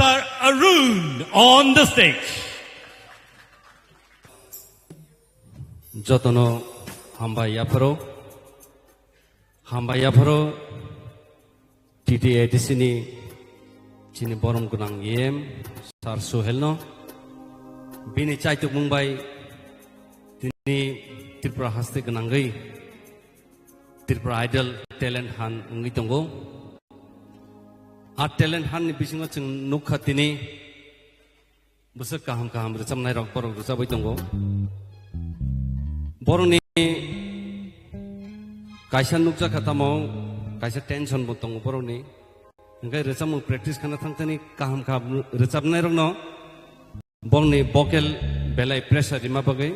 Sir Arun on the stage. Jotono hambai yapharo, hambai yapharo T T A D C ni chini borom gwnang E M Sir Suhel no, bini chaitukmung bai tini Tripura haste gwnangwi Tripura Idol talent hunt wngwi tongo. A talent hunt ni bisingo chwng nukha tini bwswk kaham kaham rwchapnai rok borok rwchapwi tongo. Borokni kaisa nukjakha tamo kaisa tension bo tongo borokni. Hwnkhe rwchapmung practice khana thangthani kaham kaham rwchapnai rokno bongni vocal belai pressure rima bagwi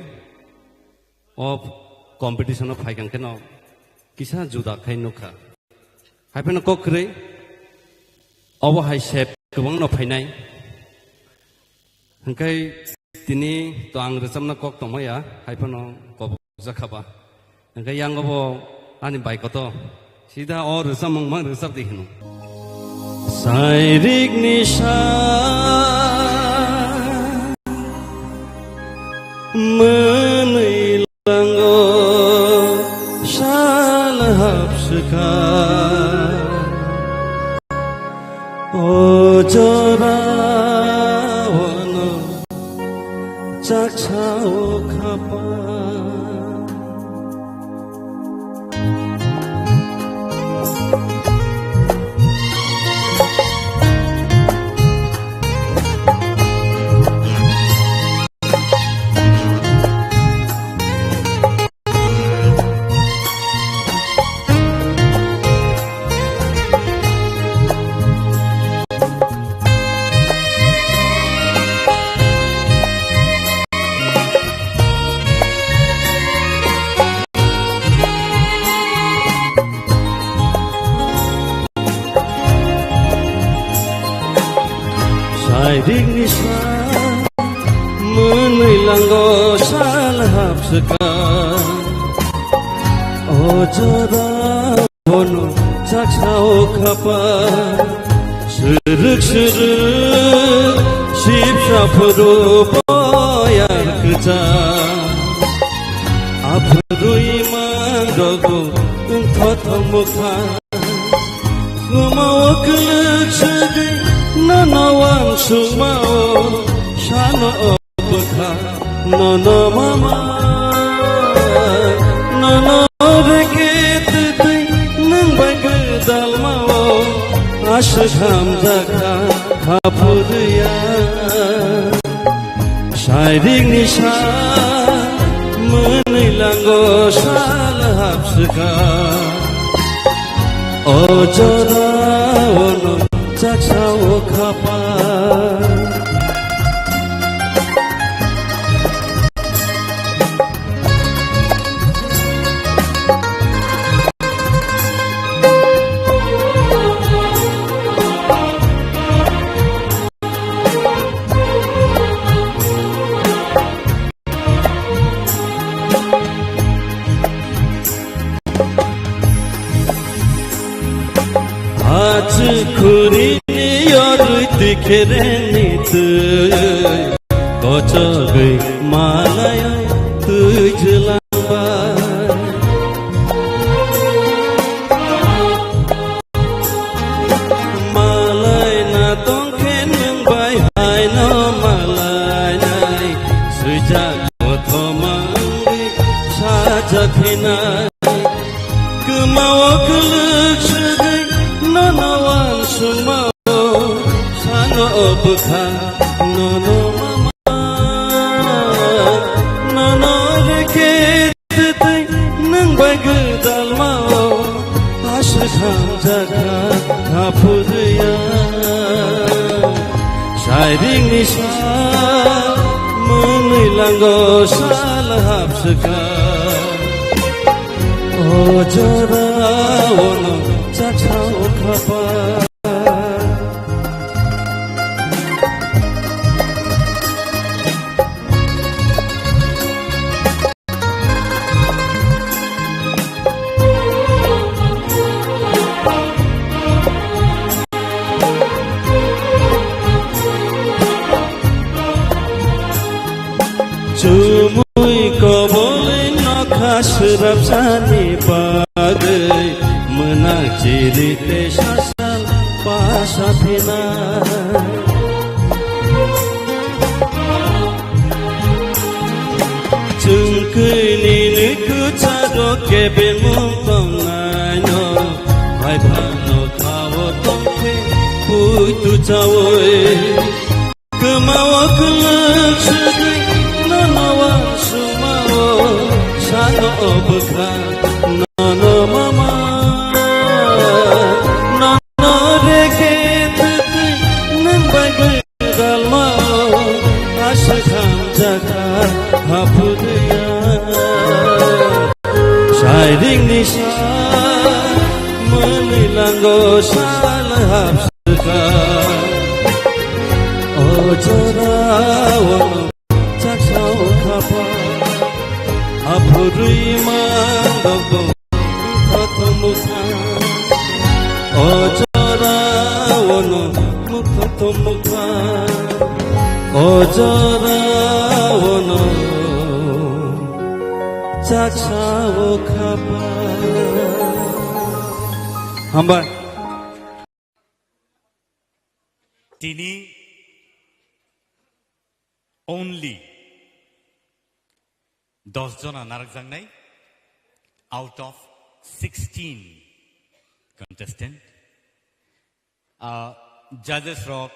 o competition o phaikang kheno kisa juda khai nukha. Hai phano kok kwrwi obo hai sep kwbangno phainai. Hwnkhe tini to ang rwchapna kok tongmaya, hai phano kobok jakhaba. Hwnkhe yango bo ani bai koto sida o rwchapmung mang rwchap di hino. Sairik ni sa mwnwi lango sal hapswkha. O jora ono chaksa o khapa. Sairik ni sa mwnwi lango sal hapswkha. O jora bono chaksa o khapa. Swrwk swrwk sipsa phuru boyar kwchang. Aphuru imang rogo wngtho thangmukha. Kwmao kwlwk swgwi nono wansukmao sano o bwkha nono mama. Nono rege twtwi nwng bai gwdalmao aswk hamjakha haphurya. Sairik ni sa mwnwi lango sal hapswkha. O jora ono chaksa o khapa. Achu khuri ni yorwi tikhere ni twi kochogwi malai twi jwlangba. Malai na tongkhe nwng bai haino malai nai. Swijak kothoma wngwi sajak hinai. Kwmao kwlwk swgwi nono wansukmao sano o bwkha nono mama. Nono reke twtwi nwng bai gwdalmao aswk hamjakha haphurya. Sairik ni sa mwnwi lango sal hapswkha. O jora ono chaksa o khapa. Sani bagwi mwnang chiri tei sasal pasa phinai. Chwng kwini ni kwcharo kebengmung tongnaino, hai phano khao tongwi puitu chawi. Kwmao kwlwk swgwi nono uansukmao, sano o bwkha nono mama. Nono rege thwgwi nwng bai gwdalmao, aswk hamjakha haphudwiya. Sairingni sa mwnwi lango sal hapswkha. O jorao chaksa o khapa, aphurwi mandok bo mukha to mukha. O jorao no mukha to mukha. O jorao no chaksa o khapa. Hambai. Tini only dos jona narwkjaknai out of sixteen contestant. Ah, judges rok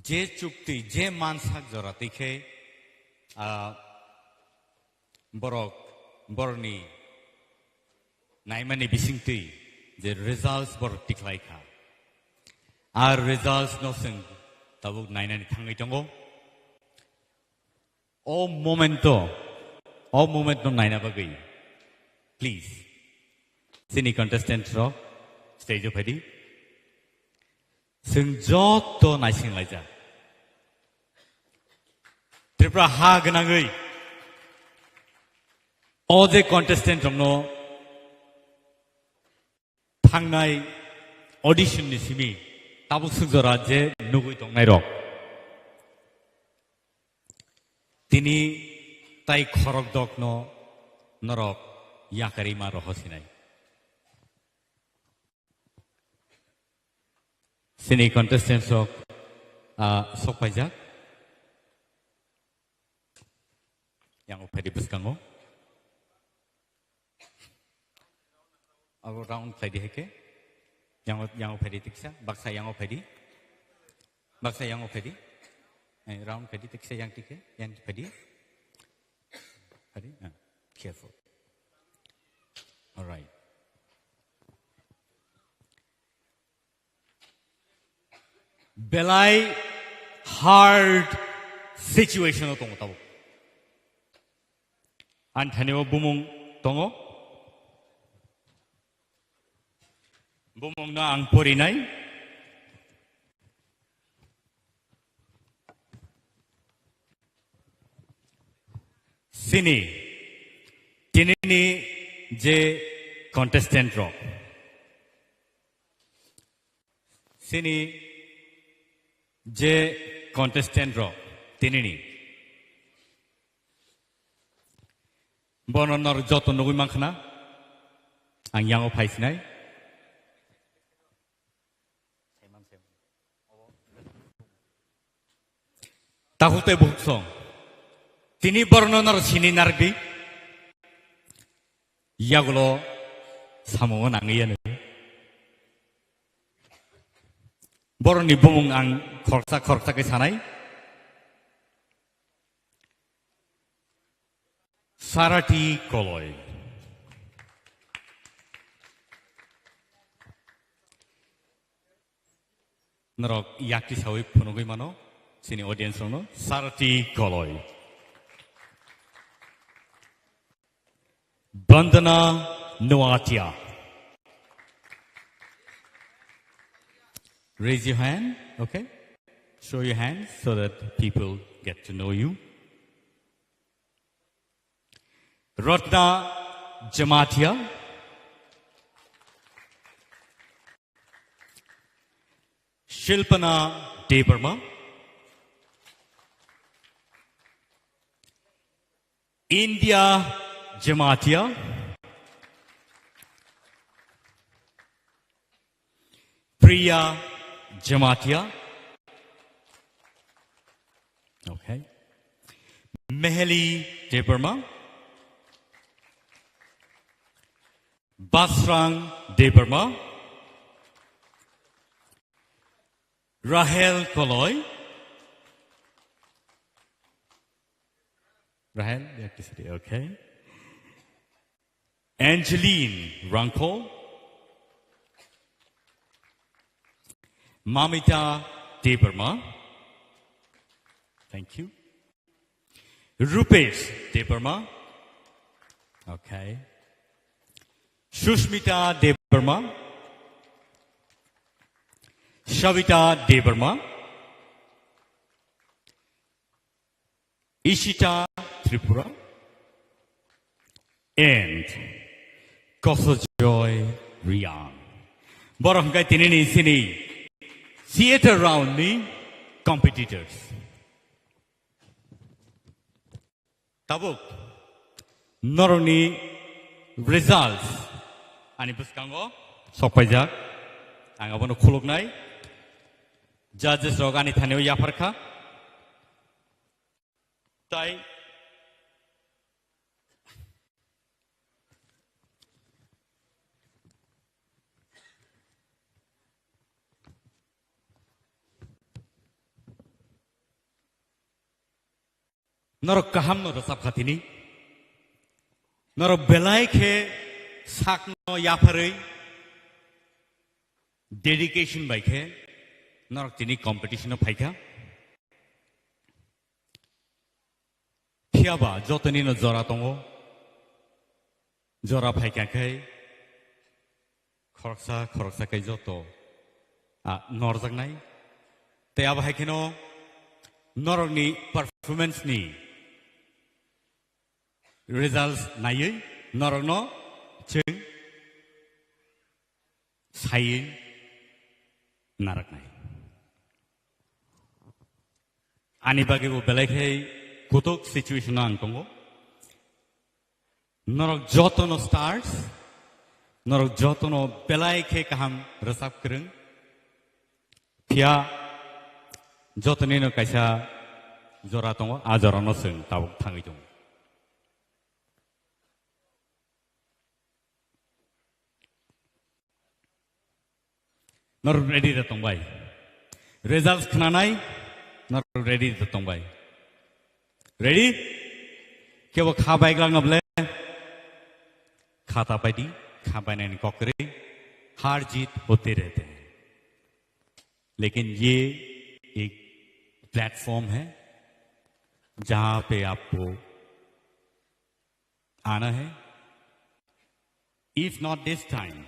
je chukti, je mansak jora twi khe, ah, borok, borokni naimani bisingtwi je results borok tikhlai kha. Ar results no chwng tabuk nainani thangwi tongo. O momento, o moment no naina bagwi, please, chini contestant rok stage o phaidi. Chwng joto naising laijak. Tripura ha gwnangwi o je contestant rokno thangnai audition ni simi tabuk swk jora je nugwi tongnai rok. Tini tai khorok dokno norok yakarima roho sinai. Sini contestants rok, ah, sok paijak. Yang o phaidi bwskango. Abo round khlai di hai khe. Yang o, yang o phaidi tiksa, baksa yang o phaidi. Baksa yang o phaidi. Eh, round khlai di tiksa yang tikhe, yang phaidi. Phaidi, ah, careful. All right. Belai hard situation o tongo tabuk. Ani thani o bumung tongo. Bumung no ang porinai. Sini, tinini je contestant rok. Sini je contestant rok, tinini. Bono nor joto nugwi mankha na? Ang yango phaisinai. Takhuk tei bukhuk song. Tini borokno noro sini narwkdi. Yagulo samungo nangwi ya nini. Borokni bumung ang khoroksa khoroksa khe sanai. Sarati Koloi. Norok yakti sawi phunugwi mano, chini audience rokno, Sarati Koloi. Bandana Noatia. Raise your hand, okay? Show your hand so that people get to know you. Ratna Jamatia. Shilpana Debbarma. India Jamatia. Priya Jamatia. Okay. Meheli Debbarma. Basrang Debbarma. Rahel Koloi. Rahel, you have to sit here, okay. Angeline Rangkol. Mamita Debbarma. Thank you. Rupesh Debbarma. Okay. Sushmita Debbarma. Shavita Debbarma. Ishita Tripura. And Kosojoy Riang. Borok hwnkhe tinini sini theater round ni competitors. Tabuk norokni results ani bwskango sokpaijak. Ang abono khuluknai. Judges rok ani thani o yapharkha. Tai norok kahamno rwchapkha tini. Norok belai khe sakno yapharwi dedication bai khe norok tini competition o phaikha. Phiyaba jotonino jora tongo. Jora phaikha khe khoroksa khoroksa khe joto, ah, norjaknai. Tei abo hai kheno norokni performance ni results naiwi norokno chwng saiwi narwknai. Ani bagwi bo belai khe kutuk situation o ang tongo. Norok jotono stars, norok jotono belai khe kaham rwchap kwrwng. Phiya jotonino kaisa jora tongo, a jorano chwng tabuk thangwi tongo. Norok ready da tongbai. Results khnanai, norok ready da tongbai. Ready? Kebo kha baiglak na ble? Khata paidi, kha bainani kokri, har jeet hote rehte hain. लेकिन ये एक प्लेटफॉर्म है, जहां पे आपको आना है। If not this time,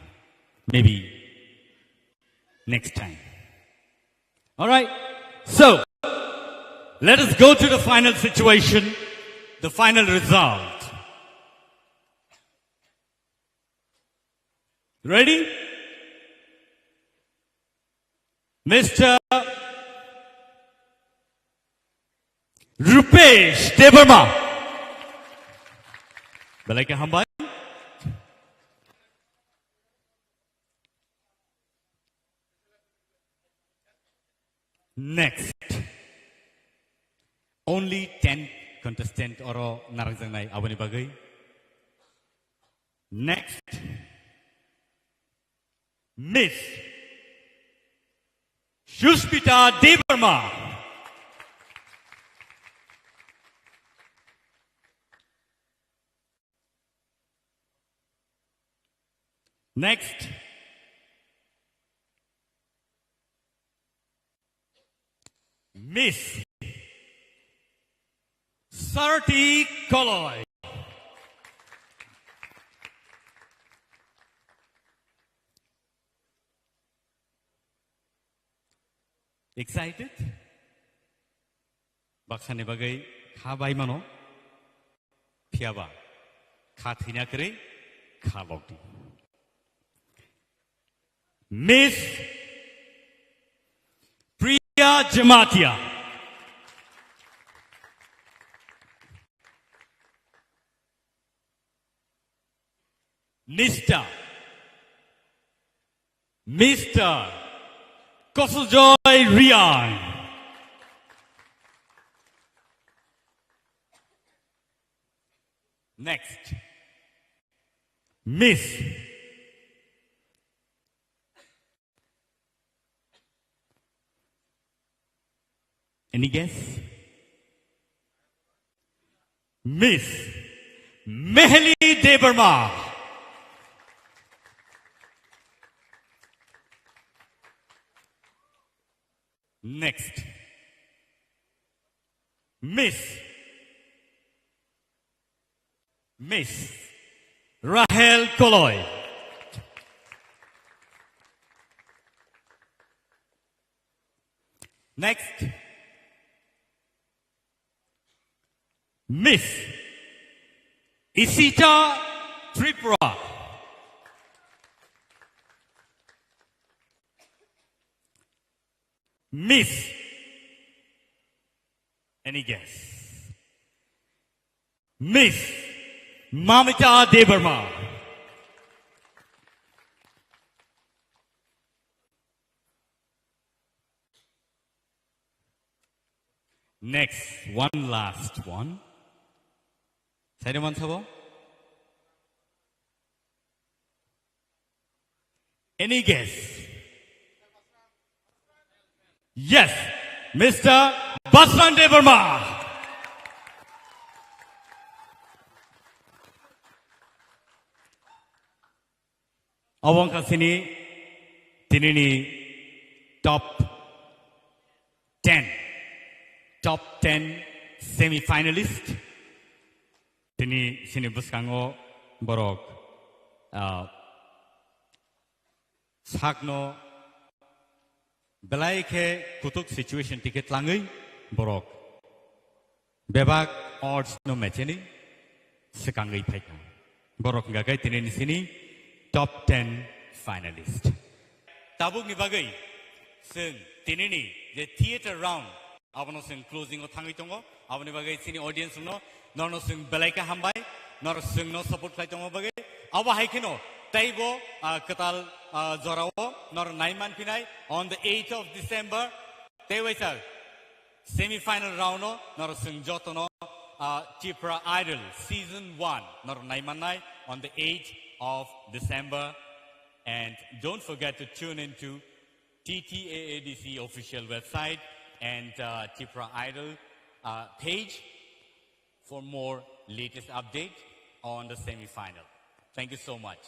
maybe next time. All right. So, let us go to the final situation, the final result. Ready? Mister Rupesh Debbarma. Belai khe hambai. Next. Only ten contestant oro narwkjaknai aboni bagwi. Next. Miss Sushmita Debbarma. Next. Miss Sarti Koloi. Excited? Baksani bagwi kha bai mano. Phiyaba kha thwina kwrwi kha lokdi. Miss Priya Jamatia. Mister, Mister Kosojoy Riang. Next. Miss. Any guess? Miss Mehli Debbarma. Next. Miss. Miss Rahel Koloi. Next. Miss Isita Tripura. Miss. Any guess? Miss Mamita Debbarma. Next, one last one. Saido mansabo? Any guess? Yes, Mister Basran Debbarma. Obo wngkha chini tinini top ten, top ten semi finalist. Tini chini bwskango borok, ah, sakno belai khe kutuk situation tike tlangwi borok bebak odds no mecheni swkangwi phaikha. Borok wngkha khe tini ni sini top ten finalist. Tabukni bagwi chwng tinini je theater round abono chwng closing o thangwi tongo. Aboni bagwi chini audience rokno norno chwng belai khe hambai, nor chwngno support khlai tongma bagwi. Abo hai kheno teibo, ah, kwtal, ah, jorao nor nai manphinai on the eighth of December. Tei waisa semi final round o nor chwng jotono, ah, Tipra Idol season one nor nai mannai on the eighth of December. And don't forget to tune in to T T A A D C official website and, uh, Tipra Idol, uh, page for more latest update on the semi-final. Thank you so much.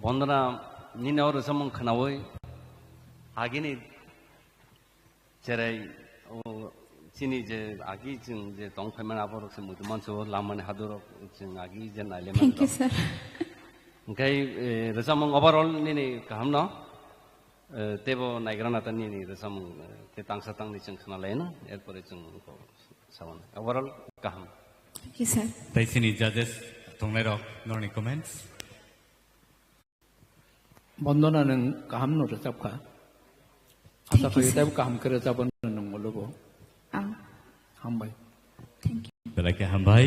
Bondona, nini o rwchapmung khwnaui agini cherai, o chini je agi chwng je tong phaimani aborok se muitu mansu o lamani hadurok chwng agi je naile Thank you, manjak. Sir. Hwnkhe, eh, rwchapmung overall nini kaham no, eh, teibo naigra nata nini rwchapmung, eh, te tangsa tangni chwng khwnalaino, erpore chwng sawan. Overall kaham. Thank you, sir. Tai sini judges tongnai rok norni comments. Bondona nwng kaham no rwchap kha. Asa Thank you, khayo sir. Taibo kaham khe rwchap nwng molo bo. Ang. Hambai. Thank you. Belai khe hambai.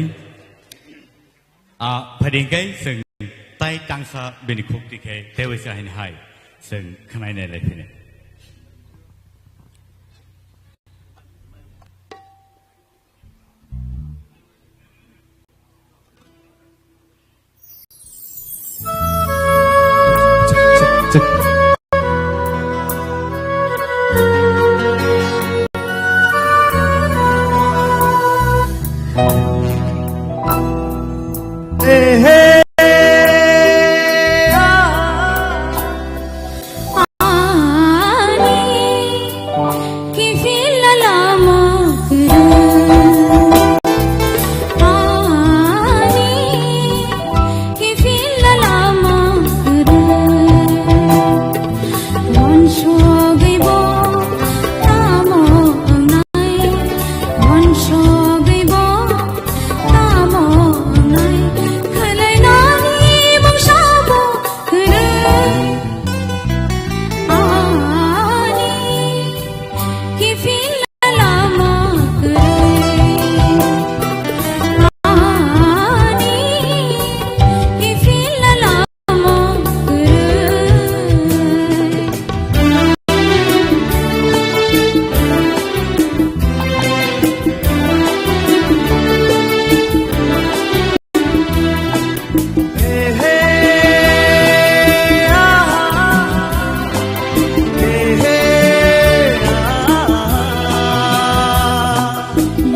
A, phaidi hwnkhe chwng tai tangsa bini khuk tikhe teibo se haini hai chwng khwnai nai lai phini.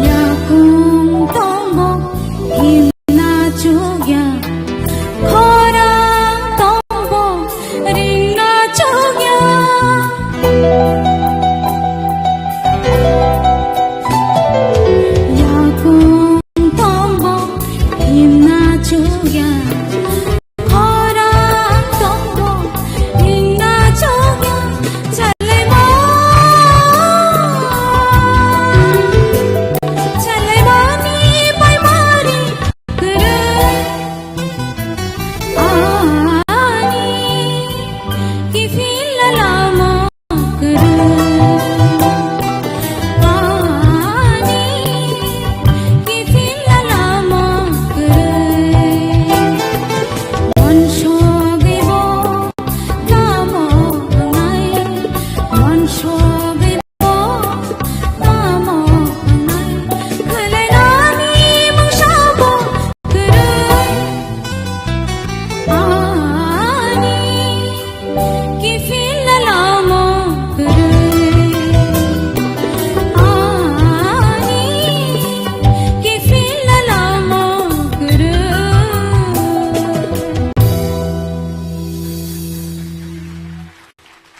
Yakung tongo himna chukya, khorang tongo ringna chukya. Yakung tongo himna chukya.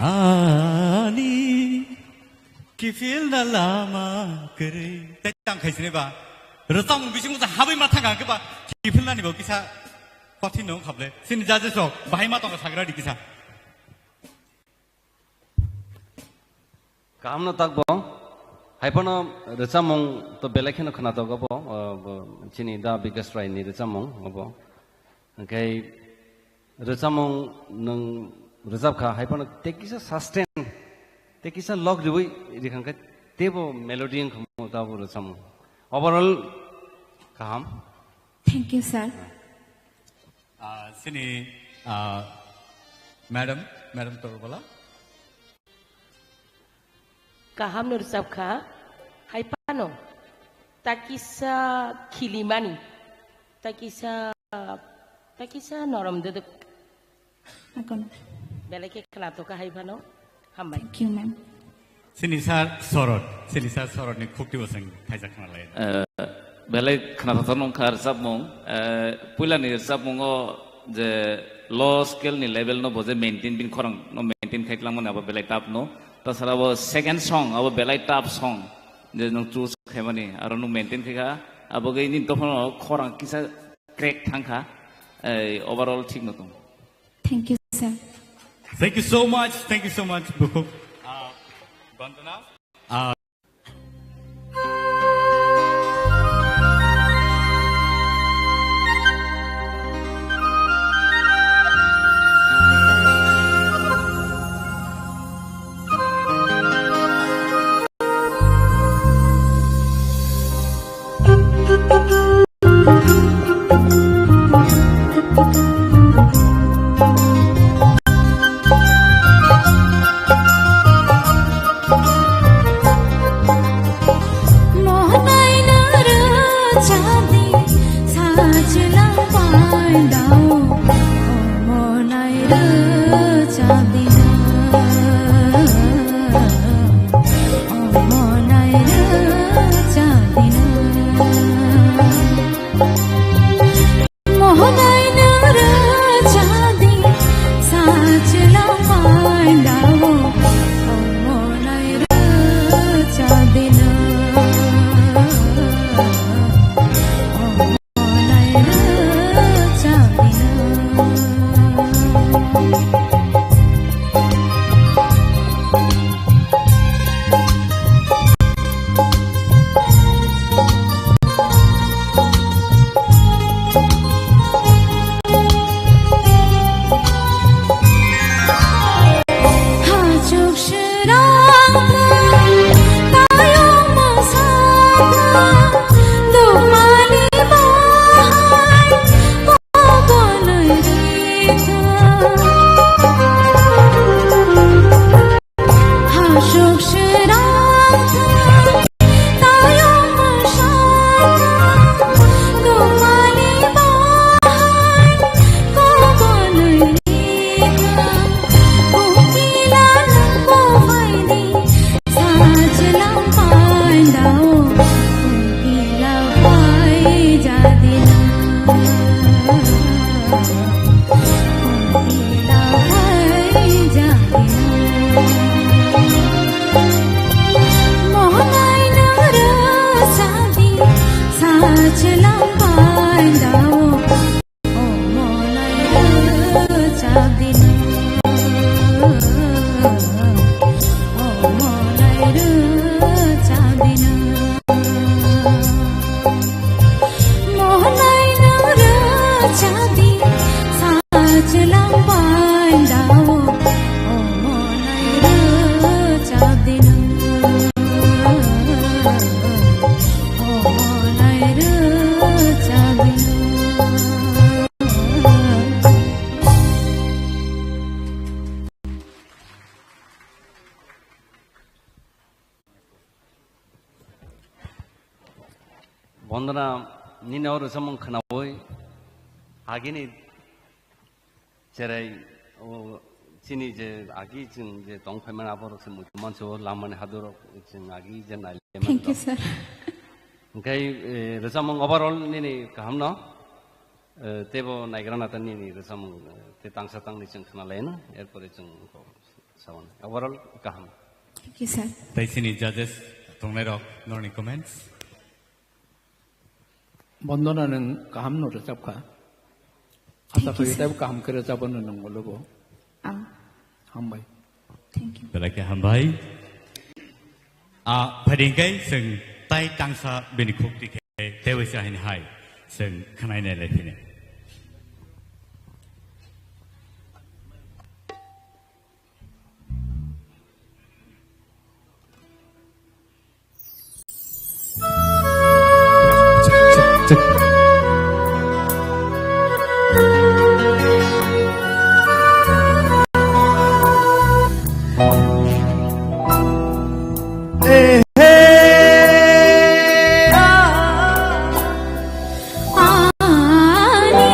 Ani kiphilna lama kwrwi. Tei tang khai sini ba. Rwchapmung bisingo sa habwi ma thang khe ba kiphilnani bo kisa kothin no khaple. Sini judges rok bahai ma tong sagra di kisa. Kaham no takbo. Haiphano rwchapmung to belai kheno khwnatok obo, o, bo, chini da Bikas Rai ni rwchapmung obo. Hwnkhe rwchapmung nwng rwchap kha, haiphano tei kisa sustain, tei kisa log riwi rikhang khe teibo melody wng kha mo tabo rwchapmung. Overall kaham. Thank you, sir. Ah, sini, ah, madam, madam Torbala. Kaham no rwchap kha, hai phano takisa khilimani, takisa, takisa norom duduk. Belai khe khwnathok kha hai phano, hambai. Thank you, ma'am. Sini sir Sorot, sini sir Sorot ni khukti bo chwng thaisa khwna lai. Eh, belai khwnathok nung kha rwchapmung, eh, puila ni rwchapmungo je low scale ni level no bo je maintain, bini khorang no maintain khai tlangmani abo belai tough no. Tasara bo second song, abo belai tough song. Je nung choose khaimani, aro nung maintain khai kha, abo gwi nini dophano khorang kisa crack thang kha, eh, overall thik no tong. Thank you, sir. Thank you so much, thank you so much, Bukhuk. Ah, Vandana. Ah. Bondona, nini o rwchapmung khwnaui agini cherai, o, chini je agi chwng je tong phaimani aborok se muitu manso lamani hadurok chwng agi je nailai. Thank you, sir. Hwnkhe, eh, rwchapmung overall nini kaham no, eh, teibo naigra nata nini rwchapmung, eh, tei tangsa tangni chwng khwna lai no, erpore chwng Sawan. Overall kaham. Thank you, sir. Tei chini judges tongnairok, norokni comments? Bondona, nwng kaham no rwchap kha. Asa Thank you, khaio sir. Teibo kaham khe rwchapno nwng ulo bo. Ang. Hambai. Thank you. Belai khe hambai. A, phaidi hwnkhe chwng tai tangsa bini khukti khe tei waisa hini hai chwng khwnai nai lai phini. Ani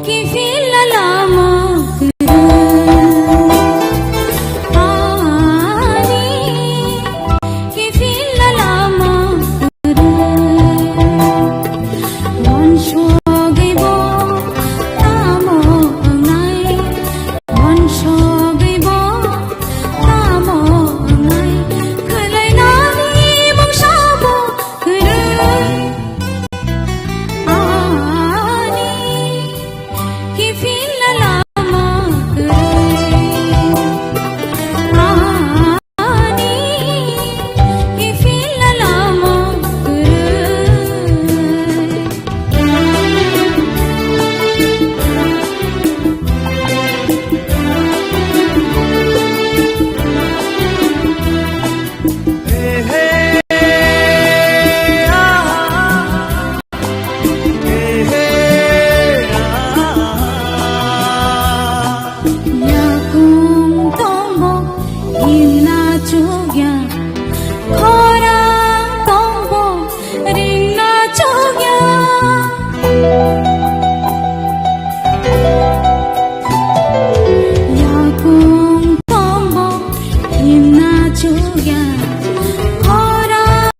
kiphilna lama kwrwi. Ani kiphilna lama kwrwi. Uansugwi bo tamo wngnai, uansugwi bo tamo wngnai, khwlainani mungsa bo kwrwi. Ani kiphilna lama kwrwi. Ani kiphilna lama kwrwi. Yakung tongbo himna chukya, khorang tongbo ringna chukya. Yakung tongbo himna chukya, khorang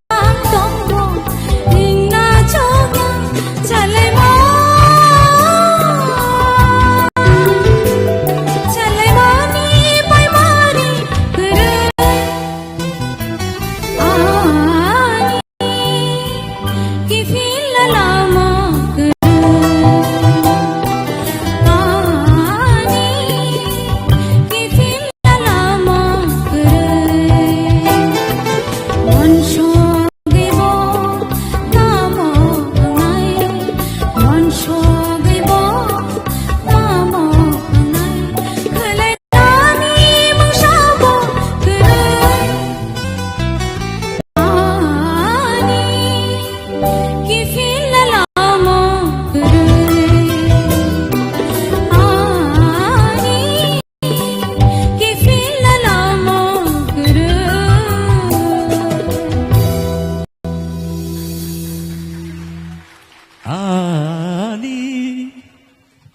Ani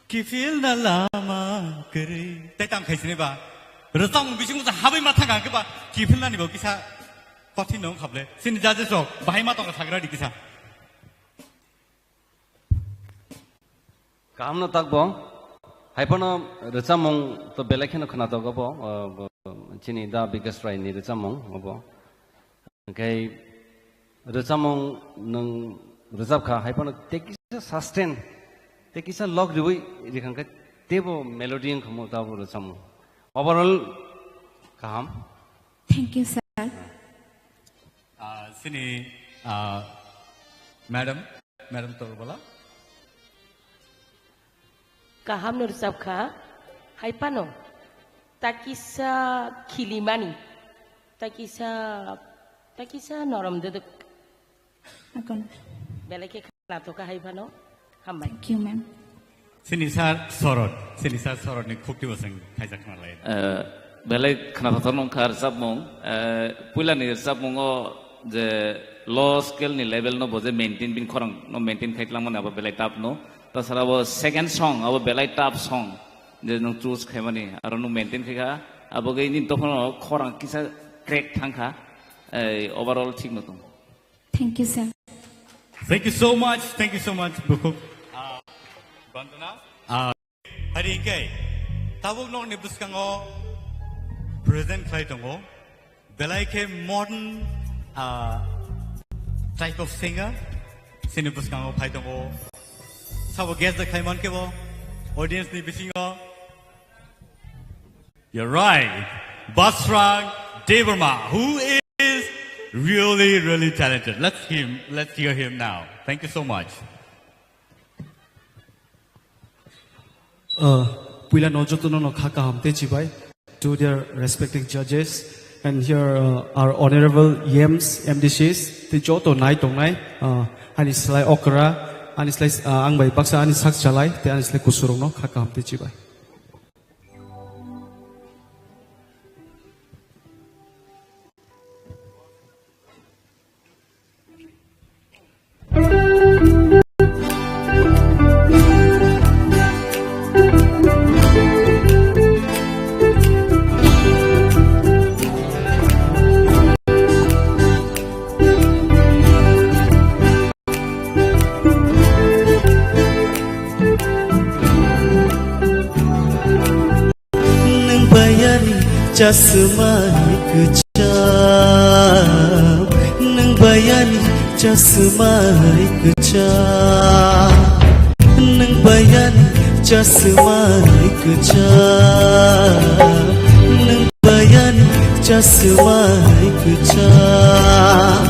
kiphilna lama kwrwi. Tei tang khai sini ba. Rwchapmung bisingo sa habai ma thang khe ba kiphilnani bo kisa kothin no khable. Sini judges rok bahai ma tong sagra di kisa. Kaham no takbo. Hai phano rwchapmung to belai kheno khwnatok obo, uh, bo, chini Da Bikas Rai ni rwchapmung obo. Hwnkhe rwchapmung nwng rwchapkha, hai phano tei kisa sustain, tei kisa log riwi rikhangkhe teibo melody wngkha mo tabuk rwchapmung. Overall kaham. Thank you, sir. Ah, sini, ah, madam, madam Torbala. Kaham no rwchapkha, hai phano ta kisa khilimani, ta kisa, ta kisa norom dwdwk. Akon. Belai khe khwnathokha hai phano. Hambai. Thank you, ma'am. Sini sir Sorot, sini sir Sorot ni khukti bosong khaijak khnalai. Eh, belai khwnathok nongkha rwchapmung. Eh, puila ni rwchapmungo je low scale ni level no bo je maintain, bini khorang no maintain khai tlangmani abo belai tough no. Tasara bo second song abo belai tough song je nwng choose khaimani aro nwng maintain khaikha. Abo gei nini dophano khorang kisa crack thangkha. Eh, overall thik no tong. Thank you, sir. Thank you so much. Thank you so much, Bukhuk. Ah, Bandana. Ah, hari hingke tabuk nokni bwskango present khlai tongo. Belai khe modern, ah, type of singer. Sini bwskango phai tongo. Sabo guest da khlai man khe bo audience ni bisingo. You're right. Basrang Debbarma, who is really, really talented. Let's him, let's hear him now. Thank you so much. Uh, puila no joto no no kha kaham te chibai to their respective judges and here, uh, our honorable E Ms, M D Cs, te joto nai tongnai, uh, ani slai okra, ani slai, uh, ang bai baksa ani sak chalai, te ani slai kusurok no kha kaham te chibai. Chasmai kwcham, nwng bayani chasmai kwcham, nwng bayani chasmai kwcham, nwng bayani chasmai kwcham.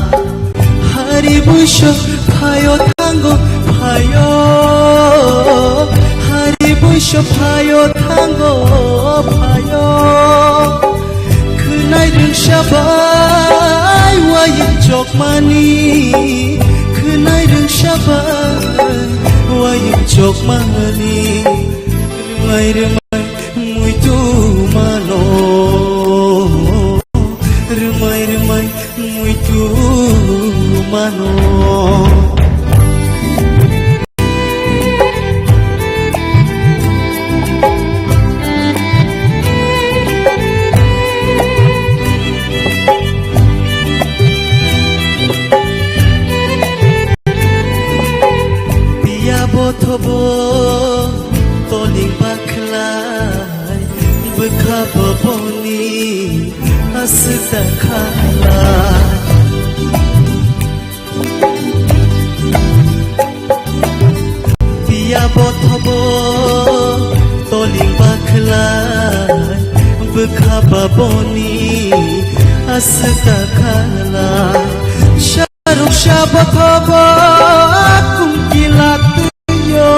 Hari buiso phaio thango phaio, hari buiso phaio thango phaio. Khwnai rwngsa bai wayung chokmani, khwnai rwngsa bai wayung chokmani. Rwmai rwmai muitu mano, rwmai rwmai muitu mano. Piya bothobo toling bakhlai, bwkha boboni aswk da khala. Piya bothobo toling bakhlai, bwkha boboni aswk da khala. Saruk sabo thobo kumkila tuyo,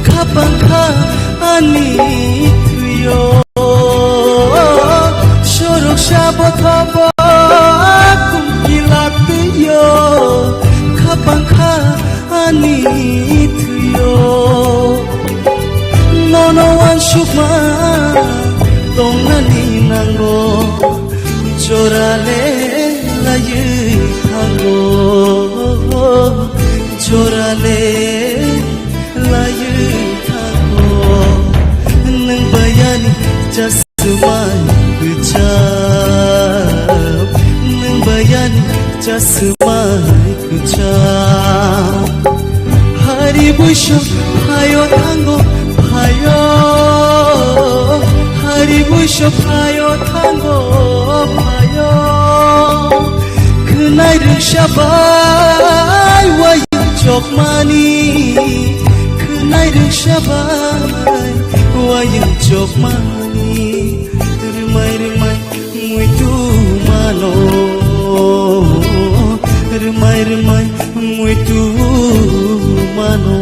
khapang kha ani tuyo. Saruk sabo thobo kumkila tuyo, khapang kha ani tuyo. Nono wansukma tongnani nango. Jorale laywi thango, jorale laywi thango. Nwng bayani chasmai kwcham, nwng bayani chasmai kwcham. Hari buiso phaio thango phaio, hari buiso phaio thango phaio. Khwnai rwngsa bai wayung chokmani, khwnai rwngsa bai wayung chokmani. Rwmai rwmai muitu mano, rwmai rwmai muitu mano.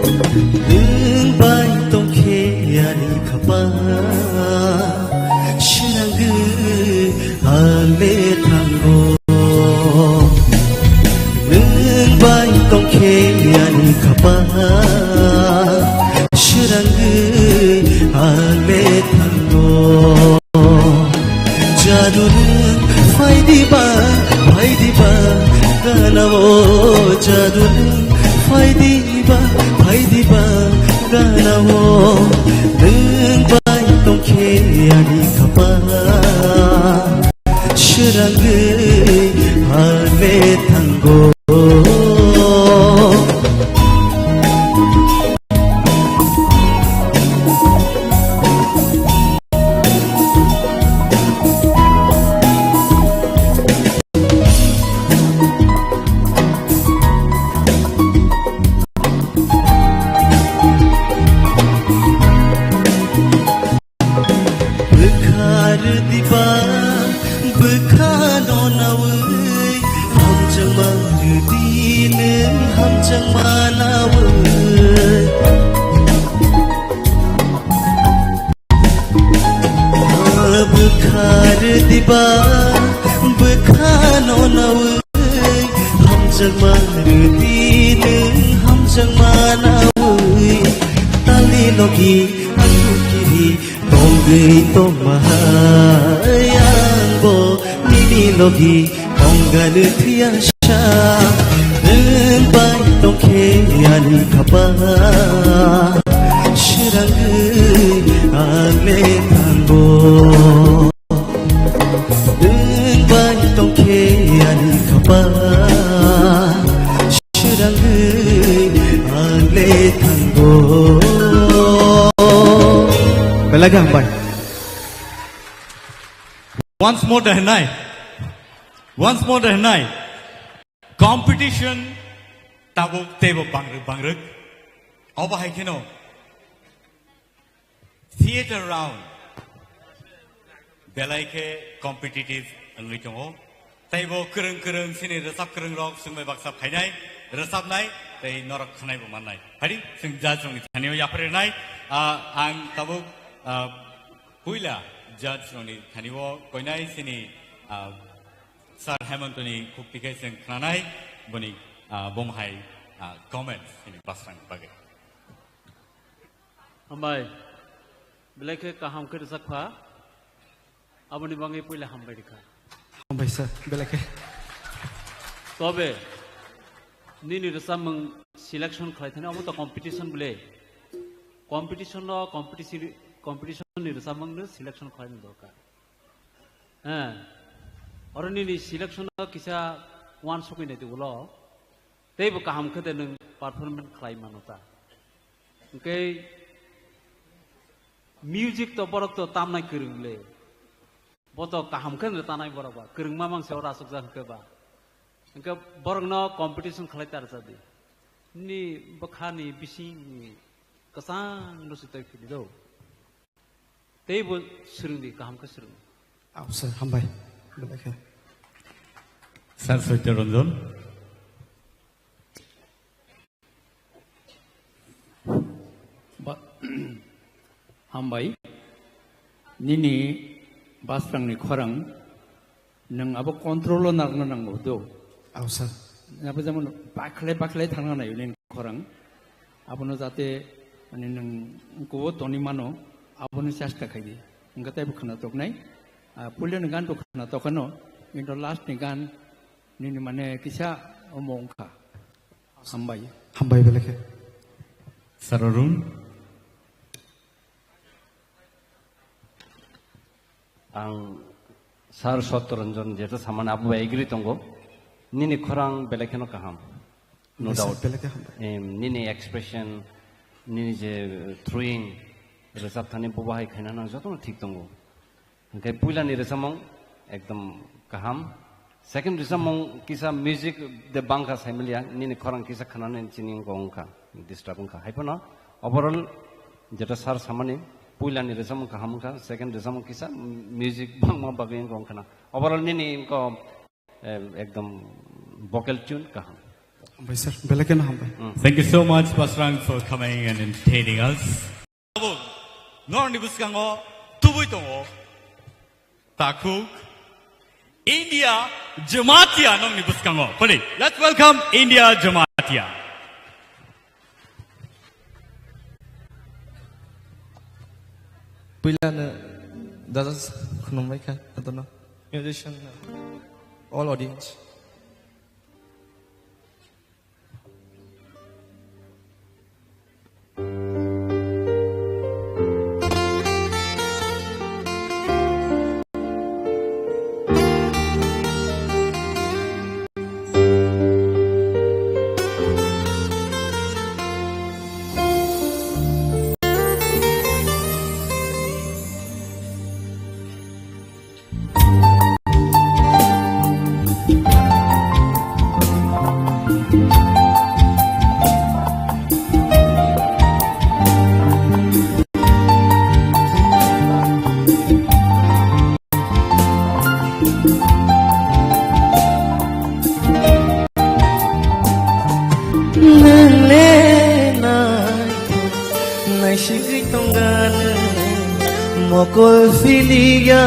Nwng bai tongkhe ani khapang, swnangwi ang le thango. Nwng bai tongkhe ani khapang, swnangwi ang le thango. Jadu nwng phai diba, phai diba, gana o. Jadu nwng phai diba, phai diba, gana o. Nwng bai tongkhe ani khapang, swnangwi ang le thango. Rwdiba bwkhano nawi, hamjakma rwdi nwng hamjakma nawi. Bwkha rwdiba bwkhano nawi, hamjakma rwdi nwng hamjakma nawi. Tali logi aku kiri tongwi tongma hai angbo nini logi tongganw phiya sa. Nwng bai tongkhe ani khapang swrangwi ang le thango. Nwng bai tongkhe ani khapang swrangwi ang le thango. Belai khe hambai. Once more da hwnai. Once more da hwnai. Competition tabuk teibo bangrwk bangrwk. Obo hai kheno theater round belai khe competitive wngwi tongo. Teibo kwrwng kwrwng sini rwchap kwrwng rok swngbai baksa phainai, rwchapnai tei norok khwnaibo mannai. Phadi chwng judge rokni thani o yapharwi rwnai. Ah, ang tabuk, ah, puila judge rokni thani o koinai sini, ah, Sir Hemantoni khukti khe chwng khnanai boni, ah, bom hai, ah, comments sini Basrang bagwi. Hambai. Belai khe kaham khe rwchap kha. Aboni bagwi puila hambai rikha. Hambai sir, belai khe. Tobe, nini rwchapmung selection khlai thani, omo to competition bole. Competition no, competition, competition ni rwchapmung no selection khlai ni dorkar. He. Oro nini selection no kisa uansukwi nai di ulo. Teibo kaham khe de nwng performance khlai mano ta. Hwnkhe music to borok to tamnai kwrwng le. Bo to kaham khe no tanai borok ba. Kwrwngma mang se oro aswkjak hwnkhe ba. Hwnkhe borokno competition khlai ta rwchadi. Nini bwkhani bisingni kwchang no se tei phili do. Teibo swrwngdi, kaham khe swrwng. Aw, sir, hambai. Belai khe. Sir Satya Ranjan. Ba-, hambai. Nini Basrangni khorang nwng abo control o narwkna nango do. Aw, sir. Abo jemon bakhlai bakhlai thangna naio nini khorang. Abono jate, mane, nwng kubo toni mano, abono chesta khai di. Hwnkhe teibo khwnatok nai. Ah, puilani gan to khwnatok kheno, kintu last ni gan nini, mane, kisa omo wngkha. Hambai. Hambai belai khe. Sir Arun. Ang Sir Satya Ranjan jeto samani abo bai agree tongo. Nini khorang belai kheno kaham. No doubt. Belai khe hambai. Em, nini expression, nini je, uh, throwing, rwchap thani bo bahai khaina nang jotono thik tongo. Hwnkhe puilani rwchapmung ekdom kaham. Second rwchapmung kisa music de bangkha saimaliya, nini khorang kisa khnanani chini wngkha, wngkha, disturb wngkha. Haiphano overall jeto sir samani, puilani rwchapmung kaham wngkha, second rwchapmung kisa music bangma bagwi wngkha wngkhana. Overall nini wngkha, eh, ekdom vocal tune kaham. Hambai sir, belai kheno hambai. Mm. Thank you so much, Basrang, for coming and entertaining us. Norokni bwskango tubui tongo takhuk India Jamatia nokni bwskango. Phone, let's welcome India Jamatia. Puilano judges khulumbai kha, adono musician, all audience. Kolphilia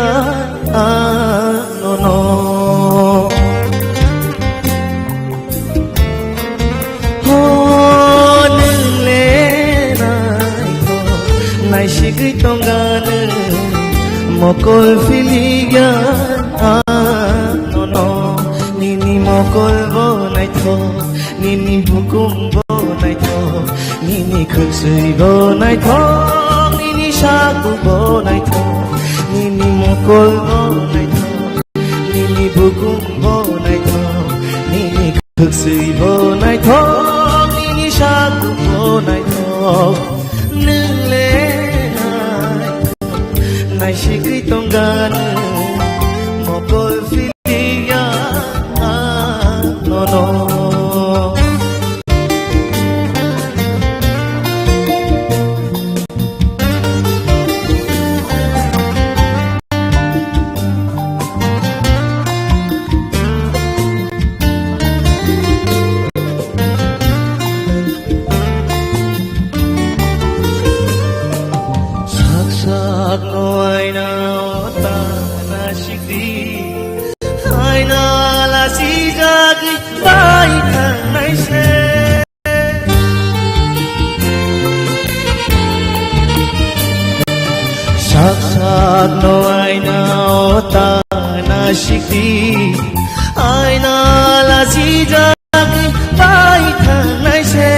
anono. Ho nwngle naikho, naisigwi tongani mokol philia anono. Nini mokol bo naikho, nini bukum bo naithok, nini khwswi bo naithok, nini saku bo naithok, nini mokol bo naithok, nini bukum bo naithok, nini khwswi bo naithok, nini saku bo naithok. Nwngle naithok, naisigwi tongani mokol philia anono. Sak sak no aina o ta na sikdi. Aina la sijagwi bai thangnai se. Sak sak no aina o ta na sikdi. Aina la sijagwi bai thangnai se.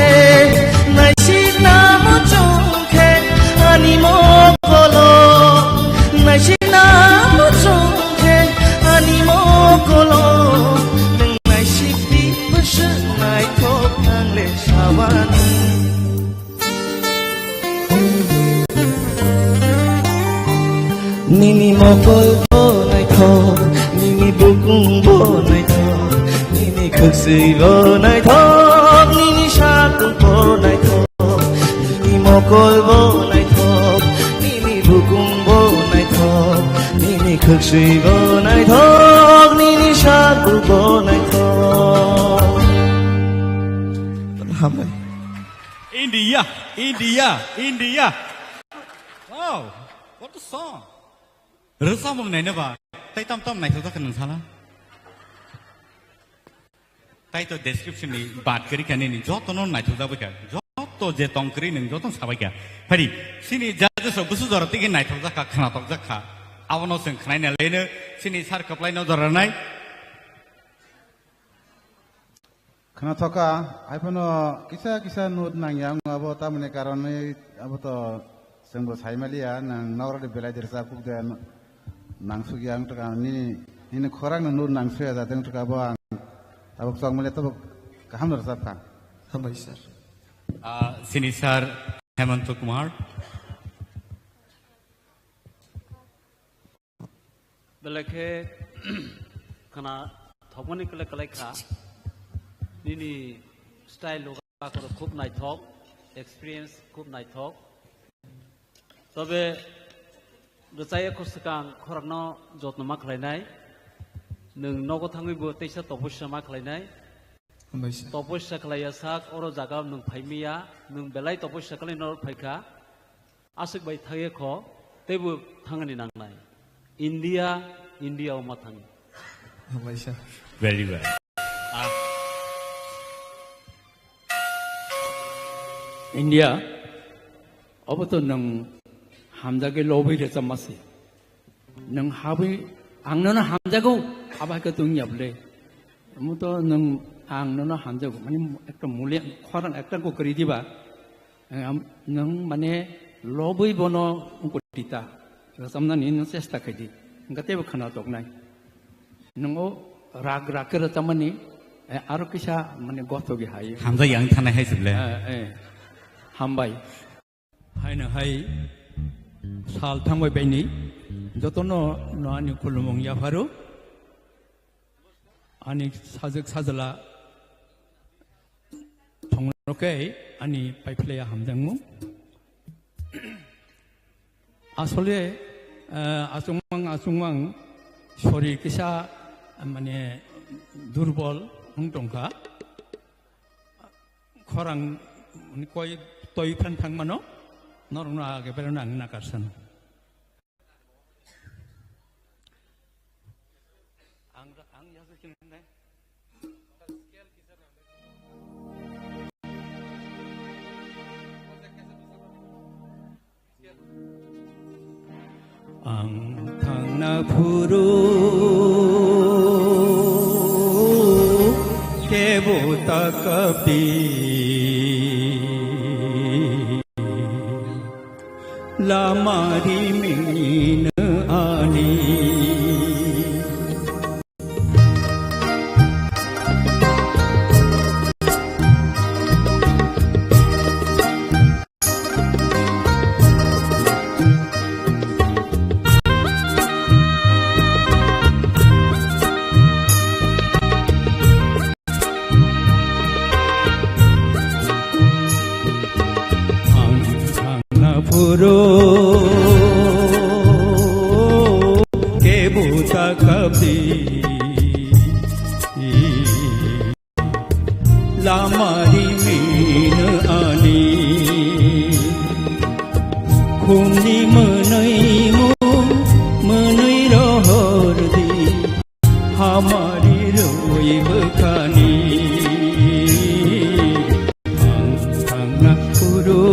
Naisik na muchung khe ani mokolo. Naisik na muchung khe ani mokolo. Nwng naisik di bwswk naithok ang le sawani. Nini mokol bo naithok, nini bukung bo naithok, nini khwswi bo naithok, nini satung bo naithok, nini mokol bo naithok, nini bukung bo naithok, nini khwswi bo naithok, nini satung bo naithok. Hambai. India, India, India. Wow, what a song. Rwchapmung naina ba, tai tam tam naithok jak nang sala. Tai to description ni bat kari kani ni joto no naithok jak bai kha. Joto je tong kri nang joto sabai kha. Phari, sini judges rok busu jora tigi naithok jak kha, khnatok jak kha. Abono seng khnai na leno, sini sar kaplai no jora nai. Khna thoka, hai phano kisa kisa note nangya wng abo, tamoni karonwi abo to chwngbo saimaliya, nwng nokrokni belai de rwchapkuk de nangsukya wng tongkha, nini, nini khorang no note nangsuya jate wng tongkha, abo ang tabuk chokmaliya tabuk kaham no rwchapkha. Hambai sir. Ah, sini sir Hemanta Kumar. Belai khe khna thokmani kwlai kwlai kha. Nini style loga khoro khub naithok, experience khub naithok. Tobe rwchaya kho swkang khorokno jotno ma khlainai. Nwng nogo thangwi bo teisa topossa ma khlainai. Hambai sir. Topossa khlaiya sak oro jaga nwng phaimiya, nwng belai topossa khlai norok phaikha. Aswk bai thangya kho, teibo thangani nangnai. India, India o ma thang. Hambai sir. Very well. Ah. India, obo to nwng hamjagwi lobwi rwchapma se. Nwng habwi ang nono hamjago, abo hai khe tong ya bwle. Omo to nwng ang nono hamjago, mane ekta muli khorang ekta ko kwrwi diba. Ang am-, nwng mane lobwi bono ungkotita rwchapnani nwng chesta khai di. Hwnkhe teibo khna toknai. Nwng o rag rag khe rwchapmani, eh, aro kisa mane gothogwi hai. Hamjak yang thanai hai se bwle. Eh, eh. Hambai. Haino hai sal thangbai baini jotono no ani khulumung yapharo. Ani sajwk sajla thongno khe ani paiphlaiya hamjakmung. Asole, eh, achukmang achukmang sori kisa, mane, durbol wng tongkha. Khorang, mane, koi toi phan thangmano norokno age berano ang nakarsan. Ang thangna phuru kebo ta kapdi, lama rimino ani. Ang thangna phuru kebo ta kapdi, lama rimino ani. Khumni mwnwi mung mwnwi rohor di, hamari roi bwkhani. Ang thangna phuru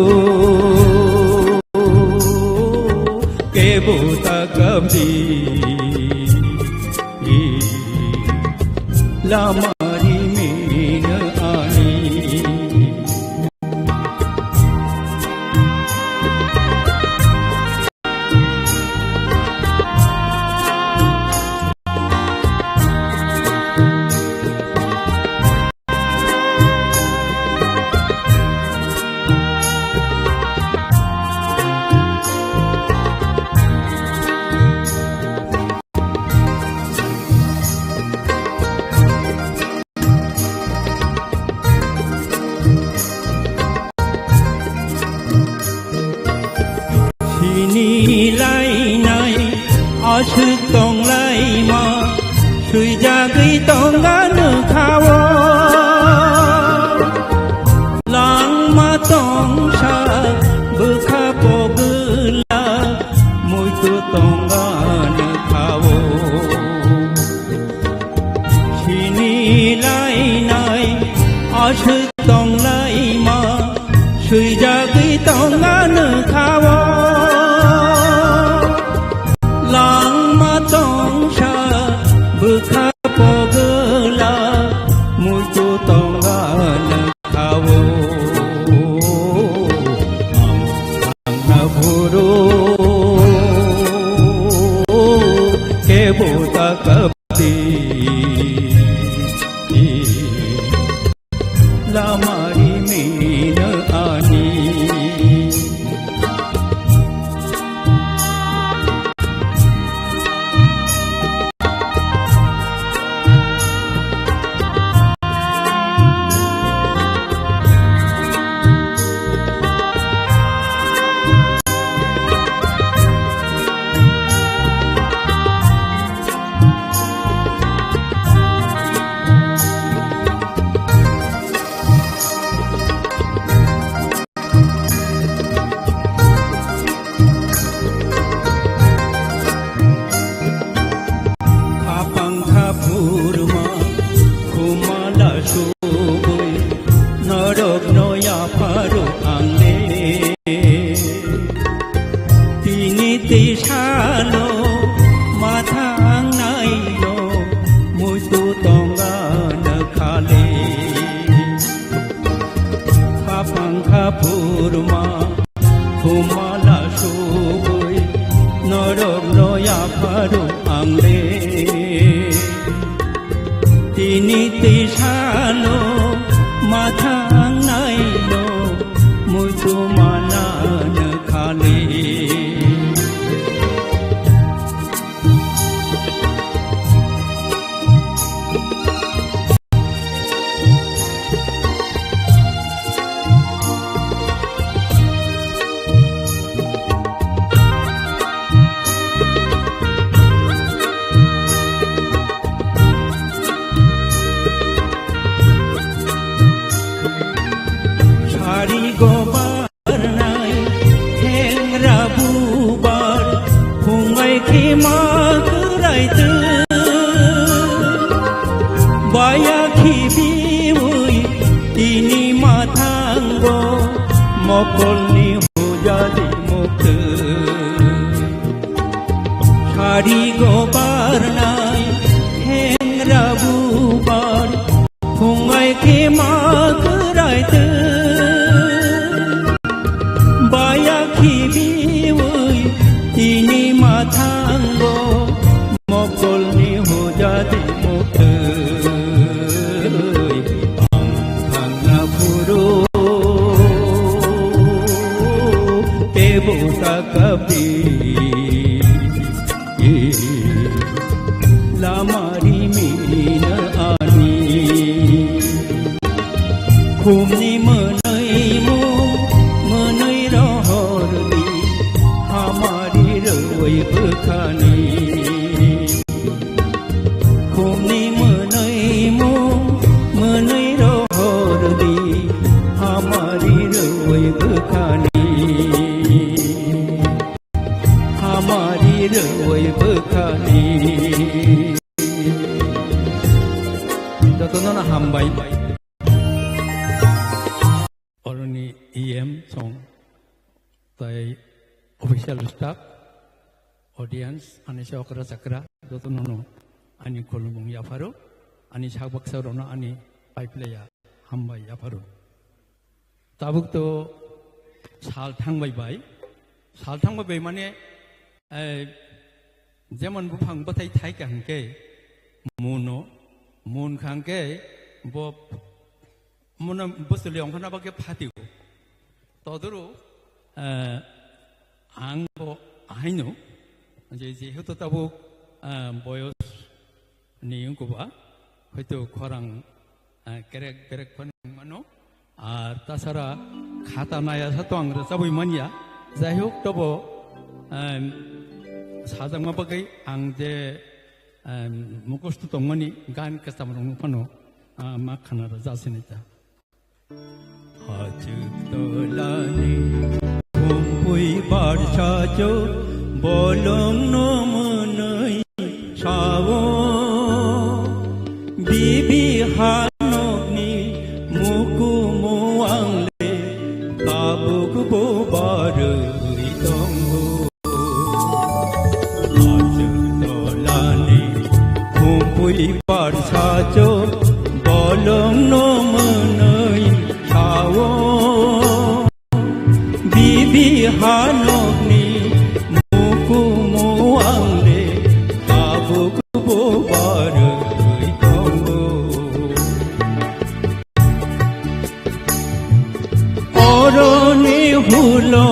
kebo ta kapdi, lama rimino ani. Sini lainai aswk tonglaima, swijagwi tonga nokha-o. Langma tongsa bwkha pogwla, muitu tonga nokha-o. Sini lainai aswk tonglaima, swijagwi tonga nokha-o. Langma tongsa bwkha pogwla, muitu tonga nokha-o. Ang thangna phuru kebo ta kapdi, lama rimino ani. Khapang khaphurma khumala subui norokno yapharo ang de. Tini tisalo mathangnai no muitu tonga nokha le. Khapang khaphurma khumala subui norokno yapharo ang le. Tini tisalo mathangnai no muitu mana nokha le. Sari goba Barnai thengra bubar, phungai khima kwrai twi. Mokolni hujadi muktwi. Sari go barnai hengra bubar. Phungai khe ma kwrai twi. Baya khibiwi tini mathango. Mokolni hujadi muktwi. Ang thangna phuru tebo ta kabri. Lamari mina ani. Khumni mwnwi mu, mwnwi rohor di, hamari roi bwkhani. Khumni mwnwi mu, mwnwi rohor di, hamari roi bwkhani. Hamari roi bwkhani. Jotono no hambai. Oroni E M song tai official staff, audience, ani chokra chakra, jotono no ani khulumung yapharo, ani sak baksa rokno ani paiplaya hambai yapharo. Tabuk to sal thangbai bai. Sal thangbai bai mane, eh, jemon buphang bwthai thai ka hwnkhe muno, mun kha hwnkhe bo muno bwswli ongkhorna bagwi phatio. Todoro, eh, ang bo ahaino je jehetu tabuk, eh, boyos ni wngkha ba, hoito khorang, eh, kerek berek phano wngmano. Ar tasara khata naya sa to ang rwchabwi manya. Jai hok, tobo, em, sajakma bagwi ang je, em, mukhosto tongmani gan kwcham rokno phano, ah, ma khana rwja sinai ta. Hachwk tolani khumpui barsa cho bolongno mwnwi sao. Bibi hanokni mukumu angle tabuk bo barwi tongo. Hachwk tolani khumpui barsa cho bolongno mwnwi sao. Bibi hanokni mukumu angle tabuk bo barwi tongo. Oroni hulo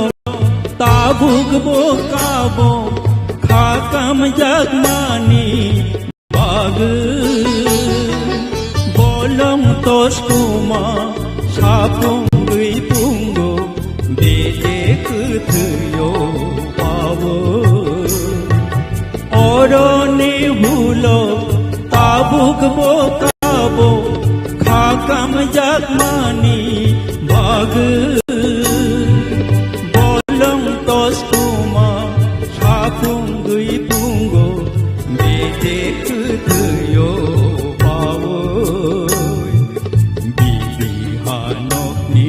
tabuk bo kabo kha kamjakmani bagwi. Bolong toskuma sapungwi pungo bede kwthwio pawo. Oroni hulo tabuk bo kabo kha kamjakmani bagwi. Bolong toskuma sapungwi pungo bede kwthwio pawo. Bibi hanokni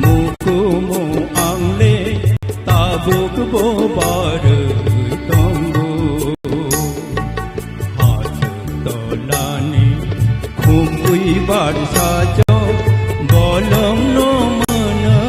mukumu angle tabuk bo barwi tongo. Hachwk tolani khumpui barsa cho bolongno mwnwi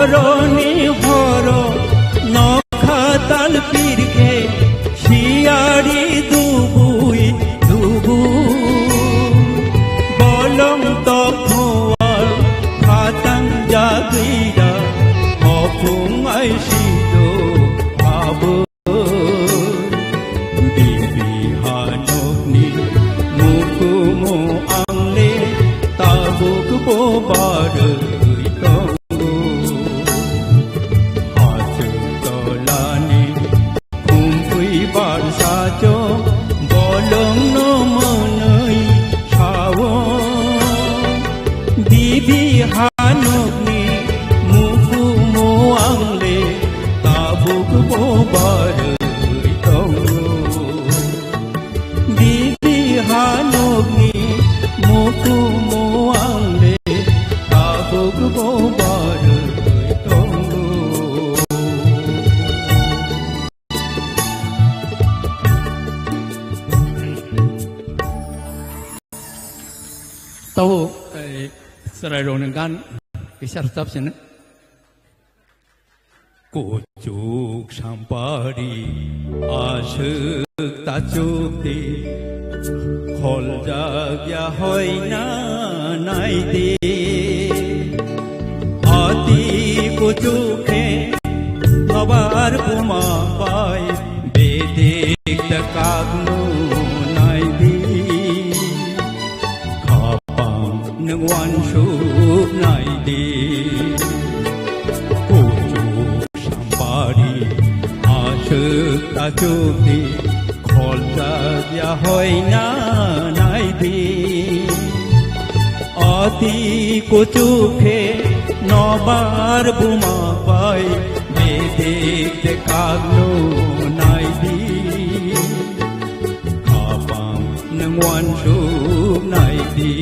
Horoni horo nokha tal pirkhe siyari dubui dubu. Bolong tokhual khatang jagwira hopung ai sido abo. Bibi hanokni mukumu angle tabuk bo barwi tongo. Hachuk tolani kumpui barsa cho bolongno mwnwi sao. Bibi hanokni mukumu angle tabuk bo barwi tongo. Bibi hanokni mukumu angle tabuk bo barwi tongo. Tau, eh, chwrairokni gan kisa rwchap sino. Kuchuk sampari aswk tachuk di, kholjak ya hoina nai di. Ati kuchuk khe nobar buma bai bedik da kagnu nai di. Khapang nwng uansuk nai di. Kuchuk sampari aswk tachuk di, kholjak ya hoina nai di. Ati kuchuk khe nobar buma bai bedik de kagnu nai di. Khapang nwng uansuk nai di.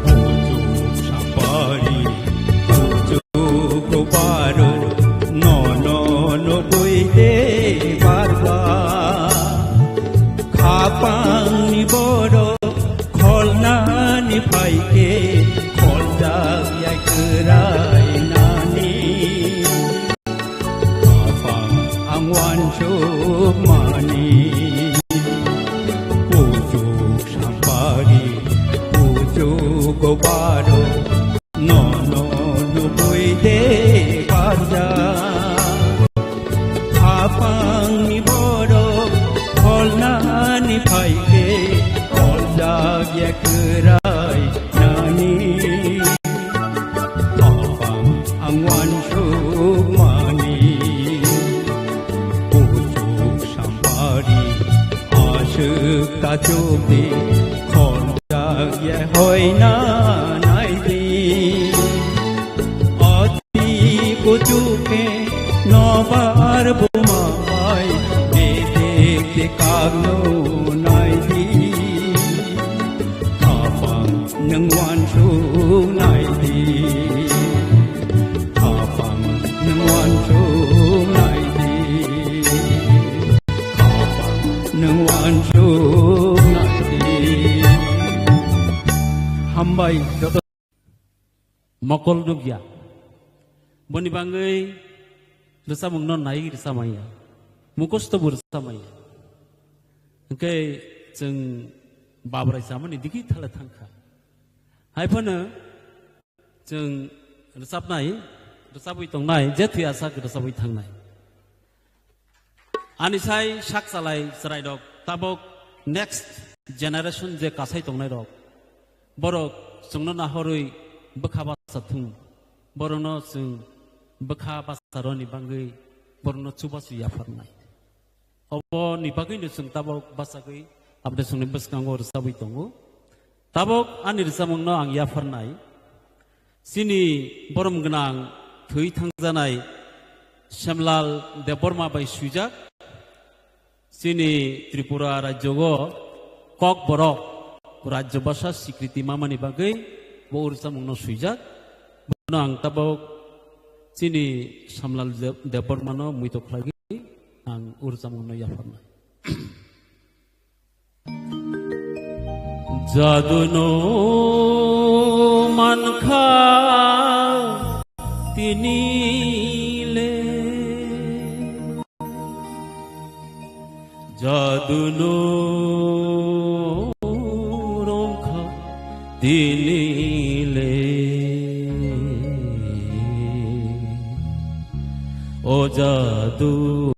Kuchuk sampari, kuchuk baro, nono nugwi de barba. Khapangni borok kholnani phaikhe, kholjak ya kwrai nani. Khapang ang uansuk mani. Kuchuk sampari, kuchuk baro, nono nugwi de barja. Khapangni borok kholnani phaikhe, kholjak ya kwrai nani. Khapang ang uansuk mani. Kuchuk sampari aswk tachuk di, kholjak ya hoina nai di. Ati kuchuk khe nobar buma bai bedik de kagnu nai di. Khapang nwng uansuk nai di. Khapang nwng uansuk nai di. Khapang nwng uansuk nai di. Hambai joto. Mokol nukya. Boni bangwi rwchapmungno nai rwchapmaya. Mukhusto bo rwchapmaya. Hwnkhe chwng babrai chamani digi thale thangkha. Haiphano chwng rwchapnai, rwchapwi tongnai, je thwi asak rwchapwi thangnai. Ani sai sak chalai chwrairok tabok next generation je kasai tongnairok, borok chwngno nahorwi bwkha basa thung, borokno chwng bwkha basa rwni bangwi borokno chubachu yapharnai. Oboni bagwino chwng tabok bachagwi aboni chwngni bwskango rwchabwi tongo. Tabok ani rwchapmungno ang yapharnai. Chini borom gwnang thwi thangjanai Semlal Debbarma bai swijak. Chini Tripura rajyogo Kokborok rajyo bhasha sikriti mamani bagwi bo rwchapmungno swijak. Bono ang tabok chini Semlal Deb-, Debbarmano muito khlaigwi ang rwchapmungno yapharnai. Jaduno mankha tinile, jaduno romkha tinile. O jadu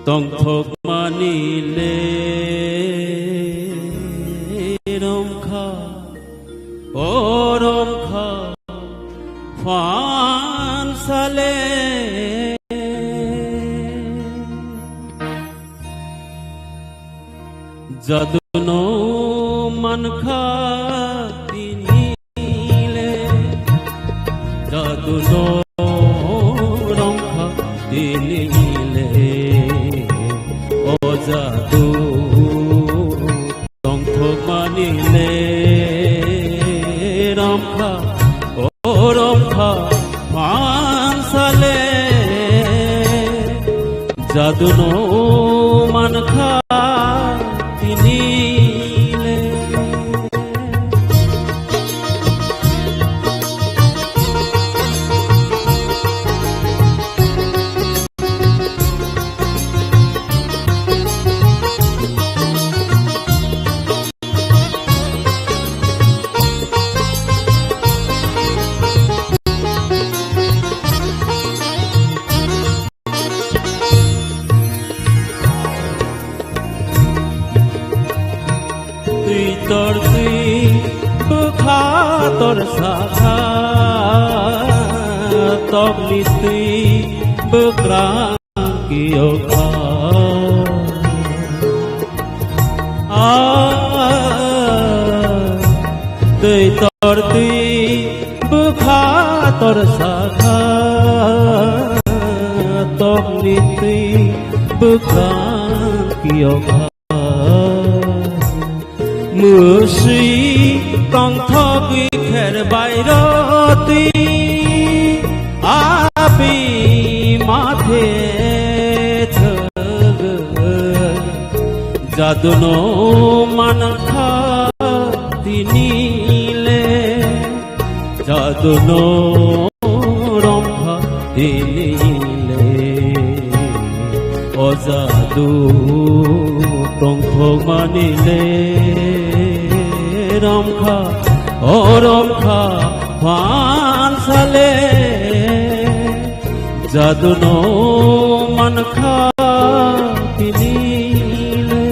tongthokmani le romkha, o romkha phansale. Jaduno mankha tinile, jaduno romkha tinile, o jadu tongthokmani le romkha, o romkha phansale. Jaduno mankha tinile. Twi tor twi bwkha tor sakha, tokni twi bwkrang kiyokha. Ah, twi tor twi bwkha tor sakha, tokni twi bwkrang kiyokha. Mwswi tongthogwi kher bairotwi abi mathe thwgwi. Jaduno mankha tinile, jaduno romkha tinile, o jadu tongthokmani le romkha, o romkha phansale. Jaduno mankha tinile.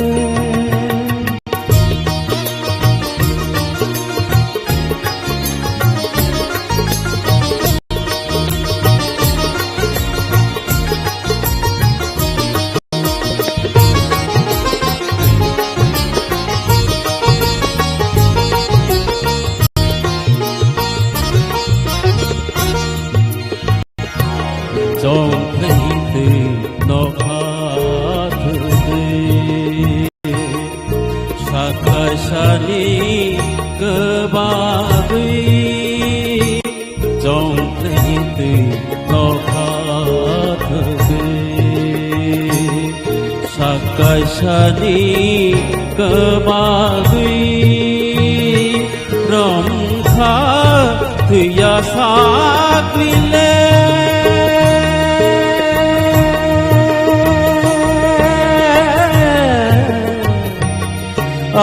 Chongthai twi nokha thwgwi, sakaisani kwbagwi. Chongthai twi nokha thwgwi, sakaisani kwbagwi. Romkha thwiya sakni le. Ah,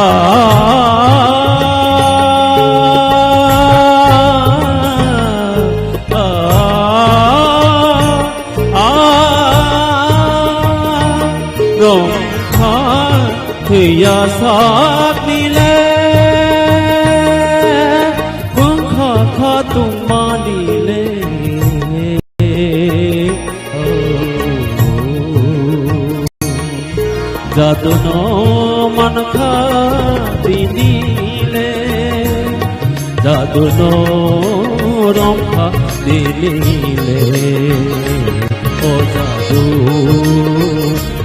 ah, ah, ah. Romkha thwiya sakni le, bwkha kha tongmani le. Jaduno mankha tini le, jadu no romkha tini le, o jadu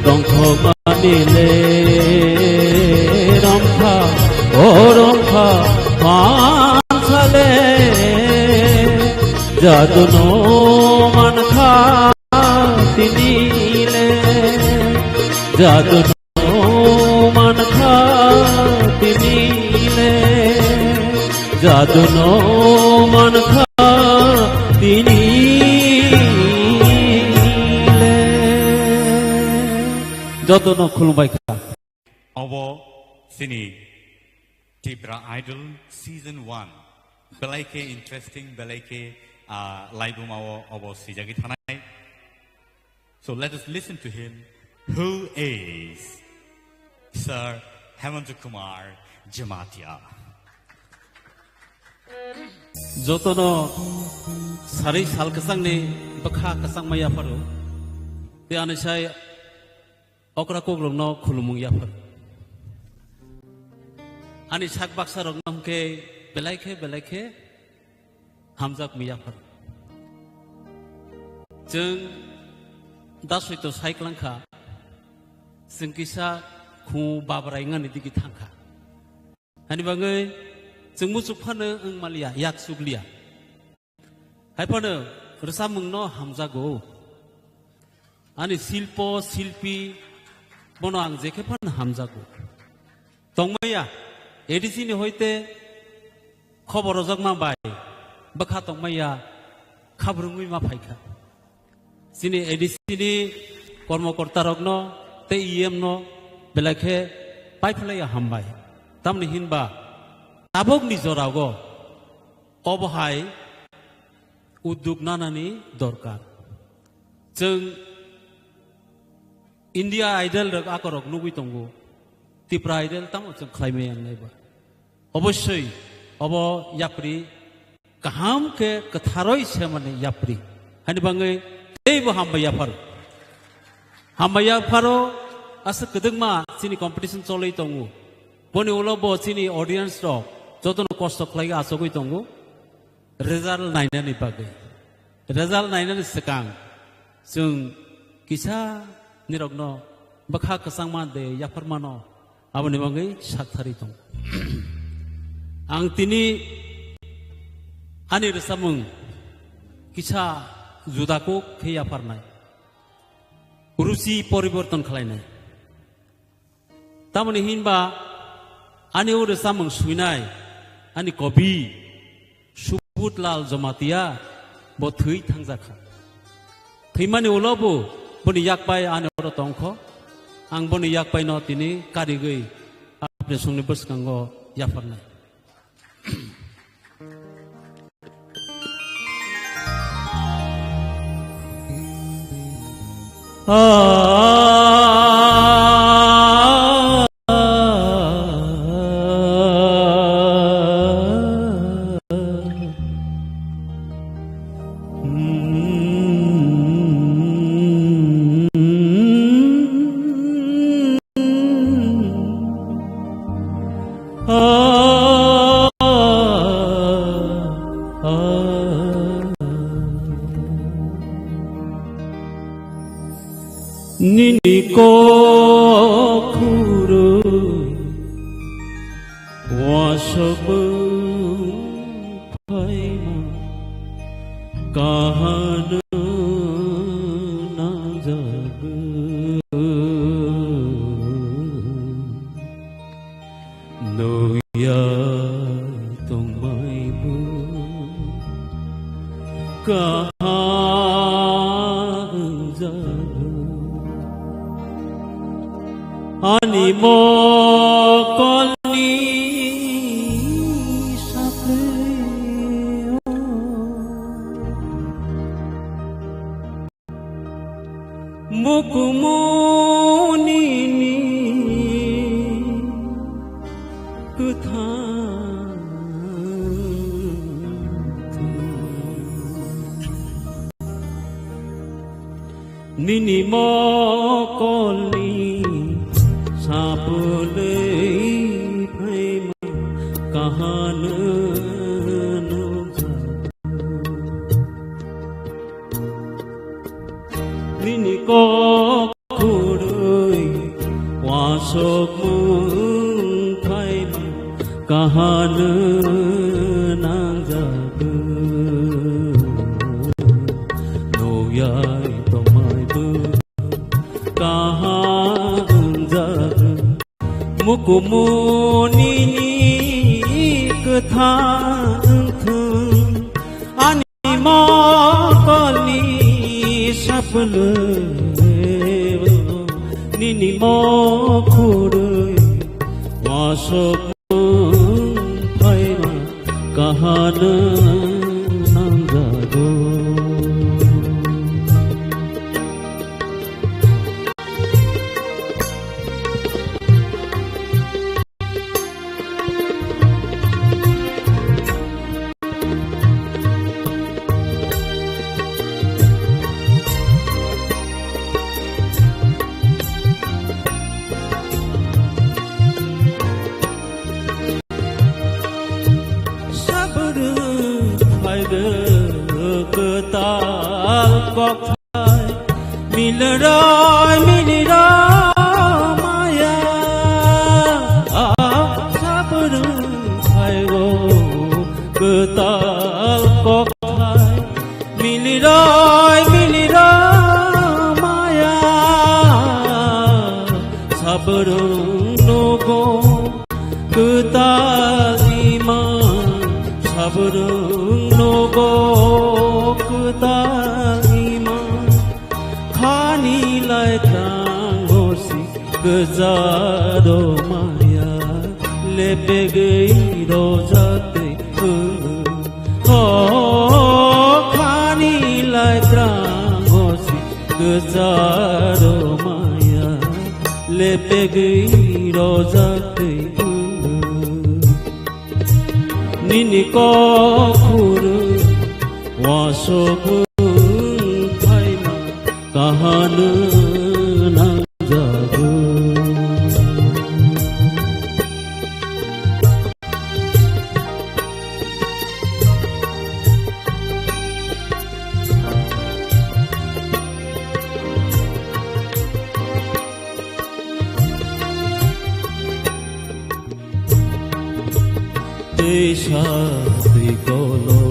tongthokmani le romkha, o romkha mansa le, jadu no mankha tini le, jadu no mankha tini le, jadu no mankha tini le. Jotono khulumbai kha. Obo chini Tipra Idol Season one. Belai khe interesting, belai khe, ah, laibuma o obo swijagwi thanai. So let us listen to him, who is Sir Hemanta Kumar Jamatia. Jotono sari sal kwchangni bwkha kwchangma yapharo. Tei ani sai okra kokrokno khulumung yaphar. Ani sak baksa rokno hwnkhe belai khe, belai khe hamjak mi yaphar. Chwng da soito sai kwlangkha, chwng kisa khu babrai wngani digi thangkha. Hani bagwi chwng muchuk phano wng maliya, yak chukliya. Hai phano rwchapmungno hamjago. Ani silpo, silpi, bono ang jekhe phano hamjago. Tongmaya, A D C ni hoite khobor rojakma bai, bwkha tongmaya, khabrwngwi ma phaikha. Chini A D C ni kormokorta rokno tei E M no belai khe paiphlaiya hambai. Tamni hinba tabukni jorao obo hai udduk nanani dorkar. Chwng India Idol rok akorok nugwi tongo. Tipra Idol tamo chwng khlaimaya wngnai ba. Obossoi obo yapri kaham khe kwtharoi semani yapri. Hani bangwi teibo hambai yapharo. Hambai yapharo aswk kwdwkma chini competition cholwi tongo. Boni ulo bo chini audience rok jotono kosto khlaiwi achugwi tongo. Result nainani bagwi. Result nainani swkang chwng kisa nirokno bwkha kwchangma de yapharmano aboni bagwi saktharwi tongo. Ang tini ani rwchapmung kisa juda kuk khe yapharnai. Ruchi poriborton khlainai. Tamoni hinba ani o rwchapmung swinai ani kobi Subut Lal Jamatia bo thwi thangjakha. Thwimani ulo bo boni yakpai ani oro tongkho. Ang boni yakpaino tini karigwi apni songni bwskango yapharnai. Nini kok khurui wasabwng phaima kahano nangjagwi. Nuya tongmaibo kaha wngjago. Ani mokolni saplio Mukumunini kwthang thwi. Nini mokolni sapulwi kahano nukjago. Nini kok khurwi uansukmung phaima kahano nangjago. Nukyai tongmaibo kaham wngjago. Mukumu nini kwthang wngthung, ani mokolni sapulwi nini mokhorwi uansukmung phaima kahano nangjago. Sabrwng phaigo kwtal kok. Milroi milroi maya, sabrwng phaigo kwtal kokthai. Milroi milroi maya, sabrwng nogo kwtal ima, sabrwng nogo kwtal ima. Khani lai tang hosi gwja do maya, lepegwi rojak twi phungo. O khani lai tang hosi gwja do maya, lepegwi rojak twi phungo. Nini kok khurwi uansukmung phaima kahano nangjago. Twisa twi kolo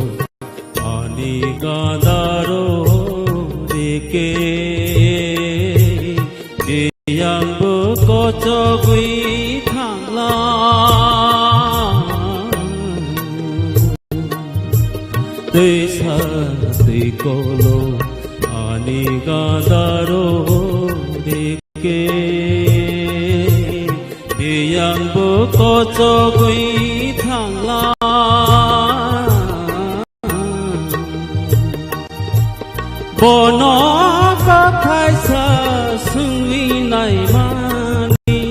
ani gandaro rike, biyangbo kochogwi thangla. Twisa twi kolo ani gandaro rike, biyangbo kochogwi thangla. Bono kok thaisa swngwi naimani,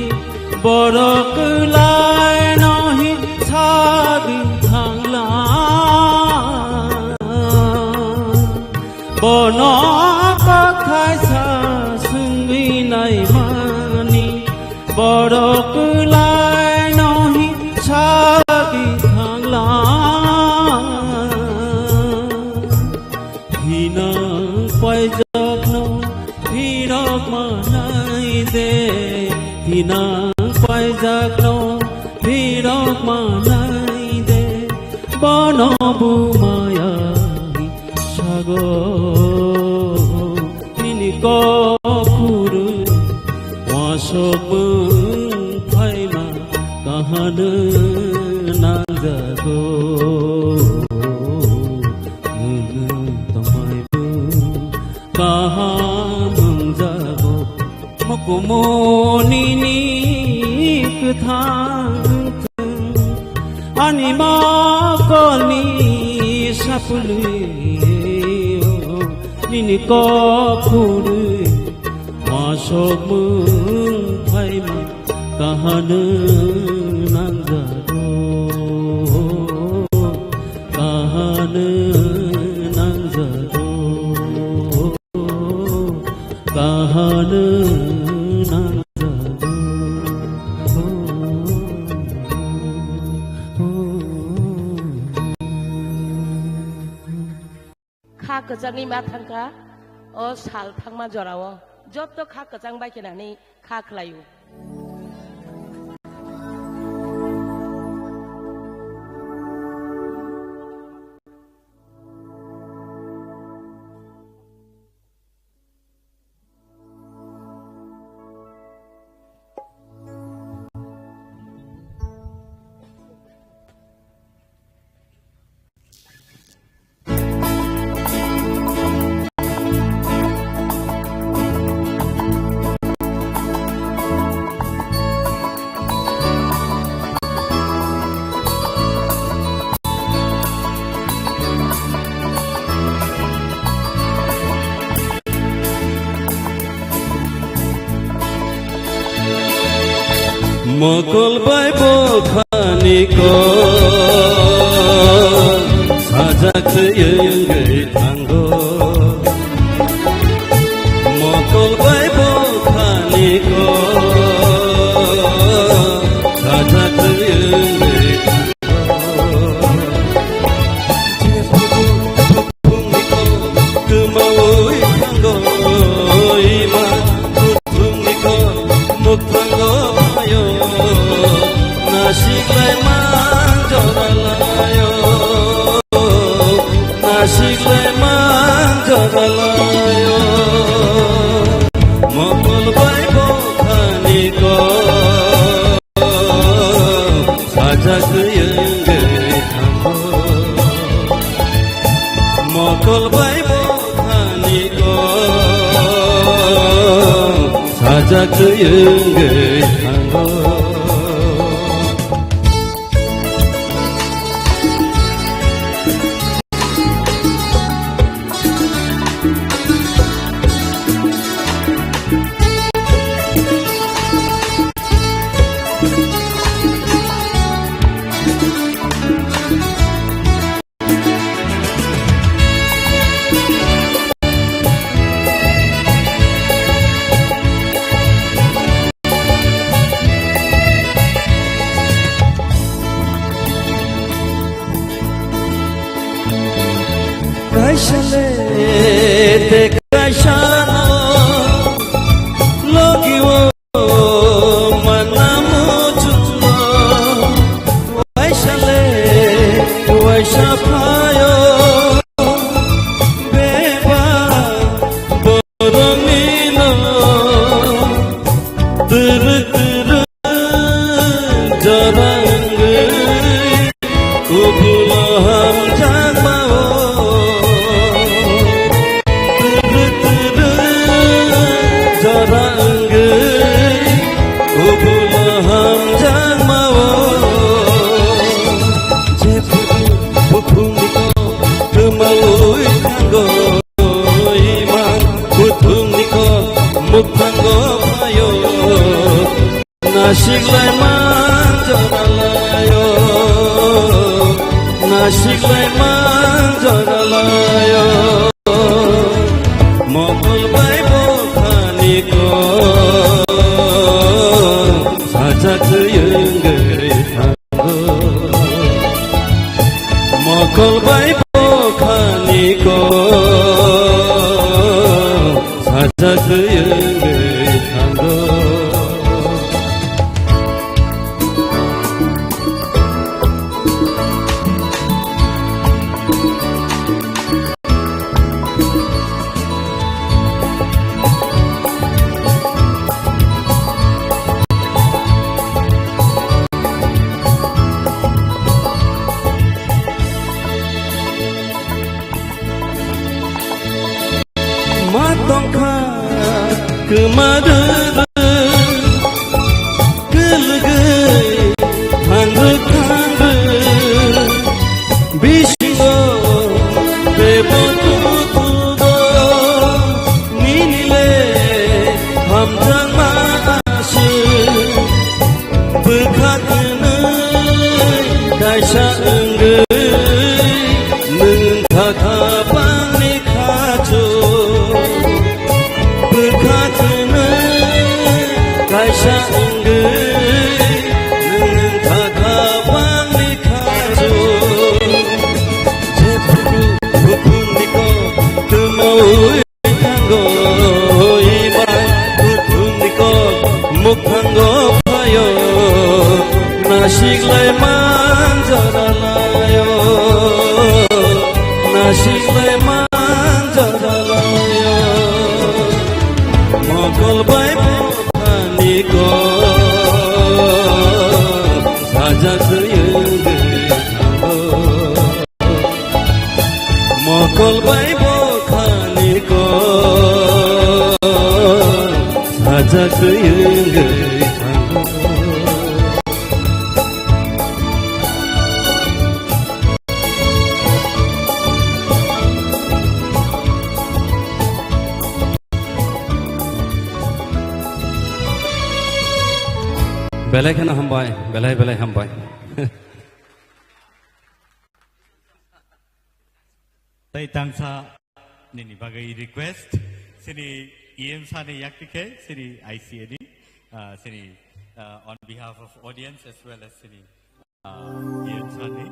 borok kwlaino hin sagwi thangla. Bono kok thaisa swngwi naimani, borok kwlaino hin sagwi thangla. Thinang paijakno phirok manai de, thinang paijakno phirok manai de, bono bumaya sago. Nini kok khurwi uansukmung phaima kahano nangjago. Nwng tongmaibo kaham wngjago. Mukumu nini kwthang thung, ani mokolni sapulwi, nini kok khurwi uansukmung phaima kahano nangjago, kahano nangjago. Kahano nangjago. Kha kwchangwi ma thangkha o sal thangma jorao, jotto kha kwchang bai khe nani kha khlaio. Mokol bai bokhani kok sajak twi wngwi thango. Mokol bai bokhani kok sajak twi wngwi thango. Bungni kok kwmawi thango, ima kuthumni kok mukthango ayo, nasiklai manjoralayo, nasiklai manjoralayo, mokol bai bokhani kok. Sajak wngwi thango. Mokol bai bokhani kok sajak wngwi thango. Kaisa le te kaisa no logi o manna muchungo, waisa le waisa phaio beba boroni no turu turu jora wngwi. Ubulo hamjakmao, turu turu jora wngwi. Ubulo hamjakmao, jephuru buphungni kok kwmawi thango, iman buthumni kok mukthango phaio. Nasiklai manjoralayo, nasiklai manjoralayo, mokol bai bokhani kok sajak wngwi thango. Mokol bai bokhani kok sajak wngwi thango. Ma tongkha kwma rwrwng, kwlwgwi thangrwk thangrwk, bisingo bebo tutugo, nini le hamjakma aswk. Bwkha kwnwi kaisa wngwi nwng kha kha bangni khachu. Bwkha kwnwi kaisa wngwi nwng kha kha bangni khachu. Jephuru buphungni kok manjara laio, nasik bai manjara laio. Mokol bai bokhani kok sajak twi wngwi thango. Mokol bai bokhani kok sajak twi wngwi thango. Belai kheno hambai, belai belai hambai. Tei tangsa nini bagwi request, sini E M sir ni yak tikhe, sini I C A D, ah, sini, ah, on behalf of audience as well as sini, ah, E M sir ni.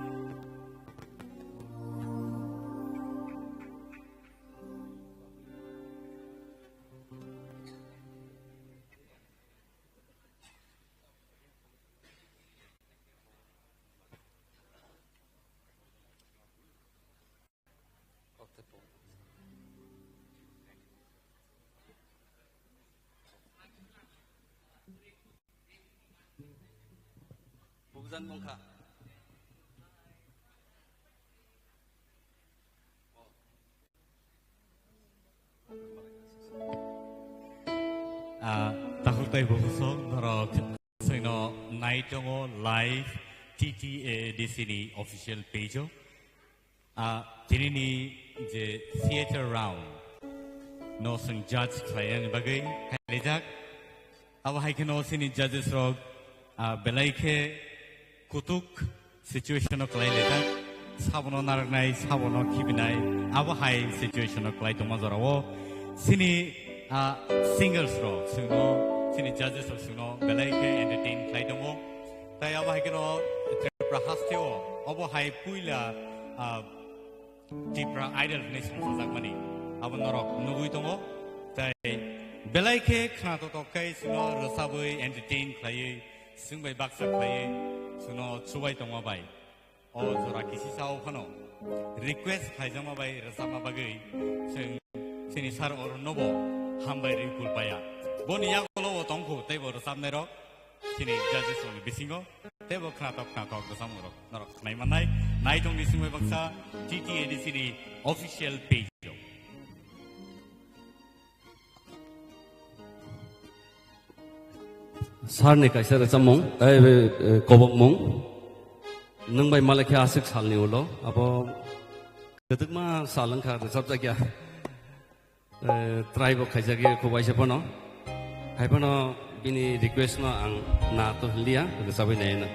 Bukjang tongkha. Ah, takhuk tei bukhuk sok norok. Chwngno nai tongo live T T A D C ni official page o. Ah, tinini je theater round no chwng judge khlainani bagwi phailaijak. Abo hai kheno chini judges rok, ah, belai khe kutuk situation o kwlai laijak, sabono narwknai, sabono khibinai, abo hai situation o kwlai tongma jorao chini, ah, singers rok chwngno, chini judges rok chwngno belai khe entertain khlai tongo. Tai abo hai kheno Tripura hasteo obo hai puila, ah, Tipra Idol hwnwi songchajakmani abo norok nugwi tongo. Tai belai khe khna totok khe chwngno rwchabwi entertain khlaiwi, chwng bai baksa khlaiwi chwngno chubai tongma bai. O jora kisisa o phano request khaijakma bai rwchapma bagwi chwng chini sir Arun nobo hambai rwi kulpaya. Boni yagulo bo tongkhu teibo rwchapnairok chini judges rokni bisingo teibo khnatok khnatok rwchapmung rok norok khnai mannai. Naitongni simi baksa T T A D C ni official page o. Sir ni kaisa rwchapmung, eh, eh, kobokmung. Nwng bai malai khe aswk salni ulo, abo kwdwkma sal wngkha rwchapjakya. Eh, try bo khaijakya khubaisa phano. Hai phano bini request no ang na to hinliya, rwchapwi naina.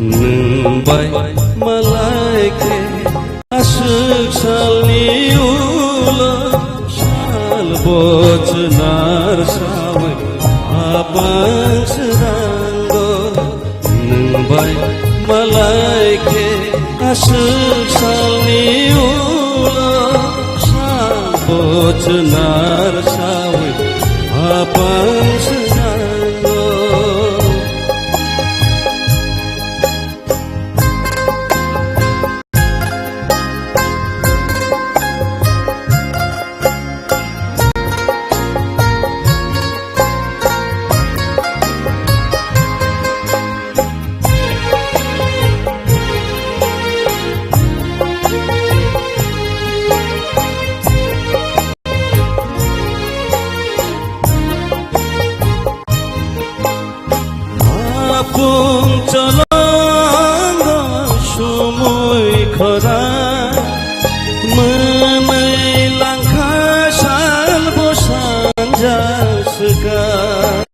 Nwng bai malai khe aswk salni ulo sal bochwnar sawi apang srango. Nwng bai malai khe aswk salni ulo sal bochwnar sawi apang srango. Apung cholongo sumui khora, mwnwi langkha sal bo sanja swkang.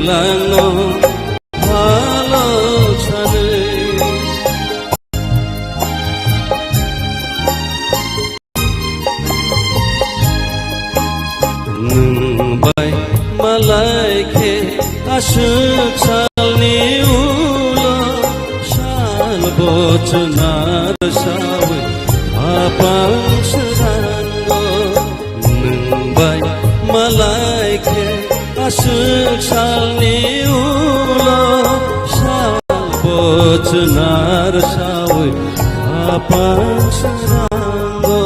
Langno halok sanwi. Nwng bai malai khe aswk salni ulo sal bochwnar sawi apang swrango. Nwng bai malai khe aswk salni ulo sal bochwnar sawi apang swrango.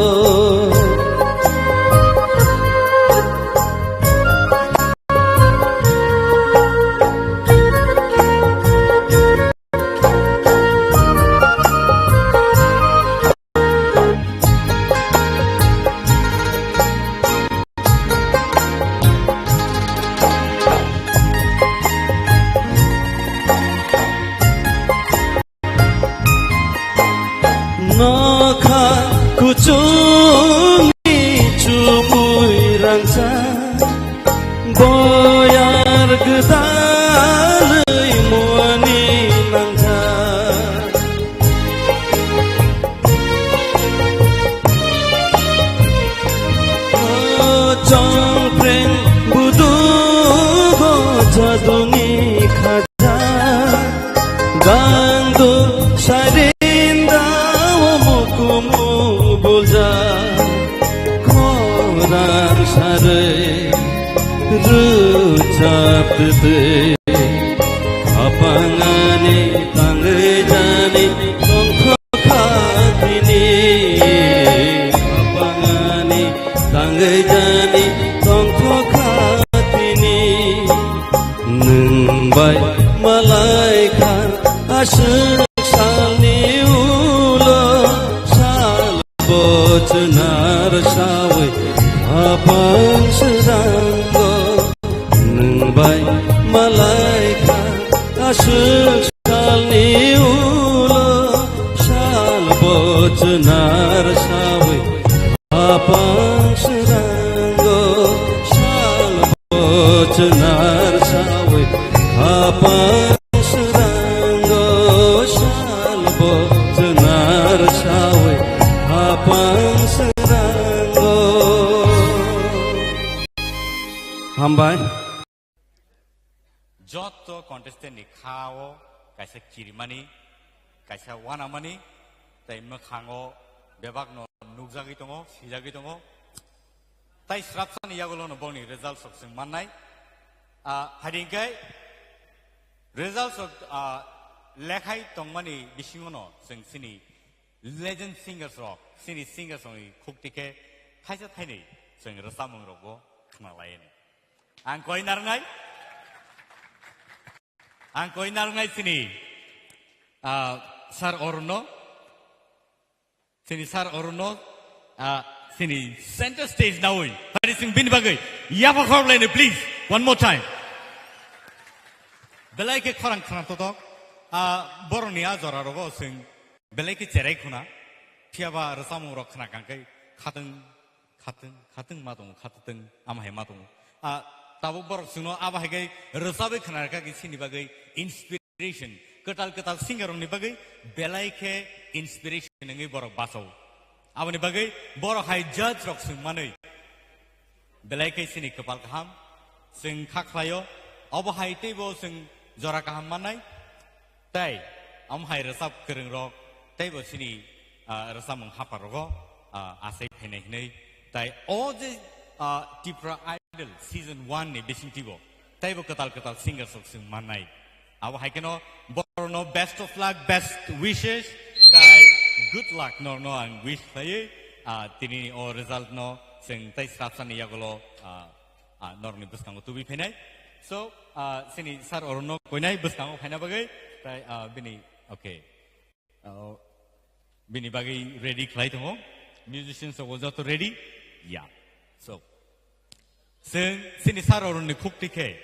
Nokha kuchungni chumui rangchak, boyar gwdalwi muani nangkha. O chongpreng budugo jaduni khaja, gangdu sarinda o mukumu bulja, khorang sarwi rwchap twtwi. Khapangani tangwi jani tongthokha tini. Khapangani tangwi jani tongthokha tini. Nwng bai malai kha aswk salni ulo sal bochwnar sawi apang swrango. Nwng bai malai kha aswk salni ulo sal bochwnar sawi apang swrango. Sal bochwnar sawi apang swrango, sal bochwnar sawi apang swrango. Hambai. Jotto contestant ni kha o kaisa kirimani, kaisa wanamani, tai mwkhango bebakno nukjagwi tongo, swijagwi tongo. Tai srapsani yagulono bongni result sok chwng mannai. Ah, haringkhe result sok, ah, lekhai tongmani bisingono chwng chini legend singers rok, chini singers rokni khukti khe thaisa thainwi chwng rwchapmung rokbo khna laiyani. Ang koi narwngnai, ang koi narwngnai chini, ah, Sir Arunno. Chini Sir Arunno, ah, chini center stage nawi. Pari sing bini bagwi. Yapha khorok laini, please. One more time. Belai khe khorang khna totok. Ah, boroni a jora rogo sing belai khe cherai khuna. Phiya ba rwchapmung rok khna kangkai khatwng, khatwng, khatwng ma tongo, khatwng ama hai ma tongo. Ah, tabuk borok singno abo hai khe rwchabwi khna rwkha khe chini bagwi inspiration. Kwtal kwtal singer rokni bagwi belai khe inspiration wngwi borok bachao. Aboni bagwi borok hai judge rok swng manwi belai khe chini kwpal kaham, chwng kha khlaio, obo hai teibo chwng jora kaham mannai. Tai omo hai rwchap kwrwng rok teibo chini, ah, rwchapmung hapar rogo, ah, achai phainai hinwi. Tai o je, ah, Tipra Idol season one ni bisingtwibo teibo kwtal kwtal singers rok chwng mannai. Abo hai kheno borokno best of luck, best wishes, tai good luck norokno ang wish khlaiwi, ah, tini o result no chwng tai srapsani yagulo, ah, ah, norokni bwskango tubui phainai. So, ah, chini Sir Arunno koinai bwskango phaina bagwi, tai, ah, bini, okay. Ah, bini bagwi ready khlai tongo. Musicians rok joto ready? Yeah. So, chwng chini Sir Arunni khukti khe,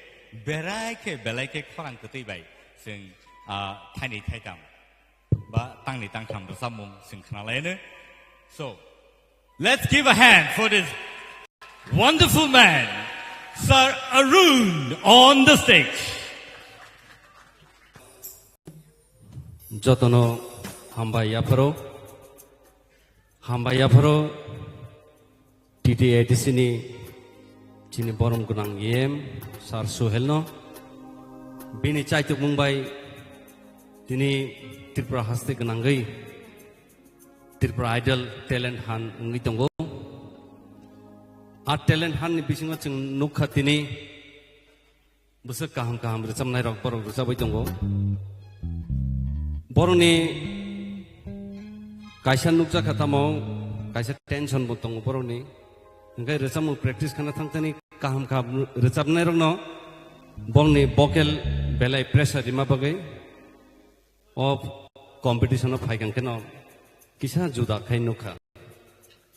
berai khe, belai khe khorang kwtwi bai chwng, ah, thaini thaitam ba tangni tangtham rwchapmung chwng khna laino. So, let's give a hand for this wonderful man, Sir Arun, on the stage. Jotono hambai yapharo, hambai yapharo T T A D C ni chini borom gwnang E M Sir Suhelno. Bini chaitukmung bai tini Tripura haste gwnangwi Tripura Idol talent hunt wngwi tongo. A talent hunt ni bisingo chwng nukha tini bwswk kaham kaham rwchapnai rok borok rwchapwi tongo. Borokni kaisa nukjakha tamo kaisa tension bo tongo borokni. Hwnkhe rwchapmung practice khana thangthani kaham kaham rwchapnai rokno borokni vocal belai pressure rima bagwi o competition o phaikang kheno kisa juda khai nukha.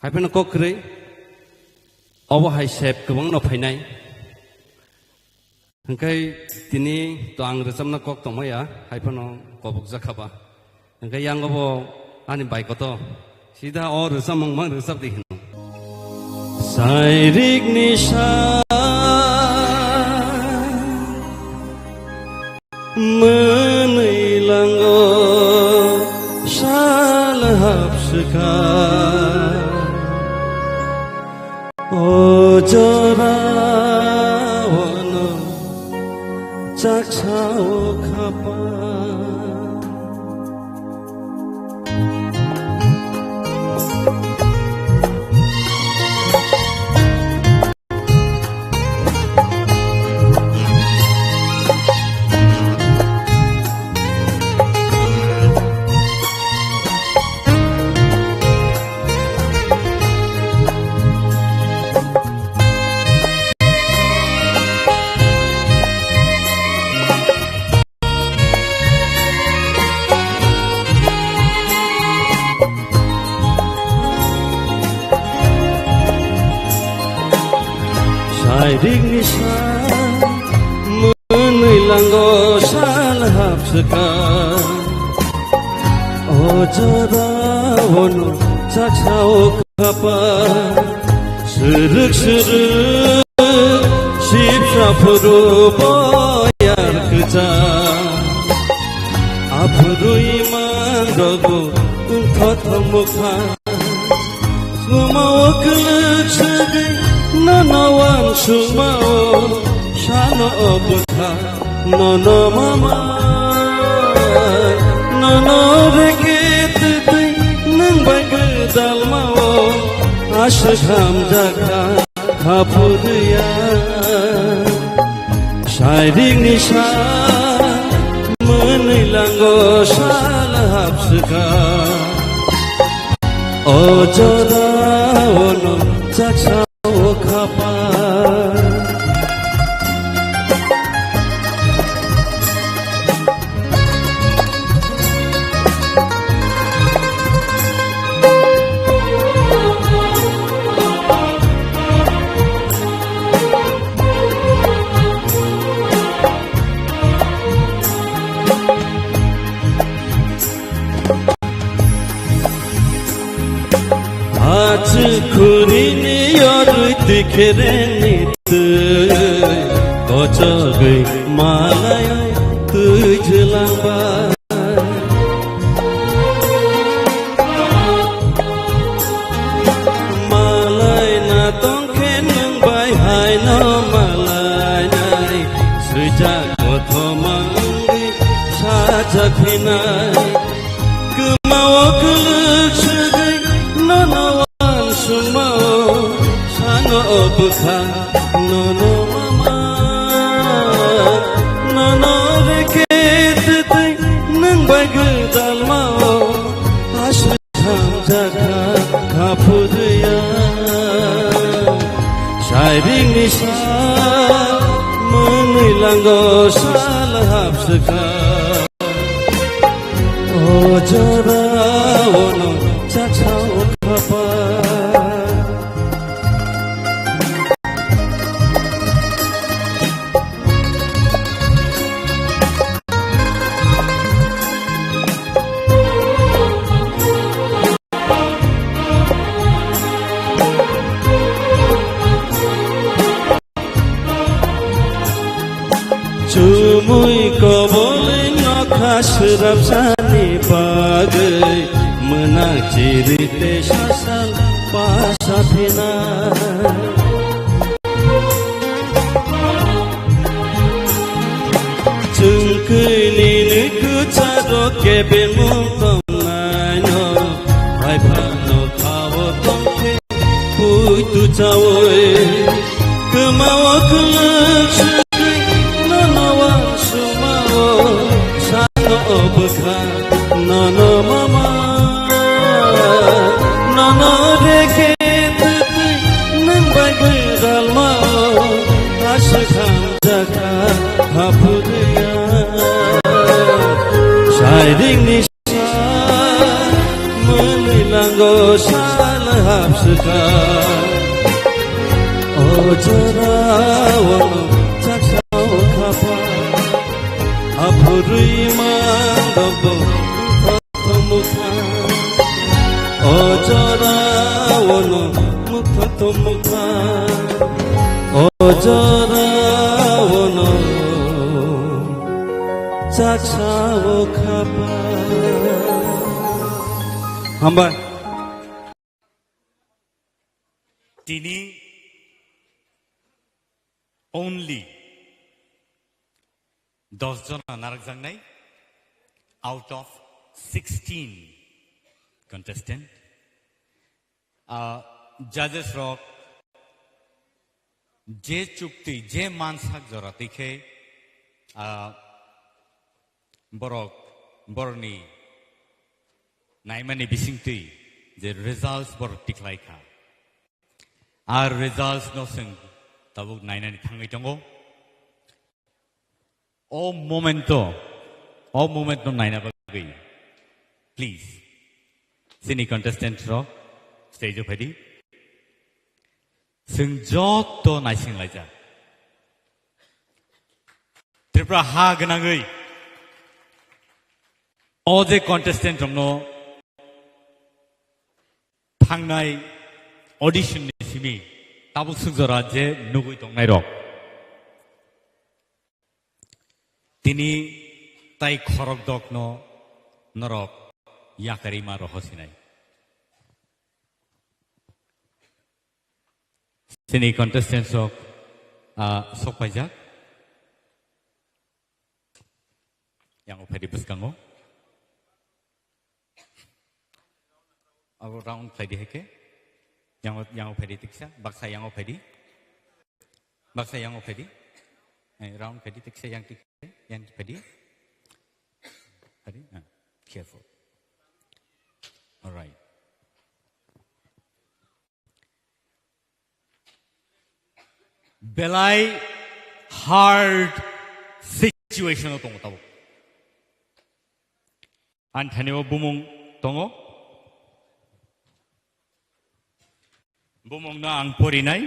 Haiphano kok kwrwi obo hai sep kwbangno phainai. Hwnkhe tini to ang rwchapna kok tongmaya, haiphano kobokjakha ba. Hwnkhe yango bo ani bai koto sida o rwchapmung mang rwchap di hino. Sairik ni sa mwnwi lango sal hapswkha. O jora ono chaksa o khapa. Sairik ni sa mwnwi lango sal hapswkha. O jora ono chaksa o khapa. Srwk srwk sipsa phuru boyar kwchang. Aphuru imang rogo wngthotho mwkha. Sumao kwlwk swgwi nono wansukmao sano o bwkha nono mama. Nono reke twtwi nwng bai gwdalmao aswk hamjakha. Khapurya sairik ni sa mwnwi lango sal hapswkha. O jora ono chaksa o khapa. Achu khuri ni yorwi tikhere ni twi, kochogwi malai twi jwlangba. Malai na tongkhe nwng bai haino malai nai, swijak kothoma wngwi sajak hinai. Kwmao kwlwk swgwi nono wansukmao, sano o bwkha nono mama. Nono reke twtwi nwng bai gwdalmao, aswk hamjakha khapurya. Sairik ni sa mwnwi lango sal hapswkha. O jora ono chaksa o khapa. Chumui kobol no Kha swrapsani bagwi mwnang chiri tei sasal pasa phina. Chwng kwini ni kwcharo kebengmung tongnaino, hai phano khao tongkhe. Puitu chawi, kwmao kwlwk swkwi, nono wansukmao, sano bwkha, nono mama, nono reke twtwi, nwng bai gwdalmao, aswk hamjakha, haphurwya. Sairingni Mwnwi lango sal hapswkha. O jorao chaksa o khapa. Aphurwi mandok bo mukha to mukha. O jorao no mukha to mukha. O jorao no chaksa o khapa. Hambai. Tini only dos jona narwkjaknai out of sixteen contestant. Ah, judges rok je chukti, je mansak jora twi khe, ah, borok, borokni naimani bisingtwi je results borok tikhlai kha. Ar results no chwng tabuk nainani thangwi tongo. O momento, o moment no naina bagwi, please, chini contestant rok stage o phaidi. Chwng joto naisinglaijak. Tripura ha gwnangwi o je contestant rokno thangnai audition ni simi tabuk swkjora je nugwi tongnai rok. Tini tai khorok dokno norok yakarima roho sinai. Chini contestants rok, ah, sok paijak. Yang o phaidi bwskango. Abo round khlai di hai khe. Yang o, yang o phaidi tiksa, baksa yang o phaidi. Baksa yang o phaidi. Eh, round khlai di tiksa yang tik-, yang phaidi. Phaidi. Ah, careful. All right. Belai hard situation o tongo tabuk. Ani thani o bumung tongo. Bumung no ang porinai.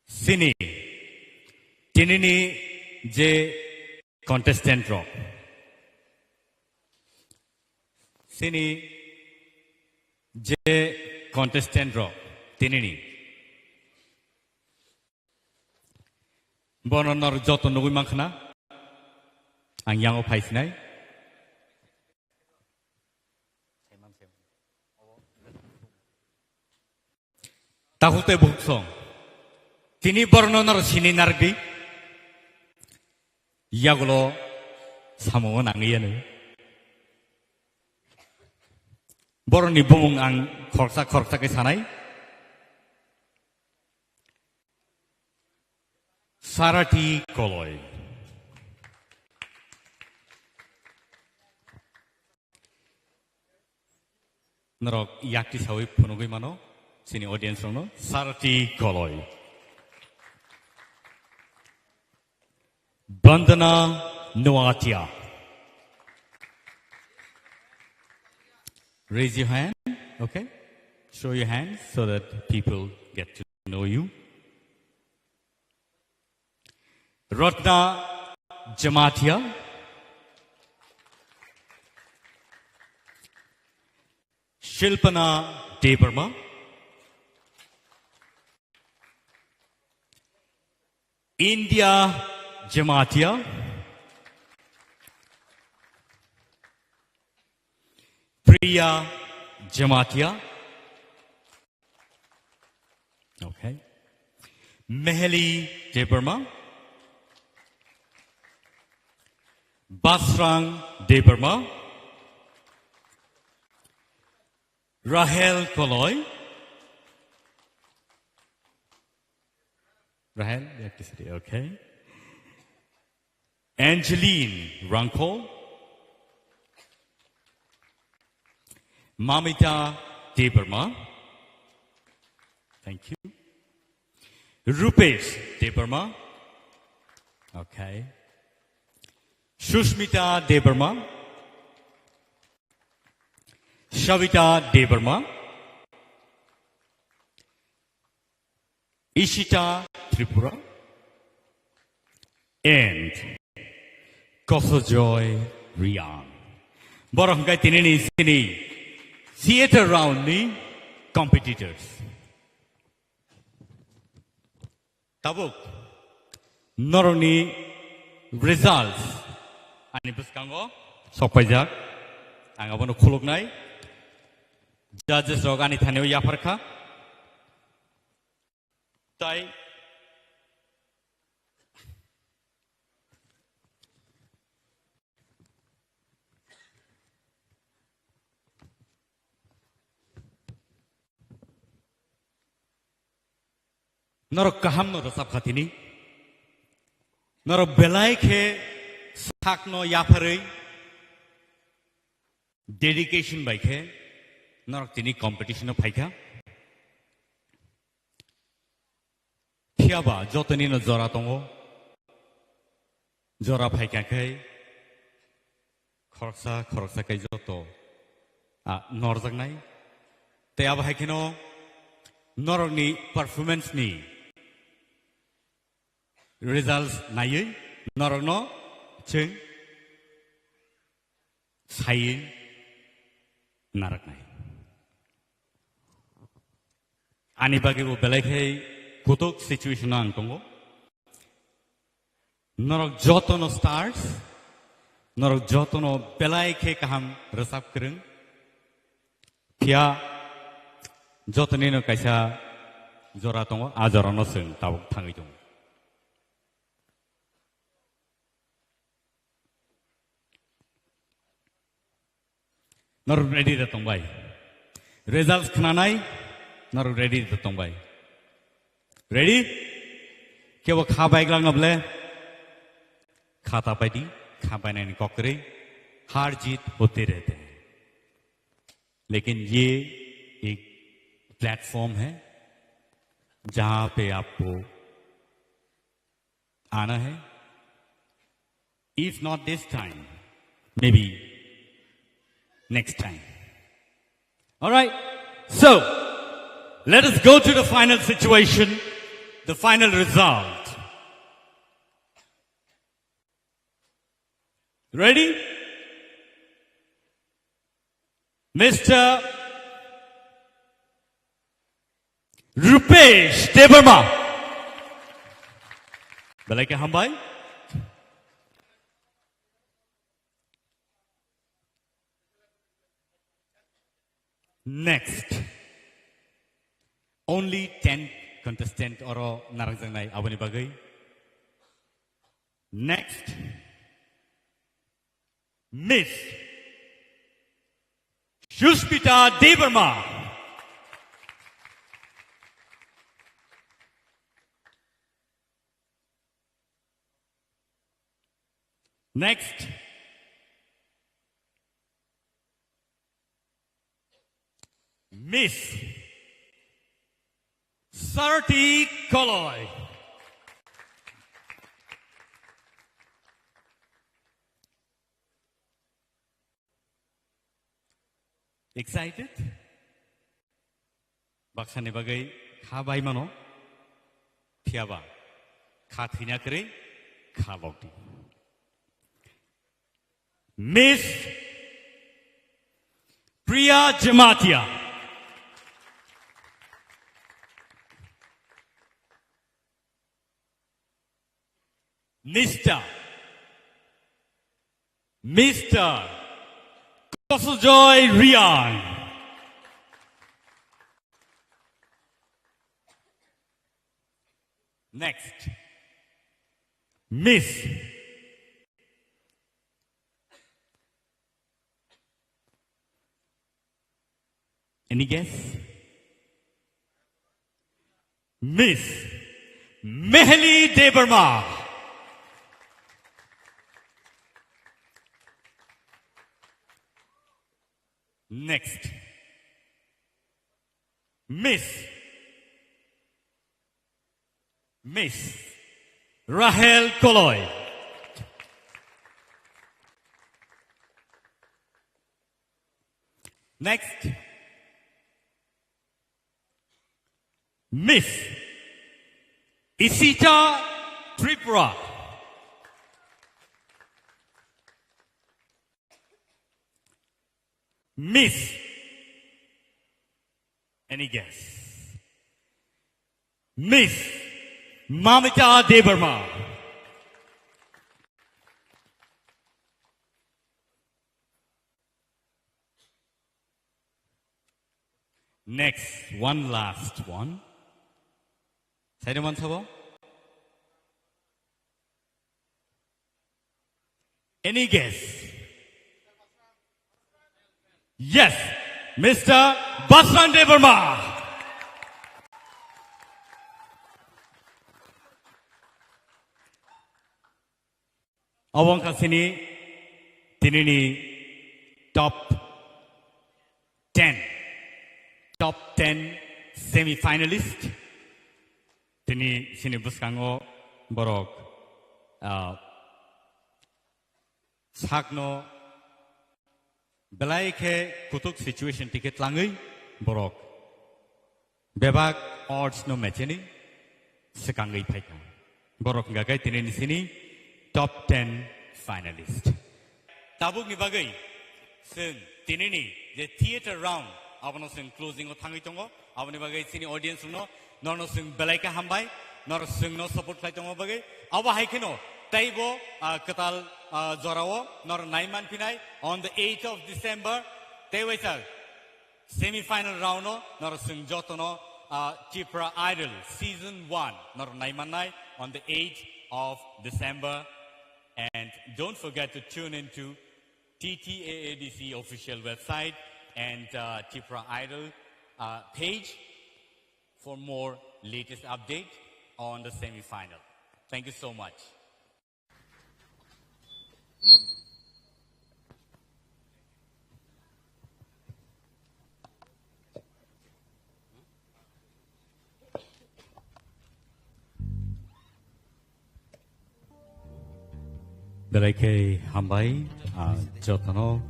Sini, tinini je contestant rok. Sini je contestant rok tinini. Bono nor joto nugwi mankha na? Ang yango phaisinai. Takhuk tei bukhuk song. Tini borokno noro sini narwkdi. Yagulo samungo nangwi yanu. Borokni bumung ang khoroksa khoroksa khe sanai. Sarati Koloi. Norok yakti sawi phunugwi mano, chini audience rokno Sarati Koloi. Bandana Noatia. Raise your hand, okay? Show your hand so that people get to know you. Ratna Jamatia. Shilpana Debbarma. India Jamatia. Priya Jamatia. Okay. Meheli Debbarma. Basrang Debbarma. Rahel Koloi. Rahel, you have to sit, okay. Angeline Rangkol. Mamita Debbarma. Thank you. Rupesh Debbarma. Okay. Sushmita Debbarma. Savita Debbarma. Ishita Tripura and Kosojoy Riang. Borok hwnkhe tinini sini theater round ni competitors. Tabuk norokni results ani bwskango sokpaijak. Ang abono khuluknai. Judges rok ani thanio yapharkha. Tai norok kahamno rwchapkha tini. Norok belai khe sakno yapharwi dedication bai khe norok tini competition-o phaikha. Phiyaba jotonino jora tongo. Jora phaikha khe khoroksa khoroksa khe joto, a, norjaknai. Tei abo hai kheno norokni performance-ni results naiwi norokno chwng saiwi narwknai. Ani bagwi bo belai khe kutuk situation-o ang tongo. Norok jotono stars, norok jotono belai khe kaham rwchap kwrwng. Phiya jotonino kaisa jora tongo, a jorano chwng tabuk thangwi tongo. Norok ready da tongbai? Results khnanai, norok ready da tongbai? Ready? Kebo kha bai glak na ble? Kha ta pai di, kha bai nani kok kwrwi, har jeet hote rehte hain. Lekin ye ek platform hai, jahan pe aapko aana hai. If not this time, maybe next time. All right. So, let us go to the final situation, the final result. Ready? Mister Rupesh Debbarma. Belai khe hambai. Next. Only ten contestant oro narwkjaknai aboni bagwi. Next. Miss Sushmita Debbarma. Next. Miss Sarati Koloi. Excited? Baksani bagwi kha bai mano, phiyaba kha thwina kwrwi kha lokdi. Miss Priya Jamatia. Mister Mister Kosojoy Riang. Next. Miss. Any guess? Miss Mehli Debbarma. Next. Miss. Miss Rahel Koloi. Next. Miss Isita Tripura. Miss. Any guess? Miss Mamita Debbarma. Next, one last one. Saido mansabo? Any guess? Yes, Mister Basran Debbarma. Obo wngkha chini tinini top ten, top ten semi finalist. Tini chini bwskango borok, ah, sakno belai khe kutuk situation tike tlangwi borok bebak odds no mecheni swkangwi phaikha. Borok hwnkha khe tini ni sini top ten finalist. Tabukni bagwi chwng tinini je theater round abono chwng closing o thangwi tongo. Aboni bagwi chini audience rokno norno chwng belai khe hambai, nor chwngno support khlai tongma bagwi. Abo hai kheno teibo, ah, kwtal, ah, jorao nor nai manphinai on the eighth of December. Tei waisa semi final round o nor chwng jotono, ah, Tipra Idol season one nor nai mannai on the eighth of December. And don't forget to tune in to T T A A D C official website and, uh, Tipra Idol, uh, page for more latest update on the semi-final. Thank you so much. Belai khe hambai, ah, jotono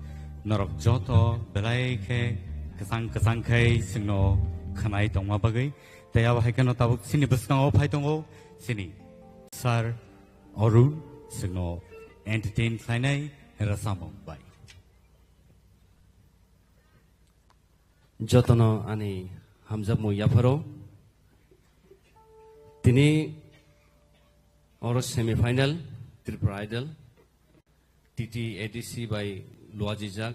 norok joto belai khe kwchang kwchang khai chwngno khwnai tongma bagwi. Tei abo hai kheno tabuk chini bwskango phai tongo chini Sir Arun, chwngno entertain khlainai rwchapmung bai. Jotono ani hamjakmung yapharo. Tini oro semi final Tripura Idol, T T A D C bai luajijak.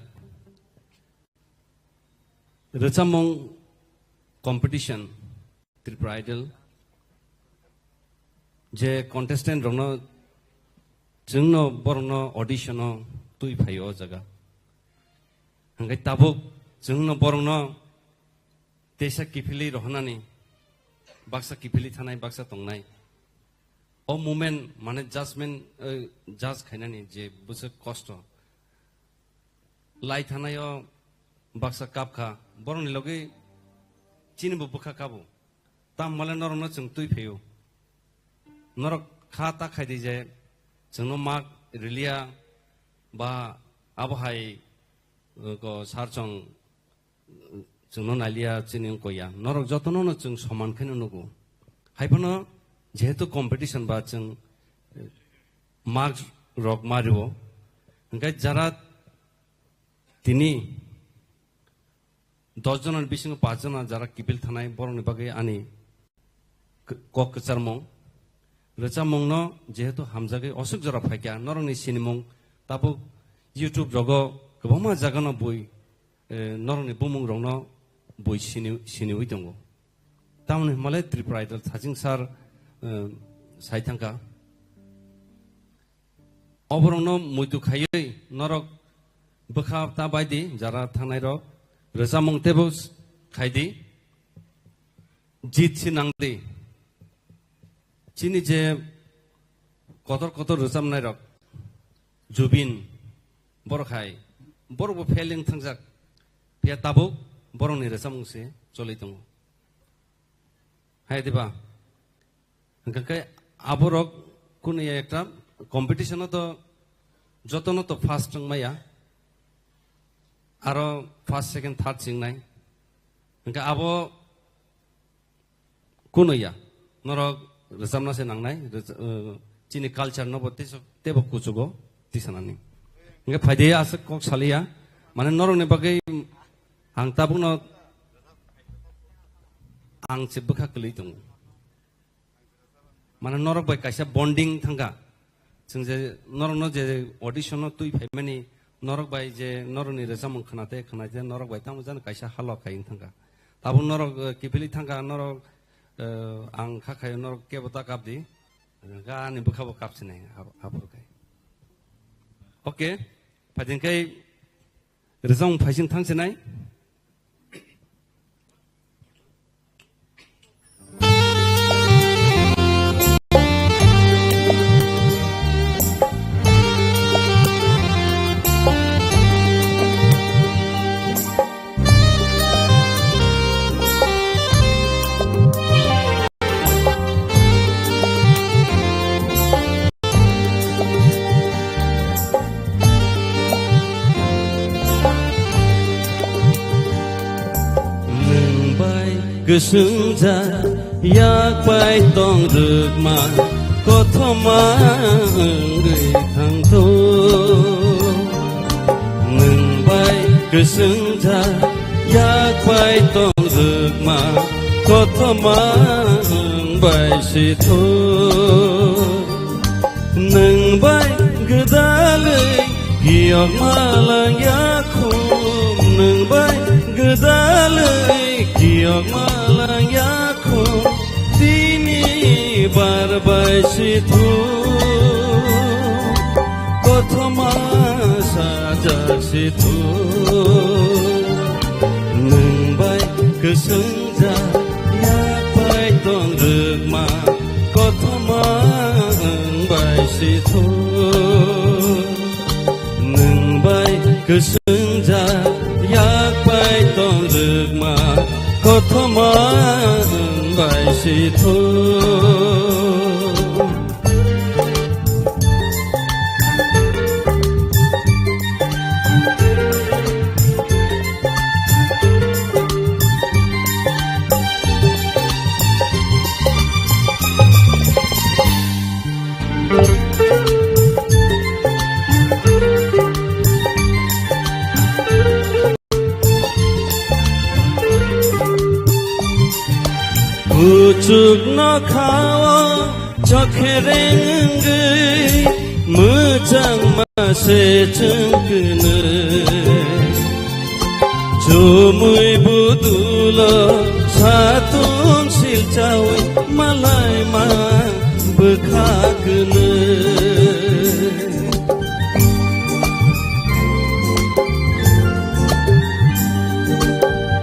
Rwchapmung competition Tripura Idol. Je contestant rokno chwngno borokno audition o twi phaio o jaga. Hwnkhe tabuk chwngno borokno teisa kiphilwi rohornani, baksa kiphilwi thanai, baksa tongnai. O moment mane judgment, eh, judge khainani je bwswk kosto. Lai thanai o baksa kap kha, borokni logi chini bo bwkha kabo. Tam mole norokno chwng twi phaio. Norok kha ta khai di je chwngno mak riliya ba abo hai, uh, ko sar chwng, uh, chwngno naliya chini wngkha ya. Norok jotono no chwng soman khe no nugo. Hai phano jehetu competition ba chwng, uh, mark rok ma rio. Hwnkhe jara tini dos jona ni bisingo paanch jona jara kiphil thanai borokni bagwi ani k-, kok kwcharmung. Rwchapmungno jehetu hamjagwi oswk jora phaikha, norokni sinimung tabuk YouTube rogo kwbangma jagano bui, eh, norokni bumungrokno bui sini, siniwi tongo. Tamoni hwnmale Tripura Idol Thajing sir, eh, sai thangkha. Oborokno muitu khaiwi norok bwkha ta baidi, jara thangnairok rwchapmung teibo khaidi, jit si nangdi. Chini je kotor kotor rwchapnairok, Jubin, borok hai, borokbo fail wng thangjak, phiya tabuk borokni rwchapmung se choli tongo. Hai diba? Hwnkhe khe aborok kunu ya ekta competition-o to jotono to first wng maya, aro first, second, third chingnai. Hwnkhe abo kunu ya, norok rwchapna se nangnai, rwch-, uh, chini culture no bo teiso-, teibo kuchugo tisanani. Hwnkhe phaidi aswk kok saliya, mane norokni bagwi ang tabukno ang se bwkha kwlwi tongo. Mane norok bai kaisa bonding thangkha. Chwng je norokno je audition-o twi phaimani, norok bai je norokni rwchapmung khwnate khwnate norok bai tamo jani kaisa halo khai wng thangkha. Tabuk norok, eh, kiphilwi thangkha, norok, eh, ang kha khaio norok kebo ta kapdi. Ga ani bwkhabo kapsinai abo, abo khai. Okay, phaiding khai rwchapmung phaising thangsinai. Nwng bai kwswng ja yak bai tong rwkma kothoma wngwi thangtho. Nwng bai kwswng ja yak bai tong rwkma kothoma wng bai sitho. Nwng bai gwdalwi kiyokma lang yakhum, nwng bai gwdalwi kiyokma lang yakhum, tini bar bai sithu, kothoma sajak sithu. Nwng bai kwswng ja yak bai tong rwkma kothoma wng bai sithu. Nwng bai kwswng ja yak bai tong rwkma kothoma wng bai sithu. Kuchuk nokhao chokherengwi mwchangma se chwng kwnwi. Chumui budulo satung silchaui malaima bwkha kwnwi.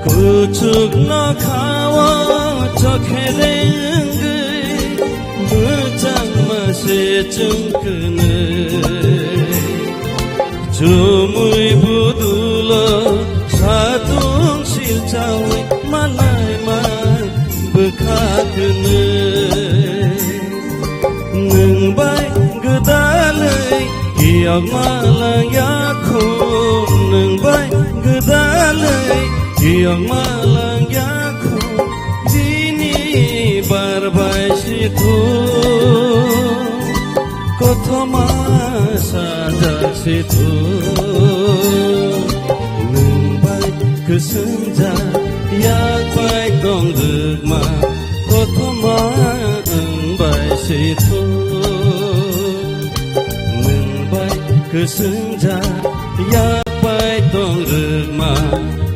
Kuchuk nokhao chokherengwi mwchangma se chwng kwnwi. Chumui budulo satung silchaui malaima bwkha kwnwi. Nwng bai gwdalwi kiyokma lang yakhum, nwng bai gwdalwi kiyokma lang yakhum, tini bar bai sithu, kothoma sajak sithu. Nwng bai kwswng ja yak bai tong rwkma kothoma wng bai Sithu, nwng bai kwswngjak yapai tong rwkma,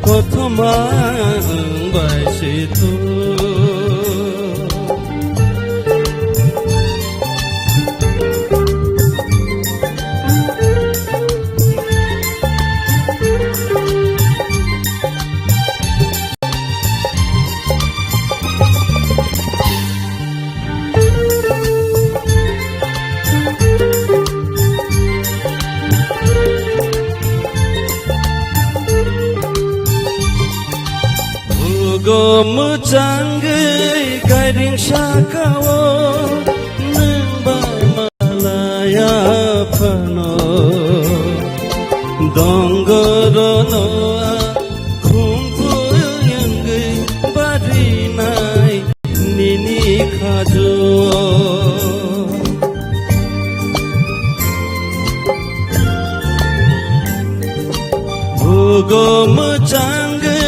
kothoma nwng bai sithu. Bugo mwchangwi kairing sakao, nwng bai malaya phano. Dongorono a khumpu wngwi barinai nini khajuo. Bugo mwchangwi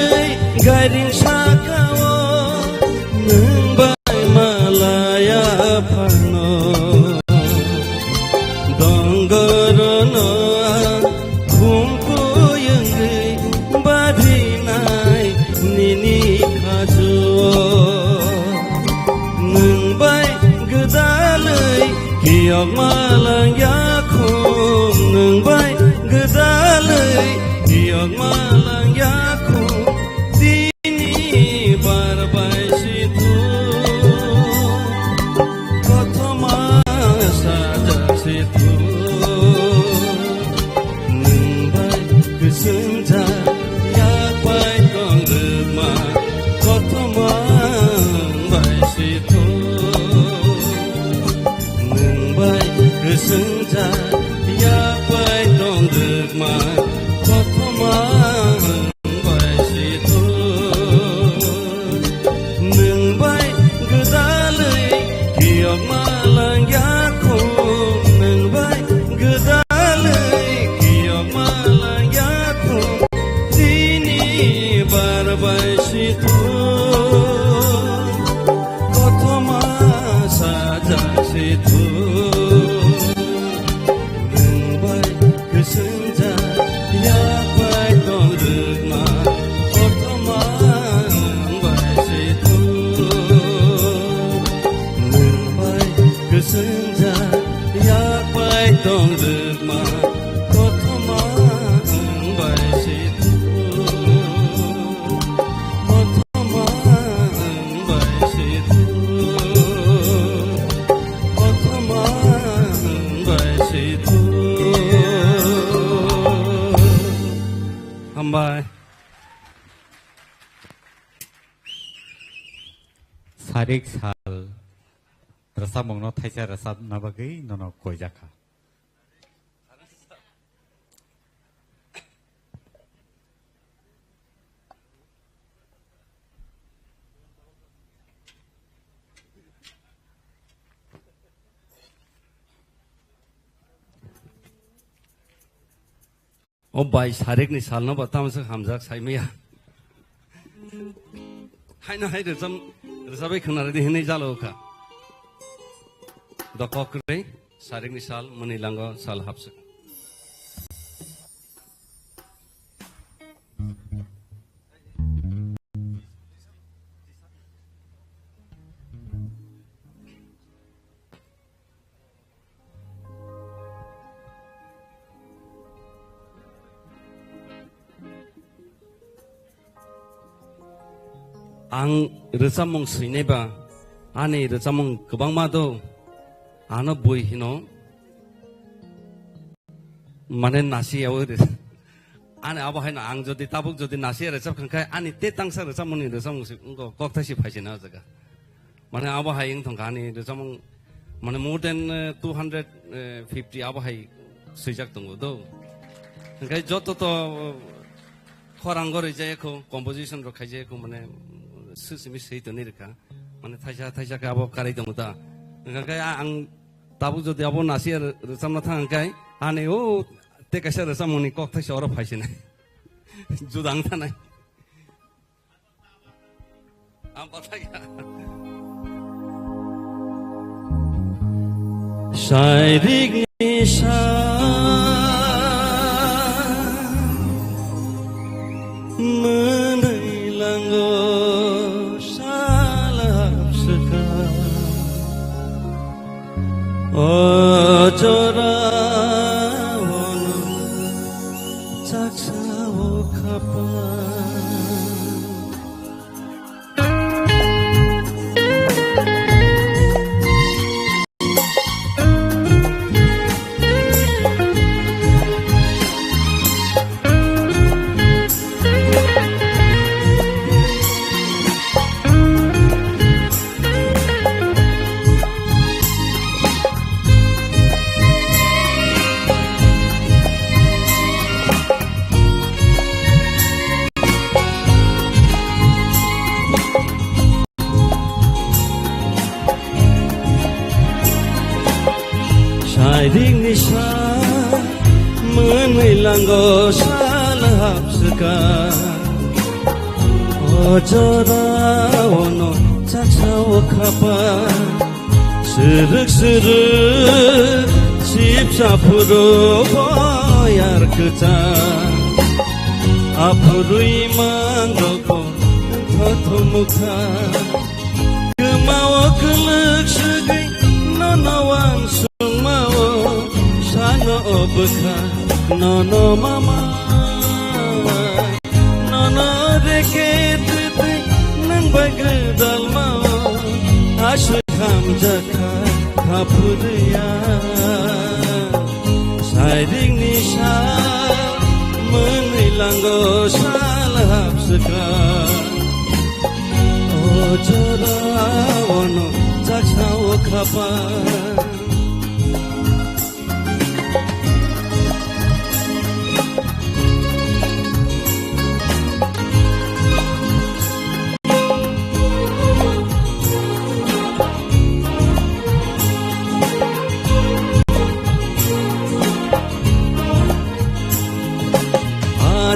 gairing sakao, nwng bai malaya phano. Dongorono a khumpu wngwi barinai nini khajuo. Nwng bai gwdalwi kiyokma langya khum, nwng bai gwdalwi kiyokma langya khum. Tini bar bai sithu, kothoma sajak sithu. Nwng bai kwswngjak yapai tong rwkma, kothoma nwng bai sithu. Nwng bai kwswngjak yapai tong rwkma, kothoma nwng bai sithu. Nwng bai gwdalwi kiyokma langya khum, nwng bai gwdalwi kiyokma langya khum. Tini bar bai sithu, kothoma sajak sithu. Nwng bai kwswngjak yapai tong rwkma, kothoma nwng bai sithu. Nwng bai kwswngjak yapai tong rwkma, kothoma nwng bai sithu. Kothoma nwng bai sithu. Kothoma nwng bai sithu. Hambai. Sarik sal rwchapmungno thaisa rwchapna bagwi nono koijakha. O bai, sarikni salno bo tamo se hamjak saimaya. Haino hai rwcham, rwchabai khwnaradi hinwi jalo kha. Dokok kwrwi, sarikni sal, mwnwi lango sal hapswk. Ang rwchapmung swinai ba, ani rwchapmung kwbangma do, ano bui hino, mane nasi yawi rw-, ani abo haino ang jodi tabuk jodi nasi rwchap khankhe ani te tangsa rwchapmungni rwchapmung si wngkho, kokthai si phaisina o jaga. Mane abo hai wng thangkha ani rwchapmung, mane more than, eh, two hundred fifty abo hai swijak tongo do. Hwnkhe joto to, eh, khorang gori jaya kho, composition rok khai jaya kho, mane swi simi swi toni rwkha. Mane thaisa thaisa khe abo karai tongo ta. Hwnkhe a-, ang tabuk jodi abo nasi rw-, rwchapna thang khe ani o te kaisa rwchapmungni kok thaisa oro phaisinai. Judang thanai. Ang bathai kha. Sairik ni sa mwnwi lango sal hapswka. O jora ono chaksa o khapa. Sairing ni sa mwnwi lango sal hapswka. O jora ono chaksa o khapa. Srwk srwk sipsa phuru boyar kwchang. Aphurwi mangrok bo thothomukha. Kwmao kwlwk swgwi nono wansukmao sano o bwkha nono mama. Nono reke twtwi nwng bai gwdalmao aswk hamjakha khaphurya. Sairing ni sa mwnwi lango sal hapswka. O jora ono chaksa o khapa.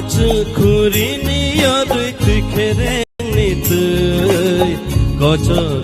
Achuk khuri ni yodwi twi khereng ni twi kochor